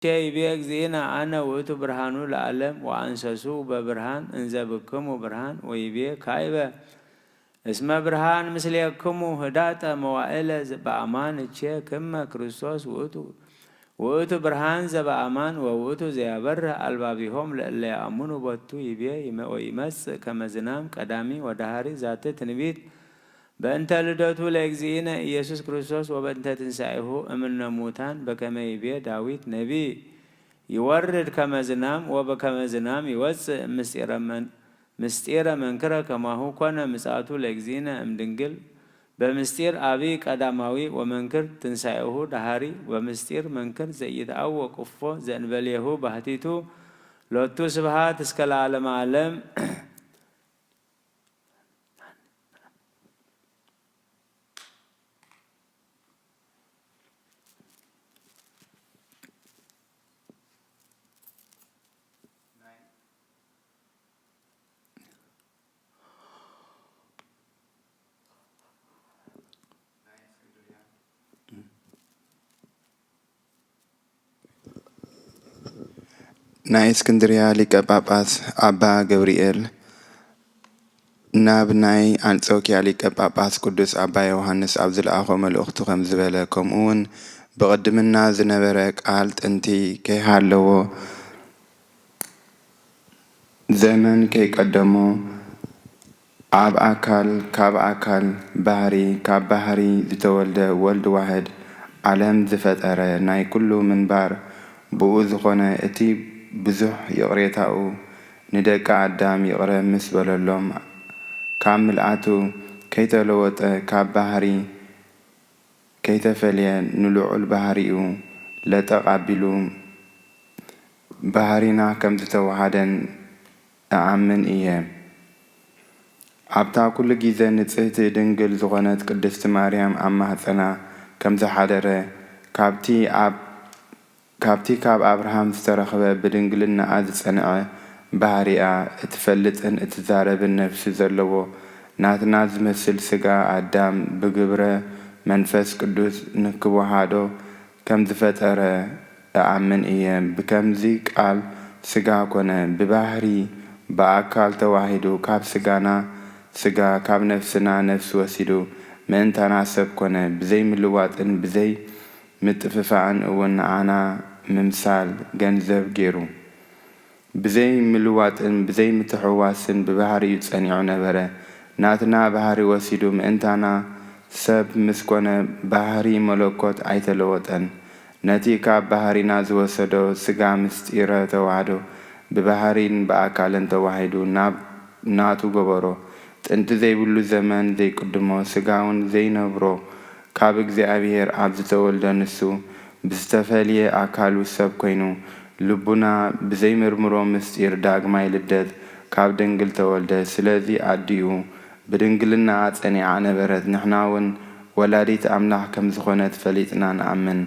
ይቤ እግዚእነ ኣነ ውእቱ ብርሃኑ ለዓለም ወአንሰሱ በብርሃን እንዘ ብክሙ ብርሃን ወይቤ ካይበ እስመ ብርሃን ምስሌክሙ ህዳጠ መዋዕለ በአማን እቼ ክመ ክርስቶስ ውእቱ ውእቱ ብርሃን ዘበአማን ወውእቱ ዘያበርህ አልባቢሆም ለእለ ያአምኑ ቦቱ ይቤ ወይመጽእ ከመ ዝናም ቀዳሚ ወደሃሪ ዛቲ ትንቢት በእንተ ልደቱ ለእግዚእነ ኢየሱስ ክርስቶስ ወበእንተ ትንሳኤሁ እምነ ሙታን በከመ ይቤ ዳዊት ነቢይ ይወርድ ከመ ዝናም ወበከመ ዝናም ይወጽእ ምስጢረ መን ምስጢረ መንክረ ከማሁ ኮነ ምጽኣቱ ለእግዚእነ እምድንግል በምስጢር አብይ ቀዳማዊ ወመንክር ትንሳኤሁ ደሃሪ በምስጢር መንክር ዘኢይትአወቅ እፎ ዘእንበሌሁ ባህቲቱ ሎቱ ስብሃት እስከ ለዓለመ ዓለም። ናይ እስክንድርያ ሊቀ ጳጳስ ኣባ ገብርኤል ናብ ናይ ኣንጾኪያ ሊቀ ጳጳስ ቅዱስ ኣባ ዮሃንስ ኣብ ዝለኣኾ መልእኽቱ ከም ዝበለ፣ ከምኡ እውን ብቕድምና ዝነበረ ቃል ጥንቲ ከይሃለዎ ዘመን ከይቀደሞ ኣብ ኣካል ካብ ኣካል ባህሪ ካብ ባህሪ ዝተወልደ ወልድ ዋህድ ዓለም ዝፈጠረ ናይ ኩሉ ምንባር ብኡ ዝኾነ እቲ ብዙሕ ይቕሬታኡ ንደቂ ኣዳም ይቕረ ምስ በለሎም ካብ ምልኣቱ ከይተለወጠ ካብ ባህሪ ከይተፈልየ ንልዑል ባህሪኡ ለጠቕ ኣቢሉ ባህሪና ከም ዝተወሃደን እኣምን እየ። ኣብታ ኩሉ ግዜ ንጽህቲ ድንግል ዝኾነት ቅድስቲ ማርያም ኣብ ማህጸና ከም ዝሓደረ ካብቲ ኣብ ካብቲ ካብ ኣብርሃም ዝተረኽበ ብድንግልናኣ ዝጸንዐ ባህሪኣ እትፈልጥን እትዛረብን ነፍሲ ዘለዎ ናትና ዝመስል ስጋ ኣዳም ብግብረ መንፈስ ቅዱስ ንክወሃዶ ከም ዝፈጠረ እኣምን እየ። ብከምዚ ቃል ስጋ ኮነ፣ ብባህሪ ብኣካል ተዋሂዱ፣ ካብ ስጋና ስጋ፣ ካብ ነፍስና ነፍሲ ወሲዱ ምእንታና ሰብ ኮነ። ብዘይ ምልዋጥን ብዘይ ምጥፍፋእን እውን ንዓና ምምሳል ገንዘብ ገይሩ። ብዘይ ምልዋጥን ብዘይ ምትሕውዋስን ብባህሪኡ ጸኒዑ ነበረ። ናትና ባህሪ ወሲዱ ምእንታና ሰብ ምስ ኮነ ባህሪ መለኮት ኣይተለወጠን። ነቲ ካብ ባህሪና ዝወሰዶ ስጋ ምስጢረ ተዋህዶ ብባህሪን ብኣካልን ተዋሂዱ ናብ ናቱ ገበሮ። ጥንቲ ዘይብሉ ዘመን ዘይቅድሞ ስጋውን ዘይነብሮ ካብ እግዚኣብሔር ኣብ ዝተወልደ ንሱ ብዝተፈልየ ኣካሉ ሰብ ኮይኑ ልቡና ብዘይምርምሮ ምስጢር ዳግማይ ልደት ካብ ድንግል ተወልደ። ስለዚ ኣዲኡ ብድንግልናኣ ጸኒዓ ነበረት። ንሕና እውን ወላዲት ኣምላኽ ከም ዝኾነት ፈሊጥና ንኣምን።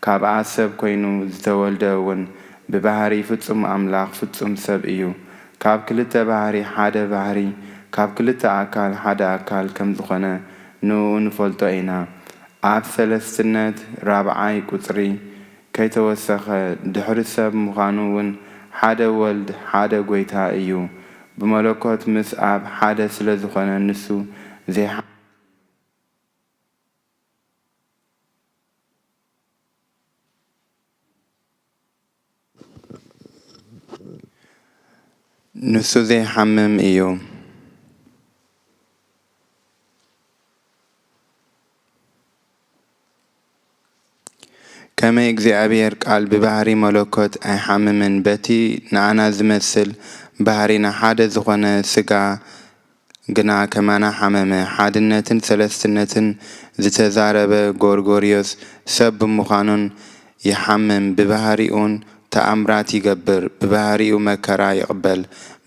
ካብኣ ሰብ ኮይኑ ዝተወልደ እውን ብባህሪ ፍጹም ኣምላኽ ፍጹም ሰብ እዩ። ካብ ክልተ ባህሪ ሓደ ባህሪ፣ ካብ ክልተ ኣካል ሓደ ኣካል ከም ዝኾነ ንኡ ንፈልጦ ኢና። ኣብ ሰለስትነት ራብዓይ ቁጽሪ ከይተወሰኸ ድሕሪ ሰብ ምዃኑ እውን ሓደ ወልድ ሓደ ጐይታ እዩ። ብመለኮት ምስ ኣብ ሓደ ስለ ዝኾነ ንሱ ዘይሓ ንሱ ዘይሓምም እዩ። ከመይ እግዚኣብሔር ቃል ብባህሪ መለኮት ኣይሓምምን፣ በቲ ንኣና ዝመስል ባህሪና ሓደ ዝኾነ ስጋ ግና ከማና ሓመመ። ሓድነትን ሰለስትነትን ዝተዛረበ ጎርጎርዮስ ሰብ ብምዃኑን ይሓምም፣ ብባህሪኡን ተኣምራት ይገብር፣ ብባህሪኡ መከራ ይቕበል።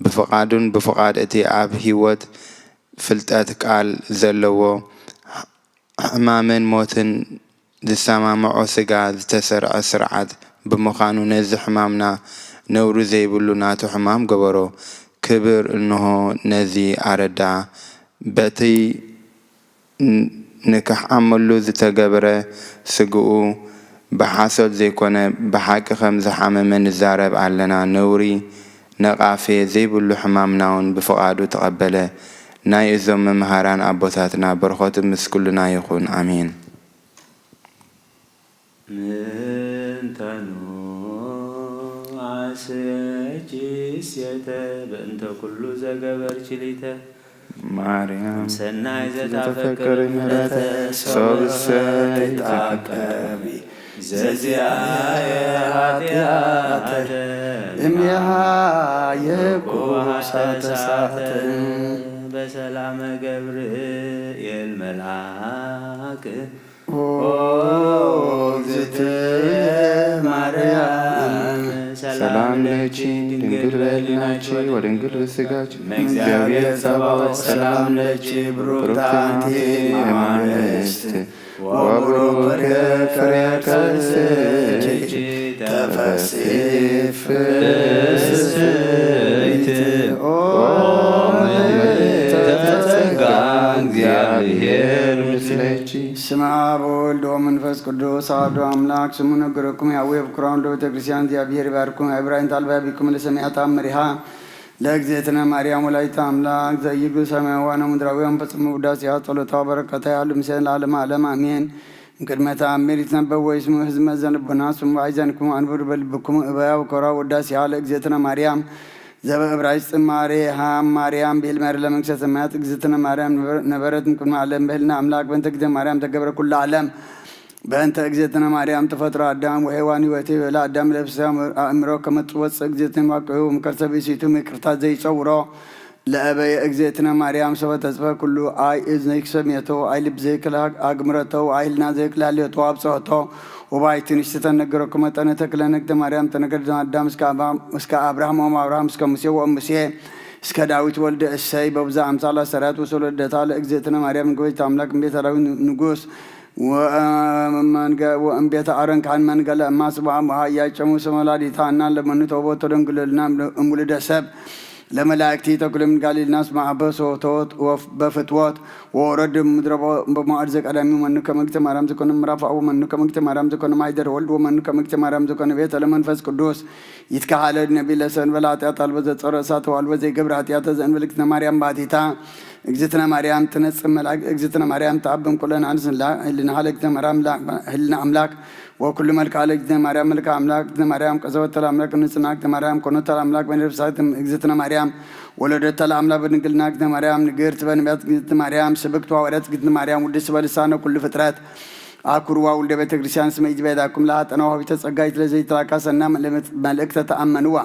ብፍቓዱን ብፍቓድ እቲ ኣብ ህይወት ፍልጠት ቃል ዘለዎ ሕማምን ሞትን ዝሰማምዖ ስጋ ዝተሰርዐ ስርዓት ብምዃኑ ነዚ ሕማምና ነውሪ ዘይብሉ ናቱ ሕማም ገበሮ። ክብር እንሆ ነዚ ኣረዳ። በቲ ን-፣ ንክሕኣመሉ ዝተገብረ ስግኡ ብሓሶት ዘይኮነ ብሓቂ ከም ዝሓመመ ንዛረብ ኣለና። ነውሪ ነቓፌ ዘይብሉ ሕማምናውን ብፍቓዱ ተቐበለ። ናይ እዞም መምሃራን ኣቦታትና በረኸቱ ምስ ኩልና ይኹን። ኣሜን። ምንተኑ ዓሰኪ ሴተ በእንተ ኩሉ ዘገበርኪ ሊተ ማርያም ሰናይ ዘታፈቅር ምሕረተ ሶብሰ ይታቀቢ ዘዚኣየ ኃጢአተ እምያሃ የኩ ተሳተ በሰላመ ገብርኤል መልአክ ኦ እግዝእትየ ማርያም ሰላም ለኪ ድንግል በህሊናኪ ወድንግል በስጋኪ እም እግዚአብሔር ጸባኦት ሰላም ለኪ ብሩክት አንቲ እም አንስት ወብሩክ ፍሬ ከርስኪ ተፈሲ ፍስሕት ኦ ምልዕተ ጸጋ እግዚአብሔር ምስሌኪ። ስመ አብ ወወልድ ወመንፈስ ቅዱስ አሐዱ አምላክ። ስሙ ነገረኩም ያዌ ብኩራን ለቤተ ክርስቲያን እግዚአብሔር ይባርኩም። ዕብራይን ታልባ ቢኩም ለሰሚዐ ተአምሪሃ ለእግዝእትነ ማርያም ወላዲተ አምላክ ዘኢይርጉ ሰማያውያን ወምድራውያን ፈጽሙ ውዳሴሃ ጸሎታ በረከታ ያሉ ምስለ ለዓለመ ዓለም አሜን። እምቅድመ ተአምር ይትነበብ ወይስሙ ህዝመ ዘንቦና ስሙ አይዘንኩም አንብሩ በልብኩም እበያ ወኮራ ወዳሴሃ ለእግዝእትነ ማርያም ዘበ ዕብራይስጥ ማሬሃ ማርያም ብኤልመር ለመንግስተ ሰማያት እግዝእትነ ማርያም ነበረት እምቅድመ ዓለም በህልና አምላክ በእንተ እግዝእትነ ማርያም ተገብረ ኩሉ ዓለም። በእንተ እግዝእትነ ማርያም ተፈጥሮ አዳም ወሔዋን ህይወቴ በለ አዳም ለብሰ አእምሮ ከመ ትወፅእ እግዝእትነ ዋቅሁ እምከርሰ ብእሲቱ ይቅርታ ዘይፀውሮ ለአበየ እግዝእትነ ማርያም ሰበ ተጽፈ ኩሉ አይ እዝንኪ ሰምየቶ አይ ልብ ዘይክል አግምረቶ አይ ህልና ዘይክል ሀልዮቶ አብጽሖቶ ወባይቱ ንሽቲ ተነገረኩ መጠነ ተክለ ነግተ ማርያም ተነገረ አዳም እስከ አባ- እስከ አብርሃም ወም አብርሃም እስከ ሙሴ ወም ሙሴ እስከ ዳዊት ወልደ እሰይ በብዛ አምሳላ ሰራት ወሰለደታ ለእግዝእትነ ማርያም ንግበይት አምላክ እምቤተ ዳዊት ንጉስ ወመንገ- ወእምቤተ አሮን ካህን መንገለ እማ ስብዓ እምሃ እያጨሙ ስመ ወላዲታ እና ለመኑ ተውቦቶ ደንግልና እምውልደ ሰብ ለመላእክቲ ተኩሎም ጋሊልና ስማ አበሶቶት ወፍ- በፍትወት ወወረድ ምድረ በ- በመዋዕድ ዘቀዳሚ መኑ ከመግተ ማርያም ዘኮነ ምዕራፍ አቡ መኑ ከመግተ ማርያም ዘኮነ ማይደር ወልድ ወመኑ ከመግተ ማርያም ዘኮነ ቤተ ለመንፈስ ቅዱስ ይትካሃለድ ነቢ ለሰንበለ ኃጢአት አልቦ ዘጸረ እሳት ወአልቦ ዘይገብር ኃጢአተ ዘእንበልክትነ ማርያም ባቲታ እግዝእትነ ማርያም ትነጽእ መልአክ እግዝእትነ ማርያም ተአብም ኩለን አንስላ ህልና ሀለግተ ማርያም ህልና አምላክ ወኩሉ መልክዓ ለእግዝእትነ ማርያም መልክዓ አምላክ እግዝእትነ ማርያም ቀሰበተ ለአምላክ ንጽሕና እግዝእትነ ማርያም ኮኖተ ለአምላክ በነፍሳት እግዝእትነ ማርያም ወለደተ ለአምላክ በድንግልና እግዝእትነ ማርያም ንግርት በነቢያት እግዝእትነ ማርያም ስብክት ወሐዋርያት እግዝእትነ ማርያም ውድስ በልሳነ ኩሉ ፍጥረት አኩርዋ ውልደ ቤተ ክርስቲያን ስመ ኢትቤዳኩም ለአጠና ወሀቢተ ጸጋ ይትለዘይ ተላካሰና መልእክተ ተአመንዋ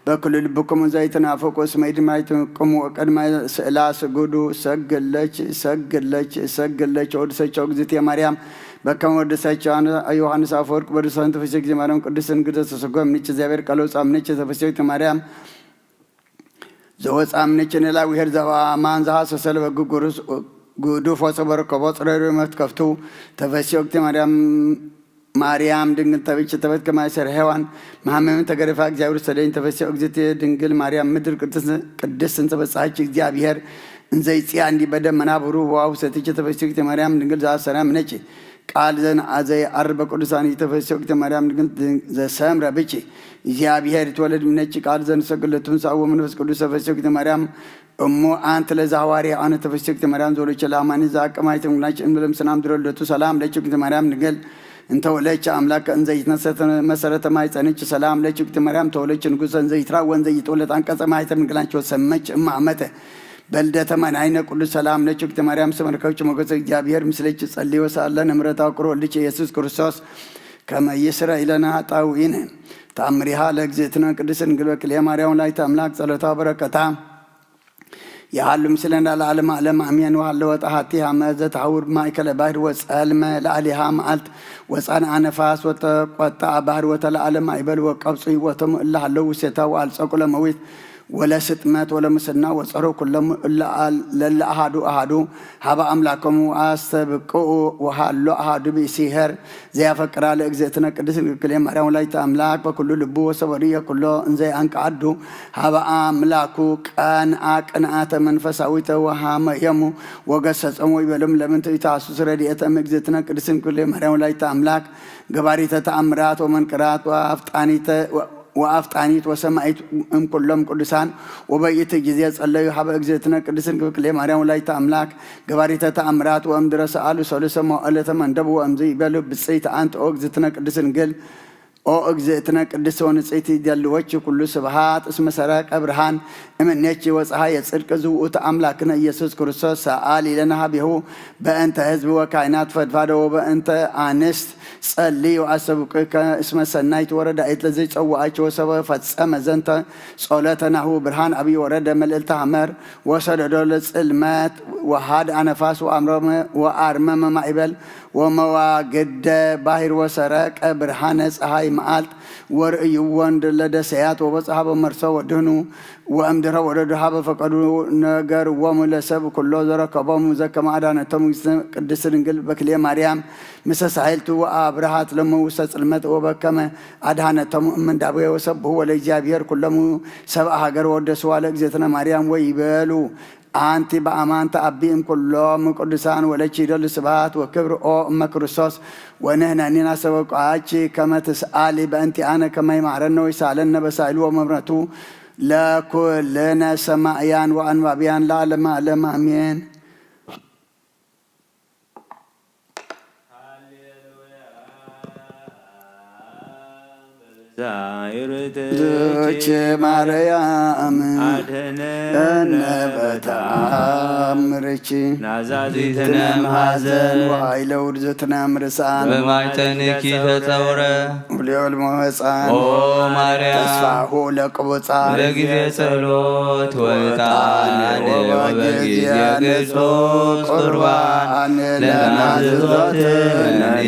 በኩሉ ልብኩም ዘይትናፍቁ እስመ ኢድማይትቅሙ ቅድመ ስእላ ስጉዱ ሰግለች ሰግለች ሰግለች ወድሰቸው እግዝእትየ ማርያም በከመ ወድሰቸው ዮሐንስ አፈወርቅ በድርሳን ተፈስዮ ጊዜ ማርያም ቅድስት ድንግል ዘተሰጎ ምንጭ እግዚአብሔር ቃል ወፃ ምንጭ ተፈስዮ ጊዜ ማርያም ዘወፃ ምንጭ ንላዊሄር ዘባ ማንዛሃ ሰሰለ በግ ጉዱፍ ወፀበረ ከቦ ፅረሪ መትከፍቱ ተፈስዮ ጊዜ ማርያም ማርያም ድንግል ተብች ተበት ከማይ ሰር ሔዋን መሐመምን ተገደፋ እግዚአብሔር ሰደኝ ተፈስዮ እግዝእትየ ድንግል ማርያም ምድር ቅድስት እንተበጻች እግዚአብሔር እንዘይጽያ እንዲ በደመና ብሩ ዋው ሰትች ተፈስዮ እግዝእትየ ማርያም ድንግል ዘአሰና ምነች ቃል ዘን አዘይ አርበ ቅዱሳን ተፈስዮ እግዝእትየ ማርያም ድንግል ዘሰምረ ብች እግዚአብሔር ይትወለድ ምነች ቃል ዘን ሰግለቱን ሳዎ መንፈስ ቅዱስ ተፈስዮ እግዝእትየ ማርያም እሞ አንት ለዛዋሪ አነ ተፈስዮ እግዝእትየ ማርያም ዘወለች ለአማኒ ዘአቀማይ ተምግናች እምለም ሰላም ድረለቱ ሰላም ለች እግዝእትየ ማርያም ድንግል እንተ ወለች አምላክ እንዘ ይትነሰተ መሰረተ ማይፀንች ሰላም ለች እግዝእትየ ማርያም ተወለች ንጉሰ እንዘ ይትራ ወንዘ ይትወለድ አንቀጸ ማይተ ምንግላቸው ሰመች እማ አመተ በልደተ መድኃኒነ ቅዱስ ሰላም ለች እግዝእትየ ማርያም ስመ ረከብች ሞገሰ እግዚአብሔር ምስለች ጸልዮ ሳለ ንምሕረታ ቅሮ ወልድች ኢየሱስ ክርስቶስ ከመ ይስረ ኢለነ ኃጣውኢነ ታምሪሃ ለእግዝእትነ ቅድስት ድንግል በክልኤ ማርያም ወላዲተ አምላክ ጸሎታ በረከታ ይሃሉ ምስለና ለዓለመ ዓለም አሜን። ወሃለወ ጣሃቲ ሃመ ዘተሐውር ማእከለ ባሕር ወጸልመ ለዓሊሃ መዓልት ወጻንአ ነፋስ ወተቆጣ ባሕር ወተለዓለ ማእበል ወቀብጹ ህይወቶም እለ ሃለው ውሴታ ወአልጸቁ ለመዊት ወለስጥመት ወለሙስና ወጸሩ ኩሎም እለ ለለ ኣሃዱ ኣሃዱ ሀበ ኣምላኮሙ አስተብቅኡ ወሃሎ አሃዱ ብእሲሄር ዘያፈቅራ ለእግዝእትነ ቅድስት ድንግል ማርያም ወላዲተ አምላክ በኩሉ ልቡ ወሰበሩ የኩሎ እንዘ አንቀዓዱ ሀበ አምላኩ ቀንአ ቅንአተ መንፈሳዊተ ወሃመየሙ ወገሰጾሙ ይበሉም ለምንቱ ኢታሱስ ረድኤተ እምእግዝእትነ ቅድስት ድንግል ማርያም ወላዲተ አምላክ ገባሪተ ተአምራት ወመንቅራት ወአፍጣኒተ ወአፍጣኒት ወሰማዒት እምኩሎም ቅዱሳን ወበይእቲ ጊዜ ጸለዩ ሀበ እግዝእትነ ቅድስት ድንግል ማርያም ወላዲተ አምላክ ገባሪተ ተአምራት ወእምድረ ሰአሉ ሰሉሰ መዋዕለ ተመንደቡ ወእምዝ ይበሉ ብጽይት አንቲ ኦ እግዝእትነ ቅድስት ድንግል ኦ እግዝእትነ ቅድስት ወንጽሕቲ ይደልወኪ ኩሉ ስብሃት እስመ ሰረቀ ብርሃን እምኔኪ ወፀሐየ ጽድቅ ዝውእቱ አምላክነ ኢየሱስ ክርስቶስ ሰአሊ ለነ ሀቤሁ በእንተ ህዝብ ወካህናት ፈድፋደ ወበእንተ አንስት ጸልዩ አሰብቅከ እስመ ሰናይት ወረዳኢት ለዘይጸዋአች ወሰበ ፈጸመ ዘንተ ጸሎተ ናሁ ብርሃን አብይ ወረደ መልእልተ ሐመር ወሰደዶ ለጽልመት ወሃድአ ነፋስ ወአምረመ ወአርመመ ማዕበል ወመዋግደ ባሕር ወሰረቀ ብርሃነ ፀሐይ መዓልት ወርእይዎ እንድለ ደሰያት ወበጽሐ በመርሶ ወድህኑ ወእምድረ ወረዱ ሀበ ፈቀዱ ነገርዎሙ ለሰብ ኩሎ ዘረከቦሙ ዘከመ አድኃነቶሙ ቅድስት ድንግል በክልኤ ማርያም ምሰ ሳህልቱ ወአብርሃት ለሙ ውስተ ጽልመት ወበከመ አድኃነቶሙ እምንዳቤ ወሰብሑ ወለእግዚአብሔር ኩሎሙ ሰብአ ሀገር ወወደስዋ ለእግዝእትነ ማርያም ወይቤሉ አንቲ በአማን ተአቢ እምኩሎም ቅዱሳን ወለኪ ይደሉ ስብሐት ወክብር ኦ እመ ክርስቶስ ወንሕነኒ ናስተበቅዓኪ ከመ ትስአሊ በእንቲአነ ከመ ይምሐረነ ወይሳለነ በሳይሉ ወመምረቱ ለኩልነ ሰማእያን ወአንባብያን ለዓለመ ዓለም አሜን። ዛይርትች ዛይርትች ማርያም አድህነነ አድህነነ በተአምርኪ ናዛዚትነ ናዛዚትነ ማሐዘን ማሐዘን ወኃይለ ውርዘትነ ምርሳን በማይጸንኪ ተጸውረ። ውልዮል መወፃን ኦ ማርያም ተስፋሁ ለቅቡፃን በጊዜ ጸሎት ወዕጣን ወበጊዜ ወበጊዜ ንጹሕ ንጹሕ ቁርባን ቁርባን ለናዝዞት ለናዝዞት ነኒ ነኒ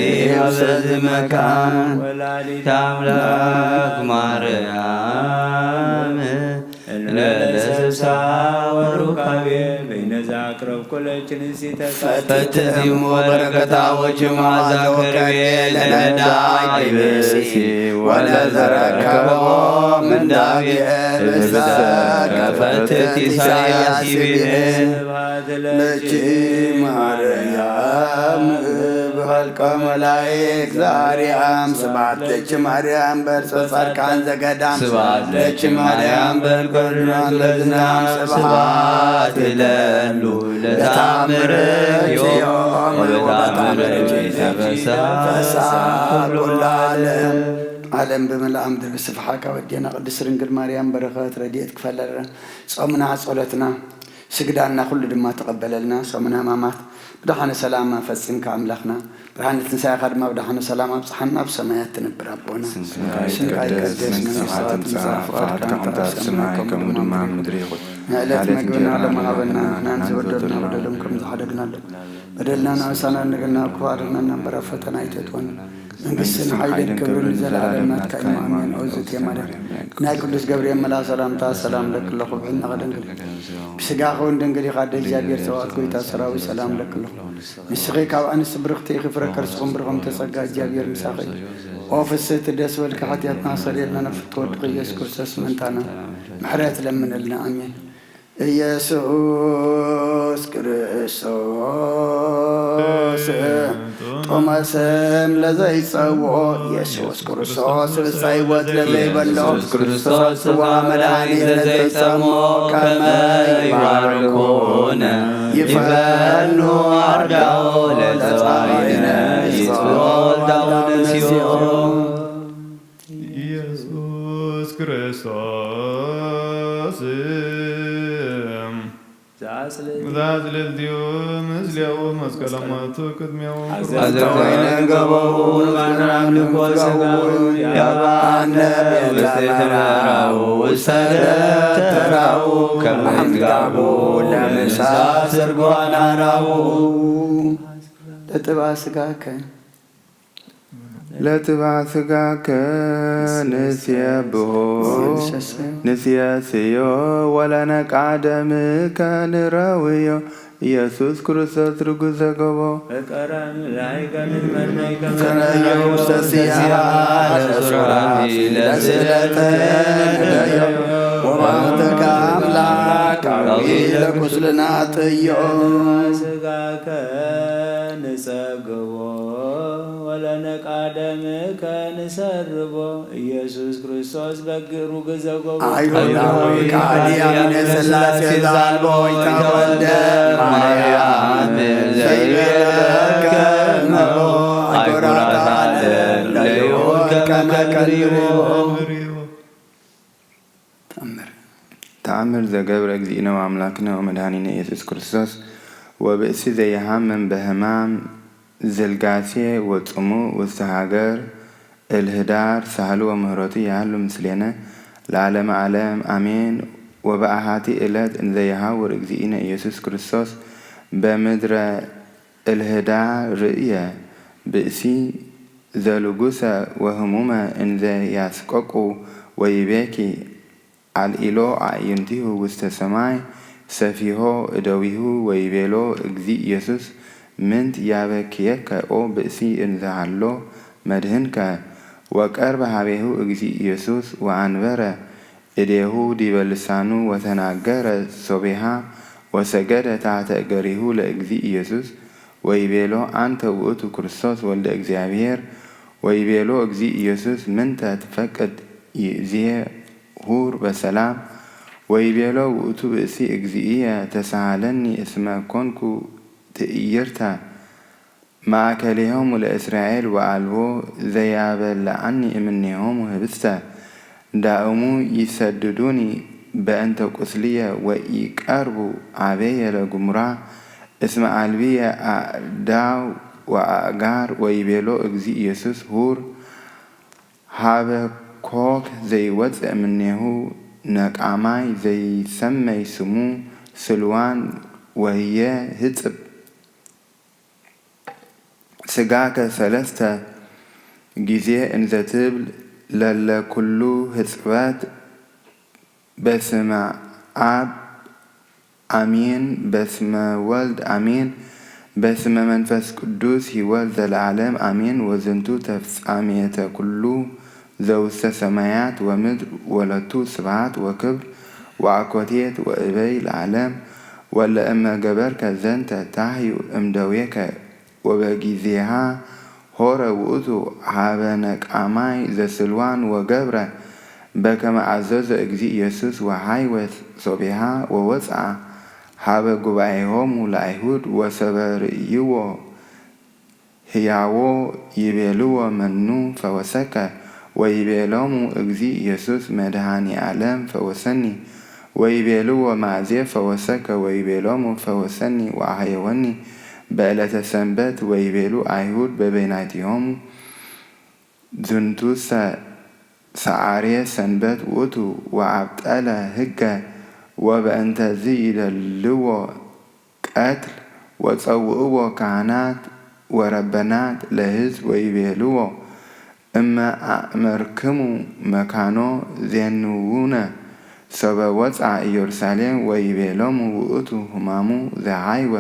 በዚ መካን ወላዲተ አምላክ ማርያም ለለሰብሳ ወሩካቤ በይነዛ አቅረብኩ ለኪ ንስቲተ ፈትትሙ በረከታ ወጅ መዓዛ ከርቤ ለነዳ ዲብሲ ወለዘረከቦ ምንዳቤ ብሰ ከፈትት ኢሳያስ ይቤ ስብሐት ለኪ ማርያም በኆልቀ መላእክት ዘአርያም ስብሐት ለኪ ማርያም በርሰ ጻድቃን ዘገዳም ስብሐት ለኪ ማርያም በልቆድና ለዝናም ስብሐት ለሉ ለታምር ዮም ወበታምር ተፈሳ ኩሉ ዓለም። ዓለም ብምልኣ ምድሪ ብስፍሓ ካብ ኣዴና ቅድስት ድንግል ማርያም በረኸት ረድኤት ክፈለረ ጾምና ጸሎትና ስግዳና ኩሉ ድማ ተቐበለልና። ሰሙነ ሕማማት ብደሓነ ሰላም ፈጺምካ ኣምላኽና፣ ብርሃነ ትንሳኤኻ ድማ ብደሓነ ሰላም ኣብጽሓና። ኣብ ሰማያት ትነብር ኣቦና፣ ስምካ ይትቀደስ፣ መንግስትኻ ትምጻእ፣ ፍቓድካ ከምቲ ኣብ ሰማይ ከምኡ ድማ ኣብ ምድሪ ይኹን። ንዕለት መግብና ሎም ሃበና፣ ንሕናን ዝበደሉና በደሎም ከም ዝሓደግናሎም በደልና ንኣሳና ንገና ክፋርና እናንበራ ፈተና ኣይተእትወና መንግስትን ሓይልን ክብርን ንዘለዓለም ናትካ እዩ። ኣሜን። ኦ ዝእቲ ማርያም ናይ ቅዱስ ገብርኤል መልኣኽ ሰላምታ ሰላም ለኪ ኣለኹ፣ ብሕልናኺ ድንግል ብስጋኺ እውን ድንግል ኢኻ። ኣደ እግዚኣብሔር ሰብኣት ጎይታ ሰራዊት ሰላም ለኪ ኣለኹ። ንስኺ ካብ ኣንስቲ ብርኽቲ ኢኺ፣ ፍረ ከርስኹም ብሩኽ እም ተጸጋ እግዚኣብሔር ምሳኺ እዩ። ኦ ፍስህቲ ደስ በልኪ፣ ሓጢኣትና ኣስተሰርየልና፣ ነፍሲ ወድኺ ኢየሱስ ክርስቶስ ምእንታና ምሕረት ለምነልና። ኣሜን። ኢየሱስ ክርስቶስ ጥዑመ ስም ለዘይጸውዖ ኢየሱስ ክርስቶስ ብጻይ ሕይወት ለዘይበሎ ኢየሱስ ክርስቶስ ጽዋ መድኃኒት ለዘይጸምኦ ከመ ይባርኮነ ይፈኑ አርዳኦ ለጸባኢነ ይጽብኦ ዳውነ ሲኦ ኢየሱስ ክርስቶስ ዘአጽልልቲሁ ምስሌሁ መስቀለ ሞቱ ቅድሜሁ አዘዘ ወይነ ገበሁ ቁርባነ አምልኮ ሥጋሁ ያባነ ውስተ ተራሁ ውስተ ተራሁ ከመ ይትጋቡ ለምሳ ስርጓን አራሁ ለጥብአ ሥጋከ ለትባዕ ስጋከ ንሴብሖ ንሴስዮ ወለነቃደምከ ንረውዮ። ኢየሱስ ክርስቶስ ርጉዝ ዘገቦ። እቀረም ላይከ ንትመነይከ ከነዮ ውስተ ሲያ ለሱራፊ ለስእለተ ንደዮ። ወማህተከ አምላካዊ ለኩስልና ጥዮ። ስጋከ ንጸግቦ ወለነቃደምከ ንሰርቦ። ኢየሱስ ክርስቶስ በግ ሩግ ዘጎቦ። አይሁዳዊ ከሃዲ አሚነ ሥላሴ ዘአልቦ ኢተወልደ ማርያም ዘይቤለከ እመቦ። አይጎራታ ለይሁድ ከመ ቀሪቦ። ተአምር። ተአምር ዘገብረ እግዚእነ ወአምላክነ ወመድኃኒነ ኢየሱስ ክርስቶስ ወብእሲ ዘይሃምም በህማም ዝልጋሴ ወጽሙእ ውስተ ሃገር እልህዳር ሳህሉ ወምህረቱ ያህሉ ምስሌነ ለዓለመ ዓለም አሜን። ወበአሃቲ ዕለት እንዘ የሐውር እግዚእነ ኢየሱስ ክርስቶስ በምድረ እልህዳር ርእየ ብእሲ ዘልጉሰ ወህሙመ እንዘ ያስቀቁ ወይቤኪ አልኢሎ አዕይንቲሁ ውስተ ሰማይ ሰፊሆ እደዊሁ ወይቤሎ እግዚእ ኢየሱስ ምንት ያበክየከ ኦ ብእሲ እንዘ ሀሎ መድህንከ። ወቀርበ ሀቤሁ እግዚእ ኢየሱስ ወአንበረ እዴሁ ዲበ ልሳኑ ወተናገረ ሶቤሃ ወሰገደ ታሕተ እገሪሁ ለእግዚእ ኢየሱስ ወይቤሎ አንተ ውእቱ ክርስቶስ ወልደ እግዚአብሔር። ወይቤሎ እግዚእ ኢየሱስ ምንተ ትፈቅድ ይእዜ ሁር በሰላም። ወይቤሎ ውእቱ ብእሲ እግዚእየ ተሳሃለኒ እስመ ኮንኩ ትእይርተ ማእከሌሆሙ ለእስራኤል ወአልቦ ዘያበልዓኒ እምኔሆሙ ህብስተ። ዳእሙ ይሰድዱኒ በእንተ ቁስልየ ወኢቀርቡ ሀቤየ ለግሙራ። እስመ አልብየ አእዳው ወአእጋር። ወይቤሎ እግዚእ ኢየሱስ ሁር ሀበ ኮክ ዘይወፅእ እምኔሁ ነቃማይ ዘይሰመይ ስሙ ስልዋን ወህየ ህፅብ ስጋከ ሰለስተ ጊዜ እንዘ ትብል ለለ ኩሉ ህፅበት በስመ አብ አሜን፣ በስመ ወልድ አሜን፣ በስመ መንፈስ ቅዱስ ህይወት ዘለዓለም አሜን። ወዝንቱ ተፍጻሜተ ኩሉ ዘውስተ ሰማያት ወምድር ወለቱ ስብሐት ወክብር ወአኮቴት ወእበይ ለዓለም። ወለእመ ገበርከ ዘንተ ታህዩ እምደዌከ ወበጊዜሃ ሆረ ውእቱ ሀበ ነቃማይ ዘስልዋን ወገብረ በከመ አዘዞ እግዚእ ኢየሱስ ወሃይወ ሶቤሃ ወወፅአ ሀበ ጉባኤሆሙ ለአይሁድ ወሰበ ርእይዎ ህያዎ ይቤልዎ መኑ ፈወሰከ? ወይቤሎሙ እግዚእ ኢየሱስ መድኃኔ ዓለም ፈወሰኒ። ወይቤልዎ ማእዜ ፈወሰከ? ወይቤሎሙ ፈወሰኒ ወአሕየወኒ በዕለተ ሰንበት። ወይቤሉ አይሁድ በበይናቲሆሙ ዝንቱሰ ሰዓሬ ሰንበት ውእቱ ወአብጠለ ህገ ወበእንተዝ ይደልዎ ቀትል ወጸውእዎ ካህናት ወረበናት ለሕዝብ ወይቤልዎ እመ አእመርክሙ መካኖ ዜንውነ ሶበ ወፅአ ኢየሩሳሌም ወይቤሎሙ ውእቱ ህማሙ ዘሃይወ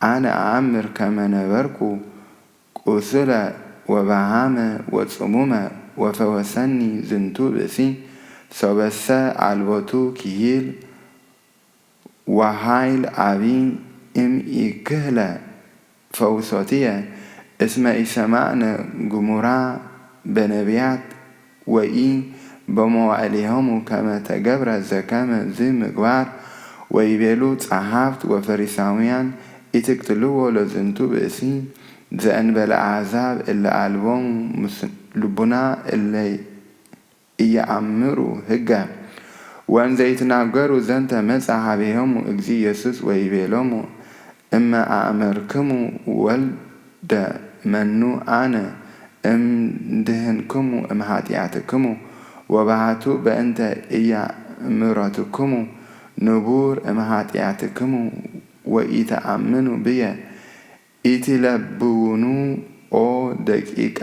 አነ አአምር ከመ ነበርኩ ቁስለ ወበሃመ ወጽሙመ ወፈወሰኒ ዝንቱ ብእሲ ሶበሰ አልቦቱ ክሂል ወሃይል አቢ እም ኢክህለ ፈውሶትየ እስመ ኢሰማዕነ ግሙራ በነቢያት ወኢ በመዋዕሊሆሙ ከመ ተገብረ ዘከመ ዝ ምግባር። ወይቤሉ ጸሓፍት ወፈሪሳውያን ኢትቅትልዎ ለዝንቱ ብእሲ ዘእንበለ አሕዛብ እለ አልቦሙ ልቡና እለ ኢየአምሩ ህገ። ወእንዘ ኢትናገሩ ዘንተ መጻ ሀቤሆሙ እግዚእ ኢየሱስ ወይቤሎሙ እመ አእመርክሙ ወልደ መኑ አነ እምድህንክሙ እምኃጢአትክሙ ወባህቱ በእንተ ኢየአምረትክሙ ንቡር እምኃጢአትክሙ ወኢተአምኑ ብየ ኢትለብውኑ ኦ ደቂቀ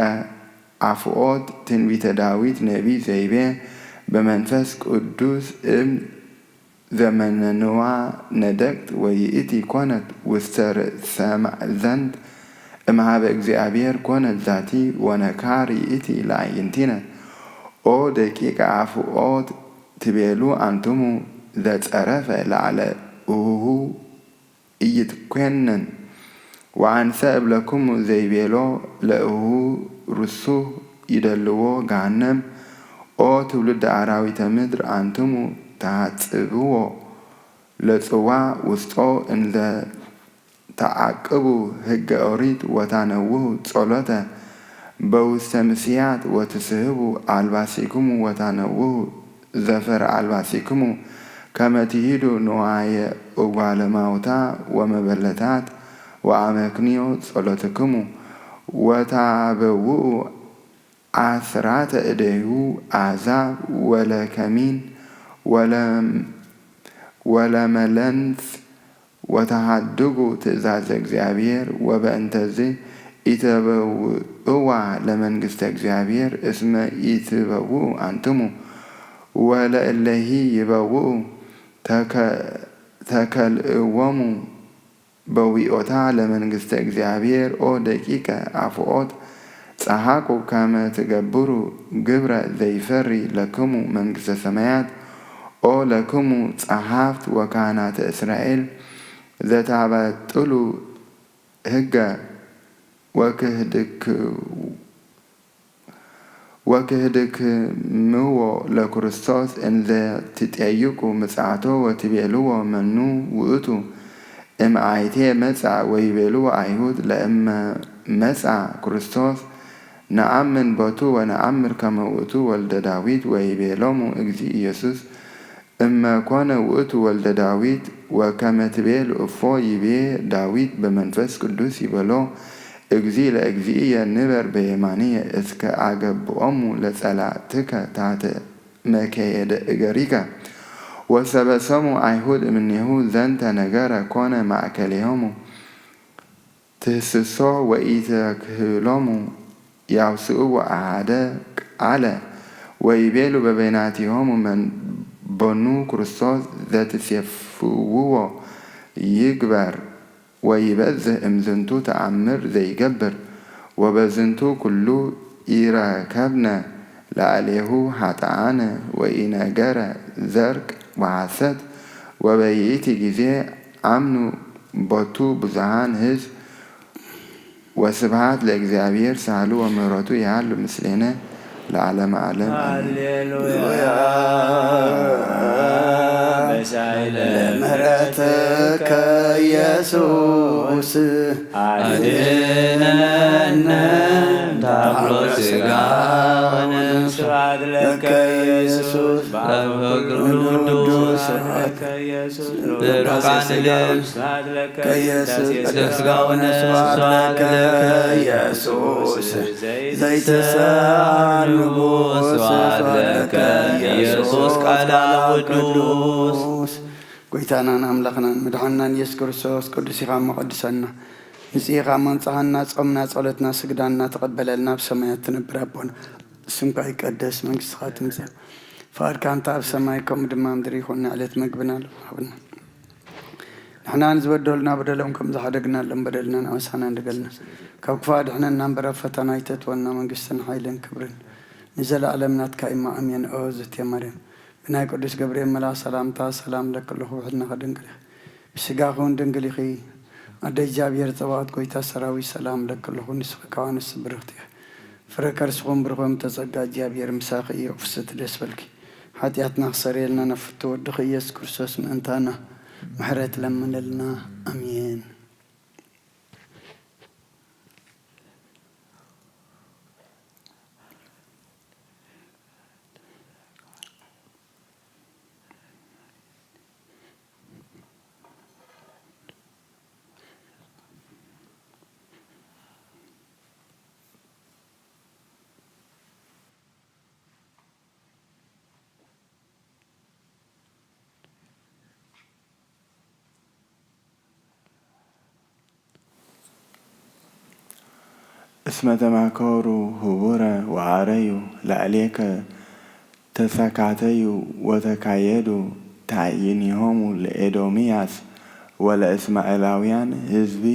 ኣፍኦት ትንቢተ ዳዊት ነቢይ ዘይቤ፣ በመንፈስ ቅዱስ እም ዘመነንዋ ነደቅት ወይእቲ ኮነት ውስተ ርእሰ ማእዘንት እምሃበ እግዚኣብሔር ኮነት ዛቲ ወነካር ይእቲ ለአዕይንቲነ። ኦ ደቂቀ ኣፍኦት ትቤሉ ኣንትሙ ዘጸረፈ ለዓለ እሁ ኢይትኮነን። ወአንሰ እብለክሙ ዘይቤሎ ለእሁ ርሱህ ይደልዎ ገሃነም። ኦ ትውልደ አራዊተ ምድር አንትሙ ተሐጽብዎ ለጽዋ ውስጦ እንዘ ተዓቅቡ ህገ ኦሪት ወታነውሁ ጸሎተ በውስተ ምስያት ወትስህቡ አልባሲክሙ ወታነውሁ ዘፈር አልባሲክሙ ከመ ትሂዱ ንዋየ እጓለ ማውታ ወመበለታት ወአመክንዮ ጸሎትክሙ ወታበውኡ አስራተ እዴሁ አሕዛብ ወለከሚን ወለም-፣ ወለመለንት ወተሃድጉ ትእዛዘ እግዚአብሔር ወበእንተዝ ኢተበውእዋ ለመንግስተ እግዚአብሔር እስመ ኢትበውኡ አንትሙ ወለእለሂ ይበውኡ ተከ-፣ ተከልእዎሙ በዊኦታ ለመንግስተ እግዚአብሔር። ኦ ደቂቀ አፍኦት ጸሓቁ ከመ ትገብሩ ግብረ ዘይፈሪ ለክሙ መንግስተ ሰማያት። ኦ ለክሙ ጸሓፍት ወካህናተ እስራኤል ዘታበጥሉ ህገ ወክህድክ ወክህድክምዎ ለክርስቶስ እንዘ ትጤይቁ ምጽኣቶ ወትቤልዎ መኑ ውእቱ እምአይቴ መጻ ወይቤልዎ አይሁድ ለእመ መጻ ክርስቶስ ነአምን ቦቱ ወነአምር ከመ ውእቱ ወልደ ዳዊት ወይቤሎሙ እግዚእ ኢየሱስ እመ ኮነ ውእቱ ወልደ ዳዊት ወከመ ትቤል እፎ ይቤ ዳዊት በመንፈስ ቅዱስ ይበሎ እግዚእ ለእግዚእየ ንበር በየማንየ እስከ አገብኦሙ ለጸላእትከ ታሕተ መከየደ እገሪከ። ወሰበሰሙ አይሁድ እምኔሁ ዘንተ ነገረ ኮነ ማእከሌሆሙ ትህስሶ ወኢተክህሎሙ ያውስእዎ አሐደ ቃለ ወይቤሉ በበይናቲሆሙ መን ቦኑ ክርስቶስ ዘትሴፍውዎ ይግበር ወይበዝህ እምዝንቱ ተአምር ዘይገብር። ወበዝንቱ ኩሉ ኢረከብነ ላዕሌሁ ኃጥኣነ ወኢነገረ ዘርቅ ወሐሰት። ወበይእቲ ጊዜ አምኑ ቦቱ ብዙኃን ሕዝብ። ወስብሐት ለእግዚአብሔር ሳህሉ ወምህረቱ ይሃሉ ምስሌነ ለዓለመ ዓለም አሜን። ሃሌሉያ። በሳይለ ለምህረትከ ኢየሱስ አድነነ እምታምሮ ስጋ ወነፍስ። ስብሐት ለከ ኢየሱስ በአብ ወወልድ ወመንፈስ ቅዱስ። ስብሐት ለከ ኢየሱስ። ብሩካን ልብ። ስብሐት ለከ ከኢየሱስ ስጋ ወነፍስ። ስብሐት ለከ ኢየሱስ። ዘይትሰኣል ንጉስ። ስብሐት ለከ ኢየሱስ ቃለ አብ ቅዱስ። ጎይታናን ኣምላኽናን መድሓንናን ኢየሱስ ክርስቶስ ቅዱስ ኢኻ እሞ ቀድሰና። ንጽህ ኢኻ እሞ ኣንጽሃና። ጾምና፣ ጸሎትና፣ ስግዳንና ተቐበለልና። ኣብ ሰማያት ትነብር ኣቦና፣ ስምካ ይቀደስ፣ መንግስትኻ ትምጻእ፣ ፍቓድካ እንተ ኣብ ሰማይ ከምኡ ድማ ኣብ ምድሪ ይኹን። ንዕለት መግብና ሎሚ ሃበና። ንሕና ንዝበደሉና በደሎም ከም ዝሓደግናሎም በደልና ንኣበሳና ንደገልና። ካብ ክፉእ ኣድሕነና እምበር ኣብ ፈተና ኣይተእትወና። መንግስትን ሓይልን ክብርን ንዘለኣለም ናትካ እዩ። ኣሜን። ኦ ዝትየ ማርያም፣ ብናይ ቅዱስ ገብርኤል መልኣኽ ሰላምታ ሰላም እለኪ ኣለኹ፣ ብሕልናኺ ድንግል ኢኺ፣ ብስጋኺ እውን ድንግል ኢኺ። ኣደ እግዚኣብሔር ጸባኦት፣ ጎይታ ሰራዊት፣ ሰላም እለኪ ኣለኹ፣ ንስኺ ካብ ኣንስቲ ብርኽቲ ኢኺ። ፍረ ከርስኹም ብሩኽ እም ተጸጋ እግዚኣብሔር ምሳኺ እዩ። ፍስቲ ደስ በልኪ፣ ሓጢኣትና ክሰርየልና ናብ ፍቱ ወድኺ ኢየሱስ ክርስቶስ ምእንታና ምሕረት ለምንልና። ኣሜን። እስመ ተማከሩ ህቡረ ወዐረዩ ላዕሌከ ተሰካተዩ ወተካየዱ ታዕይኒሆሙ ለኤዶምያስ ወለእስማኤላውያን ህዝቢ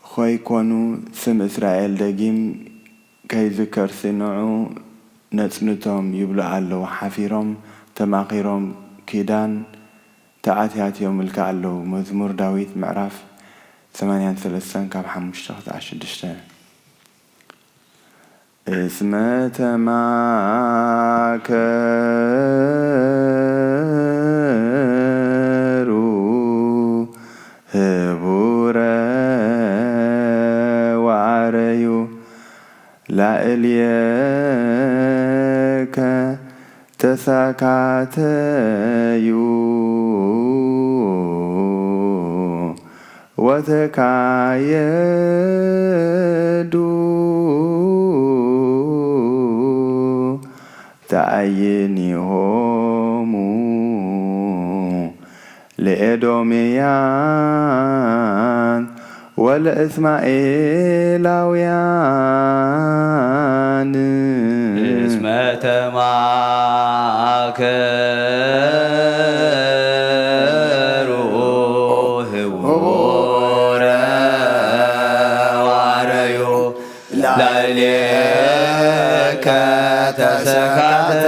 ኾይኮኑ ስም እስራኤል ደጊም ከይዝከርሲ ንዑ ነጽንቶም ይብሉ ኣለዉ። ሓፊሮም ተማኺሮም ኪዳን ተኣትያትዮም ኢልካ ኣለዉ። መዝሙር ዳዊት ምዕራፍ ሰማንያን ሰለስተን ካብ ሓሙሽተ ክሳዕ ሽዱሽተ። እስመ ተማከሩ ህቡረ ወዐረዩ ላዕሌከ ተሰካተዩ ወተካየዱ ተኣይኒሆሙ ለኤዶምያን ወለእስማኤላውያን። እስመ ተማከሩ ህቡረ ወዐረዩ ላዕሌከ ተሰካተዩ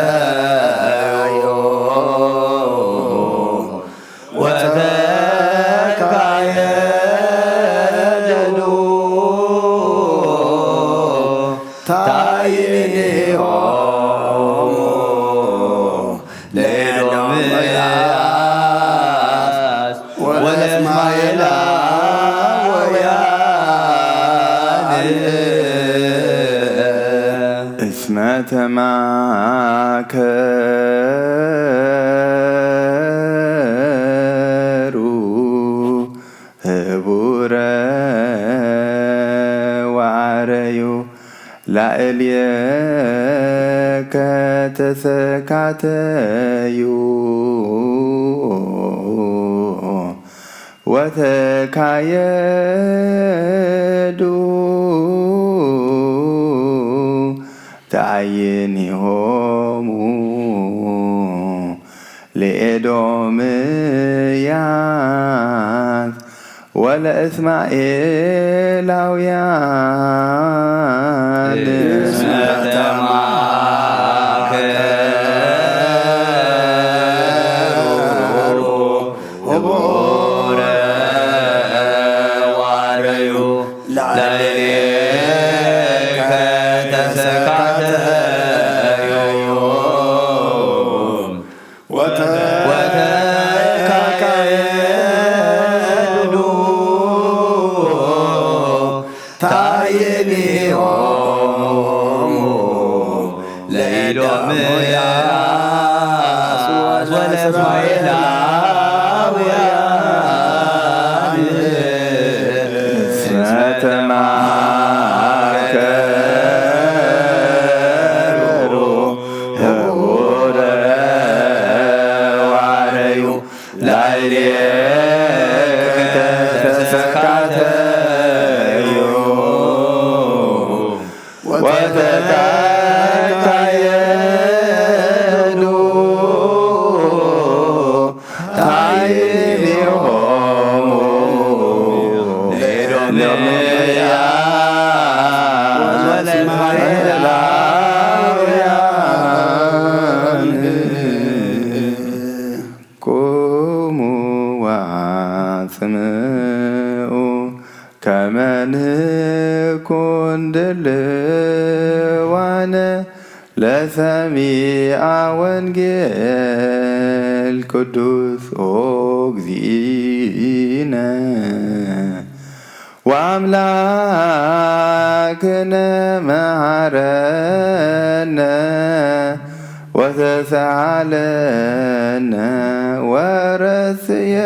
ወተካየዱ ታዕይኒሆሙ ለኤዶምያስ ወለእስማኤላውያን። እስመ ተማከሩ ህቡረ ወዐረዩ ላዕሌከ ተሰካተዩ ወተካየዱ ተኣይኒሆሙ ለኤዶምያስ ወለእስማኤላውያን። እስመ ተማከሩ ህቡረ ወዐረዩ ላዕሌከ ተሰካተዩ ወተካየዱ ታዕይኒሆሙ ለኤዶምያስ ወለእስማኤላውያን። እስመ ተማከሩ ህቡረ ወዐረዩ ላዕሌከ ተሰካተዩ ወተካየዱ ታዕይኒሆሙ ለኤዶምያስ ወለእስማኤላውያን። ቁሙ ወአጽምዑ ከመ ንኩን ድልዋነ ለሰሚዐ ወንጌል ቅዱስ ኦ እግዚእነ ወአምላክነ መሐረነ ወተሰሃለነ ወረስየነ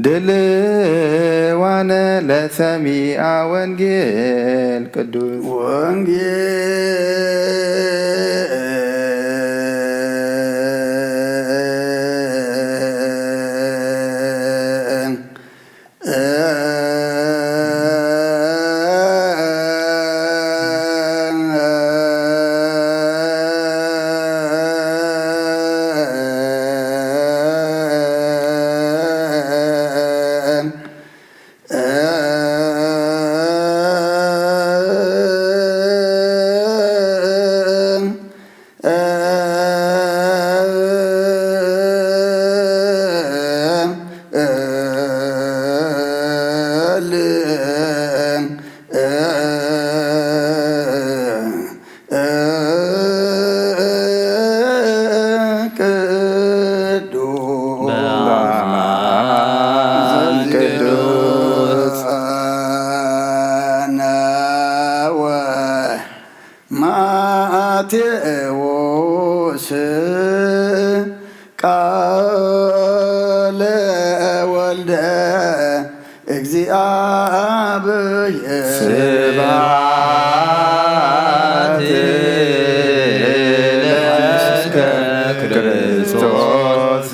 ድልዋነ ለሰሚዐ ወንጌል ቅዱስ ወንጌል ማቴዎስ ቃለ ወልደ እግዚኣብሔር። ስብሐት ለከ ክርስቶስ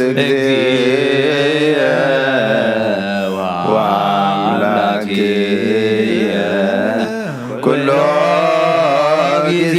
እግዚእ ወአምላክየ ኩሎ ግዜ።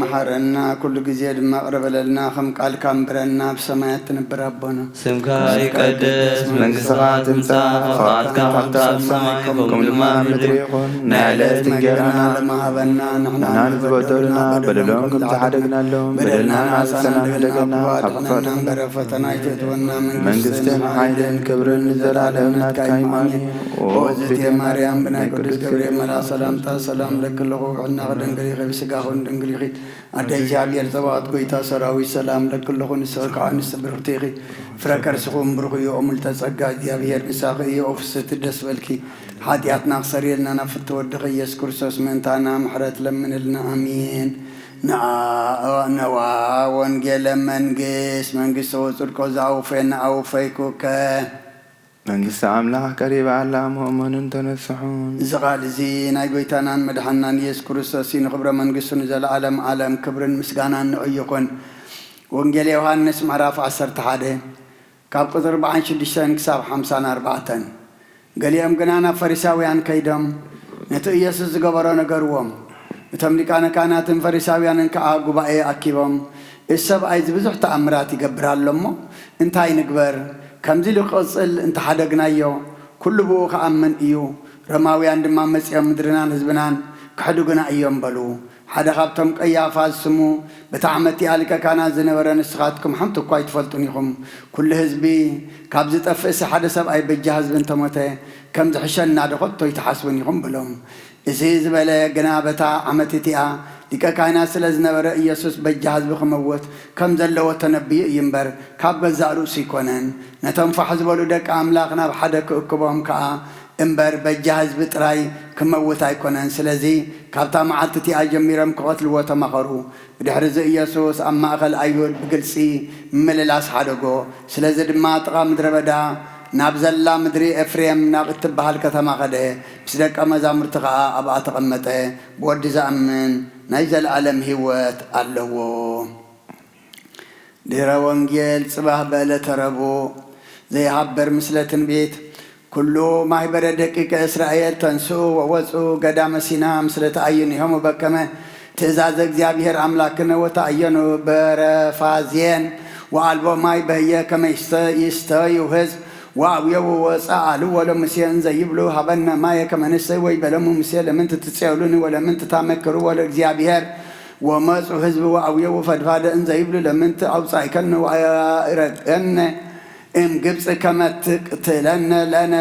መሓረና፣ ኩሉ ግዜ ድማ ቅረ በለልና፣ ከም ቃልካ እንብረና፣ ኣብ ሰማያት ትነብር ኣቦና። ስምካ ይቀደስ፣ መንግስትኻ ትምጻእ፣ ፍቓድካ ከምቲ ኣብ ሰማይ ከምኡ ድማ ኣብ ምድሪ ይኹን። ናይ ዕለት እንጀራና ለማሃበና፣ ንሕና ንዝበደሉና በደሎም ከም ዝሓደግናሎም በደልና ንሓድገና፣ ካብ ክፉእ ኣድሕነና እምበር፣ ፈተና ኣይተእትወና፣ መንግስትን ሓይልን ክብርን ንዘለኣለም ናትካ እዩ። ኣሜን። ኦ እግዝእትየ ማርያም፣ ብናይ ቅዱስ ገብርኤል መልኣኽ ሰላምታ ሰላም ለኪ ኣለኹ፣ ብሕልናኺ ድንግል ኢኺ፣ ብስጋኺ እውን ድንግል ኢኺ። ኣደ እግዚኣብሔር ጸባኦት፣ ጎይታ ሰራዊት፣ ሰላም ለኪ ኣለኹ፣ ንስኺ ከኣ ኣንስቲ ብርኽቲ ኢኺ፣ ፍረ ከርስኺ እውን ብሩኽ እዩ። ኦ ምልዕተ ጸጋ፣ እግዚኣብሔር ምሳኺ እዩ፣ ኦ ፍስሕቲ ደስ በልኪ፣ ሓጢኣትና ክሰርየልና ናብ ፍትወ ወድኺ ኢየሱስ ክርስቶስ ምእንታና ምሕረት ለምንልና። ኣሜን። ነዋ ወንጌለ መንግስት፣ መንግስተ ወጽድቆ ዘአውፌ ነአውፈይኩከ። መንግስቲ ኣምላኽ ቀሪባ ኣላ፣ ምእመኑን ተነስሑ። እዚ ቃል እዚ ናይ ጎይታናን መድሓናን ኢየሱስ ክርስቶስ እዩ። ንኽብረ መንግስቱ ንዘለኣለም ዓለም ክብርን ምስጋናን ንዑ ይኹን። ወንጌል ዮሃንስ ምዕራፍ ዓሰርተ ሓደ ካብ ቁፅሪ ኣርብዓን ሽዱሽተን ክሳብ ሓምሳን ኣርባዕተን። ገሊኦም ግና ናብ ፈሪሳውያን ከይዶም ነቲ ኢየሱስ ዝገበሮ ነገርዎም። እቶም ሊቃነ ካህናትን ፈሪሳውያንን ከኣ ጉባኤ ኣኪቦም፣ "እዚ ሰብኣይ እዚ ብዙሕ ተኣምራት ይገብር ኣሎ እሞ እንታይ ንግበር? ከምዚ ኢሉ ክቕጽል እንተሓደግናዮ፣ ኩሉ ብኡ ክኣምን እዩ። ሮማውያን ድማ መጺኦም ምድርናን ህዝብናን ከሕድጉና እዮም" በሉ። ሓደ ካብቶም ቀያፋ ዝስሙ በቲ ዓመት እቲኣ ሊቀ ካህናት ዝነበረ፣ "ንስኻትኩም ሓንቲ እኳ ኣይትፈልጡን ኢኹም። ኩሉ ህዝቢ ካብ ዝጠፍእሲ ሓደ ሰብኣይ በጃ ህዝቢ እንተሞተ ከም ዝሕሸና ዶ ከቶ ኣይትሓስቡን ኢኹም?" በሎም። እዚ ዝበለ ግና በታ ዓመት እቲኣ ሊቀ ካህናት ስለ ዝነበረ፣ ኢየሱስ በጃ ህዝቢ ክመውት ከም ዘለዎ ተነብዩ እዩ እምበር፣ ካብ ገዛእ ርእሱ ኣይኮነን። ነቶም ፋሕ ዝበሉ ደቂ ኣምላኽ ናብ ሓደ ክእክቦም ከኣ እምበር፣ በጃ ህዝቢ ጥራይ ክመውት ኣይኮነን። ስለዚ ካብታ መዓልቲ እቲኣ ጀሚሮም ክቐትልዎ ተማኸሩ። ብድሕሪ እዚ ኢየሱስ ኣብ ማእከል ኣይሁድ ብግልጺ ምምልላስ ሓደጎ። ስለዚ ድማ ጥቓ ምድረ በዳ ናብ ዘላ ምድሪ ኤፍሬም ናብ እትበሃል ከተማ ኸደ። ምስ ደቀ መዛሙርቲ ኸኣ ኣብኣ ተቐመጠ። ብወዲ ዝኣምን ናይ ዘለኣለም ህይወት ኣለዎ። ድህረ ወንጌል ጽባህ በዕለተ ረቡዕ ዘይሃብር ምስለ ትንቢት ኩሉ ማህበረ ደቂቀ እስራኤል ተንስኡ ወወፁ ገዳመ ሲና ምስለ ተኣይንሆሙ በከመ ትእዛዘ እግዚኣብሔር ኣምላክነ ወተኣየኑ በረፋዝየን ወአልቦ ማይ በህየ ከመ ይስተ- ይስተዩ ህዝብ ወአውየው ወፀአሉ ወለሙሴ እንዘ ይብሉ ሀበነ ማየ ከመ ንስተይ ወይበለሙ ሙሴ ለምንት ትጼሉኒ ወለምንት ታመክሩ ወለእግዚኣብሔር ወመፁ ህዝብ ወአውየው ፈድፋደ እንዘ ይብሉ ለምንት አውፃእከነ ወአእረገነ እም ግብፅ ከመ ትቅትለነ ለነ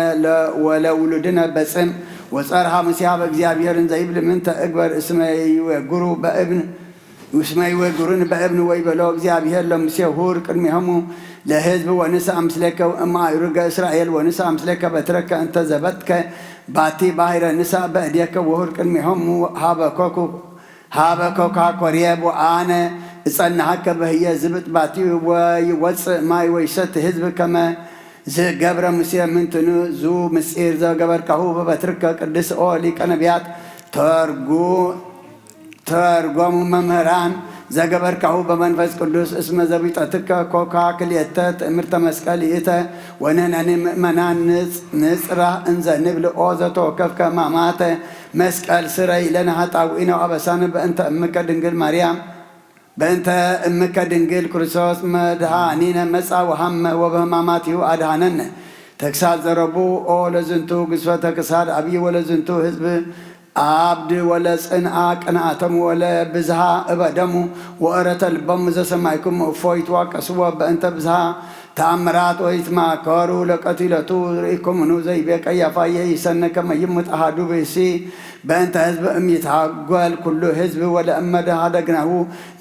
ወለውሉድነ በፅም ወፀርሃ ሙሴ ሀበ እግዚኣብሔር እንዘ ይብል ምንተ እግበር እስመ ይወግሩ በእብን እስመ ይወግሩኒ በእብን ወይበሎ እግዚኣብሔር ለሙሴ ሁር ቅድሜሆሙ ለህዝብ ወንስአ ምስሌከ እምአእሩገ እስራኤል ወንስአ ምስሌከ በትረከ እንተ ዘበጥከ ባቲ ባሕረ ንስአ በእዴከ ወሁር ቅድሜሆሙ ሀበ ኮኩ ሀበ ኮካ ኮርየብ ወአነ እጸንሐከ በህየ ዝብጥ ባቲ ወይወፅእ ማይ ወይሰቲ ህዝብ ከመ ዝገብረ ሙሴ ምንትኑ ዙ ምስጢር ዘገበርካሁ በበትርከ ቅድስ ኦ ሊቀ ነቢያት ተርጉ ተርጎሙ መምህራን ዘገበርካሁ በመንፈስ ቅዱስ እስመ ዘቢጠትከ ኮካ ክልኤተ ትእምርተ መስቀል ይእተ ወንሕነኒ ምእመናን ንጽ- ንጽራህ እንዘ ንብል ኦ ዘተወከፍከ ማማተ መስቀል ስረይ ለነ ኃጣውኢነ አበሳነ በእንተ እምከ ድንግል ማርያም በእንተ እምከ ድንግል ክርስቶስ መድኃኒነ መጻ ወሃመ ወበህማማቲሁ አድኃነነ። ተክሳት ዘረቡ ኦ ለዝንቱ ግዝፈተ ክሳድ አብይ ወለዝንቱ ህዝብ አብድ ወለጽንአ ቅንአቶም ወለብዝሃ እበደሙ ወእረተ ልቦሙ ዘሰማይኩም እፎ ይትዋቀስዎ በእንተ ብዝሃ ተአምራት ወይትማከሩ ለቀቲለቱ ርኢኩምኑ ዘይቤ ቀያፋ የኢሰነ ከመ ይሙት አሃዱ ብእሲ በእንተ ህዝብ እም ይትሃጎል ኩሉ ህዝብ ወለእመደ ሃደግናሁ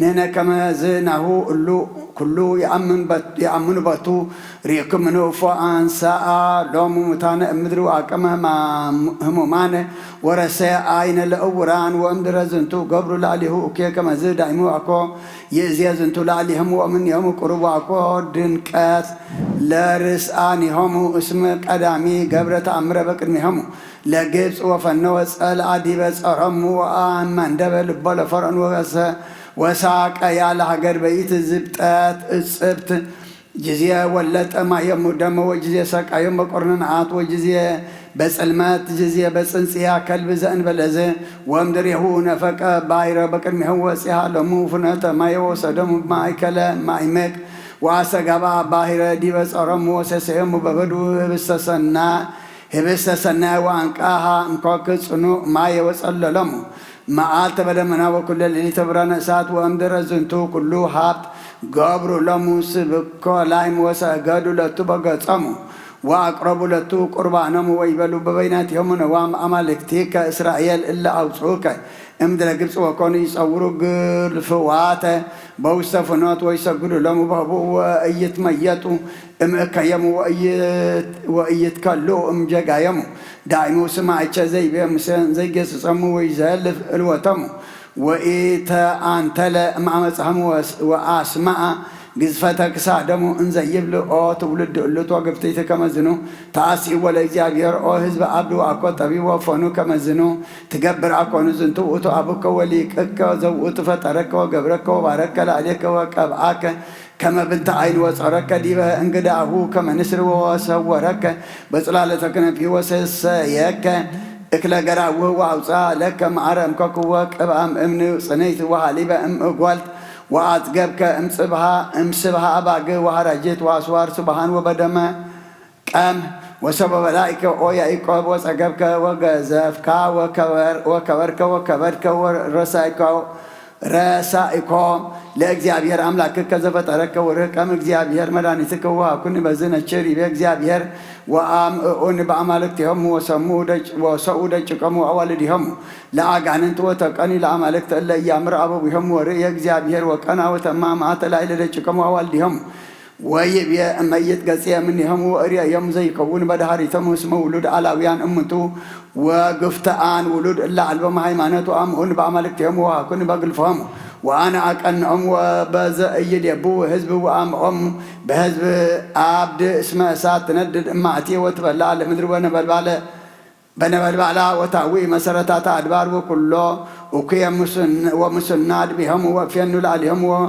ንህነ ከመ ዝናሁ እሉ ኩሉ ይኣምን በት-፣ ይኣምኑ በቱ። ርኢኩም ንእፎ ኣንሰኣ ሎሙ ሙታነ እምድሪ ወኣቀመ ህማ-፣ ህሙማነ ወረሰ ኣይነ ለእውራን ወእምድረ ዝንቱ ገብሩ ላዕሌሁ እኩየ ከመዝ ዳይሙ ኣኮ ይእዜ ዝንቱ ላዕሌሆሙ ወእምኔሆሙ ቁሩብ ኣኮ ድንቀት ለርስኣኒሆሙ እስመ ቀዳሚ ገብረ ተኣምረ በቅድሜሆሙ ለግብፅ ወፈነወ ጸልኣ ዲበ ጸሮሙ ወኣመንደበ ልቦ ለፈርዖን ወሰ-፣ ወሳቀያ ለሃገር በይት ዝብጠት እጽብት ጅዜ ወለጠ ማየሙ ደመ ወጅዜ ሰቃዮም በቆርንንዓት ወጅዜ በጽልመት ጅዜ በጽንጽያ ከልብ ዘእንበለዘ ወምድሬሁ ነፈቀ ባይረ በቅድሜሁ ወፂሃ ለሙ ፍኖተ ማየ ወሰደሙ ማእከለ ማይመቅ ወአሰጋባ ባይረ ዲበ ጸሮሙ ወሰሰዮሙ በበዱ ህብስተ ሰና ህብስተ ሰናይ ወአንቃሃ እምኮክ ጽኑዕ ማየ ወጸለሎሙ መዓልተ በደመና ወኩለ ሌሊተ ብርሃነ እሳት ወእምድረ ዝንቱ ኩሉ ሃብት ገብሩ ሎሙ ስብኮ ላይም ወሰገዱ ለቱ በገጾሙ ወአቅረቡ ለቱ ቁርባኖሙ ወይበሉ በበይናቲሆሙ ነዋም አማልክቲከ እስራኤል እለ አውፅኡከ እምድረ ግብፅ ወኮኑ ይፀውሩ ግልፍዋተ በውስተ ፍኖት ወይሰግዱ ሎሙ በህቡ ወእይትመየጡ እምእከየሙ ወእይት-፣ ወእይትከሉ እምጀጋየሙ። ዳይሙ ስማዕቸ ዘይቤ ሙሴን ዘይገስጸሙ ወይዘልፍ እልወተሙ። ወኢተአንተለ እምአመፅሐሙ ወስ-፣ ወአስመዐ ግዝፈተ ክሳደሙ እንዘ ይብል ኦ ትውልድ እሉ ትወግፍቲቲ ከመዝኑ ተአስእዎ ለእግዚኣብሔር ኦ ህዝብ አብዱ አኮ ጠቢብ ወፎኑ ከመዝኑ ትገብር አኮኑ ዝንቱ ውእቱ አቡከ ወሊቅከ ዘውእቱ ፈጠረከ ወገብረከ ወባረከ ለአሌከ ወቀብአከ ከመ ብንተ አይን ወጸረከ ዲበ እንግዳሁ ከመ ንስር ወሰወረከ በጽላለተ ክነፊ ወሰሰየከ እክለ ገራውህ ወአውፅአ ለከ መዓረ እምከኩ ወቅብአ እምኒ ጽንይት ወሃሊበ እምእጓልት ወአጽገብከ እምጽብሃ እምስብሃ አባግ ወሃራጅት ወአስዋር ሱብሃን ወበደመ ቀም ወሰበ በላይከ ኦ ያዕቆብ ወጸገብከ ወገዘፍካ ወከበር-፣ ወከበርከ ወከበድከ ወረሳይከ ረሳኢኮ ለእግዚኣብሔር አምላክከ ዘፈጠረከ ወርህቀም እግዚአብሔር መድኃኒትከ ወሃኩኒ በዝነችር ይቤ እግዚአብሔር ወአምእኡኒ በአማልክቲሆሙ ወሰምኡ ደጭ-፣ ወሰኡ ደጭቆሙ ወአዋልዲሆሙ ለአጋንንት ወተቀኒ ለአማልክት እለ እያምር አበዊሆሙ ወርእየ እግዚአብሔር ወቀና ወተማ መዓተ ላዕለ ደጭቆሙ ወአዋልዲሆሙ ወይብየ እመይት ገጽየ እምኔሆሙ ወእርየዮም ዘይከውን በድሃሪቶም እስመ ውሉድ አላውያን እምንቱ ወግፍተአን ውሉድ እለ አልቦም ሃይማኖት ወአምኡን በአማልክቲሆሙ ወሃኩኒ በግልፎሙ ወአነ አቀንኦም ወበዘ እይዴቡ ህዝብ ወአምኦም በህዝብ አብድ እስመ እሳት ትነድድ እማእቲ ወትበልዓ ለምድሪ ወነበልባለ በነበልባላ ወታዊ መሰረታታ አድባር ወኩሎ እኩየ ሙስን-፣ ወሙስና ድቢሆሙ ወእፌኑ ለአሊሆሙ ወ-፣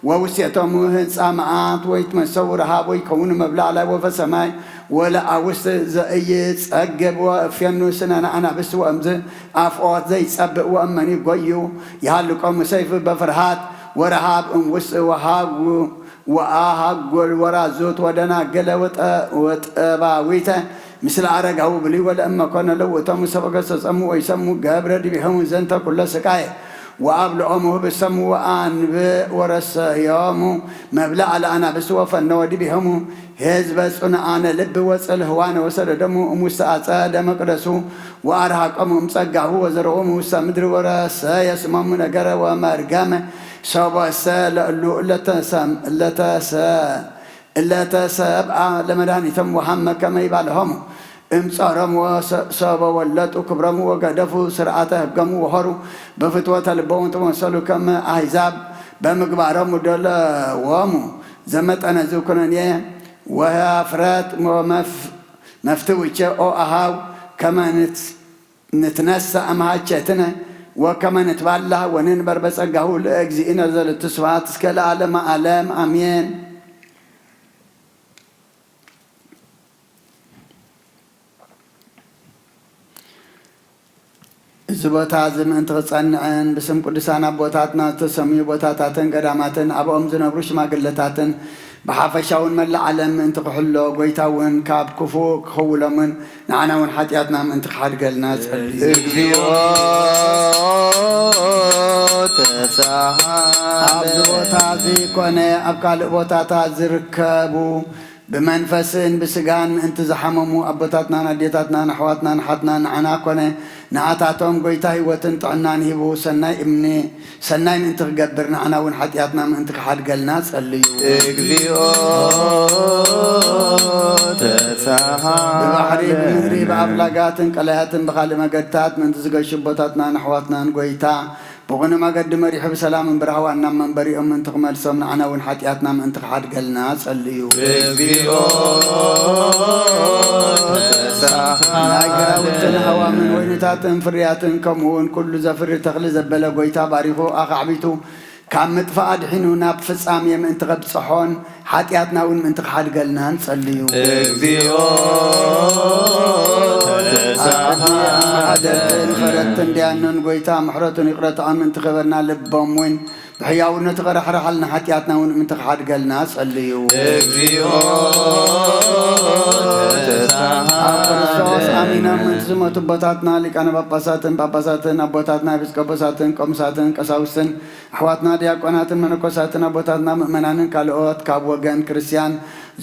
ወውስቴቶሙ ህንፃ መዓት ወይትመሰው ረሃብ ወይከውኑ መብላዕ ላይ ወፈ ሰማይ ወለአውስት ዘእይጸግብ ወእፌኑ ስነነ አናብስት ወእምዝ አፍኦት ዘይጸብእ ወእመኒ ጎዩ ይሃልቆሙ ሰይፍ በፍርሃት ወረሃብ እምውስጥ ወሃጉ ወአሃጎል ወራዙት ወደናገለ ወጠ-፣ ወጠባዊተ ምስለ አረጋዊ ብሉይ ወለእመ ኮነ ለውእቶሙ ሰበ ገሰጾሙ ወይሰሙ ገብረ ዲቢሆሙ ዘንተ ኩሎ ስቃየ ወአብልኦሙ ህብሰሙ ወአንብእ ወረሰዮሙ መብልዐ ለአናብስት ወፈነወ ዲቢሆሙ ህዝበ ጽኑዓነ ልብ ወጽልህዋነ ወሰደዶሙ እሙስተ አጸደ መቅደሱ ወአርሃቆሙ እምጸጋሁ ወዘርኦሙ ውስተ ምድሪ ወረሰየ ስሞሙ ነገረ ወመርገመ ሰቦሰ ለእሉ እለተሰም-፣ እለተሰ-፣ እለተሰብአ ለመድኃኒቶም ወሐመ ከመ ይባልሆሙ እምጸሮም ወሰ-፣ ሰቦ ወለጡ ክብሮሙ ወገደፉ ስርዓተ ህጎሙ ወሆሩ በፍትወተ ልቦሙ ተመሰሉ ከመ አሕዛብ በምግባሮሙ ደለዎሙ ዘመጠነ ዝኩነኔ ወሀፍረት ወመፍ-፣ መፍትውቼ ኦ አሃው ከመ ንት-፣ ንትነሳ እምሃቸትነ ወከመ ንትባላህ ወንንበር በጸጋሁ ለእግዚእነ ዘለቱ ስብሐት እስከ ለዓለመ ዓለም አሜን። እዚ ቦታ እዚ ምእንቲ ክጸንዕን ብስም ቅዱሳን ኣቦታትና ዝተሰምዩ ቦታታትን ገዳማትን ኣብኦም ዝነብሩ ሽማግለታትን ብሓፈሻውን መላእ ዓለም ምእንቲ ክሕሎ፣ ጎይታ እውን ካብ ክፉእ ክኸውሎምን ንዓና እውን ሓጢኣትና ምእንቲ ክሓድገልና ጸልዩ። እግዚኦ ተሳሃለ። ኣብዚ ቦታ እዚ ኮነ ኣብ ካልእ ቦታታት ዝርከቡ ብመንፈስን ብስጋን ምእንቲ ዝሓመሙ ኣቦታትናን ኣዴታትናን ኣሕዋትናን ሓትናን ንዓና ኮነ ንዓታቶም ጐይታ ህይወትን ጥዕናን ሂቡ ሰናይ እምኒ ሰናይ ምእንቲ ክገብር ንዓና እውን ሓጢኣትና ምእንቲ ክሓድገልና ጸልዩ። እግዚኦ ተሳሃለ ብባሕሪ ብምድሪ ብኣፍላጋትን ቀላያትን ብኻልእ መገድታት ምእንቲ ዝገሹ ኣቦታትናን ኣሕዋትናን ጐይታ ብቕኑዕ መገዲ መሪሑ ብሰላምን ብራህዋን ናብ መንበሪኦም ምእንቲ ክመልሶም ንዓና እውን ሓጢኣትና ምእንቲ ክሓድገልና ጸልዩ። እግዚኦ ናይ ተሳሃለ ግራውትን ሃዋምን ወይንታትን ፍርያትን ከምኡ እውን ኩሉ ዘፍሪ ተኽሊ ዘበለ ጐይታ ባሪኹ ኣኻዕቢቱ ካብ ምጥፋእ ኣድሒኑ ናብ ፍጻሜ ምእንቲ ከብጽሖን ሓጢኣትና እውን ምእንቲ ክሓድገልና ንጸልዩ። እግዚኦ ኣብ ቅድሚ ኣመሓደርትን ፈረድትን ደያኑን ጐይታ ምሕረቱን ይቕረታኡን ምእንቲ ክህበና ልቦም እውን ብሕያውነቱ ከራሕርሓልና ሓጢኣትና እውን ምእንቲ ክሓድገልና ጸልዩ። እግዚኦ ኣብ ክርስቶስ ተሳሃለ ኣሚኖም ምእንቲ ዝሞቱ ኣቦታትና ሊቃነ ጳጳሳትን ጳጳሳትን ኣቦታትና ኤጲስቆጶሳትን ቆምሳትን ቀሳውስትን ኣሕዋትና ዲያቆናትን መነኮሳትን ኣቦታትና ምእመናንን ካልኦት ካብ ወገን ክርስትያን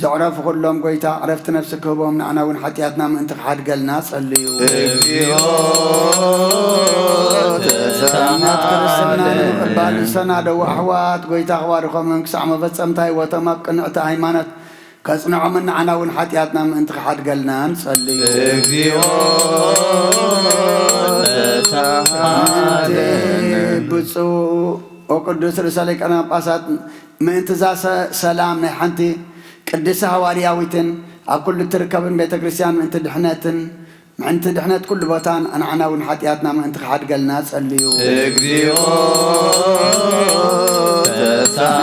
ዘዕረፉ ኩሎም ጐይታ ዕረፍቲ ነፍሲ ክህቦም ንዓና እውን ሓጢኣትና ምእንቲ ክሓድገልና ጸልዩ። እግዚኦ እምነት ክርስትና ተሳሃለ ንምቕባል ዝሰናደዉ ኣሕዋት ጐይታ ክባርኾምን ክሳዕ መፈጸምታ ህይወቶም ኣብ ቅንዕቲ ሃይማኖት ከጽንዖምን ንዓና እውን ሓጢኣትና ምእንቲ ክሓድገልና ንጸልዩ። እግዚኦ ተሳሃለ ብፁዕ ወቅዱስ ርእሰ ሊቃነ ጳጳሳት ምእንቲ እዛ ሰ- ሰላም ናይ ሓንቲ ቅድስቲ ሃዋርያዊትን ኣብ ኩሉ እትርከብን ቤተ ክርስቲያን ምእንቲ ድሕነትን ምእንቲ ድሕነት ኩሉ ቦታን ኣንዓና እውን ሓጢኣትና ምእንቲ ክሓድገልና ጸልዩ። እግዚኦ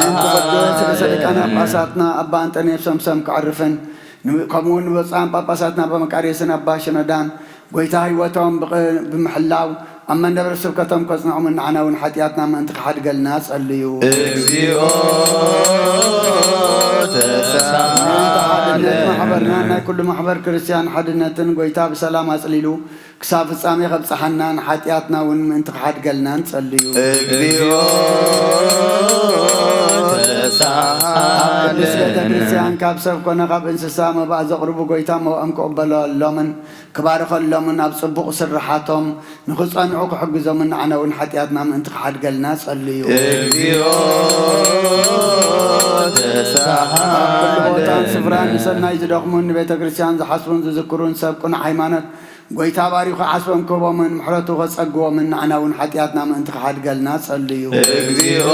ምእንቲ ቅዱስ ርእሰ ሊቃነ ተሳሃለ ጳጳሳትና ኣባ እንጠንዮስ ሰምሰም ክዕርፍን ን- ከምኡ እውን ንብፁዓን ጳጳሳትና ኣባ መቃርዮስን ኣባ ሽኖዳን ጐይታ ህይወቶም ብቕ- ብምሕላው ኣብ መንበረ ስብከቶም ከጽንዖምን ንዓና እውን ሓጢኣትና ምእንቲ ክሓድገልና ጸልዩ። እግዚኦ ምእንቲ ሓድነት ተሳሃለ ማሕበርናን ናይ ኩሉ ማሕበር ክርስትያን ሓድነትን ጐይታ ብሰላም ኣጽሊሉ ክሳብ ፍጻሜ ከብጽሓናን ሓጢኣትና እውን ምእንቲ ክሓድገልና ንጸልዩ። እግዚኦ ኣብ ቅድስት ቤተ ተሳሃለነ ክርስቲያን ካብ ሰብ ኮነ ካብ እንስሳ መባእ ዘቕርቡ ጐይታ መባኦም ክቕበለሎምን ክባርኸሎምን ኣብ ጽቡቕ ስርሓቶም ንኽጸንዑ ክሕግዞምን ንዓና እውን ሓጢኣትና ምእንቲ ክሓድገልና ጸልዩ። እግዚኦ ኣብ ኩሉ ቦታን ስፍራን ተሳሃለነ ንሰናይ ዝደኽሙን ንቤተ ክርስቲያን ዝሓስቡን ዝዝክሩን ሰብ ቅኑዕ ሃይማኖት ጐይታ ባሪኹ ዓስቦም ክህቦምን ምሕረቱ ከጸግቦምን ንዓና እውን ሓጢኣትና ምእንቲ ክሓድገልና ጸልዩ። እግዚኦ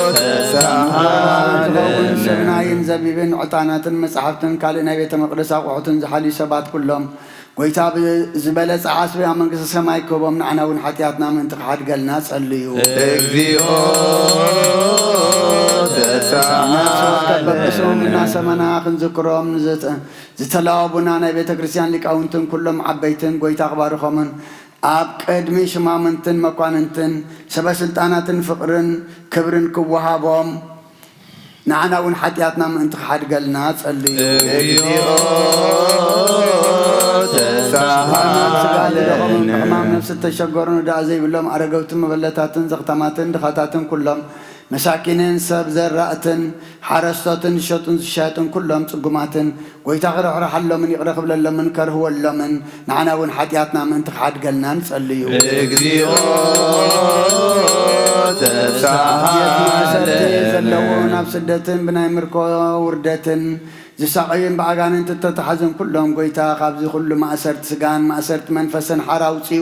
ዝኸውን ተሳሃለነ ስርናይን ዘቢብን ዕጣናትን መጻሕፍትን ካልእ ናይ ቤተ መቕደስ ኣቑሑትን ዝሓልዩ ሰባት ኩሎም ጐይታ ብዝበለጸ ዓስቢ ኣብ መንግስተ ሰማይ ክህቦም ንዓና እውን ሓጢኣትና ምእንቲ ክሓድገልና ጸልዩ። እግዚኦ ነፍሲ ወከፍ በብስሞም ተሳሃለነ እናሰመና ክንዝክሮም ንዝተ- ዝተላወቡና ናይ ቤተ ክርስቲያን ሊቃውንትን ኩሎም ዓበይትን ጐይታ ክባርኾምን ኣብ ቅድሚ ሽማምንትን መኳንንትን ሰበ ስልጣናትን ፍቕርን ክብርን ክወሃቦም ንዓና እውን ሓጢኣትና ምእንቲ ክሓድገልና ጸልዩ። እግዚኦ ብሕማም ስጋ ዝደኸሙን ተሳሃለነ ብሕማም ነፍሲ እተሸገሩን ዳኣ ዘይብሎም ኣረገውትን መበለታትን ዘኽታማትን ድኻታትን ኩሎም መሳኪንን ሰብ ዘራእትን ሓረስቶትን ዝሸጡን ዝሻየጡን ኩሎም ጽጉማትን ጐይታ ክርሕርሓሎምን ይቕረ ክብለሎምን ከርህወሎምን ንዓና እውን ሓጢኣትና ምእንቲ ክሓድገልና ንጸልዩ። እግዚኦ ኣዴት ማእሰርቲ ዘለዉ ተሳሃለነ ናብ ስደትን ብናይ ምርኮ ውርደትን ዝሳቐዩን ብኣጋንንቲ እተተሓዙን ኩሎም ጐይታ ካብዚ ኩሉ ማእሰርቲ ስጋን ማእሰርቲ መንፈስን ሓራ ኣውጽኡ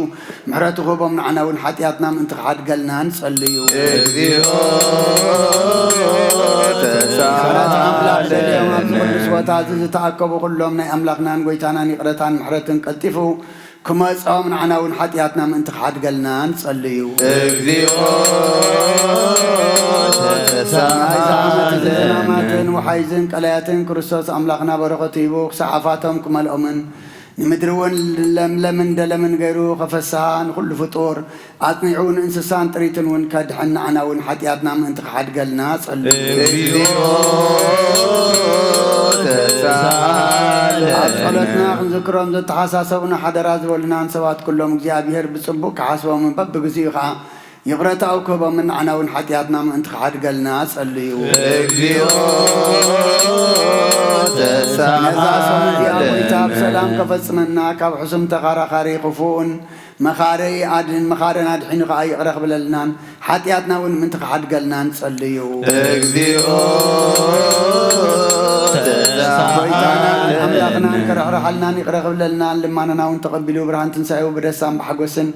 ምሕረቱ ክህቦም ንዓና እውን ሓጢኣትና ምእንቲ ክሓድገልና ንጸልዩ። እግዚኦ ምሕረት ኣምላኽ ደልዮም ኣብዚ ተሳሃለነ ቅዱስ ቦታ እዚ ዝተኣከቡ ኩሎም ናይ ኣምላኽናን ጐይታናን ይቕረታን ምሕረትን ቀልጢፉ ክመጾም ንዓና እውን ሓጢኣትና ምእንቲ ክሓድገልና ንጸልዩ። እግዚኦ ናይዚ ዓመት እዚ ተሳሃለነ ዝናማትን ወሓይዝን ቀላያትን ክርስቶስ ኣምላኽና በረኸቱ ሂቡ ክሳዕ ኣፋቶም ክመልኦምን ንምድሪ እውን ለምለምን ደለምን ገይሩ ከፈስሳ ንኹሉ ፍጡር ኣጽኒዑ ንእንስሳን ጥሪትን እውን ከድሕን ንዓና እውን ሓጢኣትና ምእንቲ ክሓድገልና ጸልዩ። እግዚኦ ኣብ ጸሎትና ተሳሃለነ ክንዝክሮም ዘተሓሳሰቡና ሓደራ ዝበሉናን ሰባት ኩሎም እግዚኣብሔር ብጽቡቕ ክሓስቦምን በብግዚኡ ኸዓ ይቕረታኡ ክህቦምን ንዓና እውን ሓጢኣትና ምእንቲ ክሓድገልና ጸልዩ። እግዚኦ ነዛ ሰሙን እዚኣ ጎይታ ብሰላም ከፈጽመና፣ ካብ ሕሱም ተኻራኻሪ ክፉእን መኻረይ ኣድን መኻረን ኣድሒኑ ከኣ ይቕረ ክብለልናን ሓጢኣትና እውን ምእንቲ ክሓድገልና ንጸልዩ። እግዚኦ ተሳሃለን። ጎይታናን ኣምላኽናን ክርሕርሓልናን ይቕረ ክብለልናን ልማናና እውን ተቐቢሉ ብርሃን ትንሳኤኡ ብደስታን ብሓጎስን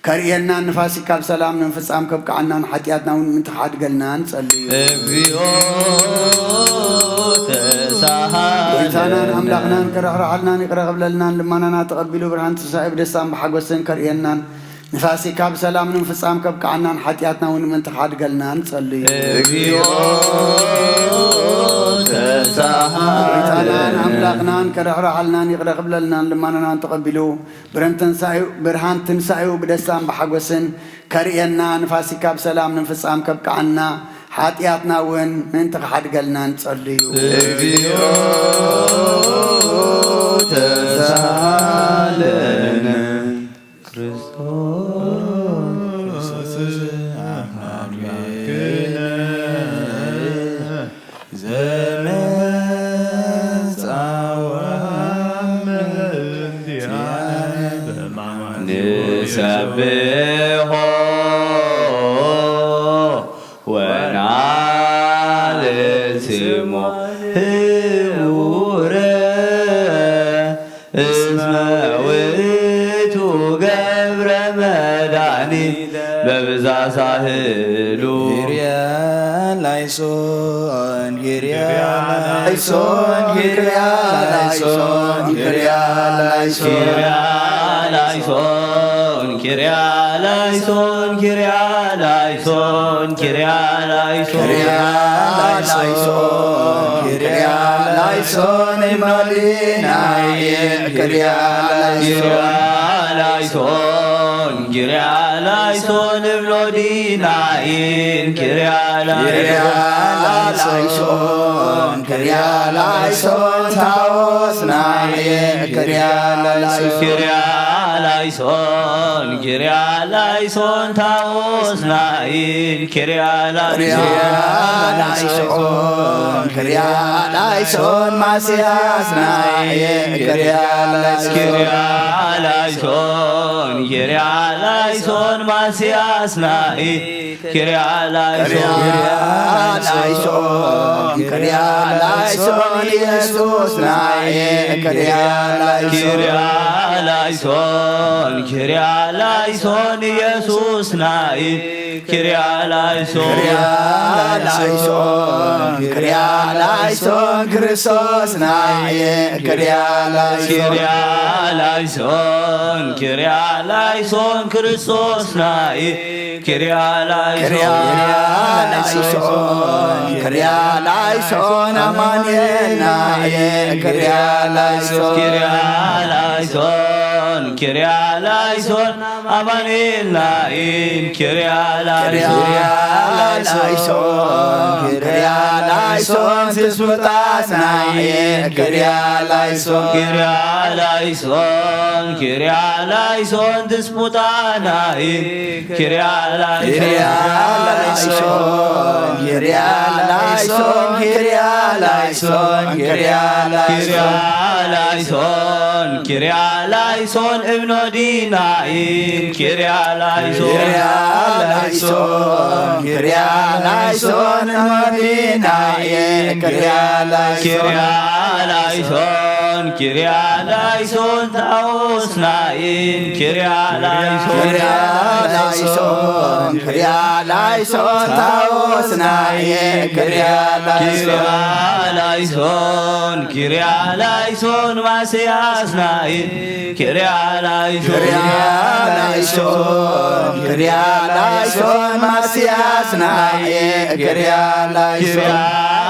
ከርእየናን ንፋሲካ ብሰላም ንምፍጻም ከብቅዓናን ሓጢኣትና እውን ምእንቲ ክሓድገልና ንጸልዩ። እግዚኦ ተሳሃለን። ጎይታናን ኣምላኽናን ክርሕርሓልናን ይቕረ ክብለልናን ልማናና ተቐቢሉ ብርሃን ትንሳኤ ብደስታን ብሓጎስን ከርእየናን ንፋሲካ ብሰላም ንምፍጻም ከብቅዓናን ሓጢኣትና እውን ምእንቲ ክሓድገልና ንጸልዩ። እግዚኦ ተሳሃለን። ጎይታናን ኣምላኽናን ከርሕርሓልናን ይቕረ ክብለልናን ልማናናን ተቐቢሉ ብርሃን ትንሳኤኡ ብደስታን ብሓጎስን ከርእየና ንፋሲካ ብሰላም ንምፍጻም ከብቅዓና ሓጢኣትና እውን ምእንቲ ክሓድገልና ንጸልዩ። እግዚኦ ተሳሃለን። ክርስቶስ ኣምላክነ ዘመጻወ ንሰብሖ ወናልስሞ ህቡረ እስመ ውእቱ ገብረ መድኃኒት በብዛ ሳህሉ። ኪርያ ላይሶን፣ ኪርያ ላይሶን፣ ኪርያ ላይሶን፣ ኪርያ ላይሶን። ኪርያ ላይሶን፣ ኪርያ ላይሶን፣ ኪርያ ላይሶን፣ ኪርያ ላይሶን። ኪርያ ላይሶን፣ ኪርያ ላይሶን፣ እመሊናይ፣ ኪርያ ላይሶን። ኪርያ ላይሶን፣ ኪርያ ላይሶን፣ እብሎ ዲናይን፣ ኪርያ ኪርያ ላይሶን። ላይሶን፣ ኪርያ ላይሶን፣ ታወስናይ፣ ኪርያ ላይሶን። ኪርያ ላይሶን፣ ኪርያ ላይሶን፣ ታወስናይን፣ ኪርያ ላይሶን። ኪርያ ላይሶን፣ ኪርያ ላይሶን፣ ማስያስናይ፣ ኪርያ ላይሶን። ኪርያ ላይሶን፣ ኪርያ ላይሶን፣ ማስያስናይ፣ ኪርያ ላይሶን። ኪርያ ላይሶን፣ ኪርያ ላይሶን፣ ኢየሱስናይ፣ ኪርያ ላይሶን። ኪርያ ላይሶን፣ ኪርያ ላይሶን፣ ኢየሱስናይ፣ ኪርያ ላይሶን። ኪርያ ላይሶን፣ ኪርያ ላይሶን፣ ክርስቶስናይ፣ ኪርያ ላይሶን። ኪርያ ላይሶን፣ ኪርያ ላይሶን፣ ክርስቶስናይ፣ ኪርያ ላይሶን። ኪርያ ላይሶን፣ ኪርያ ላይሶን፣ ኣማኑኤልናይ፣ ኪርያ ላይሶን። ኪርያ ላይሶን፣ ኪርያ ላይሶን፣ ኣማኑኤልናይን፣ ኪርያ ላይሶን። ኪርያ ላይሶን፣ ኪርያ ላይሶን፣ ትስብእታስናይ፣ ኪርያ ላይሶን። ኪርያ ላይሶን፣ ኪርያ ላይሶን፣ ትስብእታናይ፣ ኪርያ ላይሶን። ኪርያ ላይሶን፣ ኪርያ ላይሶን፣ ኪርያ ላይሶን፣ ኪርያ ኪርያ ላይሶን። ላይሶን፣ ኪርያ ላይሶን፣ እብኖ ዲናይን፣ ኪርያ ላይሶን። ኪርያ ላይሶን፣ ኪርያ ላይሶን፣ እብኖ ዲናይን፣ ኪርያ ላይሶን። ኪርያ ላይሶን፣ ኪርያ ላይሶን፣ ታወስናይን፣ ኪርያ ላይሶን። ኪርያ ላይሶን፣ ኪርያ ላይሶን፣ ታወስናይን፣ ኪርያ ላይሶን። ኪርያ ላይሶን፣ ኪርያ ላይሶን፣ ማስያስናይን፣ ኪርያ ላይሶን። ኪርያ ላይሶን፣ ኪርያ ላይሶን፣ ማስያስናይን፣ ኪርያ ላይሶን። ኪርያ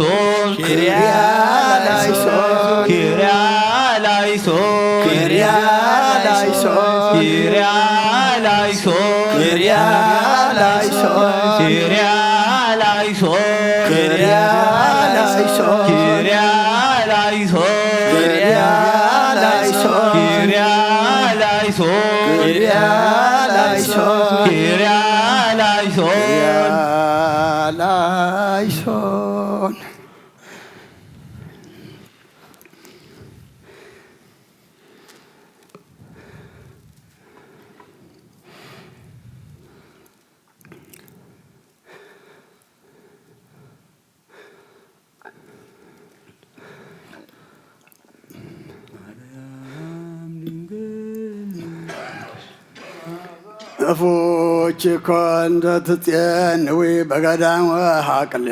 ላይሶን፣ ኪርያ ላይሶን፣ ኪርያ ላይሶን፣ ኪርያ ላይሶን፣ ኪርያ ላይሶን፣ ኪርያ ላይሶን፣ ኪርያ ላይሶን፣ ኪርያ ላይሶን፣ ኪርያ ላይሶን፣ ኪርያ ላይሶን፣ ኪርያ ላይሶን፣ ኪርያ ላይሶን፣ ኪርያ ላይሶን፣ ኪርያ ላይሶን። እፉች እኮ እንተ ትጼንዊ በገዳም ወሃቅል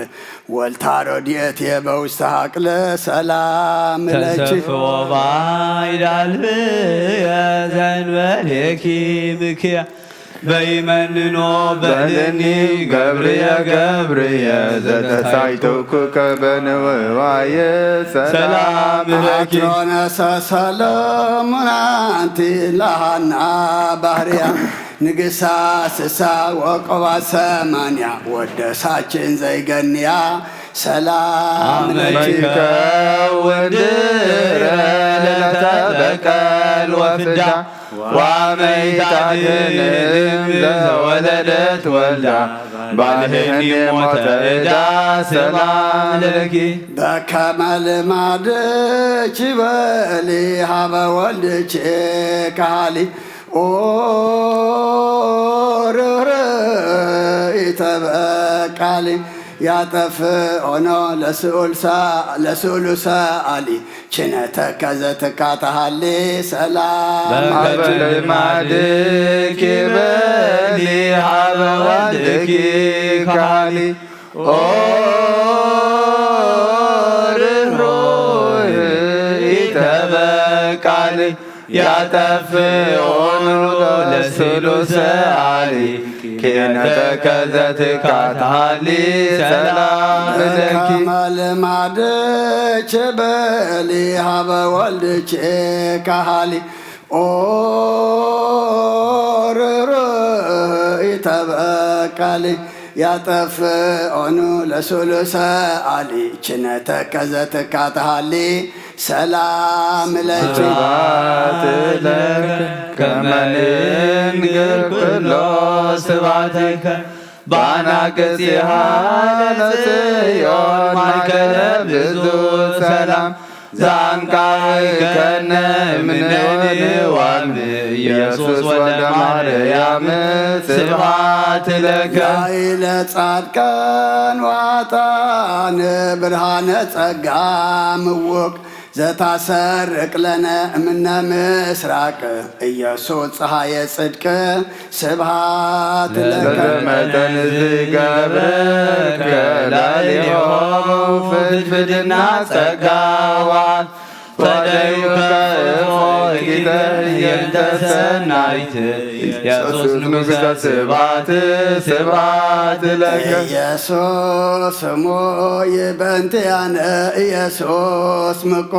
ወልታ ረድኤት በውስተ ሃቅለ ሰላም ለኪ። ተሰፍዎ ባይዳልብየ ዘንበሌኪ ምክያ በይመንኖ በልኒ ገብርየ ገብርየ ዘተሳይቶኩ ከበንዋየ ሰላም ለኪ። አትሮነሰ ሰሎሞን አንቲ ለሃና ባህርያ ንግሳ ስሳ ወቆባ ሰማንያ ወደሳችን ዘይገንያ ሰላም ለኪ። አመይከ ወንድረ ለተበቀል ወፍዳ ዋመይታድንም ዘወለደት ወልዳ ባልህኒ ሞተ ዕዳ ሰላም ለኪ። በከመ ልማድኪ በሊ ሀበ ወልድኪ ካሊ ኦ ርህርህ ኢተበቃሊ ያጠፍኦኖ ለስኡል ሰ- ለስኡሉ ሰአሊ ችነተከ ዘትካተሃሊ ሰላም በከመ ልማድኪ በሊ ሀበ ወልድኪ ካሊ ኦ ርህሩህ ኢተበቃሊ ያጠፍኦኑ ለስሉሰ አሊ ኪነተከ ዘትካታሊ ሰላም ለኪ። ከመ ልማድኪ በሊ ሀበ ወልድኪ ካሃሊ ኦ ርህሩህ ኢተበቃሊ ያጠፍኦኑ ለስሉሰ አሊ ችነተከ ዘትካታሊ ሰላም ለኪ። ስብሐት ለከ ከመ ንንግር ኩሎ ስብሐተከ ባናቅጽሃ ለጽዮን ማእከለ ብዙ ሰላም ዛንቃይከነ እምነ ንዋም ኢየሱስ ወልደ ማርያም ስብሐት ለከ። ላዕለ ጻድቃን ወኃጥኣን ብርሃነ ጸጋ ምውቅ ዘታሰርቅ ለነ እምነ ምስራቅ ኢየሱስ ፀሐየ ጽድቅ ስብሐት ለከ። በዘመጠን ዝገብርከ ላዕሌሆ ፍድፍድና ጸጋዋት ፈደዩከ እፎ ኪተ የንተ ሰናይት ኢየሱስ ንጉሰ ስብሐት ስብሐት ለከ። ኢየሱስ ስሙ ይበንትያነ ኢየሱስ ምቁ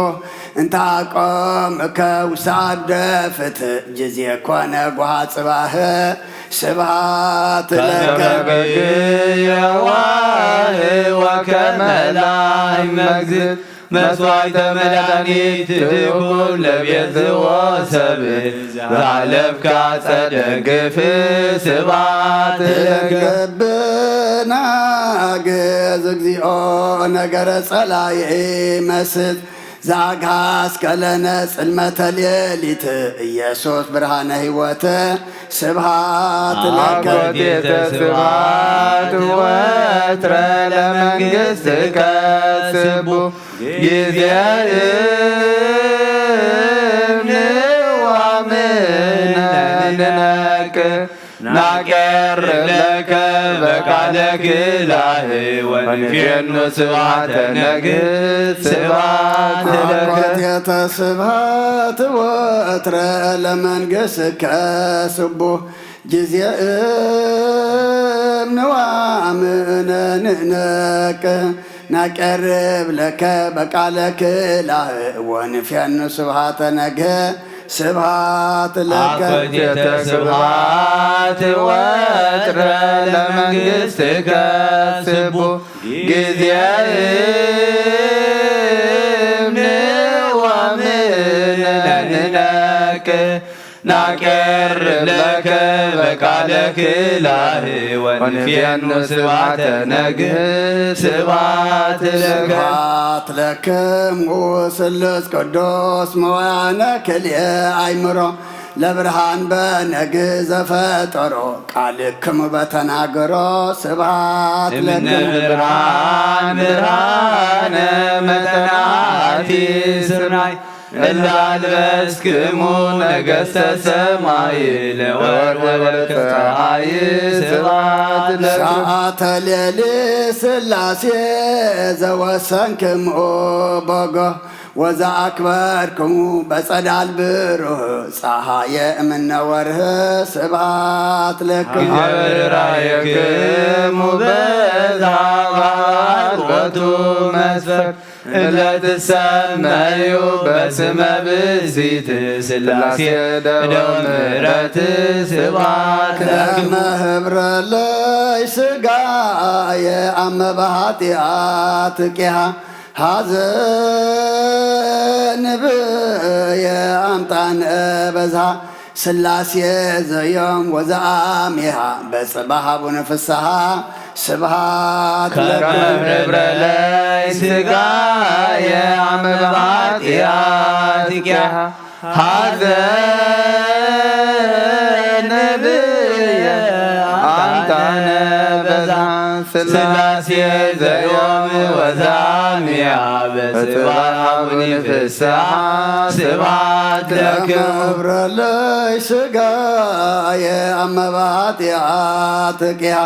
እንታቆምከ ውሳደ ፍትሕ ጊዜ ኮነ ጓሃ ጽባህ ስብሐት ለከ። ከመ በግ የዋህ ወከመ ላህም መግዝእ መስዋዕተ መድኃኒት ትኩን ለቤዝዎ ሰብ ዘአለፍካ ጸደግፍ ስብሐት ለከ። ልብና ግዝ እግዚኦ ነገረ ጸላኢ መስጥ ዛግሃስከ ለነ ጽልመተ ሌሊት ኢየሱስ ብርሃነ ሕይወት ስብሐት ለከ። አኮቴተ ስብሐት ወትረ ለመንግሥትከ ስቡ ጊዜ እምንዋምነ ንነቅ ናቄር ለከ በቃለ ክላህ ወንፌኑ ስብሐተ ነግህ ስብሐት ለከ። አኮቴተ ስብሐት ወትረ ለመንግሥትከ ስቡሕ ጊዜ እምንዋምነ ንነቅ نقرب لك بقالك لا ونفين سبحات نجه سبحات لك. أخذت سبحات وتر لمنجستك سبو جزيا من ومن أنك نقرب لك بقالك لا ونفين سبحات نجه سبحات لك. ስብሐት ለክሙ ስሉስ ቅዱስ መዋያነ ክልኤ ኣይምሮ ለብርሃን በነግ ዘፈጠሮ ቃልክሙ በተናገሮ ስብሐት እምነ ለክሙ። ብርሃን ብርሃነ መጠናቲ ስርናይ እላልበስክሙ ነገስተ ሰማይ ለወርቅ ወለጸሃይ ስብሐት ለክሙ። ሰዓተ ሌሊ ስላሴ ዘወሰንክሙ በጎ ወዘኣክበርክሙ በጸዳል ብሩህ ጸሃየ እምነ ወርህ ስብሐት ለክሙ። ገብራየክሙ በዛ ባልቦቱ መስፈር እለ ትሰመዩ በስመ ብእሲት ስላሴ ደው ምሕረት ስብሐት ለክሙ። ከመ ህብረ ለይ ስጋየ አመ በኃጢአት ቂሃ ሐዘን ብየ አምጣነ በዝሃ ስላሴ ዘዮም ወዘአሜሃ በጽባሃ ቡነ ፍስሃ ስብሃት ከመ ለከ ህብረ ለይ ስጋየ አመ በኃጢአት ኪያሃ ሐዘን ብየ አምጣነ በዛ ስላሴ ዘዮም ወዛሚያ በጽባሃ ቡነ ፍስሃ ስብሃት ለከ ህብረ ለይ ስጋየ አመ በኃጢአት ቂሃ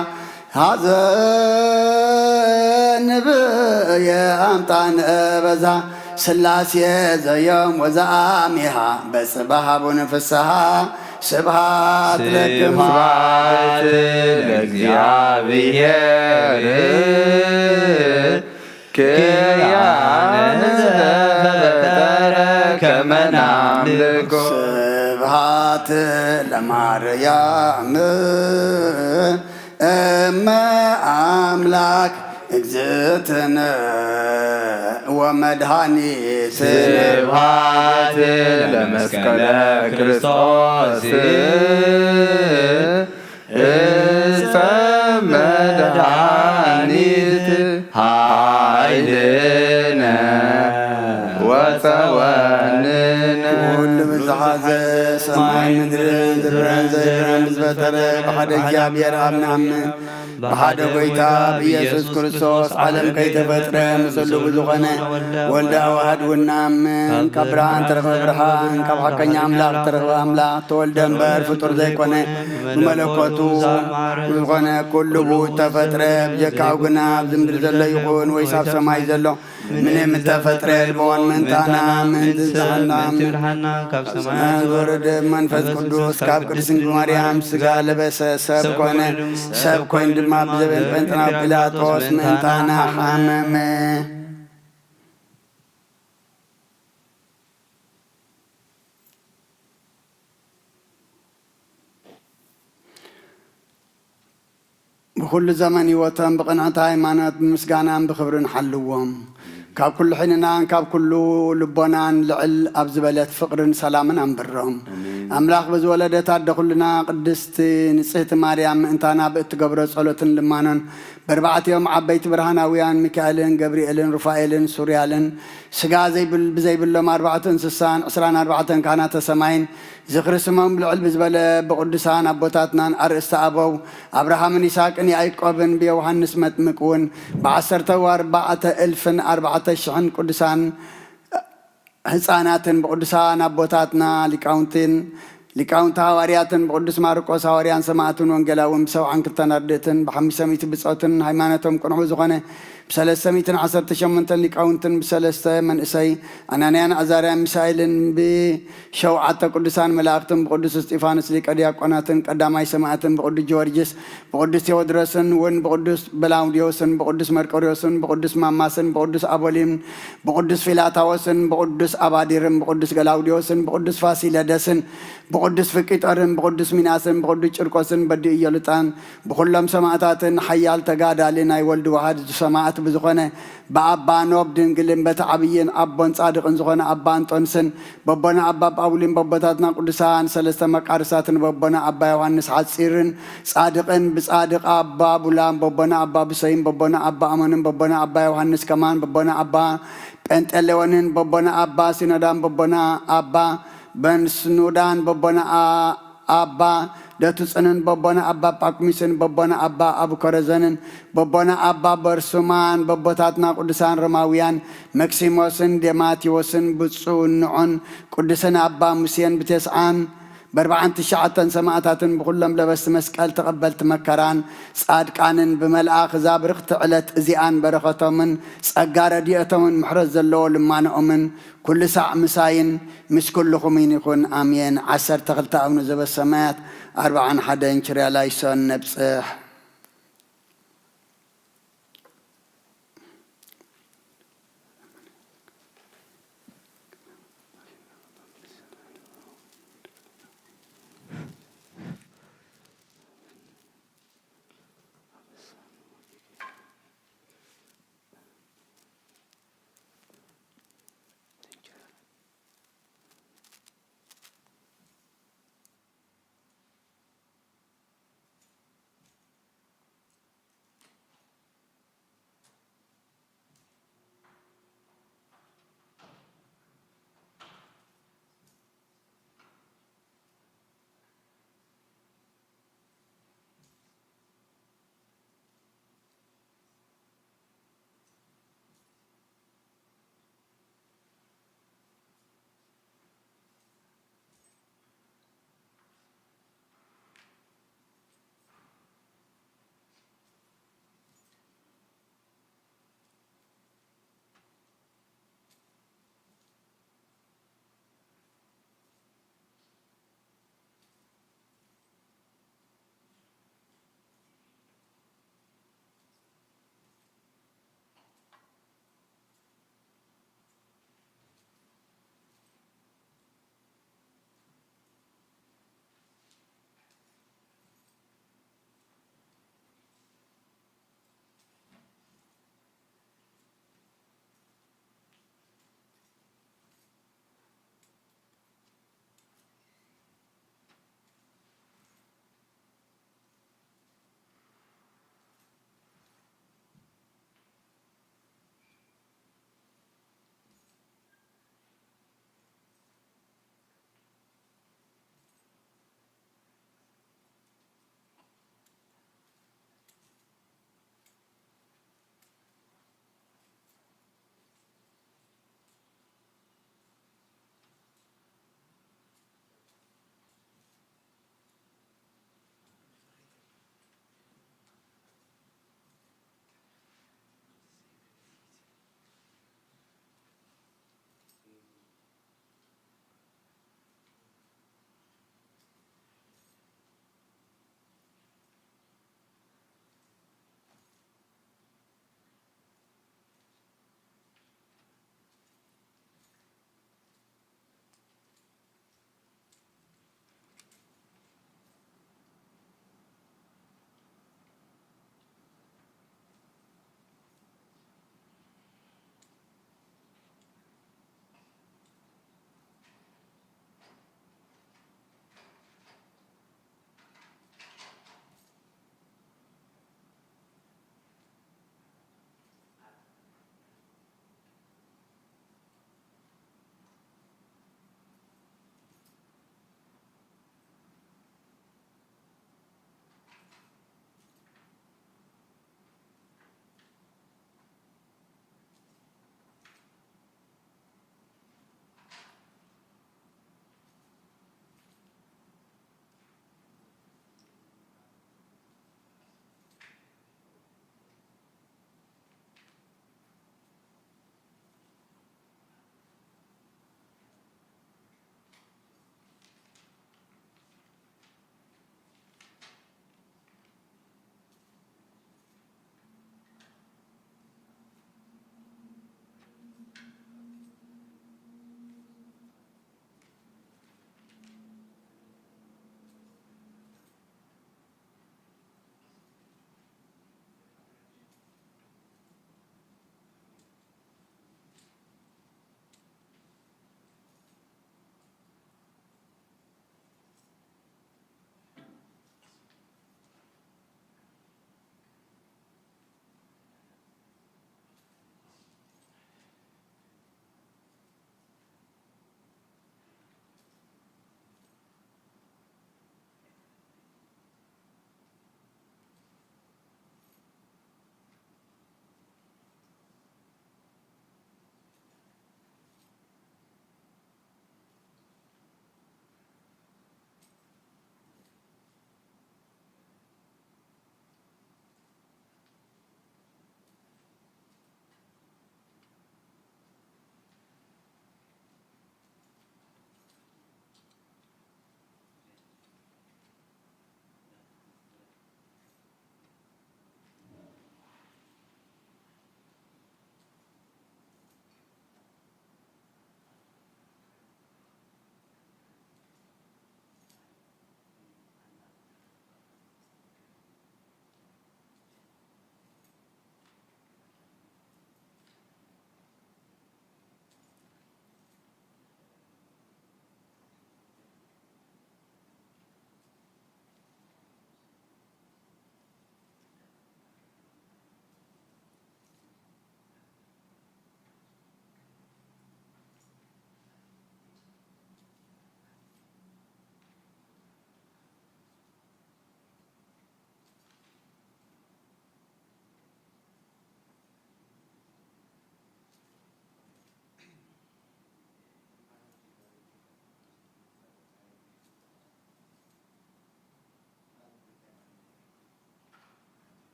ሐዘን ብየ አምጣነ በዛ ስላሴ ዘዮም ወዘአሜሃ በጽባሃ ቡነ ፍስሃ ስብሃት ለክሙ። ስብሐት ለእግዚአብሔር ኪያነ ዘፈጠረ ከመ ናምልኮ። ስብሐት ለማርያም እመ አምላክ እግዝእትነ ወመድኃኒትነ። ስብሐት ለመስቀለ ክርስቶስ እፀ መድኃኒት ኃይልነ ወፀወንነ። ኩሉ ብዝሓዘ ሰማይ ምድርን ዝብረን ዘይብረን ብዝፈጠረ ብሓደ እግዚኣብሔር ኣብ ንኣምን። ብሓደ ጎይታ ብኢየሱስ ክርስቶስ ዓለም ከይተፈጥረ ምስሉ ብዝኾነ ወልደ ኣዋህድ እውን ንኣምን። ካብ ብርሃን ተረኽበ ብርሃን፣ ካብ ሓቀኛ ኣምላኽ ተረኽበ ኣምላኽ። ተወልደ እምበር ፍጡር ዘይኮነ፣ ብመለኮቱ ዝኾነ ኩሉ ብኡ ተፈጥረ። ብጀካኡ ግና ኣብዚ ምድሪ ዘሎ ይኹን ወይስ ኣብ ሰማይ ዘሎ ምንም እተፈጥረ የልቦን። ምእንታና ምእንቲ ንስሓና ምእንቲ ብርሃና ካብ ሰማያት ዝወረደ መንፈስ ቅዱስ ካብ ቅድስት ድንግል ማርያም ስጋ ለበሰ፣ ሰብ ኮነ። ሰብ ኮይኑ ድማ ብዘበን ጴንጤናዊ ጲላጦስ ምእንታና ሓመመ። ብኹሉ ዘመን ህይወቶም ብቕንዕቲ ሃይማኖት፣ ብምስጋናን ብኽብርን ሓልዎም። ካብ ኩሉ ሕልናን ካብ ኩሉ ልቦናን ልዕል ኣብ ዝበለት ፍቕርን ሰላምን ኣንብሮም። ኣሜን። ኣምላኽ ብዝወለደት ኣደ ኩልና ቅድስቲ ንጽህቲ ማርያም ምእንታና ብእትገብሮ ጸሎትን ልማኖን በርባዕቲኦም ዓበይቲ ብርሃናውያን ሚካኤልን ገብርኤልን ሩፋኤልን ሱርያልን ስጋ ዘይብል-፣ ብዘይብሎም ኣርባዕተ እንስሳን ዕስራን ኣርባዕተን ካህናተ ሰማይን ዝኽሪ ስሞም ልዕል ብዝበለ ብቕዱሳን ኣቦታትናን ኣርእስተ ኣበው ኣብርሃምን ይስሐቅን ያዕቆብን ብዮሃንስ መጥምቅ እውን ብዓሰርተ ወኣርባዕተ እልፍን ኣርባዕተ ሽሕን ቅዱሳን ህፃናትን ብቅዱሳን ኣቦታትና ሊቃውንትን ሊቃውንቲ ሃዋርያትን ብቅዱስ ማርቆስ ሃዋርያን ሰማዕትን ወንጌላውን ብሰብዓን ክልተን ኣርድእትን ብሓሙሽተ ሚእቲ ብጾትን ሃይማኖቶም ቅኑዕ ዝኾነ ብሰለስተ ሚእትን ዓሰርተ ሸሞንተን ሊቃውንትን ብሰለስተ መንእሰይ ኣናንያን ኣዛርያን ሚሳኤልን ብሸውዓተ ቅዱሳን መላእኽትን ብቅዱስ እስጢፋኖስ ሊቀ ዲያቆናትን ቀዳማይ ሰማዕትን ብቅዱስ ጊዮርጊስ ብቅዱስ ቴዎድሮስን እውን ብቅዱስ በላውዲዮስን ብቅዱስ መርቆሪዎስን ብቅዱስ ማማስን ብቅዱስ ኣቦሊን ብቅዱስ ፊላታዎስን ብቅዱስ ኣባዲርን ብቅዱስ ገላውዲዮስን ብቅዱስ ፋሲለደስን ብቅዱስ ፍቂጦርን ብቅዱስ ሚናስን ብቅዱስ ጭርቆስን በዲ ኢዮልጣን ብኩሎም ሰማእታትን ሓያል ተጋዳሊ ናይ ወልድ ዋህድ ሰማእት ብዝኾነ ብኣባ ኖብ ድንግልን በቲ ዓብይን ኣቦን ጻድቕን ዝኾነ ኣባ እንጦንስን በቦና ኣባ ጳውሊን በቦታትና ቅዱሳን ሰለስተ መቃርሳትን በቦና ኣባ ዮሃንስ ሓጺርን ጻድቕን ብጻድቕ ኣባ ቡላን በቦና ኣባ ብሰይን በቦና ኣባ ኣሞንን በቦና ኣባ ዮሃንስ ከማን በቦና ኣባ ጴንጠሌዎንን በቦና ኣባ ሲኖዳን በቦና ኣባ በንስኑዳን በቦና ኣ- ኣባ ደቱጽንን በቦና ኣባ ጳኩሚስን በቦና ኣባ ኣቡከረዘንን በቦና ኣባ በርሱማን በቦታትና ቅዱሳን ሮማውያን መክሲሞስን ዴማቴዎስን ብፁዕ ንዑን ቅዱስን ኣባ ሙሴን ብቴስዓን በርብዓን ትሽዓተን ሰማእታትን ብኹሎም ለበስቲ መስቀል ተቐበልቲ መከራን ጻድቃንን ብመልኣኽ እዛ ብርኽቲ ዕለት እዚኣን በረኸቶምን ጸጋ ረድኤቶምን ምሕረት ዘለዎ ልማኖኦምን ኩሉ ሳዕ ምሳይን ምስ ኩልኹምን ይኹን ኣሜን። ዓሰርተ ክልተ ኣቡነ ዘበሰማያት ኣርብዓን ሓደን ኪርያላይሶን ነብጽሕ።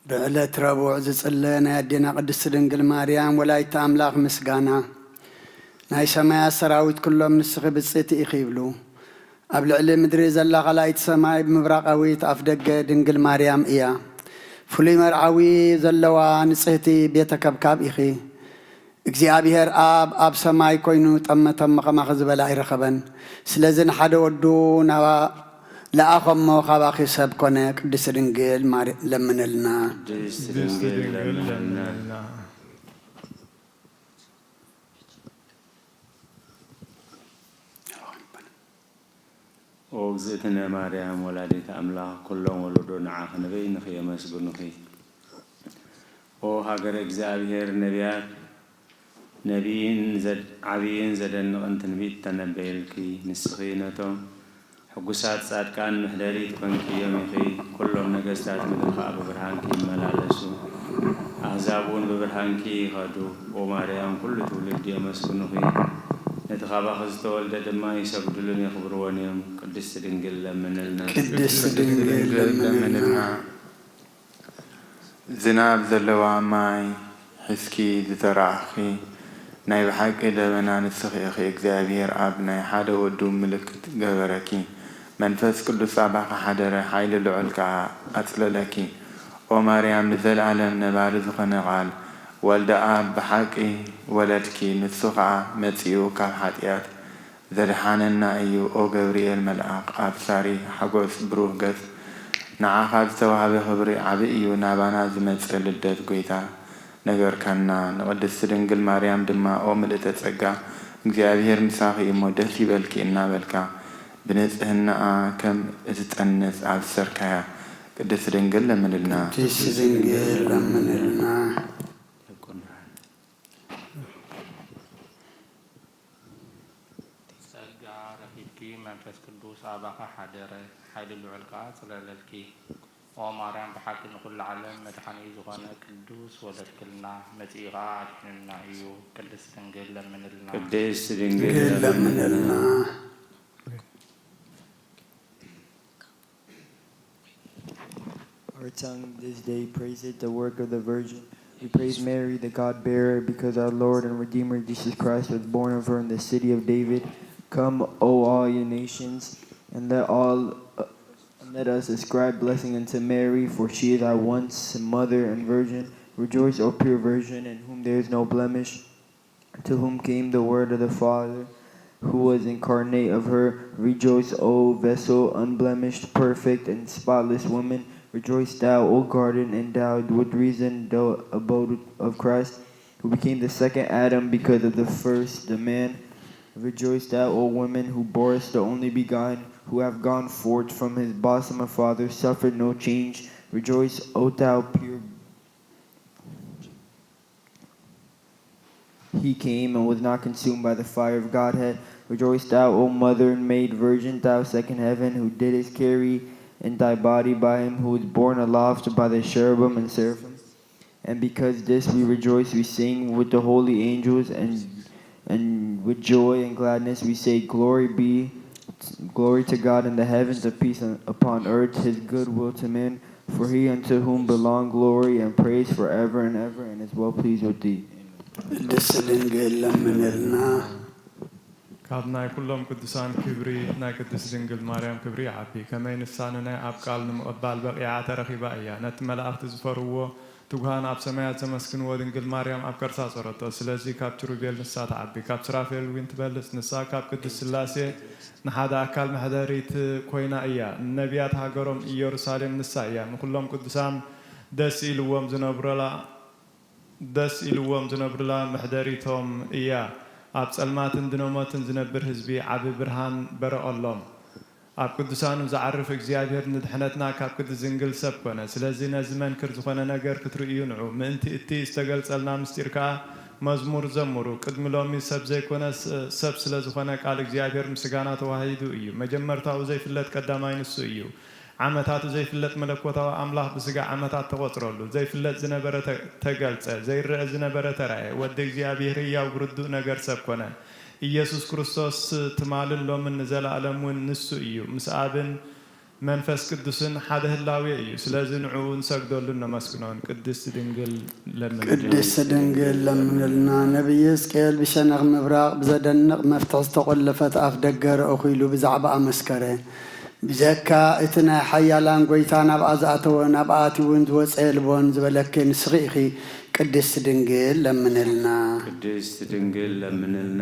ብዕለት ረቡዕ ዝጽለ ናይ ኣዴና ቅድስቲ ድንግል ማርያም ወላዲተ ኣምላኽ ምስጋና። ናይ ሰማያት ሰራዊት ኩሎም ንስኺ ብጽእቲ ኢኺ ይብሉ። ኣብ ልዕሊ ምድሪ ዘላ ካልኣይቲ ሰማይ ብምብራቓዊት ኣፍ ደገ ድንግል ማርያም እያ። ፍሉይ መርዓዊ ዘለዋ ንጽህቲ ቤተ ከብካብ ኢኺ። እግዚኣብሔር ኣብ ኣብ ሰማይ ኮይኑ ጠመተሞ ከማኺ ዝበለ ኣይረኸበን። ስለዚ ንሓደ ወዱ ናባ ለኣኸሞ ካባኺ ሰብ ኮነ። ቅድስቲ ድንግል ማርያም ለምንልና። ቅድስቲ ድንግል ለምንልና። ኦ እግዝእትነ ማርያም ወላዲተ ኣምላኽ፣ ኩሎም ወለዶ ንዓኺ ንበይንኺ የመስግኑኺ። ኦ ሃገረ እግዚኣብሔር ነቢያት፣ ነቢይን ዘድ-፣ ዓብይን ዘደንቕን ትንቢት ተነበየልኪ። ንስኺ ነቶም ሕጉሳት ጻድቃን መሕደሪት ኮንክዮም ኢኺ። ኩሎም ነገስታት ምድሪ ኸኣ ብብርሃንኪ ይመላለሱ፣ ኣህዛብ እውን ብብርሃንኪ ይኸዱ። ኦ ማርያም፣ ኩሉ ትውልዲ የመስግኑኺ፣ ነቲ ካባኺ ዝተወልደ ድማ ይሰግዱሉን የኽብርዎን እዮም። ቅድስቲ ድንግል ለምንልና። ቅድስቲ ድንግል ለምንልና። ዝናብ ዘለዋ ማይ ሒዝኪ ዝተራእኽኪ፣ ናይ ብሓቂ ደበና ንስኺ ኢኺ። እግዚኣብሔር ኣብ ናይ ሓደ ወዱ ምልክት ገበረኪ፣ መንፈስ ቅዱስ ኣባኺ ሓደረ፣ ሓይሊ ልዑል ከኣ ኣጽለለኪ። ኦ ማርያም፣ ንዘለኣለም ነባሪ ዝኾነ ቃል፣ ወልደ ኣብ ብሓቂ ወለድኪ፣ ንሱ ኸኣ መጺኡ ካብ ሓጢኣት ዘድሓነና እዩ። ኦ ገብርኤል መልኣኽ፣ ኣብሳሪ ሓጎስ ብሩህ ገጽ፣ ንዓኻ ዝተዋህበ ክብሪ ዓቢ እዩ። ናባና ዝመጸ ልደት ጐይታ ነገርካና። ንቅድስቲ ድንግል ማርያም ድማ፣ ኦ ምልእተ ጸጋ፣ እግዚኣብሔር ምሳኺ እሞ ደስ ይበልኪ እናበልካ፣ ብንጽህናኣ ከም እትጸንስ ኣብሰርካያ። ቅድስቲ ድንግል ለምንልና። ቅድስቲ ድንግል ለምንልና። ጸጋ ረኺብኪ መንፈስ ቅዱስ ኣባኺ ሓደረ፣ ሓይሊ ልዑል ከኣ ጽለለልኪ። ኦ ማርያም፣ ብሓቂ ንኹሉ ዓለም መድሓኒ ዝኾነ ቅዱስ ወለድክልና፣ መጺኡ ከኣ ኣድሒኑና እዩ። ቅድስቲ ድንግል ለምንልና። ቅድስቲ ድንግል ድንግል ለምንልና። ለምንልና። Our tongue this day praise it, the work of the Virgin. We praise Mary, the God bearer, because our Lord and Redeemer Jesus Christ was born of her in the city of David. Come, O all you nations, and let all uh, and let us ascribe blessing unto Mary, for she is our once mother and virgin. Rejoice, O pure virgin, in whom there is no blemish, to whom came the word of the Father, who was incarnate of her. Rejoice, O vessel unblemished, perfect, and spotless woman. Rejoice, thou, O garden endowed with reason, the abode of Christ, who became the second Adam because of the first, the man. Rejoice, thou, O woman, who borest the only begotten, who have gone forth from his bosom a father, suffered no change. Rejoice, O thou pure He came and was not consumed by the fire of Godhead. Rejoice, thou, O mother and maid virgin, thou second heaven, who didst carry in thy body by him who was borne aloft by the cherubim and seraphim. And because this we rejoice, we sing with the holy angels, and, and with joy and gladness we say, Glory be, glory to God in the heavens, and peace on- upon earth, his good will to men. For he unto whom belong glory and praise forever and ever, and is well pleased with thee. Amen. ቅድስት ድንግል ለምንልና። ካብ ናይ ኩሎም ቅዱሳን ክብሪ ናይ ቅድስት ድንግል ማርያም ክብሪ ይዓቢ። ከመይ ንሳ ንናይ ኣብ ቃል ንምቕባል በቒዓ ተረኺባ እያ። ነቲ መላእኽቲ ዝፈርዎ ትጉሃን ኣብ ሰማያት ዘመስግንዎ ድንግል ማርያም ኣብ ከርሳ ጸረቶ። ስለዚ ካብ ኪሩቤል ንሳ ትዓቢ፣ ካብ ሱራፌል እውን ትበልጽ። ንሳ ካብ ቅድስት ሥላሴ ንሓደ ኣካል መሕደሪት ኮይና እያ። ንነቢያት ሃገሮም ኢየሩሳሌም ንሳ እያ። ንኹሎም ቅዱሳን ደስ ኢልዎም ዝነብሩላ፣ ደስ ኢልዎም ዝነብሩላ መሕደሪቶም እያ። ኣብ ጸልማትን ድነ ሞትን ዝነብር ህዝቢ ዓቢ ብርሃን በረቐሎም። ኣብ ቅዱሳኑ ዝዓርፍ እግዚኣብሔር ንድሕነትና ካብ ቅድስት ድንግል ሰብ ኮነ። ስለዚ ነዚ መንክር ዝኾነ ነገር ክትርእዩ ንዑ። ምእንቲ እቲ ዝተገልጸልና ምስጢር ከኣ መዝሙር ዘምሩ። ቅድሚ ሎሚ ሰብ ዘይኮነ ስ-፣ ሰብ ስለ ዝኾነ ቃል እግዚኣብሔር ምስ ሥጋና ተዋሂዱ እዩ። መጀመርታኡ ዘይፍለጥ ቀዳማይ ንሱ እዩ። ዓመታቱ ዘይፍለጥ መለኮታዊ ኣምላኽ ብሥጋ ዓመታት ተቖጽረሉ። ዘይፍለጥ ዝነበረ ተ-፣ ተገልጸ። ዘይረአ ዝነበረ ተራእየ። ወዲ እግዚኣብሔር ህያው ብርዱእ ነገር ሰብ ኮነ። ኢየሱስ ክርስቶስ ትማልን ሎምን ንዘለኣለም እውን ንሱ እዩ። ምስ ኣብን መንፈስ ቅዱስን ሓደ ህላዌ እዩ። ስለዚ ንዕኡ ንሰግደሉን ነመስግኖን። ቅድስት ድንግል ለምንልና። ቅድስት ድንግል ለምንልና። ነቢይ ሕዝቅኤል ብሸነኽ ምብራቕ ብዘደንቕ መፍትሕ ዝተቖለፈት ኣፍ ደገ ረእኹ ኢሉ ብዛዕባኣ መስከረ። ብጀካ እቲ ናይ ሓያላን ጐይታ ናብኣ ዝኣተወ፣ ናብኣ ኣትዩ እውን ዝወጸ የልቦን ዝበለኪ ንስኺ ኢኺ። ቅድስት ድንግል ለምንልና። ቅድስት ድንግል ለምንልና።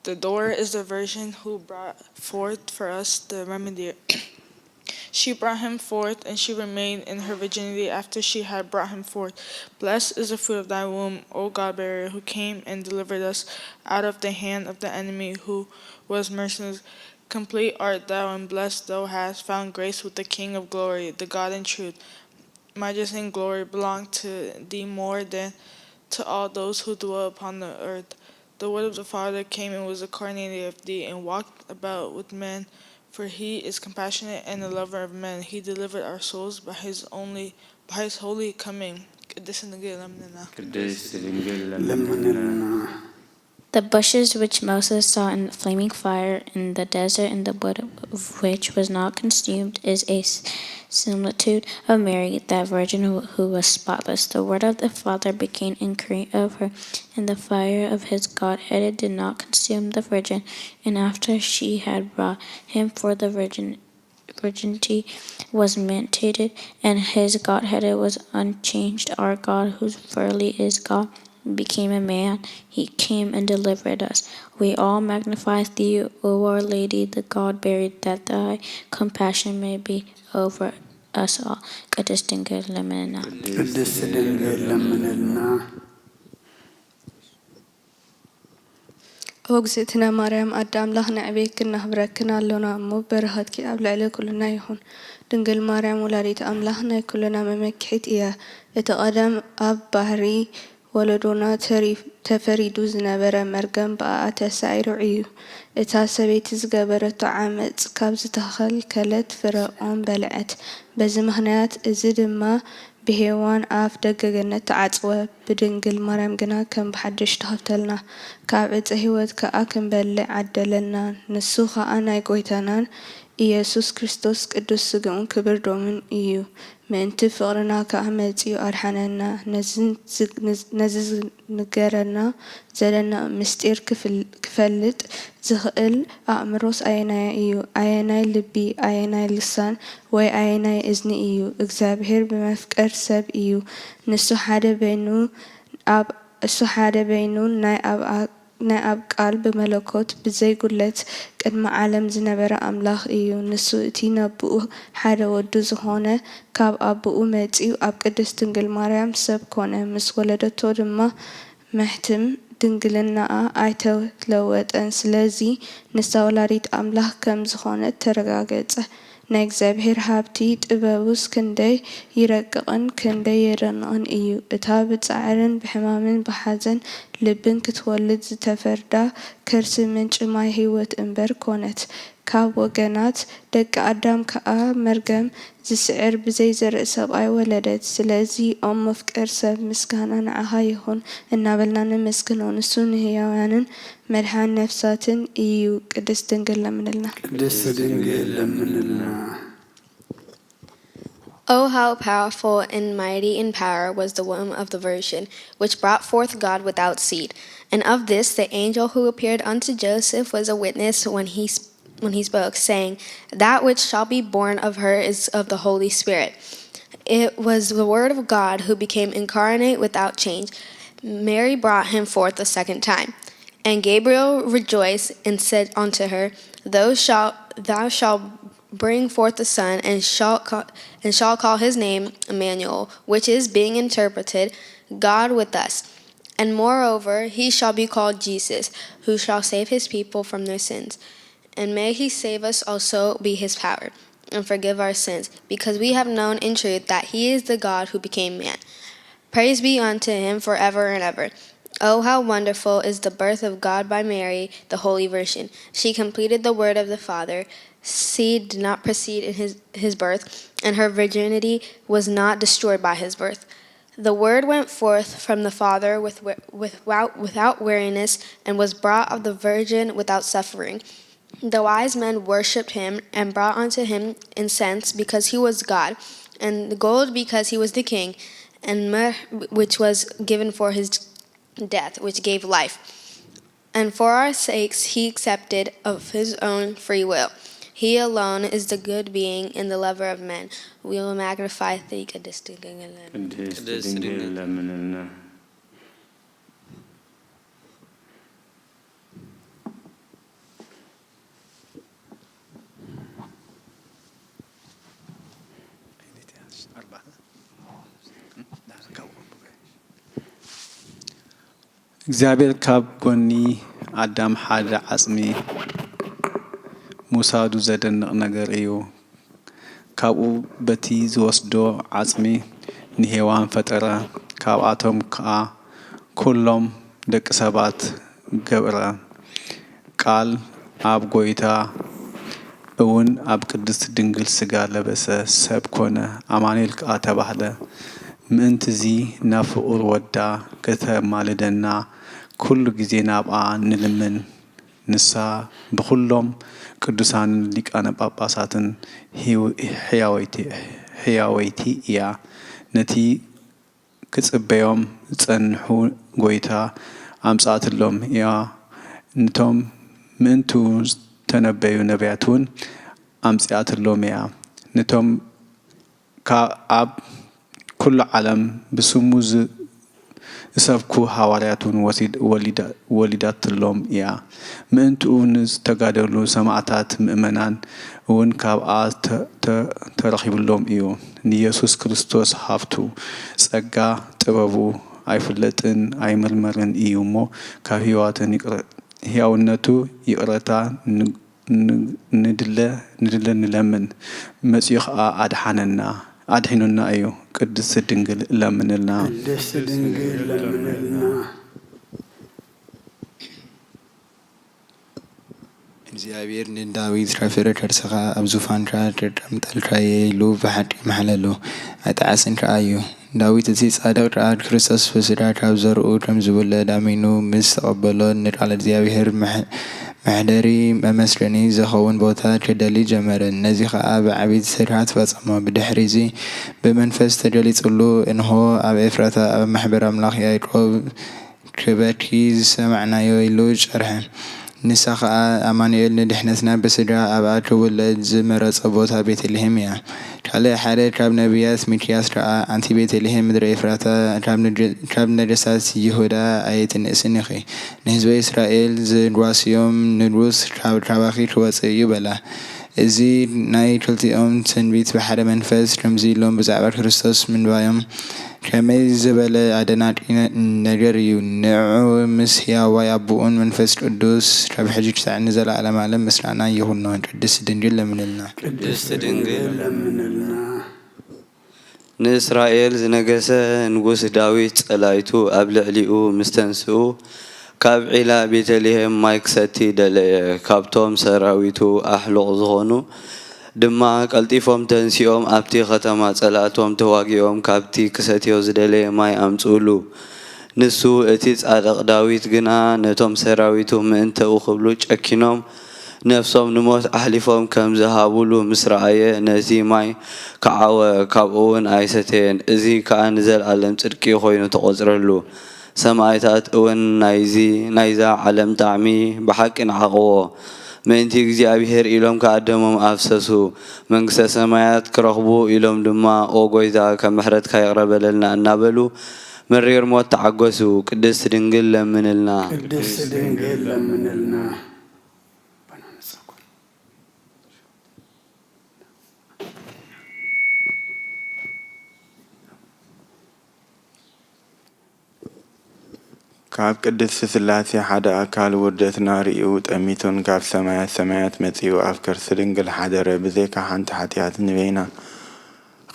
The door is the virgin who brought forth for us the remedy. She brought him forth, and she remained in her virginity after she had brought him forth. Blessed is the fruit of thy womb, O God bearer, who came and delivered us out of the hand of the enemy who was merciless. Complete art thou, and blessed thou hast found grace with the King of glory, the God in truth. Majesty and glory belong to thee more than to all those who dwell upon the earth. The word of the Father came and was incarnated of thee and walked about with men. For he is compassionate and a lover of men. He delivered our souls by his only by his holy coming. ቅድስት ድንግል ለምንና። ቅድስት ድንግል ለምንልና። The bushes which Moses saw in the flaming fire in the desert, and the wood of which was not consumed, is a s- similitude of Mary, that virgin who, who was spotless. The word of the Father became incarnate of her, and the fire of his Godhead did not consume the virgin. And after she had brought him forth, the virgin virginity was maintained, and his Godhead was unchanged. Our God, who verily is God, became a man. He came and delivered us. We all magnify thee, O our Lady, the God buried, that thy compassion may be over us all. ቅድስት ድንግል ለምንና። ቅድስት ድንግል ለምንልና። ኦ እግዝእትነ ማርያም ኣደ ኣምላኽ ነዕብየክን ነኽብረክን ኣሎና እሞ በረኸትኪ ኣብ ልዕሊ ኩልና ይኹን። ድንግል ማርያም ወላዲት ኣምላኽ ናይ ኩልና መመክሒት እያ። እቲ ቀደም ኣብ ባህሪ ወለዶና ተሪ- ተፈሪዱ ዝነበረ መርገም ብኣኣ ተሳዒሩ እዩ። እታ ሰበይቲ ዝገበረቶ ዓመጽ ካብ ዝተኸልከለት ፍረ ኦም በልዐት። በዚ ምኽንያት እዚ ድማ ብሄዋን ኣፍ ደገ ገነት ተዓጽወ፣ ብድንግል ማርያም ግና ከም ብሓድሽ ተኸፍተልና። ካብ ዕጸ ህይወት ከኣ ክንበልዕ ዓደለና። ንሱ ኸኣ ናይ ጐይታናን ኢየሱስ ክርስቶስ ቅዱስ ስግኡን ክብር ደሙን እዩ። ምእንቲ ፍቕርና ከኣ መጺኡ ኣድሓነና። ነዚ ዝግ- ነዚ ዝንገረና ዘለና ምስጢር ክፍል- ክፈልጥ ዝኽእል ኣእምሮስ ኣየናይ እዩ? ኣየናይ ልቢ፣ ኣየናይ ልሳን፣ ወይ ኣየናይ እዝኒ እዩ? እግዚኣብሔር ብመፍቀር ሰብ እዩ። ንሱ ሓደ በይኑ ኣብ እሱ ሓደ በይኑ ናይ ኣብ ኣ- ናይ ኣብ ቃል ብመለኮት ብዘይ ጉለት ቅድሚ ዓለም ዝነበረ ኣምላኽ እዩ። ንሱ እቲ ነብኡ ሓደ ወዱ ዝኾነ ካብ ኣቦኡ መጺኡ ኣብ ቅድስት ድንግል ማርያም ሰብ ኮነ። ምስ ወለደቶ ድማ መሕትም ድንግልናኣ ኣይተለወጠን። ስለዚ ንሳ ወላዲት ኣምላኽ ከም ዝኾነት ተረጋገጸ። ናይ እግዚኣብሔር ሃብቲ ጥበቡስ ክንደይ ይረቅቕን ክንደይ የደንቕን እዩ! እታ ብጻዕርን ብሕማምን ብሓዘን ልብን ክትወልድ ዝተፈርዳ ከርሲ ምንጪ ማይ ህይወት እምበር ኮነት። ካብ ወገናት ደቂ ኣዳም ከኣ መርገም ዝስዕር ብዘይ ዘርኢ ሰብኣይ ወለደት። ስለዚ ኦም መፍቀር ሰብ ምስጋና ንዓኻ ይኹን እናበልና ነመስግኖ። ንሱ ንህያውያንን መድሓን ነፍሳትን እዩ። ቅድስት ድንግል ለምንልና። ቅድስት ድንግል ለምንልና። Oh, how powerful and mighty in power was the womb of the virgin, which brought forth God without seed. And of this the angel who appeared unto Joseph was a witness when he, when he spoke, saying, That which shall be born of her is of the Holy Spirit. It was the Word of God who became incarnate without change. Mary brought him forth a second time. And Gabriel rejoiced and said unto her, Thou shalt, thou shalt bring forth a son, and shall call, and shall call his name Emmanuel, which is being interpreted, God with us. And moreover, he shall be called Jesus, who shall save his people from their sins. And may he save us also be his power, and forgive our sins, because we have known in truth that he is the God who became man. Praise be unto him forever and ever. Oh, how wonderful is the birth of God by Mary, the Holy Virgin. She completed the word of the Father. Seed did not proceed in his, his birth, and her virginity was not destroyed by his birth. The word went forth from the Father with, with, without, without weariness, and was brought of the virgin without suffering. The wise men worshipped him and brought unto him incense because he was God, and gold because he was the king, and myrrh which was given for his death, which gave life. And for our sakes he accepted of his own free will. He alone is the good being and the lover of men. We will magnify thee, ቅድስት ድንግል። ቅድስት ድንግል ለምንልና። እግዚኣብሔር ካብ ጎኒ ኣዳም ሓደ ዓጽሚ ምውሳዱ ዘደንቕ ነገር እዩ። ካብኡ በቲ ዝወስዶ ዓጽሚ ንሄዋን ፈጠረ፣ ካብኣቶም ከኣ ኩሎም ደቂ ሰባት ገብረ። ቃል ኣብ ጐይታ እውን ኣብ ቅድስት ድንግል ሥጋ ለበሰ፣ ሰብ ኮነ፣ ኣማኑኤል ከኣ ተባህለ። ምእንት'ዚ ናብ ፍቑር ወዳ ከተማልደና ኩሉ ግዜ ናብኣ ንልምን። ንሳ ብኹሎም ቅዱሳንን ሊቃነ ጳጳሳትን ሕያወይቲ እያ። ነቲ ክጽበዮም ዝጸንሑ ጐይታ ኣምጽኣትሎም እያ። ንቶም ምእንትኡ ዝተነበዩ ነቢያትውን ኣምጽኣትሎም እያ። ንቶም ካብ ኣብ ኩሉ ዓለም ብስሙ ዝሰብኩ ሃዋርያትውን ወሊዳትሎም እያ። ምእንትኡ ንዝተጋደሉ ሰማእታት ምእመናን እውን ካብኣ ተረኺብሎም እዩ። ንየሱስ ክርስቶስ ሃብቱ፣ ጸጋ ጥበቡ ኣይፍለጥን ኣይምርመርን እዩ እሞ ካብ ህያውነቱ ይቕረታ ንድለ ንድለ ንለምን መጺኡ ኸኣ ኣድሓነና ኣድሒኑና እዩ። ቅድስት ድንግል ለምንልና። ቅድስት ድንግል ለምንልና። እግዚኣብሔር ንዳዊት፣ "ረፍርፍ ርእስኻ፣ ኣብ ዙፋንካ ተጠምጠምካዮ" ኢሉ ብሓቂ መሓለሉ ኣይጠዓስን ከኣ እዩ። ዳዊት እቲ ጻድቕ ከኣ ክርስቶስ ብስጋ ካብ ዘርኡ ከም ዝውለድ ኣሚኑ ምስ ተቐበሎ ንቃል እግዚኣብሔር መሕ- መሕደሪ መመስገኒ ዝኸውን ቦታ ክደሊ ጀመረ። ነዚ ከኣ ብዓቢ ትስፍራ ፈጸሞ። ብድሕሪዚ ብመንፈስ ተገሊጹሉ፣ እንሆ ኣብ ኤፍራታ ኣብ ማሕበር ኣምላኽ ያዕቆብ ክበኪ ዝሰማዕናዮ ኢሉ ጨርሐ። ንሳ ኸኣ ኣማኑኤል ንድሕነትና ብስጋ ኣብኣ ክውለድ ዝመረጾ ቦታ ቤተልሔም እያ። ካልእ ሓደ ካብ ነቢያት ሚክያስ ከኣ ኣንቲ ቤተልሔም ምድረ ኤፍራታ ካብ ነገስታት ይሁዳ ኣይትንእስን ኢኺ። ንህዝበ እስራኤል ዝጓስዮም ንጉስ ካባኺ ክወጽእ እዩ በላ። እዚ ናይ ክልቲኦም ትንቢት ብሓደ መንፈስ ከምዚ ኢሎም ብዛዕባ ክርስቶስ ምንባዮም ከመይ ዝበለ ኣደናቂ ነገር እዩ! ንዕኡ ምስ ህያዋይ ኣቦኡን መንፈስ ቅዱስ ካብ ሕጂ ክሳዕ ንዘለዓለም ዓለም ምስጋና ይኹኖ። ቅድስት ድንግል ለምንልና። ቅድስት ድንግል ለምንልና። ንእስራኤል ዝነገሰ ንጉስ ዳዊት ጸላይቱ ኣብ ልዕሊኡ ምስ ተንስኡ፣ ካብ ዒላ ቤተልሔም ማይ ክሰቲ ደለየ። ካብቶም ሰራዊቱ ኣሕሉቕ ዝኾኑ ድማ ቀልጢፎም ተንሲኦም ኣብቲ ኸተማ ጸላእቶም ተዋጊኦም ካብቲ ክሰትዮ ዝደለየ ማይ ኣምጽኡሉ። ንሱ እቲ ጻድቕ ዳዊት ግና ነቶም ሰራዊቱ ምእንተኡ ክብሉ ጨኪኖም ነፍሶም ንሞት ኣሕሊፎም ከም ዝሃቡሉ ምስ ረኣየ፣ ነቲ ማይ ክዓወ ካብኡ እውን ኣይሰተየን። እዚ ከኣ ንዘለኣለም ጽድቂ ኾይኑ ተቖጽረሉ። ሰማእታት እውን ናይዚ ናይዛ ዓለም ጣዕሚ ብሓቂ ነዓቕዎ። ምእንቲ እግዚኣብሔር ኢሎም ከኣ ደሞም ኣፍሰሱ። መንግስተ ሰማያት ክረኽቡ ኢሎም ድማ ኦ ጐይታ፣ ከም ምሕረትካ ይቕረ በለልና እናበሉ መሪር ሞት ተዓገሱ። ቅድስት ድንግል ለምንልና። ቅድስት ድንግል ለምንልና። ካብ ቅድስት ሥላሴ ሓደ ኣካል ውርደትና ርእዩ ጠሚቱን ካብ ሰማያት ሰማያት መጺኡ ኣብ ከርሲ ድንግል ሓደረ። ብዘይካ ሓንቲ ሓጢኣት ንበይና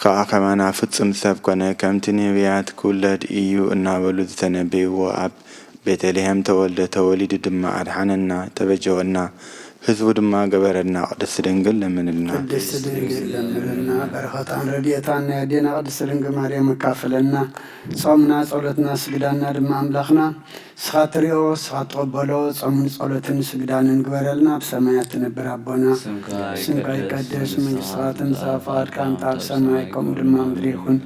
ከኣ ከማና ፍጹም ሰብ ኮነ። ከምቲ ነቢያት ክውለድ እዩ እናበሉ ዝተነበይዎ ኣብ ቤተልሔም ተወልደ፣ ተወሊዱ ድማ ኣድሓነና፣ ተበጀወና። ህዝቡ ድማ ገበረልና። ቅድስት ድንግል ለምንልና። ቅድስት ድንግል ለምንልና። በረኸታን ረድኤታን ናይ ኣዴና ቅድስት ድንግል ማርያም ኣካፍለና። ጾምና፣ ጸሎትና፣ ስግዳና ድማ ኣምላኽና ንስኻ ትሪኦ፣ ንስኻ ትቕበሎ ጾምን ጸሎትን ስግዳንን ግበረልና። ኣብ ሰማያት ትነብር ኣቦና፣ ስምካ ይቀደስ፣ መንግስትኻ ትምጻእ፣ ፍቓድካ ከምቲ ኣብ ሰማይ ከምኡ ድማ ምድሪ ይኹን።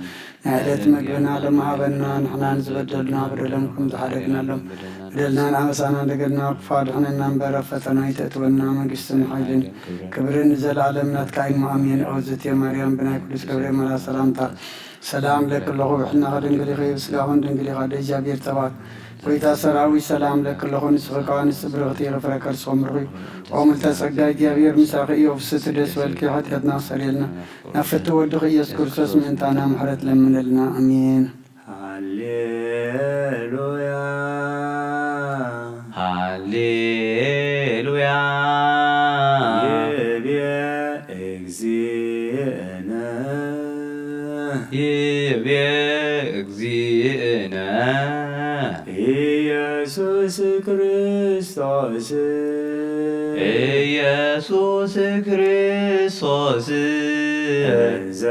ናይ ዕለት መግብና ሎም ሃበና፣ ንሕና ንዝበደሉና በደሎም ከም ዝሓደግናሎም፣ በደልናን ኣበሳናን ደገድና ክፉ ኣድሕነና እምበር፣ ኣብ ፈተና ኣይተእትወና፣ መንግስትን ሓይልን ክብርን ንዘለኣለም ናትካ እዩ፣ ኣሜን። ኦ ዝእቲ ማርያም፣ ብናይ ቅዱስ ገብርኤል መልኣክ ሰላምታ ሰላም እብለኪ ኣለኹ፣ ብሕልናኺ ድንግል ኢኺ፣ ብስጋኺ እውን ድንግል ኢኺ፣ ኣደ እግዚኣብሔር ተባረኪ። ጎይታ ሰራዊት ሰላም እብለኪ ኣለኹ፣ ንስኺ ከኣ ንጽብርኽቲ ኢኺ፣ ፍረ ከርስኺ እውን ብሩኽ እዩ። ኦ ምልዕተ ጸጋ፣ እግዚኣብሔር ምሳኺ እዩ፣ ፍስሕቲ ደስ በልኪ፣ ሓጢኣትና ኣስተሰርየልና፣ ናብ ፍትው ወድኺ ኢየሱስ ክርስቶስ ምእንታና ምሕረት ለምነልና፣ ኣሜን። ሃሌሉያ። ሃሌሉያ። ይቤ እግዚእነ። ይቤ እግዚእነ። ኢየሱስ ክርስቶስ። ኢየሱስ ክርስቶስ። እንዘ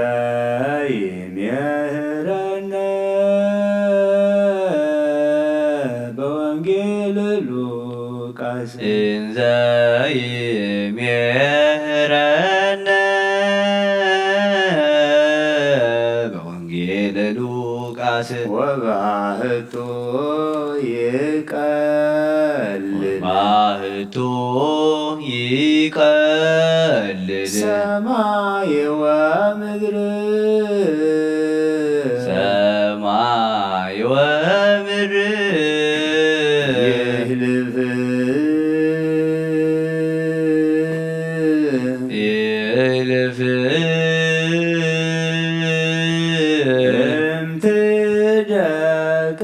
ይሜህረነ በወንጌል ሉቃስ። እንዘ ይሜህረነ በወንጌል ሉቃስ። ወባህቱ ይቀልል። ወባህቱ ይቀልል። ሰማይ ወምድር። ሰማይ ወምድር። ይህልፍ። ይህልፍ። እምትደቅ።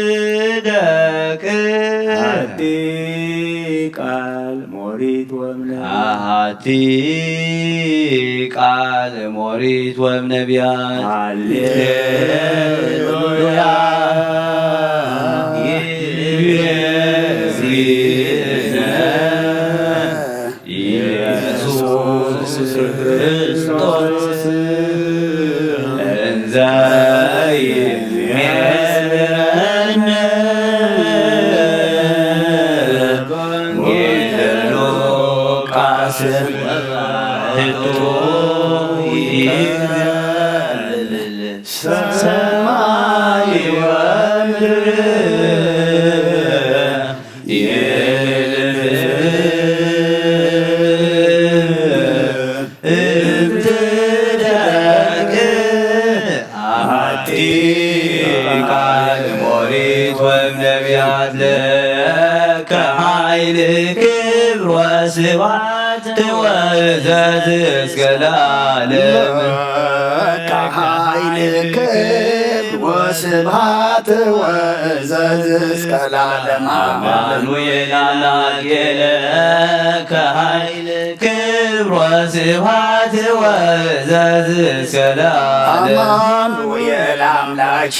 እምትደቅ። ሓቲ ቃል ሞሪት ወምነ። ሓቲ ቃል ሞሪት ወምነቢያት። ሃሌሉያ። ይቤ እግዚእነ። ኢየሱስ ክርስቶስ እንዘ ይሜህረነ ወንጌል ሉቃስ። ወባህቱ ይቀልል ሰማይ ወምድር። ይልፍ። እምትደቅ። ኣቲ ቃል ሞሪት ወነቢያት ለከ ሓይል ክብር ወስብሐት ወእዘዝ እስከ ለዓለም። ለከ ሓይል ክብር ወስብሐት ወእዘዝ እስከ ለዓለም። ኣማኑኤል አምላክ ለከ ሓይል ክብር ወስብሐት ወእዘዝ እስከ ለዓለም። አማኑኤል አምላክ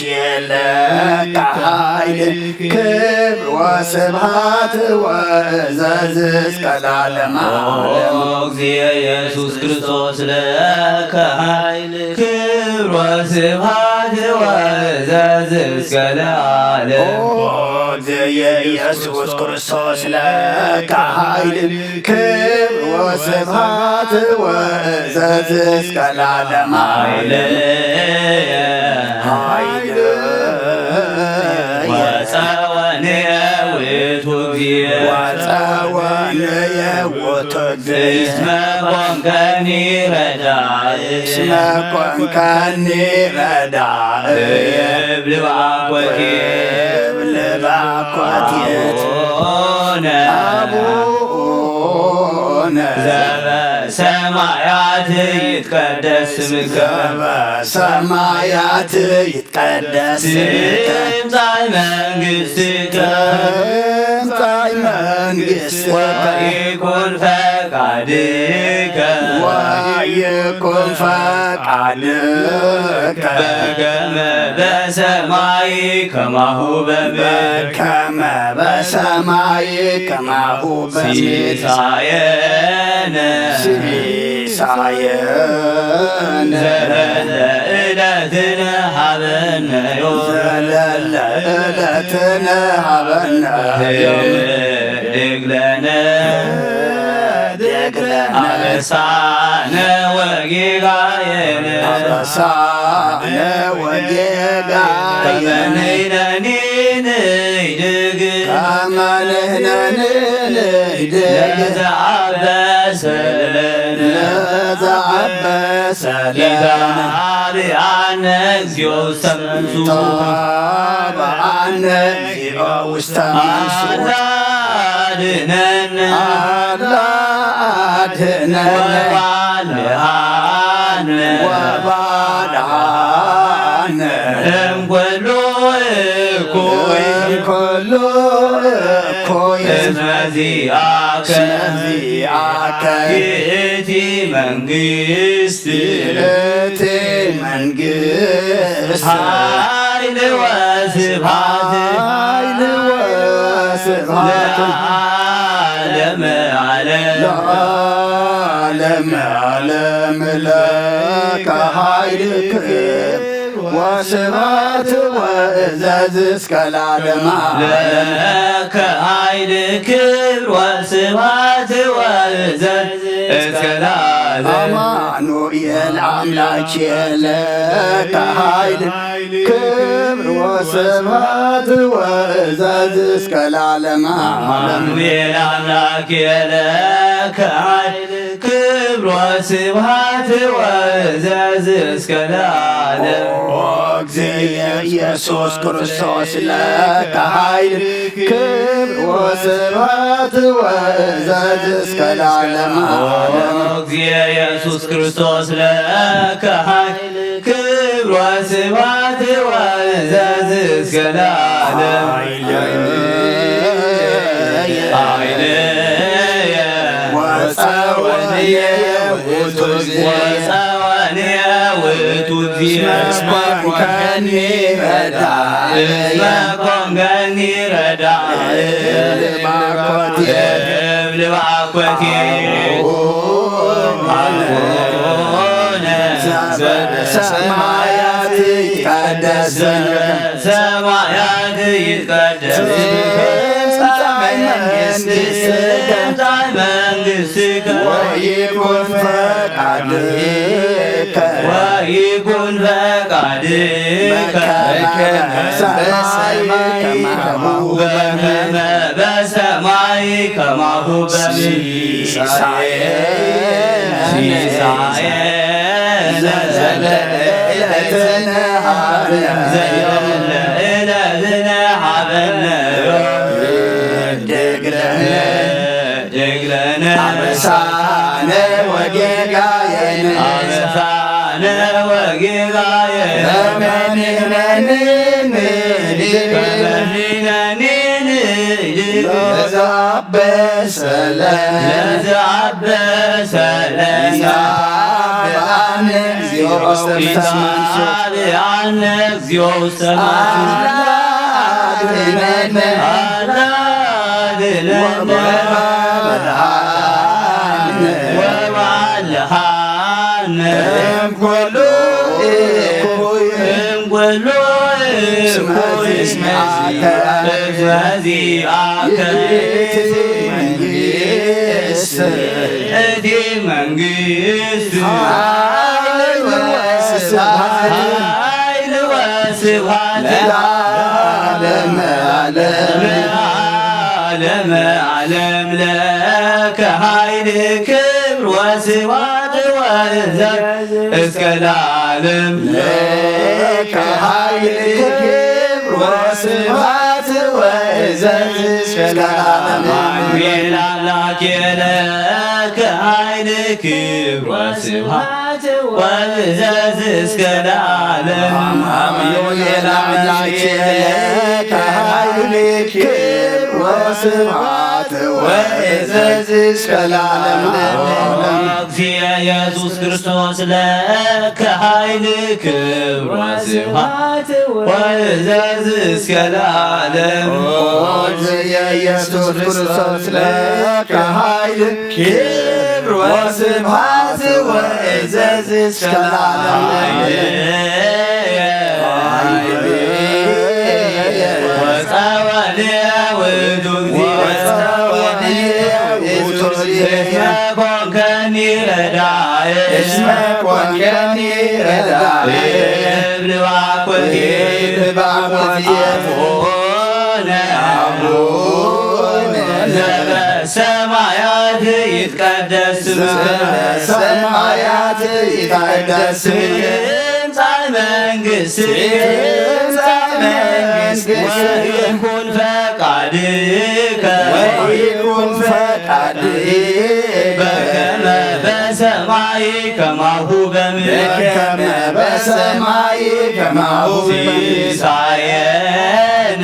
ለከ ሓይል ክብር ወስብሐት ወእዘዝ እስከ ለዓለም። ኦ እግዚእ ኢየሱስ ክርስቶስ ለከ ሓይል ክብር ወስብሐት ወእዘዝ እስከ ለዓለም። ኦ እግዚእ ኢየሱስ ክርስቶስ ለከ ሓይል ክብር ወስብሐት ወእዘዝ እስከ ለዓለም። ሓይለ። ሓይለ። ወጸወንየ ውእቱ እግዚእ። ወጸወንየ ውእቱ እስመ ኮንከኒ ረዳኢ። እስመ ኮንከኒ ረዳኢ። እብል ባኮቴ። እብል ባኮቴ። አቡነ። አቡነ። ዘበሰማያት ይትቀደስ ስምከ። ዘበሰማያት ይትቀደስ ስምከ። ትምጻእ መንግስትከ። ትምጻእ መንግስትከ። ወይኩን ፈቃድከ። ወይኩን ፈቃድከ። በከመ በሰማይ ከማሁ በምድር። በከመ በሰማይ ከማሁ በምድር። ሲሳየነ። ሲሳየነ። ዘለለ ዕለትነ ሀበነ ዮም። ዘለለ ዕለትነ ሀበነ ዮም። ህድግ ለነ። ህድግ ለነ። አበሳነ ወጌጋየነ። አበሳነ ወጌጋየነ። ከመ ንሕነኒ ንህድግ። ከመ ንሕነኒ ንህድግ። ለዘአበሰ ለነ። ለዘአበሰ ለነ። ኢታብአነ እግዚኦ ውስተ መንሱት። ኢታብአነ እግዚኦ ውስተ መንሱት። አላ አድነነ። አላ አድነነ። ወባልሃነ። ወባልሃነ። እምኩሉ እኩይ። እምኩሉ እኩይ። እስመ ዚአከ። እስመ ዚአከ። ይእቲ መንግስት። ይእቲ መንግስት። ኃይል ወስብሐት። ኃይል ወስብሐት። ለዓለመ ዓለም። ለዓለመ ዓለም ለከ ኃይል ክብር ወስብሐት ወእዘዝ እስከ ለዓለመ ዓለም። ለከ ኃይል ክብር ወስብሐት ወእዘዝ እስከ ለዓለም። አማኑኤል አምላኬ ለከ ኃይል ክብር ወስብሐት ወእዘዝ እስከ ለዓለመ ዓለም። አማኑኤል አምላኬ ለከ ኃይል ክብር ወስብሐት ወእዘዝ እስከ ለዓለም። ኦ እግዚእ ኢየሱስ ክርስቶስ ለከ ኃይል ክብር ወስብሐት ወእዘዝ እስከ ለዓለመ ዓለም። ኦ እግዚእ ኢየሱስ ክርስቶስ ለከ ኃይል ክብር ወስብሐት ወእዘዝ እስከ ለዓለም። ኃይልየ ወጸወንየ ውእቱ እግዚእ። ወጸወንየ ውእቱ እግዚእ። እስመ ኮንከኒ ረዳእየ። እስመ ኮንከኒ ረዳእየ። እብል ባርኮትየ። እብል ባርኮትየ። አቡነ ዘበሰማያት ይትቀደስ ስምከ። ሰማያት ይትቀደስ ስምከ። ትምጻእ መንግስትከ። ትምጻእ መንግስትከ። ወይኩን ፈቃድከ። ወይኩን ፈቃድከ። በከመ በሰማይ ከማሁ በምድር። በከመ በሰማይ ከማሁ በምድር። ሲሳየነ። ሲሳየነ። ዘለለ ዕለትነ ሀበነ። ዘለለ ዕለትነ ሀበነ። ህድግ ለነ። ህድግ ለነ። አበሳነ ወጌጋየነ። አበሳነ ወጌጋየነ። ከመ ንሕነኒ ንህድግ። ከመ ንሕነኒ ንህድግ። ለዘአበሰ ለነ። ለዘአበሰ ለነ። ኢታብአነ እግዚኦ ውስተ መንሱት። ኢታብአነ እግዚኦ ውስተ መንሱት። አላ አድነነ። አላ አድነነ። ወባልሃነ። ወባልሃነ። እምኩሉ እኩይ። እምኩሉ እኩይ። እስመ ዚአከ። እስመ ዚአከ። ይእቲ መንግስት። እቲ መንግስት። ኃይል ወስብሐት። ኃይል ወስብሐት። ለዓለመ ዓለም። ለዓለመ ዓለም ለከ ኃይል ክብር ወስብሐት ወእዘዝ እስከ ለዓለም። ለከ ኃይል ክብር ወስብሐት ወእዘዝ እስከ ለዓለም። አሜን። አምላክ የለከ ኃይል ክብር ወስብሐት ወእዘዝ እስከ ለዓለም። አሜን። አምላክ የለከ ኃይል ክብር ወስብሐት ወእዘዝ እስከ ለዓለም። እግዚእ ኢየሱስ ክርስቶስ ለከ ኃይል ክብር ወስብሐት ወእዘዝ እስከ ለዓለም። ኦ እግዚእ ኢየሱስ ክርስቶስ ለከ ኃይል ክብር ወስብሐት ወእዘዝ እስከ ለዓለም። ወጸወንየ ውእቱ እግዚእ። ወጸወንየ ውእቱ እግዚእ። እስመ ኮንከኒ ረዳኤ። እስመ ኮንከኒ ረዳኤ። እብል ባኮቴ። እብል ባኮቴ። አቡነ። አቡነ። ዘበሰማያት ይትቀደስ ስምከ። ዘበሰማያት ይትቀደስ ስምከ። ትምጻእ መንግሥትከ። ትምጻእ መንግሥትከ። ወይኩን ፈቃድከ። ወይኩን ፈቃድከ። በከመ በሰማይ ከማሁ በምድር። በከመ በሰማይ ከማሁ በምድር። ሲሳየነ።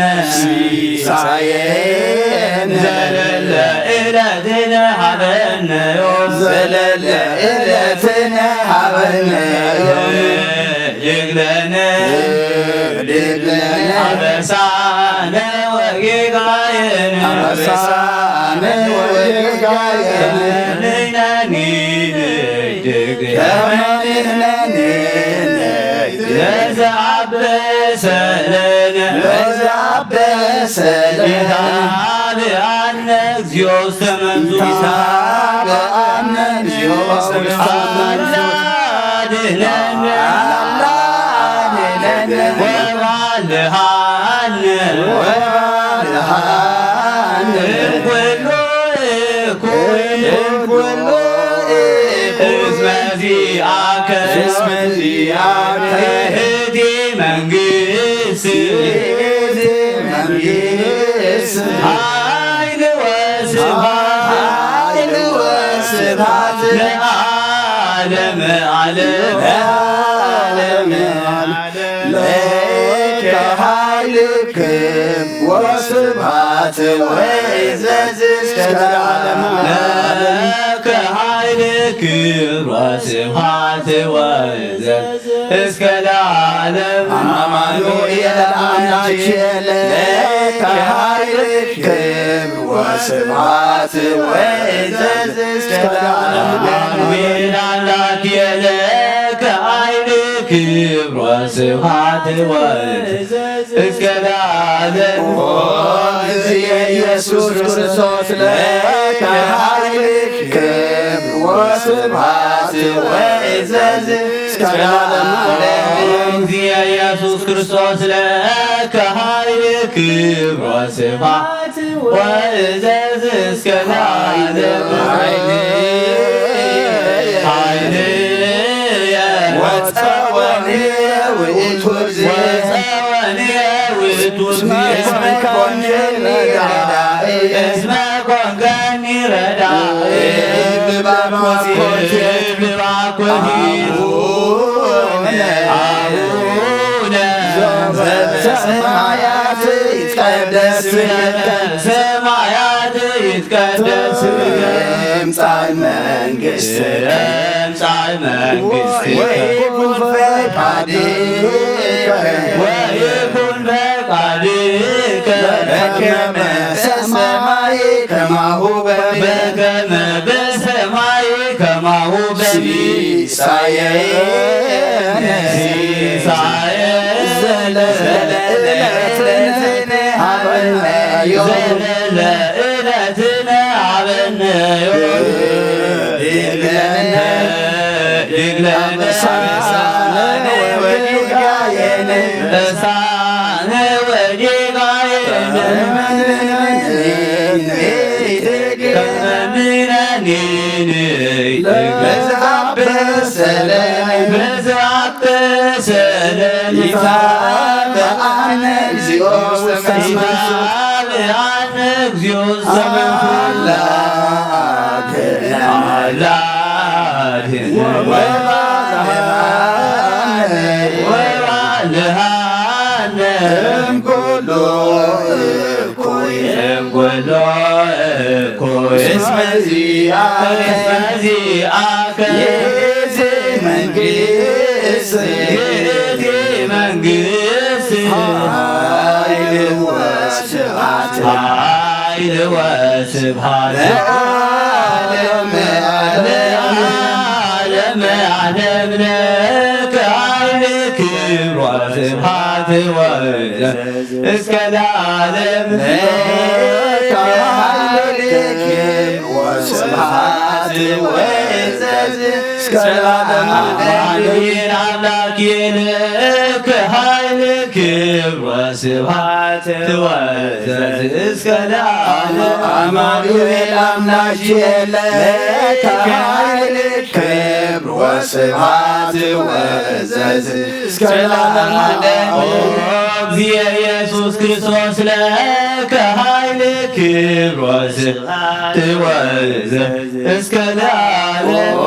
ሲሳየነ። ዘለለ ዕለትነ ሀበነ ዮም። ዘለለ ዕለትነ ሀበነ ዮም። ህድግ ለነ። ህድግ ለነ። አበሳነ ወጌጋየነ። አበሳነ ወጌጋየነ። ከመ ንሕነኒ ንህድግ። ከመ ንሕነኒ ንህድግ። ለዘአበሰ ለነ። ለዘአበሰ ለነ። ኢታብአነ እግዚኦ ውስተ መንሱት። ኢታብአነ እግዚኦ ውስተ መንሱት። አድነነ። አድነነ። ወባልሃነ። ወባልሃነ። እምኩሉ እኩይ። እምኩሉ እኩይ። እስመ ዚአከ። እስመ ዚአከ። ይእቲ መንግስት። ይእቲ መንግስት። ኃይል ወስብሐት። ኃይል ወስብሐት። ለዓለመ ዓለም። ለዓለመ ዓለም። ለከ ኃይል ክብር ወስብሐት ወእዘዝ እስከ ለዓለመ ዓለም። ለከ ኃይል ክብር ወስብሐት ወእዘዝ እስከ ለዓለም። አማኑኤል አምላክ ለከ ኃይል ክብር ወስብሐት ወእዘዝ እስከ ለዓለም። አሜን። አምላክ ለከ ኃይል ክብር ወስብሐት ወእዘዝ እስከ ለዓለም። ኦ እግዚእ ኢየሱስ ክርስቶስ ለከ ኃይል ክብር ወስብሐት ወእዘዝ እስከ ለዓለም። እግዚእ ኢየሱስ ክርስቶስ ለከ ኃይል ክብር ወስብሐት ወእዘዝ እስከ ለዓለም። ኃይልየ ወጸወንየ ውእቱ እግዚእ። ወጸወንየ ውእቱ እግዚእ። እስመ ኮንከኒ ረዳኢ። እስመ ኮንከኒ ረዳኢ። እብል ባኮቴ። እብል ባኮቴ። አቡነ። አቡነ። ዘበሰማያት ይትቀደስ ስምከ። ሰማያት ይትቀደስ ስምከ። ትምጻእ መንግሥትከ። ትምጻእ መንግሥትከ። ወይኩን ፈቃድከ። ወይኩን ፈቃድከ። በከመ በሰማይ ከማሁ በምድር። በከመ በሰማይ ከማሁ በምድር። ሲሳየነ። ሲሳየነ። ዘለለዕለትነ ሀበነ ዮም። ዘለለዕለትነ ሀበነ ዮም። ህድግ ለነ። ህድግ ለነ። አበሳነ ወጌጋየነ። አበሳነ ወጌጋየነ። ከመ ንሕነኒ። ከመ ንሕነኒ። በዘአበሰ ለነ። በዘአበሰ ለነ። ኢታብአነ እግዚኦ ውስተ ሰማይ። ይትሃበነ እግዚኦ ውስተ መንግስት። አምላክነ አምላክነ ወባልሃነ ወባልሃነ እምኩሉ እኩይ እምኩሉ እኩይ እስመ ዚአከ እስመ ዚአከ ይእቲ መንግስት ይእቲ መንግስት ኃይል ወስብሐት ኃይል ወስብሐት ለዓለመ ዓለም። ለዓለመ ዓለም ለከ ኃይል ክብር ወስብሐት ወእዘዝ እስከ ለዓለም ለከ ኃይል ክብር ወስብሐት ወእዘዝ እስከ ለዓለም። አማኑኤል አምላክ ለከ ኃይል ክብር ወስብሐት ወእዘዝ እስከ ለዓለም። አማኑኤል አምላክ ለከ ኃይል ክብር ወስብሐት ወእዘዝ እስከ ለዓለም። ኦ እግዚእ ኢየሱስ ክርስቶስ ለከ ኃይል ክብር ወስብሐት ወእዘዝ እስከ ለዓለም። ኦ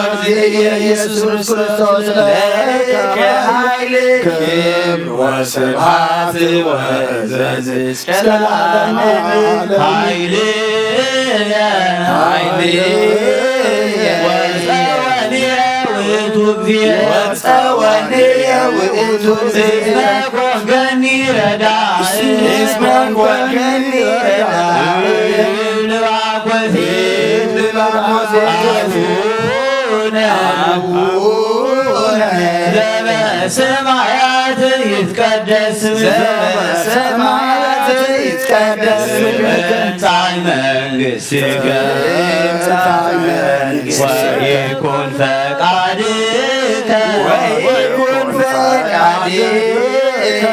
እግዚእ ኢየሱስ ክርስቶስ ለከ ኃይል ክብር ወስብሐት ወእዘዝ እስከ ለዓለም። ኃይልየ ኃይልየ ወፀወንየ ውእቱ እግዚእ ወፀወንየ ውእቱ እግዚእ እስመ ኮንከኒ ረዳኢ እስመ ኮንከኒ ረዳኢ ልባኮቴ ልባኮቴ አቡነ አቡነ ዘበሰማያት ይትቀደስ ስምከ ዘበሰማያት ይትቀደስ ስምከ ትምጻእ መንግሥትከ ትምጻእ መንግሥትከ ወይኩን ፈቃድከ ወይኩን ፈቃድከ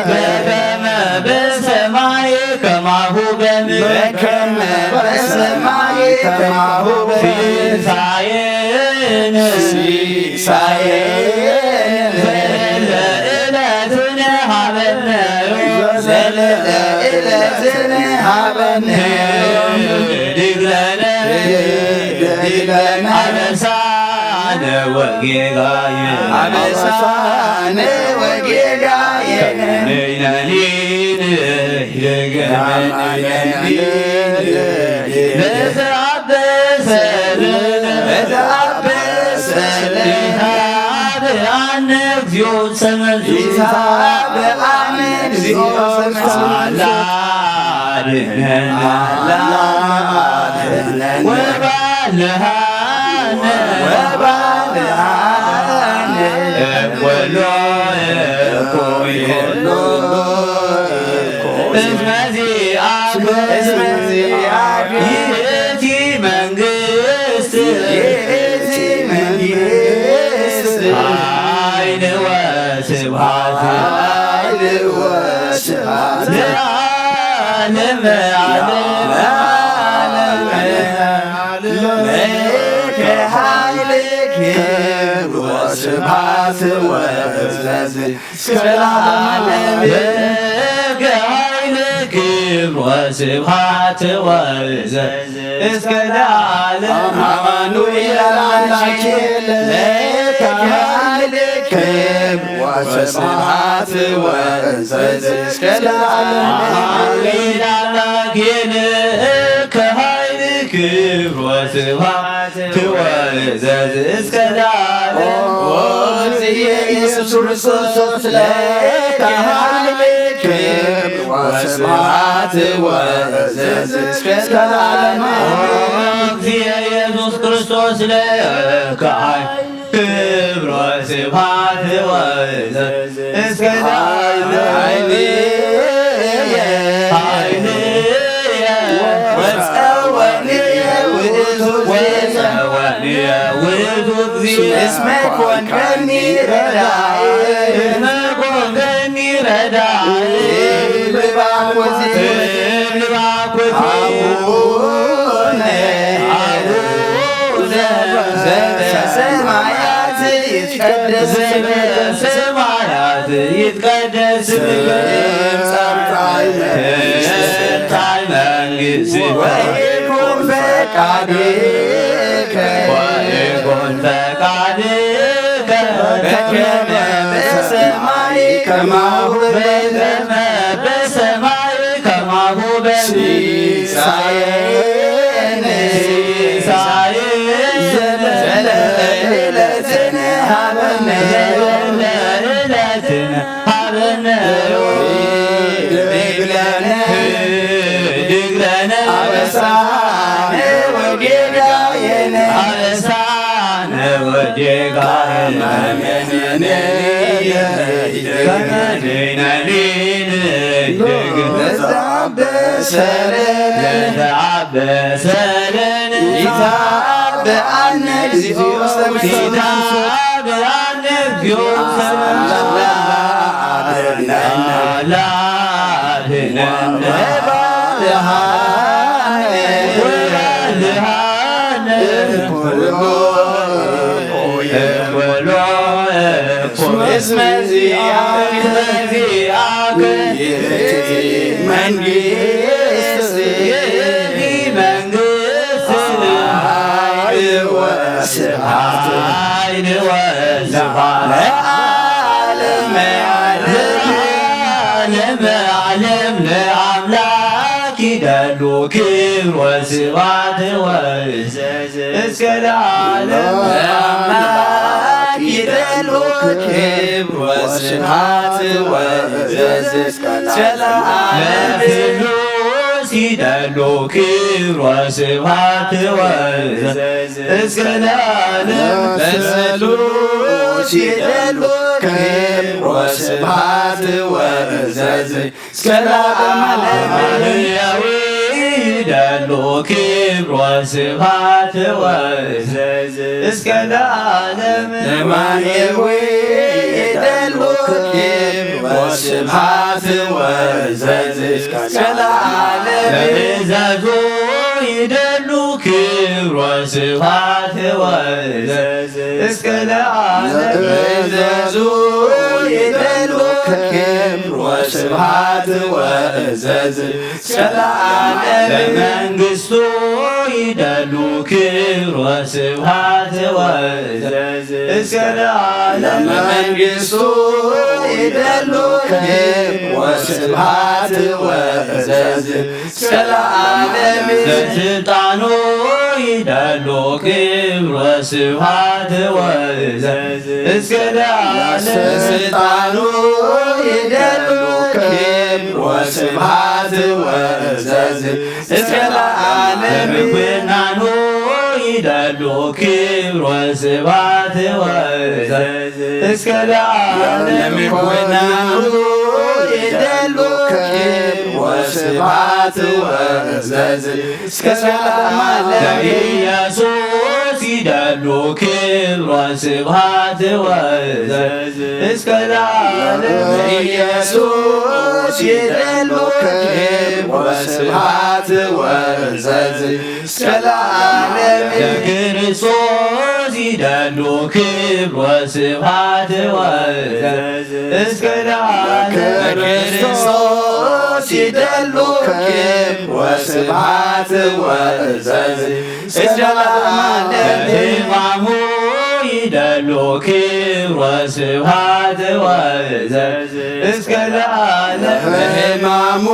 በከመ በሰማይ ከማሁ በምድር በከመ በሰማይ ከማሁ በምድር ሲሳየነ ሲሳየነ ዘለለ ዕለትነ ሀበነ ዘለለ ዕለትነ ሀበነ ህድግ ለነ ህድግ ለነ አበሳነ ወጌጋየነ አበሳነ ወጌጋየነ ከመ ንሕነኒ ንህድግ ለነ ለዘአበሰ ለነ ለዘአበሰ ለነ ይትሃበአነ እግዚኦ ሰመ ይትሃበአነ እግዚኦ ሰመ አላ አድነን አላ አድነን ወባልሃነ ወባልሃነ ወሎ እኩይ ወሎ እስመ ዚአከ እስመ ዚአከ ይእቲ መንግስት ይእቲ መንግስት ኃይል ወስብሐት ኃይል ወስብሐት ለዓለመ ዓለም ለዓለመ ዓለም ለከ ኃይል ክብር ወስብሐት ወእዘዝ እስከ ለዓለም ለከ ኃይል ክብር ወስብሐት ወእዘዝ እስከ ለዓለም። አማኑኤል አምላኬ ለከ ኃይል ክብር ወስብሐት ወእዘዝ እስከ ለዓለም። አማኑኤል አምላኬ ለከ ኃይል ክብር ወስብሐት ወእዘዝ እስከ ለዓለም። ኦ እግዚእ ኢየሱስ ክርስቶስ ለከ ኃይል ክብር ወስብሐት ወእዘዝ እስከ ለዓለም። ኦ እግዚእ ኢየሱስ ክርስቶስ ለከ ኃይል ክብር ወስብሐት ወእዘዝ እስከ ለዓለም። ኃይልየ ኃይልየ ወጸወንየ ውእቱ ወጸወንየ ውእቱ እግዚእ እስመ ኮንከኒ ረዳኢ እስመ ኮንከኒ ረዳኢ ልባኮቴ ልባኮቴ አቡነ አቡነ ዘበሰማያት ይትቀደስ ስምከ ዘበሰማያት ይትቀደስ ስምከ ትምጻእ እንታይ መንግስቲ ወይኩን ፈቃድከ ወይኩን ፈቃድከ በከመ በሰማይ ከማሁ በከመ በሰማይ ከማሁ በምድር ሲሳየነ ሲሳየነ ዘለለዕለትነ ሃበነ ዘለለዕለትነ ሃበነ ህድግ ለነ ህድግ ለነ አበሳነ ወጌጋየነ አበሳነ ወጌጋየነ ከመ ንሕነኒ ንህድግ ከመ ንሕነኒ ንህድግ ለዘአበሰለነ ለዘአበሰለነ ኢታብአነ እግዚኦ ውስተ መንግስተ ኢታብአነ እግዚኦ ውስተ መንግስተ አላ አድነነ አላ አድነነ ወባልሃነ ወባልሃነ እምኩሉ እምኩሉ እኩ እስመ ዚአከ እስመ ዚአከ ይእቲ መንግስት ይእቲ መንግስት ኃይል ወስብሐት ኃይል ወስብሐት ለዓለመ ዓለም ለዓለመ ዓለም ለአምላክ ይደሉ ክብር ወስብሐት ወእዘዝ እስከ ለዓለም ለአምላክ ይደሉ ክብር ወስብሐት ወእዘዝ እስከ ለዓለም ለስሉስ ይደሉ ክብር ወስብሐት ወእዘዝ እስከ ለዓለም ለስሉስ ይደሉ ክብር ወስብሐት ወእዘዝ እስከ ለዓለም ለማሕየዊ ይደሉ ክብር ወስብሐት ወእዘዝ እስከ ለዓለም ለማሕየዊ ይደሉ ክብር ወስብሐት ወእዘዝ እስከ ለዓለም ለእዘዙ ይደሉ ክብር ወስብሐት ወእዘዝ እስከ ለዓለም እዘዙ ይደሉ ክብር ወስብሐት ወእዘዝ እስከ ለዓለም ለመንግስቱ ይደሉ ክብር ወስብሐት ወእዘዝ እስከ ለዓለም ለመንግስቱ ይደሉ ክብር ወስብሐት ወእዘዝ እስከ ለዓለም ለስልጣኑ ይደሉ ክብር ወስብሐት ወእዘዝ እስከ ለዓለም ለስልጣኑ ይደሉ ክብር ወስብሐት ወእዘዝ እስከ ለዓለም ለምኩናኑ ይደሉ ክብር ወስብሐት ወእዘዝ እስከ ለዓለም ለምኩናኑ ይደሉ ክብር ወስብሐት ወእዘዝ እስከ ለዓለም ለኢየሱስ ይደሉ ክብር ወስብሐት ወእዘዝ እስከ ለዓለም ለኢየሱስ ይደሉ ክብር ወስብሐት ወእዘዝ እስከ ለዓለም ለክርስቶስ ይደሉ ክብር ወስብሐት ወእዘዝ እስከ ለዓለም ለክርስቶስ ይደሉ ክብር ወስብሐት ወእዘዝ እስከ ለዓለም ለሕማሙ ይደሉ ክብር ወስብሐት ወእዘዝ እስከ ለዓለም ለሕማሙ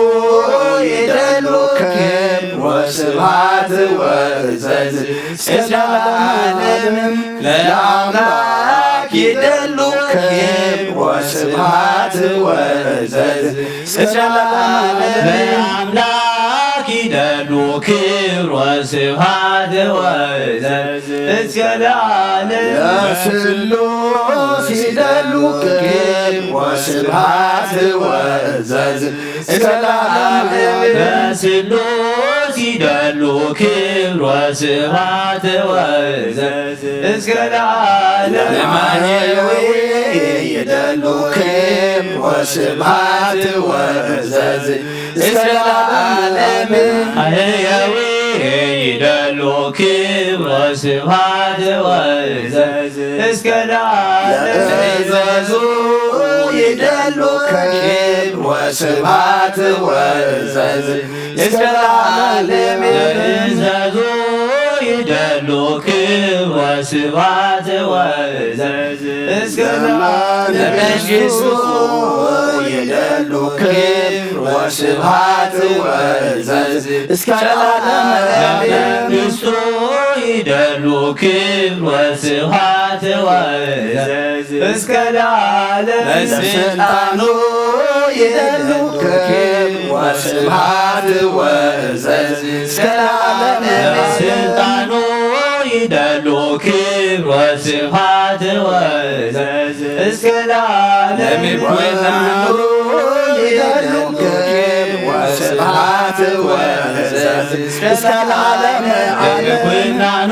ይደሉ ክብር ወስብሐት ወእዘዝ እስከ ለዓለም ለአምላክ ይደሉ ክብር ወስብሐት ወእዘዝ እስከ ለዓለም ለአምላክ ይደሉ ክብር ወስብሐት ወእዘዝ እስከ ለዓለም ለስሉስ ይደሉ ክብር ወስብሐት ወእዘዝ እስከ ለዓለም ለስሉስ ይደሉ ክብር ወስብሐት ወእዘዝ እስከ ለዓለም ለማሕየዊ ይደሉ ክብር ወስብሐት ወእዘዝ እስከ ለዓለም ማሕየዊ ይደሉ ክብር ወስብሐት ወእዘዝ እስከ ለዓለም ለእዘዙ ይደሉ ክብር ወስብሐት ወእዘዝ እስከ ለዓለም። እዘዙ ይደሉ ክብር ወስብሐት ወእዘዝ እስከ ለዓለም። መንግስቱ ይደሉ ክብር ወስብሐት ወእዘዝ እስከ ለዓለም። መንግስቱ ይደሉ ክብር ወስብሐት ወእዘዝ እስከ ለዓለም። ለስልጣኑ ይደሉ ክብር ወስብሐት ወእዘዝ እስከ ለዓለም። ለስልጣኑ ይደሉ ክብር ወስብሐት ወእዘዝ እስከ ለዓለም። ለምንኩስናኑ ይደሉ ክብር ወስብሐት ወእዘዝ እስከ ለዓለም። ለምንኩስናኑ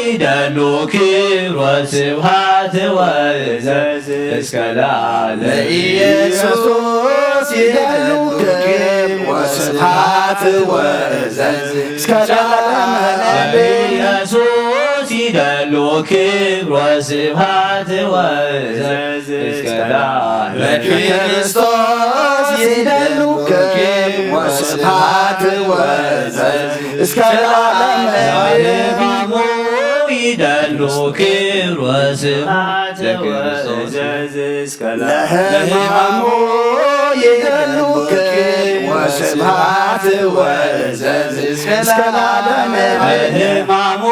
ይደሉ ክብር ወስብሐት ወእዘዝ እስከ ለዓለም። ለኢየሱስ ይደሉ ክብር ወስብሐት ወእዘዝ እስከ ለዓለም። ለኢየሱስ ይደሉ ክብር ወስብሐት ወእዘዝ እስከ ለዓለም። ለክርስቶስ ይደሉ ክብር ወስብሐት ወእዘዝ እስከ ለዓለም። ለሕማሙ ይደሉ ክብር ወስብሐት ለክርስቶስ። ለሕማሙ ይደሉ ክብር ወስብሐት ወእዘዝ እስከ ለዓለም። ለሕማሙ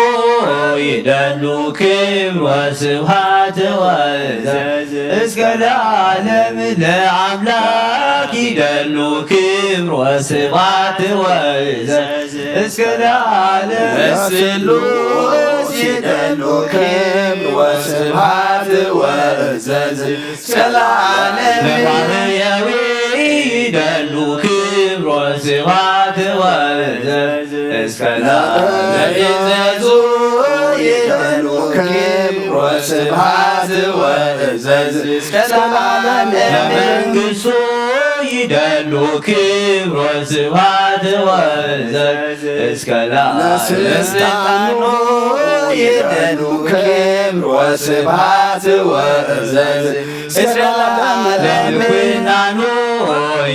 ይደሉ ክብር ወስብሐት ወእዘዝ እስከ ለዓለም። ለአምላክ ይደሉ ክብር ወስብሐት ወእዘዝ እስከ ለዓለም። ለስሉስ ይደሉ ክብር ወስብሐት ወእዘዝ እስከ ለዓለም። ለባህርያዊ ይደሉ ክብር ወስብሐት ወእዘዝ እስከ ለዓለም። ለእዘዙ ይደሉ ክብር ወስብሐት ወእዘዝ እስከ ለዓለም። ለመንግስቱ ይደሉ ክብር ወስብሐት ወእዘዝ እስከ ለዓለም። ለስልጣኑ ይደሉ ክብር ወስብሐት ወእዘዝ እስከ ለዓለም። ለምንኩስናኑ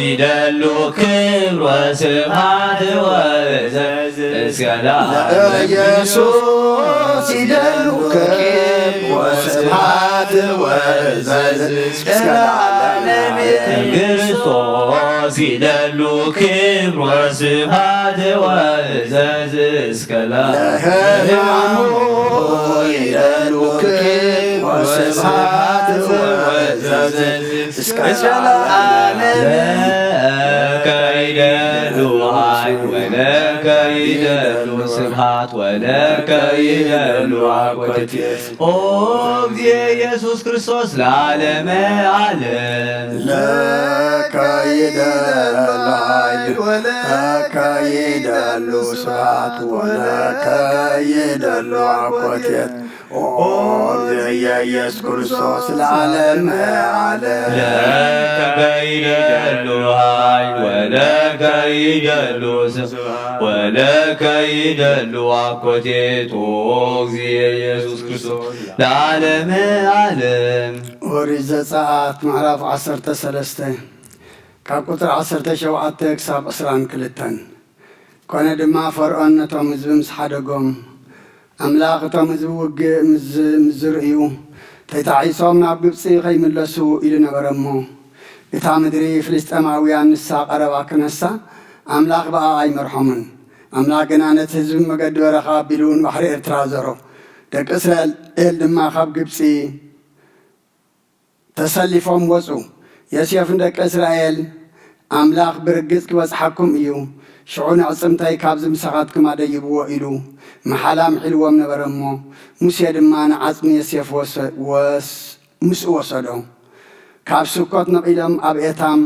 ይደሉ ክብር ወስብሐት ወእዘዝ እስከ ለዓለም። ለኢየሱስ ይደሉ ክብር ወስብሐት ወእዘዝ እስከ ለዓለም። ክርስቶስ ይደሉ ክብር ወስብሐት ወእዘዝ እስከ ለዓለም። ለሕማሙ ይደሉ ክብር ወስብሐት ወእዘዝ እስከ ለዓለም። ለከ ይደሉ ኃይል ወለከ ይደሉ ስብሐት ወለከ ይደሉ አኮቴት። ኦ እግዚእ ኢየሱስ ክርስቶስ ለዓለመ ዓለም። ለከ ይደሉ ኃይል ወለከ ይደሉ ስብሐት ወለከ ይደሉ አኮቴት። ኦ እግዚእ ኢየሱስ ክርስቶስ ለዓለመ ዓለም። ለከ ይደሉ ኃይል ወለከ ይደሉ ስብሐት ወለከ ይደሉ አኮቴት። ኦ እግዚእ ኢየሱስ ክርስቶስ ለዓለመ ዓለም። ኦሪት ዘጸአት ምዕራፍ ዓሰርተ ሰለስተ ካብ ቁጽሪ ዓሰርተ ሸውዓተ ክሳብ ዕስራን ክልተን። ኮነ ድማ ፈርዖን ነቶም ህዝቢ ምስ ሓደጎም፣ ኣምላኽ እቶም ህዝቢ ውግእ ምስ ዝ-፣ ምስ ዝርእዩ፣ ተጣዒሶም ናብ ግብጺ ኸይምለሱ ኢሉ ነበረ እሞ፣ እታ ምድሪ ፍልስጤማውያን ንሳ ቀረባ ክነሳ፣ ኣምላኽ ብኣ ኣይመርሖምን። ኣምላኽ ግና ነቲ ህዝቢ መገዲ በረኻ ኣቢሉ ንባሕሪ ኤርትራ ዘሮ። ደቂ እስራኤል ድማ ካብ ግብጺ ተሰሊፎም ወጹ። ዮሴፍ ንደቂ እስራኤል፣ ኣምላኽ ብርግጽ ክበጽሓኩም እዩ፣ ሽዑ ንዕጽምተይ ካብዚ ምሳኻትኩም ኣደይብዎ ኢሉ መሓላ ምሒልዎም ነበረ እሞ፣ ሙሴ ድማ ንዓጽሚ ዮሴፍ ወሰ-፣ ወስ-፣ ምስኡ ወሰዶ። ካብ ስኮት ነቒሎም ኣብ ኤታም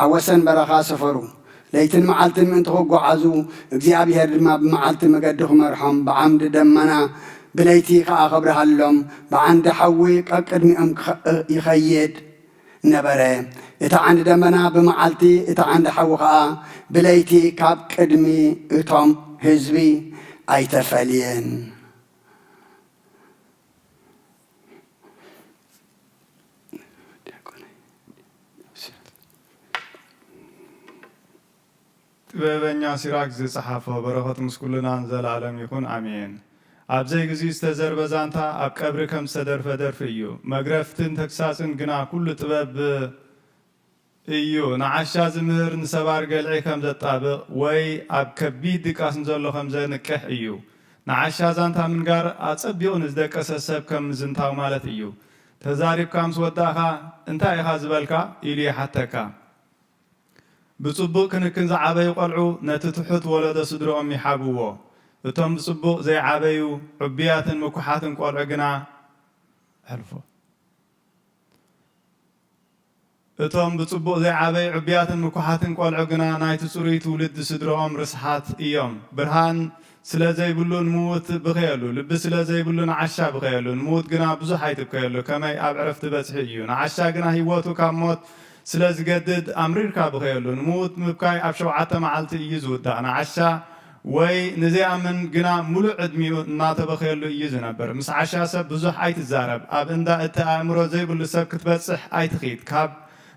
ኣብ ወሰን በረኻ ሰፈሩ። ለይትን መዓልትን ምእንቲ ክጓዓዙ፣ እግዚኣብሄር ድማ ብመዓልቲ መገዲ ክመርሖም፣ ብዓምዲ ደመና ብለይቲ ኸኣ ከብርሃሎም፣ ብዓንዲ ሓዊ ቀቅድሚኦም ክኸ-፣ ይኸይድ ነበረ። እቲ ዓንዲ ደመና ብመዓልቲ፣ እቲ ዓንዲ ሓዊ ኸኣ ብለይቲ ካብ ቅድሚ እቶም ህዝቢ ኣይተፈልየን። ጥበበኛ ሲራክ ዝጸሓፎ። በረኸት ምስ ኩልና ንዘለኣለም ይኹን፣ ኣሜን። ኣብ ዘይግዚኡ ዝተዘርበ ዛንታ ኣብ ቀብሪ ከም ዝተደርፈ ደርፊ እዩ። መግረፍትን ተግሳጽን ግና ኩሉ ጥበብ እዩ። ንዓሻ ዝምህር ንሰባር ገልዒ ከም ዘጣብቕ ወይ ኣብ ከቢድ ድቃስ ንዘሎ ከም ዘንቅሕ እዩ። ንዓሻ ዛንታ ምንጋር ኣጸቢቑ ንዝደቀሰ ሰብ ከም ምዝንታው ማለት እዩ። ተዛሪብካ ምስ ወዳእኻ፣ "እንታይ ኢኻ ዝበልካ?" ኢሉ ይሓተካ። ብጽቡቕ ክንክን ዝዓበዩ ቈልዑ ነቲ ትሑት ወለዶ ስድርኦም ይሓብዎ። እቶም ብጽቡቕ ዘይዓበዩ ዕቡያትን ምኩሓትን ቈልዑ ግና፣ ሕልፎ። እቶም ብጽቡቕ ዘይዓበዩ ዕቡያትን ምኩሓትን ቈልዑ ግና ናይቲ ጽሩይ ትውልዲ ስድርኦም ርስሓት እዮም። ብርሃን ስለ ዘይብሉ ንምዉት ብኸየሉ፣ ልቢ ስለ ዘይብሉ ንዓሻ ብኸየሉ፣ ንምዉት ግና ብዙሕ ኣይትብከየሉ፣ ከመይ ኣብ ዕረፍቲ በጽሒ እዩ። ንዓሻ ግና ህይወቱ ካብ ሞት ስለ ዝገድድ ኣምሪርካ ብኸየሉ። ንምዉት ምብካይ ኣብ ሸውዓተ መዓልቲ እዩ ዝውዳእ። ንዓሻ ወይ ንዘይኣምን ግና ምሉእ ዕድሚኡ እናተበኸየሉ እዩ ዝነብር። ምስ ዓሻ ሰብ ብዙሕ ኣይትዛረብ። ኣብ እንዳ እቲ ኣእምሮ ዘይብሉ ሰብ ክትበጽሕ ኣይትኺድ። ካብ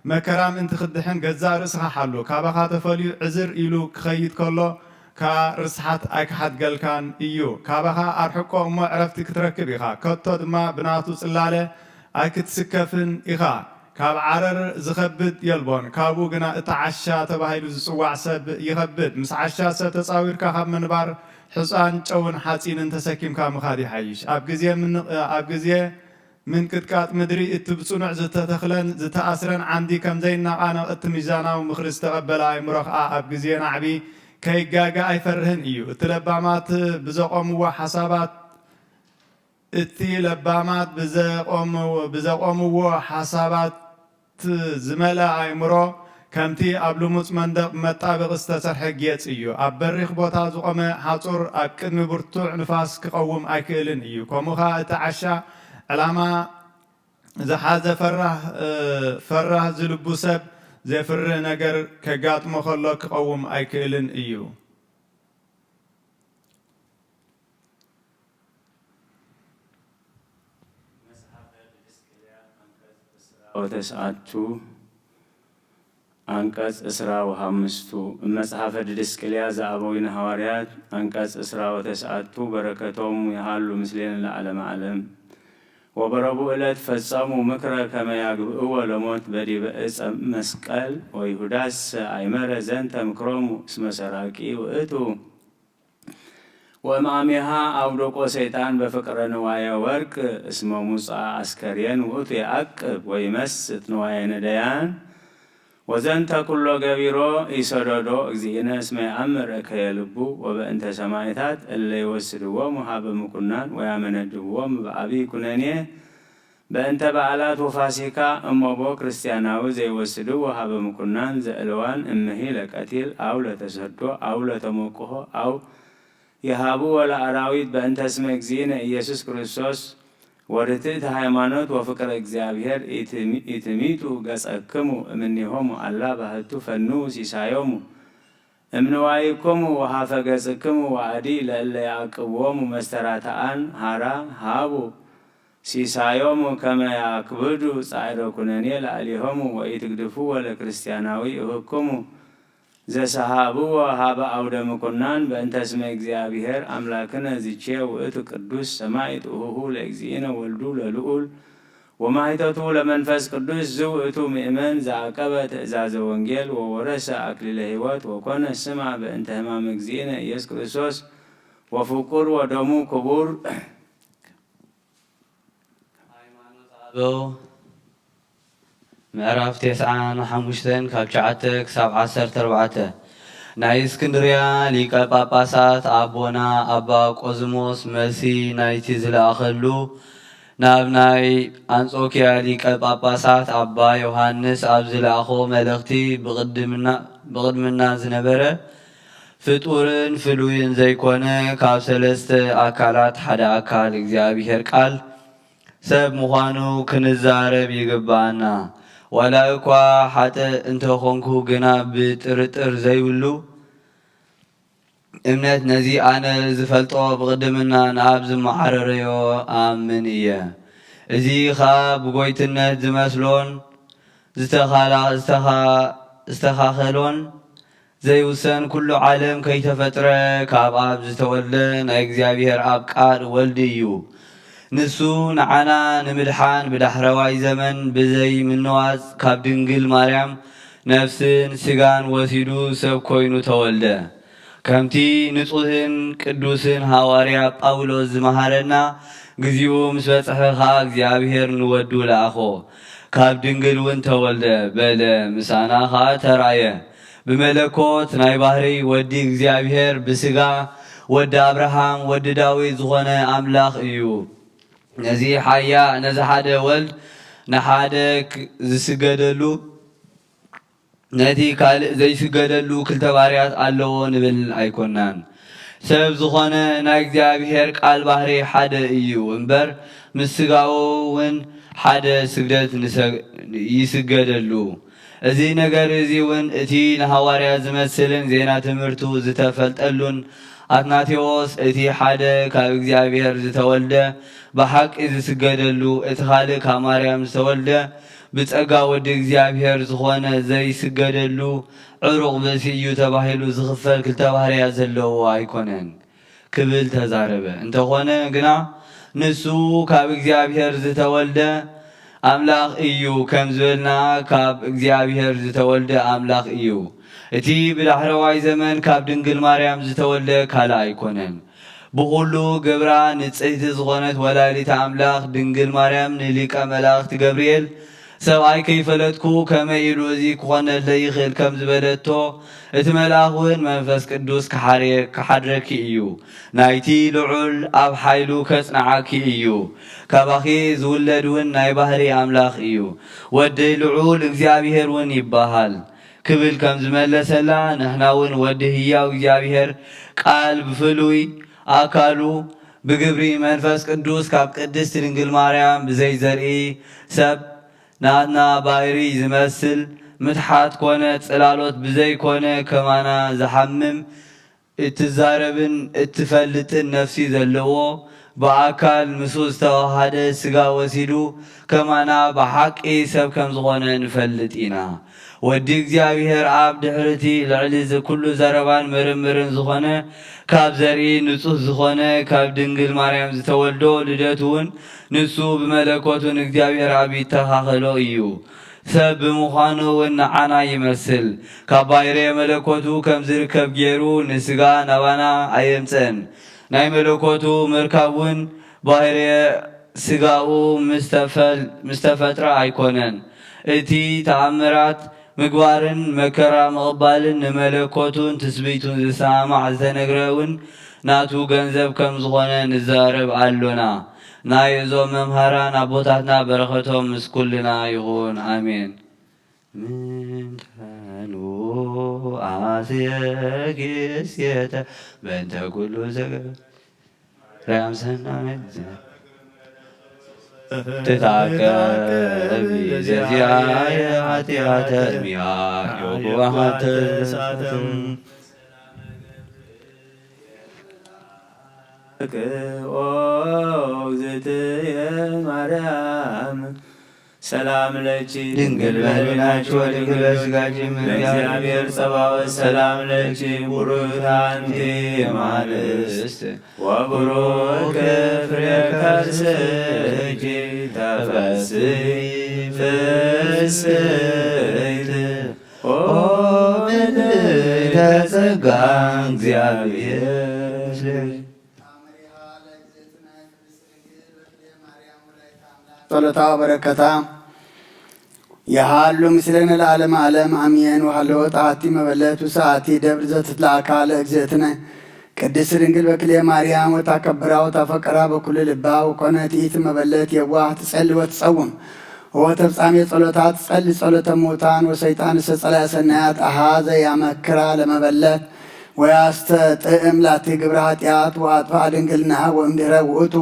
መከራ ምእንቲ ክትድሕን ገዛእ ርእስኻ ሓሉ። ካባኻ ተፈልዩ ዕዝር ኢሉ ክኸይድ ከሎ ከኣ ርስሓት ኣይክሓድገልካን እዩ። ካባኻ ኣርሕቆ እሞ ዕረፍቲ ክትረክብ ኢኻ። ከቶ ድማ ብናቱ ጽላለ ኣይክትስከፍን ኢኻ። ካብ ዓረር ዝኸብድ የልቦን፣ ካብኡ ግና እቲ ዓሻ ተባሂሉ ዝጽዋዕ ሰብ ይኸብድ። ምስ ዓሻ ሰብ ተጻዊርካ ካብ ምንባር፣ ሕጻን ጨውን ሓጺንን ተሰኪምካ ምኻድ ይሓይሽ። ኣብ ግዜ ምን-፣ ኣብ ግዜ ምንቅጥቃጥ ምድሪ፣ እቲ ብጽኑዕ ዝተተኽለን ዝተኣስረን ዓንዲ ከም ዘይነቓነቕ፣ እቲ ሚዛናዊ ምኽሪ ዝተቐበለ ኣእምሮ ኸኣ ኣብ ግዜ ናዕቢ ከይጋገ ኣይፈርህን እዩ። እቲ ለባማት ብዘቖምዎ ሓሳባት እቲ ለባማት ብዘቆምዎ ሓሳባት ዝመልአ ኣእምሮ፣ ከምቲ ኣብ ልሙጽ መንደቕ መጣበቒ ዝተሰርሐ ጌጽ እዩ። ኣብ በሪኽ ቦታ ዝቖመ ሓጹር ኣብ ቅድሚ ብርቱዕ ንፋስ ክቐውም ኣይክእልን እዩ። ከምኡ ኸኣ እቲ ዓሻ ዕላማ ዝሓዘ ፈራህ ፈራህ ዝልቡ ሰብ፣ ዘፍርህ ነገር ከጋጥሞ ከሎ ክቐውም ኣይክእልን እዩ። ወተስዓቱ። ኣንቀጽ ዕስራ ወሃምስቱ እብ መጽሓፈ ድድስቅልያ ዘኣበዊነ ሃዋርያት። ኣንቀጽ ዕስራ ወተስዓቱ። በረከቶም ይሃሉ ምስሌነ ለዓለመ ዓለም። ወበረቡ እለት ፈጸሙ ምክረ ከመ ያግብእዎ ለሞት በዲበ እፀ መስቀል ወይሁዳስ ኣይመረ ዘንተ ምክሮሙ እስመ ሰራቂ ውእቱ። ወእምአሜሃ አውደቆ ሰይጣን በፍቅረ ንዋየ ወርቅ እስመ ሙጻ አስከሬን ውእቱ የአቅብ ወይመስጥ ንዋየ ነደያን። ወዘንተ ኩሎ ገቢሮ ኢሰደዶ እግዚእነ እስመ የአምር እከየ ልቡ። ወበእንተ ሰማይታት እለ ይወስድዎም ውሃበ ምኩናን ወያመነድብዎም በአብይ ኩነኔ። በእንተ በዓላት ወፋሲካ እመቦ ክርስቲያናዊ ዘይወስዱ ወሃበ ምኩናን ዘእለዋን እምሂ ለቀቲል አው ለተሰዶ አው ለተሞቅሆ አው የሃቡ ወለአራዊት በእንተ ስመ እግዚእነ ኢየሱስ ክርስቶስ ወርትዕት ሃይማኖት ወፍቅረ እግዚኣብሔር ኢትሚጡ ገጸክሙ እምኔሆሙ አላ ባህቱ ፈኑ ሲሳዮሙ። እምንዋይክሙ ወሃፈ ገጽክሙ ወአዲ ለእለ ያዕቅብዎሙ መስተራትኣን ሃራ ሃቡ ሲሳዮሙ ከመ ያክብዱ ጻዕረ ኩነኔ ለአሊሆሙ ወኢትግድፍዎ ለክርስቲያናዊ እህክሙ ዘሰሃብዎ ሃበ አውደ ምኩናን በእንተ ስመ እግዚኣብሔር አምላክነ ዝቼ ውእቱ ቅዱስ ሰማዕት እሁሁ ለእግዚእነ ወልዱ ለልዑል ወማይተቱ ለመንፈስ ቅዱስ ዝውእቱ ምእመን ዘአቀበ ትእዛዘ ወንጌል ወወረሰ አክሊለ ሕይወት ወኮነ ስማ በእንተ ሕማም እግዚእነ ኢየሱስ ክርስቶስ ወፍቁር ወደሙ ክቡር። ሃይማኖት አበው ምዕራፍ ተስዓን ሓሙሽተን ካብ ትሽዓተ ክሳብ ዓሰርተ ኣርባዕተ። ናይ እስክንድርያ ሊቀ ጳጳሳት ኣቦና ኣባ ቆዝሞስ መልሲ ናይቲ ዝለኣኸሉ ናብ ናይ ኣንጾኪያ ሊቀ ጳጳሳት ኣባ ዮሃንስ ኣብ ዝለኣኾ መልእኽቲ ብቕድምና ዝነበረ ፍጡርን ፍሉይን ዘይኮነ ካብ ሰለስተ ኣካላት ሓደ ኣካል እግዚኣብሔር ቃል ሰብ ምዃኑ ክንዛረብ ይግብኣና። ዋላ እኳ ሓጥእ እንተኾንኩ ግና ብጥርጥር ዘይብሉ እምነት ነዚ ኣነ ዝፈልጦ ብቕድምና ንኣብ ዝመዓረረዮ ኣምን እየ። እዚ ኸኣ ብጎይትነት ዝመስሎን ዝተኻኸሎን ዘይውሰን ኩሉ ዓለም ከይተፈጥረ ካብ ኣብ ዝተወልደ ናይ እግዚኣብሔር ኣብ ቃል ወልድ እዩ። ንሱ ንዓና ንምድሓን ብዳሕረዋይ ዘመን ብዘይ ምንዋጽ ካብ ድንግል ማርያም ነፍስን ስጋን ወሲዱ ሰብ ኮይኑ ተወልደ። ከምቲ ንጹህን ቅዱስን ሃዋርያ ጳውሎስ ዝመሃረና፣ ግዚኡ ምስ በጽሐ ኸኣ እግዚኣብሔር ንወዱ ለኣኾ። ካብ ድንግል እውን ተወልደ በለ፣ ምሳና ኸኣ ተራእየ። ብመለኮት ናይ ባህሪ ወዲ እግዚኣብሔር ብስጋ ወዲ ኣብርሃም ወዲ ዳዊት ዝኾነ ኣምላኽ እዩ። ነዚ ሓያ-፣ ነዚ ሓደ ወልድ ንሓደ ክ-፣ ዝስገደሉ፣ ነቲ ካልእ ዘይስገደሉ ክልተ ባህርያት ኣለዎ ንብል ኣይኮናን። ሰብ ዝኾነ ናይ እግዚኣብሔር ቃል ባህሪ ሓደ እዩ እምበር፣ ምስ ስጋኡ እውን ሓደ ስግደት ንሰ-፣ ይስገደሉ። እዚ ነገር እዚ እውን እቲ ንሃዋርያት ዝመስልን ዜና ትምህርቱ ዝተፈልጠሉን ኣትናቴዎስ፣ እቲ ሓደ ካብ እግዚኣብሔር ዝተወልደ ብሓቂ ዝስገደሉ፣ እቲ ካልእ ካብ ማርያም ዝተወልደ ብጸጋ ወዲ እግዚኣብሔር ዝኾነ ዘይስገደሉ ዕሩቕ ብእሲ እዩ ተባሂሉ ዝኽፈል ክልተ ባህርያት ዘለዎ ኣይኮነን ክብል ተዛረበ። እንተኾነ ግና ንሱ ካብ እግዚኣብሔር ዝተወልደ ኣምላኽ እዩ ከም ዝበልና፣ ካብ እግዚኣብሔር ዝተወልደ ኣምላኽ እዩ። እቲ ብዳሕረዋይ ዘመን ካብ ድንግል ማርያም ዝተወልደ ካልእ ኣይኮነን። ብኹሉ ግብራ ንጽህቲ ዝኾነት ወላዲተ ኣምላኽ ድንግል ማርያም ንሊቀ መላእኽቲ ገብርኤል፣ "ሰብኣይ ከይፈለጥኩ ከመይ ኢሉ እዚ ክኾነለይ ይኽእል?" ከም ዝበለቶ፣ እቲ መልኣኽ እውን፣ "መንፈስ ቅዱስ ክሓርየ-፣ ክሓድረኪ እዩ፣ ናይቲ ልዑል ኣብ ሓይሉ ከጽንዓኪ እዩ፣ ካባኺ ዝውለድ እውን ናይ ባህሪ ኣምላኽ እዩ፣ ወደይ ልዑል እግዚኣብሔር እውን ይበሃል" ክብል ከም ዝመለሰላ፣ ንሕና እውን ወዲ ህያው እግዚኣብሔር ቃል ብፍሉይ ኣካሉ ብግብሪ መንፈስ ቅዱስ ካብ ቅድስት ድንግል ማርያም ብዘይ ዘርኢ ሰብ ናትና ባሕሪ ዝመስል ምትሓት ኮነ ጽላሎት ብዘይኮነ ከማና ዝሓምም እትዛረብን እትፈልጥን ነፍሲ ዘለዎ፣ ብኣካል ምስኡ ዝተዋሃደ ሥጋ ወሲዱ፣ ከማና ብሓቂ ሰብ ከም ዝኾነ ንፈልጥ ኢና። ወዲ እግዚኣብሔር ኣብ ድሕርቲ ልዕሊ እዚ ኩሉ ዘረባን ምርምርን ዝኾነ፣ ካብ ዘርኢ ንጹህ ዝኾነ፣ ካብ ድንግል ማርያም ዝተወልዶ ልደቱ እውን ንሱ ብመለኮቱ ንእግዚኣብሔር ኣብ ይተኻኸሎ እዩ። ሰብ ብምዃኑ እውን ንዓና ይመስል። ካብ ባሕርየ መለኮቱ ከም ዝርከብ ገይሩ ንስጋ ናባና ኣየምጽእን። ናይ መለኮቱ ምርካብ እውን ባሕርየ ስጋኡ ምስ ተፈል-፣ ምስ ተፈጥረ ኣይኮነን። እቲ ተኣምራት ምግባርን መከራ ምቕባልን ንመለኮቱን ትስብእቱን ዝሰማማዕ ዝተነግረ እውን ናቱ ገንዘብ ከም ዝኾነ ንዛረብ ኣሎና። ናይ እዞም መምሃራን ኣቦታትና በረኸቶም ምስ ኩልና ይኹን። ኣሜን። ምንተኑ ኣስየኪ እሴተ በእንተ ኩሉ ዘገ-፣ ማርያም ሰናይት ትታቀብ ዚአየ ኃጢአተ ሚያ ዮጉ ኃጢአትሳትም። ኦ እግዝእትየ ማርያም ሰላም ለኪ ድንግል በሊናኪ ወድንግል በስጋኪ እም እግዚአብሔር ጸባኦት ሰላም ለኪ ቡሩክት አንቲ እም አንስት ወቡሩክ ፍሬ ከርስኪ ተፈሲ ፍስሕት ኦ ምልዕተ ጸጋ እግዚአብሔር ጸሎታ ወበረከታ የሃሉ ምስሌነ ለዓለመ ዓለም አሜን። ወሃለወት አሐቲ መበለት ውስተ አሐቲ ደብር ዘትትለአካ ለእግዝእትነ ቅድስት ድንግል በክልኤ ማርያም ወታከብራ ወታፈቅራ በኩሉ ልባ ወኮነት ይእቲ መበለት የዋህ ትጸሊ ወትጸውም ወተፍጻሜ ጸሎታ ትጸሊ ጸሎተ ሙታን ወሰይጣን እሰ ጸላኢ ሰናያት አሃዘ ያመክራ ለመበለት ወያስተጥእም ላቲ ግብረ ኃጢአት ወአጥፋ ድንግልናሃ ወእምድረ ውእቱ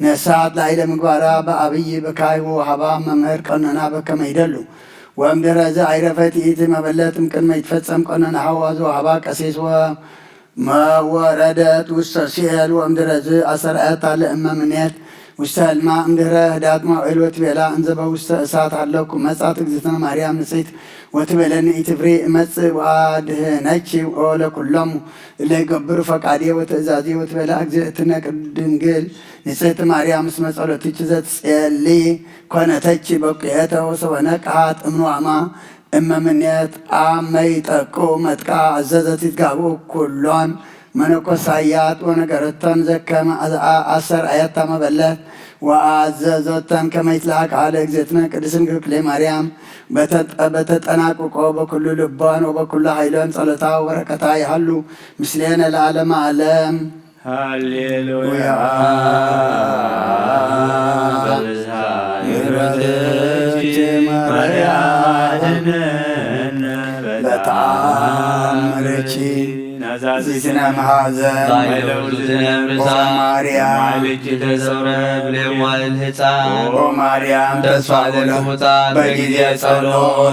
ነሳት ላዕለ ምግባራ በአብይ በካይ ወሃባ መምህር ቀኖና በከመ ይደሉ። ወእምድረ እዚ አይረፈት ይእቲ መበለት እምቅድመ ይትፈጸም ቀኖናሃ ወሃባ ቀሲስ ወ-፣ መወረደት ውስተ ሲኤል። ወእምድረ እዚ አሰርዐታ ለእመ ምኔት ውስተ ህልማ እምድህረ ህዳት መውዕል ወትቤላ እንዘበ ውስተ እሳት ሃለኩ መጻት እግዝእትነ ማርያም ንጽሕት ወትቤለኒ ኢትፍሪ እመጽእ ወአድህነኪ ወለኩሎሙ እለ ይገብሩ ፈቃድየ ወትእዛዝየ ወትቤላ እግዝእትነ ድንግል ንጽሕት ማርያም እስመ ጸሎትኪ ዘትጼሊ ኮነተኪ በቁየተ ወሰበነ ቅሃት እምንዋማ እመ ምኔት አመ ይጠቅኡ መጥቃ አዘዘት ይትጋብኡ ኩሎን መነኮሳያት ወነገረተን ዘከመ አሰርአየታ መበለት ወአዘዞተን ከመ ይትለአካ ለእግዝእትነ ቅድስት ድንግል ክሌ ማርያም በተጠናቅቆ በኩሉ ልቦን ወበኩሉ ኃይሎን ጸሎታ ወበረከታ ይሃሉ ምስሌነ ለዓለመ ዓለም። ሃሌሉያ። ሃሌሉያ። በብዝሃ ምሕረትኪ ማርያ አድነን በተአምርኪ ናዛዚትነ መሐዘን ባይለውዝትነ ኦ ርሳ ማርያም ማይልኪ ተሰውረ ብሌዋል ህፃን ኦ ማርያም ተስፋ ተስፋ ለነ ለክፉታ በጊዜ በጊዜ ጸሎት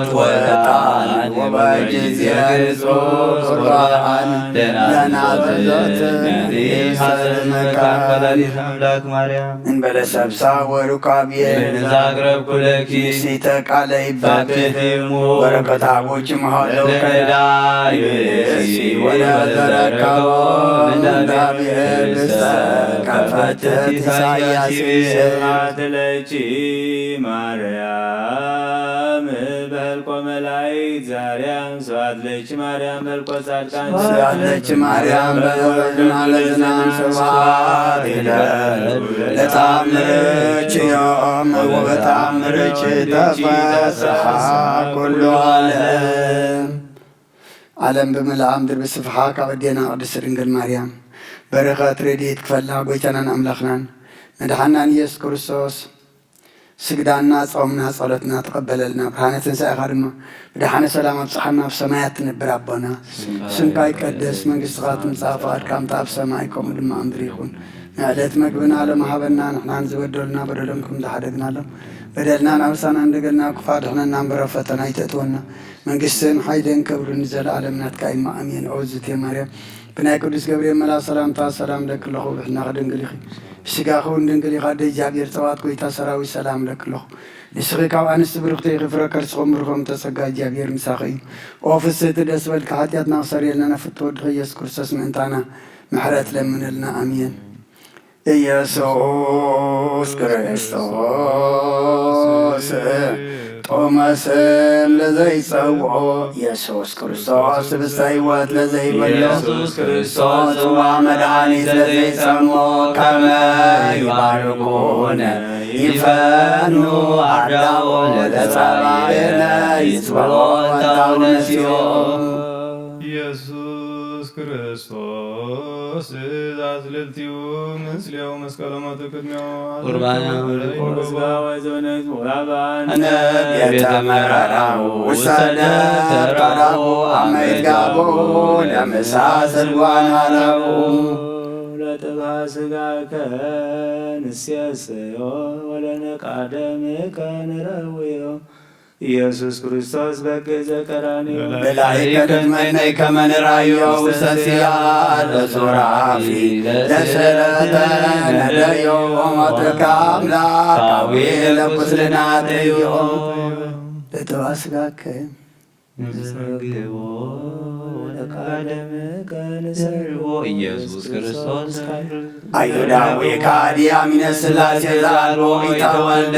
ጸሎት ወጣን ወጣን ወበጊዜ ንጹሕ ቁርባን ለናዘዘት ለናዘዘት ነዚ ሐዘን መካን ወላዲተ አምላክ ማርያም እንበለ ሰብሳ ወሩካብየ እነዛ አቅረብኩ ለኪ ንስተ ቃለ ይባቤ ፈትሕቲ እሙ በረከት አቦች መሃለው ለዕዳ ይብእሲ ወለዘረከቦ እንዳብሔር ብሰ ከፈትት ኢሳያስ ይብእሲ ስብሐት ለኪ ማርያም በልቆ መላእክት ዛርያም ስብሐት ለኪ ማርያም በልቆ ጻድቃን ስብሐት ለኪ ማርያም በልቆ ለዘላለም ስብሐት ይለኪ ለተአምርኪ ዮም ወበተአምርኪ ተፈስሐ ኩሉ ዓለም። ዓለም ብምልኣ ምድር ብስፍሓ ካብ ኣዴና ቅድስት ድንግል ማርያም በረኸት ረድኤት ክፈላ ጎይታናን ኣምላኽናን መድሓናን ኢየሱስ ክርስቶስ ስግዳና፣ ጾምና፣ ጸሎትና ተቐበለልና። ብርሃነ ትንሳኤኻ ድማ ብደሓነ ሰላም ኣብጽሓና። ኣብ ሰማያት ትነብር ኣቦና፣ ስምካ ይቀደስ፣ መንግስትኻ ትምጻእ፣ ፍቓድካ ከምቲ ኣብ ሰማይ ከምኡ ድማ ኣብ ምድሪ ይኹን። ንዕለት መግብና ሎም ሃበና፣ ንሕናን ዝበደሉና በደሎም ከም ዝሓደግናሎም፣ በደልናን ኣበሳናን እንደገልና ክፋ ድሕነና እምበር ኣብ ፈተና ኣይተእትወና። መንግስትን ሓይልን ክብርን ንዘለኣለም ናትካ እዩ። ኣሜን። ኦ ዝቴ ማርያም፣ ብናይ ቅዱስ ገብርኤል መልኣኽ ሰላምታ ሰላም እለኪ ኣለኹ፣ ብሕልናኺ ድንግል ኢኺ፣ ብስጋኺ እውን ድንግል ኢኻ። ኣደ እግዚኣብሔር ጸባኦት፣ ጎይታ ሰራዊት፣ ሰላም እለኪ ኣለኹ። ንስኺ ካብ ኣንስቲ ብርኽቲ ኢኺ፣ ፍረ ከርስኺ እውን ብሩኽ እዩ፣ እምተ ጸጋ እግዚኣብሔር ምሳኺ እዩ። ኦ ፍስህቲ ደስ በልኪ፣ ሓጢኣትና ክሰርየልና ናብ ፍትወ ወድኺ ኢየሱስ ክርስቶስ ምእንታና ምሕረት ለምንልና። ኣሜን። ኢየሱስ ክርስቶስ ጥዑመ ስም ለዘይጸውዖ፣ ኢየሱስ ክርስቶስ ህብስተ ሕይወት ለዘይበልዖ፣ ኢየሱስ ክርስቶስ ጽዋ መድኃኒት ለዘይጸምኦ፣ ከመ ይባርኩነ ይፈኑ አዳኦ ለተጸባየነ ይጽብዖ እንታው ነሲኦ። ኢየሱስ ክርስቶስ አዝልልቲሁ ምስሌሁ መስቀለ ሞቱ ቅድሜሁ ቁርባነ አዘክሩ አምልኮ። ስጋ ወዘውነት ውራባን አነ ቤተ መራራሁ ውሰደ ተራሁ አመ ይትጋብኡ ለምሳ ስልዋን አላሁ። ለጥብሐ ስጋከ ንሴስዮ ወለነቃደምከ ንረውዮ። ኢየሱስ ክርስቶስ በግ ዘቀራንዮ ለላይከ ንትመነይ ከመ ንርአዮ ውስተ ሲያል በሱራፊ ለስእለተ ነደዮ ወሞትከ አምላካዊ ለኩስልና ተዮ። ለተዋ ስጋከ ንጸግቦ ለቃደምከ ንሰርቦ ኢየሱስ ክርስቶስ አይሁዳዊ ከሃዲ አሚነ ሥላሴ ዘአልቦ ኢተወልደ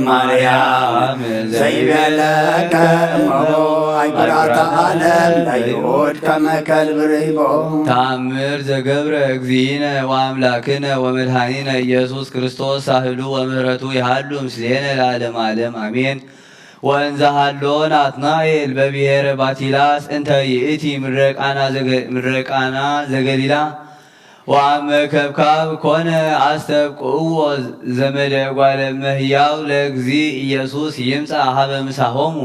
ማርያም ዘይቤለከ እመቦ አይጉራተ ዓለም ለይሁድ ከመ ከልብ ርሂቦ። ተአምር ዘገብረ እግዚእነ ወአምላክነ ወመድኃኒነ ኢየሱስ ክርስቶስ ሳህሉ ወምህረቱ ይሃሉ ምስሌነ ለዓለመ ዓለም አሜን። ወእንዘ ሃሎ ናትናኤል በብሔረ ባቲላስ እንተ ይእቲ ምድረ ቃና ዘገ-፣ ምድረ ቃና ዘገሊላ ወአመ ከብካብ ኮነ አስተብቅዕዎ ዘመደ ጓለ እመሕያው ለእግዚእ ኢየሱስ ይምጻእ ሀበ ምሳሆሙ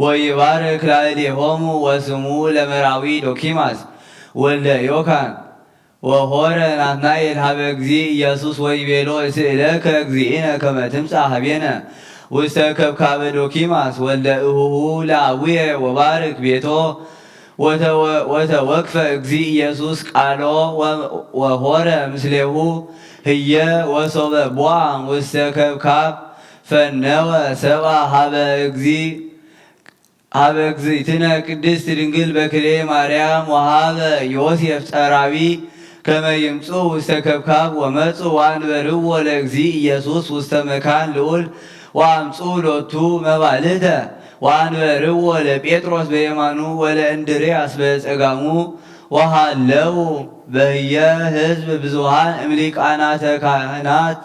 ወይባርክ ላዕሌሆሙ ወስሙ ለመራዊ ዶኪማስ ወልደ ዮካን ወሖረ ናትናኤል ሀበ እግዚእ ኢየሱስ ወይቤሎ እስእለከ እግዚእነ ከመ ትምጻእ ሀቤነ ውስተ ከብካበ ዶኪማስ ወልደ እሁሁ ለአቡየ ወባርክ ቤቶ ወተወ-፣ ወተወክፈ እግዚእ ኢየሱስ ቃሎ ወ-፣ ወሆረ ምስሌሁ ህየ ወሶበ ቦአ ውስተ ከብካብ ፈነወ ሰብአ ሀበ እግዚእ ሀበ እግዚእትነ ቅድስት ድንግል በክልኤ ማርያም ወሀበ ዮሴፍ ጸራቢ ከመ ይምጽኡ ውስተ ከብካብ ወመጹ ወአንበርዎ ለእግዚእ ኢየሱስ ውስተ መካን ልዑል ወአምጽኡ ሎቱ መባልተ ወአንበርዎ ለጴጥሮስ በየማኑ ወለእንድርያስ በጸጋሙ ወሃለው በህየ ህዝብ ብዙሃን እምሊቃናተ ካህናት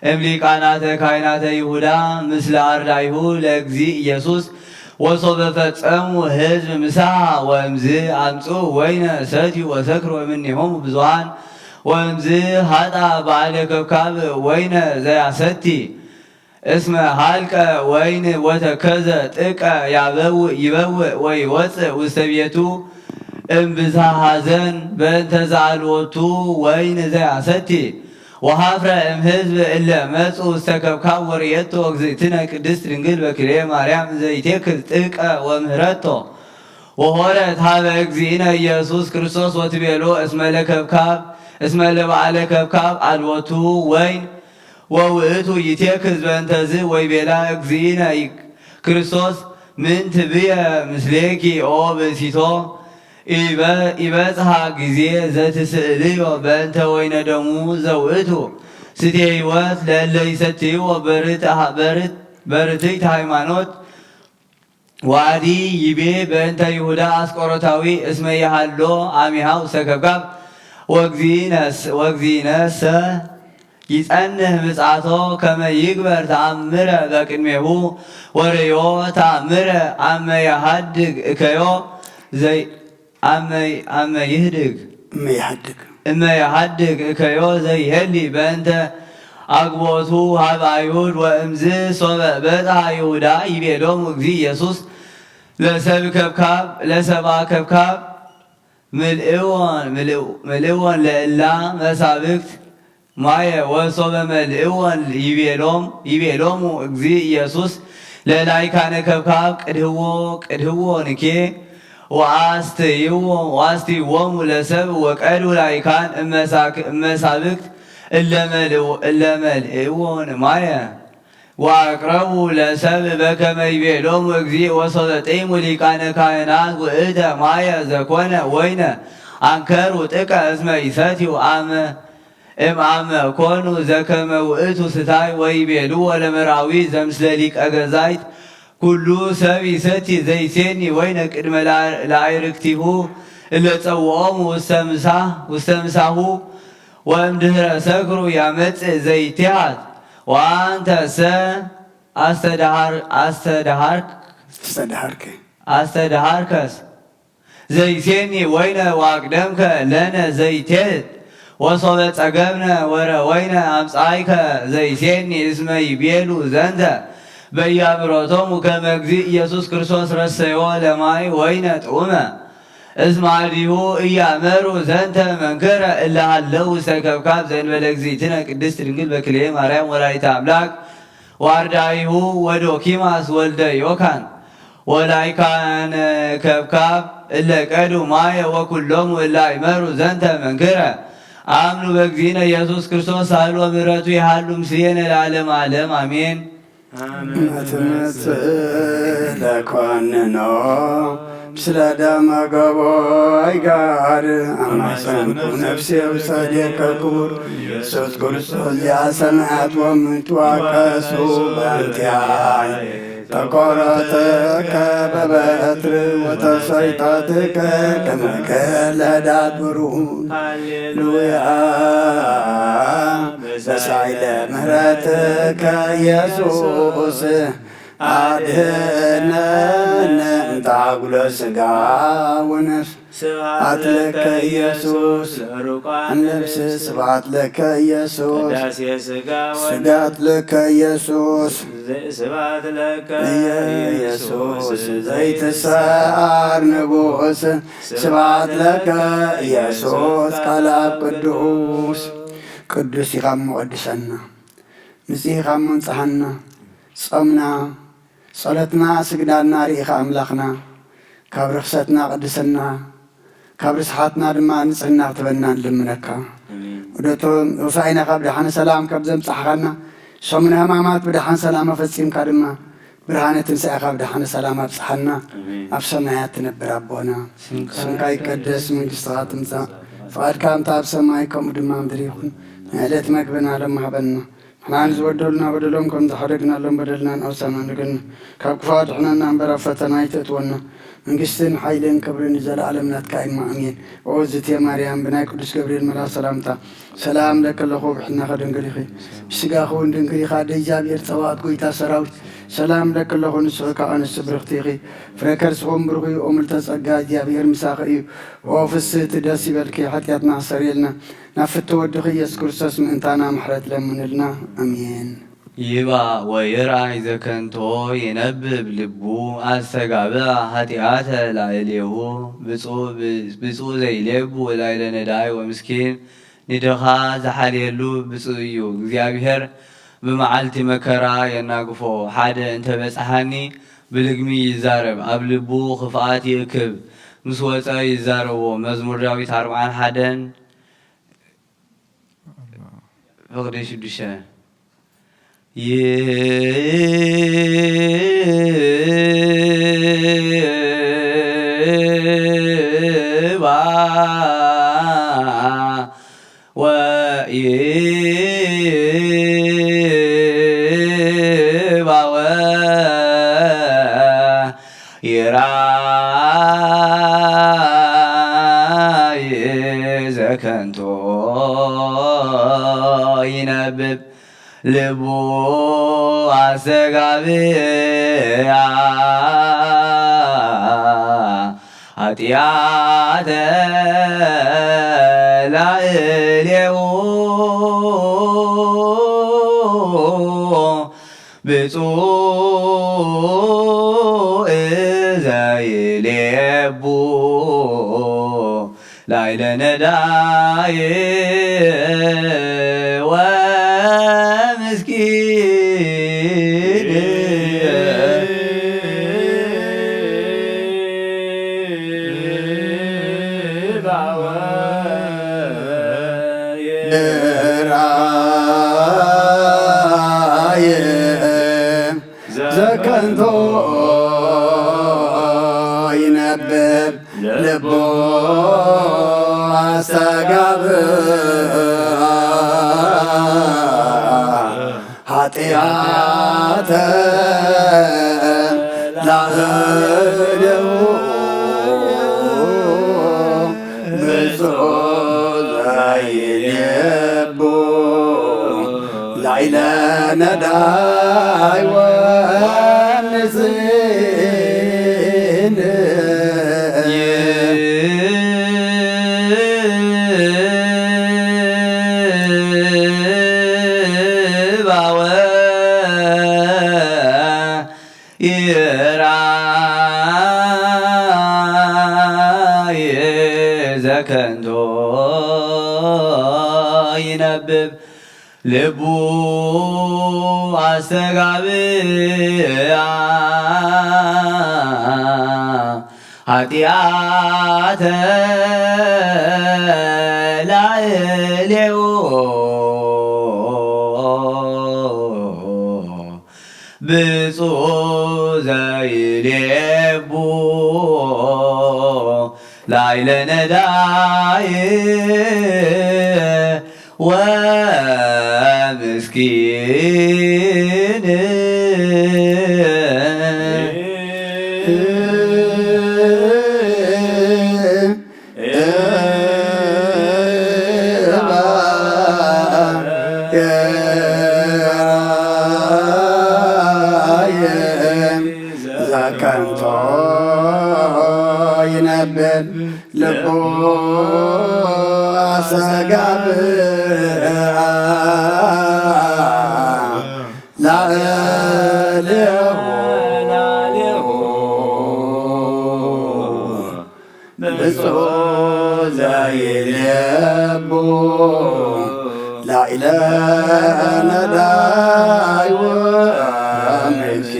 እምሊቃናተ ካህናተ ይሁዳ ምስለ አርዳይሁ ለእግዚእ ኢየሱስ ወሶበ ፈጸሙ ህዝብ ምሳሐ ወእምዝ አምጽኡ ወይነ ሰትዩ ወሰክሩ እምኔሆሙ ብዙሃን ወእምዝ ሀጣ በዓለ ከብካብ ወይነ ዘያሰቲ እስመ ሀልቀ ወይን ወተከዘ ጥቀ ያበውእ ይበውእ ወይወፅእ ውስተ ቤቱ እምብዝሃ ሐዘን በእንተ ዘአልወቱ ወይን ዘያሰቲ ወሐፍረ እምሕዝብ እለ መጹ ውስተ ከብካብ ወርእየቶ እግዝእትነ ቅድስት ድንግል በክልኤ ማርያም እንዘ ይቴክዝ ጥቀ ወምህረቶ ወሆረት ሀበ እግዚእነ ኢየሱስ ክርስቶስ ወትቤሎ እስመ ለከብካብ እስመ ለበዓለ ከብካብ አልወቱ ወይን ወውእቱ ይቴክዝ በእንተዝ ወይቤላ እግዚእነ ክርስቶስ ምን ትብየ ምስሌኪ ኦ ብእሲቶ ኢበ-፣ ኢበጽሐ ጊዜ ዘትስእልዮ በእንተ ወይነ ደሙ ዘውእቱ ስቴ ህይወት ለእለ ይሰትይዎ በርት-፣ በርት-፣ በርትዕት ሃይማኖት ወአዲ ይቤ በእንተ ይሁዳ አስቆሮታዊ እስመ ይሃሎ አሚሃ ውስተ ከብካብ ወእግዚእነስ-፣ ወእግዚእነሰ ይጸንህ ምጽአቶ ከመ ይግበር ተአምረ በቅድሜሁ ወርእዮ ተአምረ አመ የሃድግ እከዮ ዘይ-፣ አመ፣ አመ ይህድግ እመ ይሃድግ። እመ ይሃድግ እከዮ ዘይሄሊ በእንተ አግቦቱ ሀብ አይሁድ ወእምዝ ሶበ በጽሐ ይሁዳ ይቤሎም እግዚእ ኢየሱስ ለሰብ ከብካብ ለሰባ ከብካብ ምልእዎን፣ ምልእዎን ለእላ መሳብክት ማየ ወሶበ መልእዎን ይቤሎም፣ ይቤሎሙ እግዚእ ኢየሱስ ለላይካነ ከብካብ ቅድህዎ፣ ቅድህዎ ንኬ ወአስትይዎ፣ ወአስትይዎሙ ለሰብ ወቀዱ ላይካን እመሳክ-፣ እመሳብክት እለ መልእዎ-፣ እለ መልእዎን ማየ። ወአቅረቡ ለሰብ በከመ ይቤሎሙ እግዚእ ወሶበ ጢሙ ሊቃነ ካህናት ውእተ ማየ ዘኮነ ወይነ አንከሩ ጥቀ እስመ ይሰትዩ አመ እም አመ ኮኑ ዘከመ ውእቱ ስታይ ወይቤልዎ ለመራዊ ዘምስለ ሊቀ ገዛይት ኩሉ ሰብ ይሰቲ ዘይሴኒ ወይነ ቅድመ ለአይርክቲሁ እለ ጸውዖሙ ውስተ ምሳሁ ወእምድህረ ሰክሩ ያመጽእ ዘይቲሃት ወአንተሰ አስተደሃር-፣ አስተደሃርክ-፣ አስተደሃርከ። አስተደሃርከስ ዘይሴኒ ወይነ ወአቅደምከ ለነ ዘይቴህት ወሶበ ጸገብነ ወረ ወይነ አምጻይከ ዘይሴኒ እስመ ይቤሉ ዘንተ በያምሮቶሙ ከመ እግዚእ ኢየሱስ ክርስቶስ ረሰዮ ለማይ ወይነ ጥዑመ እስመ አዲሁ እያመሩ ዘንተ መንክረ እለ ሀለው ውስተ ከብካብ ዘእንበለ እግዚእትነ ቅድስት ድንግል በክልኤ ማርያም ወላዲተ አምላክ ዋርዳይሁ ወዶኪማስ ወልደ ዮካን ወላይካነ ከብካብ እለ ቀዱ ማየ ወኩሎሙ እለ አይመሩ ዘንተ መንክረ አምኑ በእግዚእነ ኢየሱስ ክርስቶስ ሳህል ወምሕረቱ ይሃሉ ምስሌነ ለዓለመ ዓለም አሜን። አመ ትመጽእ ለኮንኖ ምስለ ደመ ገቦይ ጋር አማይጸንኩ ነፍሴ ውሳዴከ ክቡር ኢየሱስ ክርስቶስ ዚአ ሰማያት ወምድር ዋቀሱ በእንቲአይ ተኮረተከ በበትር ወተሰይጠትከ ከመ ገለዳት ብሩን። ሃሌሉያ። በሳይለ ምሕረትከ ኢየሱስ አድህነነ እንተ አጉለ ሥጋ ወነፍስ። ስብሐት ለከ ኢየሱስ ለሩቃን ነፍስ። ስብሐት ለከ ኢየሱስ። ቅዳሴ ሥጋ ወነፍስ። ስብሐት ለከ ኢየሱስ። ስብሐት ለከ ኢየሱስ። ዘይትሰዓር ንጉሥ። ስብሐት ለከ ኢየሱስ ቃል አብ ቅዱስ። ቅዱስ ኢኻ እሞ ቀድሰና። ንጽህ ኢኻ እሞ ንጽሃና። ጾምና፣ ጸሎትና፣ ስግዳና ርኢኻ ኣምላኽና። ካብ ርኽሰትና ቅድሰና፣ ካብ ርስሓትና ድማ ንጽህና ክትበና ንልምነካ። ኣሜን። ወደቶም ሆሳዕናኻ ብደሓነ ሰላም ካብ ዘምጻሕኻና፣ ሰሙነ ሕማማት ብደሓን ሰላም ኣፈጺምካ ድማ ብርሃነ ትንሳኤኻ ብደሓነ ሰላም ኣብጽሓና። ኣሜን። ኣብ ሰማያት ትነብር ኣቦና፣ ስምካ ስምካ ይቀደስ፣ መንግስትኻ ትምጻእ፣ ፍቓድካ ከምታ ኣብ ሰማይ ከምኡ ድማ ምድሪ ይኹን። ናይ ዕለት መግብና ሎሚ ሃበና። ንሕና ንዝበደሉና በደሎም ከም ዝሓደግናሎም በደልና ንኣውሳና ንገና። ካብ ክፉእ ኣድሕነና እምበር ኣብ ፈተና ኣይተእትወና። መንግስትን ሓይልን ክብርን ንዘለኣለም ናትካ እዩ። ኣሜን። ኦ ዝቴ ማርያም፣ ብናይ ቅዱስ ገብርኤል መልኣኽ ሰላምታ ሰላም እለኪ ኣለኹ፣ ብሕልናኺ ድንግል ኢኺ፣ ብስጋኺ እውን ድንግል ኢኻ። ኣደ እግዚኣብሔር ጸባኦት፣ ጎይታ ሰራዊት፣ ሰላም እለኪ ኣለኹ፣ ንስኺ ካብ ኣንስቲ ብርኽቲ ኢኺ። ፍረ ከርስኹም ብሩኽ እዩ። ኦ ምልዕተ ጸጋ፣ እግዚኣብሔር ምሳኺ እዩ። ኦ ፍስህቲ፣ ደስ ይበልኪ፣ ሓጢኣትና ኣስተሰርየልና፣ ናብ ፍትው ወድኺ ኢየሱስ ክርስቶስ ምእንታና ምሕረት ለምንልና። ኣሜን። ይባ ወይርኣይ ዘከንቶ ይነብብ ልቡ፣ ኣስተጋብኣ ኃጢኣተ ላዕሌሁ። ብፁዕ፣ ብፁዕ ዘይሌቡ ላዕለ ነዳይ ወምስኪን፣ ንድኻ ዝሓልየሉ ብፁዕ እዩ። እግዚኣብሔር ብመዓልቲ መከራ የናግፎ። ሓደ እንተ በጽሓኒ ብልግሚ ይዛረብ፣ ኣብ ልቡ ክፍኣት ይእክብ፣ ምስ ወጸ ይዛረቦ። መዝሙር ዳዊት ኣርብዓን ሓደን ፍቕዲ ሽዱሽተ። ይባ ወይባ ወይራይ ዘከንቶ ይነብብ ልቡ ኣስተጋብኣ ኃጢኣተ ላዕሌሁ። ብፁዕ ዘይሌቡ ላዕለ ነዳይ ወምስኪን። ይራይ ዘከንቶ ይነብብ ልቡ ኣስተጋብኣ ኃጢኣተ ላዕሌሁ። ብፁዕ ዘይሌቡ ላዕለ ነዳይ ወምስኪን። ይባ ወይራይ ዘከንቶ ይነብብ ልቡ ኣስተጋብኣ ኃጢኣተ ላዕሌሁ። ብፁዕ ዘይሌቡ ላዕለ ነዳይ ወምስኪን። ዘከንቶ ይነብብ ልቡ ኣስተጋብኣ ላዕሌሁ። ብፁዕ ዘይሌቡ ላዕለ ነዳይ ወምስኪን።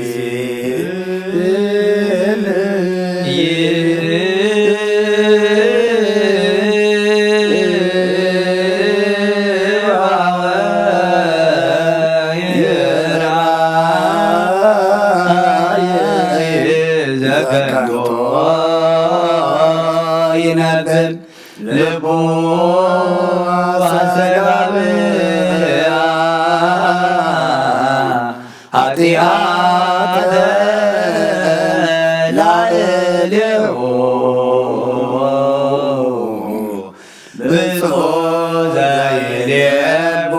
ላዕሌሁ ብፁዕ ዘይሌቡ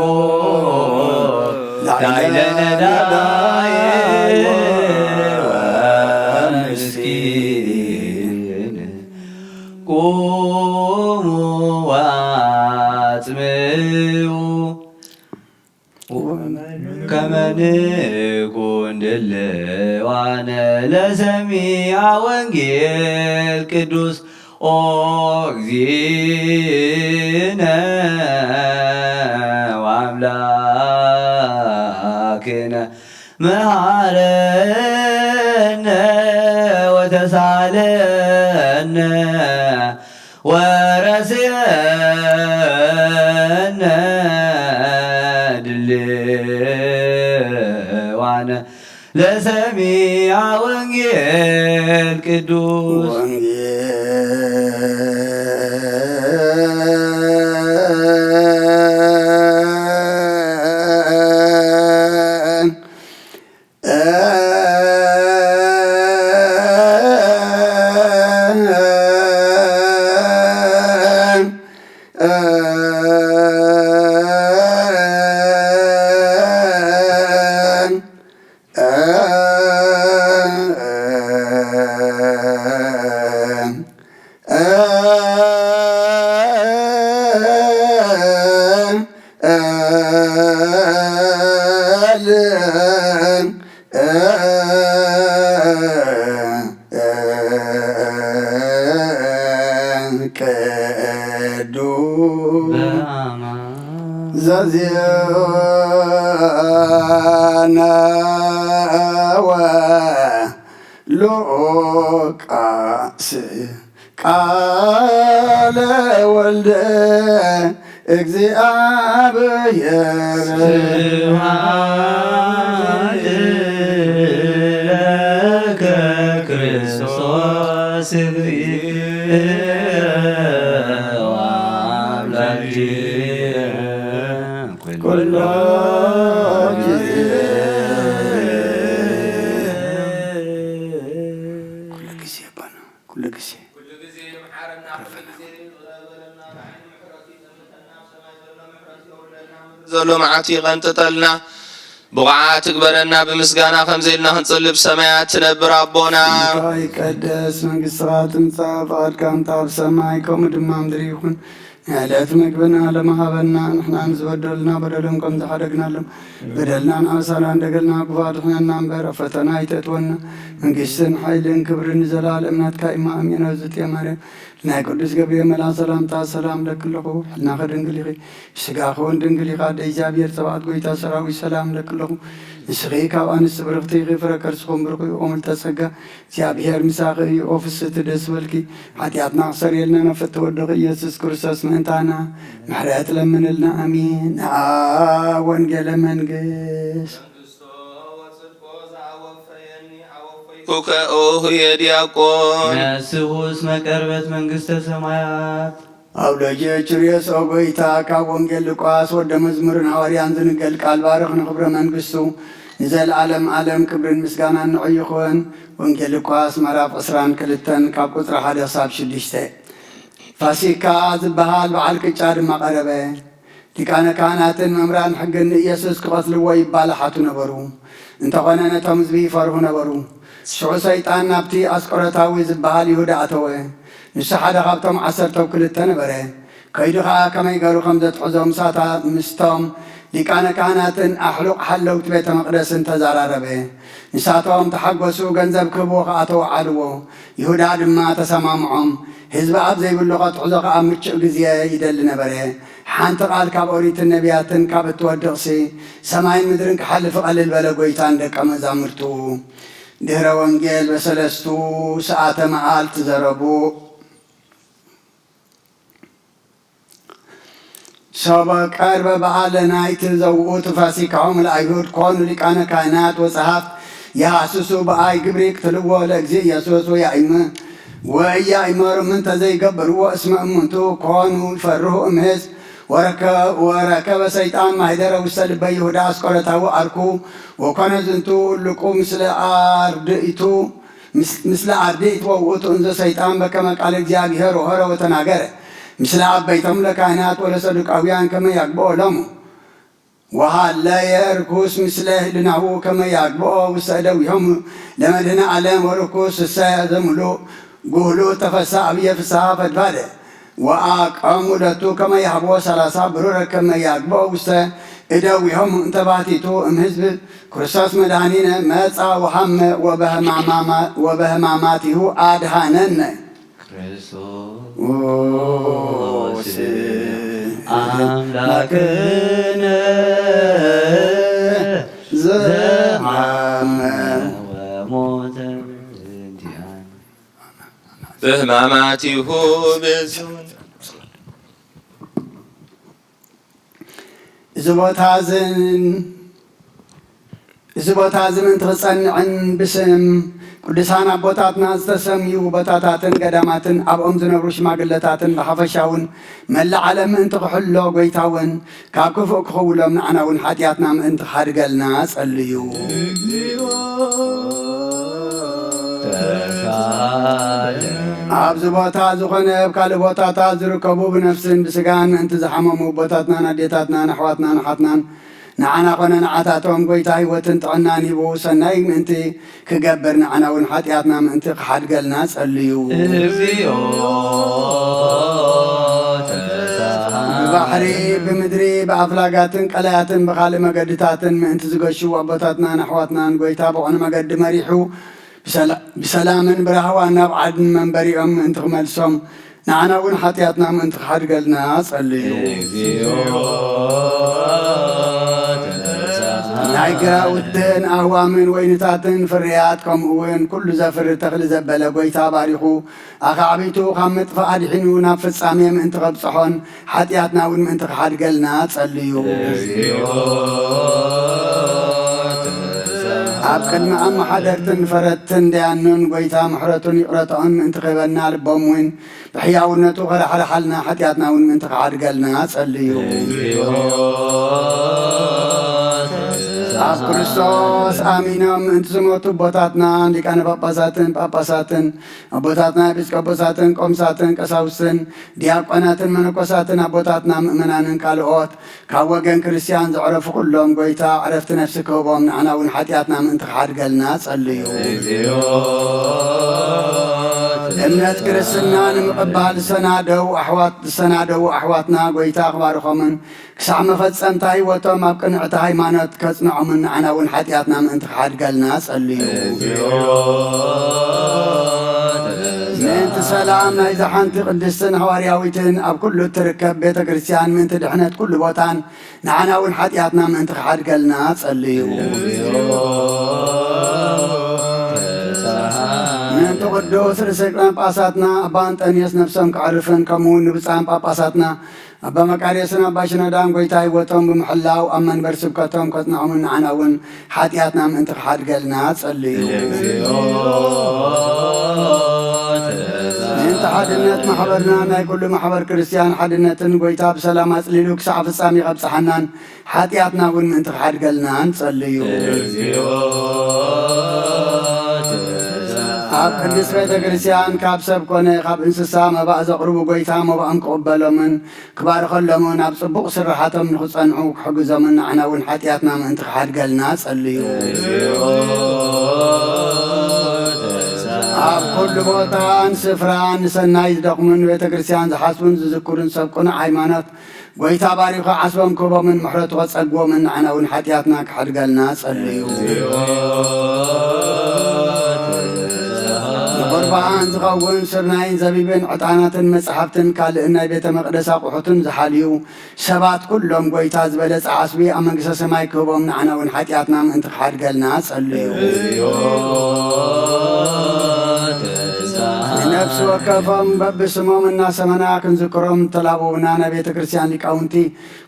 ላዕለ ነዳይ ወምስኪን። ቁሙ ወአጽምዑ ከመ ንኩን ድልዋነ ለሰሚዐ ወንጌል ቅዱስ። ኦ እግዚእነ ወአምላክነ መሃረነ ወተሳለነ ወረስየነ ድልዋነ ለሰሚዐ ወንጌል ቅዱስ። ቅዱስ ዘዜነ ወሉቃስ ቃለ ወልደ እግዚኣብሔር። ስብሐት ለከ ክርስቶስ እግዚእ ወአምላክ ኩሎ ጊዜ። ኩሉ ጊዜ ባና፣ ኩሉ ጊዜ። ኩሉ ጊዜ ይምሓረና፣ ኩሉ ጊዜ ይቕረ በለና፣ ብዓይኑ ምሕረቱ ይጠምተና፣ ኣብ ሰማይ ዘሎ ምሕረቱ የውርደልና፣ ምድሪ ዘሎ መዓቱ ይቐንጥጠልና፣ ብቑዓት ትግበረና፣ ብምስጋና ከምዚ ኢልና ክንጽሊ፣ ብሰማያት ትነብር ኣቦና። ይትቀደስ መንግስትኻ፣ ትምጻእ ፍቓድካ፣ ምጻእ ኣብ ሰማይ ከምኡ ድማ ምድሪ ይኹን። ዕለት ምግብና ለመሃበና፣ ንሕና ንዝበደሉና በደሎም ከም ዝሓደግናሎም፣ በደልናን ኣበሳናን ደገልና፣ ክፉእ ኣድሕነና እምበር፣ ኣብ ፈተና ኣይተእትወና። መንግስትን ሓይልን ክብርን ንዘለኣለም ናትካ እማ፣ ኣሜን። ኣዝትየ ማርያም፣ ናይ ቅዱስ ገብርኤል መልኣኽ ሰላምታ፣ ሰላም ለኪ ኣለኹ፣ ሕልናኺ ድንግል ኢኺ፣ ስጋኺ እውን ድንግል ኢኻ። ኣደ እግዚኣብሔር፣ ጸባኦት ጎይታ ሰራዊት፣ ሰላም ለኪ ኣለኹ። ንስኺ ካብ ኣንስቲ ብርኽቲ ኢኺ፣ ፍረ ከርስኹም ብሩኽ እዩ። ኦ ምልዕተ ጸጋ፣ እግዚኣብሔር ምሳኺ እዩ። ኦ ፍስሕቲ ደስ በልኪ፣ ሓጢኣትና ክሰርየልና ናብ ፍትወ ወድኺ ኢየሱስ ክርስቶስ ምእንታና ምሕረት ለምንልና። ኣሜን። ንኣ ወንጌለ መንግስት። ኩከ ኦሁ የዲያቆን። ነስሁስ መቀርበት መንግስተ ሰማያት። ኣብ ሎጀ ችርዮስ ኦ ጎይታ፣ ካብ ወንጌል ሉቃስ ወደ መዝሙርን ሃዋርያን ዝንገል ቃል ባርኽ ንኽብረ መንግስቱ ንዘለዓለም ዓለም ክብርን ምስጋናን ንዑ ይኹን። ወንጌል ሉቃስ ምዕራፍ ዕስራን ክልተን ካብ ቁጽሪ ሓደ ክሳብ ሽዱሽተ። ፋሲካ ዝበሃል በዓል ቅጫ ድማ ቀረበ። ሊቃነ ካህናትን መምህራን ሕግን ንኢየሱስ ክቐትልዎ ይባላሓቱ ነበሩ። እንተኾነ ነቶም ህዝቢ ይፈርሁ ነበሩ። ሽዑ ሰይጣን ናብቲ ኣስቆሮታዊ ዝበሃል ይሁዳ ኣተወ። ንሱ ሓደ ካብቶም ዓሰርተው ክልተ ነበረ። ከይዱ ኸኣ ከመይ ገሩ ከም ዘትሕዞ ምሳታ ምስቶም ሊቃነ ካህናትን ኣሕሉቕ ሓለውቲ ቤተ መቕደስን ተዛራረበ። ንሳቶም ተሓጎሱ፣ ገንዘብ ክህብዎ ኸኣ ተወዓልዎ። ይሁዳ ድማ ተሰማምዖም። ህዝቢ ኣብ ዘይብሉ ከትሕዞ ኸኣ ምቹእ ግዜ ይደሊ ነበረ። ሓንቲ ቃል ካብ ኦሪትን ነቢያትን ካብ እትወድቕሲ፣ ሰማይን ምድርን ክሓልፍ እቐልል በለ ጎይታ ንደቀ መዛሙርቱ። ድህረ ወንጌል በሰለስቱ ሰዓተ መዓልት ዘረቡ። ሶበ ቀርበ በዓለ ናይቲ ዘውኡቱ ፋሲካሆሙ ለአይሁድ ኮኑ ሊቃነ ካህናት ወጸሐፍት የሐስሱ በአይ ግብሪ ይቅትልዎ ለእግዚእ ኢየሱስ ወያእመ-፣ ወኢያእመሩ ምንተ ዘይገብርዎ እስመ እሙንቱ ኮኑ ይፈርሁ እምሕዝብ ወረከ-፣ ወረከበ ሰይጣን ማህደረ ውስተ ልበ ይሁዳ አስቆሮታዊ አርኩ፣ ወኮነ ዝንቱ እልቁ ምስለ አርድእቱ፣ ምስ-፣ ምስለ አርድእት ወውእቱ እንዘ ሰይጣን በከመ ቃለ እግዚአብሔር ወሆረ ወተናገረ ምስለ አበይቶም ለካህናት ወለሰዱቃውያን ከመ ያግብኦ ሎሙ። ወሃለየ ርኩስ ምስለ ህልናሁ ከመ ያግብኦ ውስተ እደዊሆሙ ለመድህነ ዓለም ወርኩስ እሰ ዘምሉእ ጉህሉ ተፈሳ አብየ ፍስሐ ፈድፋደ። ወአቀሙ ለቱ ከመ ያህብዎ ሰላሳ ብሩረ ከመ ያግብኦ ውስተ እደዊሆሙ እንተ ባሕቲቱ እም ህዝብ ክርስቶስ መድኃኒነ መጻ ወሃመ ወበህማማማ-፣ ወበህማማቲሁ አድኃነነ። ክርስቶስ አምላክነ ዘሐመ ወሞተ እንቲአነ። በሕማማቲሁ ብዙ እዚ ቦታ እዝን፣ እዚ ቦታ እዚ ምእንቲ ክጸንዕን ብስም ቅዱሳን ኣቦታትና ዝተሰምዩ ቦታታትን ገዳማትን ኣብኦም ዝነብሩ ሽማግለታትን ብሓፈሻውን መላእ ዓለም ምእንቲ ክሕሎ፣ ጎይታ እውን ካብ ክፉእ ክኽውሎም ንዓና እውን ሓጢኣትና ምእንቲ ክሓድገልና ጸልዩ። ኣብዚ ቦታ ዝኾነ ኣብ ካልእ ቦታታት ዝርከቡ ብነፍስን ብስጋን ምእንቲ ዝሓመሙ ኣቦታትናን ኣዴታትናን ኣሕዋትናን ኣሓትናን ንዓና ኮነ ንዓታቶም ጎይታ ህይወትን ጥዕናን ሂቡ ሰናይ ምእንቲ ክገብር ንዓና እውን ሓጢኣትና ምእንቲ ክሓድገልና ጸልዩ። እግዚኦ ተሳሃለ። ብባሕሪ፣ ብምድሪ፣ ብኣፍላጋትን ቀላያትን ብኻልእ መገድታትን ምእንቲ ዝገሹ ኣቦታትናን ኣሕዋትናን ጎይታ ብቕኑ መገዲ መሪሑ ብሰላ-፣ ብሰላምን ብራህዋን ናብ ዓድን መንበሪኦም ምእንቲ ክመልሶም ንዓና እውን ሓጢኣትና ምእንቲ ክሓድገልና ጸልዩ። እግዚኦ ተሳሃለ። ናይ ግራውትን ኣህዋምን ወይንታትን ፍርያት ከምኡ እውን ኩሉ ዘፍሪ ተኽሊ ዘበለ ጎይታ ባሪኹ ኣኻዕቢቱ ካብ ምጥፋእ ኣድሒኑ ናብ ፍጻሜ ምእንቲ ከብጽሖን ሓጢኣትና እውን ምእንቲ ክሓድገልና ጸልዩ። ኣብ ቅድሚ ኣመሓደርትን ፈረድትን ደያኑን ጎይታ ምሕረቱን ይቕረትኦን ምእንቲ ክህበና ልቦም እውን ብሕያውነቱ ከላሕልሓልና ሓጢኣትና እውን ምእንቲ ክሓድገልና ጸልዩ። ኣብ ክርስቶስ ኣሚኖም ምእንቲ ዝሞቱ ኣቦታትና ሊቃነ ጳጳሳትን ጳጳሳትን ኣቦታትና ኤጲስቆጶሳትን ቆምሳትን ቀሳውስትን ዲያቆናትን መነኮሳትን ኣቦታትና ምእመናንን ካልኦት ካብ ወገን ክርስቲያን ዘዕረፉ ኩሎም ጎይታ ዕረፍቲ ነፍሲ ክህቦም ንዓና እውን ሓጢኣትና ምእንቲ ክሓድገልና ጸልዩ። እምነት ክርስትና ንምቕባል ዝሰናደው ኣሕዋት-፣ ዝሰናደው ኣሕዋትና ጎይታ ክባርኾምን ክሳዕ መፈጸምታ ህይወቶም ኣብ ቅንዕቲ ሃይማኖት ከጽንዖምን ንዓና እውን ሓጢኣትና ምእንቲ ክሓድገልና ጸልዩ። ምእንቲ ሰላም ናይዛ ሓንቲ ቅድስትን ሃዋርያዊትን ኣብ ኩሉ እትርከብ ቤተ ክርስቲያን ምእንቲ ድሕነት ኩሉ ቦታን ንዓና እውን ሓጢኣትና ምእንቲ ክሓድገልና ጸልዩ። ምእንቲ ቅዱስ ርእሰ ሊቃነ ጳጳሳትና ኣባ እንጠንዮስ ነፍሶም ከዕርፍን ከምኡ እውን ንብፁዓን ጳጳሳትና ኣባ መቃርዮስን ኣባ ሽኖዳን ጎይታ ህይወቶም ብምሕላው ኣብ መንበር ስብከቶም ከጽንዖምን ንዓና እውን ሓጢኣትና ምእንቲ ክሓድገልና ጸልዩ። ምእንቲ ሓድነት ማሕበርና ናይ ኩሉ ማሕበር ክርስቲያን ሓድነትን ጎይታ ብሰላም ኣጽሊሉ ክሳዕ ፍጻሜ ከብጽሓናን ሓጢኣትና እውን ምእንቲ ክሓድገልና ንጸልዩ። ኣብ ቅድስት ቤተ ክርስቲያን ካብ ሰብ ኮነ ካብ እንስሳ መባእ ዘቕርቡ ጎይታ መባእም ክቕበሎምን ክባርኸሎምን ኣብ ጽቡቕ ስራሓቶም ንኽጸንዑ ክሕግዞምን ንዓና እውን ሓጢኣትና ምእንቲ ክሓድገልና ጸልዩ። ኣብ ኩሉ ቦታን ስፍራን ንሰናይ ዝደኽሙን ቤተ ክርስቲያን ዝሓስቡን ዝዝክሩን ሰብ ቅኑዕ ሃይማኖት ጎይታ ባሪኹ ዓስቦም ክህቦምን ምሕረቱ ከጸግቦምን ንዓና እውን ሓጢኣትና ክሓድገልና ጸልዩ። ንቁርባን ዝኸውን ስርናይን ዘቢብን ዕጣናትን መጽሓፍትን ካልእን ናይ ቤተ መቕደስ ኣቑሑትን ዝሓልዩ ሰባት ኩሎም ጎይታ ዝበለጸ ዓስቢ ኣብ መንግስተ ሰማይ ክህቦም ንዓና እውን ሓጢኣትና ምእንቲ ክሓድገልና ጸልዩ። ንነፍሲ ወከፎም በብስሞም እናሰመና ክንዝክሮም እንተላበውና ናይ ቤተ ክርስቲያን ሊቃውንቲ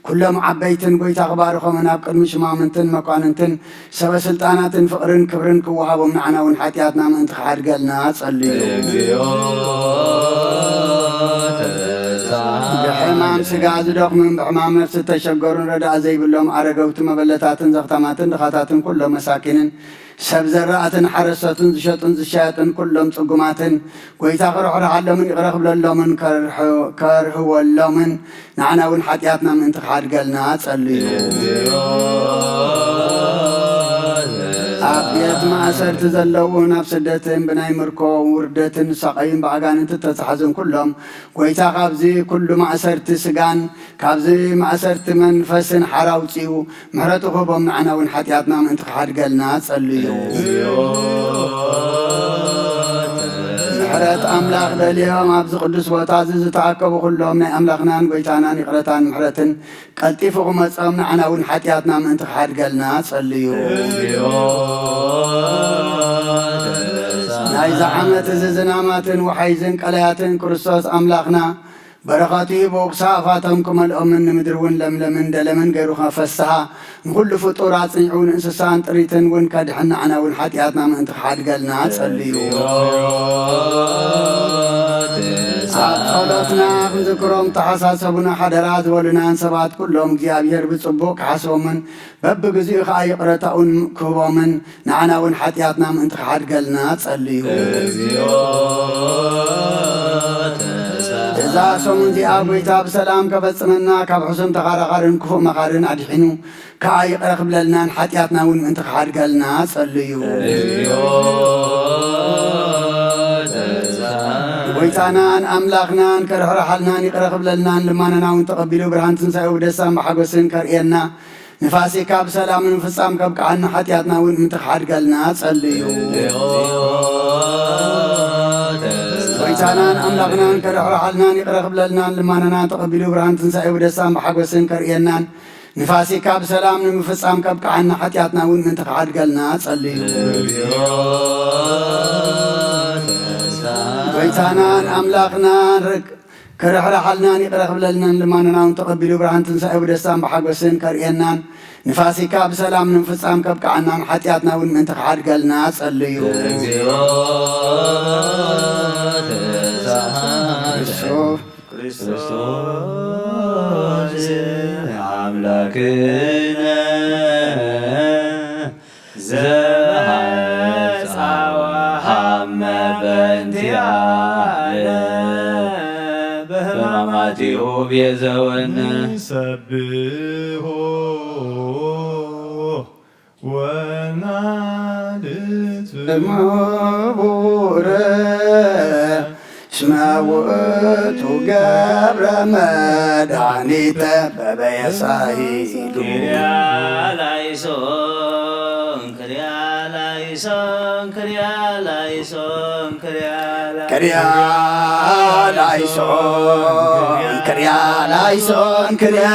ኩሎም ዓበይትን ጎይታ ክባርኾምን ኣብ ቅድሚ ሽማምንትን መኳንንትን ሰበ ስልጣናትን ፍቕርን ክብርን ክወሃቦም ንዓና እውን ሓጢኣትና ምእንቲ ክሓድገልና ጸልዩ። ብሕማም ስጋ ዝደኽሙን ብሕማም ነፍሲ ዝተሸገሩን ረዳእ ዘይብሎም ኣረገውቲ መበለታትን ዘኽታማትን ድኻታትን ኩሎም መሳኪንን ሰብ ዘራእትን ሓረሰቱን ዝሸጡን ዝሻየጡን ኩሎም ጽጉማትን ጎይታ ክርሕርሓሎምን ይቕረ ክብለሎምን ከርሕ- ከርህወሎምን ንዓና እውን ሓጢኣትና ምእንቲ ክሓድገልና ጸልዩ። ኣብ ቤት ማእሰርቲ ዘለዉ ናብ ስደትን ብናይ ምርኮ ውርደትን ሳቐዩን ብኣጋንንቲ ተታሕዙን ኩሎም ጎይታ ካብዚ ኩሉ ማእሰርቲ ስጋን ካብዚ ማእሰርቲ መንፈስን ሓራ ኣውጽኡ ምሕረቱ ክህቦም ንዓና እውን ሓጢኣትና ምእንቲ ክሓድገልና ጸልዩ። ምሕረት ኣምላኽ ደልዮም ኣብዚ ቅዱስ ቦታ እዚ ዝተኣከቡ ኩሎም ናይ ኣምላኽናን ጎይታናን ይቕረታን ምሕረትን ቀልጢፉ ክመጾም ንዓና እውን ሓጢኣትና ምእንቲ ክሓድገልና ጸልዩ። ናይዚ ዓመት እዚ ዝናማትን ወሓይዝን ቀላያትን ክርስቶስ ኣምላኽና በረኸቱ ሂቡ ክሳፋቶም ክመልኦምን ንምድሪ እውን ለምለምን ደለምን ገይሩ ከፈስሃ ንኹሉ ፍጡር ኣጽኒዑ ንእንስሳን ጥሪትን እውን ከድሕን ንዓና እውን ሓጢኣትና ምእንቲ ክሓድገልና ጸልዩ። ኣብ ጸሎትና ክንዝክሮም ተሓሳሰቡና ሓደራ ዝበሉናን ሰባት ኩሎም እግዚኣብሔር ብጽቡቕ ክሓስቦምን በብግዚኡ ከኣ ይቕረታኡን ክህቦምን ንዓና እውን ሓጢኣትና ምእንቲ ክሓድገልና ጸልዩ። እዛ ሰሙን እዚኣ ጎይታ ብሰላም ከበጽመና ካብ ሕሱም ተኻራኻርን ክፉእ መኻርን ኣድሒኑ ከኣ ይቕረ ክብለልናን ሓጢኣትና እውን ምእንቲ ክሓድገልና ጸልዩ። ጎይታናን ኣምላኽናን ከርሕርሓልናን ይቕረ ክብለልናን ልማነና እውን ተቐቢሉ ብርሃን ትንሳኤ ብደስታን ብሓጎስን ከርእየና ንፋሲካ ብሰላም ንምፍጻም ከብቅዓና ሓጢኣትና እውን ምእንቲ ክሓድገልና ጸልዩ። ጎይታናን ኣምላኽናን ከርሕርሓልናን ይቕረ ክብለልናን ልማነና ተቐቢሉ ብርሃን ትንሳኤ ብደስታን ብሓጎስን ከርእየናን ንፋሲካ ብሰላም ንምፍጻም ከብቅዓና ሓጢኣትና እውን ምእንቲ ክሓድገልና ጸልዩ። ጎይታናን ኣምላኽናን ርግ- ክርሕርሓልናን ይቕረ ክብለልናን ልማንና እውን ተቐቢሉ ብርሃን ትንሳኤ ብደስታን ብሓጎስን ከርእየናን ንፋሲካ ብሰላም ንምፍጻም ከብቅዓናን ሓጢኣትና እውን ምእንቲ ክሓድገልና ጸልዩ። እሱ ክርስቶስ ኣምላክነ ዘመጻዋ ሃመ በእንቲኣነ በሕማማቲሁ ቤዘወነ። ንሰብሖ ወናልት ምሁረ እስመ ውእቱ ገብረ መድኃኒተ በበየሳሂሉ። ክርያላይሶን ክርያላይሶን ክርያላይሶን ክርያላ ክርያ ላይሶን ክርያ ላይሶን ክርያ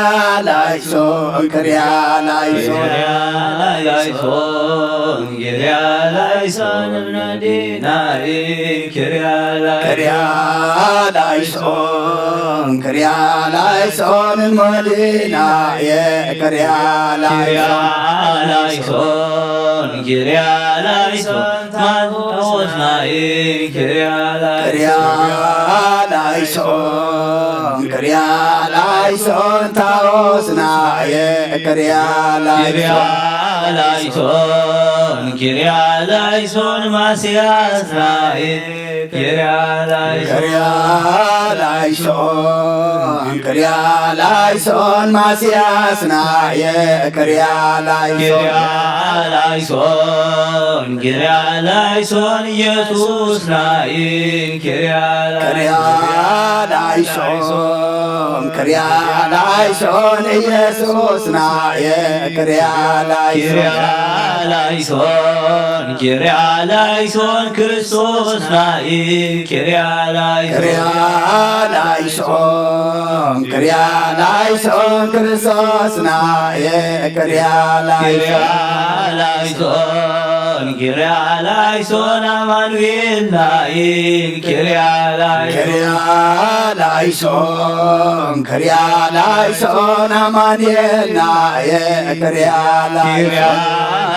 ላይሶን ክርያ ላይሶን ላይሶን ኪርያ ላይሶን እምነዲናይ ኪርያ ክርያ ላይሶን ክርያ ላይሶን እሞሊናየ ክርያ ላይሶን ላይሶን ኪርያ ላይሶን ታወስናይ ኪርያ ክርያ ላይሶን ላይሶን ክርያ ላይሶን ታወስናየ ክርያ ኪርያ ላይሶን ላይሶን ኪርያ ላይሶን ማስያስናይ ኪርያ ላይሶን ክርያ ላይሶን ክርያ ላይሶን ማስያስናየ ክርያ ኪርያ ላይሶን ላይሶን ኪርያ ላይሶን ኢየሱስ ናይ ኪርያ ክርያ ላይሶን ክርያ ላይሶን ኢየሱስ ናየ ክርያ ኪርያ ላይሶን ላይሶን ኪርያ ላይሶን ክርስቶስ ናይ ኪርያ ላይሶን ክርያ ላይሶን ክርያ ላይሶን ክርስቶስ ናየ ክርያ ኪርያ ላይሶን ላይሶን ኪርያ ላይሶን ኣማኑኤል ናይ ኪርያ ላይሶን ክርያ ላይሶን ክርያ ላይሶን ኣማኑኤል ናየ ክርያ ኪርያ ላይሶን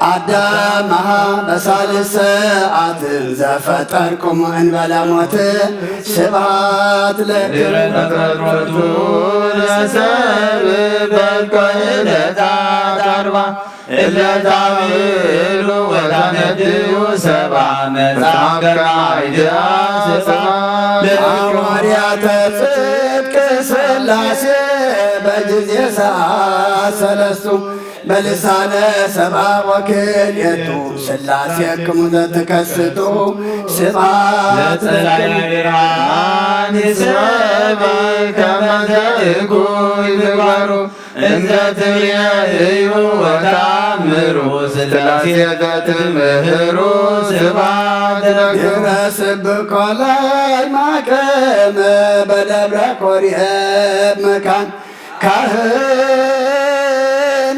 ኣዳም ኣሃ በሳልስ ሰዓት ዘፈጠርኩም እንበለ ሞት ስብሃት ለክም። ድሕረ ተፈጥሮቱ ለሰብ በልኮ ዕለታት ኣርባ እለ ታብሉ ወታነድዩ ሰባ መጽሐፍ ከማይ ድኣ ስብሃት ለክም። ሐዋርያተ ጽድቅ ሥላሴ በጊዜ ሰዓት ሰለስቱ በልሳነ ሰብአ ወክልኤቱ ሥላሴክሙ ዘትከስቱ ስብሐት ለጸላኢ ብርሃን ይሰበል ከመ ዘእኩይ ምግባሩ እንዘ ትርእዩ ወተአምሩ ሥላሴ ዘትምህሩ ስብሐት ለክሙ። ግብረ ስብኮ ላይ ማከመ በደብረ ኮርየ መካን ካህን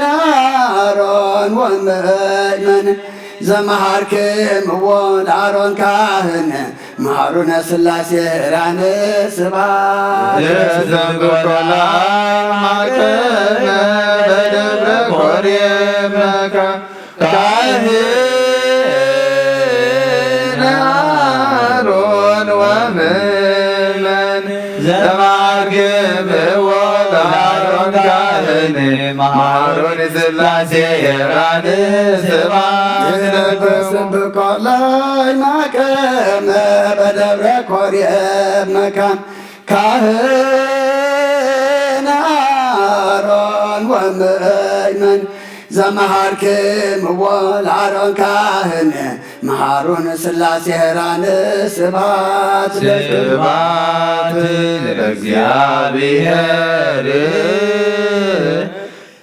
አሮን ወምእመን ዘመሃርክምዎ ለአሮን ካህን መሃሩነ ሥላሴ ራን ስብሐት። ዘዘንበቆላይ ማከመ በደብረ ኮርየ መካን ካህን አሮን ወምእመን ዘማግብዎ ለአሮን ካህን መሃሩን ሥላሴ ራን ስብሐት። ይነግስ ብኮላይ ማከመ በደብረ ኮርየ መካን ካህን አሮን ወምእመን ዘመሃርክምዎ ለአሮን ካህን መሃሩን ሥላሴ ራን ስብሐት ለክሙ። ስብሐት ለእግዚአብሔር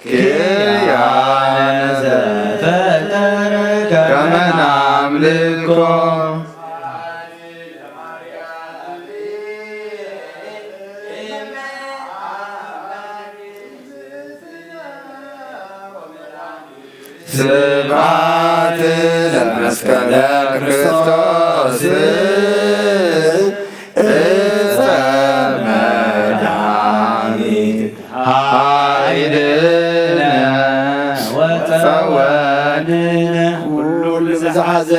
ኪያነ ዘፈጠረ ከመ ናምልኮ። ስብሐት ለመስቀለ ክርስቶስ እፀ መድኃኒት ኃይልነ ወፀወንነ። ኩሉ ብዝሓዘ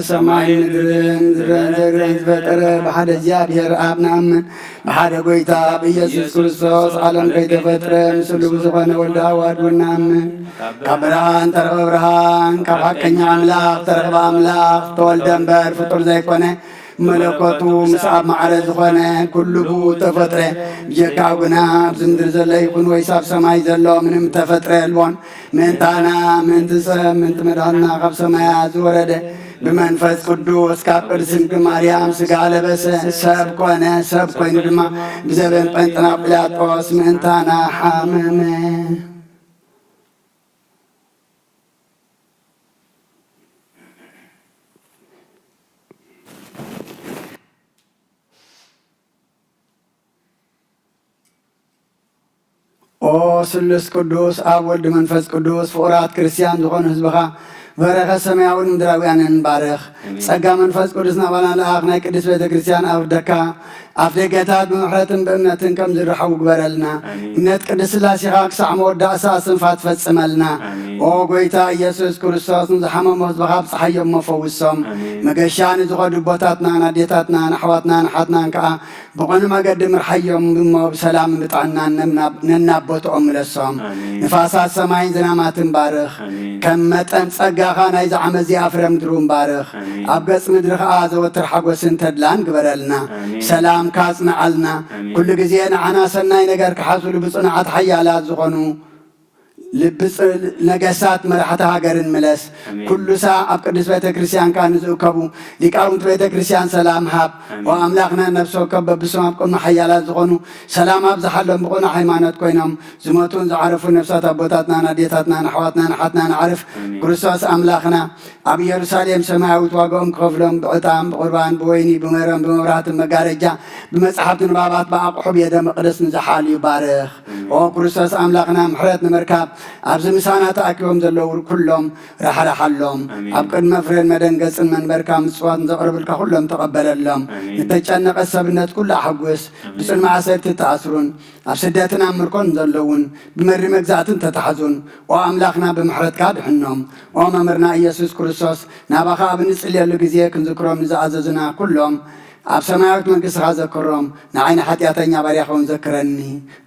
ሰማይ ምድርን ዝረን ዘግረን ዝፈጠረ ብሓደ እግዚኣብሔር ኣብ ንኣምን። ብሓደ ጐይታ ብኢየሱስ ክርስቶስ ዓለም ከይተፈጥረ ምስሉ ብዝኾነ ወልደ ኣዋድ እውን ንኣምን። ካብ ብርሃን ተረኽበ ብርሃን፣ ካብ ሓቀኛ ኣምላኽ ተረኽበ ኣምላኽ፣ ተወልደ እምበር ፍጡር ዘይኮነ፣ መለኮቱ ምስ ኣብ ማዕረ ዝኾነ ኩሉ ብኡ ተፈጥረ። ብጀካኡ ግና ኣብዚ ምድሪ ዘሎ ይኹን ወይስ ኣብ ሰማይ ዘሎ ምንም ተፈጥረ የልቦን። ምእንታና፣ ምእንቲ ሰብ፣ ምእንቲ መድኃኒትና ካብ ሰማያት ዝወረደ ብመንፈስ ቅዱስ ካብ ቅድስት ድንግል ማርያም ሥጋ ለበሰ፣ ሰብ ኮነ። ሰብ ኮይኑ ድማ ብዘበን ጴንጥና ጲላጦስ ምእንታና ሓመመ። ኦ ስሉስ ቅዱስ ኣብ ወልድ መንፈስ ቅዱስ ፍቑራት ክርስቲያን ዝኾኑ ህዝብኻ በረኸት ሰማያውን ምድራውያንን ባርኽ። ኣሜን። ጸጋ መንፈስ ቅዱስ ናባና ለኣኽ ናይ ቅድስት ቤተ ክርስቲያን ኣውርደካ። ኣፍ ደገታት ብምሕረትን ብእምነትን ከም ዝረሓቡ ግበረልና። ኣሜን። እምነት ቅድስት ሥላሴኻ ክሳዕ መወዳእታ ስንፋት ፈጽመልና። ኣሜን። ኦ ጐይታ ኢየሱስ ክርስቶስ ንዝሓመሙ ህዝብኻ ኣብጽሓዮም እሞ ፈውሶም። ኣሜን። መገሻ ንዝኸዱ ኣቦታትናን ኣዴታትናን ኣሕዋትናን ኣሓትናን ከኣ ብቕኑዕ መገዲ ምርሓዮም እሞ ብሰላምን ብጥዕናን ነናብ-፣ ነናብ ቦትኦም ምለሶም። ኣሜን። ንፋሳት ሰማይን ዝናማትን ባርኽ። ኣሜን። ከም መጠን ጸጋኻ ናይዚ ዓመት እዚኣ ፍረ ምድሪ እውን ባርኽ። ኣሜን። ኣብ ገጽ ምድሪ ኸኣ ዘወትር ሓጎስን ተድላን ግበረልና። ኣሜን። ሰላምካ ኣጽንዓልና። ኣሜን። ኩሉ ግዜ ንዓና ሰናይ ነገር ክሓስሉ ብጽኑዓት ሓያላት ዝኾኑ ልቢ ጽ-፣ ነገሳት መራሕቲ ሃገርን ምለስ። ኣሜን። ኩሉ ሳዕ ኣብ ቅድስት ቤተ ክርስቲያን ከኣ ንዝእከቡ ሊቃውንቲ ቤተ ክርስቲያን ሰላም ሃብ። ኣሜን። ኦ ኣምላኽና ነፍሲ ወከፍ በብስም ኣብ ቅድሚ ሓያላት ዝኾኑ ሰላም ኣብዝሓሎም ብቕኑዕ ሃይማኖት ኮይኖም ዝሞቱን ዝዓረፉን ነፍሳት ኣቦታትናን ኣዴታትናን ኣሕዋትናን ኣሓትናን ኣዕርፍ ኣሜን። ክርስቶስ ኣምላኽና ኣብ ኢየሩሳሌም ሰማያዊት ዋጋኦም ክኸፍሎም ብዕጣን ብቑርባን ብወይኒ ብሜሮን ብመብራህትን መጋረጃ ብመጽሓፍቲ ንባባት ብኣቕሑ ቤተ መቕደስ ንዝሓልዩ ባርኽ። ኣሜን። ኦ ክርስቶስ ኣምላኽና ምሕረት ንምርካብ ኣብዚ ምሳና ተኣኪቦም ዘለዉ ኩሎም ራሕራሓሎም። ኣሜን። ኣብ ቅድመ ፍሬን መደንገጽን መንበርካ ምጽዋት ንዘቕርብልካ ኩሎም ተቐበለሎም። ኣሜን። ንተጨነቐ ሰብነት ኩሉ ኣሕጉስ። ኣሜን። ብጽልሚ ኣሰርቲ ተኣስሩን ኣብ ስደትን ኣብ ምርኮን ዘለውን ብመሪ መግዛእትን ተታሕዙን፣ ኦ ኣምላኽና ብምሕረትካ ድሕኖም። ኦ መምህርና ኢየሱስ ክርስቶስ፣ ናባኻ ኣብ እንጽልየሉ ግዜ ክንዝክሮም ንዝኣዘዙና ኩሎም ኣብ ሰማያዊት መንግስትኻ ዘክሮም። ንዓይ ንሓጢኣተኛ ባርያኻ እውን ዘክረኒ።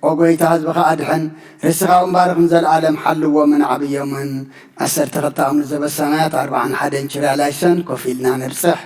ኦ ጎይታ፣ ህዝብኻ ኣድሕን፣ ርስኻ እውን ባርኽ፣ ንዘለኣለም ሓልዎምን ዓብዮምን። ዓሰርተ ክልተ ኣምር ዘበሰማያት ኣርብዓን ሓደን ችርያ ላይሰን ኮፍ ኢልና ነብጽሕ።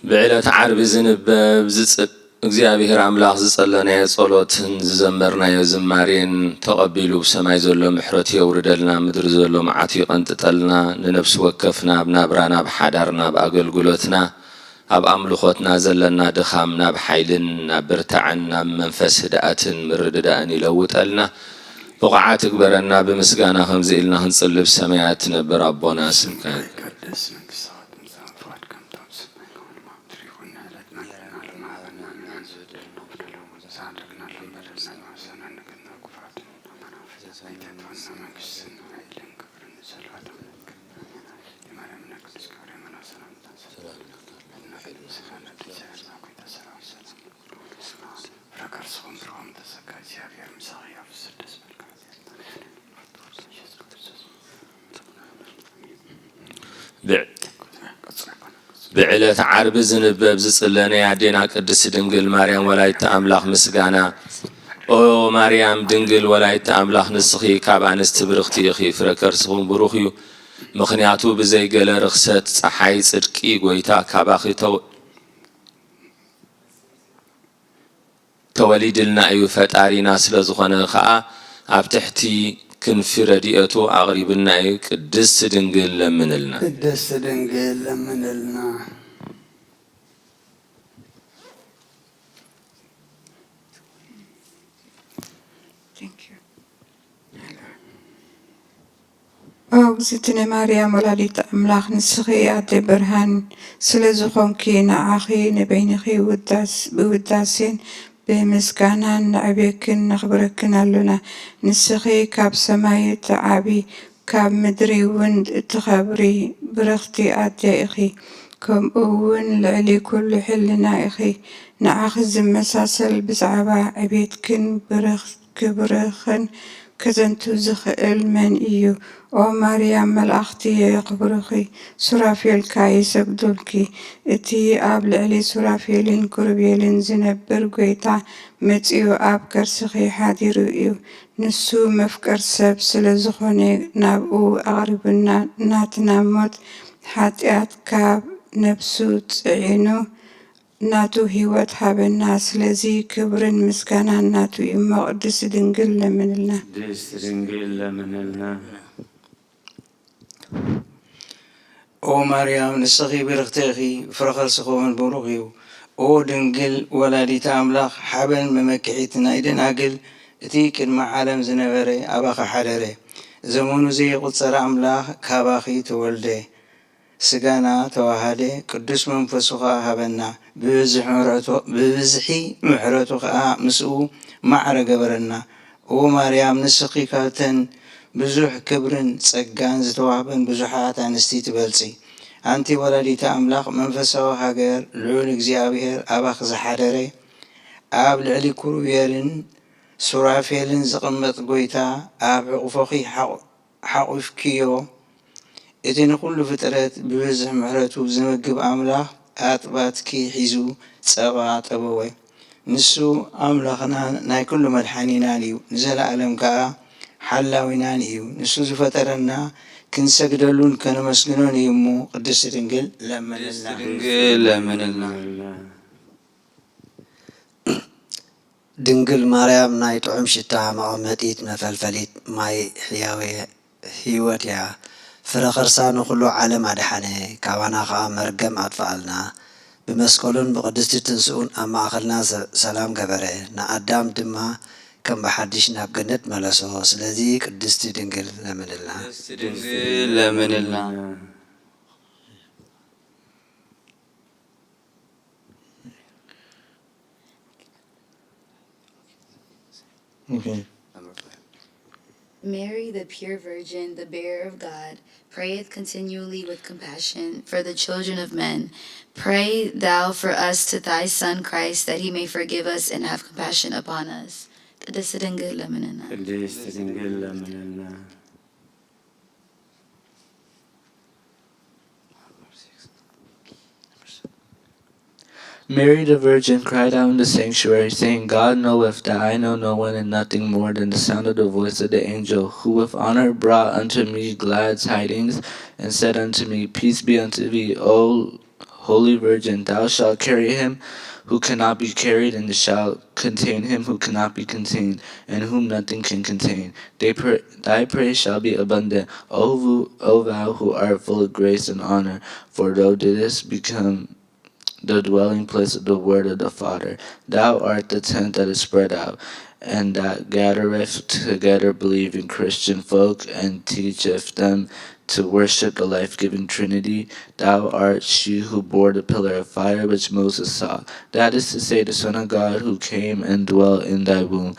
ብዕለት ዓርቢ ዝንበብ ዝጽ እግዚኣብሔር ኣምላኽ ዝጸለናዮ ጸሎትን ዝዘመርናዮ ዝማሬን ተቐቢሉ ብሰማይ ዘሎ ምሕረቱ የውርደልና፣ ምድሪ ዘሎ መዓቱ ይቐንጥጠልና፣ ንነፍሲ ወከፍና ኣብ ናብራና፣ ኣብ ሓዳርና፣ ኣብ ኣገልግሎትና፣ ኣብ ኣምልኾትና ዘለና ድኻም ናብ ሓይልን ናብ ብርታዕን ናብ መንፈስ ህድኣትን ምርድዳእን ይለውጠልና፣ ብቑዓት እግበረና፣ ብምስጋና ከምዚ ኢልና ክንጽሊ ብሰማያት ትነብር ኣቦና ስምካ ይትቀደስ መንግስትኻ ትምጻእ ፍቓድካ ከምቲ ኣብ ሰማይ ከምኡ ኣብ ምድሪ ይኹን። ንዕለትና ክፍለና ሎሚ ሃበና፣ ንሕና ንዝበደልና ንበድል፣ ንበድል፣ ንበድል፣ ንበድል፣ ንበድል፣ ንበድል፣ ንበድል፣ ብዕ- ብዕለት ዓርቢ ዝንበብ ዝጽለ ናይ ኣዴና ቅድስቲ ድንግል ማርያም ወላዲተ ኣምላኽ ምስጋና። ኦ ማርያም ድንግል ወላዲተ ኣምላኽ፣ ንስኺ ካብ ኣንስቲ ብርኽቲ ኢኺ፣ ፍረ ከርስኹም ብሩኽ እዩ። ምኽንያቱ ብዘይ ገለ ርኽሰት ጸሓይ ጽድቂ ጐይታ ካባኺ ተው- ተወሊድልና እዩ። ፈጣሪና ስለ ዝኾነ ኸኣ ኣብ ትሕቲ ክንፊ ረድኤቱ ኣቕሪብና እዩ። ቅድስቲ ድንግል ለምንልና። ቅድስቲ ድንግል ለምንልና። Thank you. ኦ እግዝእትነ ማርያም ወላዲተ ኣምላኽ፣ ንስኺ ኣደ ብርሃን ስለ ዝኾንኪ፣ ንዓኺ ንበይንኺ ውዳስ-፣ ብውዳሴን ብምስጋናን ነዕብየክን ነኽብረክን ኣሎና። ንስኺ ካብ ሰማይ እትዓቢ፣ ካብ ምድሪ እውን እትኸብሪ ብርኽቲ ኣደ ኢኺ። ከምኡ እውን ልዕሊ ኩሉ ሕልና ኢኺ። ንዓኺ ዝመሳሰል ብዛዕባ ዕቤትክን ብርኽ-፣ ክብርኽን ከዘንቱ ዝኽእል መን እዩ? ኦ ማርያም፣ መላእኽቲ የኽብሩኺ፣ ሱራፌል ከኣ ይሰግዱልኪ። እቲ ኣብ ልዕሊ ሱራፌልን ኪሩቤልን ዝነብር ጐይታ መጺኡ ኣብ ከርስኺ ሓዲሩ እዩ። ንሱ መፍቀር ሰብ ስለ ዝኾነ ናብኡ ኣቕሪቡና፣ ናትና ሞት ሓጢኣት ካብ ነብሱ ጽዒኑ ናቱ ህይወት ሃበና። ስለዚ ክብርን ምስጋናን ናቱ እዩ እሞ ቅድስቲ ድንግል ለምንልና። ቅድስቲ ድንግል ለምንልና። ኦ ማርያም፣ ንስኺ ብርኽቲ ኢኺ፣ ፍረ ከርስኺ እውን ብሩኽ እዩ። ኦ ድንግል ወላዲተ ኣምላኽ፣ ሓበን መመክሒት ናይ ደናግል፣ እቲ ቅድሚ ዓለም ዝነበረ ኣባኺ ሓደረ። ዘመኑ ዘይቁጸር ኣምላኽ ካባኺ ተወልደ። ስጋና ተዋሃደ፣ ቅዱስ መንፈሱ ኸኣ ሃበና። ብብዝሒ ምሕረቱ፣ ብብዝሒ ምሕረቱ ኸኣ ምስኡ ማዕረ ገበረና። ኦ ማርያም፣ ንስኺ ካብተን ብዙሕ ክብርን ጸጋን ዝተዋህበን ብዙሓት ኣንስቲ ትበልጺ። ኣንቲ ወላዲተ ኣምላኽ፣ መንፈሳዊ ሃገር ልዑል እግዚኣብሔር ኣባኺ ዝሓደረ፣ ኣብ ልዕሊ ኪሩቤልን ሱራፌልን ዝቕመጥ ጐይታ ኣብ ሕቑፎኺ ሓቑ-፣ ሓቑፍክዮ። እቲ ንኹሉ ፍጥረት ብብዝሒ ምሕረቱ ዝምግብ ኣምላኽ ኣጥባትኪ ሒዙ ጸባ ጠበወ። ንሱ ኣምላኽናን ናይ ኩሉ መድሓኒናን እዩ፣ ንዘለኣለም ከኣ ሓላዊናን እዩ። ንሱ ዝፈጠረና ክንሰግደሉን ከነመስግኖን እዩ እሞ፣ ቅድስቲ ድንግል ለምንልና። ቅድስቲ ድንግል ለምንልና። ድንግል ማርያም ናይ ጥዑም ሽታ መቐመጢት መፈልፈሊት ማይ ሕያወ ህይወት እያ። ፍረ ኸርሳ ንኹሉ ዓለም ኣድሓነ፣ ካባና ኸኣ መርገም ኣጥፍኣልና። ብመስቀሉን ብቕድስቲ ትንስኡን ኣብ ማእከልና ሰ-፣ ሰላም ገበረ፣ ንኣዳም ድማ ከም ብሓድሽ ናብ ገነት መለሶ። ስለዚ ቅድስቲ ድንግል ለምንልና። ቅድስቲ ድንግል ለምንልና። Okay. Mary, the pure virgin, the bearer of God, prayeth continually with compassion for the children of men. Pray thou for us to thy Son Christ, that he may forgive us and have compassion upon us. ቅድስት ድንግል ለምንና። ቅድስት ድንግል ለምንና። Mary the Virgin cried out in the sanctuary, saying, God knoweth that I know no one and nothing more than the sound of the voice of the angel, who with honor brought unto me glad tidings, and said unto me, Peace be unto thee, O Holy Virgin, thou shalt carry him who cannot be carried, and shalt contain him who cannot be contained, and whom nothing can contain. They pray, thy praise shall be abundant, O, who, O thou who art full of grace and honor, for thou didst become the dwelling place of the word of the Father. Thou art the tent that is spread out, and that gathereth together believing Christian folk, and teacheth them to worship the life giving Trinity. Thou art she who bore the pillar of fire which Moses saw, that is to say, the Son of God, who came and dwelt in thy womb.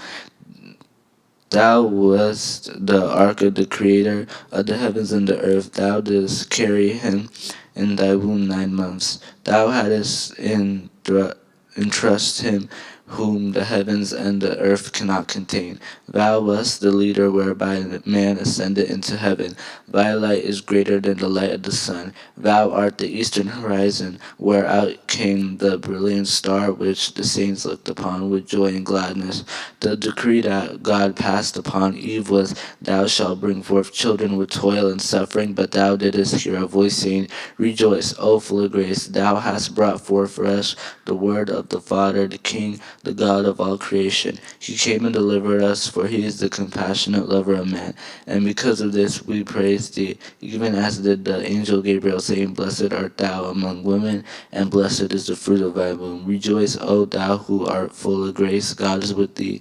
Thou wast the ark of the Creator of the heavens and the earth. Thou didst carry him in thy womb nine months. Thou hadst in thr- entrust him whom the heavens and the earth cannot contain. Thou wast the leader whereby man ascended into heaven. Thy light is greater than the light of the sun. Thou art the eastern horizon, where out came the brilliant star which the saints looked upon with joy and gladness. The decree that God passed upon Eve was, "Thou shalt bring forth children with toil and suffering," but thou didst hear a voice saying, "Rejoice, O full of grace, thou hast brought forth for us the word of the Father, the King, the God of all creation. He came and delivered us, for he is the compassionate lover of man. And because of this we praise thee, even as did the angel Gabriel, saying, Blessed art thou among women, and blessed is the fruit of thy womb. Rejoice, O thou who art full of grace, God is with thee."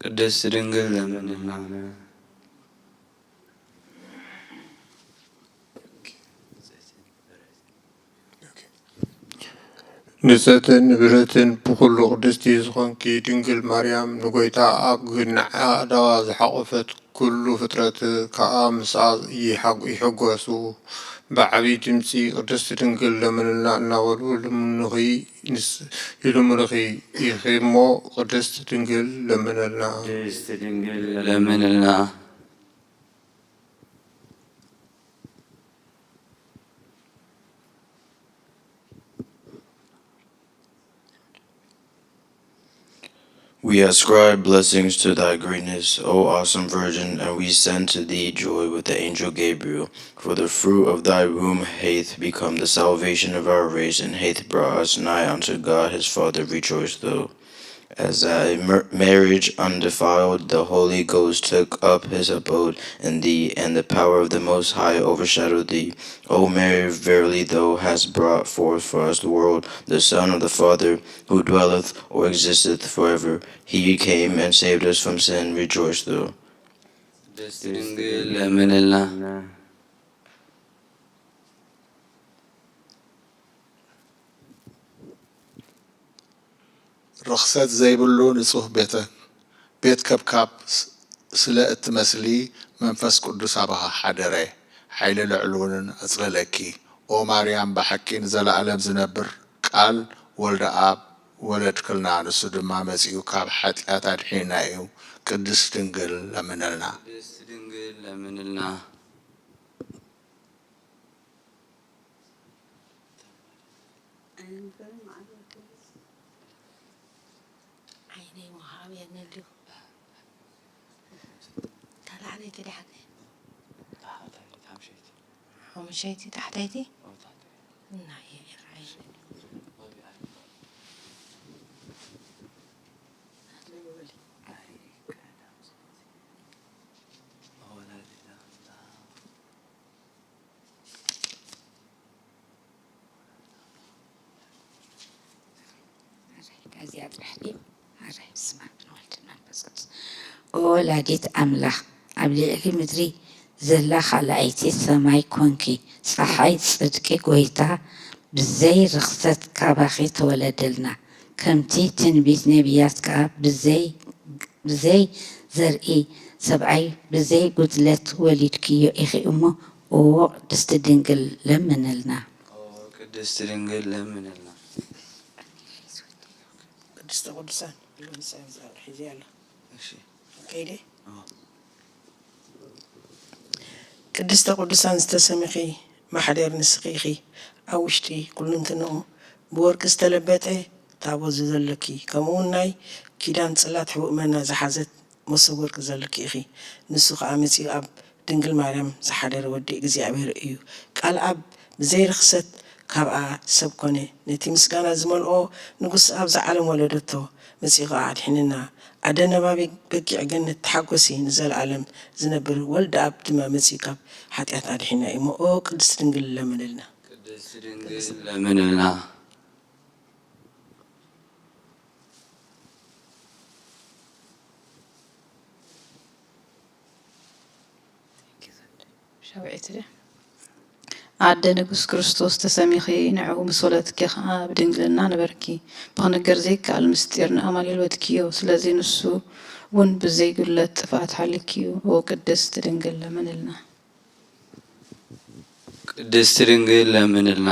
ቅድስት ድንግል ለምንልና። ንጽሕትን ንብርህትን ብኹሉ ቅድስቲ ዝኾንኪ ድንግል ማርያም፣ ንጎይታ ኣብ ግንዓ ኣእዳዋ ዝሓቖፈት፣ ኩሉ ፍጥረት ከኣ ምስኣ ይሓ-፣ ይሕጎሱ። ብዓቢ ድምጺ "ቅድስት ድንግል ለምንልና" እናበሉ ልምኑኺ፣ ንስ-፣ ይልምኑኺ ኢኺ እሞ፣ ቅድስት ድንግል ለምንልና። ቅድስት ድንግል ለምንልና። We ascribe blessings to thy greatness, O awesome Virgin, and we send to thee joy with the angel Gabriel. For the fruit of thy womb hath become the salvation of our race, and hath brought us nigh unto God his Father. Rejoice, thou. As at a mar-, marriage undefiled, the Holy Ghost took up his abode in thee, and the power of the Most High overshadowed thee. O Mary, verily thou hast brought forth for us the world, the Son of the Father, who dwelleth or existeth forever. He came and saved us from sin. Rejoice, thou. ቅድስት ድንግል ለምንልና። ርኽሰት ዘይብሉ ንጹህ ቤተ-፣ ቤት ከብካብ ስ-፣ ስለ እትመስሊ፣ መንፈስ ቅዱስ ኣባኺ ሓደረ፣ ሓይሊ ልዑል እውን ኣጽለለኪ። ኦ ማርያም፣ ብሓቂ ንዘለኣለም ዝነብር ቃል ወልደ ኣብ ወለድክልና፣ ንሱ ድማ መጺኡ ካብ ሓጢኣት ኣድሒንና እዩ። ቅድስት ድንግል ለምንልና። ቅድስት ድንግል ለምንልና። ዓይነይ ምሃብ የንልዩ። ታላዕለይቲ ድሓነይ። ሓሙሸይቲ። ሓሙሸይቲ ታሕተይቲ? ናይ ይርኣየኒ። እዚኣ ጥራሕ ድዩ? ኣረ፣ በስመ ኣብ ወወልድ ወመንፈስ ቅዱስ። ኦ ወላዲት ኣምላኽ፣ ኣብ ልዕሊ ምድሪ ዘላ ካልኣይቲ ሰማይ ኮንኪ፣ ጸሓይ ጽድቂ ጐይታ ብዘይ ርኽሰት ካባኺ ተወለደልና። ከምቲ ትንቢት ነቢያት ከኣ ብዘይ ብዘይ ዘርኢ ሰብኣይ ብዘይ ጉድለት ወሊድክዮ ኢኺ እሞ፣ እዎ፣ ቅድስቲ ድንግል ለምንልና። ኦ፣ ቅድስቲ ድንግል ለምንልና። ቅድስተ ቅዱሳን፣ ሒዘ ኣለ። እሺ። ከይደ? ኦ። ቅድስተ ቅዱሳን ዝተሰምኺ ማሕደር ንስኺ ኢኺ። ኣብ ውሽጢ ኩልንትንኡ ብወርቂ ዝተለበጠ ታቦት ዘለኪ፣ ከምኡ እውን ናይ ኪዳን ጽላት ሕቡእ መና ዝሓዘት መሶብ ወርቂ ዘለኪ ኢኺ። ንሱ ኸኣ መጺኡ ኣብ ድንግል ማርያም ዝሓደረ ወዲ እግዚኣብሔር እዩ። ቃል ኣብ ብዘይ ርኽሰት ካብኣ ሰብ ኮነ። ነቲ ምስጋና ዝመልኦ ንጉስ ኣብዛ ዓለም ወለደቶ፣ መጺኡ ኸኣ ኣድሒንና። ኣደ ነባቢ በጊዕ ገነት ተሓጎሲ፣ ንዘለኣለም ዝነብር ወልደ ኣብ ድማ መጺኡ ካብ ሓጢኣት ኣድሒንና እዩ እሞ፣ ኦ ቅድስት ድንግል ለምንልና። ቅድስት ድንግል ለምንልና። ሻውዒት ድያ? ኣደ ንጉስ ክርስቶስ ተሰሚኺ፣ ንዕኡ ምስ ወለድኪ ኸዓ ብድንግልና ነበርኪ። ብኽንገር ዘይከኣል ምስጢር ንኣማኑኤል ወድክዮ። ስለዚ ንሱ እውን ብዘይጉድለት ጥፍኣት ሓሊክዩ። ኦ ቅድስት ድንግል ለምንልና። ቅድስት ድንግል ለምንልና።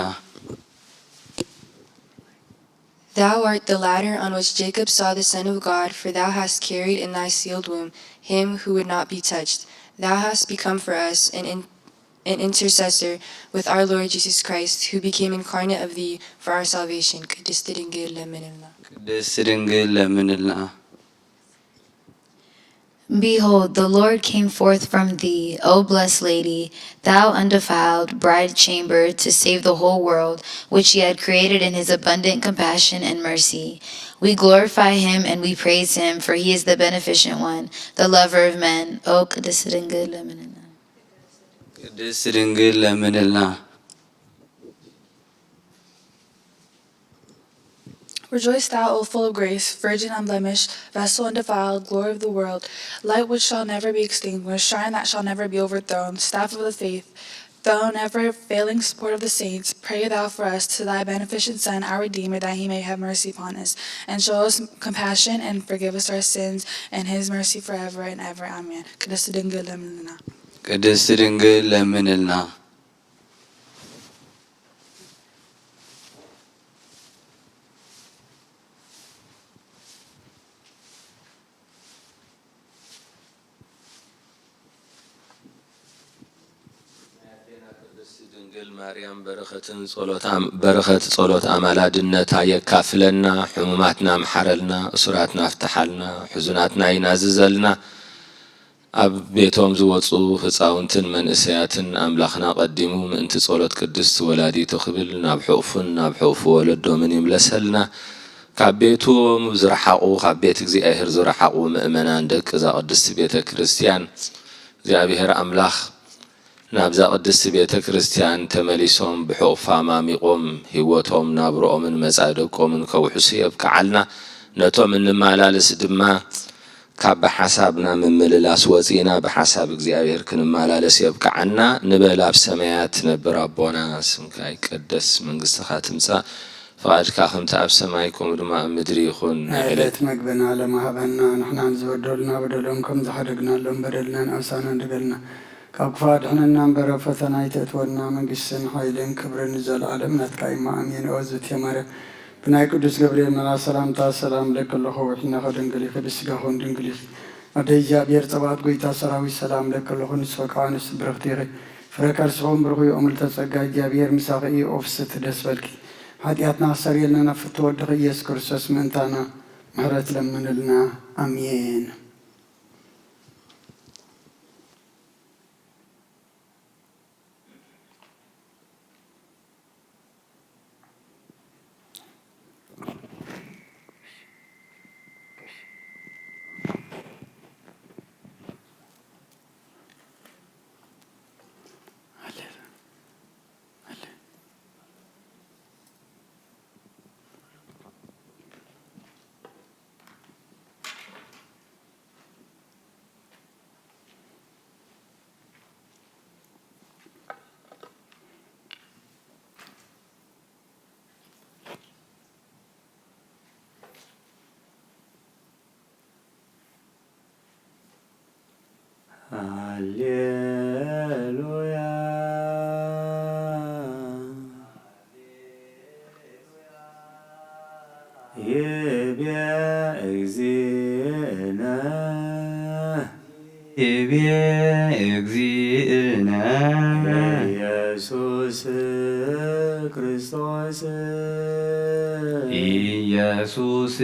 Thou art the ladder on which Jacob saw the Son of God, for thou hast carried in thy sealed womb him who would not be touched. Thou hast become for us an, in, an intercessor with our Lord Jesus Christ, who became incarnate of thee for our salvation. ቅድስት ድንግል ለምንልና። ቅድስት ድንግል ለምንልና። Behold, the Lord came forth from thee, O blessed lady, thou undefiled bride chamber, to save the whole world, which he had created in his abundant compassion and mercy. We glorify him and we praise him, for he is the beneficent one, the lover of men. O ቅድስት ድንግል ለምንልና። ቅድስት ድንግል ለምንልና። Rejoice, thou, O full of grace, virgin unblemished, vessel undefiled, glory of the world, light which shall never be extinguished, shine that shall never be overthrown, staff of the faith, thou never failing support of the saints, pray thou for us to thy beneficent Son, our Redeemer, that he may have mercy upon us, and show us compassion and forgive us our sins, and his mercy forever and ever. Amen. ቅድስት ድንግል ለምንልና። ቅድስት ድንግል ለምንልና። ናይ ኣዴና ቅድስቲ ድንግል ማርያም በረኸትን ጸሎት ኣም-፣ በረኸት ጸሎት ኣማላድነታ የካፍለና፣ ሕሙማትና ምሓረልና፣ እሱራትና ፍትሓልና፣ ሕዙናትና ይናዝዘልና። ኣብ ቤቶም ዝወጹ ህጻውንትን መንእሰያትን ኣምላኽና ቀዲሙ ምእንቲ ጸሎት ቅድስቲ ወላዲቱ ክብል ናብ ሕቑፉን ናብ ሕቑፉ ወለዶምን ይምለሰልና። ካብ ቤቶም ዝረሓቑ፣ ካብ ቤት እግዚኣብሔር ዝረሓቑ ምእመናን ደቂ እዛ ቅድስቲ ቤተ ክርስቲያን እግዚኣብሔር ኣምላኽ ናብዛ ቅድስቲ ቤተ ክርስቲያን ተመሊሶም ብሕቑፋ ማሚቖም ህይወቶም ናብርኦምን መጻኢ ደቆምን ከውሕሱ የብቅዓልና። ነቶም እንመላለስ ድማ ካብ ብሓሳብና ምምልላስ ወፂእና ብሓሳብ እግዚኣብሔር ክንመላለስ የብቅዓና። ንበል ኣብ ሰማያት ትነብር ኣቦና፣ ስምካ ይቀደስ፣ መንግስትኻ ትምፃእ፣ ፍቓድካ ከምቲ ኣብ ሰማይ ከምኡ ድማ ኣብ ምድሪ ይኹን። ናይ ዕለት ዕለት መግብና ሎሚ ሃበና፣ ንሕና ንዝበደሉና በደሎም ከም ዝሓደግናሎም በደልና ንኣምሳና ንገልና፣ ካብ ክፉእ ኣድሕነና እምበር፣ ኣብ ፈተና ኣይተእትወና፣ መንግስትን ሓይልን ክብርን ንዘለኣለም ናትካ እዩ፣ ኣሜን። ኦ ዝእቲ ማርያም፣ ብናይ ቅዱስ ገብርኤል መልኣኽ ሰላምታ ሰላም እብለኪ ኣለኹ፣ ወሒናኸ ድንግል ኢኺ፣ ብስጋኹን ድንግል ኢኺ። ኣደ እግዚኣብሔር ጸባኦት፣ ጎይታ ሰራዊት፣ ሰላም እብለኪ ኣለኹ፣ ንስኺ ከኣ ኣንስቲ ብርኽቲ ኢኺ፣ ፍረ ከርስኺ እውን ብሩኽ እዩ። እምልተ ጸጋ፣ እግዚኣብሔር ምሳኺ እዩ፣ ኦ ፍስሕቲ ደስ በልኪ። ሓጢኣትና ክሰርየልና ናብ ፍትው ወድኺ ኢየሱስ ክርስቶስ ምእንታና ምሕረት ለምንልና። ኣሜን። ሃሌሉያ። ይቤ እግዚእነ። ይቤ እግዚእነ። ኢየሱስ ክርስቶስ። ኢየሱስ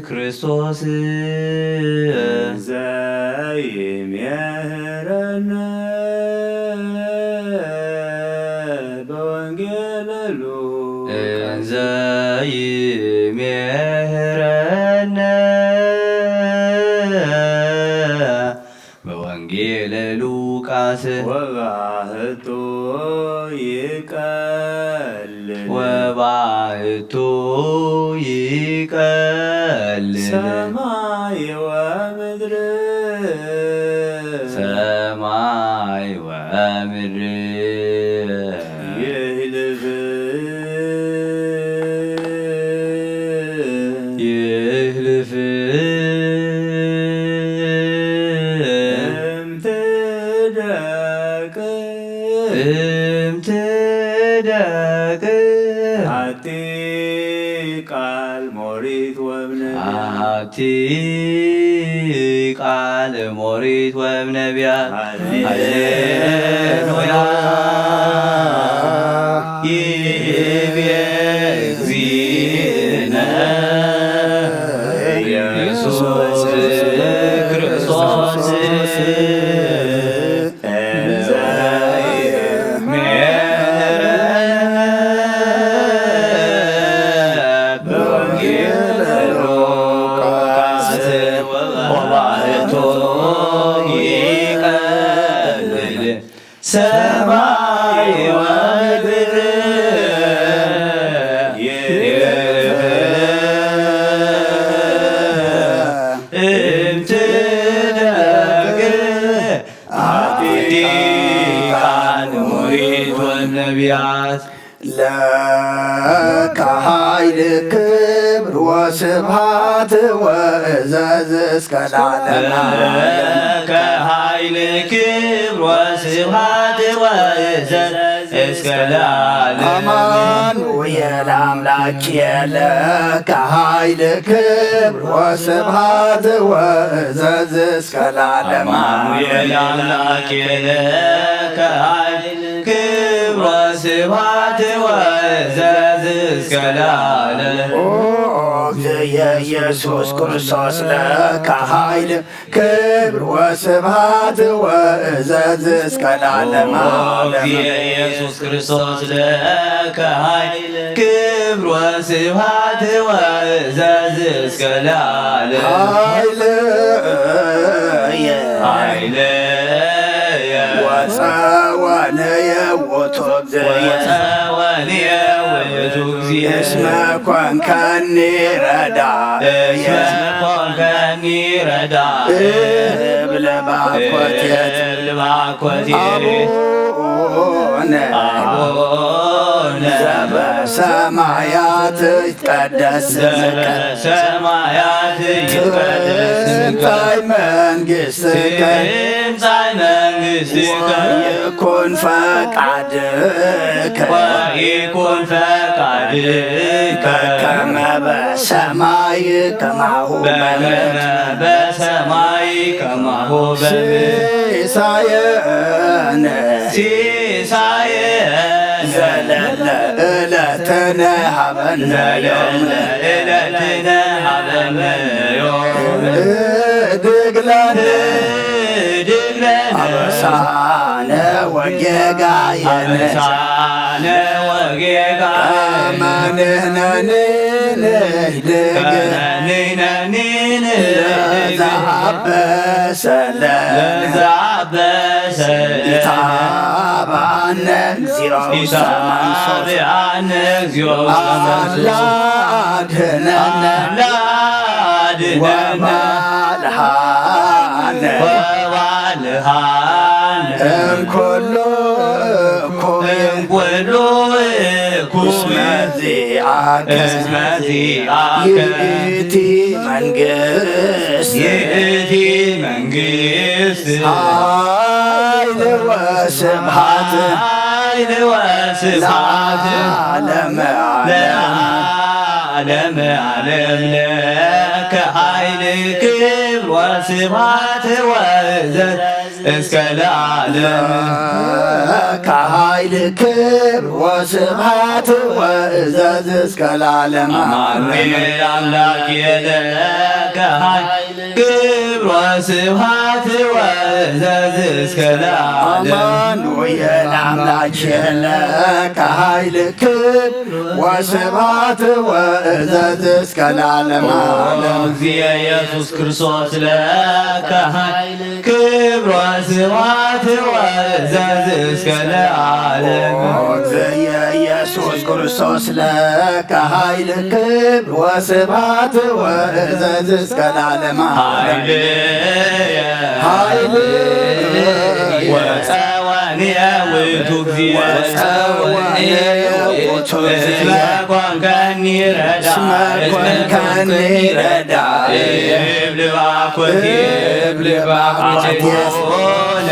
ክርስቶስ። ዘይሜህረነ በወንጌል ዘይሜህረነ በወንጌለ ሉቃስ ወባህቱ ይቀልል ወባህቱ ይቀልል ሰማይ ወምድር ሰማይ ወምድር ይህልፍ ይህልፍ እምትደቅ እምትደቅ አቲ ቃል ሞሪት ወብነቢያት አቲ ቃል ሞሪት ወብነቢያት ሃሌሉያ ይቤ እግዚእነ ኢየሱስ ክርስቶስ ሰማይ ወምድር ይእልፍ እምትደግ አቲ ቃል ኦሪት ወነቢያት ለከ ኃይል ክብር ወስብሐት ወእዘዝ እስከ ለዓለመ ለከ ኃይል ክብር ወስብሐት ወእዘዝ እስከ ለዓለም አማኑኤል አምላክ የለ ከኃይል ክብር ወስብሐት ወእዘዝ እስከ ለዓለም አማኑኤል አምላክ የለ ከኃይል ክብር ወስብሐት ወእዘዝ እስከ ለዓለም ኦ እግዝእየ ኢየሱስ ክርስቶስ ለከ ኃይል ክብር ወስብሐት ወእዘዝ እስከ ለዓለመ ዓለም። ኢየሱስ ክርስቶስ ለከ ኃይል ክብር ወስብሐት ወእዘዝ እስከ ለዓለም። ኃይልየ ኃይልየ ወጸወንየ ውእቱ እግዚእየ። ወጸወንየ ውእቱ እግዚእየ። እስመ ኮንከኒ ረዳእየ። እስመ ኮንከኒ ረዳእየ። እብል ባኮቴት። እብል ባኮቴት። አቡነ አቡነ ዘበሰማያት ይትቀደስ ስምከ። ዘበሰማያት ይትቀደስ ስምከ። ትምጻእ መንግሥትከ። ትምጻእ መንግሥትከ። ወይኩን ፈቃድከ። ወይኩን ፈቃድከ። በከመ በሰማይ ከማሁ በምድር። በከመ በሰማይ ከማሁ በምድር። ሲሳየነ። ሲሳየነ። ዘለለ ዕለትነ ሀበነ ዮም። ዘለለ ዕለትነ ሀበነ ዮም። እድግ ለነ። እድግ ለነ። አበሳነ ወጌጋየነ። አበሳነ ወጌጋየነ። ከመ ንሕነኒ ንህድግ። ከመ ንሕነኒ ንህድግ። ለዘአበሰ ለነ። ለዘአበሰ ለነ። ኢታብአነ እግዚኦ ውስተ መንሱት። ኢታብአነ እግዚኦ ውስተ መንሱት። አላ አድህነነ። አላ አድህነነ። ወባልሐነ። ወባልሐነ። እምኩሉ እኩይ። እምኩሉ እኩይ። እስመ ዚአከ። እስመ ዚአከ። ይእቲ መንግስት። ይእቲ መንግስት። ኃይል ወስብሐት። ኃይል ወስብሐት። ለዓለመ ዓለም። ለዓለመ ዓለም ለከ ኃይል ክብር ወስብሐት ወእዘዝ እስከ ለዓለም። ለከ ኃይል ክብር ወስብሐት ወእዘዝ እስከ ለዓለም። አማኑኤል አምላክ የለ ለከ ኃይል ክብር ወስብሐት ወእዘዝ እስከ ለዓለም። አማኑኤል አምላክ ለከ ኃይል ክብር ወስብሐት ወእዘዝ እስከ ለዓለም ዓለም። እግዚእ ኢየሱስ ክርስቶስ ለከ ኃይል ክብር ወስብሐት ወእዘዝ እስከ ለዓለም። እግዚእ ኢየሱስ ክርስቶስ ለከ ኃይል ክብር ወስብሐት ወእዘዝ እስከ ለዓለም ዓለም። ኃይልየ ኃይልየ ወጸወንየ ውእቱ እግዚእ ወጸወንየ ውእቱ እስመ እግዚእ ኮንከኒ ረዳእ እስመ ኮንከኒ ረዳእ እብል ባኮቴ እብል ባኮቴ አቡነ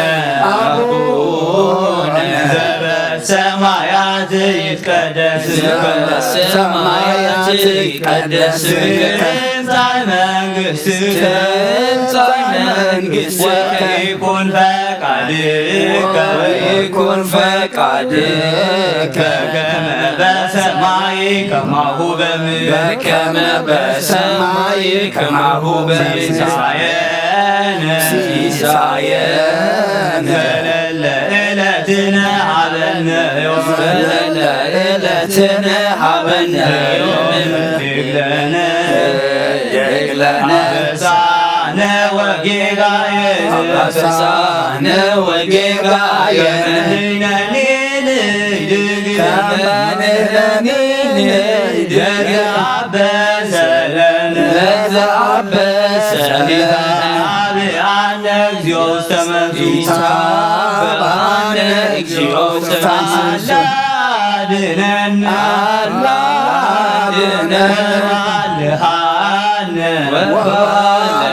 አቡነ ዘበሰማያት ይትቀደስ ስምከ ሰማያት ይትቀደስ ስምከ ትምጻእ መንግሥትከ ትምጻእ መንግሥትከ ወይኩን ፈቃድከ ወይኩን ፈቃድከ በከመ በሰማይ ከማሁ በምድር በከመ በሰማይ ከማሁ በምድር ሲሳየነ ሲሳየነ ዘለለ ዕለትነ ሀበነ ዮም ዘለለ ዕለትነ ሀበነ ዮም እምትግለነ እግለነ አበሳነ ወጌጋየነ አበሳነ ወጌጋየነ ንሕነኒ ንሕድግ ከመ ንሕነኒ ንሕድግ ለዘአበሰ ለነ ለዘአበሰ ለነ። ኢታብአነ እግዚኦ ውስተ መንሱት ኢታብአነ እግዚኦ ውስተ መንሱት አላ አድነን አላ አድነን ወባልሃነ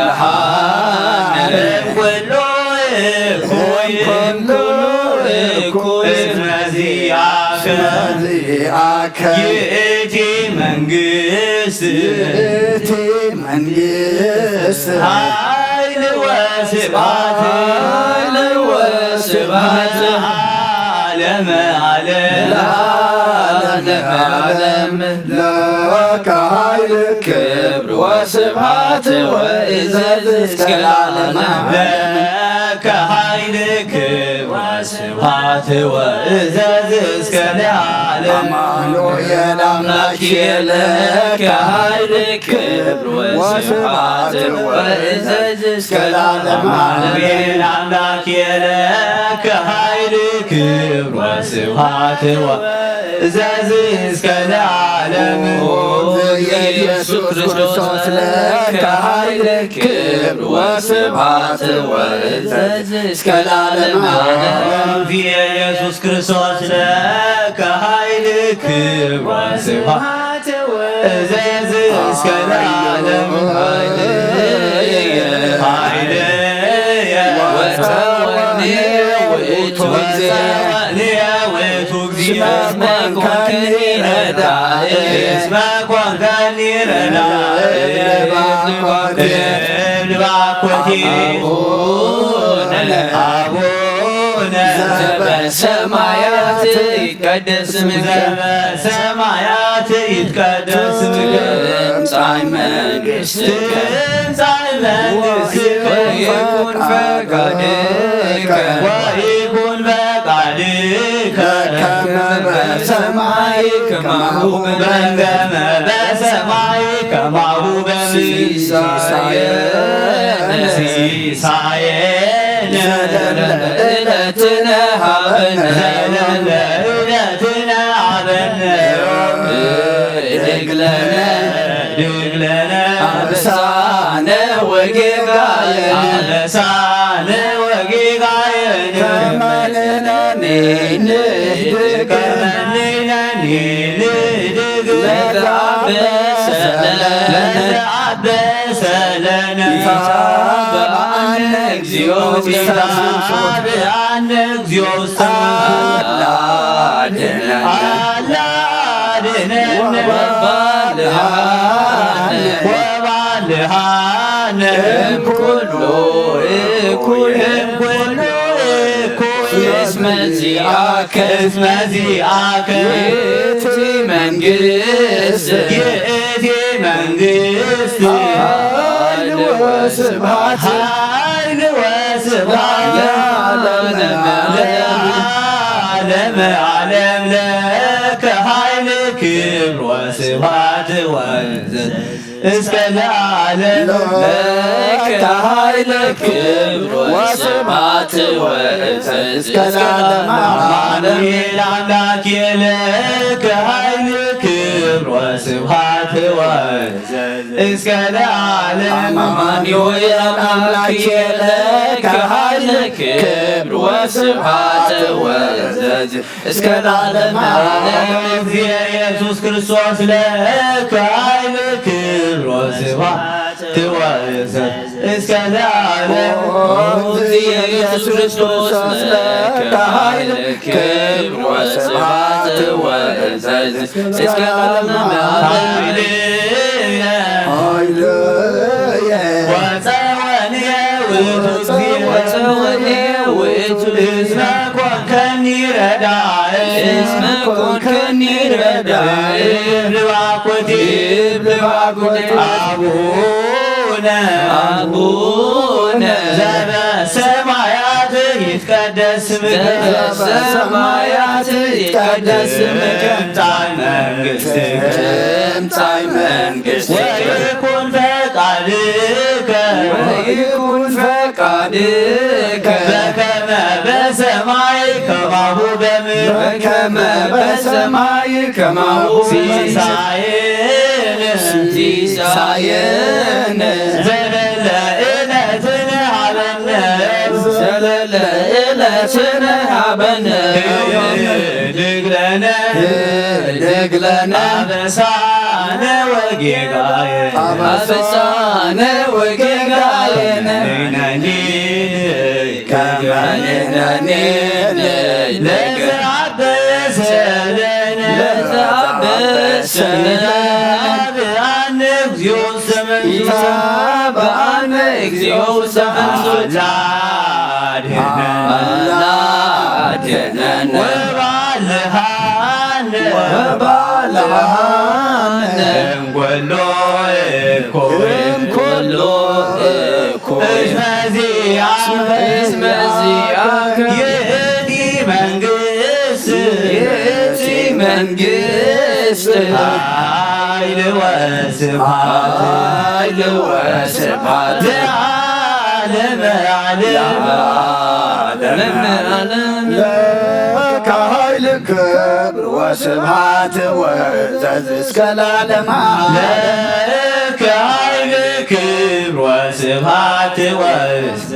ወባልሃነ እምኩሉ እኩይ እምኩሉ እኩይ እስመ ዚአከ እስመ ዚአከ ይእቲ መንግስት ይእቲ መንግስት ኃይል ወስብሐት ኃይል ወስብሐት ለዓለመ ዓለም ለዓለመ ዓለም ለከ ኃይል ክብር ወስብሐት ወእዘዝ እስከ ለዓለመ ዓለም ለከ ኃይል ክብር ወስብሐት ወእዘዝ እስከ ለዓለም አማኑኤል አምላክ ለከ ኃይል ክብር ወስብሐት ወእዘዝ እስከ ለዓለም አሜን። አምላክ ለከ ኃይል ክብር ወስብሐት ወእዘዝ እስከ ለዓለም ኢየሱስ ክርስቶስ ለከ ኃይል ክብር ወስብሐት ወእዘዝ እስከ ለዓለም ኢየሱስ ክርስቶስ ለከ ኃይል ክብር ወስብሐት እዘዝ እስከ ለዓለም ኃይልየ ወተወኒ ውእቱ ወተወኒ ውእቱ እግዚእ እስመ ኮንከኒ ረዳኢ እስመ ኮንከኒ ረዳኢ እብል ባኮቴ አቡነ አቡነ ዘበሰማያት ይትቀደስ ስምከ ዘበሰማያት ይትቀደስ ስምከ ትምጻእ መንግሥትከ ትምጻእ መንግሥትከ ወይኩን ፈቃድከ ወይኩን ፈቃድከ በከመ በሰማይ ከማሁ በከመ በሰማይ ከማሁ በምድር ሲሳየነ ሲሳየነ ዘለለ ዕለትነ ሀበነ ዘለለ ዕለትነ ሀበነ እድግ ለነ እድግ ለነ አበሳነ ወጌጋየነ አበሳነ ወጌጋየነ ከመ ንሕነኒ ንህድግ ከመ ንሕነኒ ንህድግ ለተአበሰ ለነ ለተአበሰ ለነ ኢታብአነ እግዚኦ ውስተ መንሱት ኢታብአነ እግዚኦ ውስተ መንሱት አላ አድነነ አላ አድነነ ወባልሃነ ወባልሃነ እምኩሉ እኩይ እምኩሉ እኩይ እስመ ዚአከ እስመ ዚአከ ይእቲ መንግስት ይእቲ መንግስት ኃይል ወስብሐት ኃይል ወስብሐት ለዓለመ ዓለም ለከ ኃይል ክብር ወስብሐት ወእዘዝ እስከ ለዓለም ለከ ኃይል ክብር ወስብሐት ወእዘዝ እስከ ለዓለመ ዓለም። አማኑኤል አምላክ ለከ ኃይል ክብር ወስብሐት ወእዘዝ እስከ ለዓለም። አማኑኤል አምላክ ለከ ኃይል ክብር ወስብሐት ወእዘዝ እስከ ለዓለመ ዓለም። ኢየሱስ ክርስቶስ ለከ ኃይል ክብር ወስብሐት ወእዘዝ እስከ ለዓለም። ኢየሱስ ክርስቶስ ለከ ኃይል ክብር ወስብሐት ወእዘዝ እስከ ለዓለመ ዓለም። ኃይልየ ኃይልየ ወፀወንየ ውእቱ እግዚእ ወፀወንየ ውእቱ እስመ ኮንከኒ ረዳእ እስመ ኮንከኒ ረዳእ እብል ባኮቴ እብል ባኮቴ አቡነ አቡነ ዘበሰማያት ይትቀደስ ስምከ ዘበሰማያት ይትቀደስ ስምከ ትምጻእ መንግሥትከ ትምጻእ መንግሥትከ ወይኩን ፈቃድከ ወይኩን ፈቃድከ በከመ በሰማይ ከማሁ በምድር በከመ በሰማይ ከማሁ በምድር ሲሳየነ ሲሳየነ ዘለለ ዕለትነ ሀበነ ዘለለ ዕለትነ ሀበነ ህድግ ለነ ህድግ ለነ አበሳነ ወጌጋየ አበሳነ ወጌጋየነ ነኒ ከመ ንሕነኒ ንሕነኒ ለዘአበሰ ለነ ለዘአበሰ ለነ አብአነ እግዚኦ ውስተ መንሱት ኢታብአነ እግዚኦ ውስተ መንሱት አላ አድህነነ አላ አድህነነ ወባልሃነ ወባልሃነ እምኩሉ እኩይ እምኩሉ እኩይ እስመ ዚአከ እስመ ዚአከ ይእቲ መንግስት ይእቲ መንግስት ኃይል ወስብሐት ኃይል ወስብሐት ለዓለመ ዓለም ለዓለመ ዓለም ለከ ኃይል ክብር ወስብሐት ወእዘዝ እስከ ለዓለመ ዓለም ለከ ኃይል ክብር ወስብሐት ወእዘዝ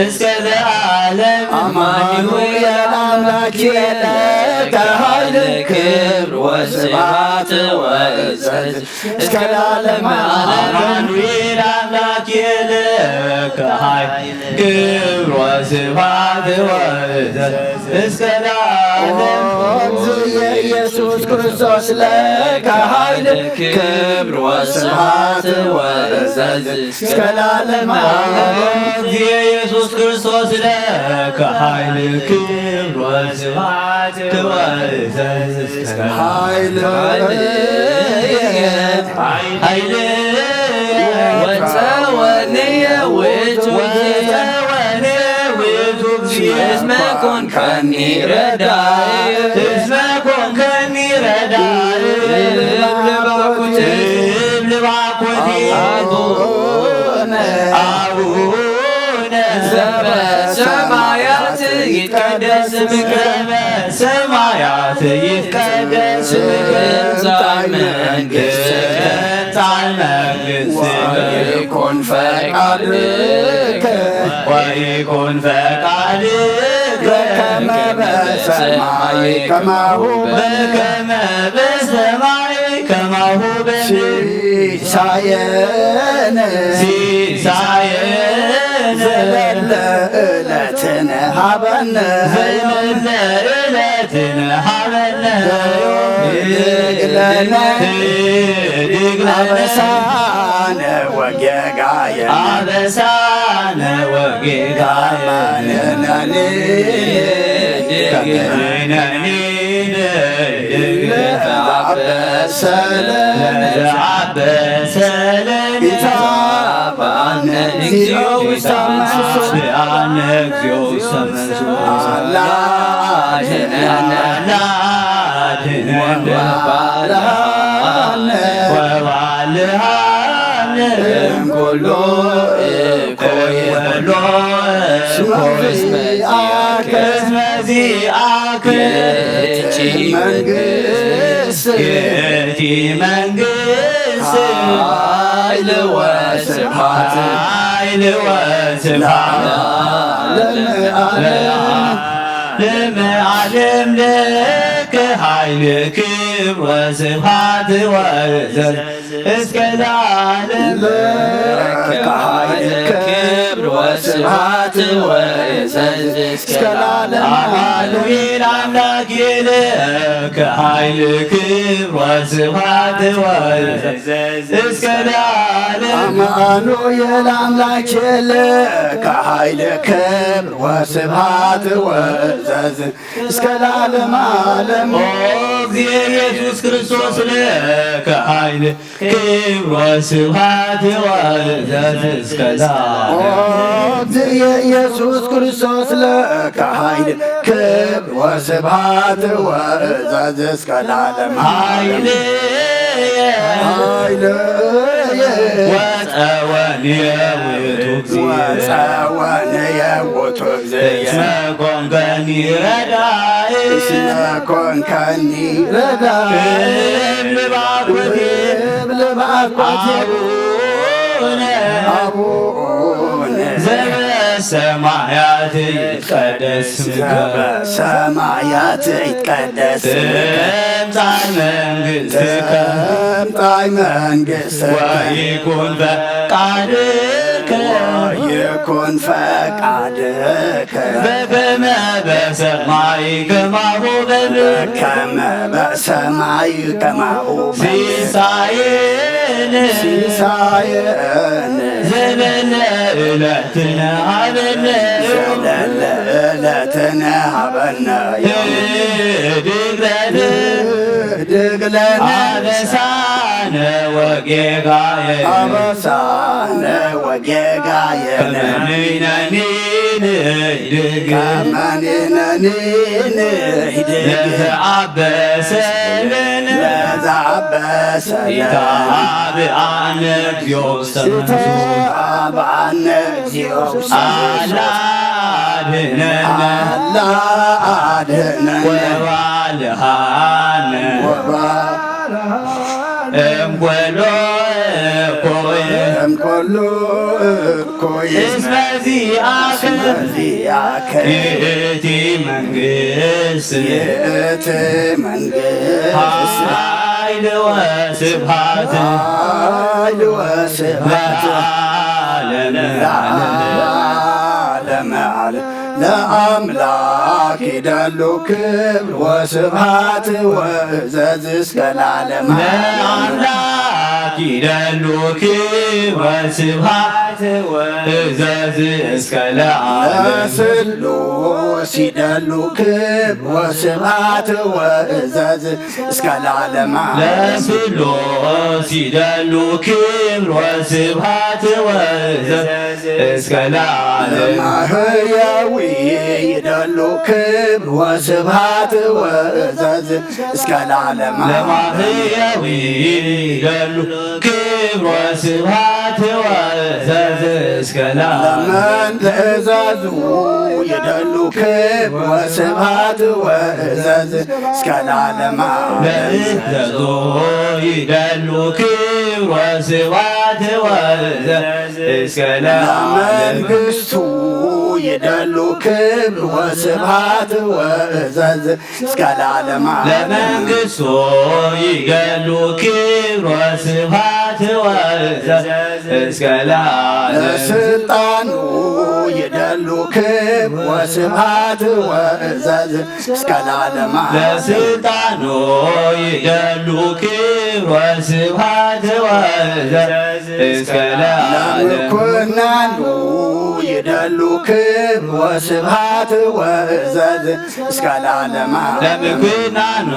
እስከ ለዓለም አማኑኤል አምላክ ለከ ኃይል ክብር ወስብሐት ወእዘዝ እስከ ለዓለመ ዓለም አማኑኤል አምላክ ለከ ኃይል ክብር ወስብሐት ወእዘዝ እስከ ለዓለም እግዚእ ኢየሱስ ክርስቶስ ለከ ኃይል ክብር ወስብሐት ወእዘዝ እስከ ለዓለመ ዓለም እግዚእ ኢየሱስ ክርስቶስ ለከ ኃይል ክብር ወስብሐት ወእዘዝ እስከ ኃይል ኃይል ወፀወንየ ውእቱ ወፀወንየ ውእቱ እግዚእ እስመ ኮንከኒ ረዳእ እስመ ኮንከኒ ረዳእ እብል ባኮቴ እብል ባኮቴ አቡነ አቡነ ዘበሰማያት ይትቀደስ ስምከ ሰማያት ይትቀደስ ስምከ ትምጻእ መንግሥትከ ትምጻእ መንግሥትከ ወይኩን ፈቃድከ ወይኩን ፈቃድከ በከመ በሰማይ ከማሁ በከመ በሰማይ ከማሁ በምድር ሲሳየነ ሲሳየነ ዘለለ ዕለትነ ሀበነ ዘለለ ዕለትነ ሀበነ ህድግ ለነ ህድግ ለነ አበሳነ ወጌጋየነ አበሳነ ወጌጋየነ ከመ ንሕነኒ ንህድግ ለነ አበሰ ለነ አበሰ ለነ ኢታብአነ እግዚኦ ውስተ መንሱት። አድነነ እግዚኦ ውስተ መንሱት። አላ አድነነ። አላ አድነነ። ወባልሃነ። ወባልሃነ። እምኩሉ እኮይ። ወሎ እኮይ። እስመ ዚአከ። እስመ ዚአከ። ይእቲ መንግስት። ይእቲ መንግስት። ኃይል ወስብሐት። ኃይል ወስብሐት። ለዓለመ ዓለም። ለዓለመ ዓለም ለከ ኃይል ክብር ወስብሐት ወእዘዝ እስከ ለዓለም። ለከ ኃይል ክብር ወስብሐት ወእዘዝ እስከ ለዓለም። አማኑኤል አምላክ ለከ ኃይል ክብር ወስብሐት ወእዘዝ እስከ ለዓለም። አማኑኤል አምላክ ለከ ኃይል ክብር ወስብሐት ወእዘዝ እስከ ለዓለመ ዓለም። ኦ እግዚእ ኢየሱስ ክርስቶስ ለከ ኃይል ክብር ወስብሐት ወእዘዝ እስከ ለዓለም። ኦ እግዚእ ኢየሱስ ክርስቶስ ለከ ኃይል ክብር ወስብሐት ወእዘዝ እስከ ለዓለመ ዓለም። ኃይልየ ኃይልየ ወጸወንየ ውእቱ እግዚእ። ወጸወንየ ውእቱ እስመ ኮንከኒ ረዳኢ። እስመ ኮንከኒ ረዳኢ። እብል ባኮቴ። እብል ባኮቴ። አቡነ። አቡነ። ዘበሰማያት ይትቀደስ ስምከ። ዘበሰማያት ይትቀደስ ስምከ። ትምጻእ መንግሥትከ። ትምጻእ መንግሥትከ። ወይኩን ፈቃድከ። ወይኩን ፈቃድከ። በከመ በሰማይ ከማሁ በምድር። በከመ በሰማይ ከማሁ በምድር። ሲሳየነ። ሲሳየነ። ዘለለ ዕለትነ ሀበነ። ዘለለ ዕለትነ ሀበነ። ህድግ ለነ። ህድግ ለነ። አበሳነ ወጌጋየነ። አበሳነ ወጌጋየነ። ከመ ንሕነኒ ንህድግ። ከመ ንሕነኒ ንህድግ። ለዘአበሰ ለነ። ለዘአበሰ ለነ። ኢታብአነ እግዚኦ ውስተ መንሱት። ኢታብአነ እግዚኦ ውስተ መንሱት። አላ አድነነ። አላ አድነነ። ወባልሃነ። ወባ እምኮሎ እኮይ። እምኮሎ እኮይ። እስመ ዚአከ። እስመ ዚአከ። ይእቲ መንግስት። ይእቲ መንግስት። ኃይል ወስብሐት። ኃይል ወስብሐት። ለዓለመ ዓለም። ለዓለመ ዓለም። ለአምላክ ይደሉ ክብር ወስብሐት ወእዘዝ እስከ ለዓለመ ዓለም። ለአምላክ ይደሉ ክብር ወስብሐት ወእዘዝ እስከ ለዓለም። ለስሉስ ይደሉ ክብር ወስብሐት ወእዘዝ እስከ ለዓለመ ዓለም። ለስሉስ ይደሉ ክብር ወስብሐት ወእዘዝ እስከ ለዓለም። ለማህያዊ ይደሉ ክብር ወስብሐት ወእዘዝ እስከ ለዓለመ ዓለም። ለማህያዊ ይደሉ ክብር ወስብሐት ወእዘዝ እስከ ለዓለም። ለመን ትእዛዙ ይደሉ ክብር ወስብሐት ወእዘዝ እስከ ለዓለመ ዓለም። ለእዘዞ ይደሉ ክብር ወስብሐት ወእዘዝ እስከ ለዓለም። ለመንግስቱ ይደሉ ክብር ወስብሐት ወእዘዝ እስከ ለዓለመ ዓለም። ለመንግስቱ ይደሉ ክብር ወስብሐት ወእዘዝ እስከ ለዓለም። ለስልጣኑ ይደሉ ክብር ወስብሐት ወእዘዝ እስከ ለዓለመ ዓለም። ለስልጣኑ ይደሉ ክብር ወስብሐት ወእዘዝ እስከ ለዓለም። ለምኩናኑ ይደሉ ክብር ወስብሐት ወእዘዝ እስከ ለዓለመ ዓለም። ለምኩናኑ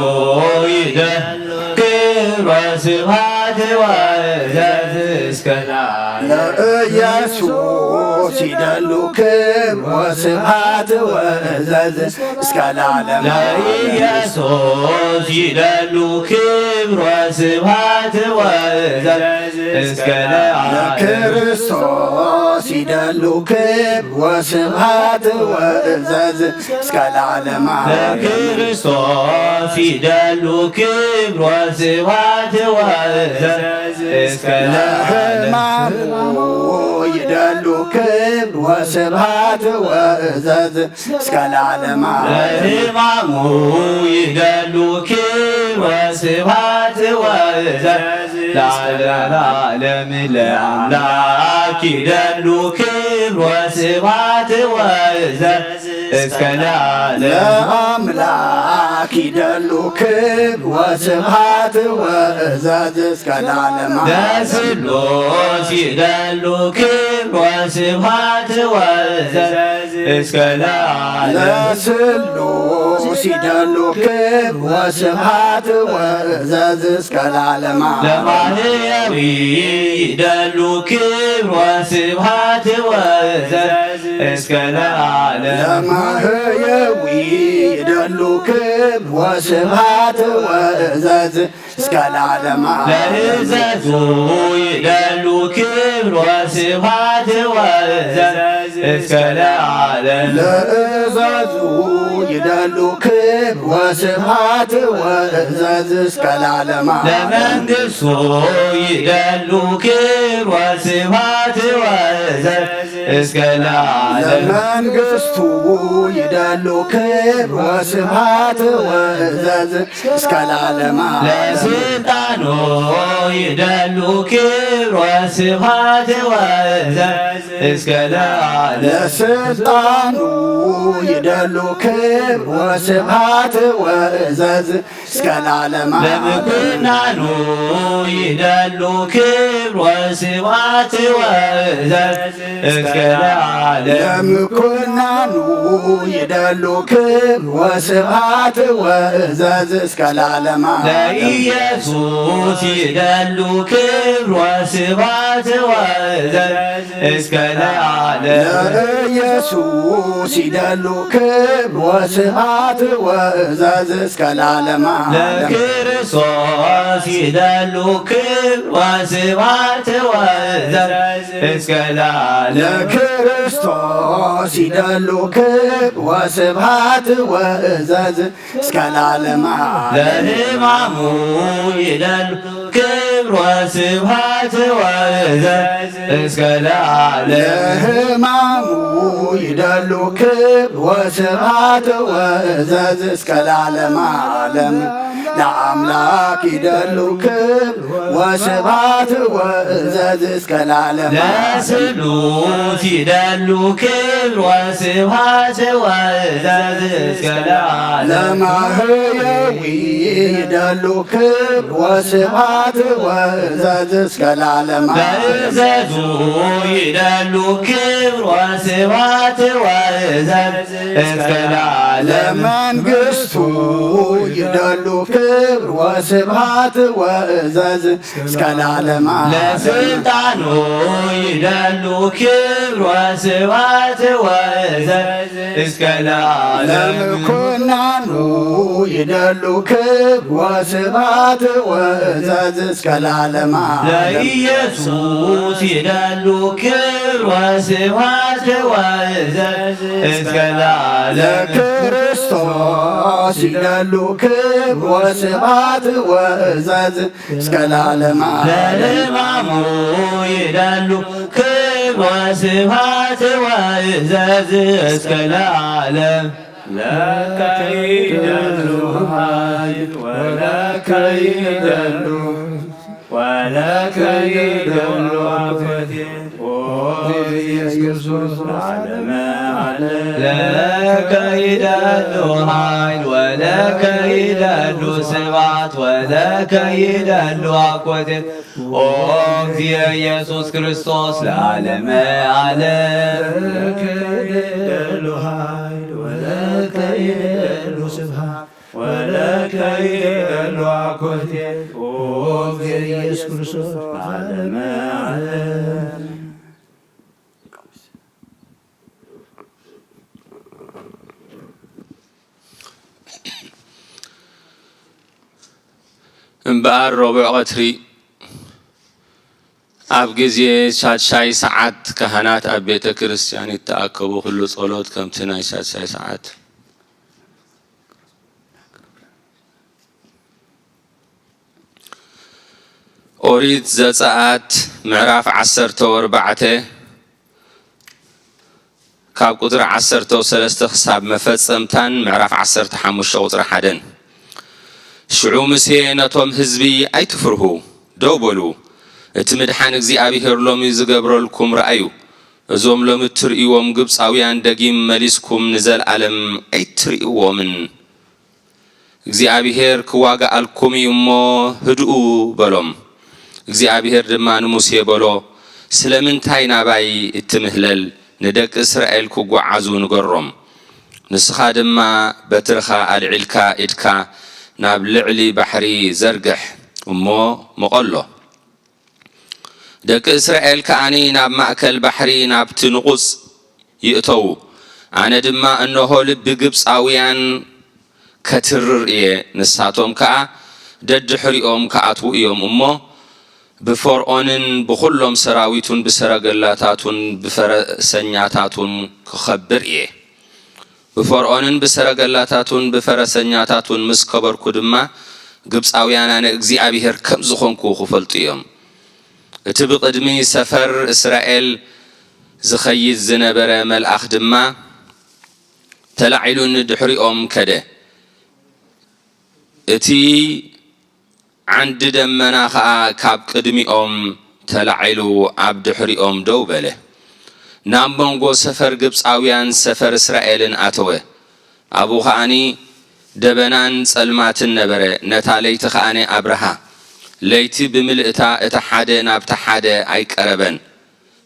ይደሉ ክብር ወስብሐት ወእዘዝ እስከ ለዓለመ። ለኢየሱስ ይደሉ ክብር ወስብሐት ወእዘዝ እስከ ለዓለመ ዓለም። ለኢየሱስ ይደሉ ክብር ወስብሐት ወእዘዝ እስከ ለዓለም። ለክርስቶስ ይደሉ ክብር ወስብሐት ወእዘዝ እስከ ለዓለመ ዓለም። ለክርስቶስ ይደሉ ክብር ወስብሐት ወእዘዝ እስከ ለዓለም። ለሕማሙ ይደሉ ክብር ወስብሐት ወእዘዝ እስከ ለዓለመ ዓለም። ለሕማሙ ይደሉ ክብር ወስብሐት ወእዘዝ ለዓለመ ዓለም። ለአምላክ ይደሉ ክብር ወስብሐት ወእዘዝ እስከ ለዓለም። ለአምላክ ይደሉ ክብር ወስብሐት ወእዘዝ እስከ ለዓለመ ዓለም። ለስሉስ ይደሉ ክብር ወስብሐት ወእዘዝ እስከ ለዓለም። ለስሉስ ይደሉ ክብር ወስብሐት ወእዘዝ እስከ ለዓለመ ዓለም። ለማህየዊ ይደሉ ክብር ወስብሐት ወእዘዝ እስከ ለዓለም። ለማህየዊ ይደሉ ክብር ወስብሐት ወእዘዝ እስከ ለዓለመ ዓለም። ለእዘዙ ይደሉ ክብር ወስብሐት ወእዘዝ እስከ ለዓለም። ለእዘዙ ይደሉ ክብር ወስብሐት ወእዘዝ እስከ ለዓለመ ዓለም። ለመንግስቱ ይደሉ ክብር ወስብሐት ወእዘዝ እስከ ለዓለም። ለመንግስቱ ይደሉ ክብር ወስብሐት ወእዘዝ እስከ ለዓለመ ዓለም። ለስልጣኑ ይደሉ ክብር ወስብሐት ወእዘዝ እስከ ለዓለም። ለስልጣኑ ይደሉ ክብር ወስብሐት ወእዘዝ እስከ ለዓለመ ዓለም። ለምኩናኑ ይደሉ ክብር ወስብሐት ወእዘዝ እስከ ለዓለም። ለምኩናኑ ይደሉ ክብር ወስብሐት ወእዘዝ እስከ ለዓለመ ዓለም። ለኢየሱስ ይደሉ ክብር ወስብሐት ወእዘዝ እስከ ለዓለም። ለኢየሱስ ይደሉ ክብር ወስብሐት ወእዘዝ እስከ ለዓለመ ዓለም። ለክርስቶስ ይደሉ ክብር ወስብሐት ወእዘዝ እስከ ለዓለም። ለክርስቶስ ይደሉ ክብር ወስብሐት ወእዘዝ እስከ ለዓለመ ዓለም። ለሕማሙ ይደሉ ክብር ወስብሐት ወእዘዝ እስከ ለዓለም። ለሕማሙ ይደሉ ክብር ወስብሐት ወእዘዝ እስከ ለዓለመ ዓለም። ለአምላክ ይደሉ ክብር ወስብሐት ወእዘዝ እስከ ለዓለመ ዓለም። ለስሉስ ይደሉ ክብር ወስብሐት ወእዘዝ እስከ ለዓለም። ለማህየዊ ይደሉ ክብር ወስብሐት ወእዘዝ እስከ ለዓለመ ዓለም። ለእዘዙ ይደሉ ክብር ወስብሐት ወእዘዝ እስከ ለዓለም። ለመንግስቱ ይደሉ ክብር ወስብሐት ወእዘዝ እስከ ለዓለመ ዓለም። ለስልጣኑ ይደሉ ክብር ወስብሐት ወእዘዝ እስከ ለዓለም። ለምኩናኑ ይደሉ ክብር ወስብሐት ወእዘዝ እስከ ለዓለመ ዓለም። ለኢየሱስ ይደሉ ክብር ወስብሐት ወእዘዝ እስከ ለዓለም። ለክርስቶስ ይደሉ ክብር ወስብሐት ወእዘዝ እስከ ለዓለመ ዓለም። ለሕማሙ ይደሉ ክብር ወስብሐት ወእዘዝ እስከ ለዓለም። ለከ ይደሉ ኃይል ወለከ ይደሉ ወለከ ይደሉ አኮቴት ኦ ኢየሱስ ለከ ይደሉ ኃይል ወለከ ይደሉ ስብሐት ወለከ ይደሉ አኮቴት ኦ እግዚእ ኢየሱስ ክርስቶስ ለዓለመ ዓለም። ለከ ይደሉ ኃይል ወለከ ይደሉ ስብሐት ወለከ ይደሉ አኮቴት ኦ እግዚእ ኢየሱስ ክርስቶስ ለዓለመ ዓለም። እምበኣር ረቡዕ ቀትሪ ኣብ ግዜ ሻድሻይ ሰዓት ካህናት ኣብ ቤተ ክርስቲያን ይተኣከቡ። ኩሉ ጸሎት ከምቲ ናይ ሻድሻይ ሰዓት። ኦሪት ዘጸኣት ምዕራፍ ዓሰርተ ወርባዕተ ካብ ቁጽሪ ዓሰርተ ወሰለስተ ክሳብ መፈጸምታን ምዕራፍ ዓሰርተ ሓሙሽተ ቁጽሪ ሓደን። ሽዑ ሙሴ ነቶም ህዝቢ፣ ኣይትፍርሁ፣ ደው በሉ፣ እቲ ምድሓን እግዚኣብሄር ሎሚ ዝገብረልኩም ረኣዩ። እዞም ሎሚ እትርእይዎም ግብጻውያን ደጊም መሊስኩም ንዘለኣለም ኣይትርእይዎምን። እግዚኣብሄር ክዋጋኣልኩም እዩ እሞ ህድኡ በሎም። እግዚኣብሄር ድማ ንሙሴ በሎ፣ ስለምንታይ ናባይ እትምህለል? ንደቂ እስራኤል ክጓዓዙ ንገሮም። ንስኻ ድማ በትርኻ ኣልዒልካ ኢድካ ናብ ልዕሊ ባሕሪ ዘርግሕ እሞ ምቐሎ። ደቂ እስራኤል ከኣኒ ናብ ማእከል ባሕሪ ናብቲ ንቑጽ ይእተዉ። ኣነ ድማ እነሆ ልቢ ግብጻውያን ከትርር እየ፣ ንሳቶም ከኣ ደድሕሪኦም ክኣትዉ እዮም እሞ ብፈርዖንን ብኹሎም ሰራዊቱን ብሰረገላታቱን ብፈረሰኛታቱን ክኸብር እየ። ብፈርዖንን ብሰረገላታቱን ብፈረሰኛታቱን ምስ ከበርኩ ድማ ግብጻውያን ኣነ እግዚኣብሄር ከም ዝኾንኩ ክፈልጡ እዮም። እቲ ብቕድሚ ሰፈር እስራኤል ዝኸይድ ዝነበረ መልኣኽ ድማ ተላዒሉ ንድሕሪኦም ከደ። እቲ ዓንዲ ደመና ኸኣ ካብ ቅድሚኦም ተላዒሉ ኣብ ድሕሪኦም ደው በለ። ናብ መንጎ ሰፈር ግብጻውያን ሰፈር እስራኤልን ኣተወ። ኣብኡ ኸኣኒ ደበናን ጸልማትን ነበረ። ነታ ለይቲ ኸኣኒ ኣብርሃ። ለይቲ ብምልእታ እቲ ሓደ ናብቲ ሓደ ኣይቀረበን።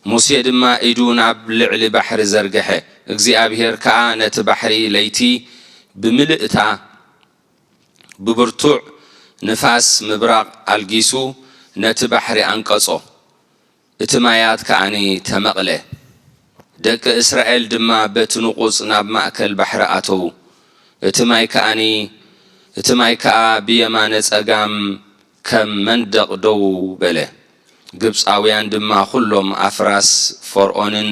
ሙሴ ድማ ኢዱ ናብ ልዕሊ ባሕሪ ዘርግሐ። እግዚኣብሄር ከኣ ነቲ ባሕሪ ለይቲ ብምልእታ ብብርቱዕ ንፋስ ምብራቕ ኣልጊሱ ነቲ ባሕሪ ኣንቀጾ። እቲ ማያት ከኣኒ ተመቕለ። ደቂ እስራኤል ድማ በቲ ንቑጽ ናብ ማእከል ባሕሪ ኣተዉ። እቲ ማይ ከኣኒ፣ እቲ ማይ ከኣ ብየማነ ጸጋም ከም መንደቕ ደው በለ። ግብጻውያን ድማ ኵሎም ኣፍራስ ፈርዖንን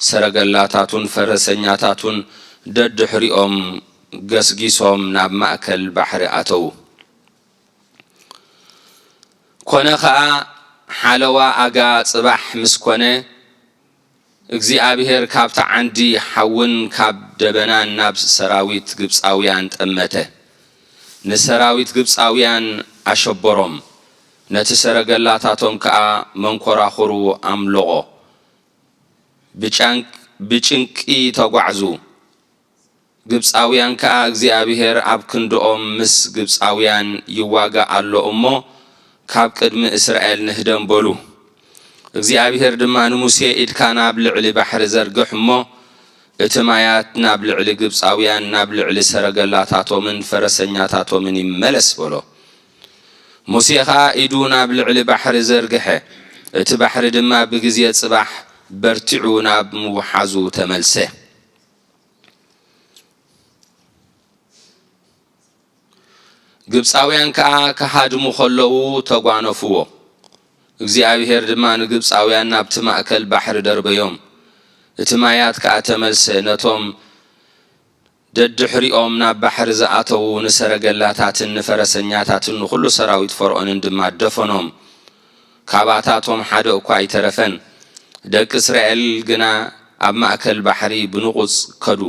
ሰረገላታቱን ፈረሰኛታቱን ደድሕሪኦም ገስጊሶም ናብ ማእከል ባሕሪ ኣተዉ። ኮነ ኸኣ ሓለዋ ኣጋ ጽባሕ ምስ ኮነ፣ እግዚኣብሄር ካብቲ ዓንዲ ሓውን ካብ ደበናን ናብ ሰራዊት ግብጻውያን ጠመተ። ንሰራዊት ግብጻውያን ኣሸበሮም፣ ነቲ ሰረገላታቶም ከኣ መንኮራኹሩ ኣምለቖ። ብጫንቅ-፣ ብጭንቂ ተጓዕዙ። ግብጻውያን ከኣ እግዚኣብሄር ኣብ ክንድኦም ምስ ግብጻውያን ይዋጋእ ኣሎ እሞ፣ ካብ ቅድሚ እስራኤል ንህደም በሉ። እግዚኣብሄር ድማ ንሙሴ፣ ኢድካ ናብ ልዕሊ ባሕሪ ዘርግሕ እሞ፣ እቲ ማያት ናብ ልዕሊ ግብጻውያን፣ ናብ ልዕሊ ሰረገላታቶምን ፈረሰኛታቶምን ይመለስ በሎ። ሙሴ ኸኣ ኢዱ ናብ ልዕሊ ባሕሪ ዘርግሐ፣ እቲ ባሕሪ ድማ ብግዜ ጽባሕ በርቲዑ ናብ ምውሓዙ ተመልሰ። ግብጻውያን ከኣ ክሃድሙ ኸለዉ ተጓነፍዎ። እግዚኣብሄር ድማ ንግብጻውያን ናብቲ ማእከል ባሕሪ ደርበዮም። እቲ ማያት ከኣ ተመልሰ፣ ነቶም ደድሕሪኦም ናብ ባሕሪ ዝኣተዉ ንሰረገላታትን ንፈረሰኛታትን ንኹሉ ሰራዊት ፈርዖንን ድማ ደፈኖም። ካባታቶም ሓደ እኳ ኣይተረፈን። ደቂ እስራኤል ግና ኣብ ማእከል ባሕሪ ብንቑጽ ከዱ።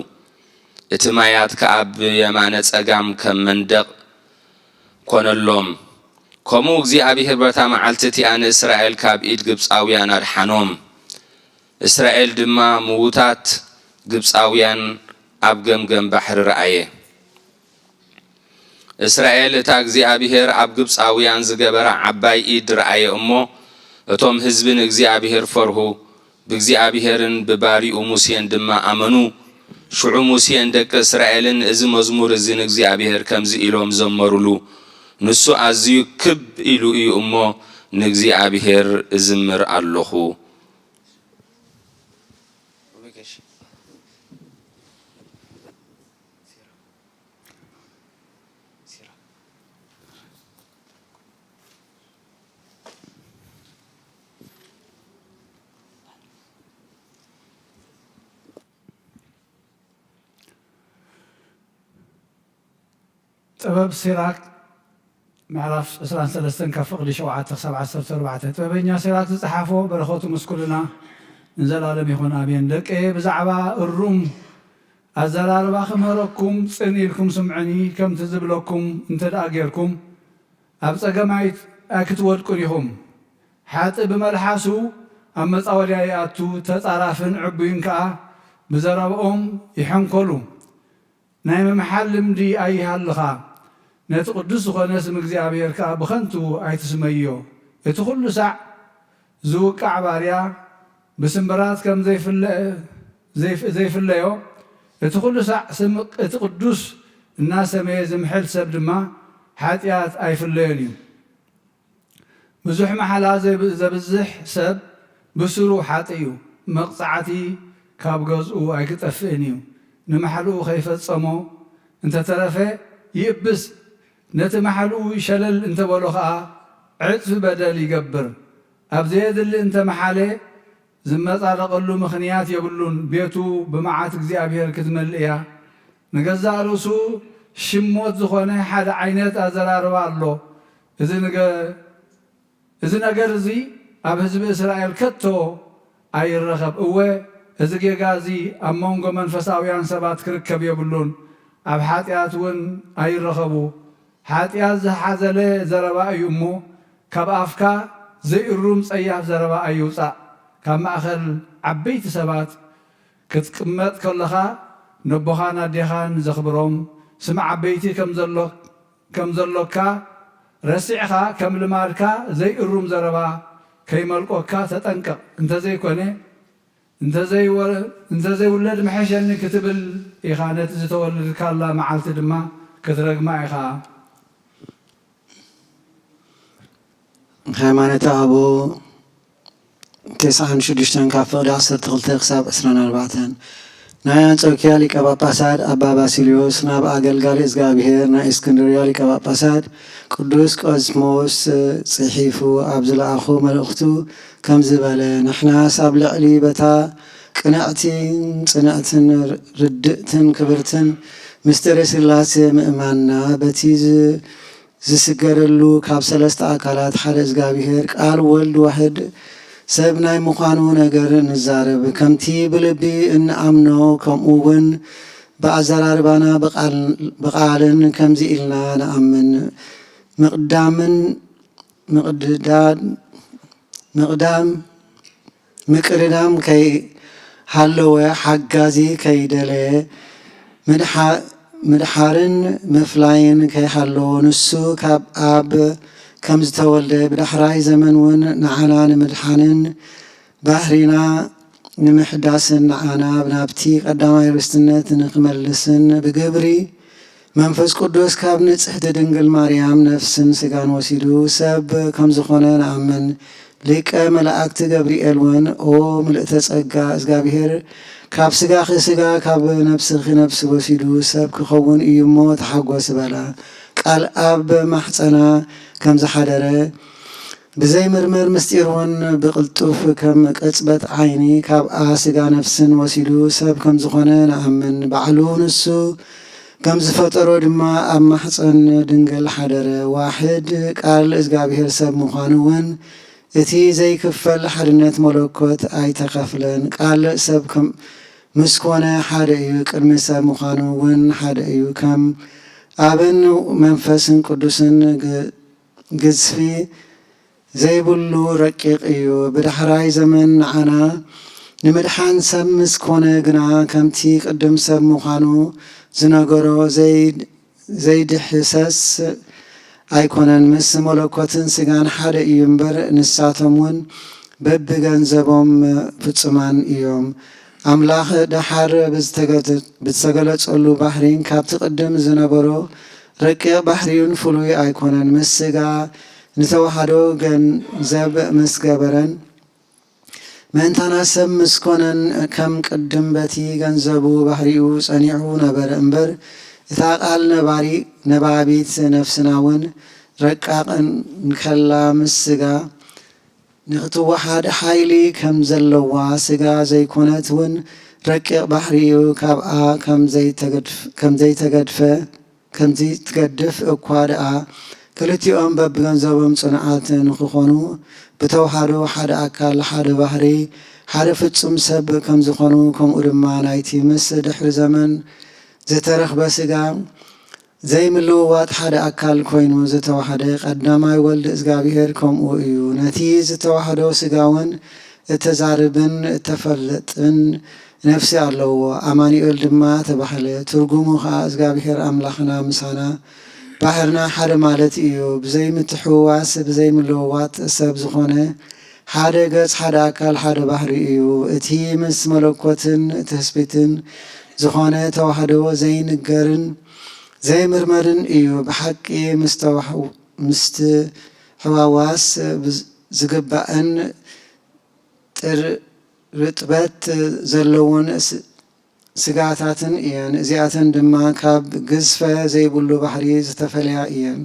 እቲ ማያት ከኣ ብየማነ ጸጋም ከም መንደቕ ኮነሎም። ከምኡ እግዚኣብሄር በታ መዓልቲ እቲኣ ንእስራኤል ካብ ኢድ ግብጻውያን ኣድሓኖም። እስራኤል ድማ ምዉታት ግብጻውያን ኣብ ገምገም ባሕሪ ረኣየ። እስራኤል እታ እግዚኣብሄር ኣብ ግብጻውያን ዝገበራ ዓባይ ኢድ ረኣየ እሞ፣ እቶም ህዝቢ ንእግዚኣብሄር ፈርሁ፣ ብእግዚኣብሄርን ብባሪኡ ሙሴን ድማ ኣመኑ። ሽዑ ሙሴን ደቂ እስራኤልን እዚ መዝሙር እዚ ንእግዚኣብሄር ከምዚ ኢሎም ዘመሩሉ፣ ንሱ ኣዝዩ ክብ ኢሉ እዩ እሞ ንእግዚኣብሄር እዝምር ኣለኹ። ጥበብ ሲራክ ምዕራፍ ዕስራን ሰለስተን ካብ ፍቕዲ ሸውዓተ ክሳብ ዓሰርተ ኣርባዕተ። ጥበበኛ ሲራክ ዝጸሓፎ በረኸቱ ምስ ኩልና ንዘላለም ይኹን ኣሜን። ደቀየ ብዛዕባ እሩም ኣዘራርባ ክምህረኩም ጽን ኢልኩም ስምዑኒ፣ ከምቲ ዝብለኩም እንተ ደኣ ጌርኩም ኣብ ጸገም ኣይት- ኣይክትወድቁን ኢኹም። ሓጥእ ብመልሓሱ ኣብ መጻወድያ ይኣቱ፣ ተጻራፍን ዕቡይን ከኣ ብዘረብኦም ይሐንኮሉ። ናይ ምምሓል ልምዲ ኣይሃልኻ፣ ነቲ ቅዱስ ዝኾነ ስም እግዚኣብሔር ከኣ ብኸንቱ ኣይትስመዮ። እቲ ኹሉ ሳዕ ዝውቃዕ ባርያ ብስምብራት ከም ዘይፍለ- ዘይፍ- ዘይፍለዮ፣ እቲ ኹሉ ሳዕ ስም እቲ ቅዱስ እናሰመየ ዝምሕል ሰብ ድማ ሓጢኣት ኣይፍለዮን እዩ። ብዙሕ መሓላ ዘብ- ዘብዝሕ ሰብ ብስሩ ሓጥእ እዩ፣ መቕጻዕቲ ካብ ገዝኡ ኣይክጠፍእን እዩ። ንማሕልኡ ከይፈጸሞ እንተተረፈ ይእብስ፣ ነቲ ማሕልኡ ሸለል እንተበሎ ኸኣ ዕጽፊ በደል ይገብር። ኣብ ዘየድሊ እንተመሓለ ዝመጻደቐሉ ምኽንያት የብሉን፣ ቤቱ ብመዓት እግዚኣብሔር ክትመልእ እያ። ንገዛእ ርእሱ ሽሞት ዝኾነ ሓደ ዓይነት ኣዘራርባ ኣሎ። እዚ ንገ- እዚ ነገር እዚ ኣብ ህዝቢ እስራኤል ከቶ ኣይረኸብ። እወ፣ እዚ ጌጋ እዚ ኣብ መንጎ መንፈሳውያን ሰባት ክርከብ የብሉን። ኣብ ሓጢኣት እውን ኣይረኸቡ። ሓጢኣት ዝሓዘለ ዘረባ እዩ እሞ፣ ካብ ኣፍካ ዘይእሩም ጸያፍ ዘረባ ኣይውጻእ። ካብ ማእከል ዓበይቲ ሰባት ክትቅመጥ ከለኻ፣ ነቦኻን ኣዴኻን ዘኽብሮም፣ ስም ዓበይቲ ከም ዘሎ ከም ዘሎካ ረሲዕኻ ከም ልማድካ ዘይእሩም ዘረባ ከይመልቆካ ተጠንቀቕ። እንተዘይኮነ እንተዘይወ- እንተዘይውለድ ምሐሸኒ ክትብል ኢኻ ነቲ ዝተወለድካላ መዓልቲ ድማ ክትረግማ ኢኻ። ሃይማኖተ ኣበው ተስዓን ሽዱሽተን ካብ ፍቕዲ ዓሰርተ ክልተ ክሳብ ዕስራን ኣርባዕተን። ናይ ኣንጾኪያ ሊቀ ጳጳሳት ኣባ ባሲልዮስ ናብ ኣገልጋሊ እግዚኣብሔር ናይ እስክንድርያ ሊቀ ጳጳሳት ቅዱስ ቆስሞስ ጽሒፉ ኣብ ዝለኣኾ መልእኽቱ ከምዚ በለ፣ ንሕናስ ኣብ ልዕሊ በታ ቅንዕትን ጽንዕትን ርድእትን ክብርትን ምስጢረ ሥላሴ ምእማንና በቲ ዝ- ዝስገደሉ ካብ ሰለስተ ኣካላት ሓደ እግዚኣብሔር ቃል ወልድ ዋሕድ ሰብ ናይ ምዃኑ ነገር ንዛረብ። ከምቲ ብልቢ እንኣምኖ ከምኡ እውን ብኣዘራርባና ብቓልን ከምዚ ኢልና ንኣምን። ምቕዳምን ምቕድዳድ ምቕዳም ምቅድዳም ከይሃለወ ሓጋዚ ከይደለየ ምድሓርን ምፍላይን ከይሃለዎ ንሱ ካብ ኣብ ከም ዝተወልደ ብዳሕራይ ዘመን እውን ንዓና ንምድሓንን ባህሪና ንምሕዳስን ንዓና ናብቲ ቀዳማይ ርስትነት ንክመልስን ብግብሪ መንፈስ ቅዱስ ካብ ንጽሕቲ ድንግል ማርያም ነፍስን ስጋን ወሲዱ ሰብ ከም ዝኾነ ንኣምን። ሊቀ መላእክት ገብርኤል እውን ኦ ምልእተ ጸጋ እግዚኣብሔር ካብ ስጋኺ ስጋ ካብ ነፍስኺ ነፍሲ ወሲዱ ሰብ ክኸውን እዩ እሞ ተሓጎስ በላ። ቃል ኣብ ማሕፀና ከም ዝሓደረ ብዘይምርመር ምስጢር እውን ብቕልጡፍ ከም ቅጽበት ዓይኒ ካብኣ ስጋ ነፍስን ወሲዱ ሰብ ከም ዝኾነ ንኣምን። ባዕሉ ንሱ ከም ዝፈጠሮ ድማ ኣብ ማሕፀን ድንግል ሓደረ። ዋሕድ ቃል እግዚኣብሔር ሰብ ምዃኑ እውን እቲ ዘይክፈል ሓድነት መለኮት ኣይተኸፍለን። ቃል ሰብ ከም ምስ ኮነ ሓደ እዩ፣ ቅድሚ ሰብ ምዃኑ እውን ሓደ እዩ። ከም ኣብን መንፈስን ቅዱስን ግ- ግዝፊ ዘይብሉ ረቂቕ እዩ። ብዳሕራይ ዘመን ንዓና ንምድሓን ሰብ ምስ ኮነ ግና፣ ከምቲ ቅድም ሰብ ምዃኑ ዝነገሮ ዘይድሕሰስ ኣይኮነን። ምስ መለኮትን ስጋን ሓደ እዩ እምበር፣ ንሳቶም እውን በብገንዘቦም ፍጹማን እዮም። ኣምላኽ ደሓር ብዝተገለጸሉ ባህሪን ካብቲ ቅድም ዝነበሮ ረቂቕ ባህሪዩን ፍሉይ ኣይኮነን። ምስ ስጋ ንተዋህዶ ገንዘብ ምስ ገበረን፣ ምእንታና ሰብ ምስ ኮነን፣ ከም ቅድም በቲ ገንዘቡ ባህሪኡ ጸኒዑ ነበረ እምበር፣ እታ ቃል ነባሪ ነባቢት ነፍስና እውን ረቃቕ እንከላ፣ ምስ ስጋ ንኽትወሓድ ሓይሊ ከም ዘለዋ፣ ስጋ ዘይኮነት እውን ረቂቕ ባህሪኡ ካብኣ ከም ዘይተገድፍ-፣ ከም ዘይተገድፈ ከምዚ ትገድፍ እኳ ደኣ፣ ክልቲኦም በብገንዘቦም ጽኑዓት ንኽኾኑ፣ ብተዋህዶ ሓደ ኣካል፣ ሓደ ባህሪ፣ ሓደ ፍጹም ሰብ ከም ዝኾኑ፣ ከምኡ ድማ ናይቲ ምስ ድሕሪ ዘመን ዝተረኽበ ስጋ ዘይምልውዋጥ ሓደ ኣካል ኮይኑ ዝተዋህደ ቀዳማይ ወልድ እግዚኣብሔር ከምኡ እዩ። ነቲ ዝተዋህዶ ስጋ እውን እተዛርብን እተፈልጥን ነፍሲ ኣለዎ። ኣማኑኤል ድማ ተባህለ። ትርጉሙ ኸኣ እግዚኣብሔር ኣምላኽና ምሳና፣ ባህርና ሓደ ማለት እዩ። ብዘይምትሕውዋስ፣ ብዘይምልውዋጥ ሰብ ዝኾነ ሓደ ገጽ፣ ሓደ ኣካል፣ ሓደ ባህሪ እዩ። እቲ ምስ መለኮትን ትስብእትን ዝኾነ ተዋህዶ ዘይንገርን ዘይምርመርን እዩ። ብሓቂ ምስተዋህ-፣ ምስትሕዋዋስ ብዝ-፣ ዝግባእን ጥር-፣ ርጥበት ዘለውን ስ-፣ ስጋታትን እየን። እዚኣተን ድማ ካብ ግዝፈ ዘይብሉ ባህሪ ዝተፈልያ እየን።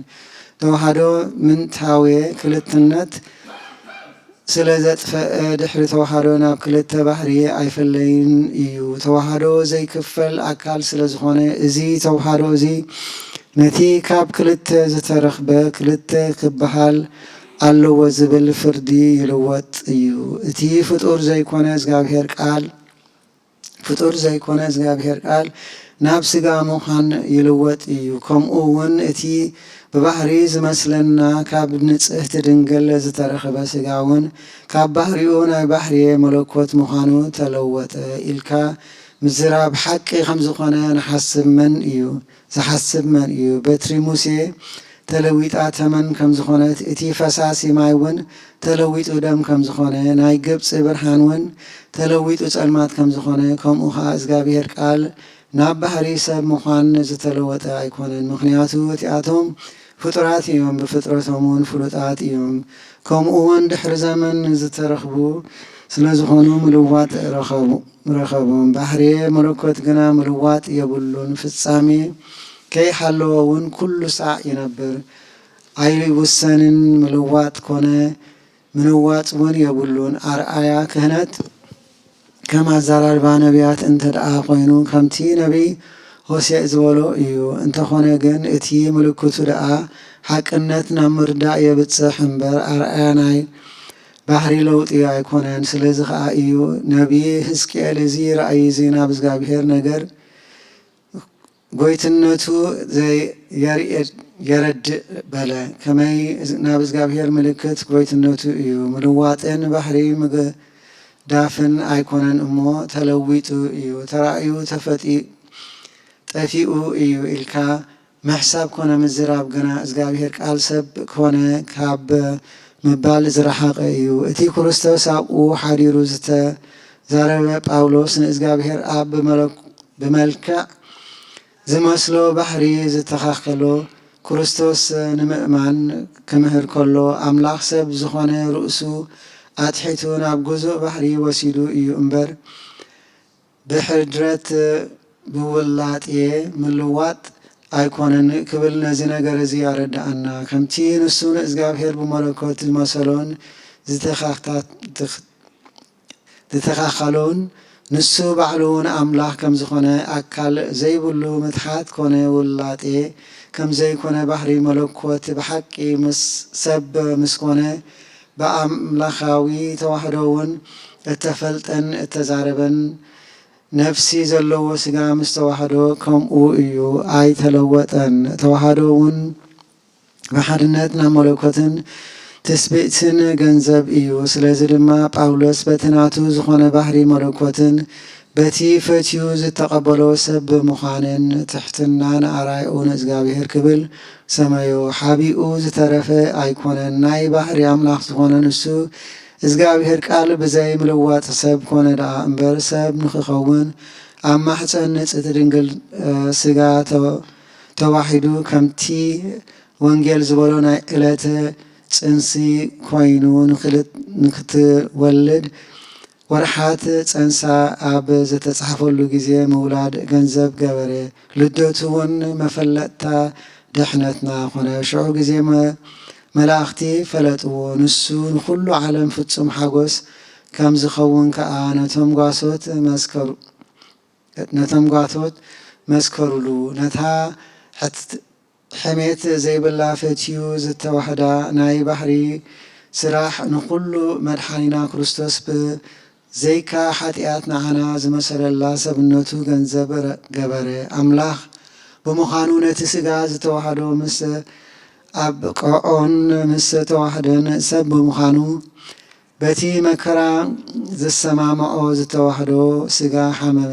ተዋህዶ ምንታዌ ክልትነት ስለ ዘጥፈአ፣ ድሕሪ ተዋህዶ ናብ ክልተ ባህሪ ኣይፍለይን እዩ። ተዋህዶ ዘይክፈል ኣካል ስለ ዝኾነ፣ እዚ ተዋህዶ እዚ ነቲ ካብ ክልተ ዝተረኽበ ክልተ ክበሃል ኣለዎ ዝብል ፍርዲ ይልወጥ እዩ። እቲ ፍጡር ዘይኮነ እግዚኣብሔር ቃል፣ ፍጡር ዘይኮነ እግዚኣብሔር ቃል ናብ ስጋ ምዃን ይልወጥ እዩ። ከምኡ እውን እቲ ብባህሪ ዝመስለና ካብ ንጽህቲ ድንግል ዝተረኽበ ስጋ እውን ካብ ባህሪኡ ናይ ባህርየ መለኮት ምዃኑ ተለወጠ ኢልካ ምዝራብ ሓቂ ከም ዝኾነ ንሓስብ መን እዩ? ዝሓስብ መን እዩ? በትሪ ሙሴ ተለዊጣ ተመን ከም ዝኾነት፣ እቲ ፈሳሲ ማይ እውን ተለዊጡ ደም ከም ዝኾነ፣ ናይ ግብጺ ብርሃን እውን ተለዊጡ ጸልማት ከም ዝኾነ፣ ከምኡ ኸኣ እግዚኣብሔር ቃል ናብ ባህሪ ሰብ ምዃን ዝተለወጠ ኣይኮነን። ምኽንያቱ እቲኣቶም ፍጡራት እዮም፣ ብፍጥረቶም እውን ፍሉጣት እዮም። ከምኡ እውን ድሕሪ ዘመን ዝተረኽቡ ስለ ዝኾኑ ምልዋጥ ረኸቡ-፣ ረኸቦም። ባህርየ መለኮት ግና ምልዋጥ የብሉን። ፍጻሜ ከይሃለዎ እውን ኩሉ ሳዕ ይነብር፣ ኣይውሰንን። ምልዋጥ ኮነ ምንዋጽ እውን የብሉን። ኣርኣያ ክህነት ከም ኣዘራርባ ነቢያት እንተ ደኣ ኮይኑ፣ ከምቲ ነቢይ ሆሴዕ ዝበሎ እዩ። እንተኾነ ግን፣ እቲ ምልክቱ ደኣ ሓቅነት ናብ ምርዳእ የብጽሕ እምበር፣ ኣርኣያ ናይ ባህሪ ለውጢ ኣይኮነን። ስለዚ ኸኣ እዩ ነቢይ ህዝቅኤል፣ እዚ ራእይ እዚ ናብ እግዚኣብሔር ነገር ጎይትነቱ ዘይ-፣ የርእየ-፣ የረድእ በለ። ከመይ ናብ እግዚኣብሔር ምልክት ጎይትነቱ እዩ። ምልዋጥን ባህሪ ምግዳፍን ኣይኮነን እሞ፣ ተለዊጡ እዩ። ተራእዩ ተፈጢ-፣ ጠፊኡ እዩ ኢልካ ምሕሳብ ኮነ ምዝራብ ግና እግዚኣብሔር ቃል ሰብ ኮነ ካብ ምባል ዝረሓቐ እዩ። እቲ ክርስቶስ ኣብኡ ሓዲሩ ዝተዛረበ ጳውሎስ ንእግዚኣብሔር ኣብ ብመለ-፣ ብመልክዕ ዝመስሎ ባህሪ ዝተኻኸሎ ክርስቶስ ንምእማን ክምህር ከሎ፣ ኣምላኽ ሰብ ዝኾነ ርእሱ ኣትሒቱ ናብ ግዙእ ባህሪ ወሲዱ እዩ እምበር፣ ብሕድረት ብውላጤ ምልዋጥ ኣይኮነን ክብል ነዚ ነገር እዚ ኣረድኣና። ከምቲ ንሱ ንእግዚኣብሔር ብመለኮት ዝመሰሎን ዝተኻታ-፣ ዝተኻኸሎን፣ ንሱ ባዕሉ ንኣምላኽ ከም ዝኾነ፣ ኣካል ዘይብሉ ምትሓት ኮነ ውላጤ ከም ዘይኮነ፣ ባህሪ መለኮት ብሓቂ ምስ ሰብ ምስ ኮነ፣ ብኣምላኻዊ ተዋህዶ እውን እተፈልጠን እተዛረበን፣ ነፍሲ ዘለዎ ስጋ ምስ ተዋህዶ ከምኡ እዩ፣ ኣይተለወጠን። ተዋህዶ እውን ብሓድነት ናብ መለኮትን ትስብእትን ገንዘብ እዩ። ስለዚ ድማ ጳውሎስ በቲ ናቱ ዝኾነ ባህሪ መለኮትን በቲ ፈትዩ ዝተቐበሎ ሰብ ብምዃንን ትሕትናን ኣርኣያኡ ንእግዚኣብሔር ክብል ሰመዮ። ሓቢኡ ዝተረፈ ኣይኮነን። ናይ ባህሪ ኣምላኽ ዝኾነ ንሱ እግዚኣብሔር ቃል ብዘይ ምልዋጥ ሰብ ኮነ ደኣ እምበር ሰብ ንኽኸውን ኣብ ማሕፀን ንጽቲ ድንግል ስጋ ተዋሒዱ ከምቲ ወንጌል ዝበሎ ናይ ዕለተ ጽንሲ ኮይኑ ንክትወልድ ወርሓት ጸንሳ ኣብ ዝተጻሕፈሉ ግዜ ምውላድ ገንዘብ ገበረ። ልደቱ እውን መፈለጥታ ድሕነትና ኾነ። ሽዑ ግዜ መላእኽቲ ፈለጥዎ። ንሱ ንኹሉ ዓለም ፍጹም ሓጎስ ከም ዝኸውን ከኣ ነቶም ጓሶት መስከሩ ነቶም ጓሶት መስከሩሉ። ነታ ሕሜት ዘይብላ ፈትዩ ዝተዋህዳ ናይ ባህሪ ስራሕ ንኹሉ መድሓኒና ክርስቶስ ብዘይካ ሓጢኣት ንዓና ዝመሰለላ ሰብነቱ ገንዘብ ገበረ። ኣምላኽ ብምዃኑ ነቲ ስጋ ዝተዋህዶ ምስ ኣብቅዖን ምስ ተዋህደን ሰብ ብምዃኑ በቲ መከራ ዝሰማምዖ ዝተዋህዶ ስጋ ሓመመ።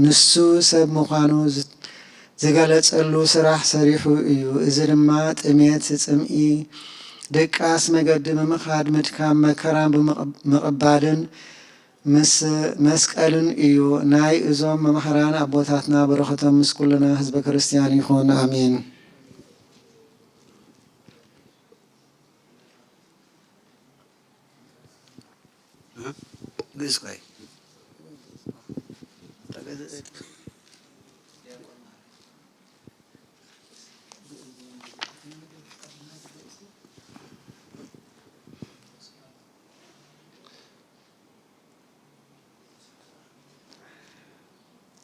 ንሱ ሰብ ምዃኑ ዝገለጸሉ ስራሕ ሰሪሑ እዩ። እዚ ድማ ጥሜት፣ ጽምኢ፣ ድቃስ፣ መገዲ ብምኻድ፣ ምድካም፣ መከራን ብምቕባልን ምስ መስቀልን እዩ። ናይ እዞም መማህራን ኣቦታትና በረኸቶም ምስ ኩልና ህዝበ ክርስቲያን ይኹን። ኣሜን። ግእዝ ቆይ።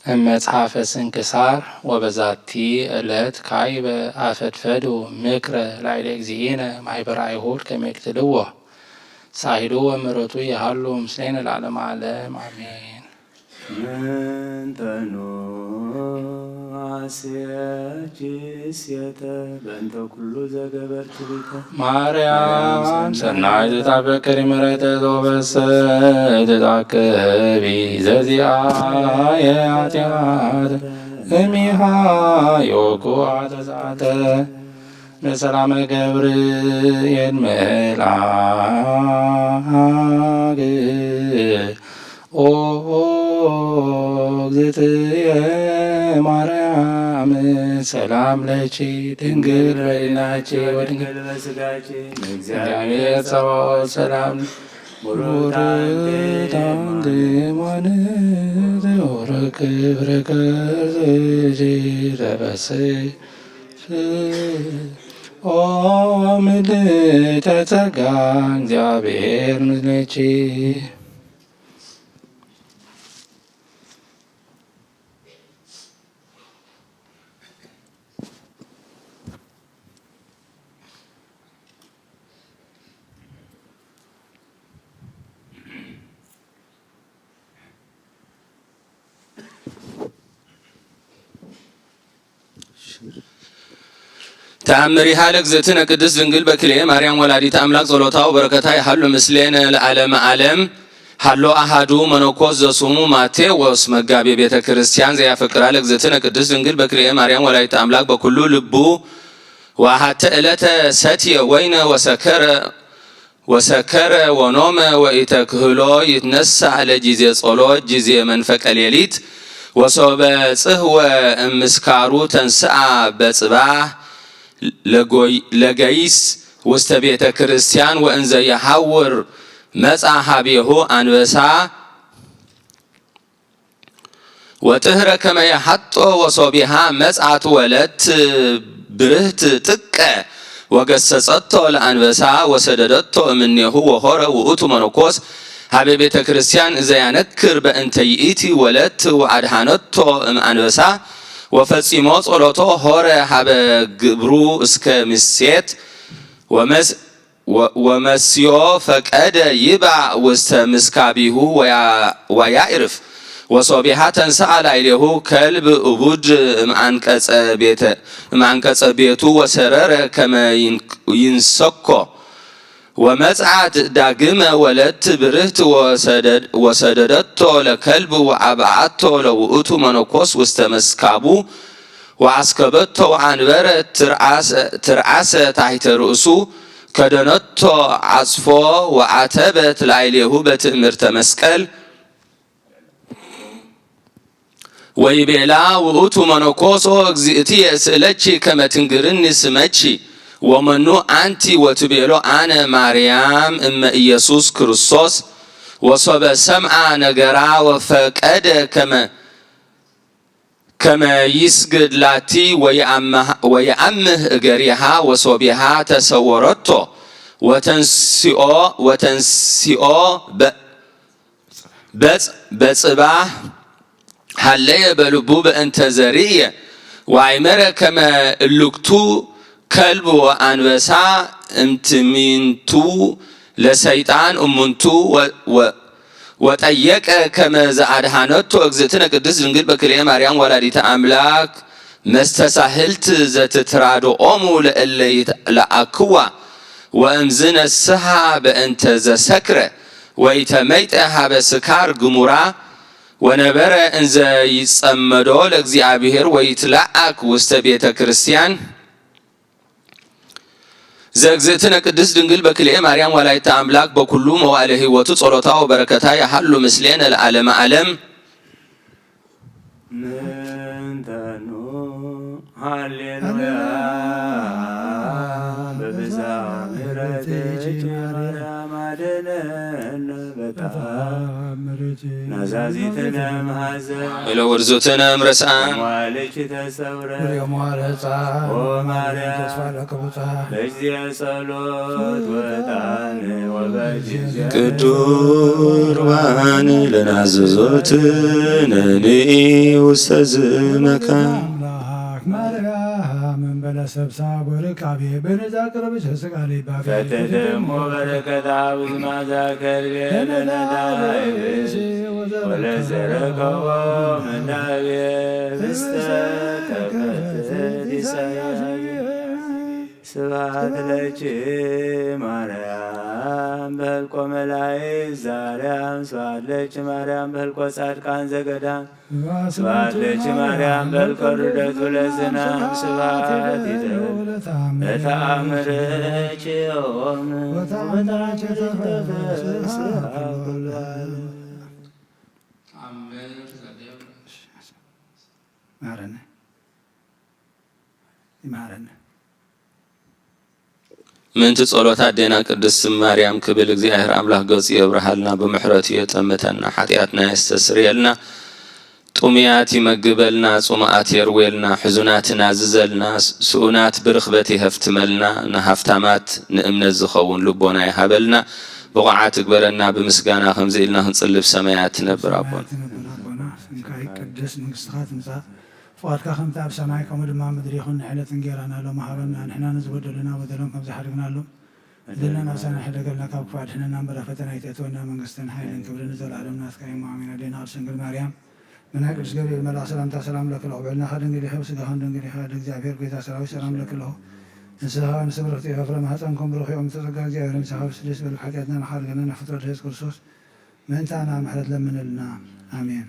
እም መጽሓፈ ስንክሳር። ወበዛቲ ዕለት ካይበ ኣፈድፈዱ ምክረ ላዕለ እግዚእነ ማይበረ አይሁድ ከመ ይቅትልዎ። ሳሂሉ ወምሕረቱ ይሃሉ ምስሌነ ለዓለመ ዓለም አሜን። ምንተኑ አስያችስ የተ በእንተ ኩሉ ዘገበርት ቤተ ማርያም ሰናይ ዘታፈቅሪ ምሕረተ ዘወበሰ ትታከቢ ዘዚአየ ኃጢአት እሚሃ ዮኩ አተሳተ በሰላመ ገብርኤል መልአክ ኦ እግዝእትየ ማርያም ሰላም ለኪ ድንግል በሊናኪ ወድንግል በስጋኪ እግዚአብሔር ጸባኦት ሰላም ቡሩክ አንቲ እም አማኑኤል ወርክብ ርክብ ተበሰይ ኦ ምልዕተ ጸጋ እግዚአብሔር ምስሌኪ። ተአምሪሃ ለእግዝእትነ ቅድስት ድንግል በክልኤ ማርያም ወላዲተ አምላክ ጸሎታ ወበረከታ ይሃሉ ምስሌነ ለዓለመ ዓለም። ሃሎ አሃዱ መነኮስ ዘስሙ ማቴዎስ መጋቤ ቤተ ክርስቲያን ዘያፈቅራ ለእግዝእትነ ቅድስት ድንግል በክልኤ ማርያም ወላዲተ አምላክ በኩሉ ልቡ ወአሐተ ዕለተ ሰትየ ወይነ ወሰከረ ወሰከረ ወኖመ ወኢተክህሎ ይትነሳእ ለጊዜ ጸሎት ጊዜ መንፈቀ ሌሊት ወሶበ ጽህወ እምስካሩ ተንስአ በጽባህ ለገይስ ውስተ ቤተ ክርስቲያን ወእንዘ የሐውር መጻ ሀቤሁ አንበሳ ወጥህረ ከመ የሐጦ ወሶቢሃ መጽአት ወለት ብርህት ጥቀ ወገሰጸቶ ለአንበሳ ወሰደደቶ እምኔሁ ወሆረ ውእቱ መነኮስ ሀበ ቤተ ክርስቲያን እዘ ያነክር በእንተ ይእቲ ወለት ወአድሃነቶ እምአንበሳ ወፈጺሞ ጸሎቶ ሆረ ሀበ ግብሩ እስከ ምሴት ወመስ ወመስዮ ፈቀደ ይባእ ውስተ ምስካቢሁ ወያዕርፍ ወሶቢሃ ተንስአ ላዕሌሁ ከልብ እቡድ እምአንቀጸ ቤቱ ወሰረረ ከመ ይንሰኮ ወመጽአት ዳግመ ወለድት ብርህት ወሰደድ-፣ ወሰደደቶ ለከልብ ወአብአቶ ለውእቱ መነኮስ ውስተ መስካቡ ወአስከበቶ ወአንበረት ትርአሰ፣ ትርአሰ ታሕተ ርእሱ ከደነቶ አጽፎ ወአተበት ላዕሌሁ በትእምርተ መስቀል። ወይቤላ ውእቱ መነኮስ ኦ እግዚእትየ ስእለኪ ከመ ትንግርኒ ስመኪ ወመኑ አንቲ ወትቤሎ አነ ማርያም እመ ኢየሱስ ክርስቶስ። ወሶበ ሰምአ ነገራ ወፈቀደ ከመ ከመ ይስግድ ላቲ ወየአምህ-፣ ወየአምህ እገሪሃ ወሶቢሃ ተሰወረቶ ወተንሲኦ ወተንሲኦ በ-፣ በጽ-፣ በጽባህ ሃለየ በልቡ በእንተ ዘርእየ ወአይመረ ከመ እልክቱ ከልብ ወአንበሳ እምትሚንቱ ለሰይጣን እሙንቱ ወ-፣ ወ-፣ ወጠየቀ ከመ ዘአድሃነቶ እግዝእትነ ቅድስት ድንግል በክልኤ ማርያም ወላዲተ አምላክ መስተሳህልት ዘትትራድኦሙ ለእለ ይትለአክዋ ወእምዝ ነስሃ በእንተ ዘሰክረ ወይተመይጠ ሀበ ስካር ግሙራ ወነበረ እንዘ ይጸመዶ ለእግዚአብሔር ወይትለአክ ውስተ ቤተ ክርስቲያን ዘእግዝእትነ ቅድስት ድንግል በክልኤ ማርያም ወላዲተ አምላክ በኩሉ መዋዕለ ሕይወቱ ጸሎታ ወበረከታ ያሃሉ ምስሌነ ለዓለመ ዓለም። ምንተኑ ሃሌሉያ በብዛ ምሕረትኪ ማርያም አድነን በተአምርኪ ናዛዚትነ መሐዘን ኢለ ወርዙትነ እምረስአን መዋልኪ ተሰውረ ወርዮም መዋለ ሕፃን ኦ ማርያም ተስፋ ለክቡፃ በጊዜ ጸሎት ወጣን ወበጊዜ ቅዱርባን ለናዘዞትነ ንኢ ውስተ ዝመካን አምላክ ማርያም እንበለ ሰብሳ ወርቃቤ በነዛ ቅርብ ሸስቃ ሊባቤ ፈትደሞ በረከታ ብዙ ማዛ ከርቤ ለነዳይሽ ወለዘረከቦ መንዳቤ ብስተ ከፈትት ኢሳያስ ስብሐት ለኪ ማርያም በህልቆ መላእክት ዛርያም ስብሐት ለኪ ማርያም በህልቆ ጻድቃን ዘገዳም ስብሐት ለኪ ማርያም በልከ ርደቱ ለዝናም ስብሐት ይትብል በተአምርኪ ዮም ወበታምርኪ ተፈስሐ ኩሉ ዓለም። ማረነ ይማረነ። ምእንቲ ጸሎት ኣዴና ቅድስት ማርያም ክብል እግዚኣብሔር ኣምላኽ ገጹ የብርሃልና፣ ብምሕረቱ የጠምተና፣ ሓጢኣትና የስተስርየልና፣ ጥሙያት ይመግበልና፣ ጽሙኣት የርዌልና፣ ሕዙናት ናዝዘልና፣ ስኡናት ብርኽበት ይሀፍትመልና፣ ንሃፍታማት ንእምነት ዝኸውን ልቦና ይሃበልና፣ ብቑዓት ይግበረና፣ ብምስጋና ከምዚ ኢልና ክንጽሊ ብሰማያት ትነብር ኣቦና። ትነብር ኣቦና፣ ስምካ ይቀደስ፣ መንግስትኻ ትምጻእ፣ ፍቓድካ ከምቲ ኣብ ሰማይ ከምኡ ድማ ኣብ ምድሪ ይኹን። ንዕለት እንጌራና ሎሚ ሃበና፣ ንሕና ንዝበደሉና በደሎም ከም ዝሓደግናሎም፣ በደልና ኣሳና ሕደገልና፣ ካብ ክፉእ ኣድሕነና እምበር፣ ኣብ ፈተና ኣይተእትወና፣ መንግስትን ሓይልን ክብርን ንዘለኣለም ናትካ እዩ፣ ኣሜን። ኣዴና ቅድስት ድንግል ማርያም፣ ብናይ ቅዱስ ገብርኤል መልኣኽ ሰላምታ ሰላም ለኪ፣ ልዑል በልና፣ ድንግል ኢኺ፣ ብስጋኽን ድንግል ኢኺ፣ ኣደ እግዚኣብሔር፣ ጎይታ ሰራዊት፣ ሰላም ለኪ ኣለኹ። ንስኻ ንስብርኽቲ ኢኺ፣ ፍረ ማህፀንኩም ብሩኽ እዩ፣ እምተ ጸጋ እግዚኣብሔር ምሳኻ፣ ብስደት በልብ ሓጢኣትና ንኻርገና፣ ንፍጥረት ርህስ ክርስቶስ፣ ምእንታና ምሕረት ለምንልና። ኣሜን።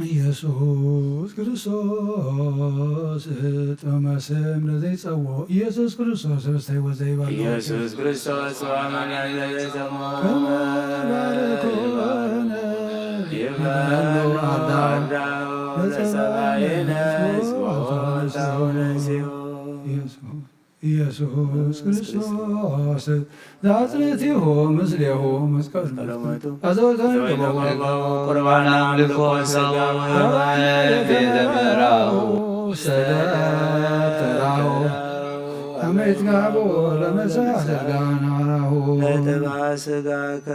ኢየሱስ ክርስቶስ ጥዑመ ስም ለዘይጸውዖ፣ ኢየሱስ ክርስቶስ ህብስተ ሕይወት ዘይበልዖ፣ ኢየሱስ ክርስቶስ ጽዋእ መድኃኒት ለዘይጸምኦ፣ ከመ ባርኮነ ይበሉ አዳም ለጸባኢነ ለጸባኢነ እስመ እስመ አንተ አንተ አቡነ አንተ ሲሆን። ኢየሱስ ኢየሱስ ክርስቶስ ዛጽንዕቲሁ ምስሌሁ መስቀሉ አዘወትር ዘወትር ይገበው ቁርባን አምልኮ ሥጋው ከማነ ቤተ መራሁ ሰደተራሁ አመ ይትጋቦ ለመሳ ሰርጋን አራሁ ለጥባ ሥጋከ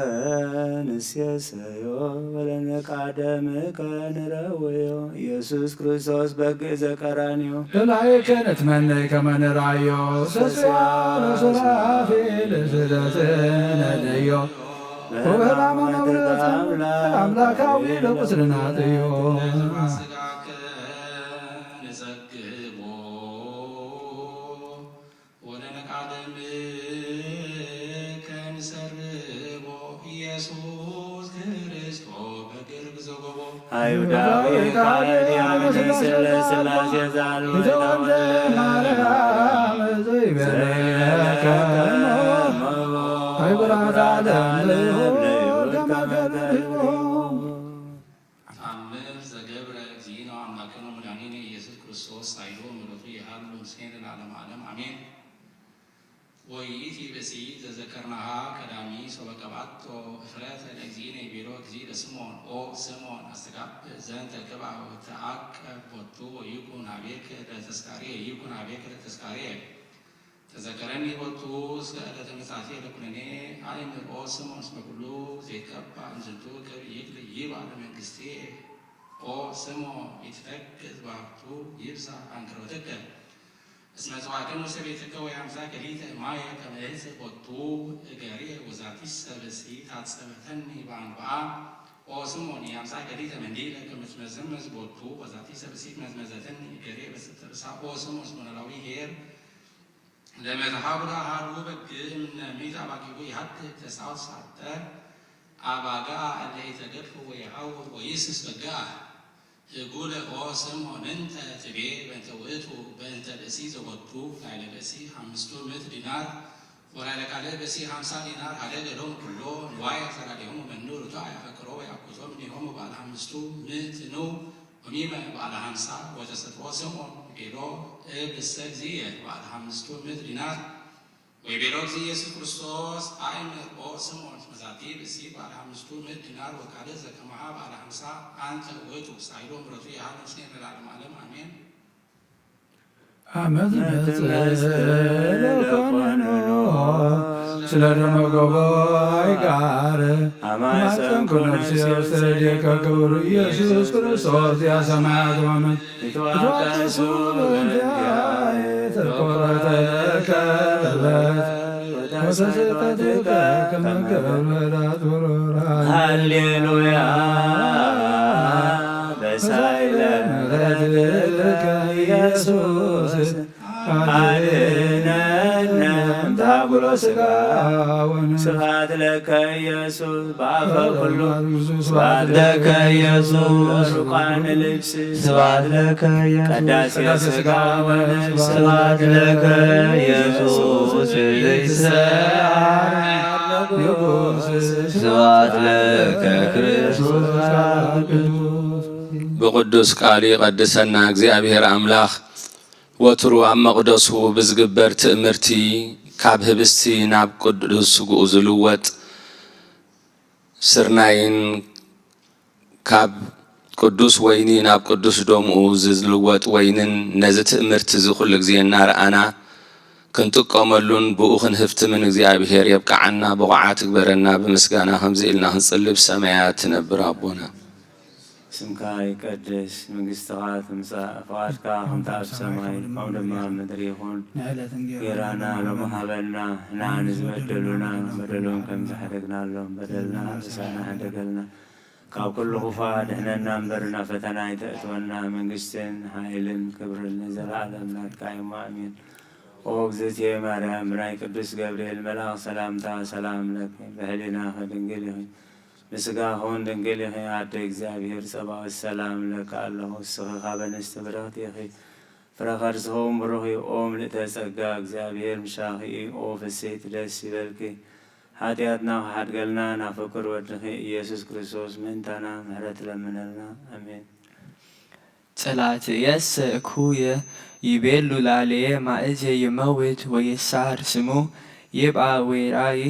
ንሴሰዮ ወለነቃደምከ ንረውዮ ኢየሱስ ክርስቶስ በግ ዘቀራንዮ ለላይከ ንትመነይ ከመ ንርአዮ ሰስያ ለሱራፌል ስደትነ ነዮ ወበህላማ ነብረት አምላካዊ ለቁስልና ጥዮ። አይሁዳዊ ካልእ ዲያብሎስ ስለ ሥላሴ ዛሉ ሊተወልደ ማርያም ዘይቤለከ ሀይብራት ዓለም ለይሁድ ከመ ገበርዎ። ተአምር ዘገብረ እግዚእነ አምላክነ መድኃኒነ ኢየሱስ ክርስቶስ ኃይሉ ምሕረቱ ይሃሉ ምስሌነ ለዓለመ ዓለም አሜን። ወይእቲ ብእሲ ዘዘከርናሃ ቀዳሚ ሶበ ቀብአቶ እፍረተ ለእግዚእነ ይቤሎ እግዚእ ለስምዖን ኦ ስምዖን አስተጋብእ ዘንተ ቅብአ ወተአቀብ ቦቱ ወይኩን ሀቤከ ለተስካርየ ይኩን ሀቤከ ለተስካርየ ተዘከረኒ ቦቱ እስከ ዕለተ ምጽአትየ ለኩነኔ አእምር ኦ ስምዖን እስመ ኩሉ ዘይትቀባእ እምዝንቱ ቅብእ ይክል ይብአ ለመንግስትየ ኦ ስምዖን ኢትተክዝ ባርቱ ይብዛ አንክሮትከ እስመ ጽዋዕከ ውስተ ቤትከ ወያምጻከ ሊተ ማየ ከመ እጽእ ቦቱ እገርየ ወዛቲሰ ብእሲ ታጸበተኒ በአንብአ ኦ ስምዖን ያምጻከ ሊተ መንዲለ ከመ ትመዘመዝ ቦቱ ወዛቲሰ ብእሲ መዝመዘተኒ እገርየ በስተ ርእሳ ኦ ስምዖን እስመ ኖላዊ ኄር ለመትሃቡ ለአሃዱ በግ እምነ ሚእት አባጊሁ ይሃድግ ተስዓው ተስዓተ አባግዓ እለ ኢተገድፉ ወየሐውር ወይስስ በግዓ። ህጉለ ኦ ስምዖን እንተ ትቤ በእንተ ውእቱ በእንተ ብእሲ ዘወዱ ላዕለ ብእሲ ሐምስቱ ምእት ዲናር ወላዕለ ካልእ ብእሲ ሐምሳ ዲናር ሀደገ ሎሙ ኩሎ ንዋየ ተላዴሆሙ መኑ ርቱዐ ያፈቅሮ ወያኩቶ እምኔሆሙ በዓል ሐምስቱ ምእት ኑ ወሚመ በዓል ሐምሳ ወተሰጥኦ ስምዖን ቤሎ እብ እሰ እግዚእየ በዓል ሐምስቱ ምእት ዲናር ወይቤሎ እግዚእ ኢየሱስ ክርስቶስ አእምር ኦ ስምዖን እስመ ዛቲ ብእሲ በዓል ሐምስቱ ምእት ዲናር ወካልእ ዘከማሃ በዓል ሐምሳ አንተ ውእቱ ሳይሎ ምረቱ የሃሉ ምስሌነ ለዓለመ ዓለም አሜን። አመት መጽእ ለኮነኖ ስለ ደመ ገቦይ ጋር አማይ ሰንኩ ነፍሴ ውስተ እዴከ ክቡር ኢየሱስ ክርስቶስ ያ ሰማያት ወምድር ይትዋቀሱ በእንቲአየ ተቆረጠ ለከ ለበት ወተሰጠትከ ከመ ገብረ ዳት ወሮራ። ሃሌሉያ በሳይለ ምሕረትከ ኢየሱስ አድነነ እምታጉሎ ስጋ ወነ። ስብሐት ለከ ኢየሱስ በአፈ ኩሉ። ስብሐት ለከ ኢየሱስ ሩቃን ልብስ። ስብሐት ለከ ኢየሱስ ቀዳሴ ስጋ ወነ። ስብሐት ለከ ኢየሱስ ዘይትሰዓር ንጉሥ። ስብሐት ለከ ክርስቶስ። ብቅዱስ ቃሉ ይቀድሰና እግዚኣብሔር አምላኽ። ወትሩ ኣብ መቕደሱ ብዝግበር ትእምርቲ፣ ካብ ህብስቲ ናብ ቅዱስ ስግኡ ዝልወጥ ስርናይን፣ ካብ ቅዱስ ወይኒ ናብ ቅዱስ ደምኡ ዝልወጥ ወይንን፣ ነዚ ትእምርቲ እዚ ኩሉ ግዜ እናረኣና ክንጥቀመሉን ብኡ ክንህፍትምን እግዚኣብሔር የብቅዓና፣ ብቑዓት ይግበረና። ብምስጋና ከምዚ ኢልና ክንጽሊ፣ ብሰማያት ትነብር ኣቦና። ስምካ ይቀደስ፣ መንግስትኻ ትምጻእ፣ ፍቓድካ ከምቲ ኣብ ሰማይ ከምኡ ድማ ኣብ ምድሪ ይኹን። ንዕለት እንጌራና ሎሚ ሃበና፣ ንዓና ንዝበደሉና በደሎም ከም ዝሓደግናሎም በደልና ርእሳና ሓደገልና። ካብ ኩሉ ክፉእ ኣድሕነና እምበር ናብ ፈተና ኣይተእትወና። መንግስትን ሓይልን ክብርን ንዘለኣለም ናትካ እዩ፣ ኣሜን። ኦ እግዝእትየ ማርያም፣ ብናይ ቅዱስ ገብርኤል መልኣኽ ሰላምታ ሰላም እብለኪ። ብህሊናኺ ድንግል ኢኺ፣ ብስጋኺ እውን ድንግል ኢኺ። ኣደ እግዚኣብሔር ጸባኦት ሰላም እብለኪ ኣለኹ። እስኺ ካብ ኣንስቲ ብርኽቲ ኢኺ፣ ፍረ ከርስኺ እውን ብሩኽ እዩ። ኦ ምልእተ ጸጋ፣ እግዚኣብሔር ምሳኺ እዩ። ኦ ፍስሕቲ ደስ ይበልኪ፣ ሓጢኣትና ክሓድገልና ናብ ፍቁር ወድኺ ኢየሱስ ክርስቶስ ምእንታና ምሕረት ለምነልና። ኣሜን። ጸላእትየሰ እኩየ ይቤሉ ላዕሌየ ማእዜ ይመውት ወይሳር ስሙ ይብኣ ወይራይ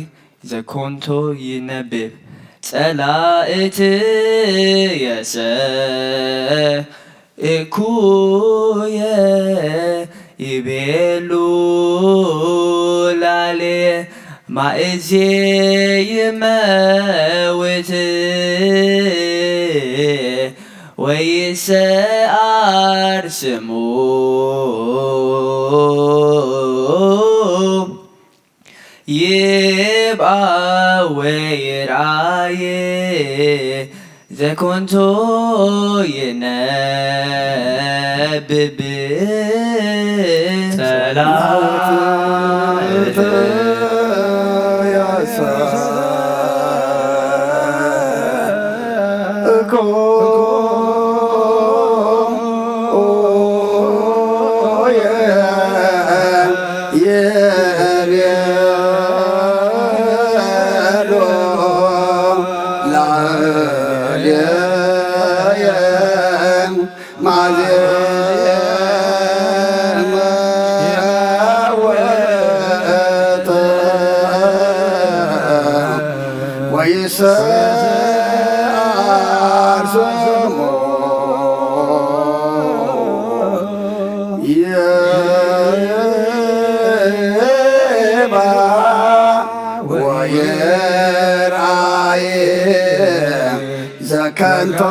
ዘኮንቶ ይነብብ። ጸላእትየሰ እኩየ ይቤሉ ላዕሌየ ማእዜ ይመውት ወይሰኣር ስሙ ይብኣ ወይርኣየ ዘኮንቶ ይነብብ። ጸላእትየሰ እኮ ሰአር ስሙ ይባ ወይራይ ዘከንቶ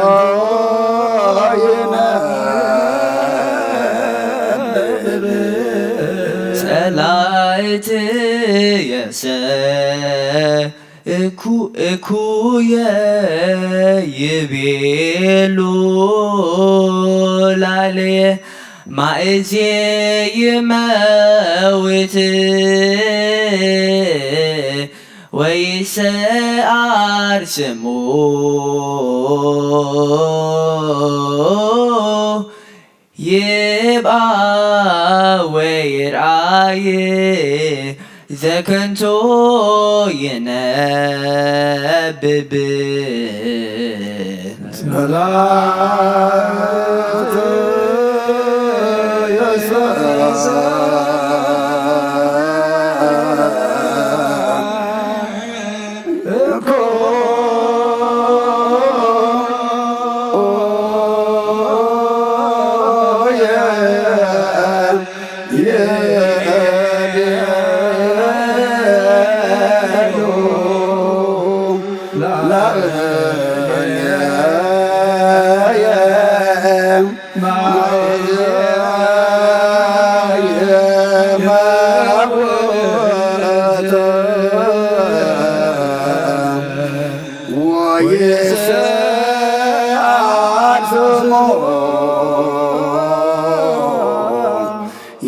ይነብብ። ጸላእትየሰ እኩ እኩየ ይቤሉ ላለየ ማእዜ ይመውት ወይሰኣር ስሙ ይብኣ ወይርኣይ ዘከንቶ ይነብብ። ጸላእትየሰ እኮ ወይስዓር ስሙ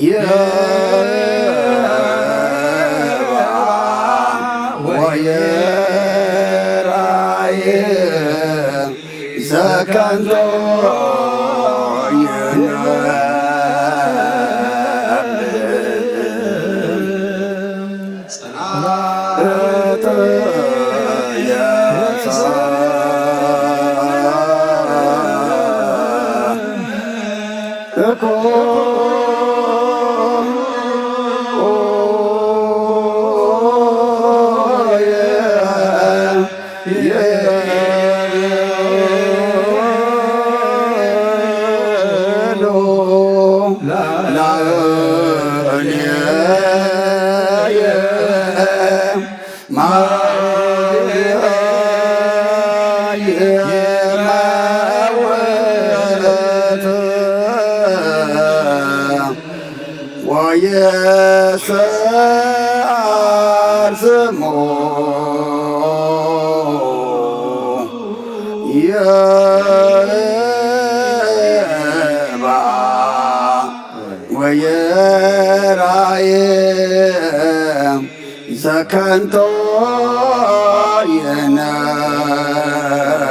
ይብዓ ወይርኣይ ዘከንቶ ይነብብ። ጸላእትየሰ እኮ ይብሉ ላዕሌየ ማየ መውት ወይስዓር ስሙ ይብዓ ወይርኣይ ዘከንቶ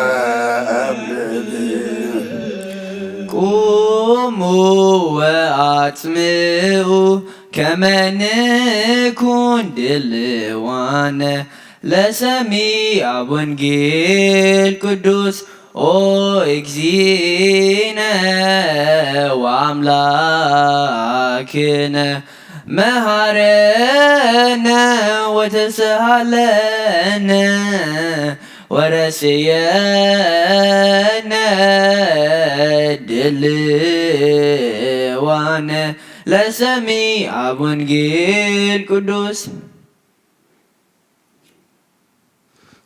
ይነብብ። ቁሙ ወአጽምዑ ከመ ንኩን ድልዋነ ለሰሚዐ ወንጌል ቅዱስ ኦ እግዚእነ ወአምላክነ መሃረነ ወተስሃለነ ወረስየነ ድልዋነ ለሰሚዐ ወንጌል ቅዱስ።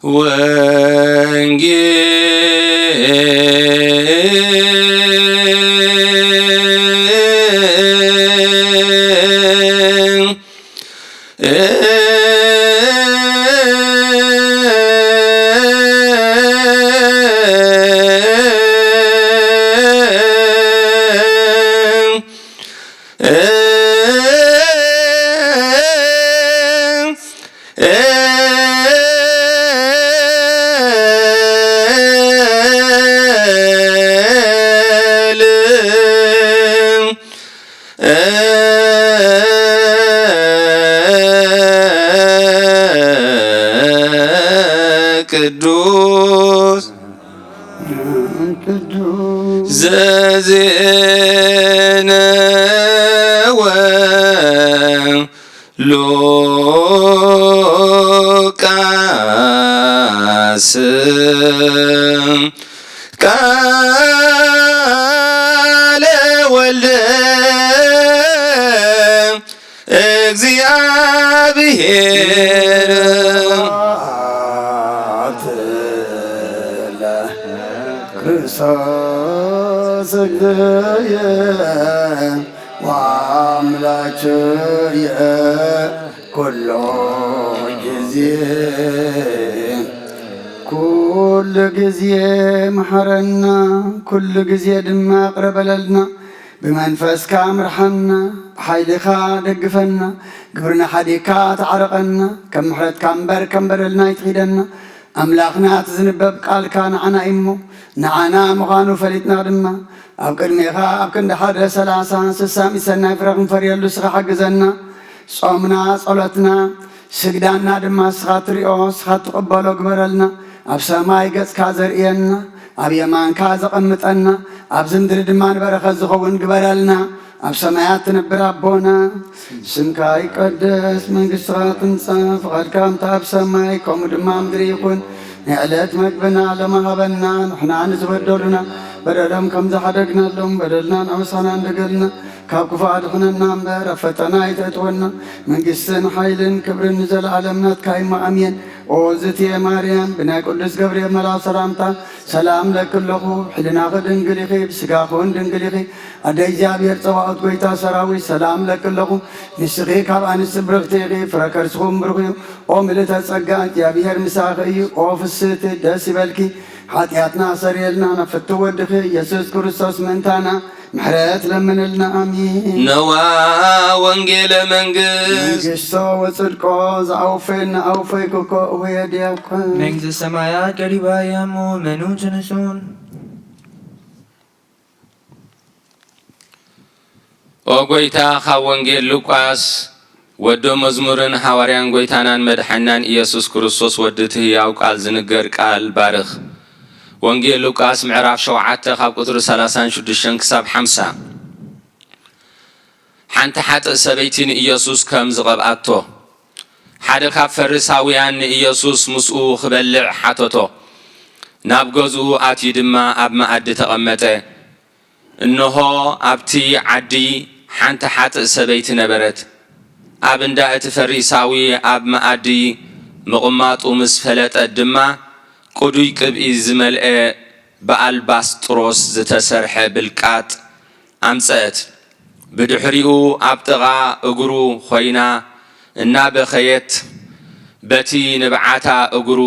ወንጌል ቅዱስ ዘዜነወ ሎ ሉቃስ ቃለ ወልደ እግዚኣብሔር። ክርስቶስ እግዝእየ ወአምላክየ ኩሉ ጊዜ። ኩሉ ጊዜ መሐረና፣ ኩሉ ጊዜ ድማ ይቕረ በለልና። ብመንፈስካ ምርሓና፣ ብሓይልኻ ደግፈና፣ ግብርና ሓዲግካ ተዓረቐና። ከም ምሕረትካ እምበር ከም በደልና ኣይትኺደና። ኣምላኽና፣ እቲ ዝንበብ ቃልካ ንዓና እዩ እሞ፣ ንዓና ምዃኑ ፈሊጥና ድማ፣ ኣብ ቅድሜኻ ኣብ ክንዲ ሓደ ሰላሳ ስሳ ሚእቲ ሰናይ ፍረ ክንፈርየሉ ንስኻ ሓግዘና። ጾምና፣ ጸሎትና፣ ስግዳና ድማ ንስኻ ትሪኦ፣ ንስኻ ትቕበሎ ግበረልና። ኣብ ሰማይ ገጽካ ዘርእየና፣ ኣብ የማንካ ዘቐምጠና፣ ኣብዚ ምድሪ ድማ ንበረኸት ዝኸውን ግበረልና። ኣብ ሰማያት ትነብር ኣቦና፣ ስምካ ይቀደስ፣ መንግስትኻ ትምጻእ፣ ፍቓድካ ከምቲ ኣብ ሰማይ ከምኡ ድማ ኣብ ምድሪ ይኹን። ናይ ዕለት መግብና ሎሚ ሃበና፣ ንሕና ንዝበደሉና በደሎም ከም ዝሓደግናሎም በደልና ንኣበሳና እንደገልና፣ ካብ ክፉእ ኣድሕነና እምበር ኣብ ፈተና ኣይተእትወና። መንግስትን ሓይልን ክብርን ንዘለኣለም ናትካ እዩ፣ ኣሜን። ኦ ዝትየ ማርያም፣ ብናይ ቅዱስ ገብርኤል መልኣኽ ሰላምታ ሰላም ለኪ ኣለኹ። ሕልናኺ ድንግል ኢኺ፣ ብስጋኺ እውን ድንግል ኢኺ። ኣደ እግዚኣብሔር ጸባኦት፣ ጎይታ ሰራዊት፣ ሰላም ለኪ ኣለኹ። ንስኺ ካብ ኣንስቲ ብርኽቲ ኢኺ፣ ፍረ ከርስኹም ብሩኽ እዩ። ኦ ምልእተ ጸጋ፣ እግዚኣብሔር ምሳኺ እዩ። ኦ ፍስህቲ፣ ደስ ይበልኪ። ሓጢኣትና ሰሪየልና፣ ናብ ፍትው ወድኺ ኢየሱስ ክርስቶስ ምእንታና ምሕረት ለምንልና። ኣሜን። ነዋ ወንጌለ መንግስት። መንግስቶ ወጽድቆ ዘአውፈየና አውፈይኩኮ እሁየ ዲያብኩ። መንግስተ ሰማያት ቀሪባ እያ እሞ መኑ ትንሱን። ኦ ጎይታ፣ ካብ ወንጌል ሉቃስ ወዶ መዝሙርን ሃዋርያን ጎይታናን መድሓናን ኢየሱስ ክርስቶስ ወዲ እቲ ህያው ቃል ዝንገር ቃል ባርኽ። ወንጌል ሉቃስ ምዕራፍ ሸውዓተ ካብ ቁጽሪ ሰላሳን ሽዱሽተን ክሳብ ሓምሳ። ሓንቲ ሓጥእ ሰበይቲ ንኢየሱስ ከም ዝቐብኣቶ። ሓደ ካብ ፈሪሳውያን ንኢየሱስ ምስኡ ክበልዕ ሓተቶ። ናብ ገዝኡ ኣትዩ ድማ ኣብ መኣዲ ተቐመጠ። እንሆ፣ ኣብቲ ዓዲ ሓንቲ ሓጥእ ሰበይቲ ነበረት። ኣብ እንዳ እቲ ፈሪሳዊ ኣብ መኣዲ ምቕማጡ ምስ ፈለጠት ድማ፣ ቅዱይ ቅብኢ ዝመልአ ብኣልባስጥሮስ ዝተሰርሐ ብልቃጥ ኣምጸአት። ብድሕሪኡ ኣብ ጥቓ እግሩ ኾይና እናበኸየት፣ በቲ ንብዓታ እግሩ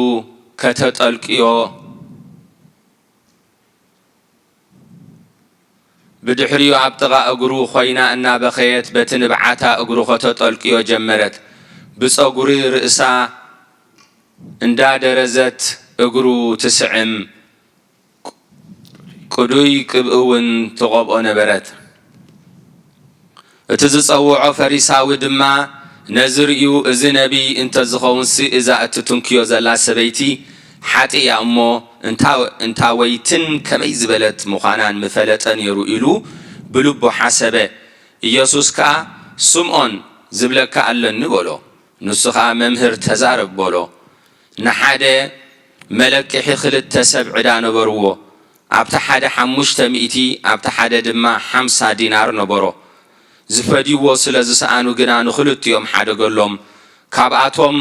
ከተጠልቅዮ፣ ብድሕሪኡ ኣብ ጥቓ እግሩ ኾይና እናበኸየት፣ በቲ ንብዓታ እግሩ ከተጠልቅዮ ጀመረት። ብጸጉሪ ርእሳ እንዳደረዘት እግሩ ትስዕም፣ ቅዱይ ቅብኢ እውን ትቐብኦ ነበረት። እቲ ዝጸውዖ ፈሪሳዊ ድማ ነዚ ርእዩ፣ "እዚ ነቢይ እንተ ዝኸውንሲ፣ እዛ እትትንክዮ ዘላ ሰበይቲ ሓጥእ እያ እሞ፣ እንታ-፣ እንታወይትን ከመይ ዝበለት ምዃናን ምፈለጠ ነይሩ" ኢሉ ብልቡ ሓሰበ። ኢየሱስ ከኣ፣ "ስምዖን፣ ዝብለካ ኣለኒ" በሎ። ንሱ ኸኣ፣ "መምህር፣ ተዛረብ" በሎ። ንሓደ መለቅሒ ክልተ ሰብ ዕዳ ነበርዎ። ኣብቲ ሓደ ሓሙሽተ ሚእቲ፣ ኣብቲ ሓደ ድማ ሓምሳ ዲናር ነበሮ። ዝፈድይዎ ስለ ዝሰኣኑ ግና ንኽልቲኦም ሓደገሎም። ካብኣቶም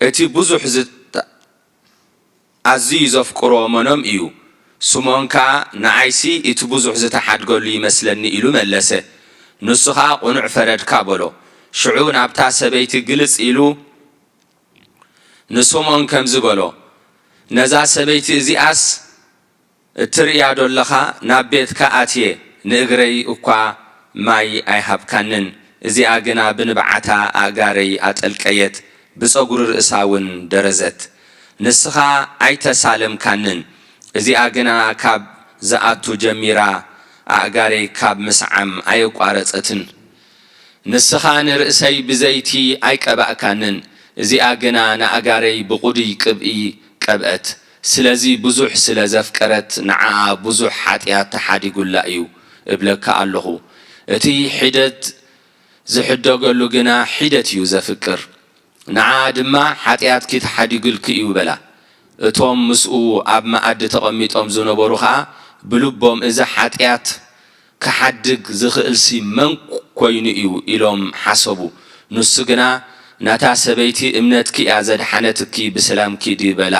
እቲ ብዙሕ ዝተ-፣ ኣዝዩ ዘፍቅሮ መኖም እዩ? ስምዖን ከኣ፣ "ንዓይሲ እቲ ብዙሕ ዝተሓድገሉ ይመስለኒ" ኢሉ መለሰ። ንሱ ኸኣ፣ "ቅኑዕ ፈረድካ" በሎ። ሽዑ ናብታ ሰበይቲ ግልጽ ኢሉ ንስምዖን ከምዚ በሎ፣ "ነዛ ሰበይቲ እዚኣስ እትርእያ ዶ ኣለኻ? ናብ ቤትካ ኣትየ ንእግረይ እኳ ማይ ኣይሃብካንን፣ እዚኣ ግና ብንብዓታ ኣእጋረይ ኣጠልቀየት፣ ብጸጉሪ ርእሳ እውን ደረዘት። ንስኻ ኣይተሳለምካንን፣ እዚኣ ግና ካብ ዝኣቱ ጀሚራ ኣእጋረይ ካብ ምስዓም ኣየቋረጸትን። ንስኻ ንርእሰይ ብዘይቲ ኣይቀባእካንን፣ እዚኣ ግና ንኣእጋረይ ብቕዱይ ቅብኢ ቀብአት። ስለዚ ብዙሕ ስለ ዘፍቀረት፣ ንዓኣ ብዙሕ ሓጢኣት ተሓዲጉላ እዩ፣ እብለካ ኣለኹ። እቲ ሒደት ዝሕደገሉ ግና ሒደት እዩ ዘፍቅር። ንዓ ድማ ሓጢኣትኪ ተሓዲጉልኪ እዩ በላ። እቶም ምስኡ ኣብ መኣዲ ተቐሚጦም ዝነበሩ ኸኣ ብልቦም፣ እዚ ሓጢኣት ክሓድግ ዝኽእልሲ መን ኮይኑ እዩ? ኢሎም ሓሰቡ። ንሱ ግና፣ ናታ ሰበይቲ እምነትኪ እያ ዘድሓነትኪ፣ ብሰላም ኪዲ በላ።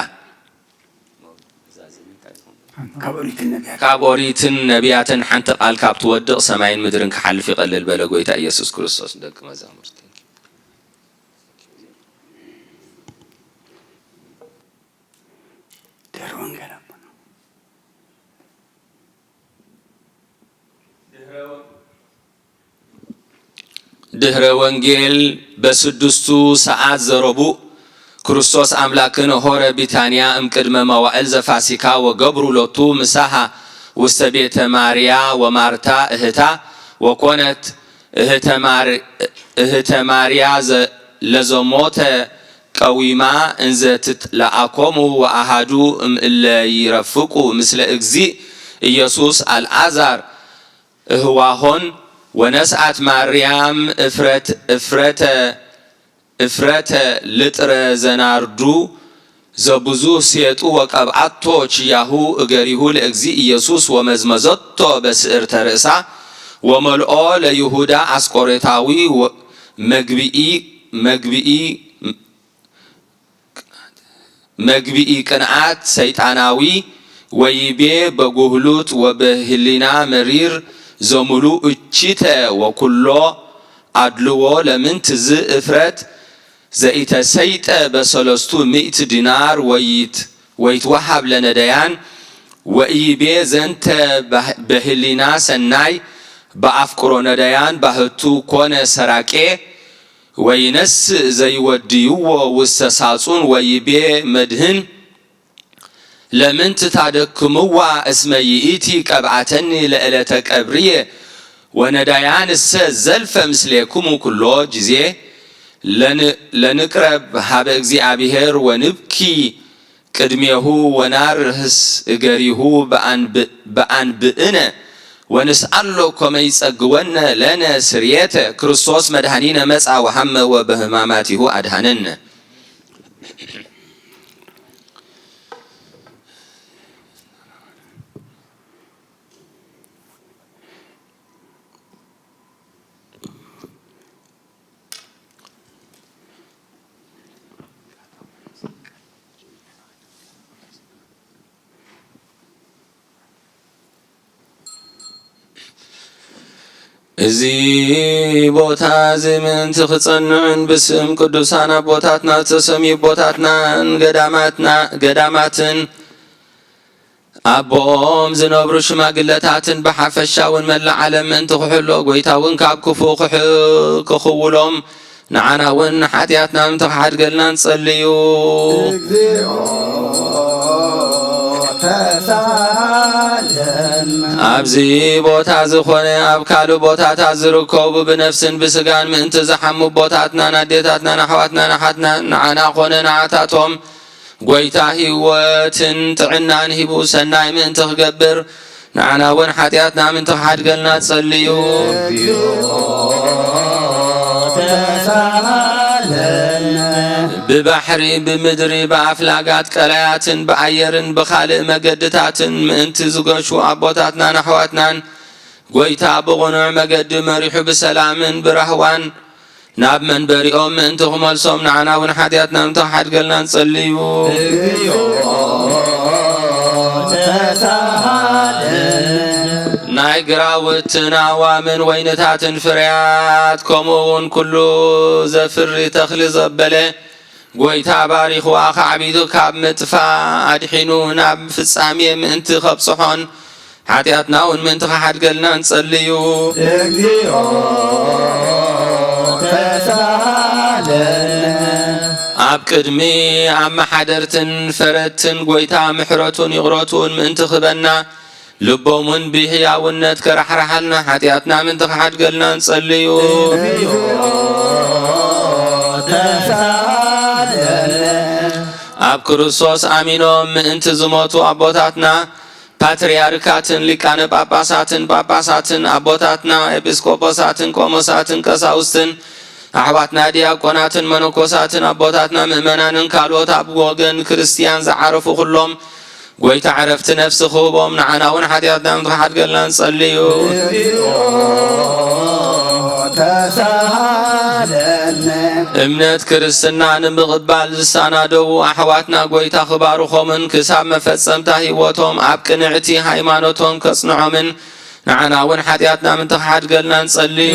ካብ ኦሪትን ነቢያትን። ካብ ኦሪትን ነቢያትን ሓንቲ ቃል ካብ ትወድቕ ሰማይን ምድርን ክሓልፍ ይቐልል በለ ጎይታ ኢየሱስ ክርስቶስ ንደቂ መዛሙርቲ። ድሕሪ ወንጌል ኣቦና። ድህረ ወንጌል በስድስቱ ሰዓት ዘረቡእ ክርስቶስ ኣምላክን ሆረ ቢታንያ እምቅድመ መዋእል ዘፋሲካ ወገብሩ ሎቱ ምሳሃ ውስተ ቤተ ማርያ ወማርታ እህታ ወኮነት እህተ ማር-፣ እህተ ማርያ ዘ-፣ ለዘሞተ ቀዊማ እንዘ ትትለኣኮሙ ወኣሃዱ እምእለ ይረፍቁ ምስለ እግዚእ ኢየሱስ ኣልዓዛር እህዋሆን ወነስኣት ማርያም እፍረት-፣ እፍረተ፣ እፍረተ ልጥረ ዘናርዱ ዘብዙህ ሴጡ ወቀብኣቶ ችያሁ እገሪሁ ለእግዚእ ኢየሱስ ወመዝመዘቶ በስእርተ ርእሳ ወመልኦ ለይሁዳ ኣስቆሬታዊ ወ-፣ መግብኢ፣ መግብኢ መግብኢ ቅንዓት ሰይጣናዊ ወይቤ በጉህሉት ወበህሊና መሪር ዘሙሉ እቺተ ወኩሎ ኣድልዎ ለምንት ዝ እፍረት ዘኢተሰይጠ በሰለስቱ ሚእት ዲናር ወይት-፣ ወይትወሃብ ለነደያን ወይቤ ዘንተ በህ-፣ በህሊና ሰናይ በኣፍቅሮ ነደያን ባህቱ ኮነ ሰራቄ ወይነስእ ዘይወድይዎ ውስተ ሳጹን ወይቤ መድህን ለምንት ታደክምዋ እስመ ይእቲ ቀብኣተኒ ለዕለተ ቀብርየ ወነዳያንሰ ዘልፈ ምስሌክሙ ኩሎ ጊዜ ለን-፣ ለንቅረብ ሀበ እግዚኣብሔር ወንብኪ ቅድሜሁ ወናርህስ እገሪሁ በአንብ-፣ በአንብእነ ወንስአሎ ኮመ ይጸግወነ ለነ ስርየተ። ክርስቶስ መድኃኒነ መጻ ወሐመ ወበሕማማቲሁ አድኃነነ። እዚ ቦታ እዚ ምእንቲ ክጸንዕን ብስም ቅዱሳን ኣቦታትና ዝተሰምዩ ኣቦታትናን ገዳማትና-፣ ገዳማትን ኣቦኦም ዝነብሩ ሽማግለታትን ብሓፈሻ እውን መላእ ዓለም ምእንቲ ክሕሎ፣ ጎይታ እውን ካብ ክፉእ ክሕ-፣ ክኽውሎም፣ ንዓና እውን ንሓጢኣትና ምእንቲ ክሓድገልና ንጸልዩ። እግዚኦ ተሳለን። ኣብዚ ቦታ ዝኾነ ኣብ ካልእ ቦታታት ዝርከቡ ብነፍስን ብስጋን ምእንቲ ዝሓሙ ኣቦታትናን ኣዴታትናን ኣሕዋትናን ኣሓትናን ንዓና ኮነ ንዓታቶም ጎይታ ህይወትን ጥዕናን ሂቡ ሰናይ ምእንቲ ክገብር፣ ንዓና እውን ሓጢኣትና ምእንቲ ክሓድገልና ጸልዩ። ተሳሃለነ። ብባሕሪ፣ ብምድሪ፣ ብኣፍላጋት ቀላያትን ብኣየርን ብኻልእ መገድታትን ምእንቲ ዝገሹ ኣቦታትናን ኣሕዋትናን፣ ጎይታ ብቕኑዕ መገዲ መሪሑ ብሰላምን ብራህዋን ናብ መንበሪኦም ምእንቲ ክመልሶም፣ ንዓና እውን ሓጢኣትና ምእንቲ ክሓድገልና ንጸልዩ። ተሳሃለነ። ናይ ግራውትን ኣእዋምን ወይንታትን ፍርያት፣ ከምኡ እውን ኩሉ ዘፍሪ ተኽሊ ዘበለ፣ ጎይታ ባሪኽዋ፣ ከዓቢቱ ካብ ምጥፋእ ኣድሒኑ ናብ ፍጻሜ ምእንቲ ከብጽሖን፣ ሓጢኣትና እውን ምእንቲ ክሓድገልና ንጸልዩ። እግዚኦ ተሳሃለነ። ኣብ ቅድሚ ኣመሓደርትን ፈረድትን ጎይታ ምሕረቱን ይቕረቱን ምእንቲ ክበና፣ ልቦም እውን ብሕያውነት ከራሕርሓልና፣ ሓጢኣትና ምእንቲ ክሓድገልና ንጸልዩ። ተሳለነ። ኣብ ክርስቶስ ኣሚኖም ምእንቲ ዝሞቱ ኣቦታትና ፓትርያርካትን ሊቃነ ጳጳሳትን ጳጳሳትን ኣቦታትና ኤጲስቆጶሳትን ቆሞሳትን ቀሳውስትን ኣሕዋትና ዲያቆናትን መነኮሳትን ኣቦታትና ምእመናንን ካልኦት ኣብ ወገን ክርስትያን ዝዓረፉ ኩሎም፣ ጎይታ ዕረፍቲ ነፍሲ ክህቦም፣ ንዓና እውን ሓጢኣትና ምትሓድገልና ንጸልዩ። እምነት ክርስትና ንምቕባል ዝሰናደዉ ኣሕዋትና ጎይታ ክባርኾምን ክሳብ መፈጸምታ ህይወቶም ኣብ ቅንዕቲ ሃይማኖቶም ከጽንዖምን፣ ንዓና እውን ሓጢኣትና ምትሓድገልና ንጸልዩ።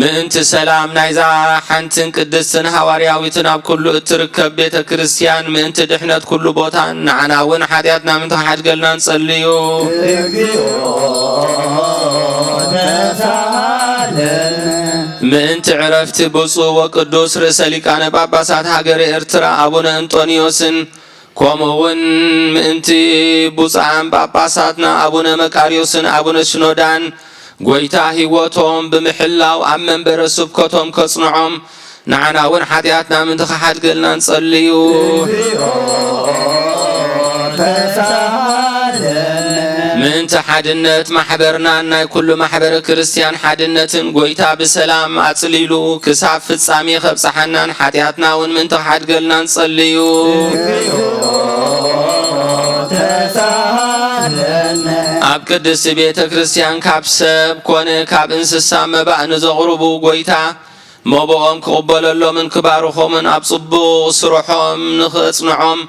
ምእንቲ ሰላም ናይዛ ሓንትን ቅድስትን ሃዋርያዊትን ኣብ ኩሉ እትርከብ ቤተ ክርስቲያን፣ ምእንቲ ድሕነት ኩሉ ቦታን፣ ንዓና እውን ሓጢኣትና ምትሓድገልና ንጸልዩ። ምእንቲ ዕረፍቲ ብፁዕ ወቅዱስ ርእሰ ሊቃነ ጳጳሳት ሃገረ ኤርትራ ኣቡነ እንጦንዮስን፣ ከምኡ እውን ምእንቲ ብፁዓን ጳጳሳትና ኣቡነ መቃርዮስን ኣቡነ ሽኖዳን፣ ጎይታ ህይወቶም ብምሕላው ኣብ መንበረ ስብከቶም ከጽንዖም፣ ንዓና እውን ሓጢኣትና ምእንቲ ክሓድገልና ንጸልዩ። ምእንቲ ሓድነት ማሕበርናን ናይ ኩሉ ማሕበረ ክርስትያን ሓድነትን፣ ጎይታ ብሰላም ኣጽሊሉ ክሳብ ፍጻሜ ከብጽሓናን ሓጢኣትና እውን ምእንቲ ክሓድገልና ንጸልዩ። ኣብ ቅድስቲ ቤተ ክርስቲያን ካብ ሰብ ኮነ ካብ እንስሳ መባእ ንዘቕርቡ፣ ጎይታ መባኦም ክቕበለሎምን ክባርኾምን ኣብ ጽቡቕ ስርሖም ንኽጽንዖም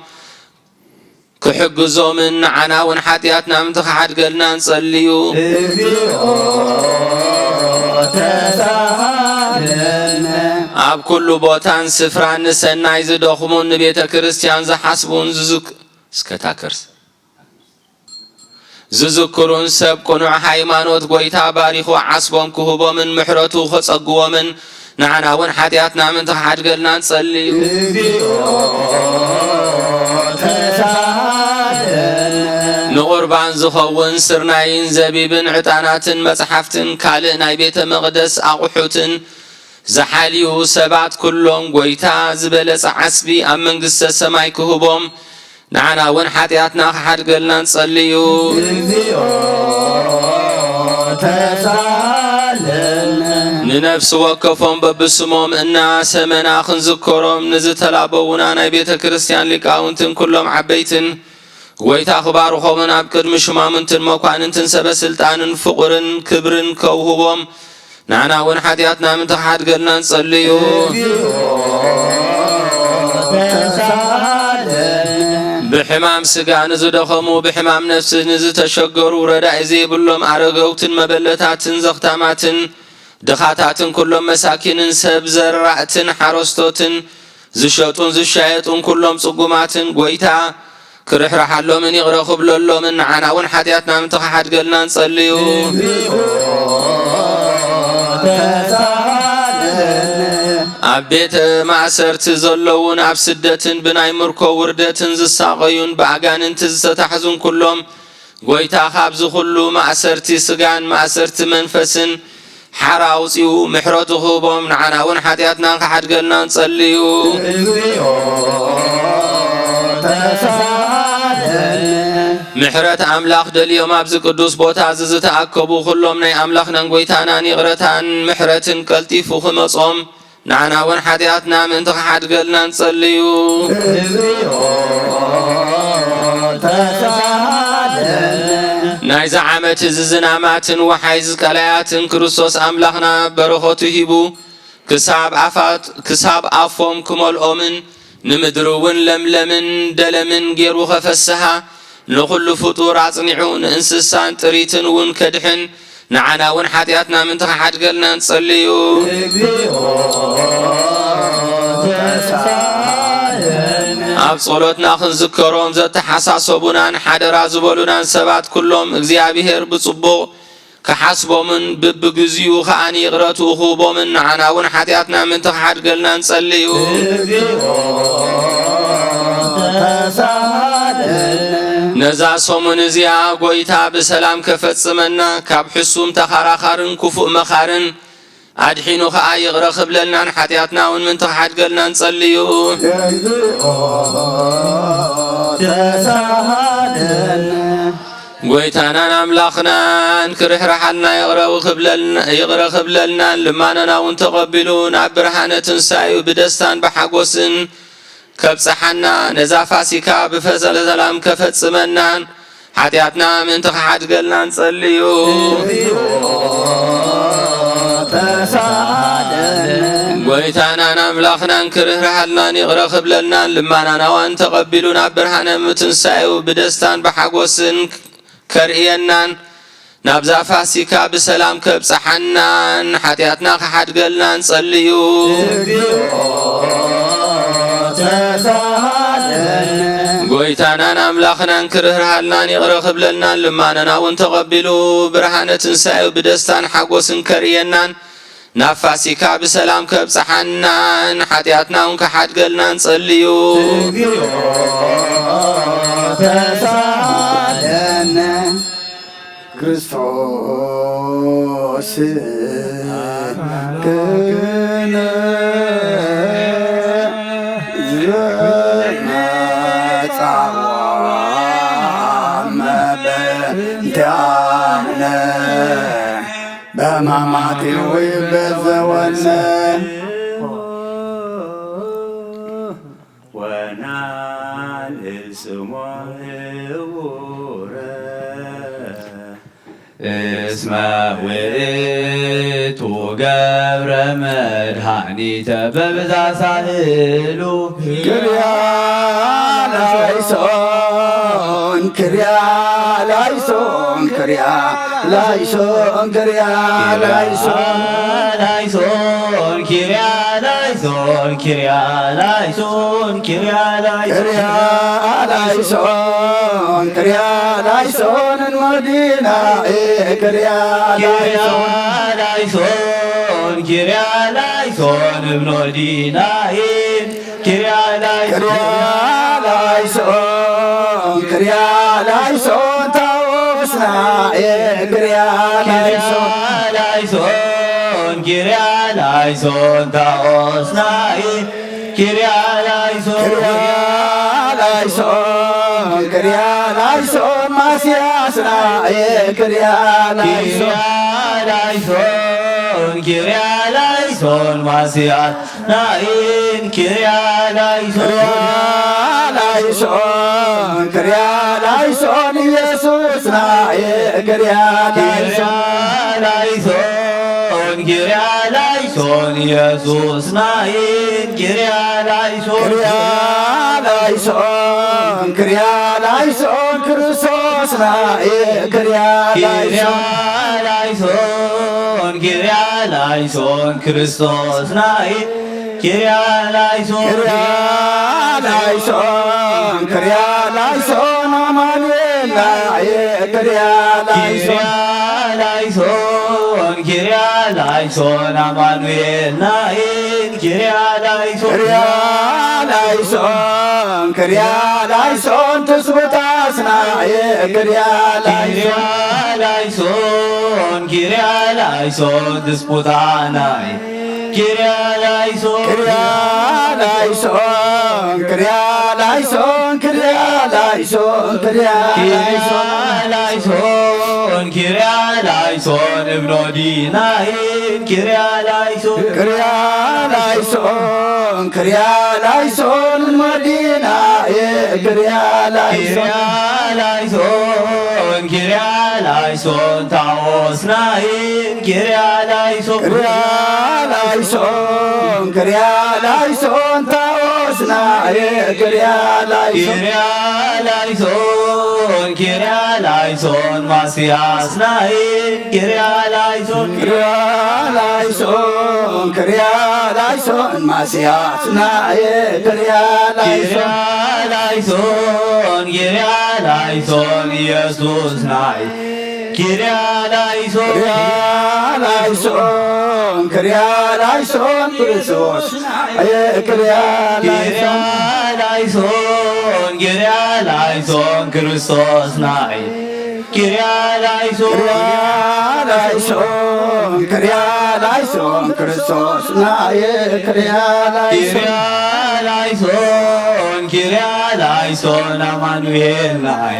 ክሕግዞምን ንዓና እውን ሓጢኣትና ምእንቲ ክሓድገልና ንጸልዩ። ኣብ ኩሉ ቦታን ስፍራን ንሰናይ ዝደኽሙን ንቤተ ክርስቲያን ዝሓስቡን ዝዝክ-፣ እስከ ታከርስ። ዝዝክሩን ሰብ ቅኑዕ ሃይማኖት፣ ጎይታ ባሪኹ ዓስቦም ክህቦምን ምሕረቱ ከጸግቦምን፣ ንዓና እውን ሓጢኣትና ምእንቲ ክሓድገልና ንጸልዩ። ንቑርባን ዝኸውን ስርናይን ዘቢብን ዕጣናትን መጽሓፍትን ካልእ ናይ ቤተ መቕደስ ኣቑሑትን ዝሓልዩ ሰባት ኩሎም፣ ጎይታ ዝበለጸ ዓስቢ ኣብ መንግስተ ሰማይ ክህቦም፣ ንዓና እውን ሓጢኣትና ክሓድገልና ንጸልዩ። ንነፍሲ ወከፎም በብስሞም እናሰመና ክንዝከሮም ንዝተላበዉና ናይ ቤተ ክርስቲያን ሊቃውንትን ኩሎም ዓበይትን፣ ጎይታ ክባርኾምን ኣብ ቅድሚ ሹማምንትን መኳንንትን ሰበ ስልጣንን ፍቕርን ክብርን ከውህቦም፣ ንዓና እውን ሓጢኣትና ምእንቲ ክሓድገልና ንጸልዩ። ብሕማም ስጋ ንዝደኸሙ፣ ብሕማም ነፍሲ ንዝተሸገሩ፣ ረዳኢ ዘይብሎም ኣረገውትን መበለታትን ዘኽታማትን ድኻታትን ኩሎም መሳኪንን ሰብ ዘራእትን ሓረስቶትን ዝሸጡን ዝሻየጡን ኩሎም ጽጉማትን፣ ጎይታ ክርሕርሓሎምን ይቕረ ክብለሎምን፣ ንዓና እውን ሓጢኣትና ምእንቲ ክሓድገልና ንጸልዩ። ኣብ ቤተ ማእሰርቲ ዘለዉን ኣብ ስደትን ብናይ ምርኮ ውርደትን ዝሳቐዩን ብኣጋንንቲ ዝተታሕዙን ኩሎም፣ ጎይታ ካብዚ ኩሉ ማእሰርቲ ስጋን ማእሰርቲ መንፈስን ሓራ ኣውጺኡ ምሕረቱ ክህቦም፣ ንዓና እውን ሓጢኣትና ክሓድገልና ንጸልዩ። ምሕረት ኣምላኽ ደልዮም ኣብዚ ቅዱስ ቦታ እዚ ዝተኣከቡ ኩሎም ናይ ኣምላኽናን ጎይታናን ይቕረታን ምሕረትን ቀልጢፉ ክመጾም፣ ንዓና እውን ሓጢኣትና ምእንቲ ክሓድገልና ንጸልዩ። ናይዚ ዓመት እዚ ዝናማትን ወሓይዝ ቀላያትን ክርስቶስ ኣምላኽና በረኸቱ ሂቡ ክሳብ ኣፋት-፣ ክሳብ ኣፎም ክመልኦምን ንምድሪ እውን ለምለምን ደለምን ገይሩ ከፈስሃ፣ ንኹሉ ፍጡር ኣጽኒዑ ንእንስሳን ጥሪትን እውን ከድሕን፣ ንዓና እውን ሓጢኣትና ምእንቲ ክሓድገልና ንጸልዩ። ኣብ ጸሎትና ክንዝከሮም ዘተሓሳሰቡናን ሓደራ ዝበሉናን ሰባት ኩሎም እግዚኣብሔር ብጽቡቕ ክሓስቦምን ብብግዚኡ ከኣ ይቕረቱ ክህቦምን ንዓና እውን ሓጢኣትና ምእንቲ ክሓድገልና ንጸልዩ። ነዛ ሰሙን እዚኣ ጎይታ ብሰላም ከፈጽመና፣ ካብ ሕሱም ተኻራኻርን ክፉእ መኻርን ኣድሒኑ ከኣ ይቕረ ክብለልናን ሓጢኣትና እውን ምእንቲ ክሓድገልና ንጸልዩ። ጎይታናን ኣምላኽናን ክርሕርሓልና ይቕረ ክብለልና፣ ይቕረ ክብለልናን ልማኖና እውን ተቐቢሉ ናብ ብርሃነ ትንሳኤኡ ብደስታን ብሓጎስን ከብጽሓና፣ ነዛ ፋሲካ ብፈዘለ ሰላም ከፈጽመናን ሓጢኣትና ምእንቲ ክሓድገልና ንጸልዩ። ጎይታናን ኣምላኽናን ክርህርሃልናን ይቕረ ክብለልናን ልማናና ዋን ተቐቢሉ ናብ ብርሃነ ምትንሳኤኡ ብደስታን ብሓጎስን ከርእየናን ናብዛ ፋሲካ ብሰላም ከብጽሓናን ሓጢኣትና ክሓድገልና ንጸልዩ። ጎይታናን ኣምላኽናን ክርህርሃልናን ይቕረ ክብለልናን ልማነና እውን ተቐቢሉ ብርሃነ ትንሳኤው ብደስታን ሓጎስን ከርእየናን ናብ ፋሲካ ብሰላም ከብጽሓናን ሓጢኣትና እውን ክሓድገልና ንጸልዩ። ክርስቶስ ክነ ዝመጻዋ መበንቲያነ በማማቲዊ በዘወነ ወናል ስሞ ህቡረ እስመ ውእቱ ገብረ መድኃኒተ በብዛ ሳህሉ ክርያ ላይሶን ክርያ ላይሶን ክርያ ላይሶን ክርያ ላይሶን ላይሶን ኪርያ ላይሶን ኪርያ ላይሶን ኪርያ ላይሶን ክርያ ላይሶን ክርያ ላይሶን እንወዲና ክርያ ላይሶን ላይሶን ኪርያ ላይሶን እብኖዲናይን ኪርያ ላይሶን ክርያ ላይሶን ክርያ ላይሶን ታወስና ክርያ ላይሶን ላይሶን ኪርያ ላይሶን ታወስና ኪርያ ላይሶን ክርያ ላይሶን ክርያ ላይሶን ማስያስና ክርያ ላይሶን ላይሶን ኪርያ ላይሶን ማስያስ ናኢን ኪርያ ላይሶን ላይሶን ክርያ ላይሶን ኢየሱስ ናኢ ክርያ ላይሶን ላይሶን ኪርያ ላይሶን ኢየሱስ ናኢን ኪርያ ላይሶን ክርያ ላይሶን ክርያ ላይሶን ክርስቶስ ናኢ ክርያ ላይሶን ላይሶን ኪርያ ላይሶን ክርስቶስ ናኢ ኪርያ ላይሶን ክርያ ላይሶን ክርያ ላይሶን ኣማኑኤል ናኢ ክርያ ላይሶን ላይሶን ኪርያ ላይሶን ኣማኑኤል ናኢን ኪርያ ላይሶን ክርያ ላይሶን ክርያ ላይሶን ትስቡታስ ናኢ ክርያ ላይሶን ላይሶን ኪርያ ላይሶን ትስቡታ ናኢ ኪርያ ላይሶን ክርያ ላይሶን ክርያ ላይሶን ክርያ ላይሶን ክርያ ላይሶን ላይሶን ኪርያ ላይሶን እብኖዲናይን ኪርያ ላይሶን ክርያ ላይሶን ክርያ ላይሶን እብኖዲናይን ክርያ ላይሶን ላይሶን ኪርያ ላይሶን ታኦስናይን ኪርያ ላይሶን ክርያ ላይሶን ክርያ ላይሶን ታኦስናይን ክርያ ላይሶን ክርያ ላይሶን ኪርያ ላይሶን ማስያስናይን ኪርያ ላይሶን ክርያ ላይሶን ክርያ ላይሶን ማስያስናይን ክርያ ላይሶን ላይሶን ኪርያ ላይሶን ኢየሱስ ናይ ኪርያ ላይሶን ክርያ ላይሶን ክርያ ላይሶን ክርስቶስ ክርያ ላይሶን ላይሶን ኪርያ ላይሶን ክርስቶስ ናይ ኪርያ ላይሶን ክርያ ላይሶን ክርያ ላይሶን ክርስቶስ ናይ ክርያ ላይሶን ኪርያ ላይሶን ኪርያ ላይሶን ኣማኑኤል ናይ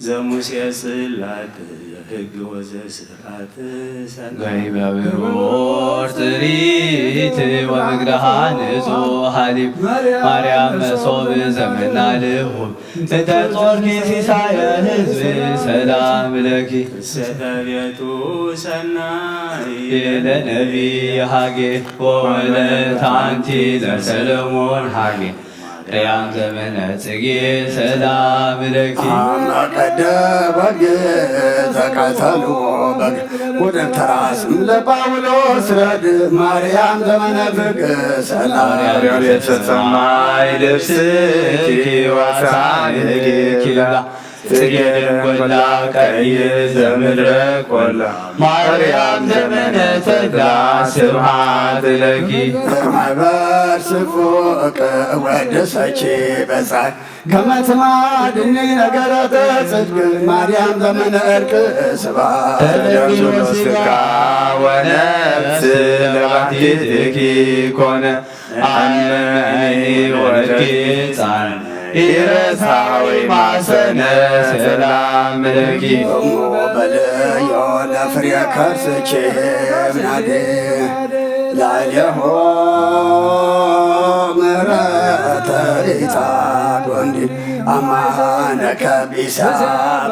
ዘሙሴ ጽላት ሕግ ወዘስርዓት ሰላም ዘይመብርር ጥሪት ወምግዳሃ ንጹሕ ሓሊብ ማርያም መሶብ ዘመና ልሁብ እንተ ጾርኪ ሲሳየ ህዝብ ሰላም ለኪ። ሰተ ቤቱ ሰናይ ለነቢይ ሃጌ ወወለት አንቲ ለሰለሞን ሃጌ ማርያም ዘመነ ጽጌ ሰላም ለኪ። አመ ቀደ በግ ዘቀተልዎ በግ ወደብ ተራስም ለጳውሎስ ረድ ማርያም ዘመነ ፍግ ሰላም ማርያም የተሰማይ ልብስኪ ዋሳንኪ ላ ጽጌ ደንጎላ ቀይ ዘምድረ ቆላ ማርያም ዘመነ ተድላ ስብሐት ለኪ። ማህበር ስፉቅ ወደሰች በጻይ ከመ ትማድኒ ነገረተ ጽድቅ ማርያም ዘመነ ዕርቅ ስብሐት ተለኪ ወስጋ ወነፍስ ለባህቲትኪ ኮነ አመኒ ወለኪ ሕፃን ኢረሳዊ ማሰነ ሰላም ለኪ። እሞ በልዮ ለፍሬ ከርስኪ ምናዴ ላዕሌሁ ምሕረተ ኢታ ጎንዲ አማነ ከቢሳ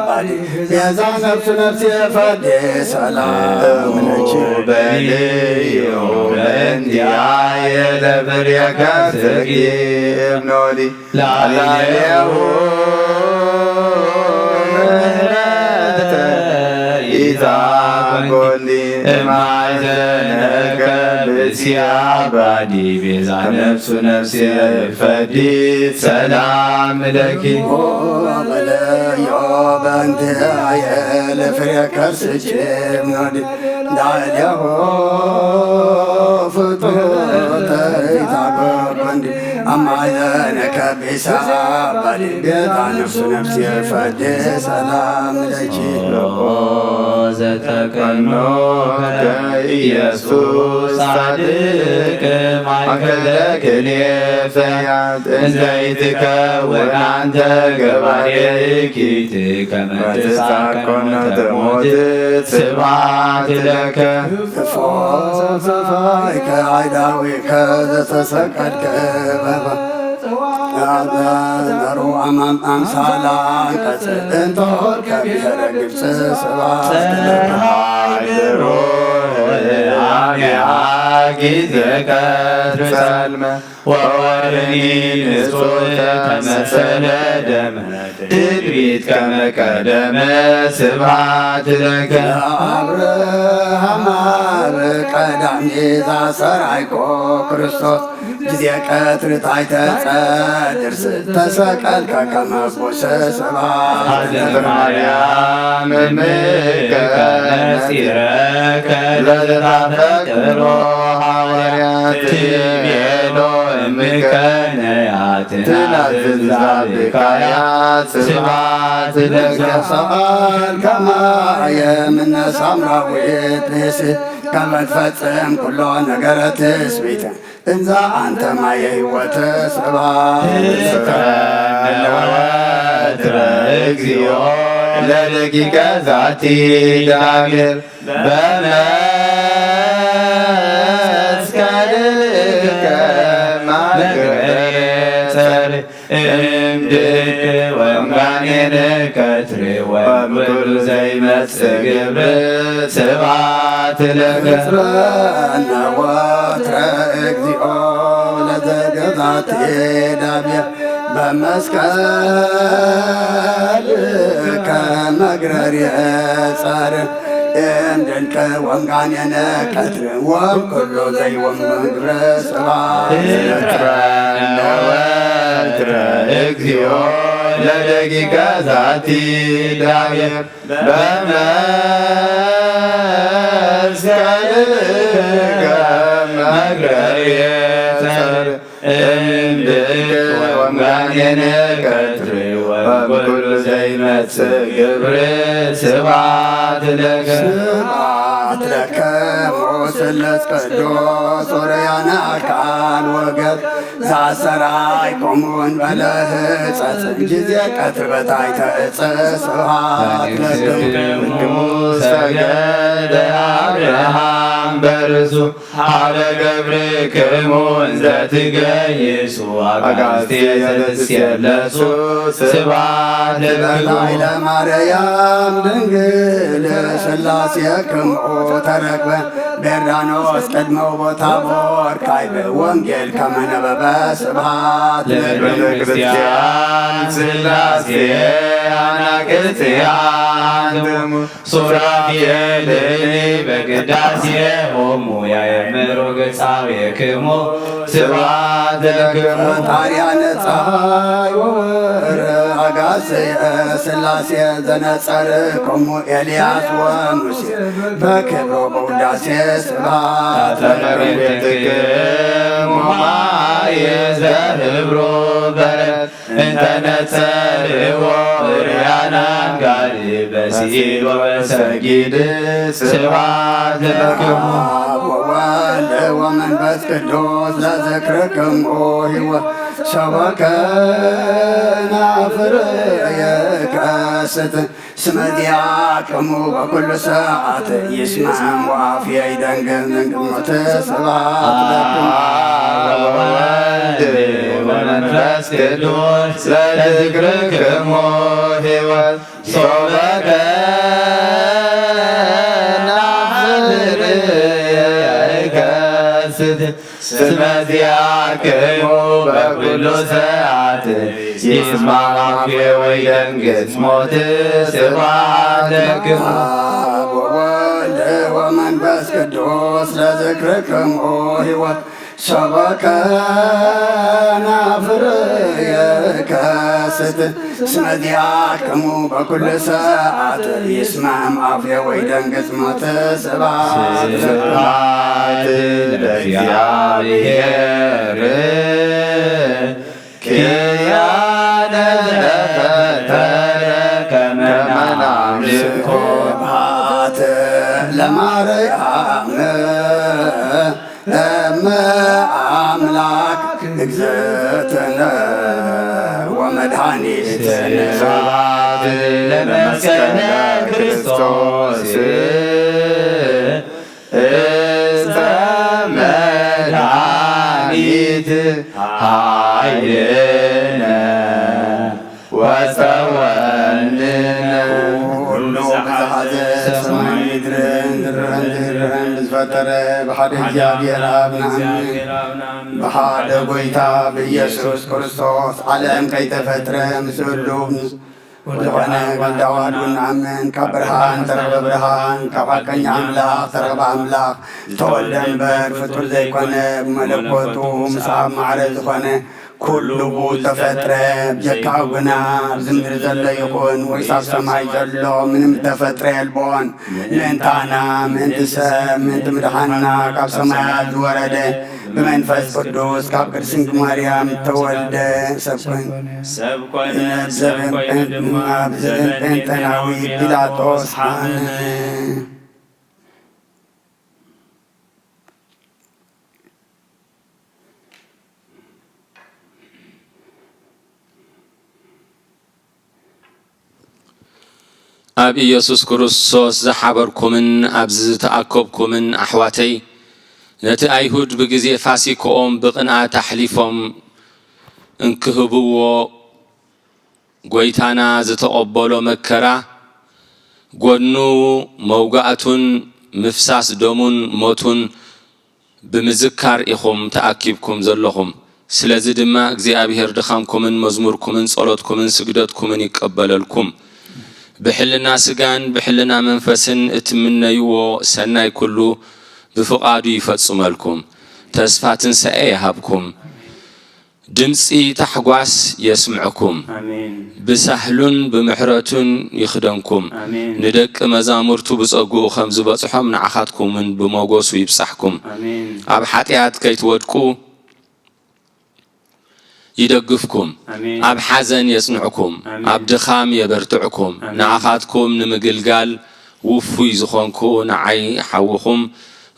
ባዲ ቤዛ ነፍሱ ነፍሴ ፈዴ ሰላም ለኪ። በልዮ በእንቲአየ ለፍሬ ከርስኪ እምኖሊ ላዕሌሁ ምሕረተ ኢታ ጎንዲ እማይዘነከ ብስያ ባዲ ቤዛ ነፍሱ ነፍሴ ፈዲት ሰላም ለኪ። ወበለዮ በእንቲአየ ለፍሬ ከርስኪ እምኖሊ ላዕሌሁ ፍጡር ተይታጎ ጎንዲ አማይዘነ ከቢሳ ባዲ ቤዛ ነፍሱ ነፍሴ ፈዴ ሰላም ለኪ። ኦ ዘተቀኖ ኢየሱስ ጻድቅ ማእከለ ክልኤ ፈያት እንዘይትከውን አንተ ገባሬ እኪት ከመ ትጻቀ ሞተ ሞት ስብሐት ለከ። እፎ ሰፋይከ አይዳዊከ ዘተሰቀልከ በባ አዘሩ አማም አምሳላ አንቀጽ እንተ ሆልከ ብሔረ ግብጽ ስብሐት ለከ። ጸሃይ ብሩህ አሜሃ ጊዜ ቀትር ጸልመ ወወርኒ ንጹህ ተመሰለ ደመ ትድቢት ከመ ቀደመ ስብሐት ለከ። ለአብርሃም አብ ቀዳሚ ዛሰራይኮ ክርስቶስ ጊዜ ቀትር ታይተ ጸድር ተሰቀልከ ከመ ቡሰ ስብሐት ሀዘ ለከ። ማርያም እምከ ነጺረከ ለዘታፈቅሮ ሐዋርያት ትቤሎ እምከ ነያ ትናዝዝ ዛብካያ ስብሐት ለከ። ሰአል ከማየ ምነ ሳምራዊት ብእሲ ከመ ትፈጽም ኩሎ ነገረ ትስብእት እንዘ አንተ ማየ ሕይወት ስብሐት እስከ ለከ። ወትረ እግዚኦ ለደቂቀ ዛቲ ዳግም በመስቀልከ ማገሬ ጸር እምድቅ ወምጋኔን ቀትር ወምድር ዘይመጽእ ግብር ስብሐት ለከ። ወትረ እግዚኦ ለዘገዛቲ ዳብየ በመስቀልከ መግረር የጸር እምድንቅ ወምጋኔነ ቀትር ወም ኩሎ ዘይወም መግረ ስብሐት ለከ። ወትረ እግዚኦ ለደቂቀ ዛቲ ዳብየ በመስቀልከ መግረር የጸር እምድንቅ ወምጋኔነ ቀትር ወም ኩሉ ዘይመጽእ ግብር ስብሐት ለከ። ስብሐት ለከ ስለስ ቅዱስ ኦርያና ኣካል ወገብ ዛሰራይ ኮሙን በለ ህጸጽ ጊዜ ቀትር በታይ ተእጽ ስብሃት ለክሙ ሰገደ አብርሃም በርሱ ሀበ ገብርክሙ እንዘ ትገይሱ አጋዕዝተ ዘትሴለሱ ስብሐት ለክሙ። ለማርያም ድንግል ስላሴ ክምኡ ተረክበ ቤርዳኖስ ቅድመ ቦታ ቦር ካይበ ወንጌል ከመነበበ ስብሐት ለክሙ። ለቤተ ክርስቲያን ስላሴ አናቅጽያ አንትሙ ሱራፌልኒ በቅዳሴሆሙ ያእምሩ ገጻዌክሙ ስብሐት ለክሙ። ፈጣሪያነ ፀሐይ ወወር አጋስየ ስላሴ ዘነጸርክሙ ኤልያስ ወሙሴ በክብሮ በውዳሴ ስብሐት ለክሙ። ቤትክሙ ማየ ዘህብሮ በረት እንተ ነጸርዎ ርያናን ጋሪ በሲል ወበሰጊድ ስብሐት ለክሙ። አብ ወወልድ ወመንፈስ ቅዱስ ለዝክርክሙ ሕይወት ሰበከና ፍርየ ከስት ስመ ዚአክሙ በኩሉ ሰዓት ይስማዕም ወአፍ ይደንግጽ። ስብሐት ለክሙ። አብ ወወልድ ወመንፈስ ቅዱስ ለዝክርክሙ ሕይወት ሶበከ ናፍር ይከስት ስመ ዚአክሙ በኩሉ ሰዓት ይስማዕ አፌ ወይደንግጽ ሞት ስብሐት ለክሙ። አብ ወወልድ ወመንፈስ ቅዱስ ለዝክርክሙ ሕይወት ሰበከና ፍርየ ከስት ስመ ዚአክሙ በኩሉ ሰዓት ይስማዕም አፌ ወይደንግጽ ሞት ስብሐት ለእግዚአብሔር። ኪያነ ዘፈጠረ ከመ ናምልኮ ስብሐት ለማርያም እመ አምላክ እግዝእትነ ወመድኃኒትነ። ስብሐት ለመስቀለ ክርስቶስ እስመ መድኃኒት ኃይልነ ወፀወንነ። ሁሉ ብዝሓዘ ሰማይ ምድርን ዝረን ዘይረን ብዝፈጠረ ብሓደ እግዚኣብሔር ኣብ ንኣምን። ብሓደ ጎይታ ብኢየሱስ ክርስቶስ ዓለም ከይተፈጥረ ምስሉ ዝኾነ ወልደ ዋሕዱ ንኣምን። ካብ ብርሃን ተረኽበ ብርሃን፣ ካብ ሓቀኛ ኣምላኽ ተረኽበ ኣምላኽ። ዝተወልደ እምበር ፍጡር ዘይኮነ፣ ብመለኮቱ ምስ ኣብ ማዕረ ዝኾነ ኩሉ ብኡ ተፈጥረ። ብጀካኡ ግና ኣብዚ ምድሪ ዘሎ ይኹን ወይስ ኣብ ሰማይ ዘሎ ምንም ተፈጥረ የልቦን። ምእንታና፣ ምእንቲ ሰብ፣ ምእንቲ ምድሓንና ካብ ሰማያት ዝወረደ ብመንፈስ ቅዱስ ካብ ቅድስት ድንግል ማርያም ተወልደ ሰብ ኮይኑ ሰብ ኮነ፣ ሰብ ሰብ ጴንጤ-፣ ኮይነ ድማ ብዘበን ጴንጤናዊ ጲላጦስ ሓመመ። ኣብ ኢየሱስ ክርስቶስ ዝሓበርኩምን ኣብዚ ዝተኣከብኩምን ኣሕዋተይ፣ ነቲ ኣይሁድ ብግዜ ፋሲክኦም ብቕንኣት ኣሕሊፎም እንክህብዎ፣ ጐይታና ዝተቐበሎ መከራ፣ ጐድኑ መውጋእቱን ምፍሳስ ደሙን ሞቱን ብምዝካር ኢኹም ተኣኪብኩም ዘለኹም። ስለዚ ድማ እግዚኣብሔር ድኻምኩምን መዝሙርኩምን ጸሎትኩምን ስግደትኩምን ይቀበለልኩም። ብሕልና ስጋን ብሕልና መንፈስን እትምነይዎ ሰናይ ኩሉ ብፍቓዱ ይፈጽመልኩም። ተስፋ ትንሳኤ ይሃብኩም። ድምጺ ታሕጓስ የስምዕኩም። ኣሜን። ብሳህሉን ብምሕረቱን ይኽደንኩም። ኣሜን። ንደቂ መዛሙርቱ ብጸግኡ ከም ዝበጽሖም ንዓኻትኩምን ብሞገሱ ይብጻሕኩም። ኣሜን። ኣብ ሓጢኣት ከይትወድቁ ይደግፍኩም። ኣሜን። ኣብ ሓዘን የጽንዕኩም። ኣሜን። ኣብ ድኻም የበርትዕኩም። ኣሜን። ንዓኻትኩም ንምግልጋል ውፉይ ዝኾንኩ ንዓይ ሓውኹም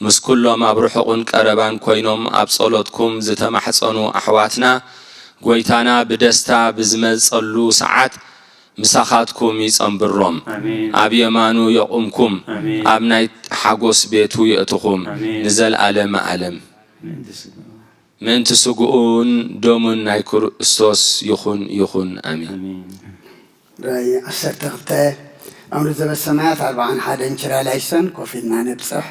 ምስ ኩሎም ኣብ ርሑቕን ቀረባን ኮይኖም ኣብ ጸሎትኩም ዝተማሕጸኑ ኣሕዋትና፣ ጎይታና ብደስታ ብዝመጸሉ ሰዓት ምሳኻትኩም ይጸንብሮም። ኣሜን። ኣብ የማኑ የቑምኩም። ኣሜን። ኣብ ናይ ሓጎስ ቤቱ የእትኹም። ኣሜን። ንዘለኣለመ ዓለም። ኣሜን። ምእንቲ ስግኡን ደሙን ናይ ክርስቶስ ይኹን፣ ይኹን። ኣሜን። ኣሜን። ራእይ ዓሰርተ ክልተ። ኣምር ዘበሰማያት ኣርብዓን ሓደን ችራላይሰን ኮፍ ኢልና ነብጽሕ።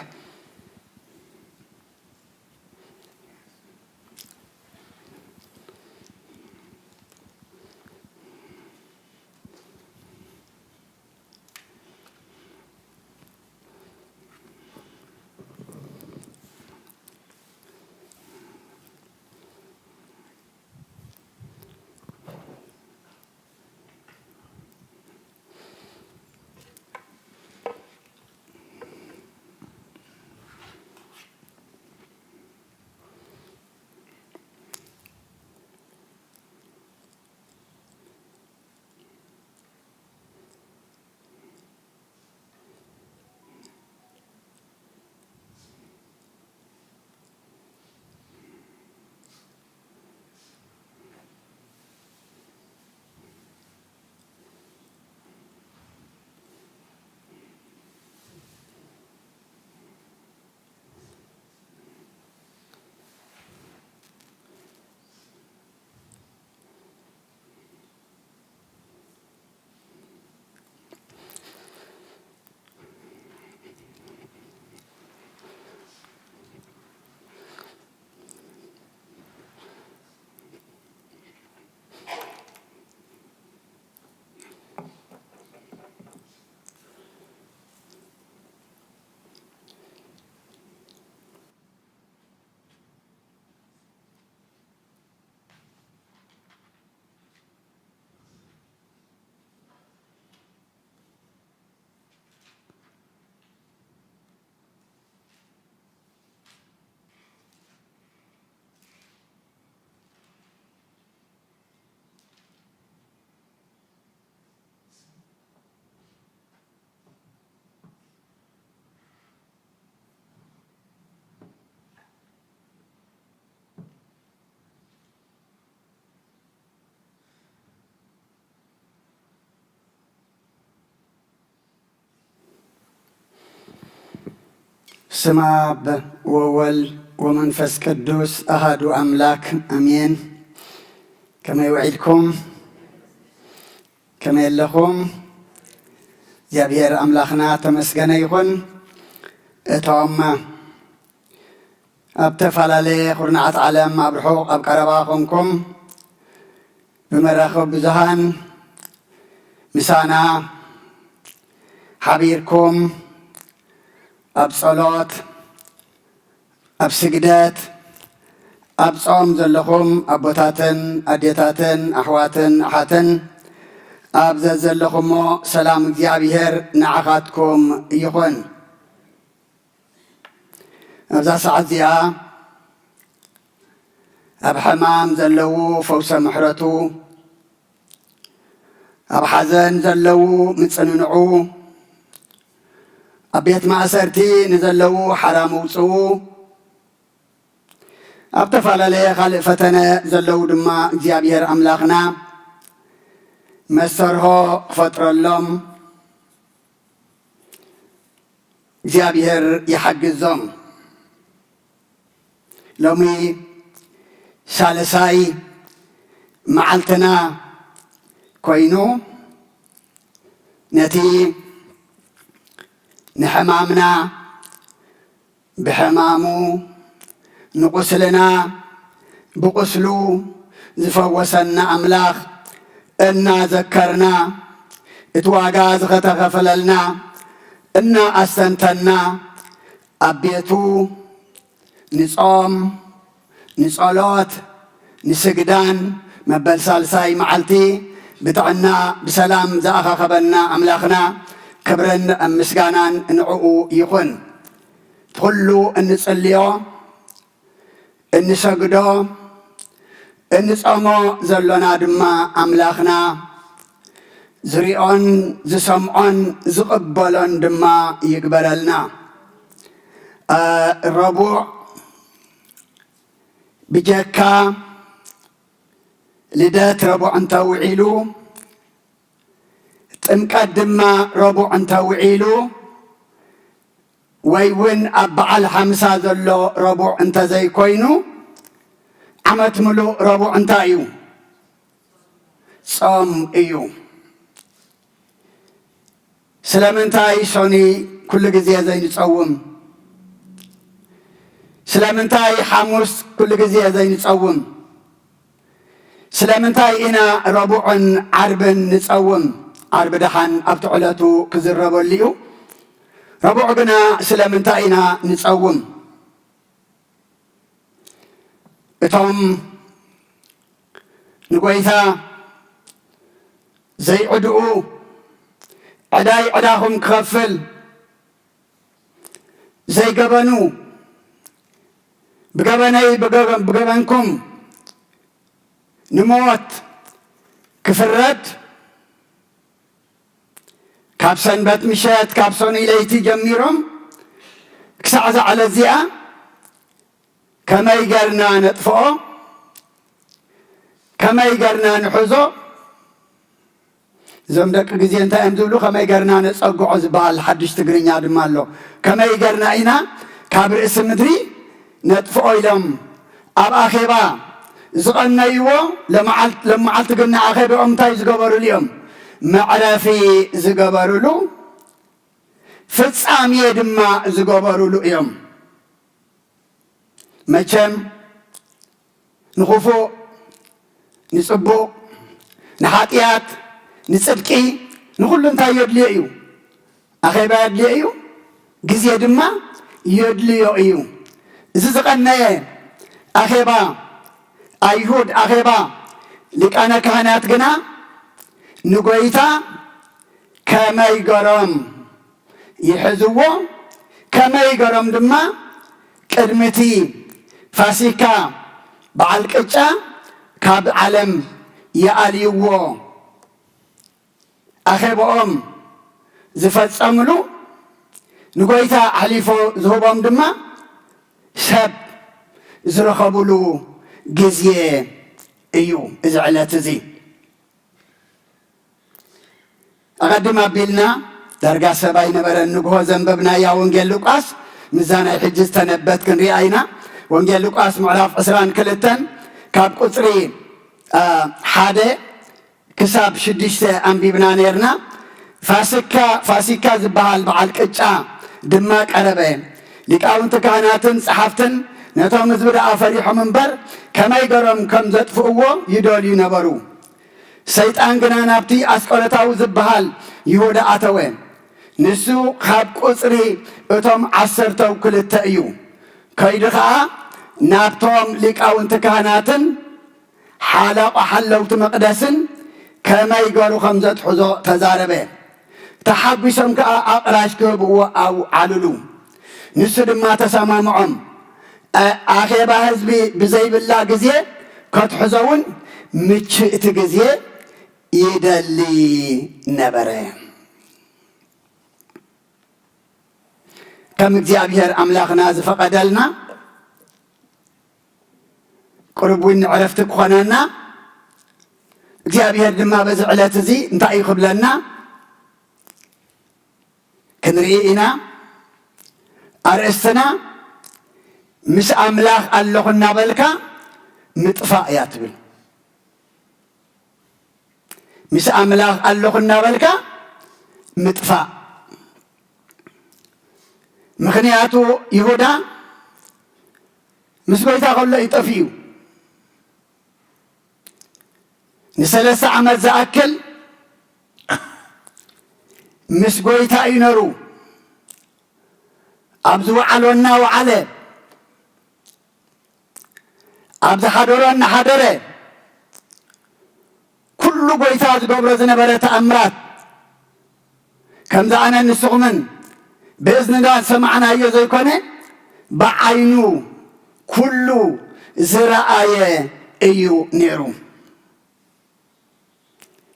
ስም ኣብ ወወልድ ወመንፈስ ቅዱስ ኣሃዱ ኣምላክ ኣሜን። ከመይ ውዒልኩም? ከመይ ኣለኹም? እግዚኣብሔር ኣምላኽና ተመስገነ ይኹን። እቶም ኣብ ተፈላለየ ኩርናዓት ዓለም ኣብ ርሑቕ ኣብ ቀረባ ኮንኩም ብመራኸቢ ብዙሃን ምሳና ሓቢርኩም ኣብ ጸሎት፣ ኣብ ስግደት፣ ኣብ ጾም ዘለኹም ኣቦታትን ኣዴታትን ኣሕዋትን ኣሓትን ኣብ ዘዘለኹሞ ሰላም እግዚኣብሔር ንዓኻትኩም ይኹን። ኣብዛ ሰዓት እዚኣ ኣብ ሕማም ዘለዉ ፈውሰ ምሕረቱ፣ ኣብ ሓዘን ዘለዉ ምጽንንዑ፣ ኣብ ቤት ማእሰርቲ ንዘለዉ ሓራ ምውጽኡ፣ ኣብ ተፈላለየ ካልእ ፈተነ ዘለዉ ድማ እግዚኣብሔር ኣምላኽና መሰርሆ ክፈጥረሎም እግዚኣብሔር ይሓግዞም። ሎሚ ሳልሳይ መዓልትና ኮይኑ ነቲ ንሕማምና ብሕማሙ ንቁስልና ብቁስሉ ዝፈወሰና ኣምላኽ እናዘከርና እቲ ዋጋ ዝተኸፈለልና እናኣስተንተና ኣብ ቤቱ ንጾም፣ ንጸሎት፣ ንስግዳን መበል ሳልሳይ መዓልቲ ብጥዕና ብሰላም ዝኣኻኸበና ኣምላኽና ክብርን ምስጋናን ንዕኡ ይኹን። እቲ ኩሉ እንጽልዮ፣ እንሰግዶ፣ እንጸሞ ዘሎና ድማ ኣምላኽና ዝሪኦን ዝሰምዖን ዝቕበሎን ድማ ይግበረልና። አ፣ ረቡዕ ብጀካ ልደት ረቡዕ እንተውዒሉ፣ ጥምቀት ድማ ረቡዕ እንተውዒሉ፣ ወይ እውን ኣብ በዓል ሓምሳ ዘሎ ረቡዕ እንተዘይኮይኑ፣ ዓመት ምሉእ ረቡዕ እንታይ እዩ? ጾም እዩ። ስለምንታይ ሶኒ ኩሉ ግዜ ዘይንጸውም? ስለምንታይ ሓሙስ ኩሉ ግዜ ዘይንጸውም? ስለምንታይ ኢና ረቡዕን ዓርብን ንጸውም? ዓርቢ ደሓን ኣብቲ ዕለቱ ክዝረበሉ እዩ። ረቡዕ ግና ስለምንታይ ኢና ንጸውም? እቶም ንጎይታ ዘይዕድኡ፣ ዕዳይ ዕዳኹም ክኸፍል፣ ዘይገበኑ ብገበነይ ብገበ-፣ ብገበንኩም ንሞት ክፍረድ፣ ካብ ሰንበት ምሸት፣ ካብ ሰኑይ ለይቲ ጀሚሮም ክሳዕ እዛ ዕለት እዚኣ ከመይ ገርና ነጥፍኦ? ከመይ ገርና ንሕዞ? እዞም ደቂ ግዜ እንታይ እዮም ዝብሉ? ከመይ ገርና ነጸግዖ ዝበሃል ሓድሽ ትግርኛ ድማ ኣሎ። ከመይ ገርና ኢና ካብ ርእሲ ምድሪ ነጥፍኦ ኢሎም ኣብ ኣኼባ ዝቐነይዎ፣ ለመዓልት-፣ ለመዓልቲ ግን ንኣኼባኦም እንታይ ዝገበሩሉ እዮም? መዕረፊ ዝገበሩሉ፣ ፍጻሜ ድማ ዝገበሩሉ እዮም። መቸም ንኽፉእ፣ ንጽቡቕ፣ ንሓጢኣት፣ ንጽድቂ፣ ንኹሉ እንታይ የድልዮ እዩ? ኣኼባ የድልዮ እዩ። ግዜ ድማ የድልዮ እዩ። እዚ ዝቐነየ ኣኼባ ኣይሁድ፣ ኣኼባ ሊቃነ ካህናት ግና ንጎይታ ከመይ ገሮም ይሕዝዎ፣ ከመይ ገሮም ድማ ቅድሚ እቲ ፋሲካ በዓል ቅጫ ካብ ዓለም ይኣልይዎ። ኣኼባኦም ዝፈጸምሉ፣ ንጎይታ ኣሕሊፎ ዝህቦም ድማ ሰብ ዝረኸብሉ ግዜ እዩ እዚ ዕለት እዚ። ኣቐድም ኣቢልና ዳርጋ ሰብ ኣይነበረን። ንግሆ ዘንበብናያ ወንጌል ሉቃስ ምስዛ ናይ ሕጂ ዝተነበየት ክንሪኣ ኢና። ወንጌል ሉቃስ ምዕራፍ ዕስራን ክልተን ካብ ቁጽሪ፣ አ፣ ሓደ ክሳብ ሽዱሽተ ኣንቢብና ነይርና። ፋሲካ፣ ፋሲካ ዝበሃል በዓል ቅጫ ድማ ቀረበ። ሊቃውንቲ ካህናትን ጸሓፍትን ነቶም ህዝቢ ደኣ ፈሪሖም እምበር ከመይ ገሮም ከም ዘጥፍእዎ ይደልዩ ነበሩ። ሰይጣን ግና ናብቲ ኣስቆሮታዊ ዝበሃል ይሁዳ ኣተወ። ንሱ ካብ ቁጽሪ እቶም ዓሰርተው ክልተ እዩ። ከይዱ ኸኣ ናብቶም ሊቃውንቲ ካህናትን ሓለቓ ሓለውቲ መቕደስን ከመይ ገሩ ከም ዘትሕዞ ተዛረበ። ተሓጒሶም ከኣ ኣቕራሽ ክህብዎ ኣውዓሉሉ። ንሱ ድማ ተሰማምዖም። ኣ-፣ ኣኼባ ህዝቢ ብዘይብላ ግዜ ከትሕዞ እውን ምችእቲ ግዜ ይደሊ ነበረ። ከም እግዚኣብሔር ኣምላኽና ዝፈቐደልና፣ ቅሩብ እውን ዕረፍቲ ክኾነና፣ እግዚኣብሔር ድማ በዚ ዕለት እዚ እንታይ እዩ ክብለና ክንርኢ ኢና። ኣርእስትና፣ ምስ ኣምላኽ ኣለኹ እናበልካ ምጥፋእ እያ ትብል። ምስ ኣምላኽ ኣለኹ እናበልካ ምጥፋእ። ምኽንያቱ ይሁዳ ምስ ጎይታ ከሎ እዩ ጠፊኡ። ንሰለስተ ዓመት ዝኣክል ምስ ጎይታ እዩ ነሩ። ኣብ ዝወዓሎ እናወዓለ፣ ኣብ ዝሓደሮ እናሓደረ፣ ኩሉ ጎይታ ዝገብሮ ዝነበረ ተኣምራት፣ ከምዚ ኣነን ንስኹምን ብእዝንና ዝሰማዕናዮ ዘይኮነ፣ ብዓይኑ ኩሉ ዝረኣየ እዩ ነይሩ።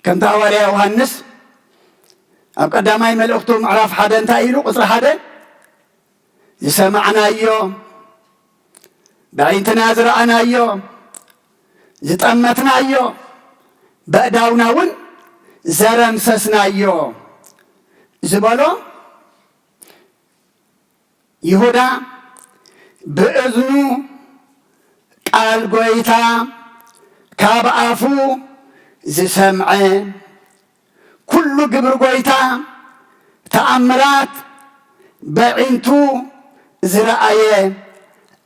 ከምቲ ሃዋርያ ዮሃንስ ኣብ ቀዳማይ መልእኽቱ ምዕራፍ ሓደ እንታይ ኢሉ? ቁጽሪ ሓደ፣ ዝሰማዕናዮ፣ ብኣዒንትና ዝረኣናዮ፣ ዝጠመትናዮ፣ በእዳውና እውን ዘረምሰስናዮ ዝበሎ ይሁዳ ብእዝኑ ቃል ጎይታ ካብ ኣፉ ዝሰምዐ፣ ኩሉ ግብሪ ጎይታ፣ ተኣምራት በዒንቱ ዝረኣየ፣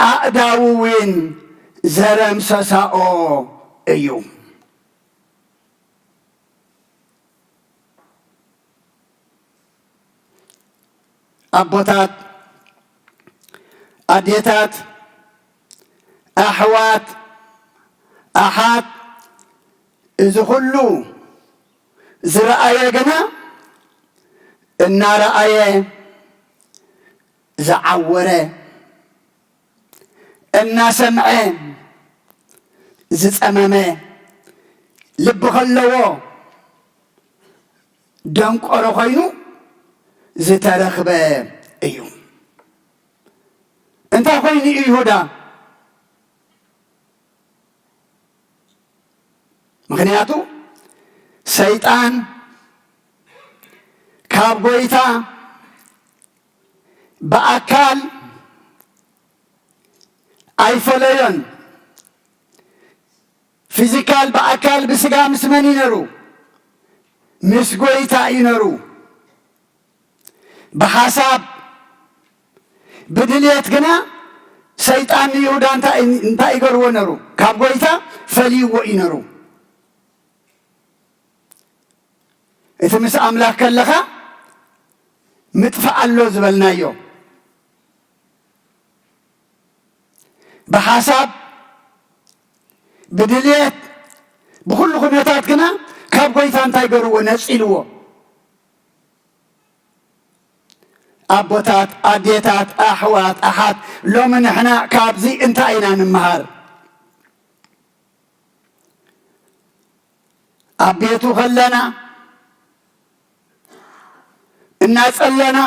ኣእዳዉ እውን ዘረምሰሳኦ እዩ። ኣቦታት፣ ኣዴታት፣ ኣሕዋት፣ ኣሓት፣ እዚ ኩሉ ዝረኣየ ግና እናረኣየ ዝዓወረ፣ እናሰምዐ ዝጸመመ፣ ልቢ ከለዎ ደንቆሮ ኮይኑ ዝተረኽበ እዩ። እንታይ ኮይኑ እዩ ይሁዳ? ምኽንያቱ ሰይጣን ካብ ጎይታ ብኣካል ኣይፈለዮን። ፊዚካል፣ ብኣካል፣ ብስጋ ምስ መን እዩ ነሩ? ምስ ጎይታ እዩ ነሩ። ብሓሳብ፣ ብድልየት ግና ሰይጣን ንይሁዳ እንታይ፣ እንታይ ይገርዎ ነሩ? ካብ ጎይታ ፈልይዎ እዩ ነሩ። እቲ ምስ ኣምላኽ ከለኻ ምጥፋእ ኣሎ ዝበልናዮ፣ ብሓሳብ፣ ብድልየት፣ ብኹሉ ኩነታት ግና ካብ ጎይታ እንታይ ገርዎ? ነጺልዎ። ኣቦታት፣ ኣዴታት፣ ኣሕዋት፣ ኣሓት፣ ሎሚ ንሕና ካብዚ እንታይ ኢና ንምሃር? ኣብ ቤቱ ከለና፣ እናጸለና፣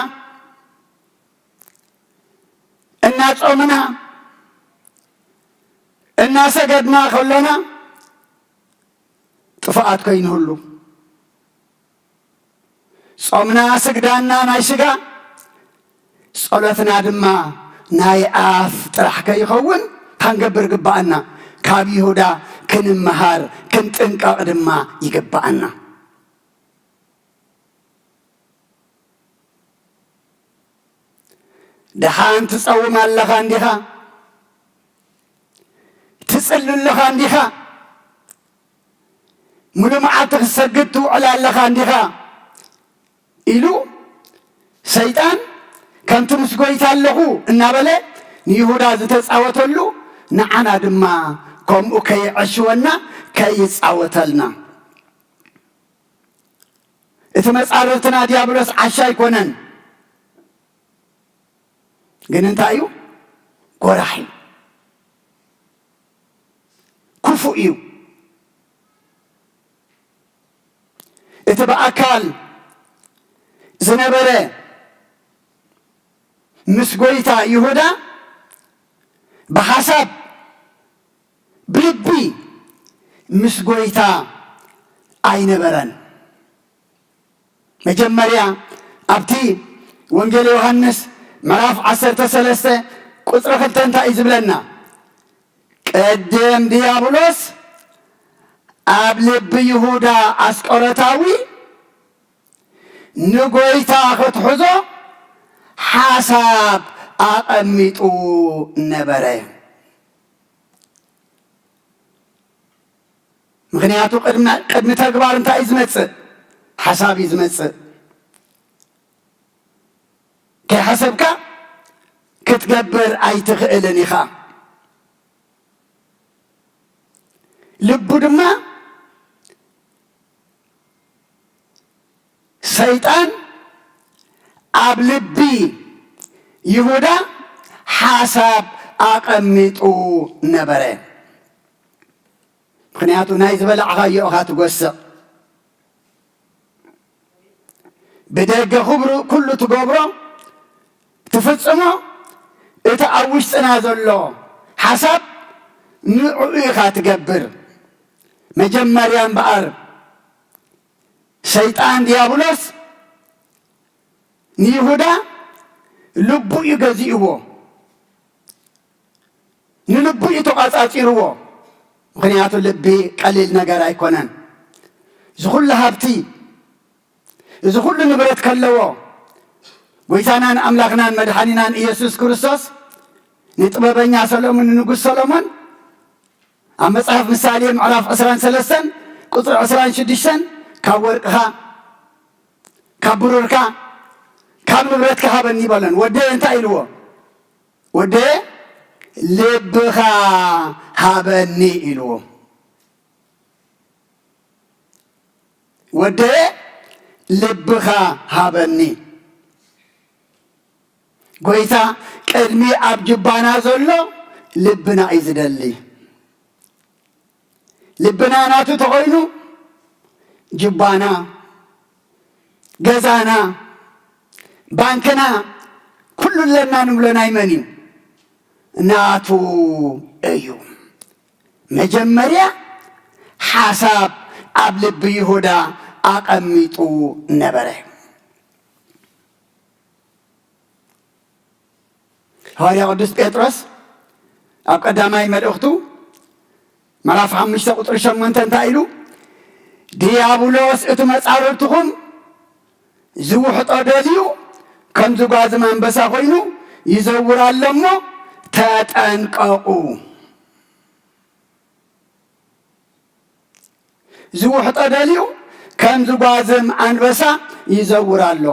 እናጾምና፣ እናሰገድና ከሎና ጥፍኣት ከይንህሉ፣ ጾምና ስግዳና ናይ ስጋ፣ ጸሎትና ድማ ናይ ኣፍ ጥራሕ ከይኸውን ታንገብር ግባኣና። ካብ ይሁዳ ክንመሃር ክንጥንቀቕ ድማ ይግባኣና። ደሓን ትጸውም ኣለኻ እንዲኻ? ትጽሊ ኣለኻ እንዲኻ? ሙሉ መዓልቲ ክትሰግድ ትውዕል ኣለኻ እንዲኻ? ኢሉ ሰይጣን ከምቲ ምስ ጎይታ ኣለኹ እናበለ ንይሁዳ ዝተጻወተሉ፣ ንዓና ድማ ከምኡ ከየዕሽወና፣ ከይጻወተልና። እቲ መጻርርትና ዲያብሎስ ዓሻ ኣይኮነን። ግን እንታይ እዩ? ጎራሕ እዩ። ክፉእ እዩ። እቲ ብኣካል ዝነበረ ምስ ጎይታ ይሁዳ ብሓሳብ ብልቢ ምስ ጎይታ ኣይነበረን። መጀመርያ ኣብቲ ወንጌል ዮሃንስ ምዕራፍ ዓሰርተ ሰለስተ ቁጽሪ ክልተ እንታይ እዩ ዝብለና? ቅድም ዲያብሎስ ኣብ ልቢ ይሁዳ ኣስቆሮታዊ ንጎይታ ክትሕዞ ሓሳብ ኣቐሚጡ ነበረ። ምኽንያቱ ቅድሚ፣ ቅድሚ ተግባር እንታይ እዩ ዝመጽእ? ሓሳብ እዩ ዝመጽእ። ከይሓሰብካ ክትገብር ኣይትኽእልን ኢኻ። ልቡ ድማ ሰይጣን ኣብ ልቢ ይሁዳ ሓሳብ ኣቐሚጡ ነበረ። ምኽንያቱ ናይ ዝበላዕኻዮ ኢኻ ትጎስቕ። ብደገ ክብሩ ኩሉ ትገብሮ ትፍጽሞ፣ እቲ ኣብ ውሽጥና ዘሎ ሓሳብ ንዕኡ ኢኻ ትገብር። መጀመርያ እምበኣር ሰይጣን ዲያብሎስ ንይሁዳ ልቡ እዩ ገዚእዎ፣ ንልቡ እዩ ተቋጻጺርዎ። ምኽንያቱ ልቢ ቀሊል ነገር ኣይኮነን። እዚ ኩሉ ሃብቲ፣ እዚ ኩሉ ንብረት ከለዎ፣ ጎይታናን ኣምላኽናን መድሓኒናን ኢየሱስ ክርስቶስ ንጥበበኛ ሰሎሞን፣ ንንጉስ ሰሎሞን ኣብ መጽሓፍ ምሳሌ ምዕራፍ ዕስራን ሰለስተን ቁጽሪ ዕስራን ሽዱሽተን፣ "ካብ ወርቅኻ፣ ካብ ብሩርካ፣ ካብ ንብረትካ ሃበኒ" በለን። ወደየ እንታይ ኢልዎ? ወደየ ልብኻ ሃበኒ ኢልዎ። ወደየ ልብኻ ሃበኒ። ጎይታ ቅድሚ ኣብ ጅባና ዘሎ ልብና እዩ ዝደሊ። ልብና ናቱ ተኾይኑ ጅባና፣ ገዛና፣ ባንክና፣ ኩሉ ኣለና ንብሎ ናይ መን እዩ? ናቱ እዩ። መጀመርያ ሓሳብ ኣብ ልቢ ይሁዳ ኣቐሚጡ ነበረ። ሃዋርያ ቅዱስ ጴጥሮስ ኣብ ቀዳማይ መልእኽቱ ምዕራፍ ሓሙሽተ ቁጽሪ ሸሞንተ እንታይ ኢሉ? "ድያብሎስ እቲ መጻርርትኹም ዝውሕጦ ደልዩ ከም ዝጓዝም ኣንበሳ ኮይኑ ይዘውር ኣሎ እሞ ተጠንቀቑ።" ዝውሕጦ ደልዩ ከም ዝጓዝም ኣንበሳ ይዘውር ኣሎ።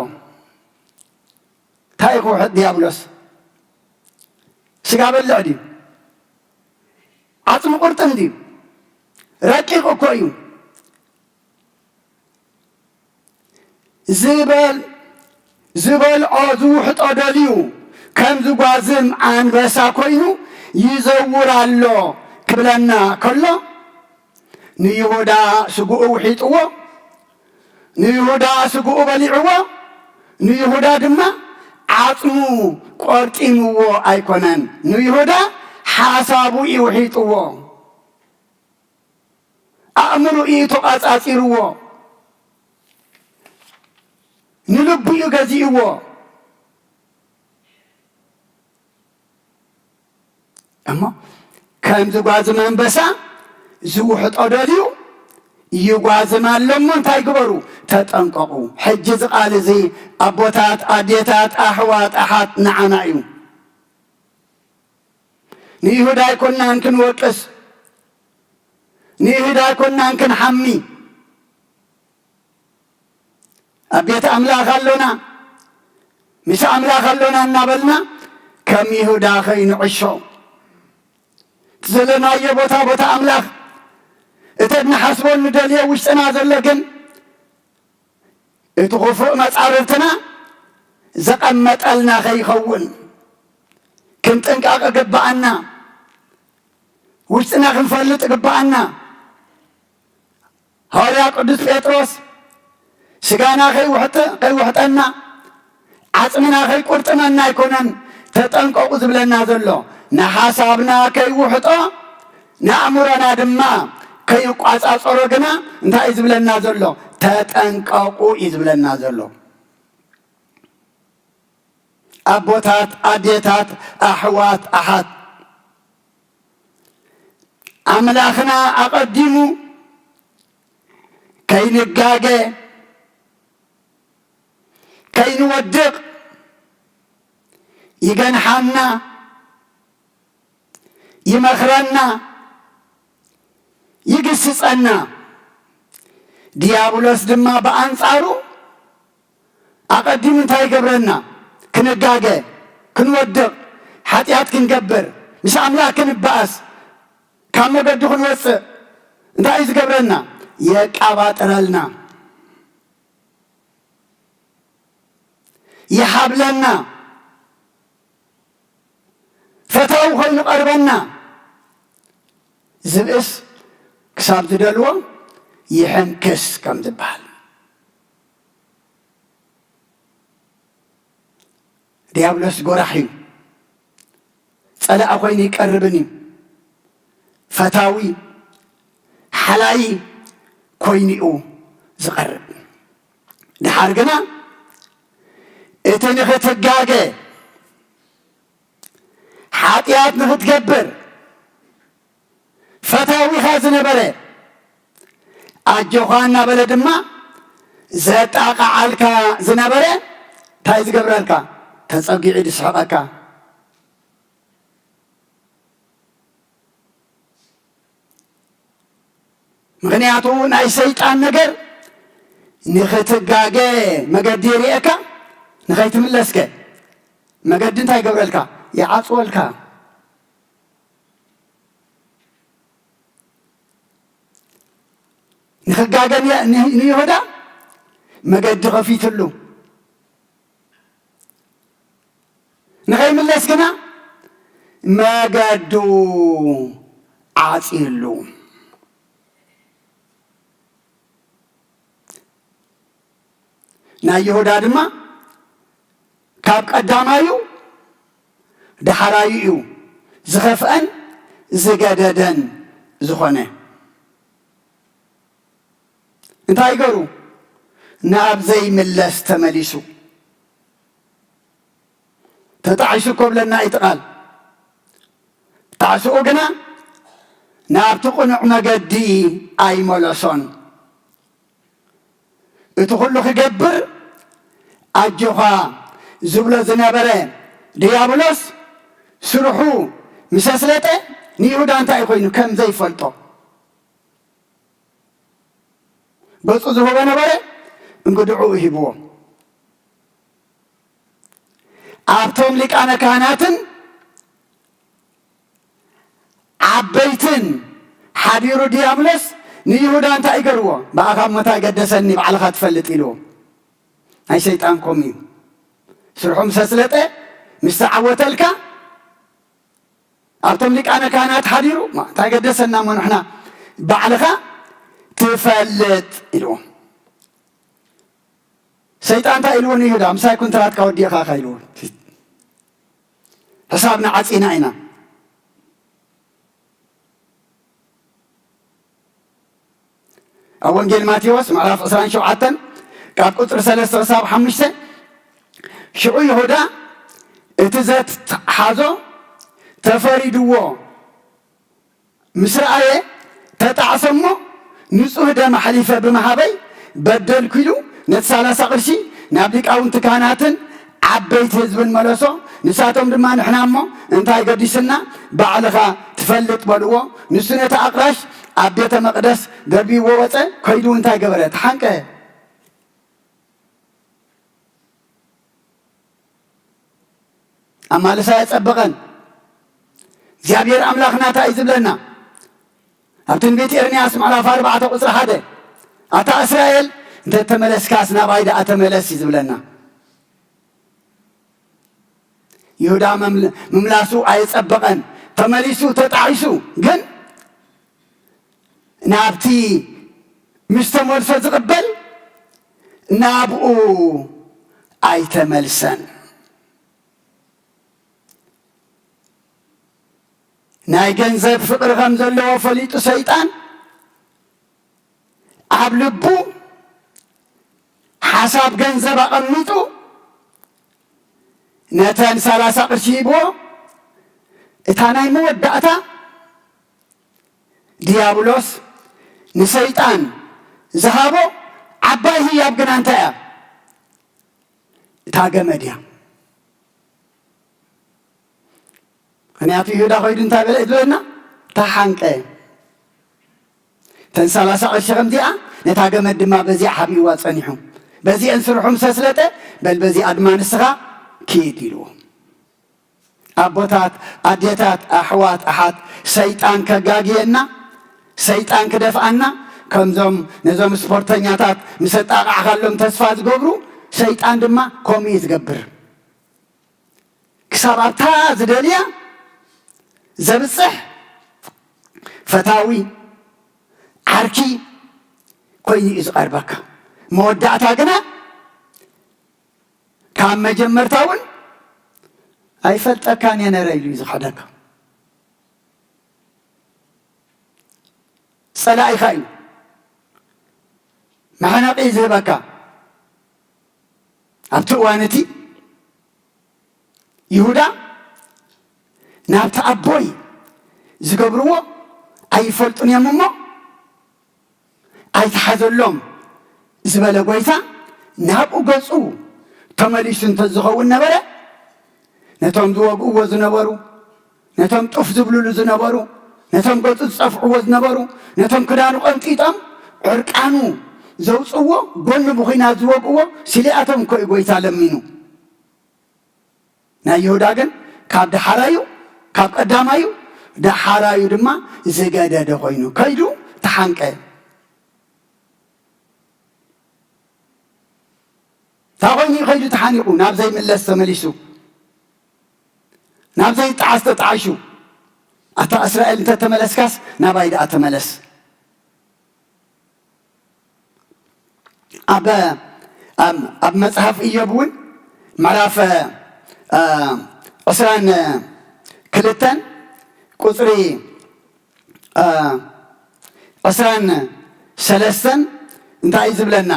እንታይ እዩ ክውሕጥ ዲያብሎስ? ስጋ በልዕ ድዩ? ዓጽሚ ቁርጥም ድዩ? ረቂቕ እኮ እዩ። ዝበል-፣ ዝበልዖ ዝውሕጦ ደልዩ ከም ዝጓዝም ኣንበሳ ኮይኑ ይዘውር ኣሎ ክብለና ከሎ፣ ንይሁዳ ስግኡ ውሒጥዎ፣ ንይሁዳ ስግኡ በሊዕዎ፣ ንይሁዳ ድማ ዓጽሙ ቆርጢምዎ ኣይኮነን። ንይሁዳ ሓሳቡ እዩ ውሒጥዎ። ኣእምሮ እዩ ተቋጻጺርዎ። ንልቡ እዩ ገዚእዎ። እሞ ከም ዝጓዝም ኣንበሳ ዝውሕጦ ደልዩ ይጓዝም ኣሎ እሞ እንታይ ግበሩ? ተጠንቀቑ። ሕጂ እዚ ቃል እዚ ኣቦታት፣ ኣዴታት፣ ኣሕዋት፣ ኣሓት ንዓና እዩ። ንይሁዳ ኣይኮናን ክንወቅስ፣ ንይሁዳ ኣይኮናን ክንሓሚ። ኣብ ቤት ኣምላኽ ኣሎና፣ ምስ ኣምላኽ ኣሎና እናበልና ከም ይሁዳ ከይንዕሾ፣ እቲ ዘለናዮ ቦታ፣ ቦታ ኣምላኽ፣ እቲ እንሓስቦ እንደልዮ ውሽጥና ዘሎ ግን እቲ ክፉእ መጻርርትና ዘቐመጠልና ከይኸውን ክንጥንቀቕ ግብኣና። ውሽጥና ክንፈልጥ ግብኣና። ሃዋርያ ቅዱስ ጴጥሮስ ስጋና ከይውሕጥ-፣ ከይውሕጠና፣ ዓጽምና ከይቁርጥመና ኣይኮነን ተጠንቀቑ ዝብለና ዘሎ። ንሓሳብና ከይውሕጦ፣ ንኣእምሮና ድማ ከይቋጻጸሮ ግና እንታይ እዩ ዝብለና ዘሎ? ተጠንቀቑ እዩ ዝብለና ዘሎ። ኣቦታት፣ ኣዴታት፣ ኣሕዋት፣ ኣሓት፣ ኣምላኽና ኣቐዲሙ ከይንጋገ፣ ከይንወድቕ ይገንሓና፣ ይመኽረና፣ ይግስጸና። ዲያብሎስ ድማ ብኣንጻሩ ኣቐዲሙ እንታይ ይገብረና? ክንጋገ፣ ክንወድቕ፣ ሓጢኣት ክንገብር፣ ምስ ኣምላኽ ክንበኣስ፣ ካብ መገዱ ክንወጽእ እንታይ እዩ ዝገብረና? የቃባጥረልና፣ ይሓብለና፣ ፈታዊ ኮይኑ ቀርበና። ዝብእስ ክሳብ ዝደልዎ ይሕንክስ ከም ዝበሃል። ዲያብሎስ ጎራሕ እዩ። ጸላኢ ኮይኑ ይቀርብን እዩ። ፈታዊ፣ ሓላይ ኮይኑ እዩ ዝቐርብ። ድሓር ግና እቲ ንኽትጋገ፣ ሓጢኣት ንኽትገብር፣ ፈታዊኻ ዝነበረ፣ ኣጆኻ እናበለ ድማ ዘጣቕዓልካ ዝነበረ፣ እንታይ ዝገብረልካ? ተጸጊዑ ዝስሕቐካ። ምኽንያቱ ናይ ሰይጣን ነገር ንኽትጋገ መገዲ የርእየካ፣ ንኸይትምለስከ መገዲ እንታይ ይገብረልካ? ይዓጽወልካ። ንኽጋገ ን-፣ ን-፣ ንይሁዳ መገዲ ኸፊትሉ። ንኸይምለስ ግና መገዱ ዓጽዩሉ። ናይ ይሁዳ ድማ ካብ ቀዳማዩ ደሓራዩ እዩ ዝኸፍአን ዝገደደን ዝኾነ። እንታይ ገሩ? ናብ ዘይምለስ ተመሊሱ። ተጣዒሱ እኮ ብለና እዩ እቲ ቃል። ጣዕስኡ ግና ናብቲ ቅኑዕ መገዲ ኣይመለሶን። እቲ ኩሉ ክገብር ኣጆኻ ዝብሎ ዝነበረ ድያብሎስ ስርሑ ምስ ኣስለጠ፣ ንይሁዳ እንታይ ኮይኑ ከም ዘይፈልጦ ገጹ ዝህቦ ነበረ፣ እንግድዕኡ ሂብዎ። ኣብቶም ሊቃነ ካህናትን ዓበይትን ሓዲሩ ድያብሎስ ንይሁዳ እንታይ ይገርዎ? ብኣኻ እሞ እንታይ ገደሰኒ፣ ባዕልኻ ትፈልጥ ኢልዎ። ናይ ሰይጣን ከምኡ እዩ። ስርሑ ምስ ኣስለጠ፣ ምስ ተዓወተልካ፣ ኣብቶም ሊቃነ ካህናት ሓዲሩ፣ "ማ፣ እንታይ ገደሰና እሞ ንሕና፣ ባዕልኻ ትፈልጥ" ኢልዎ። ሰይጣን እንታይ ኢልዎ ንይሁዳ? "ምሳይ ኩንትራትካ ወዲእኻ ኢኻ" ኢልዎ። "ሕሳብና ዓጺና ኢና።" ኣብ ወንጌል ማቴዎስ ምዕራፍ ዕስራን ሸውዓተን ካብ ቁጽሪ ሰለስተ ክሳብ ሓሙሽተ፣ ሽዑ ይሁዳ እቲ ዘትሓዞ ተፈሪድዎ ምስ ረኣየ፣ ተጣዕሰ እሞ፣ "ንጹህ ደም ኣሕሊፈ ብምሃበይ በደልኩ" ኢሉ ነቲ ሰላሳ ቅርሺ ናብ ሊቃውንቲ ካህናትን ዓበይቲ ህዝብን መለሶ። ንሳቶም ድማ፣ "ንሕና እሞ እንታይ ገዲስና፣ ባዕልኻ ትፈልጥ" በልዎ። ንሱ ነቲ ኣቕራሽ ኣብ ቤተ መቕደስ ደርቢዎ ወጸ። ከይዱ እንታይ ገበረ? ተሓንቀ። ኣማልሳ የጸበቐን። እግዚኣብሔር ኣምላኽና እንታይ እዩ ዝብለና? ኣብ ትንቢት ኤርምያስ ምዕራፍ ኣርባዕተ ቁጽሪ ሓደ፣ "ኣታ እስራኤል፣ እንተ ተመለስካስ ናባይ ደኣ ተመለስ" እዩ ዝብለና። ይሁዳ መምል-፣ ምምላሱ ኣየጸበቐን። ተመሊሱ፣ ተጣዒሱ፣ ግን ናብቲ ምስ ተመልሶ ዝቕበል ናብኡ ኣይተመልሰን። ናይ ገንዘብ ፍቕሪ ከም ዘለዎ ፈሊጡ ሰይጣን ኣብ ልቡ ሓሳብ ገንዘብ ኣቐሚጡ ነተን ሰላሳ ቅርሺ ሂብዎ። እታ ናይ መወዳእታ ድያብሎስ ንሰይጣን ዝሃቦ ዓባይ ህያብ ግና እንታይ እያ? እታ ገመድ እያ። ምኽንያቱ ይሁዳ ኸይዱ እንታይ በለ ዝብለና? ተሓንቀ። እተን ሰላሳ ቅርሺ ከምዚኣ፣ ነታ ገመድ ድማ በዚኣ ሓቢእዋ ጸኒሑ። በዚአን ስርሑ ምስ ኣስለጠ፣ "በል በዚኣ ድማ ንስኻ ኪድ" ኢልዎ። ኣቦታት፣ ኣዴታት፣ ኣሕዋት፣ ኣሓት፣ ሰይጣን ከጋግየና፣ ሰይጣን ክደፍኣና፣ ከምዞም ነዞም ስፖርተኛታት ምስ ኣጣቓዕካሎም ተስፋ ዝገብሩ፣ ሰይጣን ድማ ከምኡ እዩ ዝገብር። ክሳብ ኣብታ ዝደልያ ዘብጽሕ ፈታዊ፣ ዓርኪ ኮይኑ እዩ ዝቐርበካ። መወዳእታ ግና ካብ መጀመርታ እውን "ኣይፈልጠካን እየ ነረ" ኢሉ እዩ ዝኸደካ። ጸላኢኻ እዩ። መሕነቒ ዝህበካ ኣብቲ እዋን እቲ ይሁዳ ናብቲ ኣቦይ ዝገብርዎ ኣይፈልጡን እዮም እሞ ኣይትሓዘሎም ዝበለ ጎይታ ናብኡ ገጹ ተመሊሱ እንተዝኸውን ነበረ፣ ነቶም ዝወግእዎ ዝነበሩ፣ ነቶም ጡፍ ዝብልሉ ዝነበሩ፣ ነቶም ገጹ ዝጸፍዕዎ ዝነበሩ፣ ነቶም ክዳኑ ቀንጢጦም ዕርቃኑ ዘውጽእዎ፣ ጎኑ ብኹናት ዝወግእዎ፣ ስሊኣቶም እኮ እዩ ጎይታ ለሚኑ። ናይ ይሁዳ ግን ካብ ደሓራዩ፣ ካብ ቀዳማዩ ደሓራዩ ድማ ዝገደደ ኮይኑ ከይዱ ተሓንቀ። እንታይ ኮይኑ እዩ ከይዱ ተሓኒቑ? ናብ ዘይምለስ ተመሊሱ፣ ናብ ዘይጠዓስ ተጣዒሹ። ኣታ እስራኤል እንተ ተመለስካስ ናባይ ደኣ ተመለስ። ኣብ ኣብ ኣብ መጽሓፍ ኢዮብ እውን ምዕራፍ እ፣ ዕስራን ክልተን ቁጽሪ እ፣ ዕስራን ሰለስተን እንታይ እዩ ዝብለና?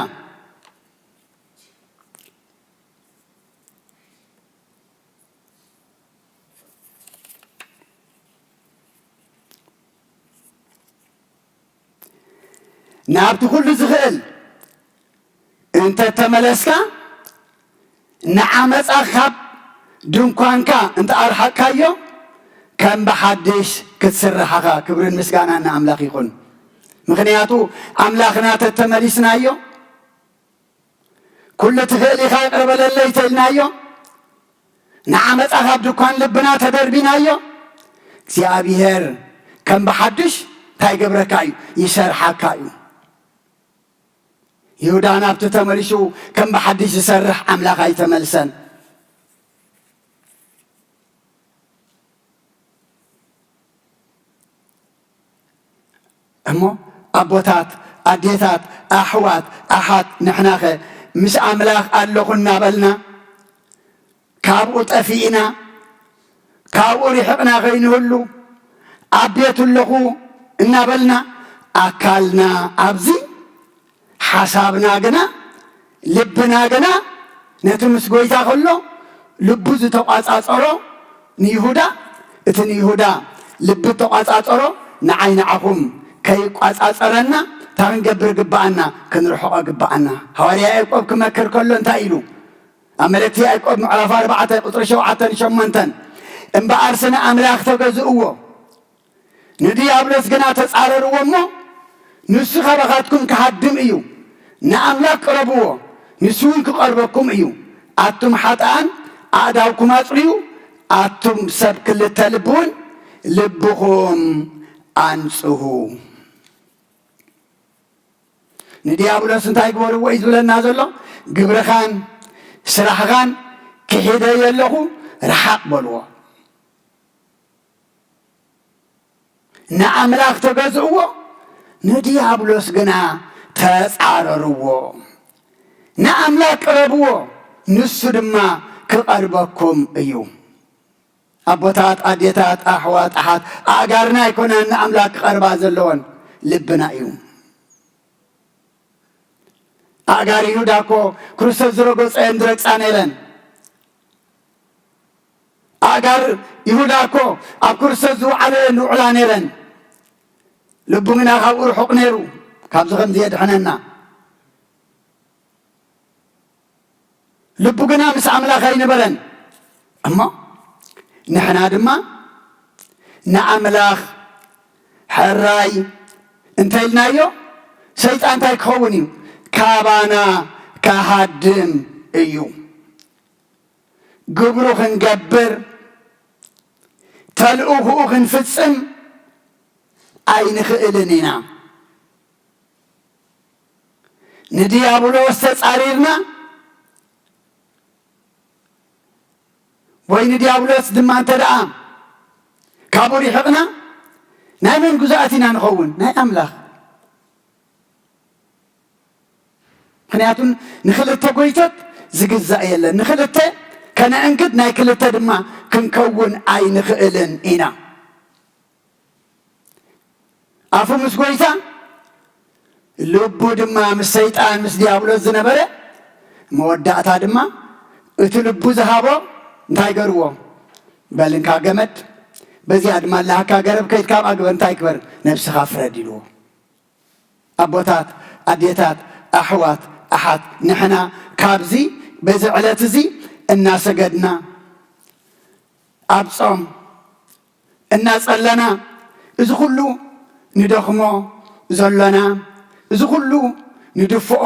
ናብቲ ኩሉ ዝኽእል እንተ ተመለስካ፣ ንዓመጻ ካብ ድንኳንካ እንተ ኣርሓቅካዮ፣ ከም ብሓድሽ ክትስራሕ ኢኻ። ክብርን ምስጋናን ንኣምላኽ ይኹን። ምኽንያቱ ኣምላኽና ተተመሊስናዮ፣ ኩሉ ትኽእል ኢኻ ይቕረ በለለይ ተኢልናዮ፣ ንዓመጻ ካብ ድኳን ልብና ተደርቢናዮ፣ እግዚኣብሔር ከም ብሓድሽ እንታይ ይገብረካ እዩ? ይሰርሓካ እዩ። ይሁዳ ናብቲ ተመሊሱ ከም ብሓድሽ ዝሰርሕ ኣምላኽ ኣይተመልሰን። እሞ ኣቦታት፣ ኣዴታት፣ ኣሕዋት፣ ኣሓት፣ ንሕናኸ ምስ ኣምላኽ ኣለኹ እናበልና ካብኡ ጠፊእና፣ ካብኡ ርሕቕና ከይንህሉ፣ ኣብ ቤቱ ኣለኹ እናበልና ኣካልና ኣብዚ፣ ሓሳብና ግና፣ ልብና ግና ነቲ ምስ ጎይታ ከሎ ልቡ ዝተቋጻጸሮ ንይሁዳ፣ እቲ ንይሁዳ ልቢ ተቋጻጸሮ ንዓይ ንዓኹም ከይቋጻጸረና እንታይ ክንገብር ግብኣና? ክንርሕቆ ግብኣና። ሃዋርያ ያዕቆብ ክመክር ከሎ እንታይ ኢሉ? ኣብ መልእክቲ ያዕቆብ ምዕራፍ ኣርባዕተ ቁጽሪ ሸውዓተን ሸሞንተን፣ እምበኣርሲ ንኣምላኽ ተገዝእዎ፣ ንድያብሎስ ግና ተጻረርዎ እሞ፣ ንሱ ካባኻትኩም ክሃድም እዩ። ንኣምላኽ ቅረብዎ፣ ንሱ እውን ክቐርበኩም እዩ። ኣቱም ሓጥኣን ኣእዳውኩም ኣጽርዩ፣ ኣቱም ሰብ ክልተ ልቢ እውን ልብኹም ኣንጽሁ። ንድያብሎስ እንታይ ግበርዎ እዩ ዝብለና ዘሎ? ግብርኻን ስራሕኻን ክሒደዮ ኣለኹ፣ ረሓቕ በልዎ። ንኣምላኽ ተገዝእዎ፣ ንድያብሎስ ግና ተጻረርዎ። ንኣምላኽ ቅረብዎ፣ ንሱ ድማ ክቐርበኩም እዩ። ኣቦታት፣ ኣዴታት፣ ኣሕዋት፣ ኣሓት፣ ኣእጋርና ኣይኮናን ንኣምላኽ ክቐርባ ዘለወን፣ ልብና እዩ። ኣእጋር ይሁዳ እኮ ክርስቶስ ዝረገጾ እየን ዝረግጻ ነይረን። ኣእጋር ይሁዳ እኮ ኣብ ክርስቶስ ዝወዓለ እየን ዝውዕላ ነይረን። ልቡ ግና ካብኡ ርሑቕ ነይሩ፣ ካብዚ ከምዚ የድሕነና። ልቡ ግና ምስ ኣምላኽ ኣይነበረን። እሞ ንሕና ድማ ንኣምላኽ ሕራይ እንተ ኢልናዮ፣ ሰይጣን እንታይ ክኸውን እዩ? ካባና ክሃድም እዩ። ግብሩ ክንገብር፣ ተልእኾኡ ክንፍጽም ኣይንኽእልን ኢና። ንድያብሎስ ተጻሪርና ወይ ንድያብሎስ ድማ እንተ ደኣ ካብኡ ርሒቕና፣ ናይ መን ግዙኣት ኢና ንኸውን? ናይ ኣምላኽ። ምኽንያቱ ንኽልተ ጎይቶት ዝግዛእ የለን። ንኽልተ ከነእንግድ፣ ናይ ክልተ ድማ ክንከውን ኣይንኽእልን ኢና። ኣፉ ምስ ጎይታ፣ ልቡ ድማ ምስ ሰይጣን ምስ ዲያብሎስ ዝነበረ፣ መወዳእታ ድማ እቲ ልቡ ዝሃቦ እንታይ ገርዎ? በል እንካ ገመድ፣ በዚኣ ድማ ኣለሃካ ገረብ፣ ከይድ ካብኣ ግበር፣ እንታይ ክበር? ነብስኻ ፍረድ ኢልዎ። ኣቦታት፣ ኣዴታት፣ ኣሕዋት፣ ኣሓት፣ ንሕና ካብዚ በዚ ዕለት እዚ እናሰገድና ኣብ ጾም እናጸለና፣ እዚ ኩሉ ንደኽሞ ዘሎና፣ እዚ ኩሉ ንድፍኦ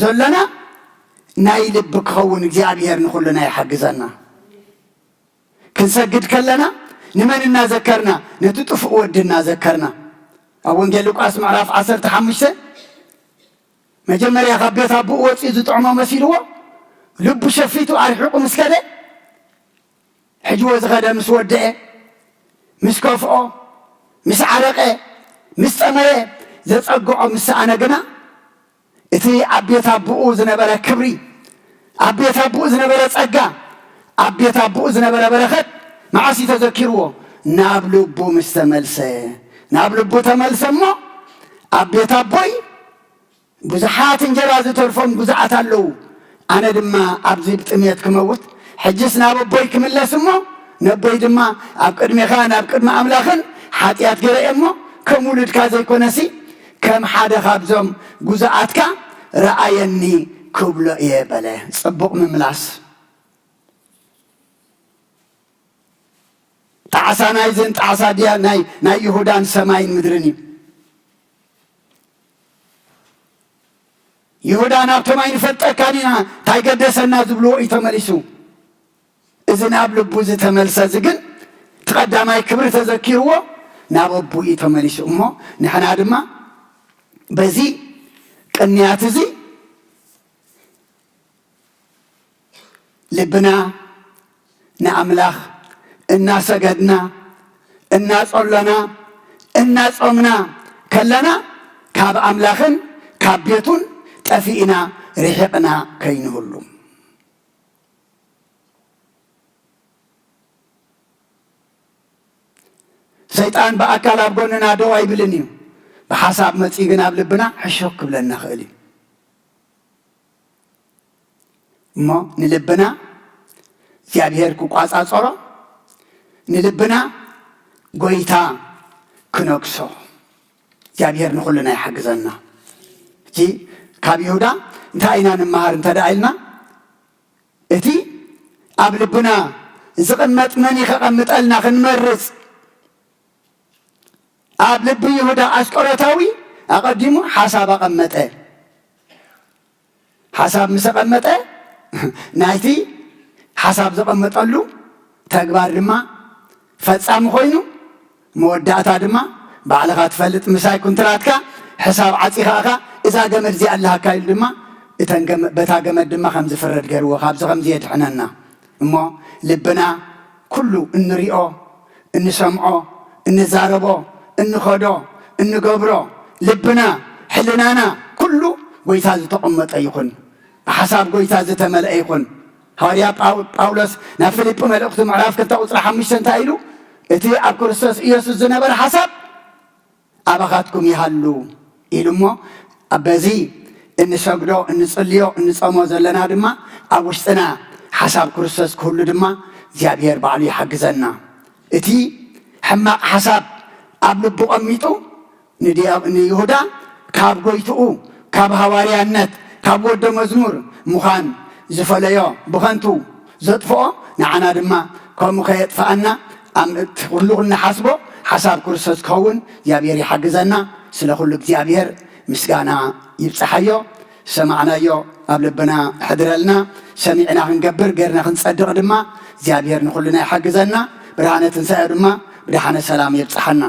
ዘሎና ናይ ልቢ ክኸውን እግዚኣብሔር ንኹልና ይሓግዘና። ክንሰግድ ከለና ንመን እናዘከርና? ነቲ ጥፉእ ወዲ እናዘከርና። ኣብ ወንጌል ሉቃስ ምዕራፍ ዓሰርተ ሓሙሽተ መጀመርያ ካብ ቤት ኣቦኡ ወፂኡ ዝጥዕሞ መሲልዎ ልቡ ሸፊቱ ኣርሒቑ ምስ ከደ፣ ሕጂ ወ ዝኸደ ምስ ወደአ፣ ምስ ከፍኦ፣ ምስ ዓረቐ፣ ምስ ጠመየ፣ ዘጸግዖ ምስ ሰኣነ ግና እቲ ኣብ ቤት ኣቦኡ ዝነበረ ክብሪ፣ ኣብ ቤት ኣቦኡ ዝነበረ ጸጋ፣ ኣብ ቤት ኣቦኡ ዝነበረ በረኸት መዓስ እዩ ተዘኪርዎ? ናብ ልቡ ምስ ተመልሰ። ናብ ልቡ ተመልሰ እሞ ኣብ ቤት ኣቦይ ብዙሓት እንጀራ ዝተርፎም ግዙኣት ኣለዉ። ኣነ ድማ ኣብዚ ብጥሜት ክመውት፣ ሕጅስ ናብ ኣቦይ ክምለስ እሞ፣ ነቦይ ድማ ኣብ ቅድሜኻ ናብ ቅድሚ ኣምላኽን ሓጢኣት ገይረ እየ እሞ፣ ከም ውሉድካ ዘይኮነሲ፣ ከም ሓደ ካብዞም ግዙኣትካ ረኣየኒ ክብሎ እየ በለ። ጽቡቕ ምምላስ። ጣዕሳ ናይዝን ጣዕሳ ድያ ናይ፣ ናይ ይሁዳን ሰማይን ምድርን እዩ። ይሁዳ ናብቶም ኣይንፈልጠካን ኢና፣ እንታይ ገደሰና ዝብልዎ እዩ ተመሊሱ። እዚ ናብ ልቡ ዝተመልሰ እዚ ግን እቲ ቀዳማይ ክብሪ ተዘኪርዎ ናብ ኣቦኡ እዩ ተመሊሱ። እሞ ንሕና ድማ በዚ ቅንያት እዚ ልብና ንኣምላኽ እናሰገድና፣ እናጸሎና፣ እናጾምና ከለና ካብ ኣምላኽን ካብ ቤቱን ጠፊእና ርሒቕና ከይንህሉ። ሰይጣን ብኣካል ኣብ ጎንና ደው ኣይብልን እዩ። ብሓሳብ መጺኡ ግን ኣብ ልብና ሕሹኽ ክብለና ይኽእል እዩ። እሞ ንልብና እግዚኣብሔር ክቋጻጸሮ፣ ንልብና ጎይታ ክነግሶ እግዚኣብሔር ንኹልና ይሓግዘና። ሕጂ ካብ ይሁዳ እንታይ ኢና ንመሃር እንተ ደኣ ኢልና፣ እቲ ኣብ ልብና ዝቕመጥ መን እዩ ከቐምጠልና ክንመርጽ፣ ኣብ ልቢ ይሁዳ ኣስቆሮታዊ ኣቐዲሙ ሓሳብ ኣቐመጠ። ሓሳብ ምስ ኣቐመጠ፣ ናይቲ ሓሳብ ዘቐመጠሉ ተግባር ድማ ፈጻሚ ኮይኑ፣ መወዳእታ ድማ ባዕልኻ ትፈልጥ፣ ምሳይ ኩንትራትካ ሕሳብ ዓጺኻ ኢኻ፣ እዛ ገመድ እዚኣ ኣለሃካ ኢሉ ድማ እተን ገመ-፣ በታ ገመድ ድማ ከም ዝፍረድ ገይርዎ፣ ካብዚ ከምዚ የድሕነና። እሞ ልብና ኩሉ እንሪኦ፣ እንሰምዖ፣ እንዛረቦ፣ እንኸዶ፣ እንገብሮ፣ ልብና፣ ሕልናና፣ ኩሉ ጎይታ ዝተቐመጠ ይኹን። ብሓሳብ ጎይታ ዝተመልአ ይኹን። ሃዋርያ ጳው-፣ ጳውሎስ ናብ ፊልጲ መልእኽቱ ምዕራፍ ክልተ ቁጽሪ ሓሙሽተ እንታይ ኢሉ? "እቲ ኣብ ክርስቶስ ኢየሱስ ዝነበረ ሓሳብ ኣባኻትኩም ይሃሉ" ኢሉ እሞ፣ በዚ እንሰግዶ፣ እንጽልዮ፣ እንጸሞ ዘለና ድማ ኣብ ውሽጥና ሓሳብ ክርስቶስ ክህሉ ድማ እግዚኣብሔር ባዕሉ ይሓግዘና። እቲ ሕማቕ ሓሳብ ኣብ ልቡ ቐሚጡ ንድያ-፣ ንይሁዳ ካብ ጎይትኡ፣ ካብ ሃዋርያነት፣ ካብ ወደ መዝሙር ምዃን ዝፈለዮ ብኸንቱ ዘጥፍኦ፣ ንዓና ድማ ከምኡ ከየጥፍኣና፣ ኣብ እቲ ኩሉ እንሓስቦ ሓሳብ ክርስቶስ ክኸውን እግዚኣብሔር ይሓግዘና። ስለ ኩሉ እግዚኣብሔር ምስጋና ይብጽሓዮ። ዝሰማዕናዮ ኣብ ልብና ሕድረልና። ሰሚዕና ክንገብር፣ ጌርና ክንጸድቕ ድማ እግዚኣብሔር ንኹልና ይሓግዘና። ብርሃነ ትንሳኤ ድማ ብደሓነ ሰላም የብጽሓና።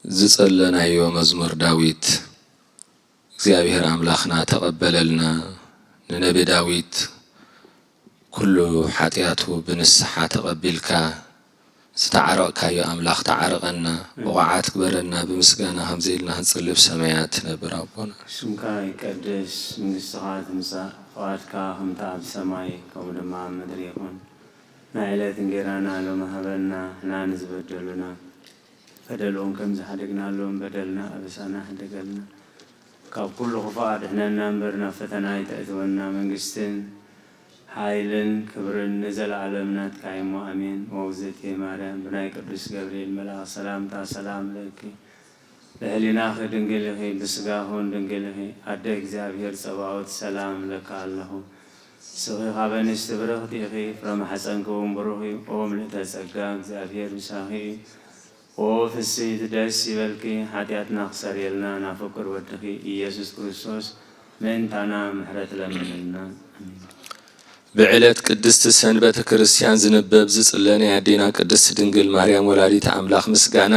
ዝጸለናዮ መዝሙር ዳዊት እግዚኣብሔር ኣምላኽና ተቐበለልና። ንነቢ ዳዊት ኩሉ ሓጢኣቱ ብንስሓ ተቐቢልካ ዝተዓረቕካዮ ኣምላኽ ተዓረቐና፣ ብቑዓት ግበረና፣ ብምስጋና ከምዚ ኢልና ክንጽልብ ሰማያት ትነብር ኣቦና። ስምካ ይቀደስ፣ መንግስትኻ ትምጻእ፣ ፍቓድካ ከምቲ ኣብ ሰማይ ከምኡ ድማ ኣብ ምድሪ ይኹን። ናይ ዕለት እንጌራና ሎሚ ሃበና፣ ንሕና ንዝበደሉና በደሎም ከም ዝሓደግናሎም በደልና ኣበሳና ሓደገልና። ካብ ኩሉ ክፉእ ኣድሕነና እምበር ናብ ፈተና ኣይተእትወና። መንግስትን ሓይልን ክብርን ንዘለዓለም ናትካ እሞ ኣሜን። ወውዝእቲ ማርያም ብናይ ቅዱስ ገብርኤል መልኣኽ ሰላምታ ሰላም ለኪ። ብሕሊናኺ ድንግል ኢኺ፣ ብስጋኹን ድንግል ኢኺ። ኣደ እግዚኣብሔር ጸባኦት ሰላም እብለኪ ኣለኹ። ንስኺ ካብ ኣንስቲ ብርኽቲ ኢኺ፣ ፍረ ማሕፀንኪ እውን ብሩኽ እዩ። ኦ ምልእተ ጸጋ እግዚኣብሔር ምሳኺ እዩ። ኦ ፍስሕቲ ደስ ይበልኪ፣ ሓጢኣትና ክሰርየልና ናብ ፍቁር ወድኺ ኢየሱስ ክርስቶስ ምእንታና ምሕረት ለምንልና። ኣሜን። ብዕለት ቅድስቲ ሰንበት ክርስቲያን ዝንበብ ዝጽለ ናይ ኣዴና ቅድስቲ ድንግል ማርያም ወላዲት ኣምላኽ ምስጋና።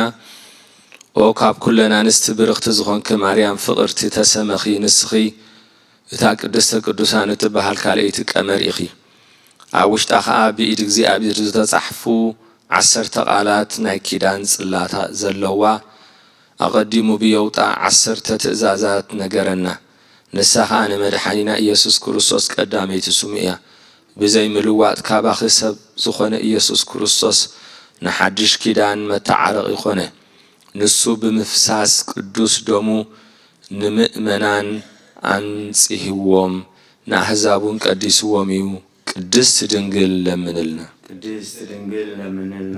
ኦ ካብ ኩለን ኣንስቲ ብርኽቲ ዝኾንኪ ማርያም ፍቕርቲ ተሰመኺ፣ ንስኺ እታ ቅድስተ ቅዱሳን እትበሃል ካልኣይቲ ቀመር ኢኺ። ኣብ ውሽጣ ኸኣ ብኢድ እግዚኣብሔር ዝተጻሕፉ ዓሰርተ ቃላት ናይ ኪዳን ጽላታ ዘለዋ፣ ኣቐዲሙ ብየውጣ ዓሰርተ ትእዛዛት ነገረና። ንሳ ኸኣ ንመድሓኒና ኢየሱስ ክርስቶስ ቀዳመይቲ ስሙ እያ። ብዘይ ምልዋጥ ካባኺ ሰብ ዝኾነ ኢየሱስ ክርስቶስ ንሓድሽ ኪዳን መተዓረቒ ኾነ። ንሱ ብምፍሳስ ቅዱስ ደሙ ንምእመናን ኣንጺህዎም፣ ንኣህዛብ እውን ቀዲስዎም እዩ። ቅድስት ድንግል ለምንልና። ቅድስት ድንግል ለምንልና።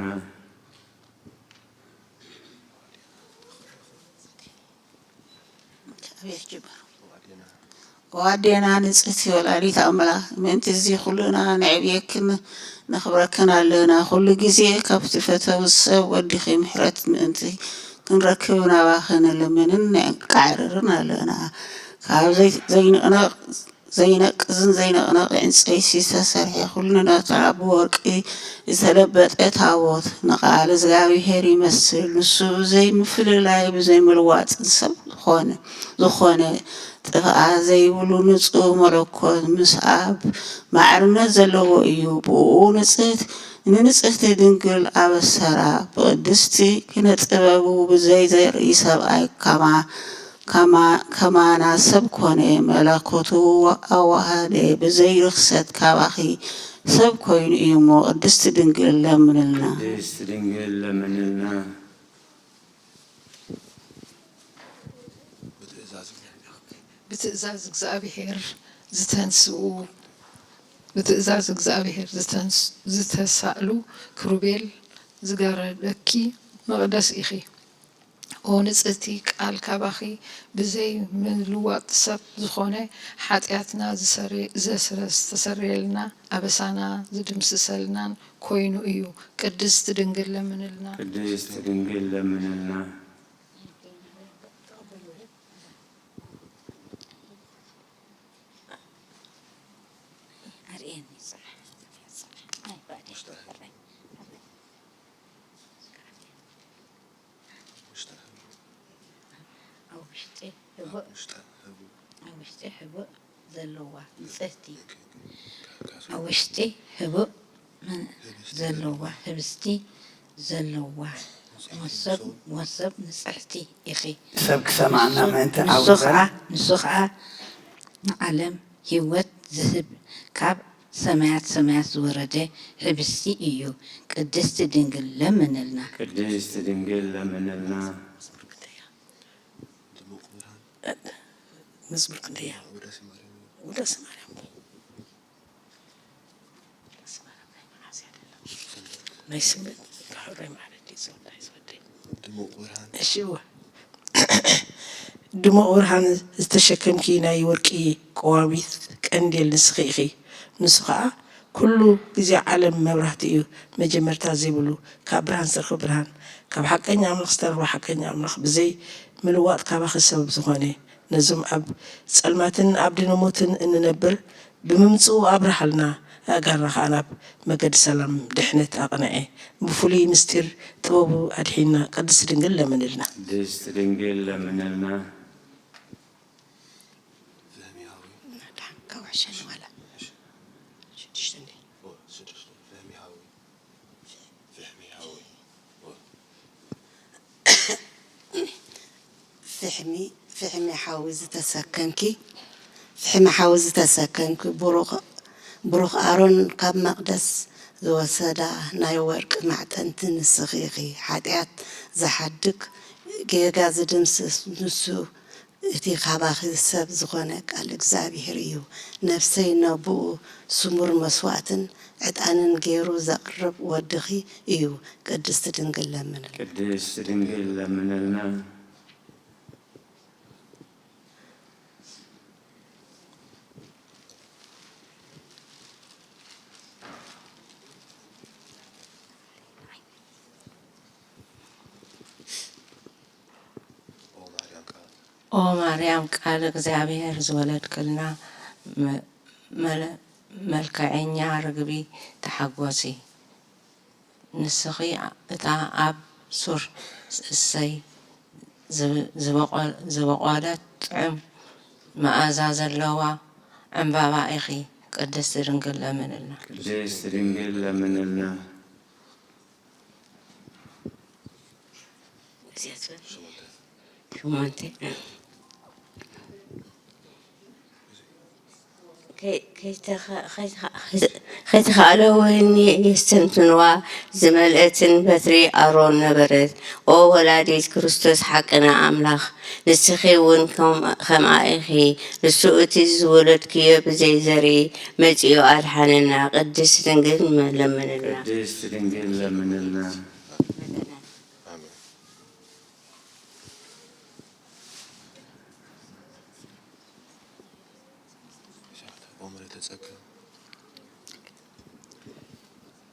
ኦ ኣዴና ንጽህቲ ወላዲት ኣምላኽ፣ ምእንቲ እዚ ኩልና ነዕብየክን ነኽብረክን ኣለና። ኩሉ ግዜ ካብቲ ፈተዊ ሰብ ወዲኺ ምሕረት ምእንቲ ክንረክብ ናባኺ ንልምንን ነቃዕርርን ኣለና። ካብ ዘይ-፣ ዘይንቕነቕ ዘይነቅዝን ዘይነቕነቕ ዕንጸይቲ ዝተሰርሐ፣ ኩሉ ነታ ብወርቂ ዝተለበጠ ታቦት ንቃል እግዚኣብሔር ይመስል። ንሱ ብዘይ ምፍልላይ ብዘይ ምልዋጥን ሰብ ዝኾነ፣ ዝኾነ ጥፍኣት ዘይብሉ ንጹህ መለኮት ምስ ኣብ ማዕርነት ዘለዎ እዩ። ብኡ ንጽህት-፣ ንንጽህቲ ድንግል ኣበሰራ። ብቅድስቲ ኪነ ጥበቡ ብዘይ ዘርኢ ሰብኣይ ከማ ከማ-፣ ከማና ሰብ ኮነ፣ መለኮቱ ኣዋሃደ፣ ብዘይ ርኽሰት ካባኺ ሰብ ኮይኑ እዩ እሞ፣ ቅድስት ድንግል ለምንልና። ቅድስት ድንግል ለምንልና። ብትእዛዝ እግዚኣብሔር ዝተንስኡ፣ ብትእዛዝ እግዚኣብሔር ዝተንስ-፣ ዝተሳእሉ ክሩቤል ዝጋረደኪ መቕደስ ኢኺ። ኦ ንጽህቲ ቃል ካባኺ ብዘይ ምልዋጥ ሰብ ዝኾነ ሓጢኣትና ዝሰረ-፣ ዘስረ-፣ ዝተሰረየልና ኣበሳና ዝድምስሰልናን ኮይኑ እዩ። ቅድስት ድንግል ለምንልና። ቅድስት ድንግል ለምንልና። ኣርእየኒ ጽናሕ፣ ጽናሕ። ኣብ ውሽጢ ህቡእ፣ ኣብ ውሽጢ ህቡእ፣ ኣብ ውሽጢ ህቡእ ዘለዋ ንጽህቲ፣ ኣብ ውሽጢ ህቡእ ምን-፣ ዘለዋ ህብስቲ ዘለዋ መሶብ፣ መሶብ ንጽህቲ ኢኺ። ሰብ ክሰምዓና ንሱ፣ ምእንቲ ንሱ ዓውተን። ኸዓ፣ ንሱ ኸዓ ንዓለም ህይወት ዝህብ ካብ ሰማያት ሰማያት ዝወረደ ህብስቲ እዩ። ቅድስቲ ድንግል ለምንልና። ቅድስቲ ድንግል ለምንልና። መዝሙር ክንደያ? ውዳሴ ማርያም። ውዳሴ ማርያም ናይ መዓስ እያ ደላ? ናይ ስምንት፣ ሕራይ ማዕረ ድዩ ዝወዳይ ዝወደይ? ድሙቕ ብርሃን። እሺ፣ እወ። ድሙቕ ብርሃን ዝተሸከምኪ ናይ ወርቂ ቀዋሚት ቀንዴል ንስኺ ኢኺ። ንሱ ኸኣ ኩሉ ግዜ ዓለም መብራህቲ እዩ፣ መጀመርታ ዘይብሉ፣ ካብ ብርሃን ዝተረኽበ ብርሃን፣ ካብ ሓቀኛ ኣምላኽ ዝተረኽበ ሓቀኛ ኣምላኽ፣ ብዘይ ምልዋጥ ካባኺ ሰበብ ዝኾነ፣ ነዞም ኣብ ጸልማትን ኣብ ድነ ሞትን እንነብር ብምምጽኡ ኣብርሃልና፣ ኣእጋርና ኸኣ ናብ መገዲ ሰላም ድሕነት ኣቕንዐ። ብፍሉይ ምስጢር ጥበቡ ኣድሒና ቅድስት ድንግል ለምንልና። ቅድስት ድንግል ለምንልና። ፍሕሚ ፍሕሚ ሓዊ ዝተሰከምኪ ፍሕሚ ሓዊ ዝተሰከምኪ ብሩኽ ኣሮን ካብ መቕደስ ዝወሰዳ ናይ ወርቂ ማዕጠንቲ ንስኺ ኢኺ። ሓጢኣት ዝሓድግ ጌጋ ዝድምስስ ንሱ እቲ ካባኺ ሰብ ዝኾነ ቃል እግዚኣብሄር እዩ። ነፍሰይ ነብኡ ስሙር መስዋእትን ዕጣንን ገይሩ ዘቕርብ ወድኺ እዩ። ቅድስቲ ድንግል ለምንልና። ቅድስት ድንግል ለምንልና። ኦ ማርያም ቃል እግዚኣብሔር ዝወለድክልና መልከዐኛ ርግቢ ተሓጎሲ። ንስኺ እታ ኣብ ሱር እሰይ ዝበቖለት ጥዑም መኣዛ ዘለዋ ዕምባባ ኢኺ። ቅድስቲ ድንግል ለምንልና። ቅድስት ድንግል ለምንልና። ሸሞንተ ከይተኻእለ እውን የስተንትንዋ ዝመልአትን በትሪ ኣሮን ነበረት። ኦ ወላዲት ክርስቶስ ሓቅና ኣምላኽ ንስኺ እውን ከምኣ ኢኺ። ንሱ እቲ ዝወለድክዮ ብዘይ ዘርኢ መጺኡ ኣድሓነና። ቅድስት ድንግል ለምንልና። ቅድስት ድንግል ለምንልና።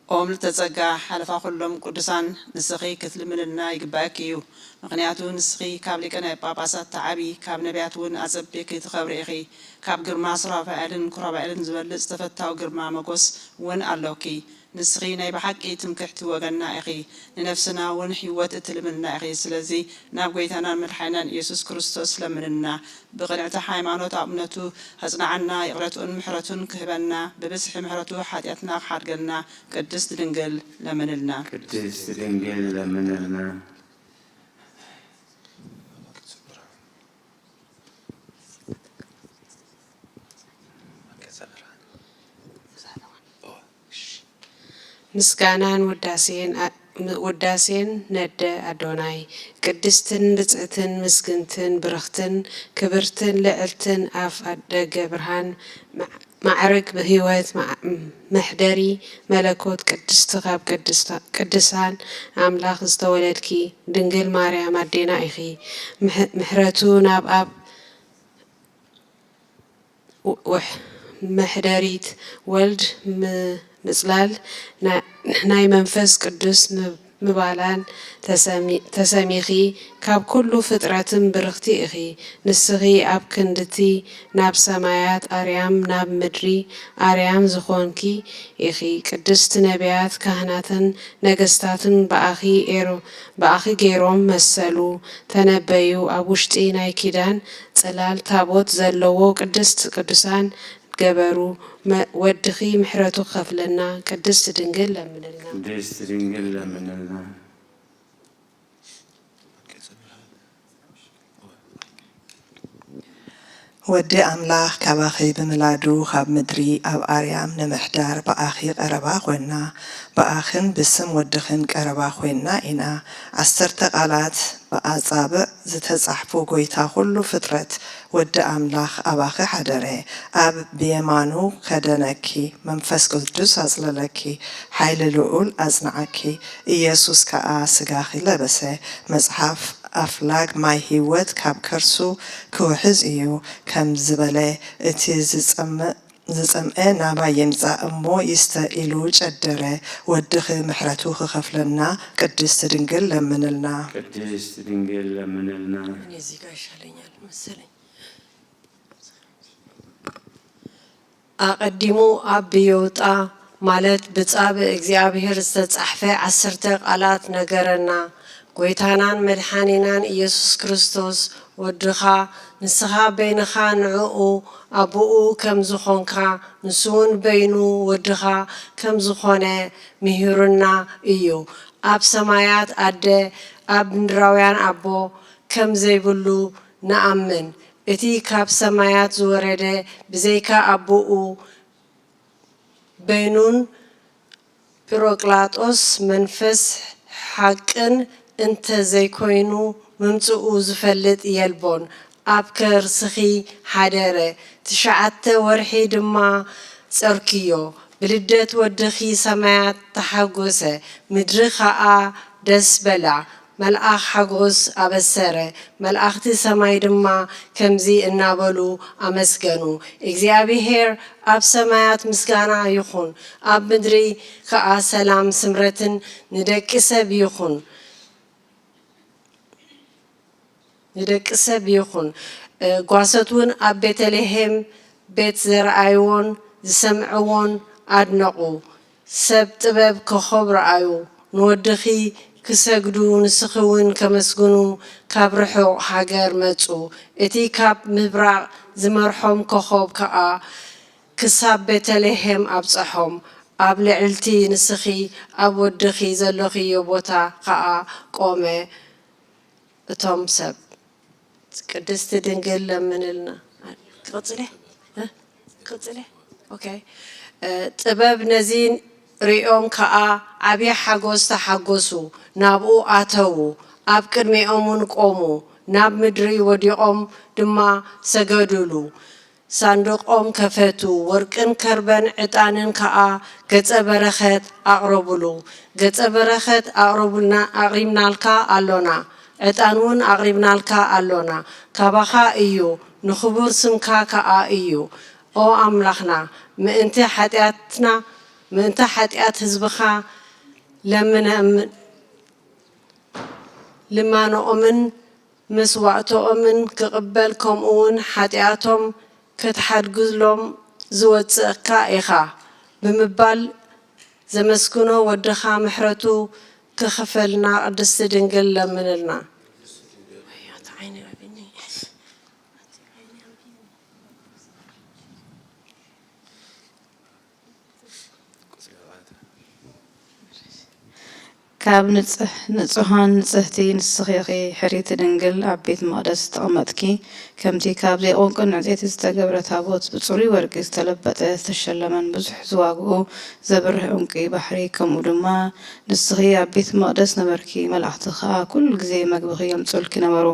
ኦም ልተጸጋ ሓለፋ ኩሎም ቅዱሳን ንስኺ ክትልምንልና ይግባእኪ እዩ። ምኽንያቱ ንስኺ ካብ ሊቀነ ጳጳሳት ትዓብዪ፣ ካብ ነቢያት እውን ኣጸቢቕኪ ትኸብሪ ኢኺ። ካብ ግርማ ሱራፋኤልን ኩራባኤልን ዝበልጽ ተፈታዊ ግርማ መጎስ እውን ኣሎኪ። ንስኺ ናይ ብሓቂ ትምክሕቲ ወገንና ኢኺ፣ ንነፍስና እውን ህይወት እትልምንና ኢኺ። ስለዚ ናብ ጐይታናን መድሓኒናን ኢየሱስ ክርስቶስ ለምንና። ብቕንዕቲ ሃይማኖት ኣብ እምነቱ ከጽንዓና፣ ይቕረትኡን ምሕረቱን ክህበና፣ ብብዝሒ ምሕረቱ ሓጢኣትና ክሓድገልና ቅድስት ድንግል ለምንልና። ቅድስት ድንግል ለምንልና። ምስጋናን ውዳሴን ነደ ኣዶናይ፣ ቅድስትን ብጽእትን ምስግንትን ብርኽትን ክብርትን ልዕልትን ኣፍ ደገ ብርሃን ማዕርግ ብህይወት መሕደሪ መለኮት ቅድስቲ ካብ ቅድሳን ኣምላኽ ዝተወለድኪ ድንግል ማርያም ኣዴና ኢኺ። ምሕረቱ ናብ ኣብ መሕደሪት ወልድ ምጽላል ናይ መንፈስ ቅዱስ ምባላን ተሰሚኺ ካብ ኩሉ ፍጥረትን ብርኽቲ ኢኺ። ንስኺ ኣብ ክንድቲ ናብ ሰማያት ኣርያም ናብ ምድሪ ኣርያም ዝኾንኪ ኢኺ። ቅድስት ነቢያት ካህናትን ነገስታትን ብኣኺ ብኣኺ ገይሮም መሰሉ ተነበዩ። ኣብ ውሽጢ ናይ ኪዳን ጽላል ታቦት ዘለዎ ቅድስት ቅዱሳን ገበሩ። ወድኺ ምሕረቱ ክኸፍለና ቅድስት ድንግል ለምንልና። ቅድስት ድንግል ለምንልና። ወዲ ኣምላኽ ካባኺ ብምላዱ ካብ ምድሪ ኣብ ኣርያም ንምሕዳር ብኣኺ ቀረባ ኾንና፣ ብኣኽን ብስም ወድኽን ቀረባ ኾንና ኢና። ዓሰርተ ቃላት ብኣጻብዕ ዝተጻሕፉ ጐይታ ኹሉ ፍጥረት ወዲ ኣምላኽ ኣባኺ ሓደረ፣ ኣብ ብየማኑ ከደነኪ፣ መንፈስ ቅዱስ ኣጽለለኪ፣ ሓይሊ ልኡል ኣጽንዓኪ። ኢየሱስ ከኣ ስጋኺ ለበሰ። መጽሓፍ ኣፍላግ ማይ ህይወት ካብ ከርሱ ክውሕዝ እዩ ከም ዝበለ፣ እቲ ዝጸምእ ዝጸምኤ ናባይ ይምጻእ እሞ ይስተ ኢሉ ጨደረ። ወድኺ ምሕረቱ ክኸፍለና ቅድስት ድንግል ለምንልና። ቅድስት ድንግል ለምንልና። እኔ እዚህ ጋር ይሻለኛል መሰለኝ። ኣቐዲሙ ኣብ ብየውጣ፣ ማለት ብጻብእ እግዚኣብሔር ዝተጻሕፈ ዓሰርተ ቃላት ነገረና። ጐይታናን መድሓኒናን ኢየሱስ ክርስቶስ፣ ወድኻ፣ ንስኻ በይንኻ ንዕኡ ኣቦኡ ከም ዝኾንካ፣ ንሱውን በይኑ ወድኻ ከም ዝኾነ ምሂሩና እዩ። ኣብ ሰማያት ኣደ፣ ኣብ ምድራውያን ኣቦ ከም ዘይብሉ ንኣምን። እቲ ካብ ሰማያት ዝወረደ ብዘይካ ኣቦኡ በይኑን ጵሮቅላጦስ መንፈስ ሓቅን እንተ ዘይኮይኑ ምምጽኡ ዝፈልጥ የልቦን። ኣብ ከርስኺ ሓደረ፣ ትሽዓተ ወርሒ ድማ ጸርክዮ። ብልደት ወድኺ ሰማያት ተሓጎሰ፣ ምድሪ ኸኣ ደስ በላ። መልኣኽ ሓጎስ ኣበሰረ፣ መላእኽቲ ሰማይ ድማ ከምዚ እናበሉ ኣመስገኑ፣ እግዚኣብሄር ኣብ ሰማያት ምስጋና ይኹን፣ ኣብ ምድሪ ከኣ ሰላም ስምረትን ንደቂ ሰብ ይኹን፣ ንደቂ ሰብ ይኹን። እ፣ ጓሶት እውን ኣብ ቤተልሔም ቤት ዘረኣይዎን ዝሰምዕዎን ኣድነቑ። ሰብ ጥበብ ኮኾብ ረኣዩ፣ ንወድኺ ክሰግዱ ንስኺ እውን ከመስግኑ ካብ ርሑቕ ሃገር መጹ። እቲ ካብ ምብራቕ ዝመርሖም ኮኾብ ከኣ ክሳብ ቤተልሔም ኣብጸሖም። ኣብ ልዕልቲ ንስኺ ኣብ ወድኺ ዘለኽዮ ቦታ ከኣ ቆመ። እቶም ሰብ ቅድስቲ ድንግል ለምንልና። ክቕጽል እየ? እ? ክቕጽል እየ? ኦኬ። እ፣ ጥበብ ነዚ ሪኦም ከኣ ዓብዪ ሓጎስ ተሓጎሱ፣ ናብኡ ኣተዉ፣ ኣብ ቅድሚኦም እውን ቆሙ፣ ናብ ምድሪ ወዲቖም ድማ ሰገዱሉ። ሳንዱቖም ከፈቱ፣ ወርቅን ከርበን ዕጣንን ከኣ ገጸ በረኸት ኣቕረቡሉ። ገጸ በረኸት ኣቕረቡልና፣ ኣቕሪብናልካ ኣሎና፣ ዕጣን እውን ኣቕሪብናልካ ኣሎና፣ ካባኻ እዩ፣ ንኽቡር ስምካ ከኣ እዩ። ኦ ኣምላኽና፣ ምእንቲ ሓጢኣትና፣ ምእንቲ ሓጢኣት ህዝብኻ ለምነ-፣ ልማኖኦምን መስዋእቶኦምን ክቕበል፣ ከምኡውን ሓጢኣቶም ክትሓድግሎም ዝወጽእካ ኢኻ ብምባል ዘመስግኖ ወድኻ ምሕረቱ ክኽፈልና ቅድስቲ ድንግል ለምንልና። ካብ ንጽህ-፣ ንጹሃን ንጽህቲ ንስኺ ኢኺ፣ ሕርይቲ ድንግል፣ ኣብ ቤት መቕደስ ዝተቐመጥኪ፣ ከምቲ ካብ ዘይቁንቁን ዕንጸይቲ ዝተገብረ ታቦት ብጽሩይ ወርቂ ዝተለበጠ ዝተሸለመን ብዙሕ ዝዋግኡ ዘብርህ ዕንቂ ባሕሪ፣ ከምኡ ድማ ንስኺ ኣብ ቤት መቕደስ ነበርኪ። መላእኽቲ ኸኣ ኩሉ ግዜ መግብኺ የምጽኡልኪ ነበሩ።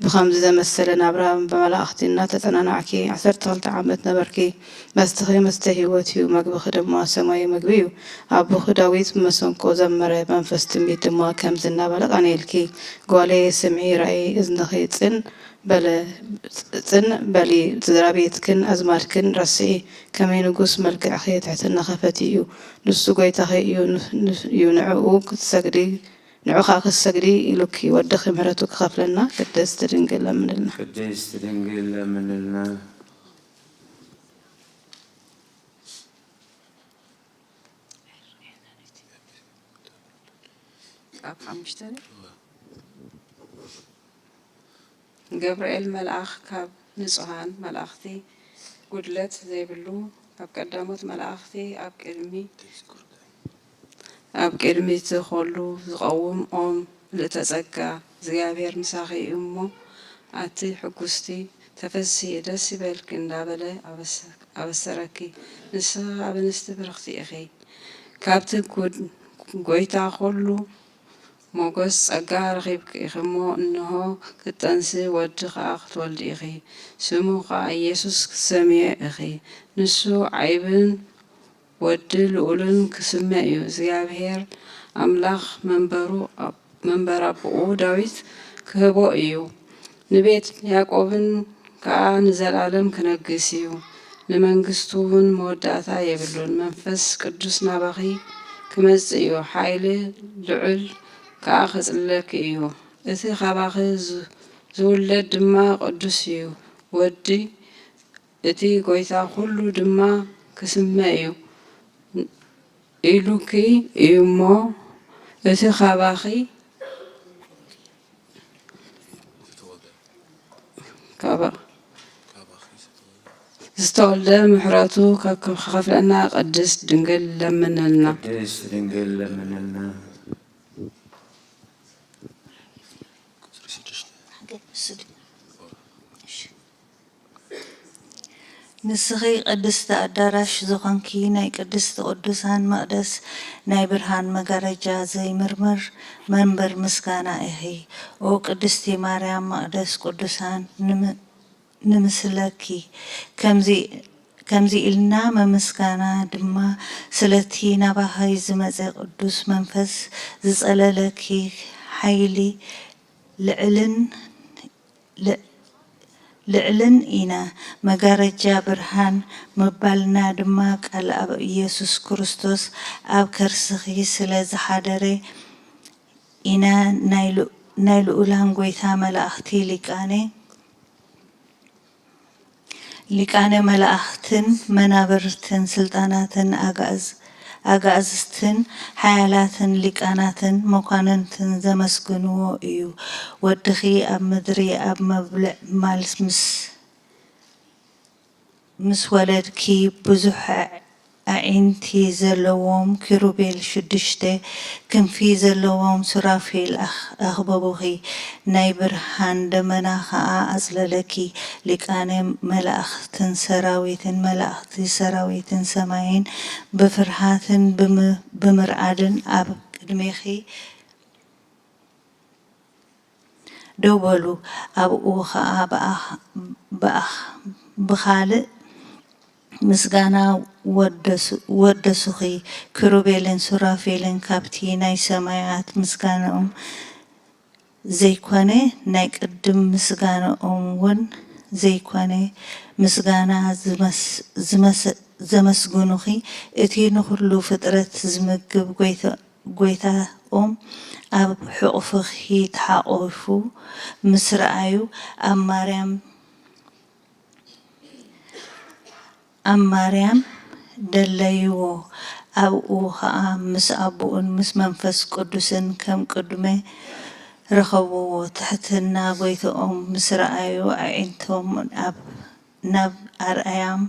ብኸምዚ ዘመሰለ ናብራ ብመላእኽቲ እናተጸናናዕኪ ዓሰርተ ክልተ ዓመት ነበርኪ። መስተኺ መስተ ህይወት እዩ፣ መግብኺ ድማ ሰማያዊ መግቢ እዩ። ኣቦኺ ዳዊት ብመሰንቆ ዘመረ፣ መንፈስ ትንቢት ድማ ከምዚ እናበለ ቀነየልኪ፣ ጓለየ፣ ስምዒ፣ ርኣዪ፣ እዝንኺ ጽን በለ፣ ጽን በሊ፣ ስድራ ቤትክን ኣዝማድክን ረስዒ፣ ከመይ ንጉስ መልክዕኺ ትሕትናኺ ፈትዩ እዩ። ንሱ ጐይታኺ እዩ፣ ን-፣ ን-፣ እዩ፣ ንዕኡ ክትሰግዲ፣ ንዑኻ ክትሰግዲ ኢሉኪ፣ ወድኺ ምሕረቱ ክኸፍለና፣ ቅድስት ድንግል ለምንልና። ቅድስት ድንግል ለምንልና። ኣብ ሓሙሽተ ገብርኤል መልኣኽ ካብ ንጹሃን መላእኽቲ፣ ጉድለት ዘይብሉ፣ ካብ ቀዳሞት መላእኽቲ፣ ኣብ ቅድሚ፣ ኣብ ቅድሚ እቲ ኹሉ ዝቐውም ኦም ምልእተ ጸጋ፣ እግዚኣብሔር ምሳኺ እዩ እሞ፣ ኣቲ ሕጉስቲ፣ ተፈስሒ፣ ደስ ይበልኪ እንዳበለ ኣበሰ-፣ ኣበሰረኪ። ንስኺ ኣብ ኣንስቲ ብርኽቲ ኢኺ። ካብቲ ጉድ-፣ ጐይታ ኹሉ ሞገስ ጸጋ ረኺብኪ ኢኺ እሞ፣ እንሆ፣ ክትጠንሲ ወዲ ኸኣ ክትወልዲ ኢኺ። ስሙ ኸኣ ኢየሱስ ክትሰምዮ ኢኺ። ንሱ ዓይብን ወዲ ልኡልን ክስመ እዩ። እግዚኣብሔር ኣምላኽ መንበሩ፣ መንበር ኣቦኡ ዳዊት ክህቦ እዩ። ንቤት ያዕቆብን ከኣ ንዘለኣለም ክነግስ እዩ። ንመንግስቱ እውን መወዳእታ የብሉን። መንፈስ ቅዱስ ናባኺ ክመጽእ እዩ። ሓይሊ ልዑል ከኣ ክጽለለኪ እዩ። እቲ ካባኺ ዝ-፣ ዝውለድ ድማ ቅዱስ እዩ። ወዲ እቲ ጐይታ ኹሉ ድማ ክስመ እዩ ኢሉኪ እዩ እሞ፣ እቲ ካባኺ ካባ-፣ ዝተወልደ ምሕረቱ ከ-፣ ከኸፍለና ቅድስት ድንግል ለምንልና። ቅድስት ድንግል ለምንልና። ንስኺ ቅድስቲ ኣዳራሽ ዝኾንኪ ናይ ቅድስቲ ቅዱሳን መቕደስ ናይ ብርሃን መጋረጃ ዘይምርመር መንበር ምስጋና ኢኺ። ኦ ቅድስቲ ማርያም መቕደስ ቅዱሳን፣ ንም-፣ ንምስለኪ። ከምዚ፣ ከምዚ ኢልና መምስጋና ድማ ስለቲ ናባኺ ዝመጸ ቅዱስ መንፈስ ዝጸለለኪ ሓይሊ ልዕልን፣ ል-፣ ልዕልን ኢና። መጋረጃ ብርሃን ምባልና ድማ ቃል ኣብ ኢየሱስ ክርስቶስ ኣብ ከርስኺ ስለ ዝሓደረ ኢና። ናይ ል-፣ ናይ ልኡላን ጐይታ መላእኽቲ ሊቃነ፣ ሊቃነ መላእኽትን መናብርትን ስልጣናትን ኣጋእዝ-፣ ኣጋእዝትን ሓያላትን ሊቃናትን መኳንንትን ዘመስግንዎ እዩ። ወድኺ ኣብ ምድሪ ኣብ መብልዕ ማል ምስ፣ ምስ ወለድኪ ብዙሕ ኣዒንቲ ዘለዎም ኪሩቤል ሽዱሽተ ክንፊ ዘለዎም ሱራፌል ኣኽ-፣ ኣኽበቡኺ። ናይ ብርሃን ደመና ኸኣ ኣጽለለኪ። ሊቃነ መላእኽትን ሰራዊትን መላእኽቲ ሰራዊትን ሰማይን ብፍርሃትን ብም-፣ ብምርዓድን ኣብ ቅድሜኺ ደው በሉ። ኣብኡ ኸኣ ብኣኽ-፣ ብኣኽ-፣ ብኻልእ ምስጋና ወደሱ-፣ ወደሱኺ። ኪሩቤልን ሱራፌልን ካብቲ ናይ ሰማያት ምስጋናኦም ዘይኮነ፣ ናይ ቅድም ምስጋናኦም እውን ዘይኮነ ምስጋና ዝመስ-፣ ዝመስ-፣ ዘመስግኑኺ። እቲ ንኹሉ ፍጥረት ዝምግብ ጐይታ-፣ ጐይታኦም ኣብ ሕቑፍኺ ተሓቑፉ ምስ ረኣዩ፣ ኣብ ማርያም፣ ኣብ ማርያም ደለይዎ። ኣብኡ ኸኣ ምስ ኣቦኡን ምስ መንፈስ ቅዱስን ከም ቅድመ ረኸብዎ። ትሕትና ጐይታኦም ምስ ረኣዩ፣ ኣዒንቶም ኣብ፣ ናብ ኣርኣያም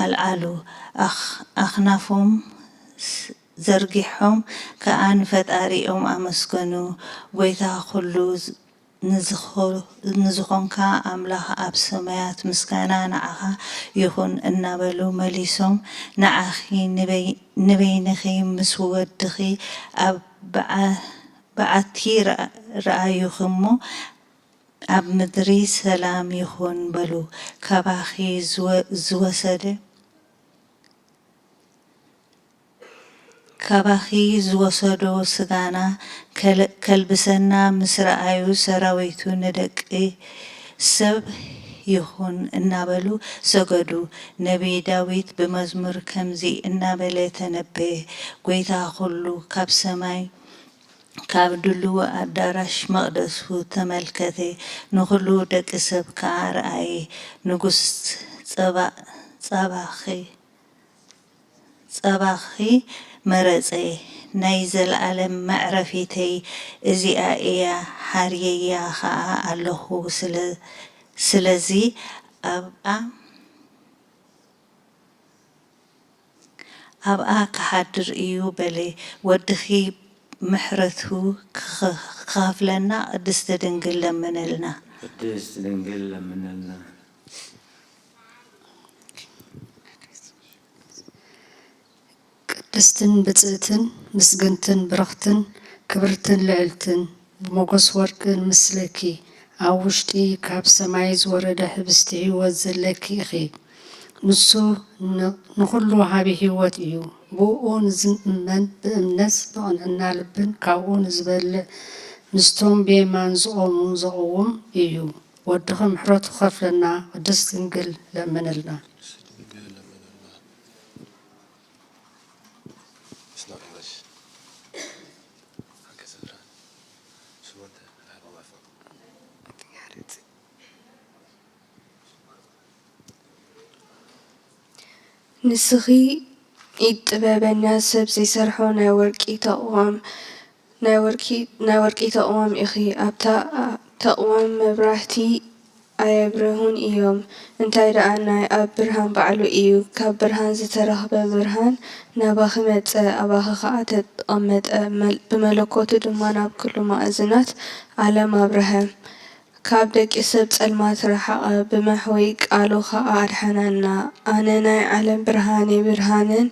ኣልዓሉ። ኣኽ-፣ ኣኽናፎም ስ-፣ ዘርጊሖም ከኣ ንፈጣሪኦም ኣመስገኑ። ጐይታ ኹሉ ዝ-፣ ንዝኾ-፣ ንዝኾንካ ኣምላኽ ኣብ ሰማያት ምስጋና ንዓኻ ይኹን እናበሉ መሊሶም፣ ንዓኺ ንበይ-፣ ንበይንኺ ምስ ወድኺ ኣብ በዓ-፣ በዓቲ ረኣ-፣ ረኣዩኺ እሞ፣ ኣብ ምድሪ ሰላም ይኹን በሉ። ካባኺ ዝወ-፣ ዝወሰደ፣ ካባኺ ዝወሰዶ ስጋና ከል-፣ ከልብሰና ምስ ረኣዩ፣ ሰራዊቱ ንደቂ ሰብ ይኹን እናበሉ ሰገዱ። ነቢይ ዳዊት ብመዝሙር ከምዚ እናበለ ተነበየ፣ ጐይታ ኹሉ ካብ ሰማይ፣ ካብ ድሉው ኣዳራሽ መቕደሱ ተመልከተ፣ ንኹሉ ደቂ ሰብ ከኣ ረኣየ። ንጉስ ጸባ-፣ ጸባኺ፣ ጸባኺ መረጸ፣ ናይ ዘለኣለም መዕረፊተይ እዚኣ እያ፣ ሓርየያ ኸኣ ኣለኹ። ስለ-፣ ስለዚ ኣብኣ ኣብኣ ክሓድር እዩ በለ። ወድኺ ምሕረቱ ክኸ-፣ ክኸፍለና ቅድስቲ ድንግል ለምንልና። ቅድስት ድንግል ለምንልና። ቅድስትን ብጽእትን ምስግንትን ብርኽትን ክብርትን ልዕልትን ብሞገስ ወርቂ ንምስለኪ፣ ኣብ ውሽጢ ካብ ሰማይ ዝወረደ ሕብስቲ ህይወት ዘለኪ ኢኺ። ንሱ ን-፣ ንኹሉ ሃቢ ህይወት እዩ። ብእኡ ንዝእመን ብእምነት ብቕንዕና ልብን ካብኡ ንዝበልዕ ምስቶም ብየማን ዝቖሙ ዘቕውም እዩ። ወድኺ ምሕረቱ ክኸፍለና ቅድስት ድንግል ለምንልና። ንስኺ ኢድ ጥበበኛ ሰብ ዘይሰርሖ ናይ ወርቂ ተቕዋም፣ ናይ ወርቂ፣ ናይ ወርቂ ተቕዋም ኢኺ። ኣብታ ተቕዋም መብራህቲ ኣየብርሁን እዮም። እንታይ ደኣ ናይ ኣብ ብርሃን ባዕሉ እዩ። ካብ ብርሃን ዝተረኽበ ብርሃን ናባኺ መጸ፣ ኣባኺ ኸኣ ተቐመጠ። መል-፣ ብመለኮቱ ድማ ናብ ኩሉ ማእዝናት ዓለም ኣብርሀ። ካብ ደቂ ሰብ ጸልማት ረሓቐ፣ ብመሕወዪ ቃሉ ኸኣ ኣድሓነና። ኣነ ናይ ዓለም ብርሃን እየ፣ ብርሃንን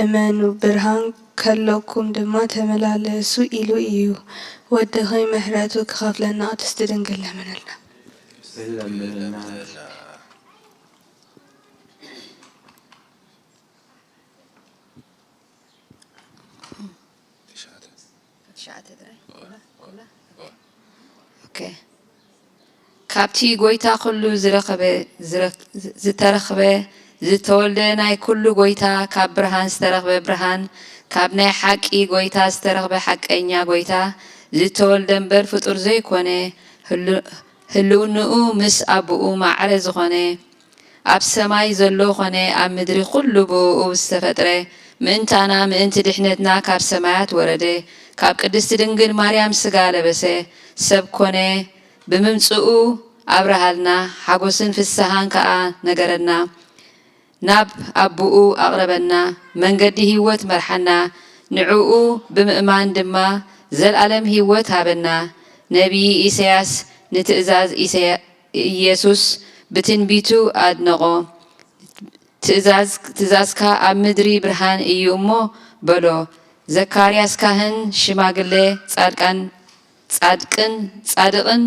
እመኑ፣ ብርሃን ከለኩም ድማ ተመላለሱ ኢሉ እዩ። ወድኺ ምሕረቱ ክኸፍለና ቅድስቲ ድንግል ለምንልና። ለምንልና። ትሽዓተ ጥራይ? ኦኬ። ካብቲ ጐይታ ኹሉ ዝረኸበ፣ ዝረ-፣ ዝተረኽበ፣ ዝተወልደ ናይ ኩሉ ጐይታ፣ ካብ ብርሃን ዝተረኽበ ብርሃን፣ ካብ ናይ ሓቂ ጐይታ ዝተረኽበ ሓቀኛ ጐይታ፣ ዝተወልደ እምበር ፍጡር ዘይኮነ፣ ህሉ-፣ ህልውንኡ ምስ ኣቦኡ ማዕረ ዝኾነ፣ ኣብ ሰማይ ዘሎ ኾነ ኣብ ምድሪ ኩሉ ብእኡ ዝተፈጥረ፣ ምእንታና ምእንቲ ድሕነትና ካብ ሰማያት ወረደ። ካብ ቅድስቲ ድንግል ማርያም ስጋ ለበሰ፣ ሰብ ኮነ። ብምምጽኡ ኣብርሃልና፣ ሓጎስን ፍስሃን ከኣ ነገረና። ናብ ኣቦኡ ኣቕረበና፣ መንገዲ ህይወት መርሓና። ንዕኡ ብምእማን ድማ ዘልኣለም ህይወት ሃበና። ነቢይ ኢሳያስ ንትእዛዝ ኢሳያ-፣ ኢየሱስ ብትንቢቱ ኣድነቖ። ትእዛዝ-፣ ትእዛዝካ ኣብ ምድሪ ብርሃን እዩ እሞ በሎ። ዘካርያስ ካህን ሽማግለ ጻድቃን፣ ጻድቅን፣ ጻድቕን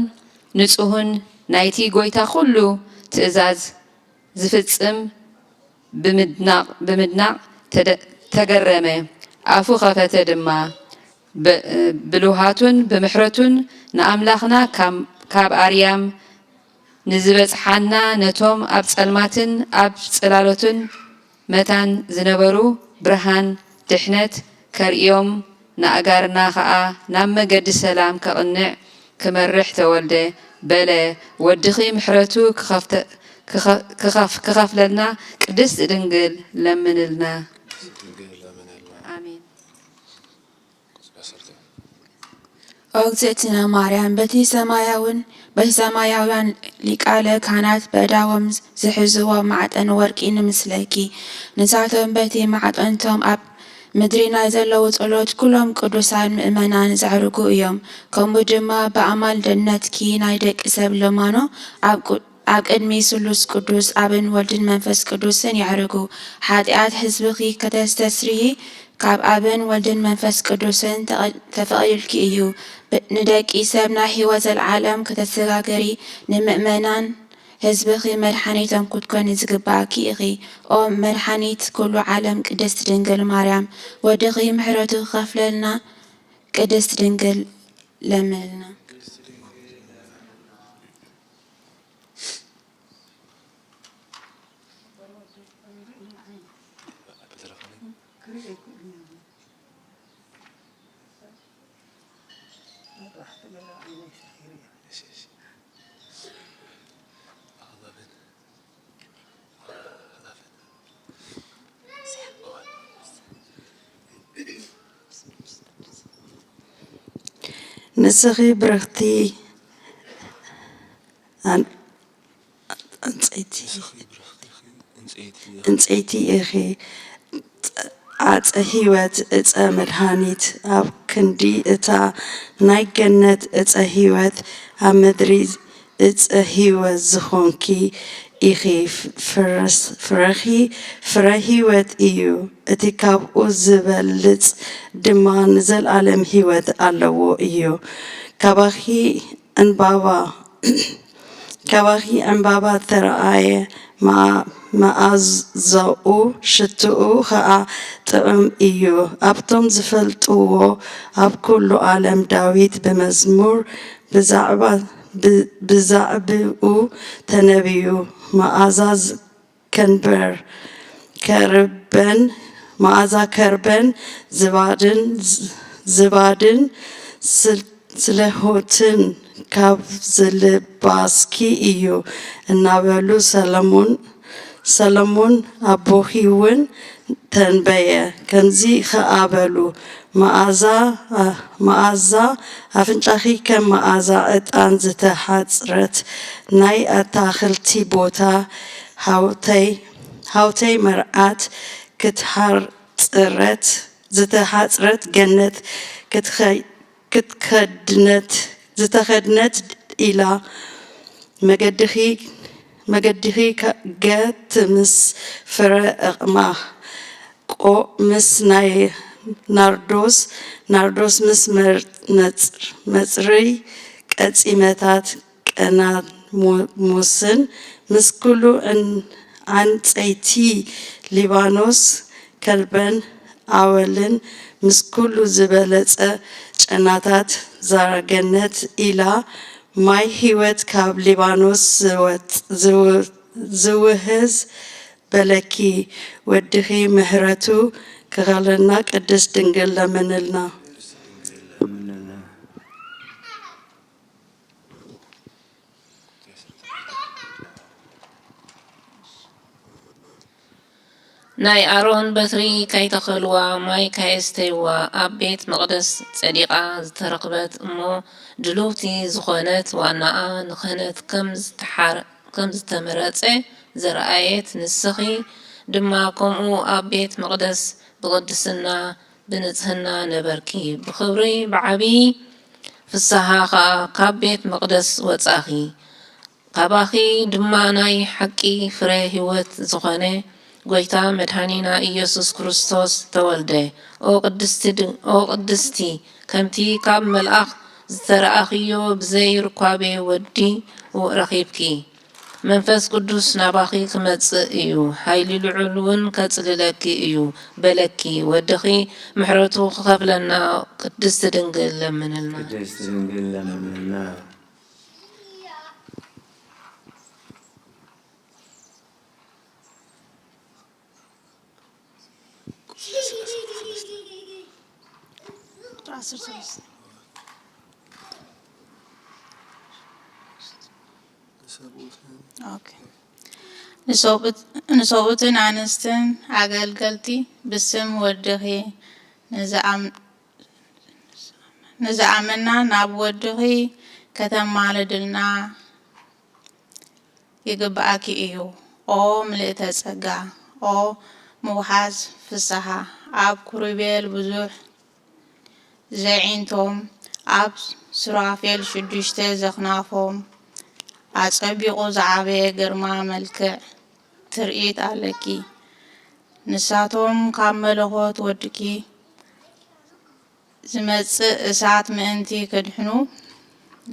ንጹህን ናይቲ ጐይታ ኩሉ ትእዛዝ ዝፍጽም ብምድናቕ፣ ብምድናቕ ተደ-፣ ተገረመ። ኣፉ ኸፈተ ድማ። ብ-፣ ብልውሃቱን ብምሕረቱን ንኣምላኽና ካም-፣ ካብ ኣርያም ንዝበጽሓና ነቶም ኣብ ጸልማትን ኣብ ጽላሎትን መታን ዝነበሩ ብርሃን ድሕነት ከርእዮም፣ ንኣእጋርና ኸኣ ናብ መገዲ ሰላም ከቕንዕ ክመርሕ ተወልደ። በለ፣ ወድኺ ምሕረቱ ክኸፍተ-፣ ክኸ-፣ ክኸፍ-፣ ክኸፍለልና ቅድስት ድንግል ለምንልና። ኣሜን። ኦ እግዝእትነ ማርያም፣ በቲ ሰማያውን በቲ ሰማያውያን ሊቃነ ካህናት በእዳዎም ዝሕዝዎ ማዕጠን ወርቂ ንምስለኪ። ንሳቶም በቲ ማዕጠንቶም ኣብ ምድሪ ናይ ዘለዉ ጸሎት ኩሎም ቅዱሳን ምእመናን ዘዕርጉ እዮም። ከምኡ ድማ ብኣማልድነትኪ ናይ ደቂ ሰብ ልማኖ ኣብ ቁ-፣ ኣብ ቅድሚ ስሉስ ቅዱስ ኣብን ወልድን መንፈስ ቅዱስን የዕርጉ። ሓጢኣት ህዝብኺ ከተስተስርዪ ካብ ኣብን ወልድን መንፈስ ቅዱስን ተቐ-፣ ተፈቒዱልኪ እዩ። ብ-፣ ንደቂ ሰብ ናይ ህይወት ዘለዓለም ከተሰጋግሪ ንምእመናን ህዝብኺ መድሓኒቶም ክትኮኒ ዝግባእኪ ኢኺ። ኦ መድሓኒት ኩሉ ዓለም ቅድስት ድንግል ማርያም፣ ወድኺ ምሕረቱ ክኸፍለልና ቅድስት ድንግል ለምንልና። ንስኺ ብርኽቲ ኣን-፣ ዕንጸይቲ፣ ዕንጸይቲ ኢኺ። ዓጸ ህይወት፣ ዕጸ መድሃኒት፣ ኣብ ክንዲ እታ ናይ ገነት ዕጸ ህይወት፣ ኣብ ምድሪ ዕጸ ህይወት ዝኾንኪ ኢኺ። ፍረስ-፣ ፍረኺ ፍረ ህይወት እዩ፣ እቲ ካብኡ ዝበልጽ ድማ ንዘለኣለም ህይወት ኣለዎ እዩ። ካባኺ ዕንባባ፣ ካባኺ ዕንባባ ተረኣየ፣ መኣ-፣ መኣዛኡ ሽትኡ ኸኣ ጥዑም እዩ። ኣብቶም ዝፈልጥዎ ኣብ ኩሉ ዓለም ዳዊት ብመዝሙር ብዛዕባ፣ ብ-፣ ብዛዕባኡ ተነብዩ። መኣዛ ዝ-፣ ከንበር፣ ከርበን፣ መኣዛ ከርበን ዝባድን፣ ዝ-፣ ዝባድን ስል-፣ ስለሆትን ካብ ዝልባስኪ እዩ እናበሉ ሰለሙን ሰሎሞን ኣቦኺ እውን ተንበየ፣ ከምዚ ኸኣ በሉ፣ መኣዛ፣ መኣዛ ኣፍንጫኺ ከም መኣዛ ዕጣን ዝተሓጽረት ናይ ኣታኽልቲ ቦታ፣ ሃውተይ፣ ሃውተይ መርዓት ክትሓጽረት፣ ዝተሓጽረት ገነት ክትኸ-፣ ክትከድነት፣ ዝተኸድነት ኢላ። መገድኺ፣ መገድኺ ከ-፣ ገት ምስ ፍረ ኣቕማ፣ ቆ-፣ ምስ ናይ ናርዶስ፣ ናርዶስ ምስ መር-፣ መጽ-፣ መጽርይ ቀጺመታት ቀናሞስን ምስ ኩሉ ዕን-፣ ዓንጸይቲ ሊባኖስ ከርበን ኣወልን ምስ ኩሉ ዝበለጸ ጨናታት ዛረገነት ኢላ። ማይ ህይወት ካብ ሊባኖስ ዝወጽ-፣ ዝው-፣ ዝውህዝ በለኪ። ወድኺ ምሕረቱ ክኸለና ቅድስት ድንግል ለምንልና። ናይ ኣሮን በትሪ ካይተኸልዋ ማይ ካየስተይዋ ኣብ ቤት መቕደስ ጸዲቓ ዝተረኽበት እሞ ድልውቲ ዝኾነት ዋናኣ ንክህነት ከም ዝተሓር-፣ ከም ዝተመረጸ ዘርኣየት ንስኺ ድማ ከምኡ ኣብ ቤት መቕደስ ብቕድስና ብንጽህና ነበርኪ። ብኽብሪ ብዓቢ ፍስሃ ኸኣ ካብ ቤት መቕደስ ወጻኺ። ካባኺ ድማ ናይ ሓቂ ፍረ ህይወት ዝኾነ ጐይታ መድኃኒና ኢየሱስ ክርስቶስ ተወልደ። ኦ ቅድስቲ ድ-፣ ኦ ቅድስቲ፣ ከምቲ ካብ መልኣኽ ዝተረኣኽዮ ብዘይ ርኳቤ ወዲ ረኺብኪ። መንፈስ ቅዱስ ናባኺ ክመጽእ እዩ፣ ኃይሊ ልዑል እውን ከጽልለኪ እዩ በለኪ። ወድኺ ምሕረቱ ክኸፍለና ቅድስቲ ድንግል ለምንልና። ቅድስቲ ድንግል ለምንልና። ቁጥሪ ዓሰርተ ሰለስተ። ኦኬ። ንሰብኡት-፣ ንሰብኡትን ኣንስትን ኣገልገልቲ ብስም ወድኺ ንዝኣም-፣ ንዝኣመና ናብ ወድኺ ከተማልድልና ይግብኣኪ እዩ። ኦ ምልእተ ጸጋ፣ ኦ ምውሓዝ ፍስሓ፣ ኣብ ኪሩቤል ብዙሕ ዘዒንቶም፣ ኣብ ሱራፌል ሽዱሽተ ዘኽናፎም፣ ኣጸቢቑ ዝዓበየ ግርማ መልክዕ ትርኢት ኣለኪ። ንሳቶም ካብ መለኾት ወድኪ ዝመጽእ እሳት ምእንቲ ክድሕኑ፣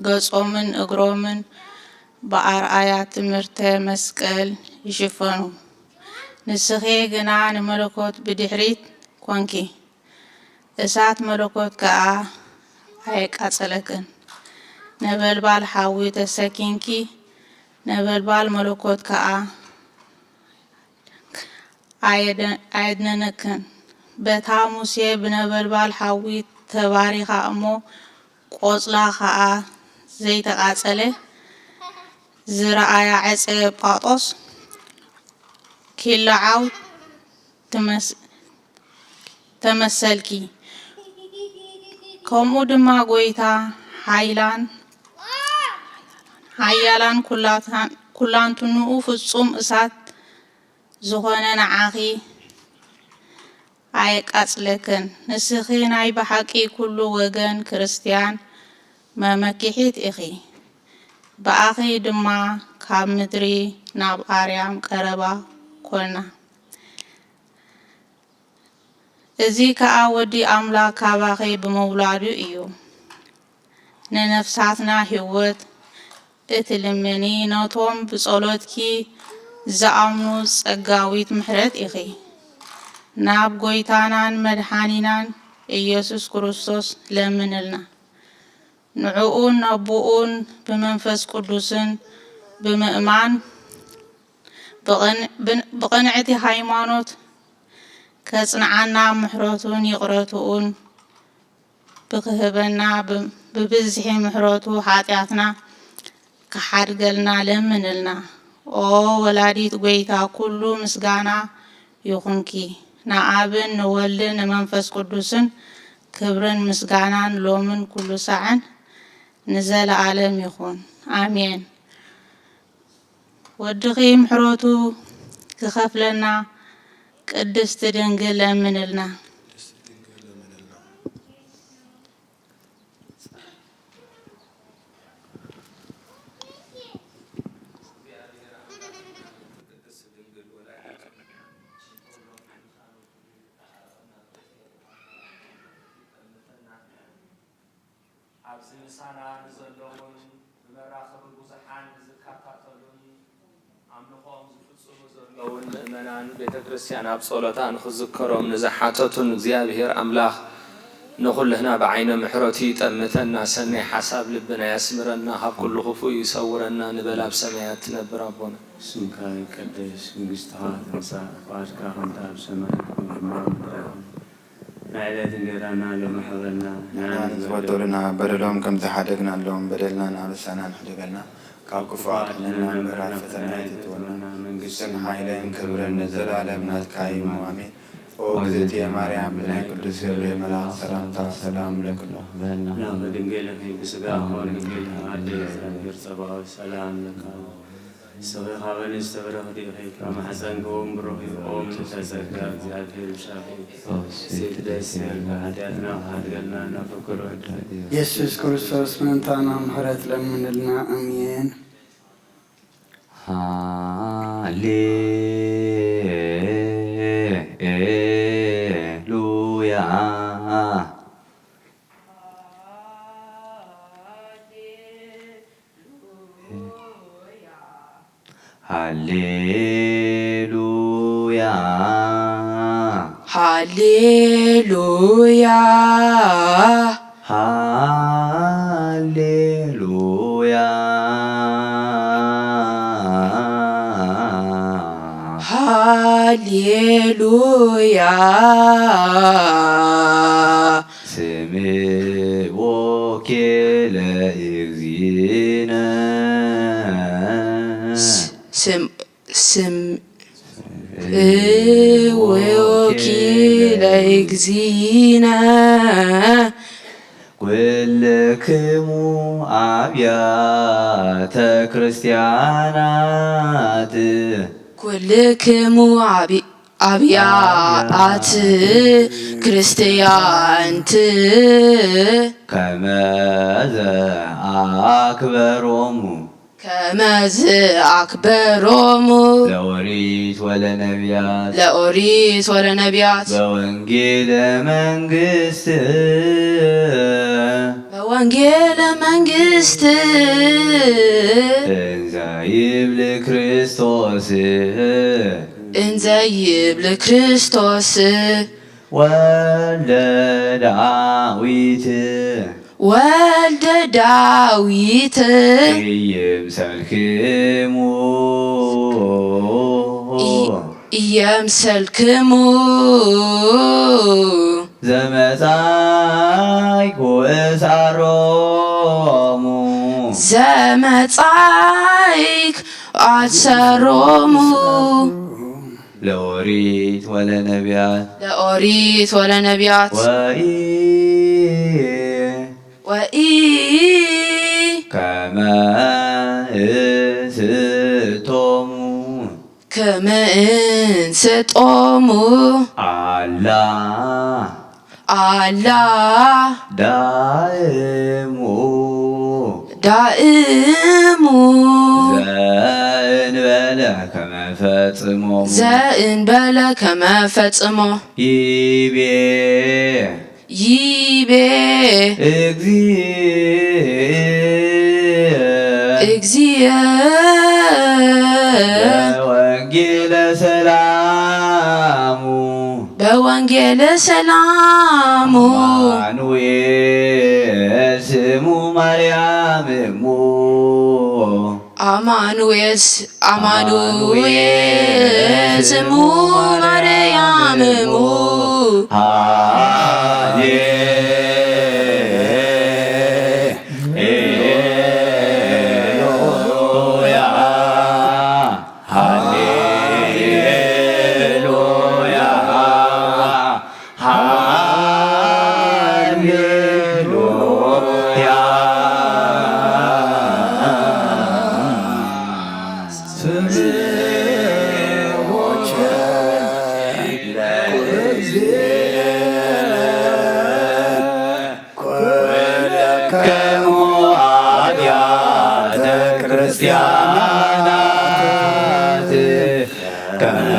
ገጾምን እግሮምን ብኣርኣያ ትምህርተ መስቀል ይሽፈኑ። ንስኺ ግና ንመለኮት ብድሕሪት ኮንኪ። እሳት መለኮት ከኣ ኣየቃጸለክን። ነበልባል ሓዊ ተሰኪንኪ፣ ነበልባል መለኮት ከኣ ኣየደ-፣ ኣየድነነክን። በታ ሙሴ ብነበልባል ሓዊ ተባሪኻ እሞ፣ ቆጽላ ኸኣ ዘይተቃጸለ ዝረኣያ ዕጸ ጳጦስ ኪለዓው ትመስ-፣ ተመሰልኪ። ከምኡ ድማ ጐይታ ሓይላን ሓያላን ኩላታን-፣ ኩላንትንኡ ፍጹም እሳት ዝኾነ ንዓኺ ኣየቃጽለክን። ንስኺ ናይ ብሓቂ ኩሉ ወገን ክርስትያን መመኪሒት ኢኺ። ብኣኺ ድማ ካብ ምድሪ ናብ ኣርያም ቀረባ ኮና። እዚ ከኣ ወዲ ኣምላኽ ካባኺ ብምውላዱ እዩ። ንነፍሳትና ህይወት እትልምኒ፣ ነቶም ብጸሎትኪ ዝኣምኑ ጸጋዊት ምሕረት ኢኺ። ናብ ጐይታናን መድሓኒናን ኢየሱስ ክርስቶስ ለምንልና። ንዕኡን ነቦኡን ብመንፈስ ቅዱስን ብምእማን ብቕን-፣ ብን-፣ ብቕንዕቲ ሃይማኖት ከጽንዓና ምሕረቱን ይቕረትኡን ብክህበና ብ-፣ ብብዝሒ ምሕረቱ ሓጢኣትና ክሓድገልና ለምንልና። ኦ ወላዲት ጐይታ፣ ኩሉ ምስጋና ይኹንኪ፣ ንኣብን ንወልድን ንመንፈስ ቅዱስን ክብርን ምስጋናን ሎምን ኩሉ ሳዕን ንዘለዓለም ይኹን። ኣሜን። ወድኺ ምሕረቱ ክኸፍለና ቅድስቲ ድንግል ለምንልና። ኣብዚ ምሳና ንዘለዉን ብመራኸቢ ብዙሓን ዝከታተሉን ኣምልኾም ዝፍጽሙ ዘለዉን ምእመናን ቤተ ክርስቲያን ኣብ ጸሎታ ንኽዝከሮም ንዝሓተቱን እግዚኣብሔር ኣምላኽ ንኹልህና ብዓይነ ምሕረቱ ይጠምተና፣ ሰናይ ሓሳብ ልብና ያስምረና፣ ካብ ኩሉ ክፉእ ይሰውረና ንበል ኣብ ሰማያት ትነብር ኣቦና። ስምካ ይቀደስ፣ መንግስትኻ ትምጻእ፣ ፍቓድካ ከምቲ ኣብ ሰማይ ከምኡ ድማ ኣብ ምድሪ ትኹን። ናይ ዕለት እንጀራና ሎሚ ሃበና፣ ንሕና ንዝበደሉና በደሎም ከም ዝሓደግናሎም በደልና ንኣበሳና ንሕደገልና፣ ካብ ክፉእ ኣድሕነና እምበር ኣብ ፈተና ኣይተእትወና። መንግስትን ሓይልን ክብርን ንዘለኣለም ናትካ እዩ። ኣሜን። ኦ እግዝእትየ ማርያም፣ ብናይ ቅዱስ ገብርኤል መልኣኽ ሰላምታ ሰላም እብለኪ ኣለኹ። ኣምላኽ ድንግል ኢኺ፣ ብስጋ ኮነ ድንግል፣ ኣደ እግዚኣብሔር ጸባኦት ሰላም ለካ። ንስኺ ካብ ኣንስቲ ብርኽቲ ኢኺ፣ ካብ ማሕፀንኪ እውን ብሩኽ እዩ። ኦ ምልዕተ ጸጋ፣ እግዚኣብሔር ምሳኺ እዩ። ሴት ደስ ይበልኪ፣ ኃጢአትና ክሓድገልና እናፈቀረ ወዳ። ኢየሱስ ክርስቶስ ምእንታና ምሕረት ለምንልና። ኣሜን። ሃሌሉያ። ሃሌሉያ። ሃሌሉያ። ሃሌሉያ። ሃሌሉያ። ስምዖ ኪለ እግዚእነ። ስ-፣ ስም-፣ ስም-፣ እወኪ ለእግዚእነ። ኩልክሙ ኣብያተ ክርስቲያናት። ኩልክሙ ኣብ-፣ ኣብያት ክርስቲያንት። ከመዘ ኣክበሮሙ። ከመዝ ኣክበሮሙ። ለኦሪት ወለነቢያት። ለኦሪት ወለነቢያት። በወንጌለ መንግስት። በወንጌለ መንግስት። እንዘ ይብል ክርስቶስ። እንዘ ይብል ክርስቶስ። ወልደ ዳዊት። ወልደ ዳዊት። ኢይምሰልክሙ። ኢ-፣ ኢየምሰልክሙ። ዘመጻእኩ እሳሮሙ። ዘመጻእኩ ኣሰሮሙ። ለኦሪት ወለነቢያት። ለኦሪት ወለነቢያት። ወኢ-፣ ወኢ-፣ ከመ እንስቶሙ። ከመ እንስጦሙ። ኣላ። ኣላ። ዳእሙ። ዳእሙ። ዘእንበለ ከመ ፈጽሞ። ዘእንበለ ከመ ፈጽሞ። ይቤ። ይቤ። እግዚእ። እግዚእ። በወንጌለ ሰላሙ። በወንጌለ ሰላሙ። አማኑኤል ስሙ ማርያም እሙ። አማኑኤል ስ-፣ አማኑኤል ስሙ ማርያም እሙ። ሃሌሉያ። ሃሌሉያ። ኩልክሙ አብያተ ክርስቲያናት ከመ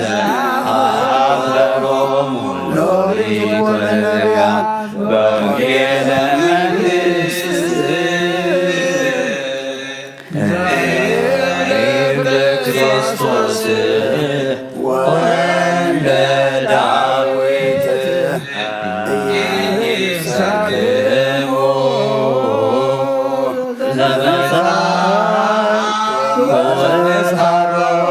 ዘአፍቀሮሙ ሎሪት ወነቢያት በወንጌለ መንግሥት እምክርስቶስ ወልደ ዳዊት ኢይብሰክሙ ዘመጻ ወዘመጻሮሙ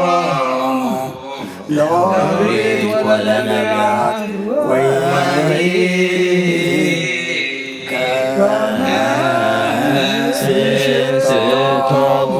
ለኦሪት ወለነቢያት ወኢይከመ ስእቶሙ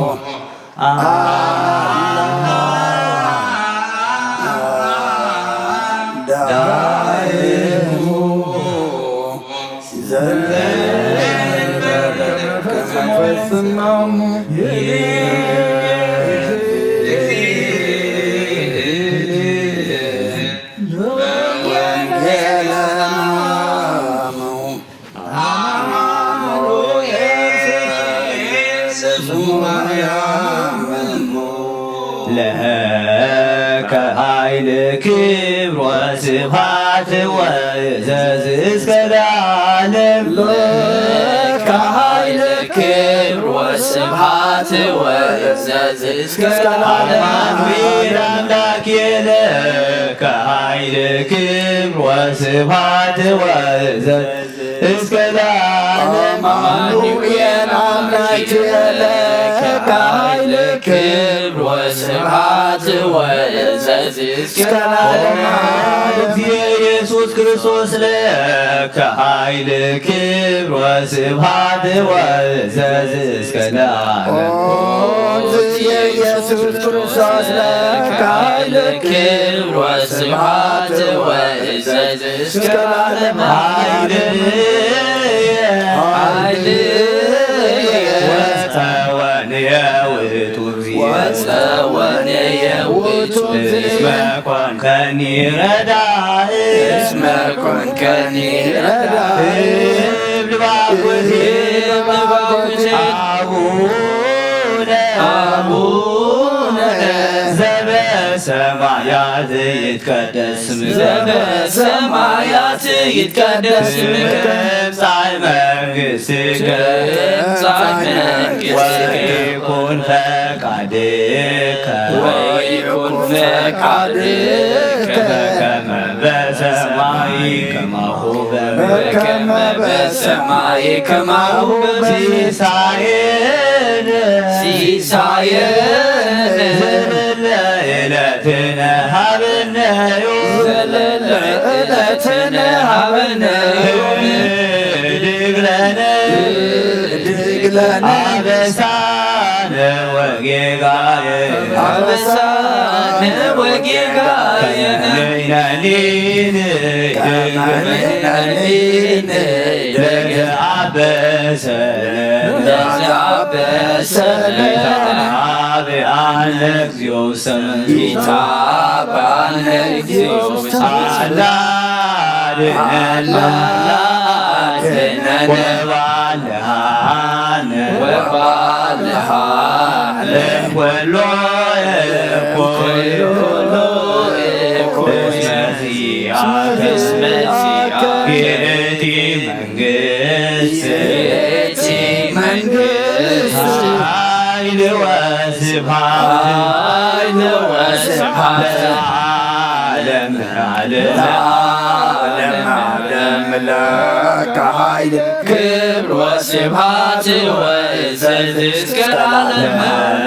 አዳይሙ ለከ ኃይል ክብር ወስብሐት ወእዘዝ እስከ ለዓለም። ለከ ኃይል ክብር ወስብሐት ወእዘዝ እስከ ለዓለም። አማኑኤል አምላክ ለከ ኃይል ክብር ወስብሐት ወእዘዝ እስከ ለዓለም። አማኑኤል አምላክ ለከ ኃይል ክብር ወስብሐት ወእዘዝ እስከ ለዓለም። ኦ ኢየሱስ ክርስቶስ ለከ ኃይል ክብር ወስብሐት ወእዘዝ እስከ ለዓለም። ኦ ኢየሱስ ክርስቶስ ለከ ኃይል ክብር ወስብሐት ወእዘዝ እስከ ለዓለም። ኃይልየ ኃይልየ ወፀወንየ ውእቱ እግዚእ ወፀወንየ ውእቱ እስመ ኮንከኒ ረዳእ እስመ ኮንከኒ ረዳእ እብል ባኩቴ እብል ባኩቴ አቡነ አቡነ ዘበሰማያት ይትቀደስ ስምከ ዘበሰማያት ይትቀደስ ስምከ ትምጻእ መንግሥትከ ትምጻእ መንግሥትከ ወይኩን ፈቃድከ ወይኩን ፈቃድከ በከመ በሰማይ ከማሁ በምድር በከመ በሰማይ ከማሁ በምድር ሲሳየነ ሲሳየነ ዘለለ ዕለትነ ሀበነ ዮም ዘለለ ዕለትነ ሀበነ ዮም ህድግ ለነ ህድግ ለነ አበሳነ ወጌጋየነ አበሳነ ወጌጋየነ ከመ ንሕነኒ ንሕነኒ ንሕነኒ ንሕነኒ ንሕነኒ ንሕነኒ ለዘአበሰነ ለዘአበሰነ ጌታ አብአነ እግዚኦ ውስተ መንግሥትከ ጌታ አብአነ እግዚኦ ውስተ መንግሥትከ አላ አድኅነነ አላ አድኅነነ ወባልሐነ ወባልሐነ እምኩሉ እኩይ እምኩሉ እኩይ እስመ ዚአከ እስመ ዚአከ ይእቲ መንግሥት ይእቲ መንግሥት ኃይል ወስብሐት ኃይል ወስብሐት ለዓለመ ዓለም ለዓለመ ዓለም ለከ ኃይል ክብር ወስብሐት ወእዘዝ እስከ ለዓለም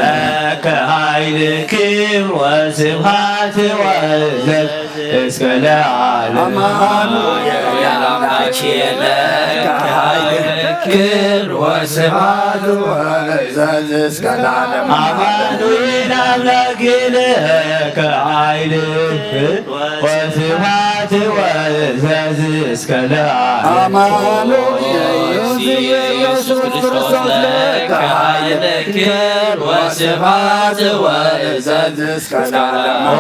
ለከ ኃይል ክብር ወስብሐት ወእዘዝ እስከ ለዓለም አማኑኤል አምላኬ ለከ ኃይል ክብር ወስብሐት ወእዘዝ እስከ ለዓለም አማኑኤል አምላኬ ለከ ኃይል ወስብሐት ትወዘዝ እስከ ለዓለም። ኣማኑኤል ኢየሱስ ክርስቶስ ለከ ኃይል ክብር ወስብሐት ወእዘዝ እስከ ለዓለም። ኦ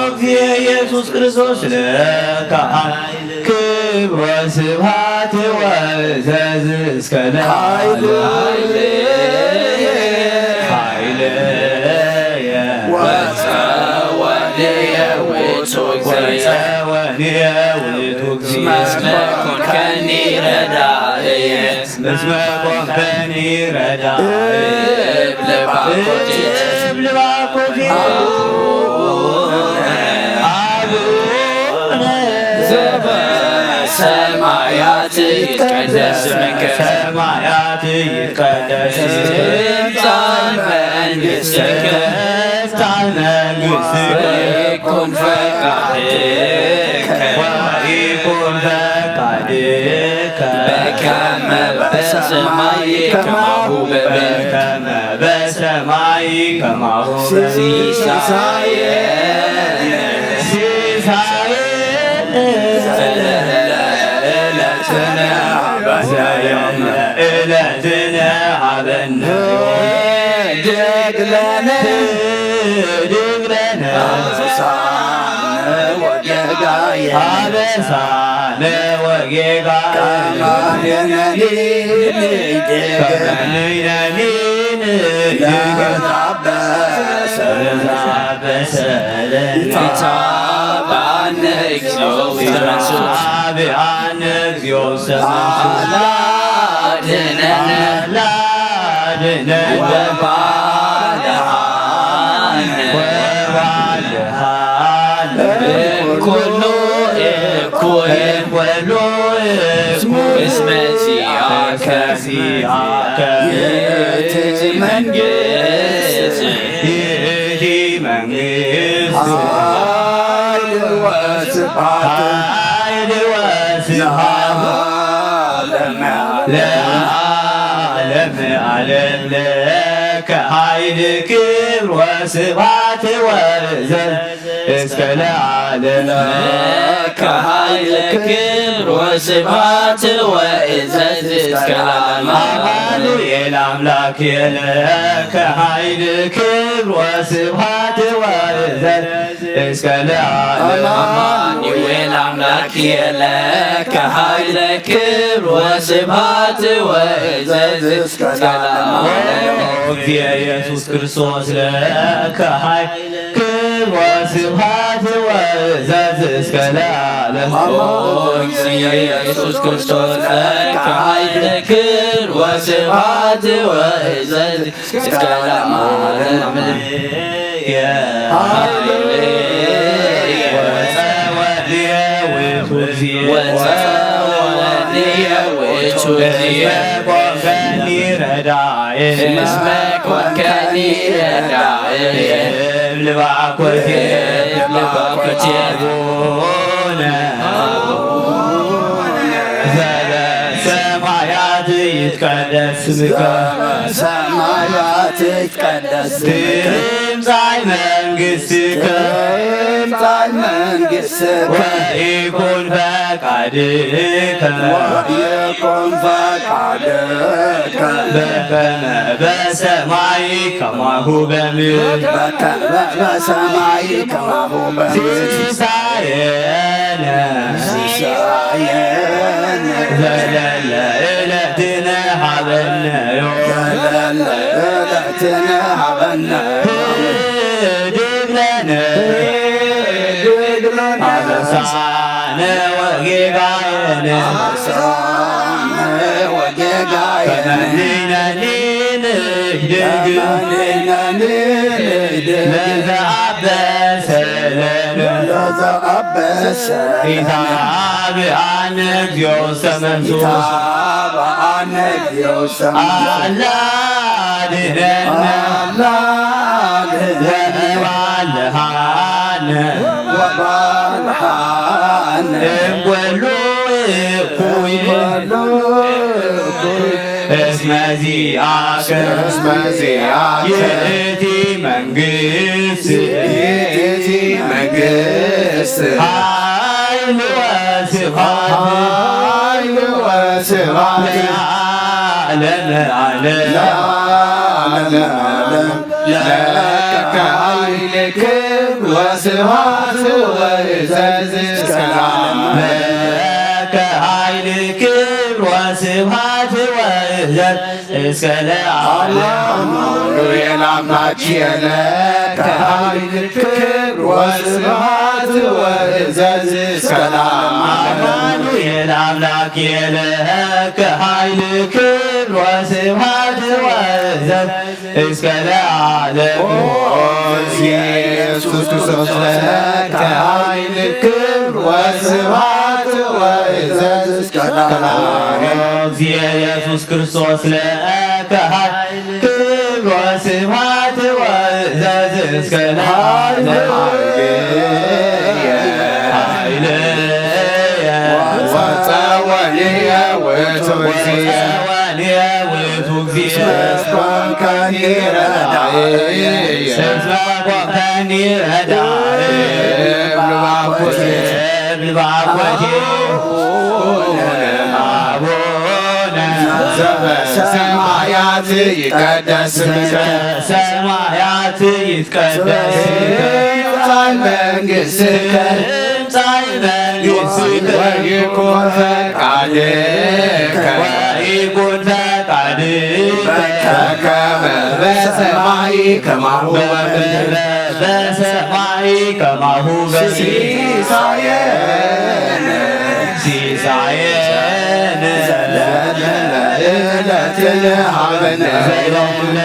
እግዚእ ኢየሱስ ክርስቶስ ለከ ኃይል ክብር ወስብሐት ወእዘዝ እስከ ለዓለም። ኃይልየ ኃይልየ ወጸወንየ ውእቱ እግዚእ። ወጸወንየ ውእቱ እግዚእ። እስመ ኮንከኒ ረዳእየ። እስመ ኮንከኒ ረዳእየ። እብል ባኮቴ። እብል ባኮቴ። አቡነ አቡነ ዘበሰማያት ይትቀደስ ስምከ። ሰማያት ይትቀደስ። ትምጻእ መንግሥትከ። ትምጻእ መንግሥትከ። ወይኩን ፈቃድከ። ወይኩን ፈቃድከ። በከመ በሰማይ ከማሁ በምድር። በከመ በሰማይ ከማሁ በምድር። ሲሳየነ ሲሳየነ ዘለለ ዕለትነ ሀበነ ዮም። ዘለለ ዕለትነ ሀበነ ዮም። ህድግ ለነ ህድግ ለነ አበሳነ ወጌጋየነ። አበሳነ ወጌጋየነ። ከመ ንሕነኒ ንህድግ ከመ ንሕነኒ ንህድግ ለዘአበሰ ለዘአበሰ ለነ። ኢታብአነ እግዚኦ ውስተ መንሱት። ኢታብአነ እግዚኦ ውስተ መንሱት። አድነነ አድነነ ወባልሐነ ወባልሐነ እምኩሉ እኩይ እምኩሉ እኩይ እስመ ዚአከ ዚአከ ይእቲ መንግስት ይእቲ መንግስት ኃይል ወስብሐት ኃይል ወስብሐት ለዓለመ ዓለም። ለዓለመ ዓለም ለከ ኃይል ክብር ወስብሐት ወእዘዝ እስከ ለዓለም። ለከ ኃይል ክብር ወስብሐት ወእዘዝ እስከ ለዓለም። አማኑኤል አምላክ ለከ ኃይል ክብር ወስብሐት ወእዘዝ እስከ ለዓለም። አማኑኤል አምላክ ለከ ኃይል ክብር ወስብሐት ወእዘዝ እስከ ለዓለም። ኦ እግዚእ ኢየሱስ ክርስቶስ ለከ ኃይል ክብር ወስብሐት ወእዘዝ እስከ ለዓለም። ኦ እግዚእ ኢየሱስ ክርስቶስ ለከ ኃይል ክብር ወስብሐት ወእዘዝ እስከ ለዓለም። ኃይልየ ወጸወንየ ውእቱ እግዚእ። ወጸወንየ ውእቱ እግዚእ። እስመ ኮንከኒ ረዳኤ። እስመ ኮንከኒ ረዳኤ። እብል ባኮቴ። እብል ባኮቴ። አቡነ ዘበሰማያት ይትቀደስ ስምከ። ሰማያት ይትቀደስ ስምከ። ትምጻእ መንግሥትከ። ትምጻእ መንግሥትከ። ወይኩን ፈቃድከ። ወይኩን ፈቃድከ። በከመ በሰማይ ከማሁ በምድር። በከመ በሰማይ ከማሁ በምድር። ሲሳየነ ሲሳየነ ዘለለ ዕለትነ ሀበነ ዮም። ዘለለ ዕለትነ ሀበነ ዮም። ህድግ ለነ ህድግ ለነ አበሳነ ወጌጋየነ። አበሳነ ወጌጋየነ። ከመ ንሕነኒ ንህድግ ከመ ንሕነኒ ንህድግ ለዘአበሰ ለነ። ለዘአበሰ ለነ። ኢታብአነ እግዚኦ ውስተ መንሱት። ኢታብአነ እግዚኦ ውስተ መንሱት። አላ አድነነ። አላ አድነነ። ወባልሐነ። ወባልሐነ። እምኩሉ እኩይ። እምኩሉ እኩይ። እስመ ዚአከ እስመ ዚአከ ይእቲ መንግስት ይእቲ መንግስት ኃይል ወስብሐት ኃይል ወስብሐት ለዓለመ ዓለም። ለዓለመ ዓለም። ለከ ኃይል ክብር ወስብሐት ወእዘዝ እስከ ለዓለም። ለከ ኃይል ክብር ወስብሐት ወእዘዝ እስከ ለዓለም። አማኑኤል አምላክ የለ ከኃይል ክብር ወስብሐት ወእዘዝ እስከ ለዓለም። አማኑኤል አምላክ የለ ከኃይል ክብር ወስብሐት ወእዘዝ እስከ ለዓለም። ኦ ኢየሱስ ክርስቶስ ለከ ኃይል ክብር ወስብሐት ወእዘዝ እስከ ለዓለም። ኦ ኢየሱስ ክርስቶስ ለከ ኃይል ክብር ወስብሐት ወእዘዝ እስከ ለዓለም። ኃይልየ ወጸወንየ ውእቱ እግዚእ። ወጸወንየ ውእቱ እግዚእ። እስመ ኮንከኒ ረዳኢ። እስመ ኮንከኒ ረዳኢ። እብል ባኮቴ። እብል ባኮቴ። አቡነ ዘበሰማያት ይትቀደስ ስምከ። ሰማያት ይትቀደስ ስምከ። ትምጻእ መንግሥትከ። ትምጻእ መንግሥትከ። ወይኩን ፈቃድከ። ወይኩን ፈቃድከ። በከመ በሰማይ ከማሁ በምድር። በሰማይ ከማሁ በምድር። ሲሳየነ። ሲሳየነ። ዘለለ ዕለትነ ሀበነ። ዘለለ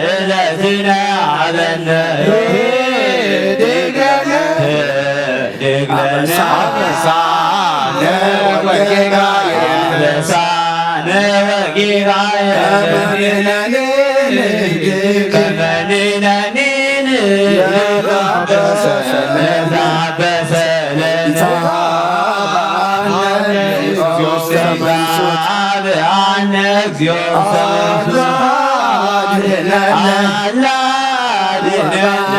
ዕለትነ ሀበነ። ህድግ ለነ። ህድግ ለነ። አበሳነ ወጌጋየነ። አበሳነ ወጌጋየነ። ከመ ንሕነኒ ንህድግ። ከመ ንሕነኒ ንህድግ። ለዘአበሰ ለነ። ለዘአበሰ ለነ። አነ እግዚኦ ውስተ መንሱት። አነ እግዚኦ ውስተ መንሱት። አላ አድነነ። አላ አድነነ።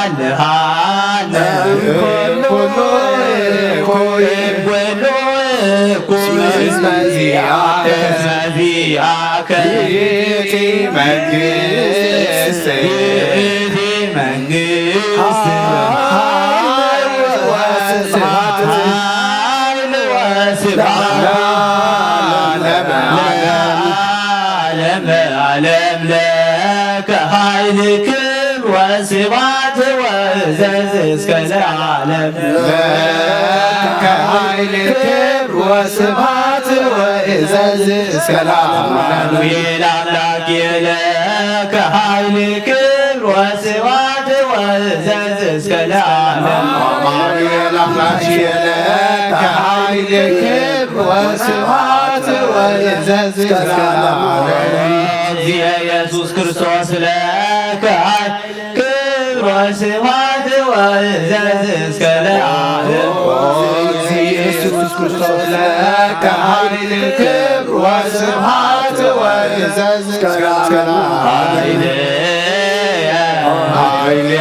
ወባልሃነ። ኩሉ እኩይ። ኩሉ እኩይ። እስመ ዚአከ። እስመ ዚአከ። ይእቲ መንግስት። ይእቲ መንግስት። ኃይል ወስብሐት። ኃይል ወስብሐት። ለዓለመ ዓለም። ለዓለመ ዓለም ለከ ኃይል ክብር ወስብሐት ወእዘዝ እስከ ለዓለም። ለከ ኃይል ክብር ወስብሐት ወእዘዝ እስከ ለዓለም። አማኑኤል አምላክ የለ ከኃይል ክብር ወስብሐት ወእዘዝ እስከ ለዓለም። አማኑኤል አምላክ የለ ከኃይል ክብር ወስብሐት ወእዘዝ እስከ ለዓለም። እግዚእ ኢየሱስ ክርስቶስ ለከ ኃይል ክብር ወስብሐት ወእዘዝ እስከ ለዓለም። ኦ ኢየሱስ ክርስቶስ ለከ ኃይል ክብር ወስብሐት ወእዘዝ እስከ ለዓለም። ኃይልየ ኃይልየ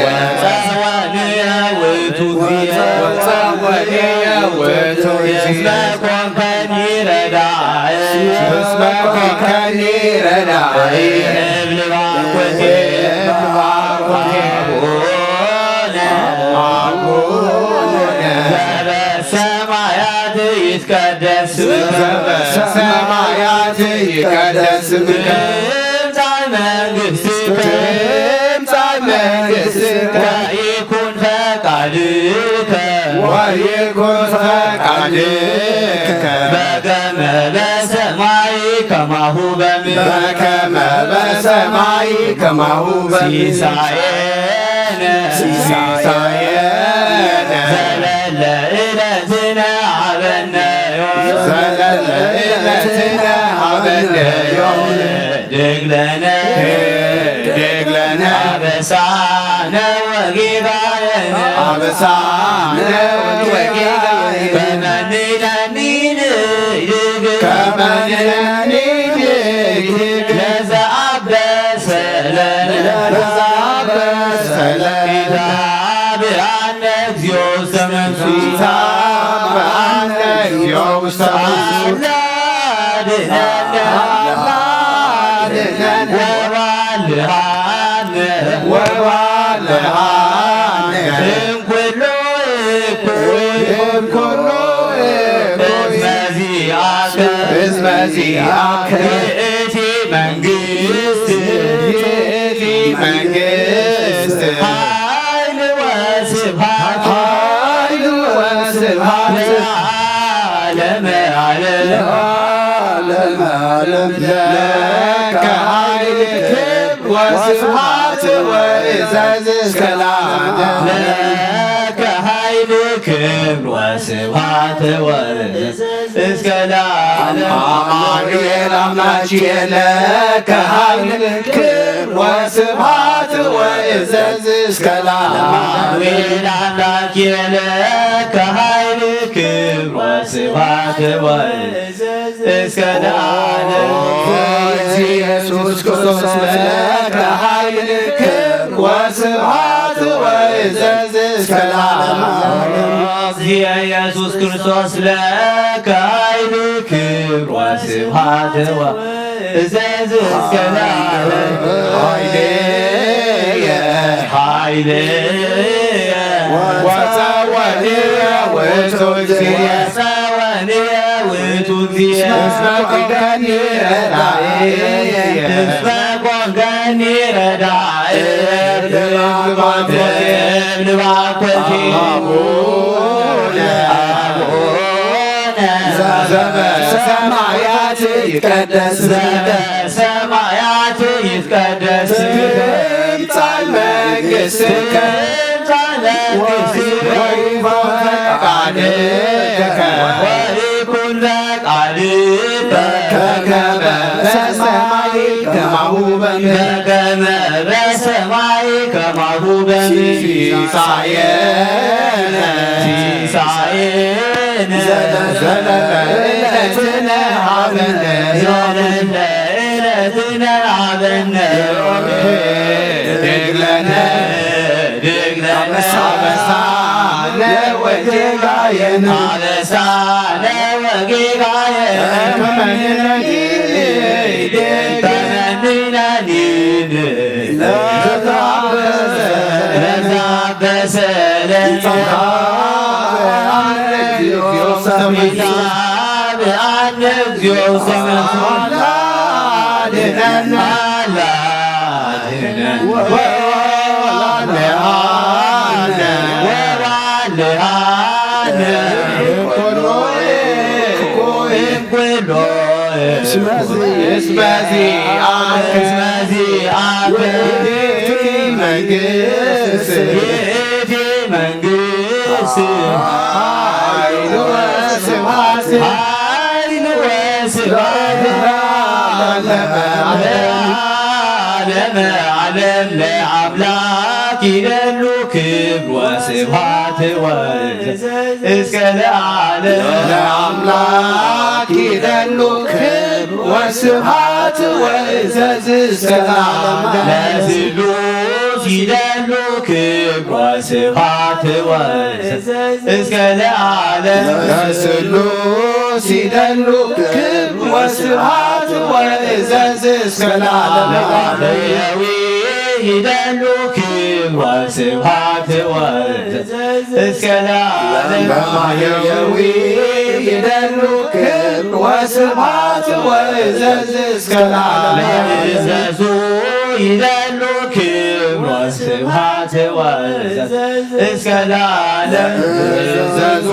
ወጸወንየ ውእቱ እግዚእ። ወጸወንየ ውእቱ እግዚእ። እስመ ኮንከኒ ረዳኢ። እስመ ኮንከኒ ረዳኢ። እብል ባርኮቴ። እብል ባርኮቴ። አቡነ። አቡነ። ዘበሰማያት ይትቀደስ ስምከ። ዘበሰማያት ይትቀደስ ስምከ። ትምጻእ መንግሥትከ። ትምጻእ መንግሥትከ። ወይኩን ፈቃድከ። ወይኩን ፈቃድከ። በከመ በሰማይ ከማሁ በምድር። በከመ በሰማይ ከማሁ በምድር። ሲሳየነ። ሲሳየነ። ዘለለ ዕለትነ ሀበነ ዮም። ዘለለ ዕለትነ ሀበነ ዮም። ህድግ ለነ። ህድግ ለነ። አበሳነ ወጌጋየነ። አበሳነ ወጌጋየነ። ከመ ንሕነኒ ንህድግ። ከመ ንሕነኒ ንህድግ። ለዘአበሰ ለነ። ለዘአበ ሰለነ። ኢታብአነ እግዚኦ ውስተ መንሱት። ኢታብአነ እግዚኦ ውስተ መንሱት። አላ አድኅነነ። አላ አድኅነነ። ወባልሃነ። ወባልሃነ። እምኩሉ እኩይ። እምኩሉ እኩይ። እስመ ዚአከ። እስመ ዚአከ። ይእቲ መንግስት። ይእቲ መንግስት። ኃይል ወስብሐት። ኃይል ወስብሐት። ለዓለመ ዓለም። ለዓለመ ዓለም። ለከ ኃይል ክብር ወስብሐት ወእዘዝ እስከ ለዓለም። ለከ ኃይል ክብር ወስብሐት ወእዘዝ እስከ ለዓለም። አማኑኤል አምላኪየ ለከ ኃይል ክብር ወስብሐት ወእዘዝ እስከ ለዓለም። አማኑኤል አምላኪየ ለከ ኃይል ክብር ወስብሐት ወእዘዝ እስከ ለዓለም። ኢየሱስ ክርስቶስ ለከ ኃይል ክብር ወስብሐት ወእዘዝ እስከ ለዓለም። ኢየሱስ ክርስቶስ ለከ ኃይል ክብር ወስብሐት ወእዘዝ እስከ ለዓለም። ኃይልየ ኃይልየ ወጸወንየ ውእቱ እግዚእ። ወጸወንየ ውእቱ እግዚእ። እስመ ኮንከኒ ረዳእየ። እስመ ኮንከኒ ረዳእየ። እብል ባኮቴ። እብል ባኮቴ። አቡነ። አቡነ። ዘበሰማያት ይትቀደስ ስምከ። ዘበሰማያት ይትቀደስ ስምከ። ትምጻእ መንግስትከ። ትምጻእ መንግስትከ። ወይኩን ፈቃድከ። ወይኩን ፈቃድከ። በከመ በሰማይ ከማሁ በምድር። በከመ በሰማይ ከማሁ በምድር። ሲሳየነ። ሲሳየነ። ዘለለ ዕለትነ ሀበነ። ዘለለ ዕለትነ ሀበነ። ዮም ህድግ ለነ። ህድግ ለነ። አበሳነ ወጌጋየነ። አበሳነ ወጌጋየነ። ከመ ንሕነኒ ንህድግ። ከመ ንሕነኒ ንህድግ። ለዘተአበሰ። ለዘተአበሰ ለነ። ኢታብአነ እግዚኦ ውስተ መንሱት። ኢታብአነ እግዚኦ ውስተ መንሱት። አላ አድኅነነ። አላ አድኅነነ። ወባልሃነ። ወባልሃነ። እምኩሉ እኩይ። እምኩሉ እስመ ዚ- እስመ ዚአከ። እስመ ዚአከ። ይእቲ መንግስት። ይእቲ መንግስት። ኃይል ወስብሐት። ኃይል ወስብሐት። ለዓለመ ዓለም። ለዓለመ ዓለም ለአምላክ ይደሉ ክብር ወስብሐት ወእዘዝ እስከ ለዓለም። ለአምላክ ይደሉ ክብር ወስብሐት ወእዘዝ እስከ ለዓለም። ለስሉስ ይደሉ ክብር ወስብሐት ወእዘዝ እስከ ለዓለም። ለስሉስ ይደሉ ክብር ወስብሐት ወእዘዝ እስከ ለዓለም። ለባሕርያዊ ይደሉ ክብር ወስብሐት ወእዘዝ እስከ ለዓለም። ለባሕርያዊ ይደሉ ክብር ወስብሐት ወእዘዝ እስከ ለዓለም። ለእዘዙ ይደሉ ክብር ወስብሐት ወእዘዝ እስከ ለዓለም። ለእዘዙ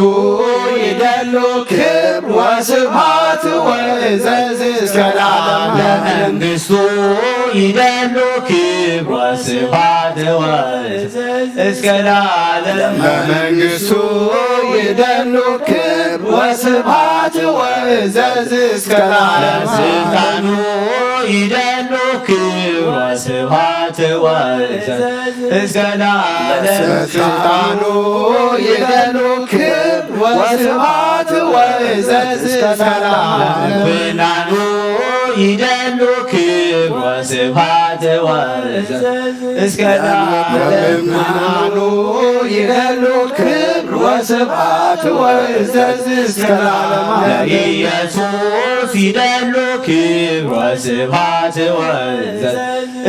ይደሉ ክብር ወስብሐት ወእዘዝ እስከ ለዓለም። ለመንግስቱ ይደሉ ክብር ወስብሐት ወእዘዝ እስከ ለዓለም። ለመንግስቱ ይደሉ ክብር ወስብሐት ወእዘዝ እስከ ለዓለም። ለስልጣኑ ይደሉ ክብር ወስብሐት ወእዘዝ እስከ ለዓለም። ለስልጣኑ ይደሉ ክብር ወስብሐት ወእዘዝ እስከ ለዓለም። ለኩናኑ ይደሉ ክብር ወስብሐት ወእዘዝ እስከ ለዓለም። ምእመናኑ ይደሉ ክብር ወስብሐት ወእዘዝ እስከ ለዓለም። ለኢየሱስ ይደሉ ክብር ወስብሐት ወእዘዝ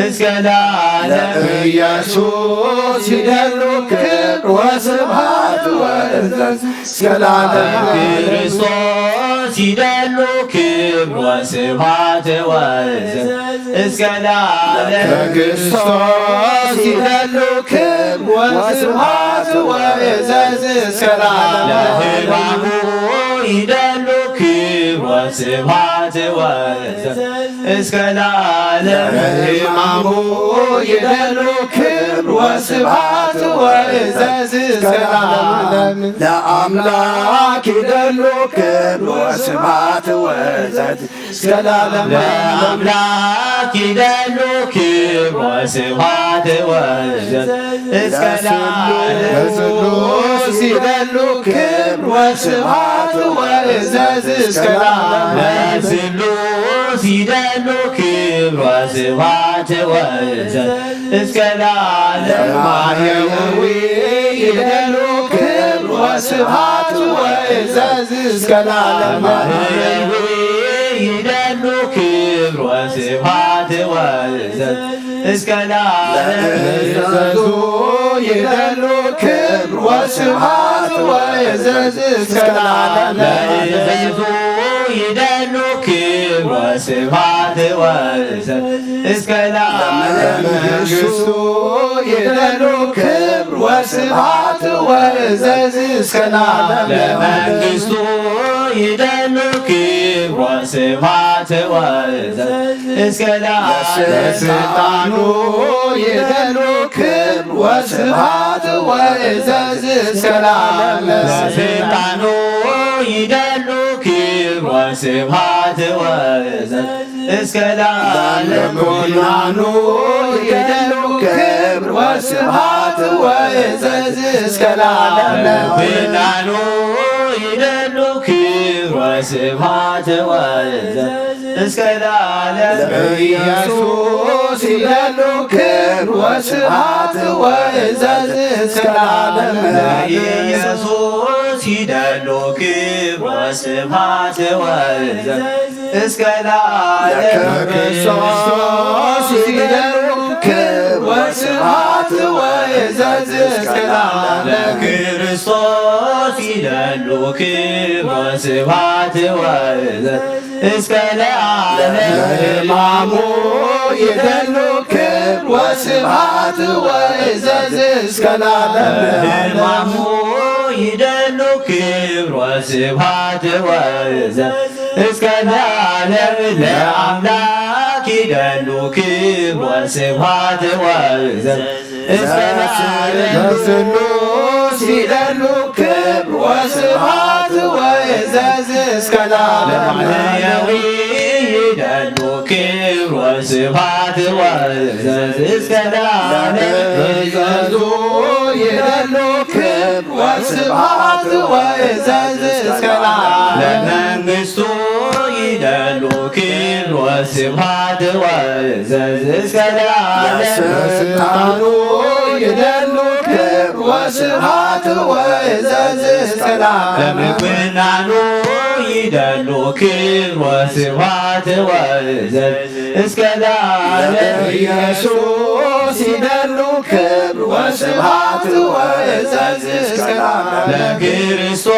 እስከ ለዓለም። ኢየሱስ ይደሉ ክብር ወስብሐት ወእዘዝ እስከ ለዓለም። ክርስቶስ ይደሉ ክብር ወስብሐት ወእዘዝ እስከ ለዓለም። ክርስቶስ ይደሉ ክብር ወስብሐት ወእዘዝ እስከ ለዓለም። ለሕማሙ ይደሉ ክብር ወስብሐት ወእዘዝ እስከ ለዓለም። ለሕማሙ ይደሉ ክብር ወስብሐት ወእዘዝ እስከ ለዓለም። ለአምላክ ይደሉ ክብር ወስብሐት ወእዘዝ እስከ ለዓለም። ለአምላክ ይደሉ ክብር ወስብሐት ወእዘዝ እስከ ለዓለም። ለስሉስ ይደሉ ክብር ወስብሐት ወእዘዝ እስከ ለዓለም። ለስሉስ ይደሉ ክብር ወስብሐት ወእዘዝ እስከ ለዓለም። ለማሕየዊ ይደሉ ክብር ወስብሐት ወእዘዝ እስከ ለዓለም። ለማሕየዊ ይደሉ ክብር ወስብሐት ወእዘዝ እስከ ለዓለም። ለእዘዙ ይደሉ ክብር ወስብሐት ወእዘዝ እስከ ለዓለም። ለእዘዙ ይደሉ ክብር ወስብሐት ወእዘዝ እስከ ለዓለም። ለመንግስቱ ይደሉ ክብር ወስብሐት ወእዘዝ እስከ ለዓለም። ለመንግስቱ ይደሉ ክብር ወስብሐት ወእዘዝ እስከ ለዓለም። ለስልጣኑ ይደሉ ክብር ወስብሐት ወእዘዝ እስከ ለዓለም። ለስልጣኑ ይደሉ ክብር ወስብሐት ወእዘዝ እስከ ለዓለም። ለምእመናኑ ይደሉ ክብር ወስብሐት ወእዘዝ እስከ ለዓለም። ለምእመናኑ ይደሉ ክብር ወስብሐት ወእዘዝ እስከ ለዓለም። ለኢየሱስ ይደሉ ክብር ወስብሐት ወእዘዝ እስከ ለዓለም። ለኢየሱስ ይደሉ ክብር ወስብሐት ወእዘዝ እስከ ለዓለም። ለክርስቶስ ይደሉ ክብር ወስብሐት ወእዘዝ እስከ ለዓለም። ለክርስቶስ ይደሉ ክብር ወስብሐት ወእዘዝ እስከ ለዓለም። ለሕማሙ ይደሉ ክብር ወስብሐት ወእዘዝ እስከ ለዓለም። ለሕማሙ ይደሉ ክብር ወስብሐት ወእዘዝ እስከ ለዓለም። ለአምላክ ይደሉ ክብር ወስብሐት ወእዘዝ እስከ ለዓለም። ለስሉስ ይደሉ ክብር ወስብሐት ወእዘዝ እስከ ለዓለም። ለማሕየዊ ይደሉ ክብር ወስብሐት ወእዘዝ እስከ ለዓለም። ለእዘዙ ይደሉ ክብር ወስብሐት ወእዘዝ እስከ ለዓለም። ለመንግስቱ ይደሉ ክብር ወስብሐት ወእዘዝ እስከ ለዓለም። ለስልጣኑ ይደሉ ክብር ወስብሐት ወእዘዝ እስከ ለዓለም። ለምእመናኑ ይደሉ ክብር ወስብሐት ወእዘዝ እስከ ለዓለም። ለኢየሱስ ይደሉ ክብር ወስብሐት ወእዘዝ እስከ ለዓለም። ለክርስቶስ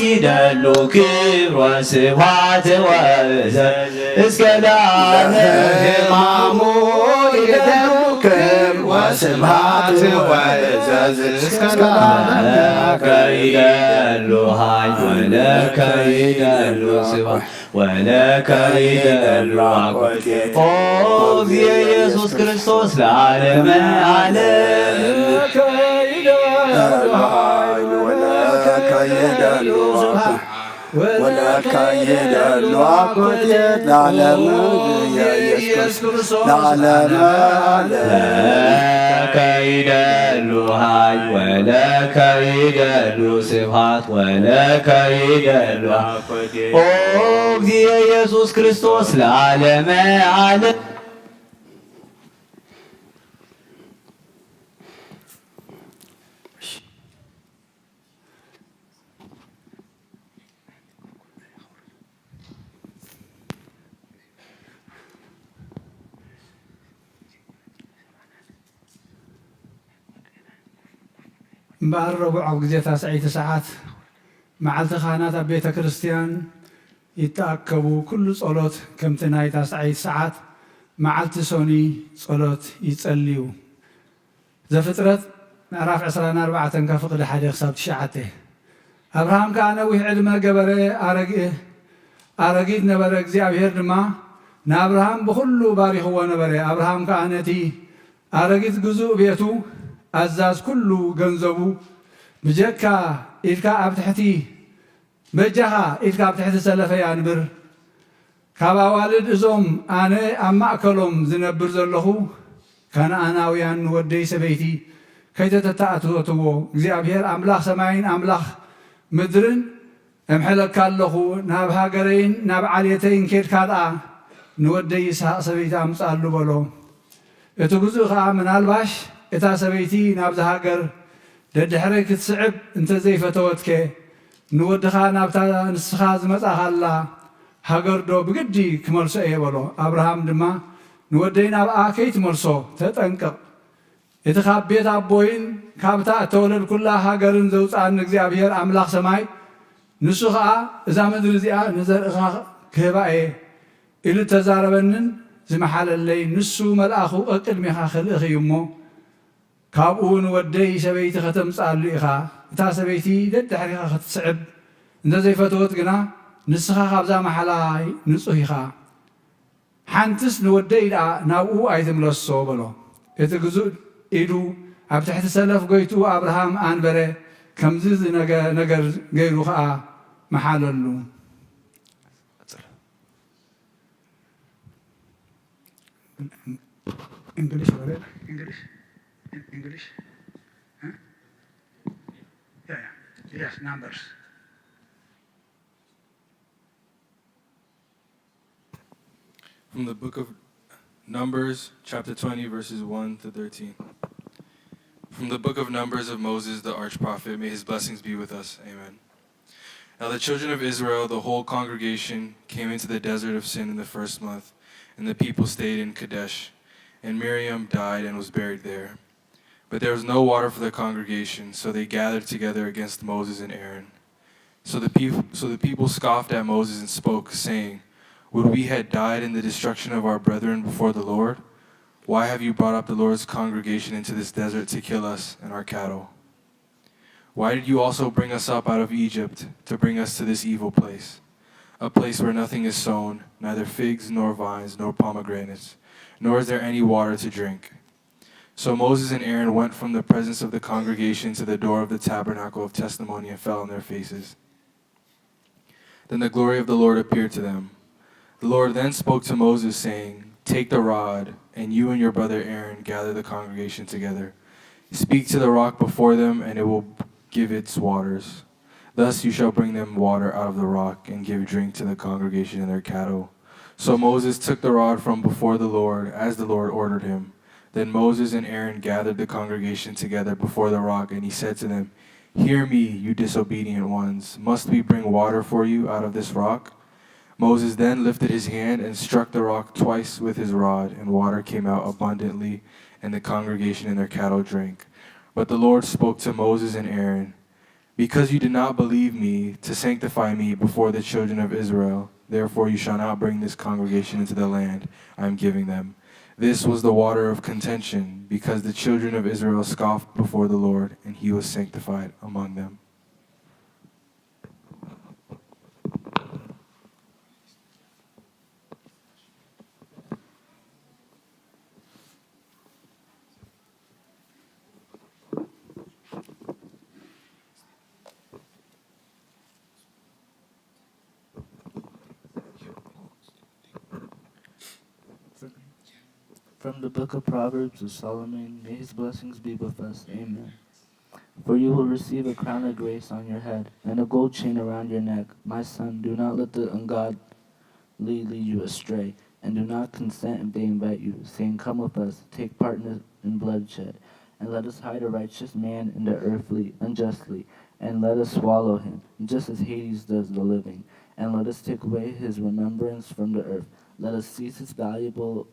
ይደሉ ክብር ወስብሐት ወእዘዝ እስከ ለዓለም። ለሕማሙ ይደሉ ክብር ወስብሐት ወእዘዝ እስከ ለዓለም። ለከ ይደሉ ኃይል ወለከ ይደሉ ስብሐት ወለከ ይደሉ አኮቴት። ኦ እግዚእ ኢየሱስ ክርስቶስ ለዓለመ ዓለም። ለከ ይደሉ ኃይል ወለከ ይደሉ ስብሐት ወለከ ይደሉ አኮቴት ለዓለመ ኢየሱስ ክርስቶስ ለዓለመ ዓለም። ወለከ ይደሉ ኃይል ወለከ ይደሉ ስብሐት ወለከ ይደሉ አኮቴት። ኦ እግዚእ ኢየሱስ ክርስቶስ ለዓለመ ዓለም። እምበኣር ረቡዕ ኣብ ግዜ ታስዐይቲ ሰዓት መዓልቲ ካህናት ኣብ ቤተ ክርስቲያን ይተኣከቡ፣ ኩሉ ጸሎት ከምቲ ናይ ታስዐይቲ ሰዓት መዓልቲ ሶኒ ጸሎት ይጸልዩ። ዘፍጥረት ምዕራፍ ዕስራን ኣርባዕተን ካብ ፍቕዲ ሓደ ክሳብ ትሽዓተ። ኣብርሃም ከኣ ነዊሕ ዕድመ ገበረ፣ ኣረግ-፣ ኣረጊት ነበረ። እግዚኣብሔር ድማ ንኣብርሃም ብኹሉ ባሪኽዎ ነበረ። ኣብርሃም ከኣ ነቲ ኣረጊት ግዙእ ቤቱ፣ ኣዛዝ ኩሉ ገንዘቡ፣ ብጀካ ኢልካ ኣብ ትሕቲ በጃኻ ኢልካ ኣብ ትሕቲ ሰለፈይ ኣንብር። ካብ ኣዋልድ እዞም ኣነ ኣብ ማእከሎም ዝነብር ዘለኹ ከነኣናውያን ንወደይ ሰበይቲ ከይተተኣታትዎ፣ እግዚኣብሔር ኣምላኽ ሰማይን ኣምላኽ ምድርን እምሕለካ ኣለኹ፣ ናብ ሃገረይን ናብ ዓሌተይን ኬድካ ደኣ ንወደይ ይስሐቅ ሰበይቲ ኣምጽኣሉ በሎ። እቲ ግዙእ ኸኣ፣ ምናልባሽ እታ ሰበይቲ ናብዚ ሃገር ደድሕረይ ክትስዕብ እንተ ዘይፈተወትከ፣ ንወድኻ ናብታ ንስኻ ዝመጻኻላ ሃገርዶ ብግዲ ክመልሶ እየ በሎ። ኣብርሃም ድማ፣ ንወደይ ናብኣ ከይትመልሶ ተጠንቀቕ። እቲ ካብ ቤት ኣቦይን ካብታ እተወለድኩላ ሃገርን ዘውጽኣኒ እግዚኣብሔር ኣምላኽ ሰማይ፣ ንሱ ኸኣ እዛ ምድሪ እዚኣ ንዘርእኻ ክህባ እየ ኢሉ እተዛረበንን ዝመሓለለይ፣ ንሱ መልኣኹ ቀቅድሜኻ ክልእኽ እዩ እሞ፣ ካብኡ ንወደይ ሰበይቲ ኸተምጽኣሉ ኢኻ። እታ ሰበይቲ ደድሕሪኻ ኽትስዕብ እንተ ዘይፈተወት ግና፣ ንስኻ ኻብዛ መሓላይ ንጹህ ኢኻ። ሓንትስ ንወደይ ደኣ ናብኡ ኣይትምለሶ በሎ። እቲ ግዙእ ኢዱ ኣብ ትሕቲ ሰለፍ ጐይትኡ ኣብርሃም ኣንበረ፣ ከምዚ ዝነገ-፣ ነገር ገይሩ ኸኣ መሓለሉ። English በለ። English? English? Huh? Yeah, yeah. Yes, Numbers. From the book of Numbers, chapter twenty, verses one to thirteen. From the book of Numbers of Moses, the arch prophet, may his blessings be with us. Amen. Now the children of Israel, the whole congregation, came into the desert of Sin in the first month, and the people stayed in Kadesh. And Miriam died and was buried there. But there was no water for the congregation, so they gathered together against Moses and Aaron. So the, peop- so the people scoffed at Moses and spoke, saying, "Would we had died in the destruction of our brethren before the Lord? Why have you brought up the Lord's congregation into this desert to kill us and our cattle? Why did you also bring us up out of Egypt to bring us to this evil place, a place where nothing is sown, neither figs nor vines nor pomegranates, nor is there any water to drink?" So Moses and Aaron went from the presence of the congregation to the door of the tabernacle of testimony and fell on their faces. Then the glory of the Lord appeared to them. The Lord then spoke to Moses, saying, "Take the rod, and you and your brother Aaron gather the congregation together. Speak to the rock before them, and it will give its waters. Thus you shall bring them water out of the rock, and give drink to the congregation and their cattle." So Moses took the rod from before the Lord, as the Lord ordered him. Then Moses and Aaron gathered the congregation together before the rock, and he said to them, "Hear me, you disobedient ones. Must we bring water for you out of this rock?" Moses then lifted his hand and struck the rock twice with his rod, and water came out abundantly, and the congregation and their cattle drank. But the Lord spoke to Moses and Aaron, "Because you did not believe me to sanctify me before the children of Israel, therefore you shall not bring this congregation into the land I am giving them." This was the water of contention, because the children of Israel scoffed before the Lord, and he was sanctified among them. From the book of Proverbs of Solomon, may his blessings be with us. Amen. For you will receive a crown of grace on your head and a gold chain around your neck. My son, do not let the ungodly lead you astray, and do not consent if they invite you, saying, "Come with us, take part in, in bloodshed, and let us hide a righteous man in the earthly unjustly, and let us swallow him, just as Hades does the living, and let us take away his remembrance from the earth. Let us seize his valuable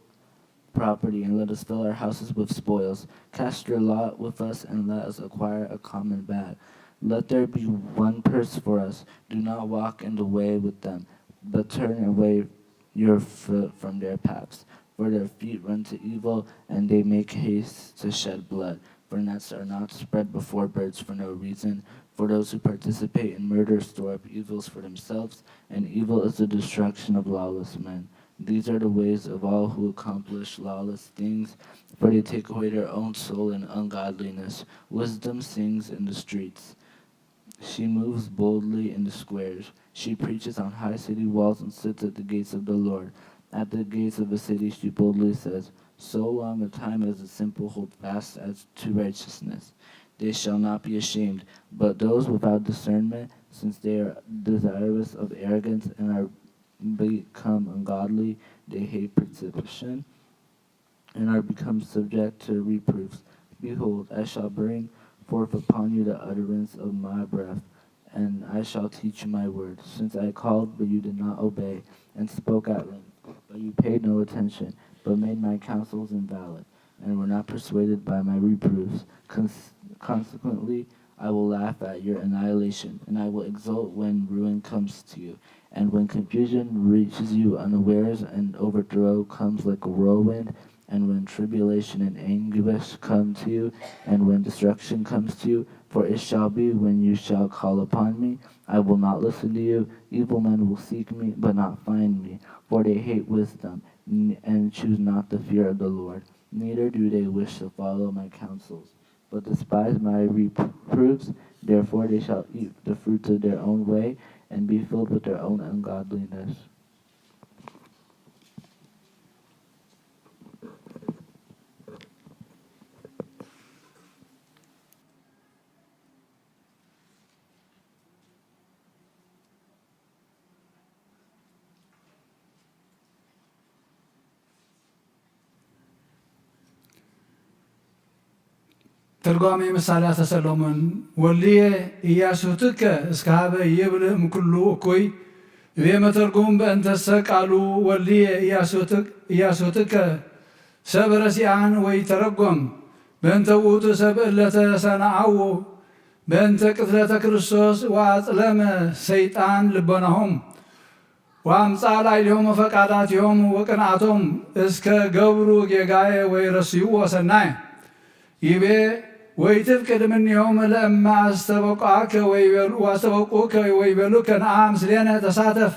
property, and let us fill our houses with spoils. Cast your lot with us, and let us acquire a common bag. Let there be one purse for us. Do not walk in the way with them, but turn away your foot from their paths. For their feet run to evil, and they make haste to shed blood. For nets are not spread before birds for no reason. For those who participate in murder store up evils for themselves, and evil is the destruction of lawless men. These are the ways of all who accomplish lawless things, for they take away their own soul in ungodliness. Wisdom sings in the streets. She moves boldly in the squares. She preaches on high city walls and sits at the gates of the Lord. At the gates of a city she boldly says, "So long a time as the simple hold fast as to righteousness, they shall not be ashamed." But those without discernment, since they are desirous of arrogance and are become ungodly, they hate precipitation and are become subject to reproofs. Behold, I shall bring forth upon you the utterance of my breath, and I shall teach you my word. Since I called, but you did not obey, and spoke at length, but you paid no attention, but made my counsels invalid, and were not persuaded by my reproofs. Cons- consequently, I will laugh at your annihilation, and I will exult when ruin comes to you, and when confusion reaches you unawares, and overthrow comes like a whirlwind, and when tribulation and anguish come to you, and when destruction comes to you. For it shall be, when you shall call upon me, I will not listen to you. Evil men will seek me, but not find me, for they hate wisdom, n- and choose not the fear of the Lord. Neither do they wish to follow my counsels, but despise my reproofs. Therefore they shall eat the fruits of their own way, and be filled with their own ungodliness. ትርጓሜ ምሳሌያተ ሰሎሞን። ወልድየ ኢያሱትከ እስከ ሀበ ይብል እምኩሉ እኩይ። እቤ መተርጉም በእንተሰ ቃሉ ወልድየ ኢያሱትክ- ኢያሱትከ ሰብ ረሲኣን ወይ ተረጎም። በእንተ ውእቱ ሰብ እለተ ሰናዓዎ በእንተ ቅትለተ ክርስቶስ ወአጽለመ ሰይጣን ልቦናሆም። ወአምጽአ ላዕሌሆሙ ፈቃዳቲሆሙ ወቅንዓቶም እስከ ገብሩ ጌጋየ ወይረስይዎ ሰናየ። ይቤ ወይትፍቅድ እምኔሆሙ ለእመ አስተበቋከ ወይቤሉ- ወአስተበቁከ ወይቤሉከ ነአ ምስሌነ ተሳተፍ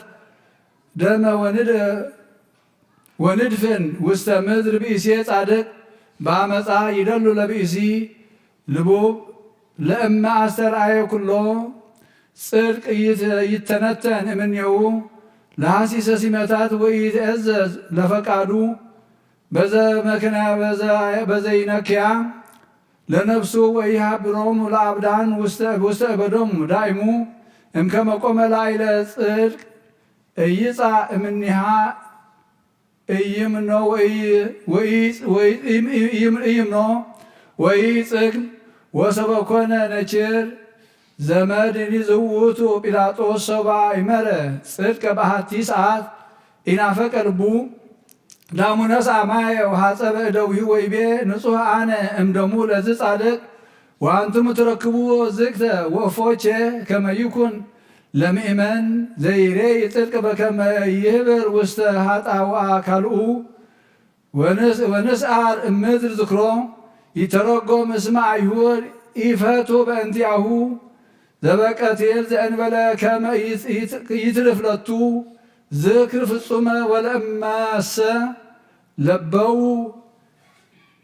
ደመ ወንድ- ወንድፍን ውስተ ምድር ብእሴ ጻድቅ በአመፃ ይደሉ ለብእሲ ልቡብ ለእመ አስተርአየ ኩሎ ጽድቅ ይት- ይተነተን እምኔሁ ለሐሲሰ ሲመታት ወኢይትእዘዝ ለፈቃዱ በዘ መክነ- በዘ- በዘይነክያ ለነፍሱ ወኢይሃብሮም ለአብዳን ውስተ ውስተ እበዶም ዳይሙ እምከመ ቆመ ላዕለ ጽድቅ እይጻእ እምኔሃ እይምኖ ወእይ- ወእይ- ወእይ- እይም- እይም- እይምኖ ወእይጽግም ወሰበኮነ ነችር ዘመድኒ ዝውቱ ጲላጦስ ሰባ ይመረ ጽድቀ በሃቲ ሰዓት ኢናፈቀ ልቡ ዳሙነስ አማየ ወሐጸበ እደዊሁ ወይቤ ንጹሕ አነ እምደሙ ለዝ ጻድቅ ወአንትሙ ትረክብዎ ዝግተ ወእፎቼ ከመ ይኩን ለምእመን ዘይሬይ ጽድቅ በከመ ይህብር ውስተ ኃጣውአ ካልኡ ወንስ- ወንስአር እምድር ዝክሮ ይተረጎም እስመ አይሁድ ኢፈቱ በእንቲአሁ ዘበቀቴል ዘእንበለ ከመ ይት- ይት- ይትርፍ ለቱ ዝክር ፍጹመ ወለእመሰ ለበው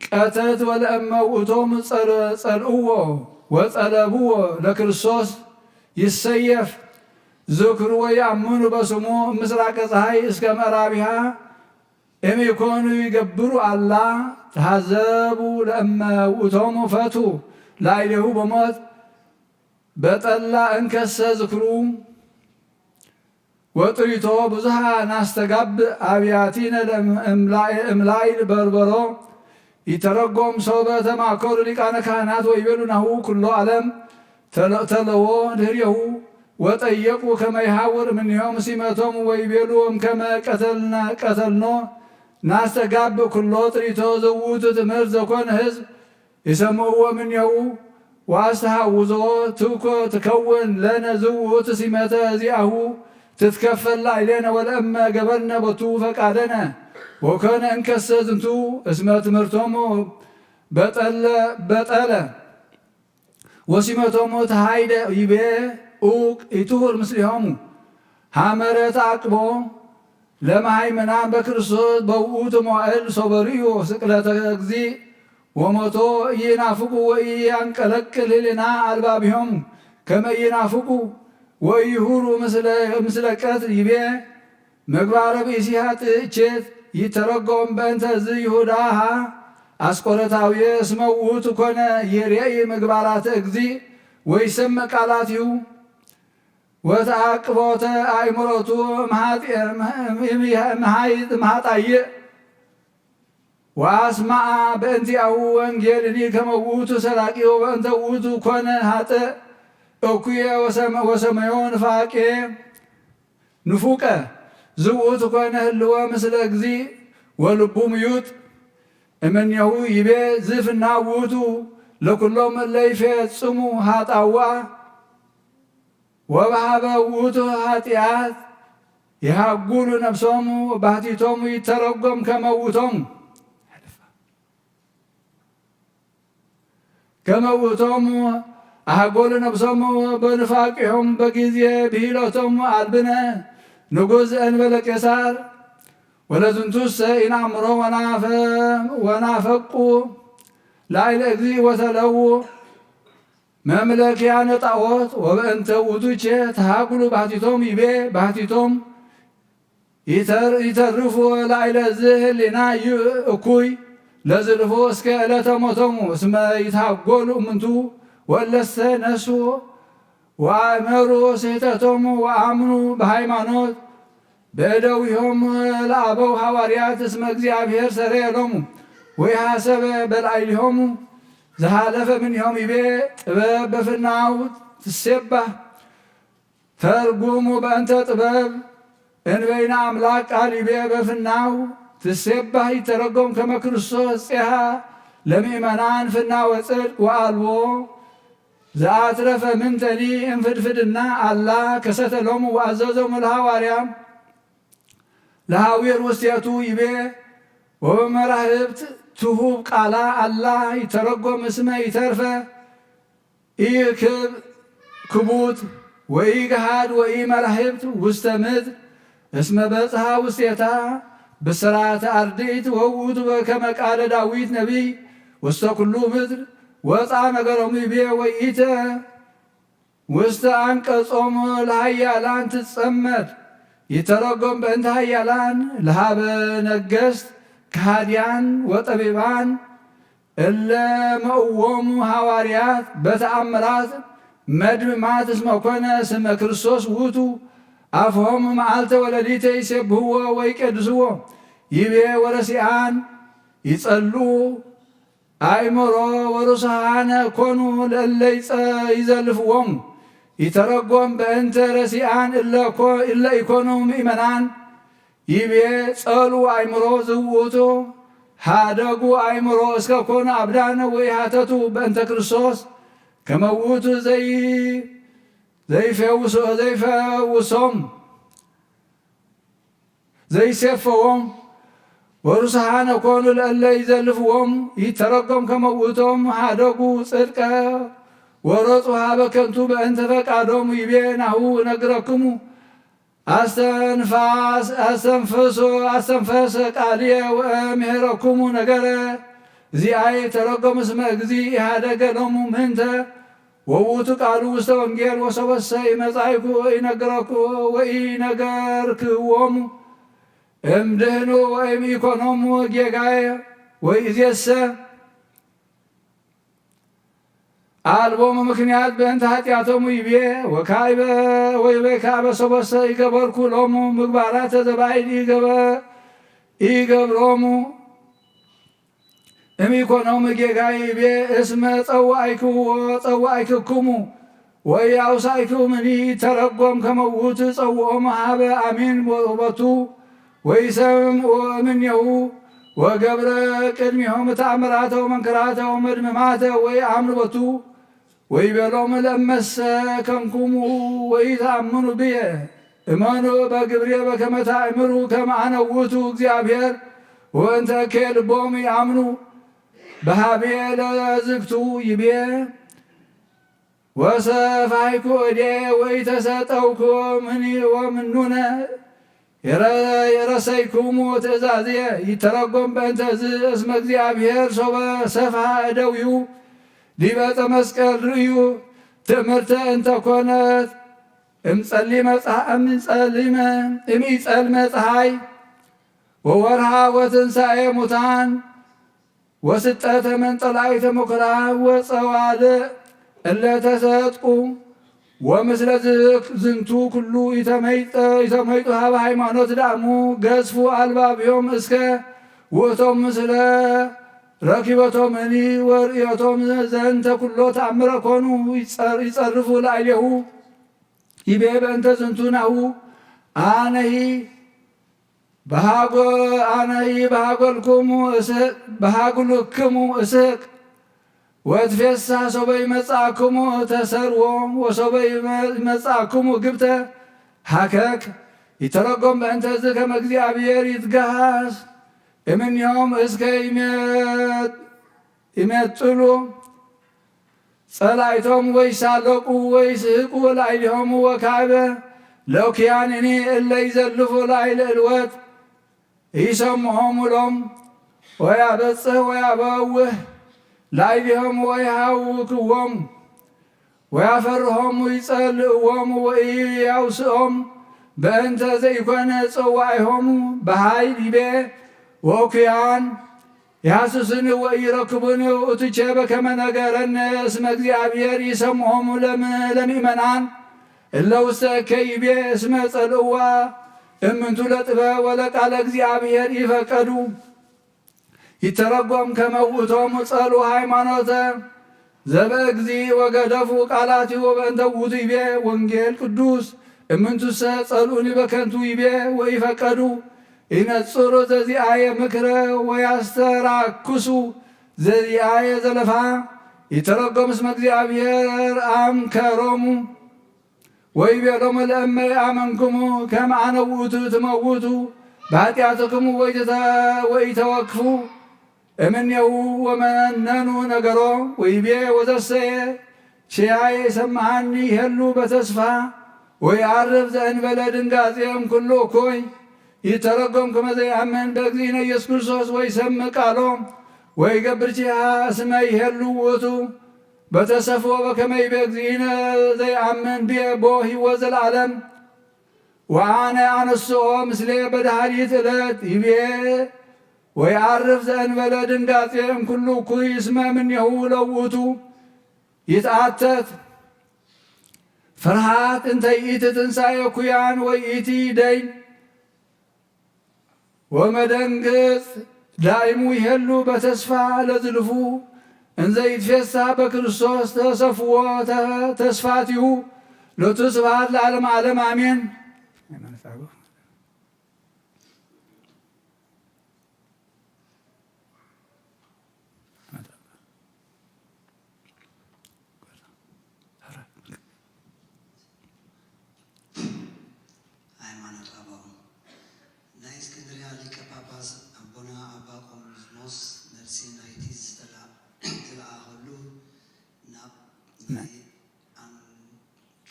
ቀተት ወለእመ ውእቶም ጸረ- ጸልእዎ ወጸለብዎ ለክርስቶስ ይሰየፍ ዝክሩ ወይአምኑ በስሙ ምስራቀ ፀሐይ እስከ ምዕራቢሃ እም ይኮኑ ይገብሩ ኣላ ተሃዘቡ ለእመ ውእቶሙ ፈቱ ላዕሌሁ በሞት በጠላ እንከሰ ዝክሩ ወጥሪቶ ብዙሃ ናስተጋብእ ኣብያቲነ እምላይል በርበሮ ይተረጎም ሶበ ተማከሩ ሊቃነ ካህናት ወይቤሉ ናሁ ኩሎ ዓለም ተለዎ ድህሬሁ ወጠየቁ ከመ ይሃውር እምኔሆም ሲመቶም ወይቤሉ እምከመ ቀተልኖ ናስተጋብእ ኩሎ ጥሪቶ ዝውቱ ትምህርት ዘኮነ ህዝብ ይሰምዕዎ እምኔሁ ወአስተሐውዞ ትኮ ትከውን ለነ ዝውቱ ሲመተ እዚአሁ ትትከፈል ላዕሌነ ወለእመ ገበርነ ቦቱ ፈቃደነ ወኮነ እንከሰ ዝንቱ እስመ ትምህርቶሙ በጠለ በጠለ ወሲመቶሙ ተሃይደ ይቤ ኡቅ ይትሁር ምስሊሆሙ ሃመረ ተአቅቦ ለመሃይምናን በክርስቶስ በውእቱ መዋእል ሶበ ርእዩ ስቅለተ እግዚእ ወሞቶ ኢይናፍቁ ወኢያንቀለቅል ህሊና አልባቢሆሙ ከመ ኢይናፍቁ ወኢይሁሩ ምስለ ቀትል ይቤ ምግባረ ብእሲ ኃጥእ እቼት ይተረጎም በእንተ ዝ ይሁዳ ሃ አስቆረታዊ እስመ ውእቱ ኮነ ይሬኢ ምግባራተ እግዚእ ወይሰምዕ ቃላቲሁ ወተአቅቦተ አእምሮቱ እምሃጣይእ ወአስማአ በእንቲአሁ ወንጌልኒ ከመ ውእቱ ሰራቂ ወበእንተ ውእቱ ኮነ ኃጥእ እኩየ ወሰመዮ ንፋቄ ንፉቀ ዝውእቱ ኮነ ህልወ ምስለ እግዚእ ወልቡ ምዩጥ እምኔሁ ይቤ ዝፍና ውእቱ ለኩሎም እለ ይፌጽሙ ኃጣዋ ወበሃበ ውእቱ ኃጢአት ይሃጉሉ ነፍሶሙ ባሕቲቶሙ ይተረጎም ከመ ውእቶሙ ከመ ውእቶሙ አሃጎሉ ነፍሶሙ በንፋቂሆም በጊዜ ብሂሎቶም አልብነ ንጉሥ ዘእንበለ ቄሳር ወለዝንቱሰ ኢናምሮ ወናፈቁ ላዕለ እግዚእ ወተለዉ መምለኪያነ ጣዖት ወበእንተ ውእቱቼ ተሃጉሉ ባሕቲቶም ይቤ ባሕቲቶም ይተርፉ ላዕለ ዝህሊና እኩይ ለዝልፎ እስከ ዕለተ ሞቶሙ እስመ ይትሃጎሉ እምንቱ ወለሰ ነሱ ወአእመሩ ስሕተቶሙ ወአምኑ በሃይማኖት በእደዊሆም ለአበው ሐዋርያት እስመ እግዚአብሔር ሰረየ ሎሙ ወይሐሰበ በላዕሊሆሙ ዝሃለፈ ምንሆም ይቤ ጥበብ በፍናው ትሴባህ ተርጉሙ በእንተ ጥበብ እንበይነ አምላክ ቃል ይቤ በፍናው ትሴባህ ይተረጎም ከመ ክርስቶስ ጼሃ ለምእመናን ፍናወ ጽድቅ ወአልቦ ዘአትረፈ ምንተኒ እምፍድፍድና አላ ከሰተ ሎሙ ወአዘዞሙ ለሐዋርያ ለሐዊር ውስቴቱ ይቤ ወበመራህብት ትሁብ ቃላ አላ ይተረጎም እስመ ይተርፈ ኢክብ ክቡት ወኢገሃድ ወኢመራህብት ውስተ ምድር እስመ በጽሐ ውስቴታ ብስራተ አርድእት ወውእቱ በከመ ቃለ ዳዊት ነቢይ ውስተ ኩሉ ምድር ወፃ ነገሮም ይቤ ወኢተ ውስተ አንቀጾም ለሃያላን ትጸመድ ይተረጎም በእንተ ሃያላን ለሃበ ነገስት ከሃድያን ወጠቢባን እለ መእዎሙ ሐዋርያት በተአምራት መድምማት እስመ ኮነ ስመ ክርስቶስ ውእቱ አፍሆሙ መዓልተ ወለሊተ ይሴብህዎ ወይቄድስዎ ይቤ ወረሲአን ይጸሉ አእምሮ ወሩስሓነ ኮኑ ለእለ ይዘልፍዎሙ ይተረጎም በእንተ ረሲአን እለ ኢኮኑ ምእመናን ይቤ ጸሉ አእምሮ ዝውቱ ሃደጉ አእምሮ እስከ ኮኑ አብዳነ ወይሃተቱ በእንተ ክርስቶስ ከመ ውእቱ ዘይፈውሶም ዘይሴፈዎም ወሩስሓነ ኮኑ ለእለ ይዘልፍዎም ይተረጎም ከመ ውእቶም ሃደጉ ጽድቀ ወሮጹ ሃበ ከንቱ በእንተ ፈቃዶም ይቤ ናሁ ነግረክሙ አስተንፋስ አስተንፈሶ አስተንፈሰ ቃልየ ወእምሄረኩሙ ነገረ ዚአየ ተረጎም እስመ እግዚእ ኢሃደገ ሎሙ ምንተ ወውቱ ቃሉ ውስተ ወንጌል ወሰበሰ ኢመጻእኩ ወኢነገርክዎሙ እምድህኑ ወይም ኢኮኖሙ ጌጋየ ወይ እዜሰ ኣልቦሙ ምክንያት በእንተ ኃጢአቶሙ ይቤ ወካይበ ወይበ ካበ ሰቦሰ ይገበርኩ ሎሙ ምግባራተ ዘባይድ ይገበ ኢገብሮሙ እምይኮኖም ጌጋይ ይቤ እስመ ጸዋዕክዎ ጸዋዕክክሙ ወይ አውሳእክምኒ ተረጎም ከመ ውእቱ ጸውዖሙ ሀበ አሚን ወበቱ ወይሰምዕ እምኔሁ ወገብረ ቅድሜሆም ተአምራተ ወመንክራተ ወመድምማተ ወይ አምር በቱ ወይቤሎሙ ለእመሰ ከንኩሙ ወኢተአምኑ ብየ እመኑ በግብሬ በከመ ታእምሩ ከመ አነ ውእቱ እግዚአብሔር ወእንተ እኬ ልቦሙ ይአምኑ በሃቤ ለዝግቱ ይቤ ወሰፋይኩ እዴ ወኢተሰጠውኩ ምኒ ወምኑነ የረሰይኩሙ ትእዛዝየ ይተረጎም በእንተ እዚ እስመ እግዚኣብሔር ሶበ ሰፍሐ እደዊሁ ዲበ ዕፀ መስቀል ርእዩ ትእምርተ እንተ ኮነት እምፀሊመ ፀሓ- እምፀሊመ እምኢፀልመ ፀሓይ ወወርሃ ወትንሳኤ ሙታን ወስጠተ መንጠላይተ መኩራ ወፀዋልእ እለ ተሰጥቁ ወምስለ ዝክ- ዝንቱ ኩሉ ኢተመይጠ- ኢተመይጡ ሃበ ሃይማኖት ዳእሙ ገዝፉ አልባብዮም እስከ ውእቶም ምስለ ረኪበቶም እኒ ወርእዮቶም ዘንተ ኩሎ ተአምረ ኮኑ ይጸር- ይጸርፉ ላዕሌሁ ይቤ በእንተ ዝንቱ ናሁ አነሂ በሃጎ- አነሂ በሃጎልክሙ እስሕቅ በሃጉልክሙ እስሕቅ ወትፌሳ ሶበ ይመጻእክሙ ተሰርዎ ወሶበ ይመ- ይመጻእክሙ ግብተ ሃከክ ይተረጎም በእንተዝ ከመ እግዚኣብሔር ይትገሃስ እምኔሆም እስከ ይመ- ይመጥሉ ጸላይቶም ወይሳለቁ ወይስህቁ ላዕሌሆሙ ወካዕበ ለኩያንኒ እለ ይዘልፉ ላዕለ እልወት ኢሰምዖሙ ሎም ወያበጽሕ ወያበውህ ላዕሌሆሙ ወይሃውክዎሙ ወያፈርሆሙ ይጸልእዎሙ ወኢያውስኦም በእንተ ዘይኮነ ጸዋዒሆሙ በሃይል ይቤ ወኩያን ይሃስስኒ ወኢይረክቡኒ ውእቱ ቼበ ከመ ነገረኒ እስመ እግዚኣብሔር ይሰምዖሙ ለም- ለምእመናን እለ ውስተ እከይ ይቤ እስመ ጸልእዋ እምንቱ ለጥበብ ወለቃለ እግዚኣብሔር ይፈቀዱ ይተረጎም ከመ ውእቶሙ ጸልኡ ሃይማኖተ ዘበእግዚ ወገደፉ ቃላቲሁ በእንተ ውእቱ ይቤ ወንጌል ቅዱስ እምንቱሰ ጸልኡኒ በከንቱ ይቤ ወኢፈቀዱ ይነጽሩ ዘዚአየ ምክረ ወያስተራክሱ ዘዚአየ ዘለፋ ይተረጎም እስመ እግዚኣብሔር አምከሮሙ ወይቤሎሙ ለእመ የአመንክሙ ከመ አነ ውእቱ ትመውቱ በኃጢአትክሙ ወኢትተ- ወኢተወክፉ እምኔሁ ወመነኑ ነገሮ ወይቤ ወዘሰየ ሸያየ ይሰምዓኒ ይሄሉ በተስፋ ወይዓርፍ ዘእንበለ ድንጋጼ እምኩሉ እኩይ ይተረጎም ከመ ዘይአምን በእግዚእነ ኢየሱስ ክርስቶስ ወይሰምዕ ቃሎ ወይገብር ኪሃ እስመ ይሄሉ ውእቱ በተሰፍዎ በከመ ይቤ እግዚእነ ዘይአምን ብየ ቦ ህይወት ዘለዓለም ወአነ አነስኦ ምስሌ በዳህሪት ዕለት ይቤ ወይዓርፍ ዘእንበለ ድንጋጼ እምኩሉ እኩይ እስመ እምኔሁ ለውእቱ ይትአተት ፍርሃት እንተ ይእቲ ትንሳኤ ኩያን ወይ ኢቲ ደይን ወመደንግጽ ዳይሙ ይሄሉ በተስፋ ለዝልፉ እንዘ ይትፌሳ በክርስቶስ ተሰፍዎ ተ- ተስፋቲሁ ሎቱ ስብሐት ለዓለም ዓለም አሜን። ሃይማኖት ኣበው ናይ እስክንድርያ ሊቀ ጳጳስ ኣቦና ኣባ ቆዝሞስ መልሲ ናይቲ ዝተላ- ዝለኣኸሉ ናብ ናይ ኣን-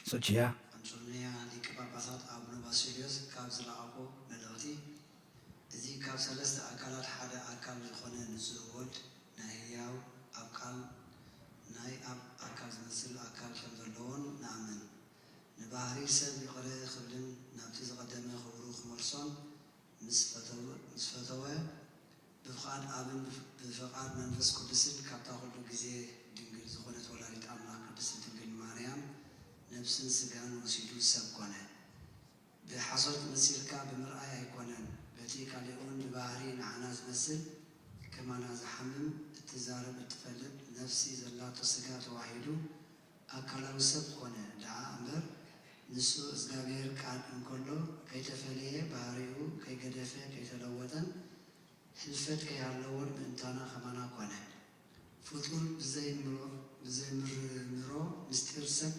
ሶችያ ኣንጾንያ ሊቀ ጳጳሳት ኣቡነ ባሲልዮስ ካብ ዝለኣኾ መልእኽቲ እዚ ካብ ሰለስተ ኣካላት ሓደ ኣካል ዝኾነ ንጹህ ወልድ ናይ ህያው ኣብ ቃል ናይ ኣብ ኣካል ዝመስል ኣካል ከም ዘለዎን ንኣምን። ንባህሪ ሰብ ይቕረ ክብልን ናብቲ ዝቐደመ ክብሩ ክመልሶን ምስ ፈተወ፣ ምስ ፈተወ ብፍቓድ ኣብን ብፍ-፣ ብፍቓድ መንፈስ ቅዱስን ካብታ ኩሉ ግዜ ድንግል ዝኾነት ወላዲት ኣምላኽ ቅድስት ድንግል ማርያም ነብስን ስጋን ወሲዱ ሰብ ኮነ። ብሓሶት መሲልካ ብምርኣይ ኣይኮነን፣ በቲ ካልእ እውን ብባህሪ ንዓና ዝመስል፣ ከማና ዝሓምም፣ እትዛረብ፣ እትፈልጥ፣ ነፍሲ ዘላቶ ስጋ ተዋሂዱ ኣካላዊ ሰብ ኮነ ደኣ እምበር፣ ንሱ እዝጋብሄር ቃል እንከሎ ከይተፈለየ፣ ባህሪኡ ከይገደፈ ከይተለወጠን፣ ሕልፈት ከይሃለዎን ምእንታና ከማና ኮነ። ፍጡር ብዘይምሮ-፣ ብዘይምርምሮ ምስጢር ሰብ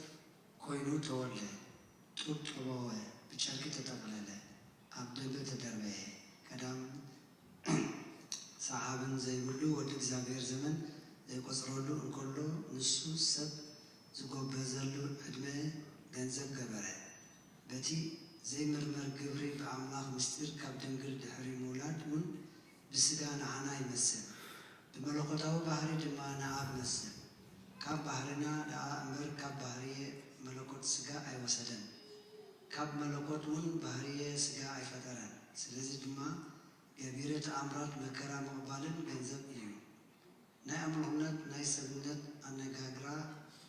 ኮይኑ ተወልደ፣ ጡብ ጠበወ፣ ብጨርቂ ተጠቕለለ፣ ኣብ ደበ ተደርበየ። ቀዳም ሰዓብን ዘይብሉ ወዲ እግዚኣብሔር ዘመን ዘይቆጽረሉ እንከሎ፣ ንሱ ሰብ ዝጎበዘሉ ዕድመ ገንዘብ ገበረ። በቲ ዘይምርመር ግብሪ ብኣምላኽ ምስጢር ካብ ድንግል ድሕሪ ምውላድ እውን ብስጋ ንዓና ይመስል፣ ብመለኮታዊ ባህሪ ድማ ንኣብ መስል። ካብ ባህርና ደኣ እምበር ካብ ባህርየ መለኮት ስጋ ኣይወሰደን፣ ካብ መለኮት እውን ባህርየ ስጋ ኣይፈጠረን። ስለዚ ድማ ገቢረ ተኣምራት መከራ ምቕባልን ገንዘብ እዩ። ናይ ኣምልኹነት ናይ ሰብነት ኣነጋግራ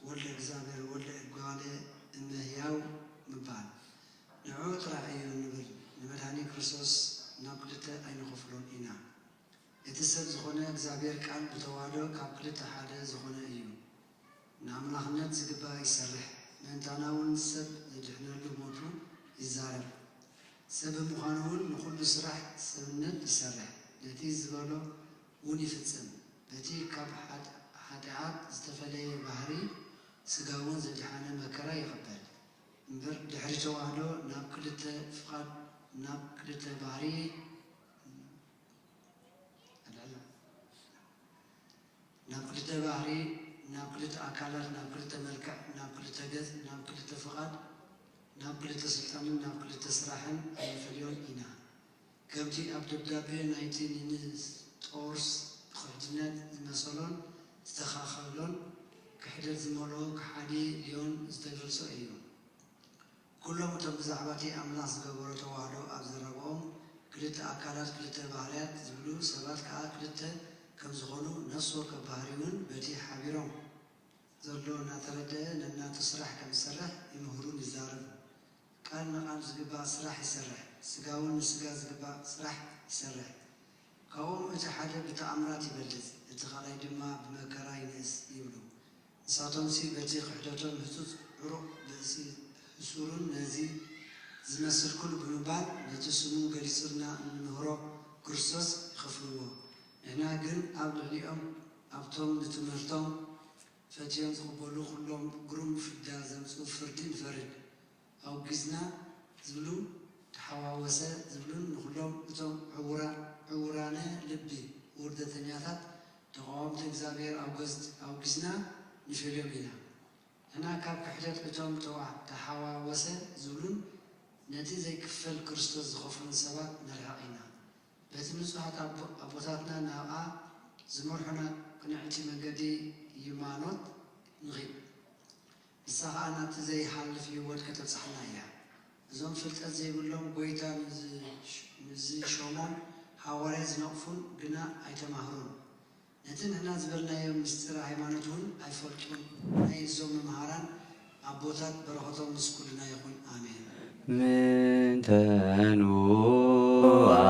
ወልደ እግዚኣብሔር ወልደ እጓለ እመ ሕያው ምባል ንዕኡ ጥራሕ እዩ እንብል። ንመድኃኒ ክርስቶስ ናብ ክልተ ኣይንኸፍሎን ኢና። እቲ ሰብ ዝኾነ እግዚኣብሔር ቃል ብተዋህዶ ካብ ክልተ ሓደ ዝኾነ እዩ። ንኣምላኽነት ዝግባእ ይሰርሕ፣ ምእንታና እውን ሰብ ዘድሕነሉ ሞቱ ይዛረብ። ሰብ ብምዃኑ እውን ንኹሉ ስራሕ ሰብነት ይሰርሕ፣ ነቲ ዝበሎ እውን ይፍጽም። በቲ ካብ ሓጢ-፣ ሓጢኣት ዝተፈለየ ባህሪ ስጋ እውን ዘድሓነ መከራ ይቕበል። እምበር ድሕሪ ተዋህዶ ናብ ክልተ ፍቓድ፣ ናብ ክልተ ባህሪ፣ ናብ ክልተ ባህሪ፣ ናብ ክልተ ኣካላት፣ ናብ ክልተ መልክዕ፣ ናብ ክልተ ገጽ፣ ናብ ክልተ ፍቓድ፣ ናብ ክልተ ስልጣንን ናብ ክልተ ስራሕን ኣይንፈልዮን ኢና። ከምቲ ኣብ ደብዳቤ ናይቲ ንንስጦርስ ክሕድነት ዝመሰሎን ዝተኻኸሎን ክሕደት ዝመልኦ ከሓዲ ሊዮን ዝተገልጾ እዩ። ኩሎም እቶም ብዛዕባ እቲ ኣምላኽ ዝገበሮ ተዋህዶ ኣብ ዘረብኦም፣ ክልተ ኣካላት ክልተ ባህርያት ዝብሉ ሰባት ከኣ ክልተ ከም ዝኾኑ፣ ነፍሲ ወከፍ ባህሪ እውን በቲ ሓቢሮም ዘሎ እናተረድአ ነናቱ ስራሕ ከም ዝሰርሕ ይምህሩን ይዛረቡን። ቃል ንቃል ዝግባእ ስራሕ ይሰርሕ፣ ስጋ እውን ንስጋ ዝግባእ ስራሕ ይሰርሕ። ካብኦም እቲ ሓደ ብተኣምራት ይበልጽ፣ እቲ ካልኣይ ድማ ብመከራ ይንእስ ይብሉ። ንሳቶምሲ በቲ ክሕደቶም ህጹጽ ዕሩቕ ብእሲ ህሱርን ነዚ ዝመስል ኩሉ ብምባል ነቲ ስሙ ገሊጹልና እንምህሮ ክርስቶስ ይኸፍልዎ። ንሕና ግን ኣብ ልዕሊኦም ኣብቶም ንትምህርቶም ፈትዮም ዝቕበሉ ኩሎም ግሩም ፍዳ ዘምጽኡ ፍርዲ ንፈርድ። ኣውጊዝና ዝብሉ ተሓዋወሰ ዝብሉን ንኹሎም እቶም ዕውራ-፣ ዕውራነ ልቢ ውርደተኛታት ተቓወምቲ እግዚኣብሔር ኣውገዝ-፣ ኣውጊዝና ንፈልዮም ኢና። ንሕና ካብ ክሕደት እቶም ተዋ-፣ ተሓዋወሰ ዝብሉን ነቲ ዘይክፈል ክርስቶስ ዝኸፍሉን ሰባት ንርሕቕ ኢና። በቲ ንጹሃት ኣቦ-፣ ኣቦታትና ናብኣ ዝመርሑና ቅንዕቲ መንገዲ ይማኖት ንኺድ። ንሳ ኸኣ ናብቲ ዘይሓልፍ ህይወት ከተብጽሓና እያ። እዞም ፍልጠት ዘይብሎም ጐይታ ንዝ-፣ ንዝሾሞም ሃዋርያት ዝነቕፉን ግና ኣይተማህሩን። ነቲ ንሕና ዝበልናዮ ምስጢረ ሃይማኖት እውን ኣይፈልጡን። ናይ እዞም መምሃራን ኣቦታት በረኸቶም ምስ ኩልና ይኹን። ኣሜን። ምንተኑ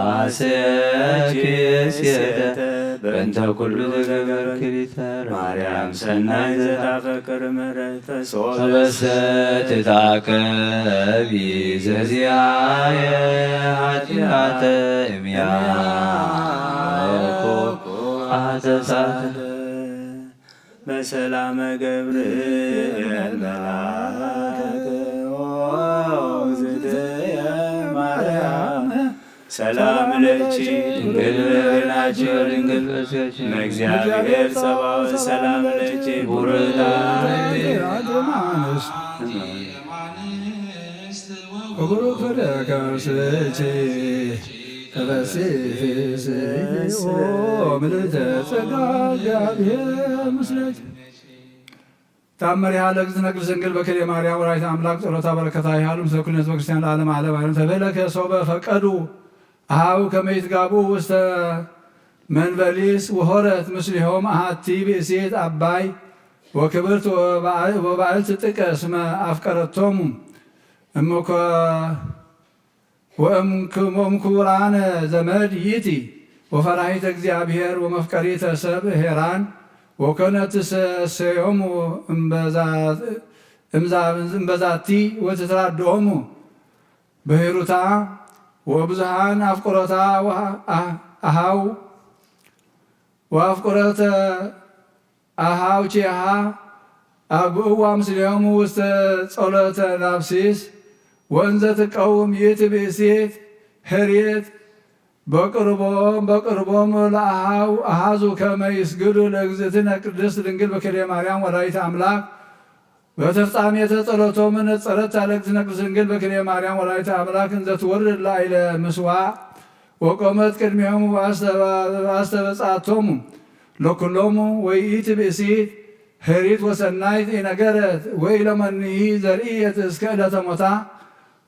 ኣሰኪ ሴተ በእንተ ኩሉ ዘገበርኪ ቢተር ማርያም ሰናይ ዘታፈቅር ምሕረተ ሶበሰ ትታቀቢ ዘዚኣየ ኃጢአተ እምያኮ አተሳለ በሰላመ ገብርኤል መልአክ ኦ እግዝእትየ ማርያም ሰላም ለኪ ድንግል በድናኪ ወድንግል በስጋኪ እመእግዚአብሔር ጸባኦት ሰላም ለኪ ቡርክት አንቲ ክቡር ፍሬ ከርስኪ ተፈሥሒ ፍሥሕት ኦ ምልዕተ ጸጋ እግዚአብሔር ምስሌኪ። ተአምሪሃ ለእግዝእትነ ቅድስት ድንግል በክልኤ ማርያም ወላዲተ አምላክ ጸሎታ በረከታ ይሃሉ ምስለ ኩልነ ህዝበ ክርስቲያን ለዓለመ ዓለም አሜን። ተቤለከ ሶበ ፈቀዱ ኣሃው ከመይትጋብኡ ውስተ መንበሊስ ወሆረት ምስሊሆም ኣሃቲ ብእሲት ኣባይ ወክብርት ወባዕልት ጥቀ ስመ ኣፍቀረቶሙ እምኮ ወእምክሞም ክቡራነ ዘመድ ይእቲ ወፈራሂተ እግዚኣብሔር ወመፍቀሪተ ሰብ ሄራን ወኮነት ትሰሰዮሙ እምበዛቲ ወትትራድኦሙ በሂሩታ ወብዙሃን ኣፍቅሮታ ኣሃው ወኣፍቅሮተ ኣሃው ቼሃ ኣግብእዋ ምስሌሆሙ ውስተ ጸሎተ ናብሲስ ወእንዘ ትቀውም ይእቲ ብእሲት ሄርየት በቅርቦም በቅርቦም ለአሃው አሃዙ ከመ ይስግዱ ለእግዝእትነ ቅድስት ድንግል በክልኤ ማርያም ወላዲተ አምላክ በተፍጻሜተ ጸሎቶም ነጸረታ ለእግዝእትነ ቅድስት ድንግል በክልኤ ማርያም ወላዲተ አምላክ እንዘ ትወርድ ላዕለ ምስዋዕ ወቆመት ቅድሜሆሙ ወአስተበጻቶሙ ለኩሎሙ ወይእቲ ብእሲት ሄሪት ወሰናይት ኢነገረት ወኢለመንሂ ዘርእየት እስከ ዕለተ ሞታ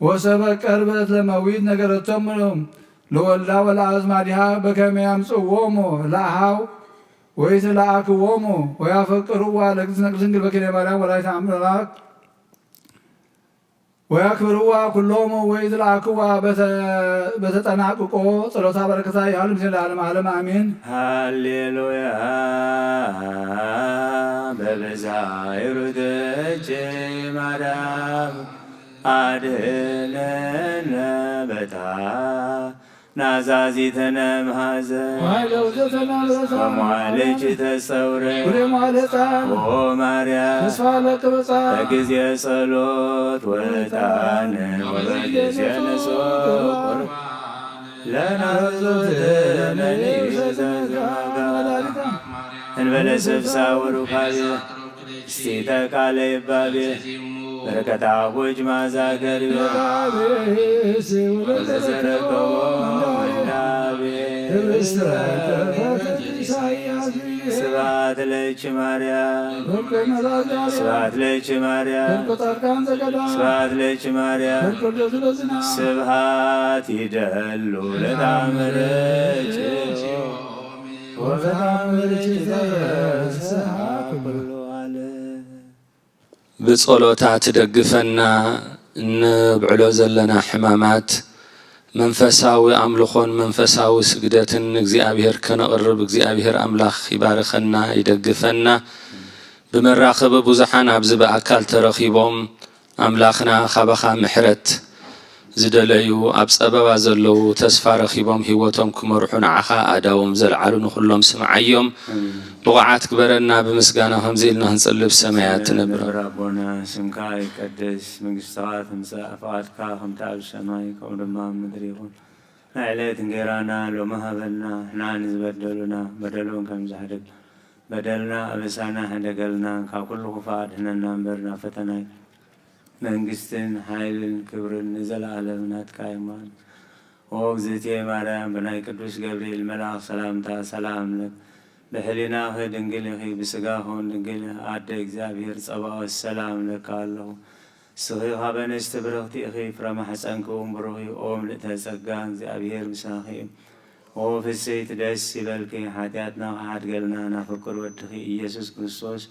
ወሰበ ቀርበት ለመዊት ነገረቶሙ ለወልዳ ወለአዝማዲሃ በከመ ያምጽእዎሙ ለአሃው ወይትለአክዎሙ ወያፈቅርዋ ለእግዝእትነ ቅድስት ድንግል በክልኤ ማርያም ወላዲተ አምላክ ወያክብርዋ ኩሎሙ ወይትለአክዋ በተጠናቅቆ ጸሎታ በረከታ ይሃሉ ምስለ ለዓለመ ዓለም አሜን። ሃሌሉያ። በብዝሃ ይሩትኪ ማርያም አድህነነ በታ ናዛዚተነ መሃዘ ወኃይለ ውእተተነ ምሕረተ ወመዋዕልኪ ተጸውረ ኩለ መዋዕለ ዕጣን ኦ ማርያም ተስፋ ለክብጻ በጊዜ ጸሎት ወዕጣን ወበጊዜ ንጹሕ ለናዘዘ ለኒ ዘዘማጋ እንበለ ስብሳ ወሩካቤ እስቲተ ቃለ ይባቤ በረከታ አቦጅ ማዛ ገርቤ ለዘረከቦ እንዳቤ ስብሐት ለኪ ማርያም ስብሐት ለኪ ማርያም ስብሐት ለኪ ማርያም ስብሐት ይደሉ ለታምርኪ ወታምርኪ ተፈስሐ ኩሉ ዓለም። ብጸሎታ ትደግፈና፣ እንብዕሎ ዘለና ሕማማት መንፈሳዊ ኣምልኾን መንፈሳዊ ስግደትን ንእግዚኣብሔር ከነቕርብ እግዚኣብሔር ኣምላኽ ይባርኸና፣ ይደግፈና። ብመራኸቢ ብዙሓን ኣብዚ ብኣካል ተረኺቦም ኣምላኽና ካባኻ ምሕረት ዝደለዩ ኣብ ጸበባ ዘለዉ ተስፋ ረኺቦም ህይወቶም ክመርሑ ንዓኻ ኣእዳዎም ዘልዓሉ ንኹሎም ስምዓዮም። ኣሜን። ብቑዓት ግበረና፣ ብምስጋና ከምዚ ኢልና ክንጽሊ ብሰማያት ኣሜን። ትነብር። ነብር ኣቦና፣ ስምካ ይቀደስ፣ መንግስትኻ ትምጻእ፣ ፍቓድካ ከምቲ ኣብ ሰማይ ከምኡ ድማ ኣብ ምድሪ ይኹን። ናይ ዕለት እንጌራና ሎሚ ሃበና፣ ንሕና ንዝበደሉና በደሎም ከም ዘሕድግ በደልና ኣበሳና ሕደገልና፣ ካብ ኩሉ ክፉእ ኣድሕነና እምበር ናብ ፈተና መንግስትን ሓይልን ክብርን ንዘለኣለም ናትካ እዩ። እሞ ኦ እግዝእትየ ማርያም፣ ብናይ ቅዱስ ገብርኤል መልኣኽ ሰላምታ ሰላም እብለኪ። ብሕሊናኺ ድንግል ኢኺ፣ ብስጋኺ እውን ድንግል ኢኺ። ኣደ እግዚኣብሔር ጸባኦት ሰላም እብለኪ ኣለኹ። ንስኺ ካብ ኣንስቲ ብርኽቲ ኢኺ፣ ፍረ ማሕፀንኪ እውን ብሩኽ እዩ። ኦ ምልእተ ጸጋ፣ እግዚኣብሔር ምሳኺ እዩ። ኦ ፍስሕቲ ደስ ይበልኪ፣ ሓጢኣትና ክሓድገልና ናብ ፍቁር ወድኺ ኢየሱስ ክርስቶስ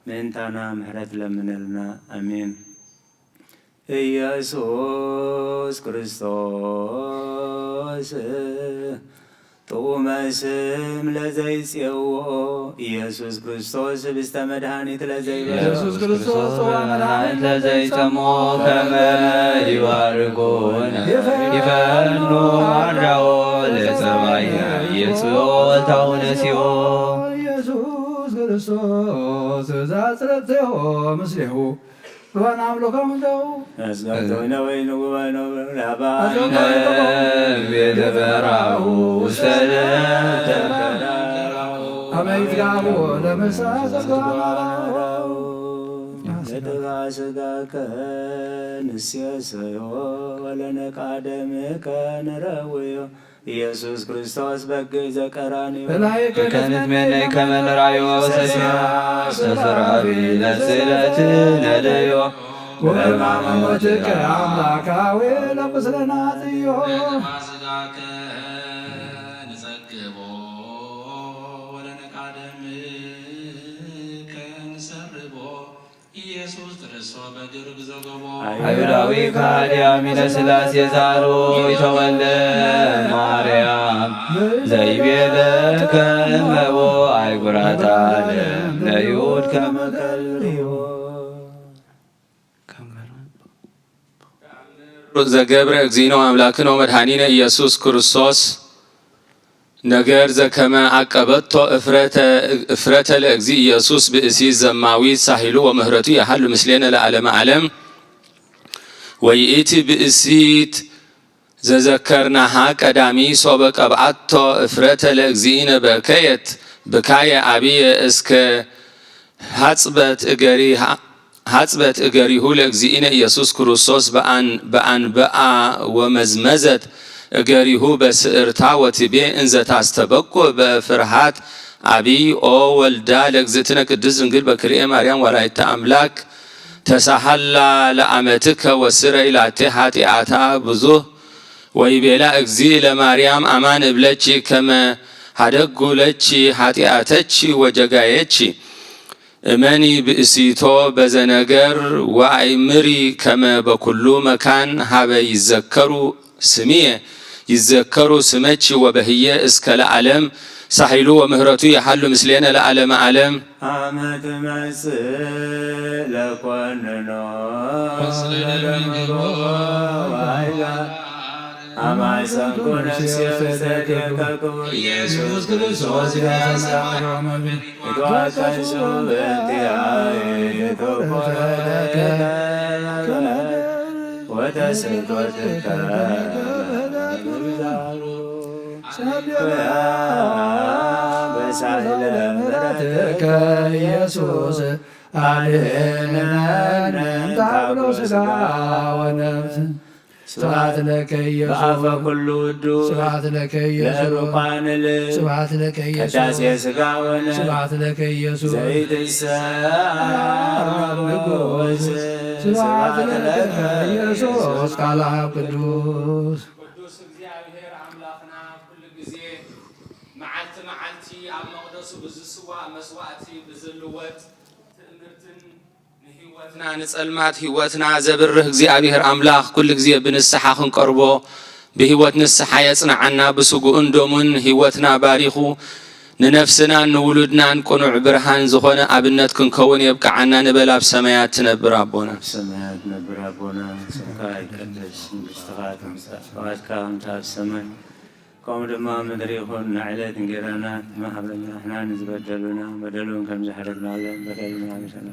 ምእንታና ምሕረት ለምነልና። ኣሜን። ኢየሱስ ክርስቶስ ጥዑመ ስም ለዘይጽየዎ፣ ኢየሱስ ክርስቶስ ህብስተ መድኃኒት ለዘይበልዖ፣ ኢየሱስ ክርስቶስ ጽዋ መድኃኒት ለዘይጠሞ ከመ ይባርኩነ ይፈኑ አርዳኦ ለጸባኢነ ኢየጽኦ ታውነሲኦ። ኢየሱስ ክርስቶስ ዘአጽረቅትዮ ምስሌሁ ርባን አምልኮም ዘው አስጋቶ ነወይ ንጉባኖ ላባ አስጋቶ ቤተ በራሁ ውሰለ አመይትጋቦ ለመሳ ጸጋማራው ለጥባ ስጋከ ንሴሰዮ ወለነቃደምከ ንረውዮ ኢየሱስ ክርስቶስ በግ ዘቀራንዮ ከንትሜነይ ከመ ንርአዮ ሰሲያ ሰፈራቢ ለስለት ነደዮ ወሕማመ ሞትከ አምላካዊ ለቁስለነ አጽዮ። ለሕማም ሥጋከ ንጸግቦ ወለነቃደምከ ንሰርቦ። ኢየሱስ ክርስቶስ በግርብ ዘገቦ። አይሁዳዊ ከሃዲ አሚነ ሥላሴ ዛሩ ኢተወልደ ማርያም ዘይቤለከ እመቦ አይጉራት ዓለም ለይሁድ ከመ ከልዮ። ዘገብረ እግዚእነ አምላክነ ወመድኃኒነ ኢየሱስ ክርስቶስ ነገር ዘከመ አቀበቶ እፍረተ እፍረተ ለእግዚእ ኢየሱስ ብእሲት ዘማዊት ሳሂሉ ወምህረቱ የሃሉ ምስሌነ ለዓለመ ዓለም። ወይእቲ ብእሲት ዘዘከርናሃ ቀዳሚ ሶበ ቀብአቶ እፍረተ ለእግዚእነ በከየት ብካየ አብየ እስከ ሐጽበት እገሪ ሐጽበት እገሪሁ ለእግዚእነ ኢየሱስ ክርስቶስ በአን በአንብአ ወመዝመዘት እገሪሁ በስእርታ ወትቤ እንዘ ታስተበቁ በፍርሃት አብይ ኦ ወልዳ ለእግዝእትነ ቅድስት ድንግል በክልኤ ማርያም ወላዲተ አምላክ ተሳሃላ ለአመትከ ወስረይ ላቴ ኃጢአታ ብዙህ ወይቤላ እግዚእ ለማርያም አማን እብለኪ ከመ ሀደጉ ለኪ ኃጢአተኪ ወጀጋየኪ። እመኒ ብእሲቶ በዘነገር ወአይምሪ ከመ በኩሉ መካን ሀበ ይዘከሩ ስምየ ይዘከሩ ስመኪ ወበህየ እስከ ለዓለም ሳሂሉ ወምህረቱ የሃሉ ምስሌነ ለዓለመ ዓለም። አመ ትመጽእ ለኮንኖ ለደምሮ ዋይላ አማይሰንኩ ነፍሴ በጸድቀ ክቡር ኢየሱስ ክርስቶስ ያሳ ይትዋቀሱ በእንቲአየ ተኮረተ ወተስቆጥከ ሰብያ በሳይለ ምሕረትከ ኢየሱስ አድነነ ካብሎ ስጋ ወነፍስ። ስብሐት ለከ ኢየሱስ። በአፈ ኩሉ ውዱ። ስብሐት ለከ ኢየሱስ። ለሩቃን ል። ስብሐት ለከ ኢየሱስ። ቅዳሴ ስጋ ወነ። ስብሐት ለከ ኢየሱስ። ዘይትሰ ንጉስ። ስብሐት ለከ ኢየሱስ ቃል አብ ቅዱስ። ቅዱስ እግዚአብሔር አምላኽና ኩሉ ግዜ መዓልቲ መዓልቲ ኣብ መቕደሱ ብዝስዋእ መስዋእቲ ብዝልወጥ ትእምርትን ንህይወትና ንጸልማት ህይወትና ዘብርህ እግዚኣብሔር ኣምላኽ ኩሉ ግዜ ብንስሓ ክንቀርቦ ብህይወት ንስሓ የጽንዓና። ብስግኡን ደሙን ህይወትና ባሪኹ ንነፍስናን ንውሉድናን ቅኑዕ ብርሃን ዝኾነ ኣብነት ክንከውን የብቅዓና ንበል። ኣብ ሰማያት ትነብር ኣቦና። ኣብ ሰማያት ትነብር ኣቦና፣ ስምካ ይቀደስ፣ መንግስትኻ ትምጻእ፣ ፍቓድካ ከምቲ ኣብ ሰማይ ከምኡ ድማ ምድሪ ይኹን። ንዕለት እንጌራና ትመሃበልና፣ ንሕና ንዝበደሉና በደሉን ከም ዝሕረግናለን በደልና ይሰና።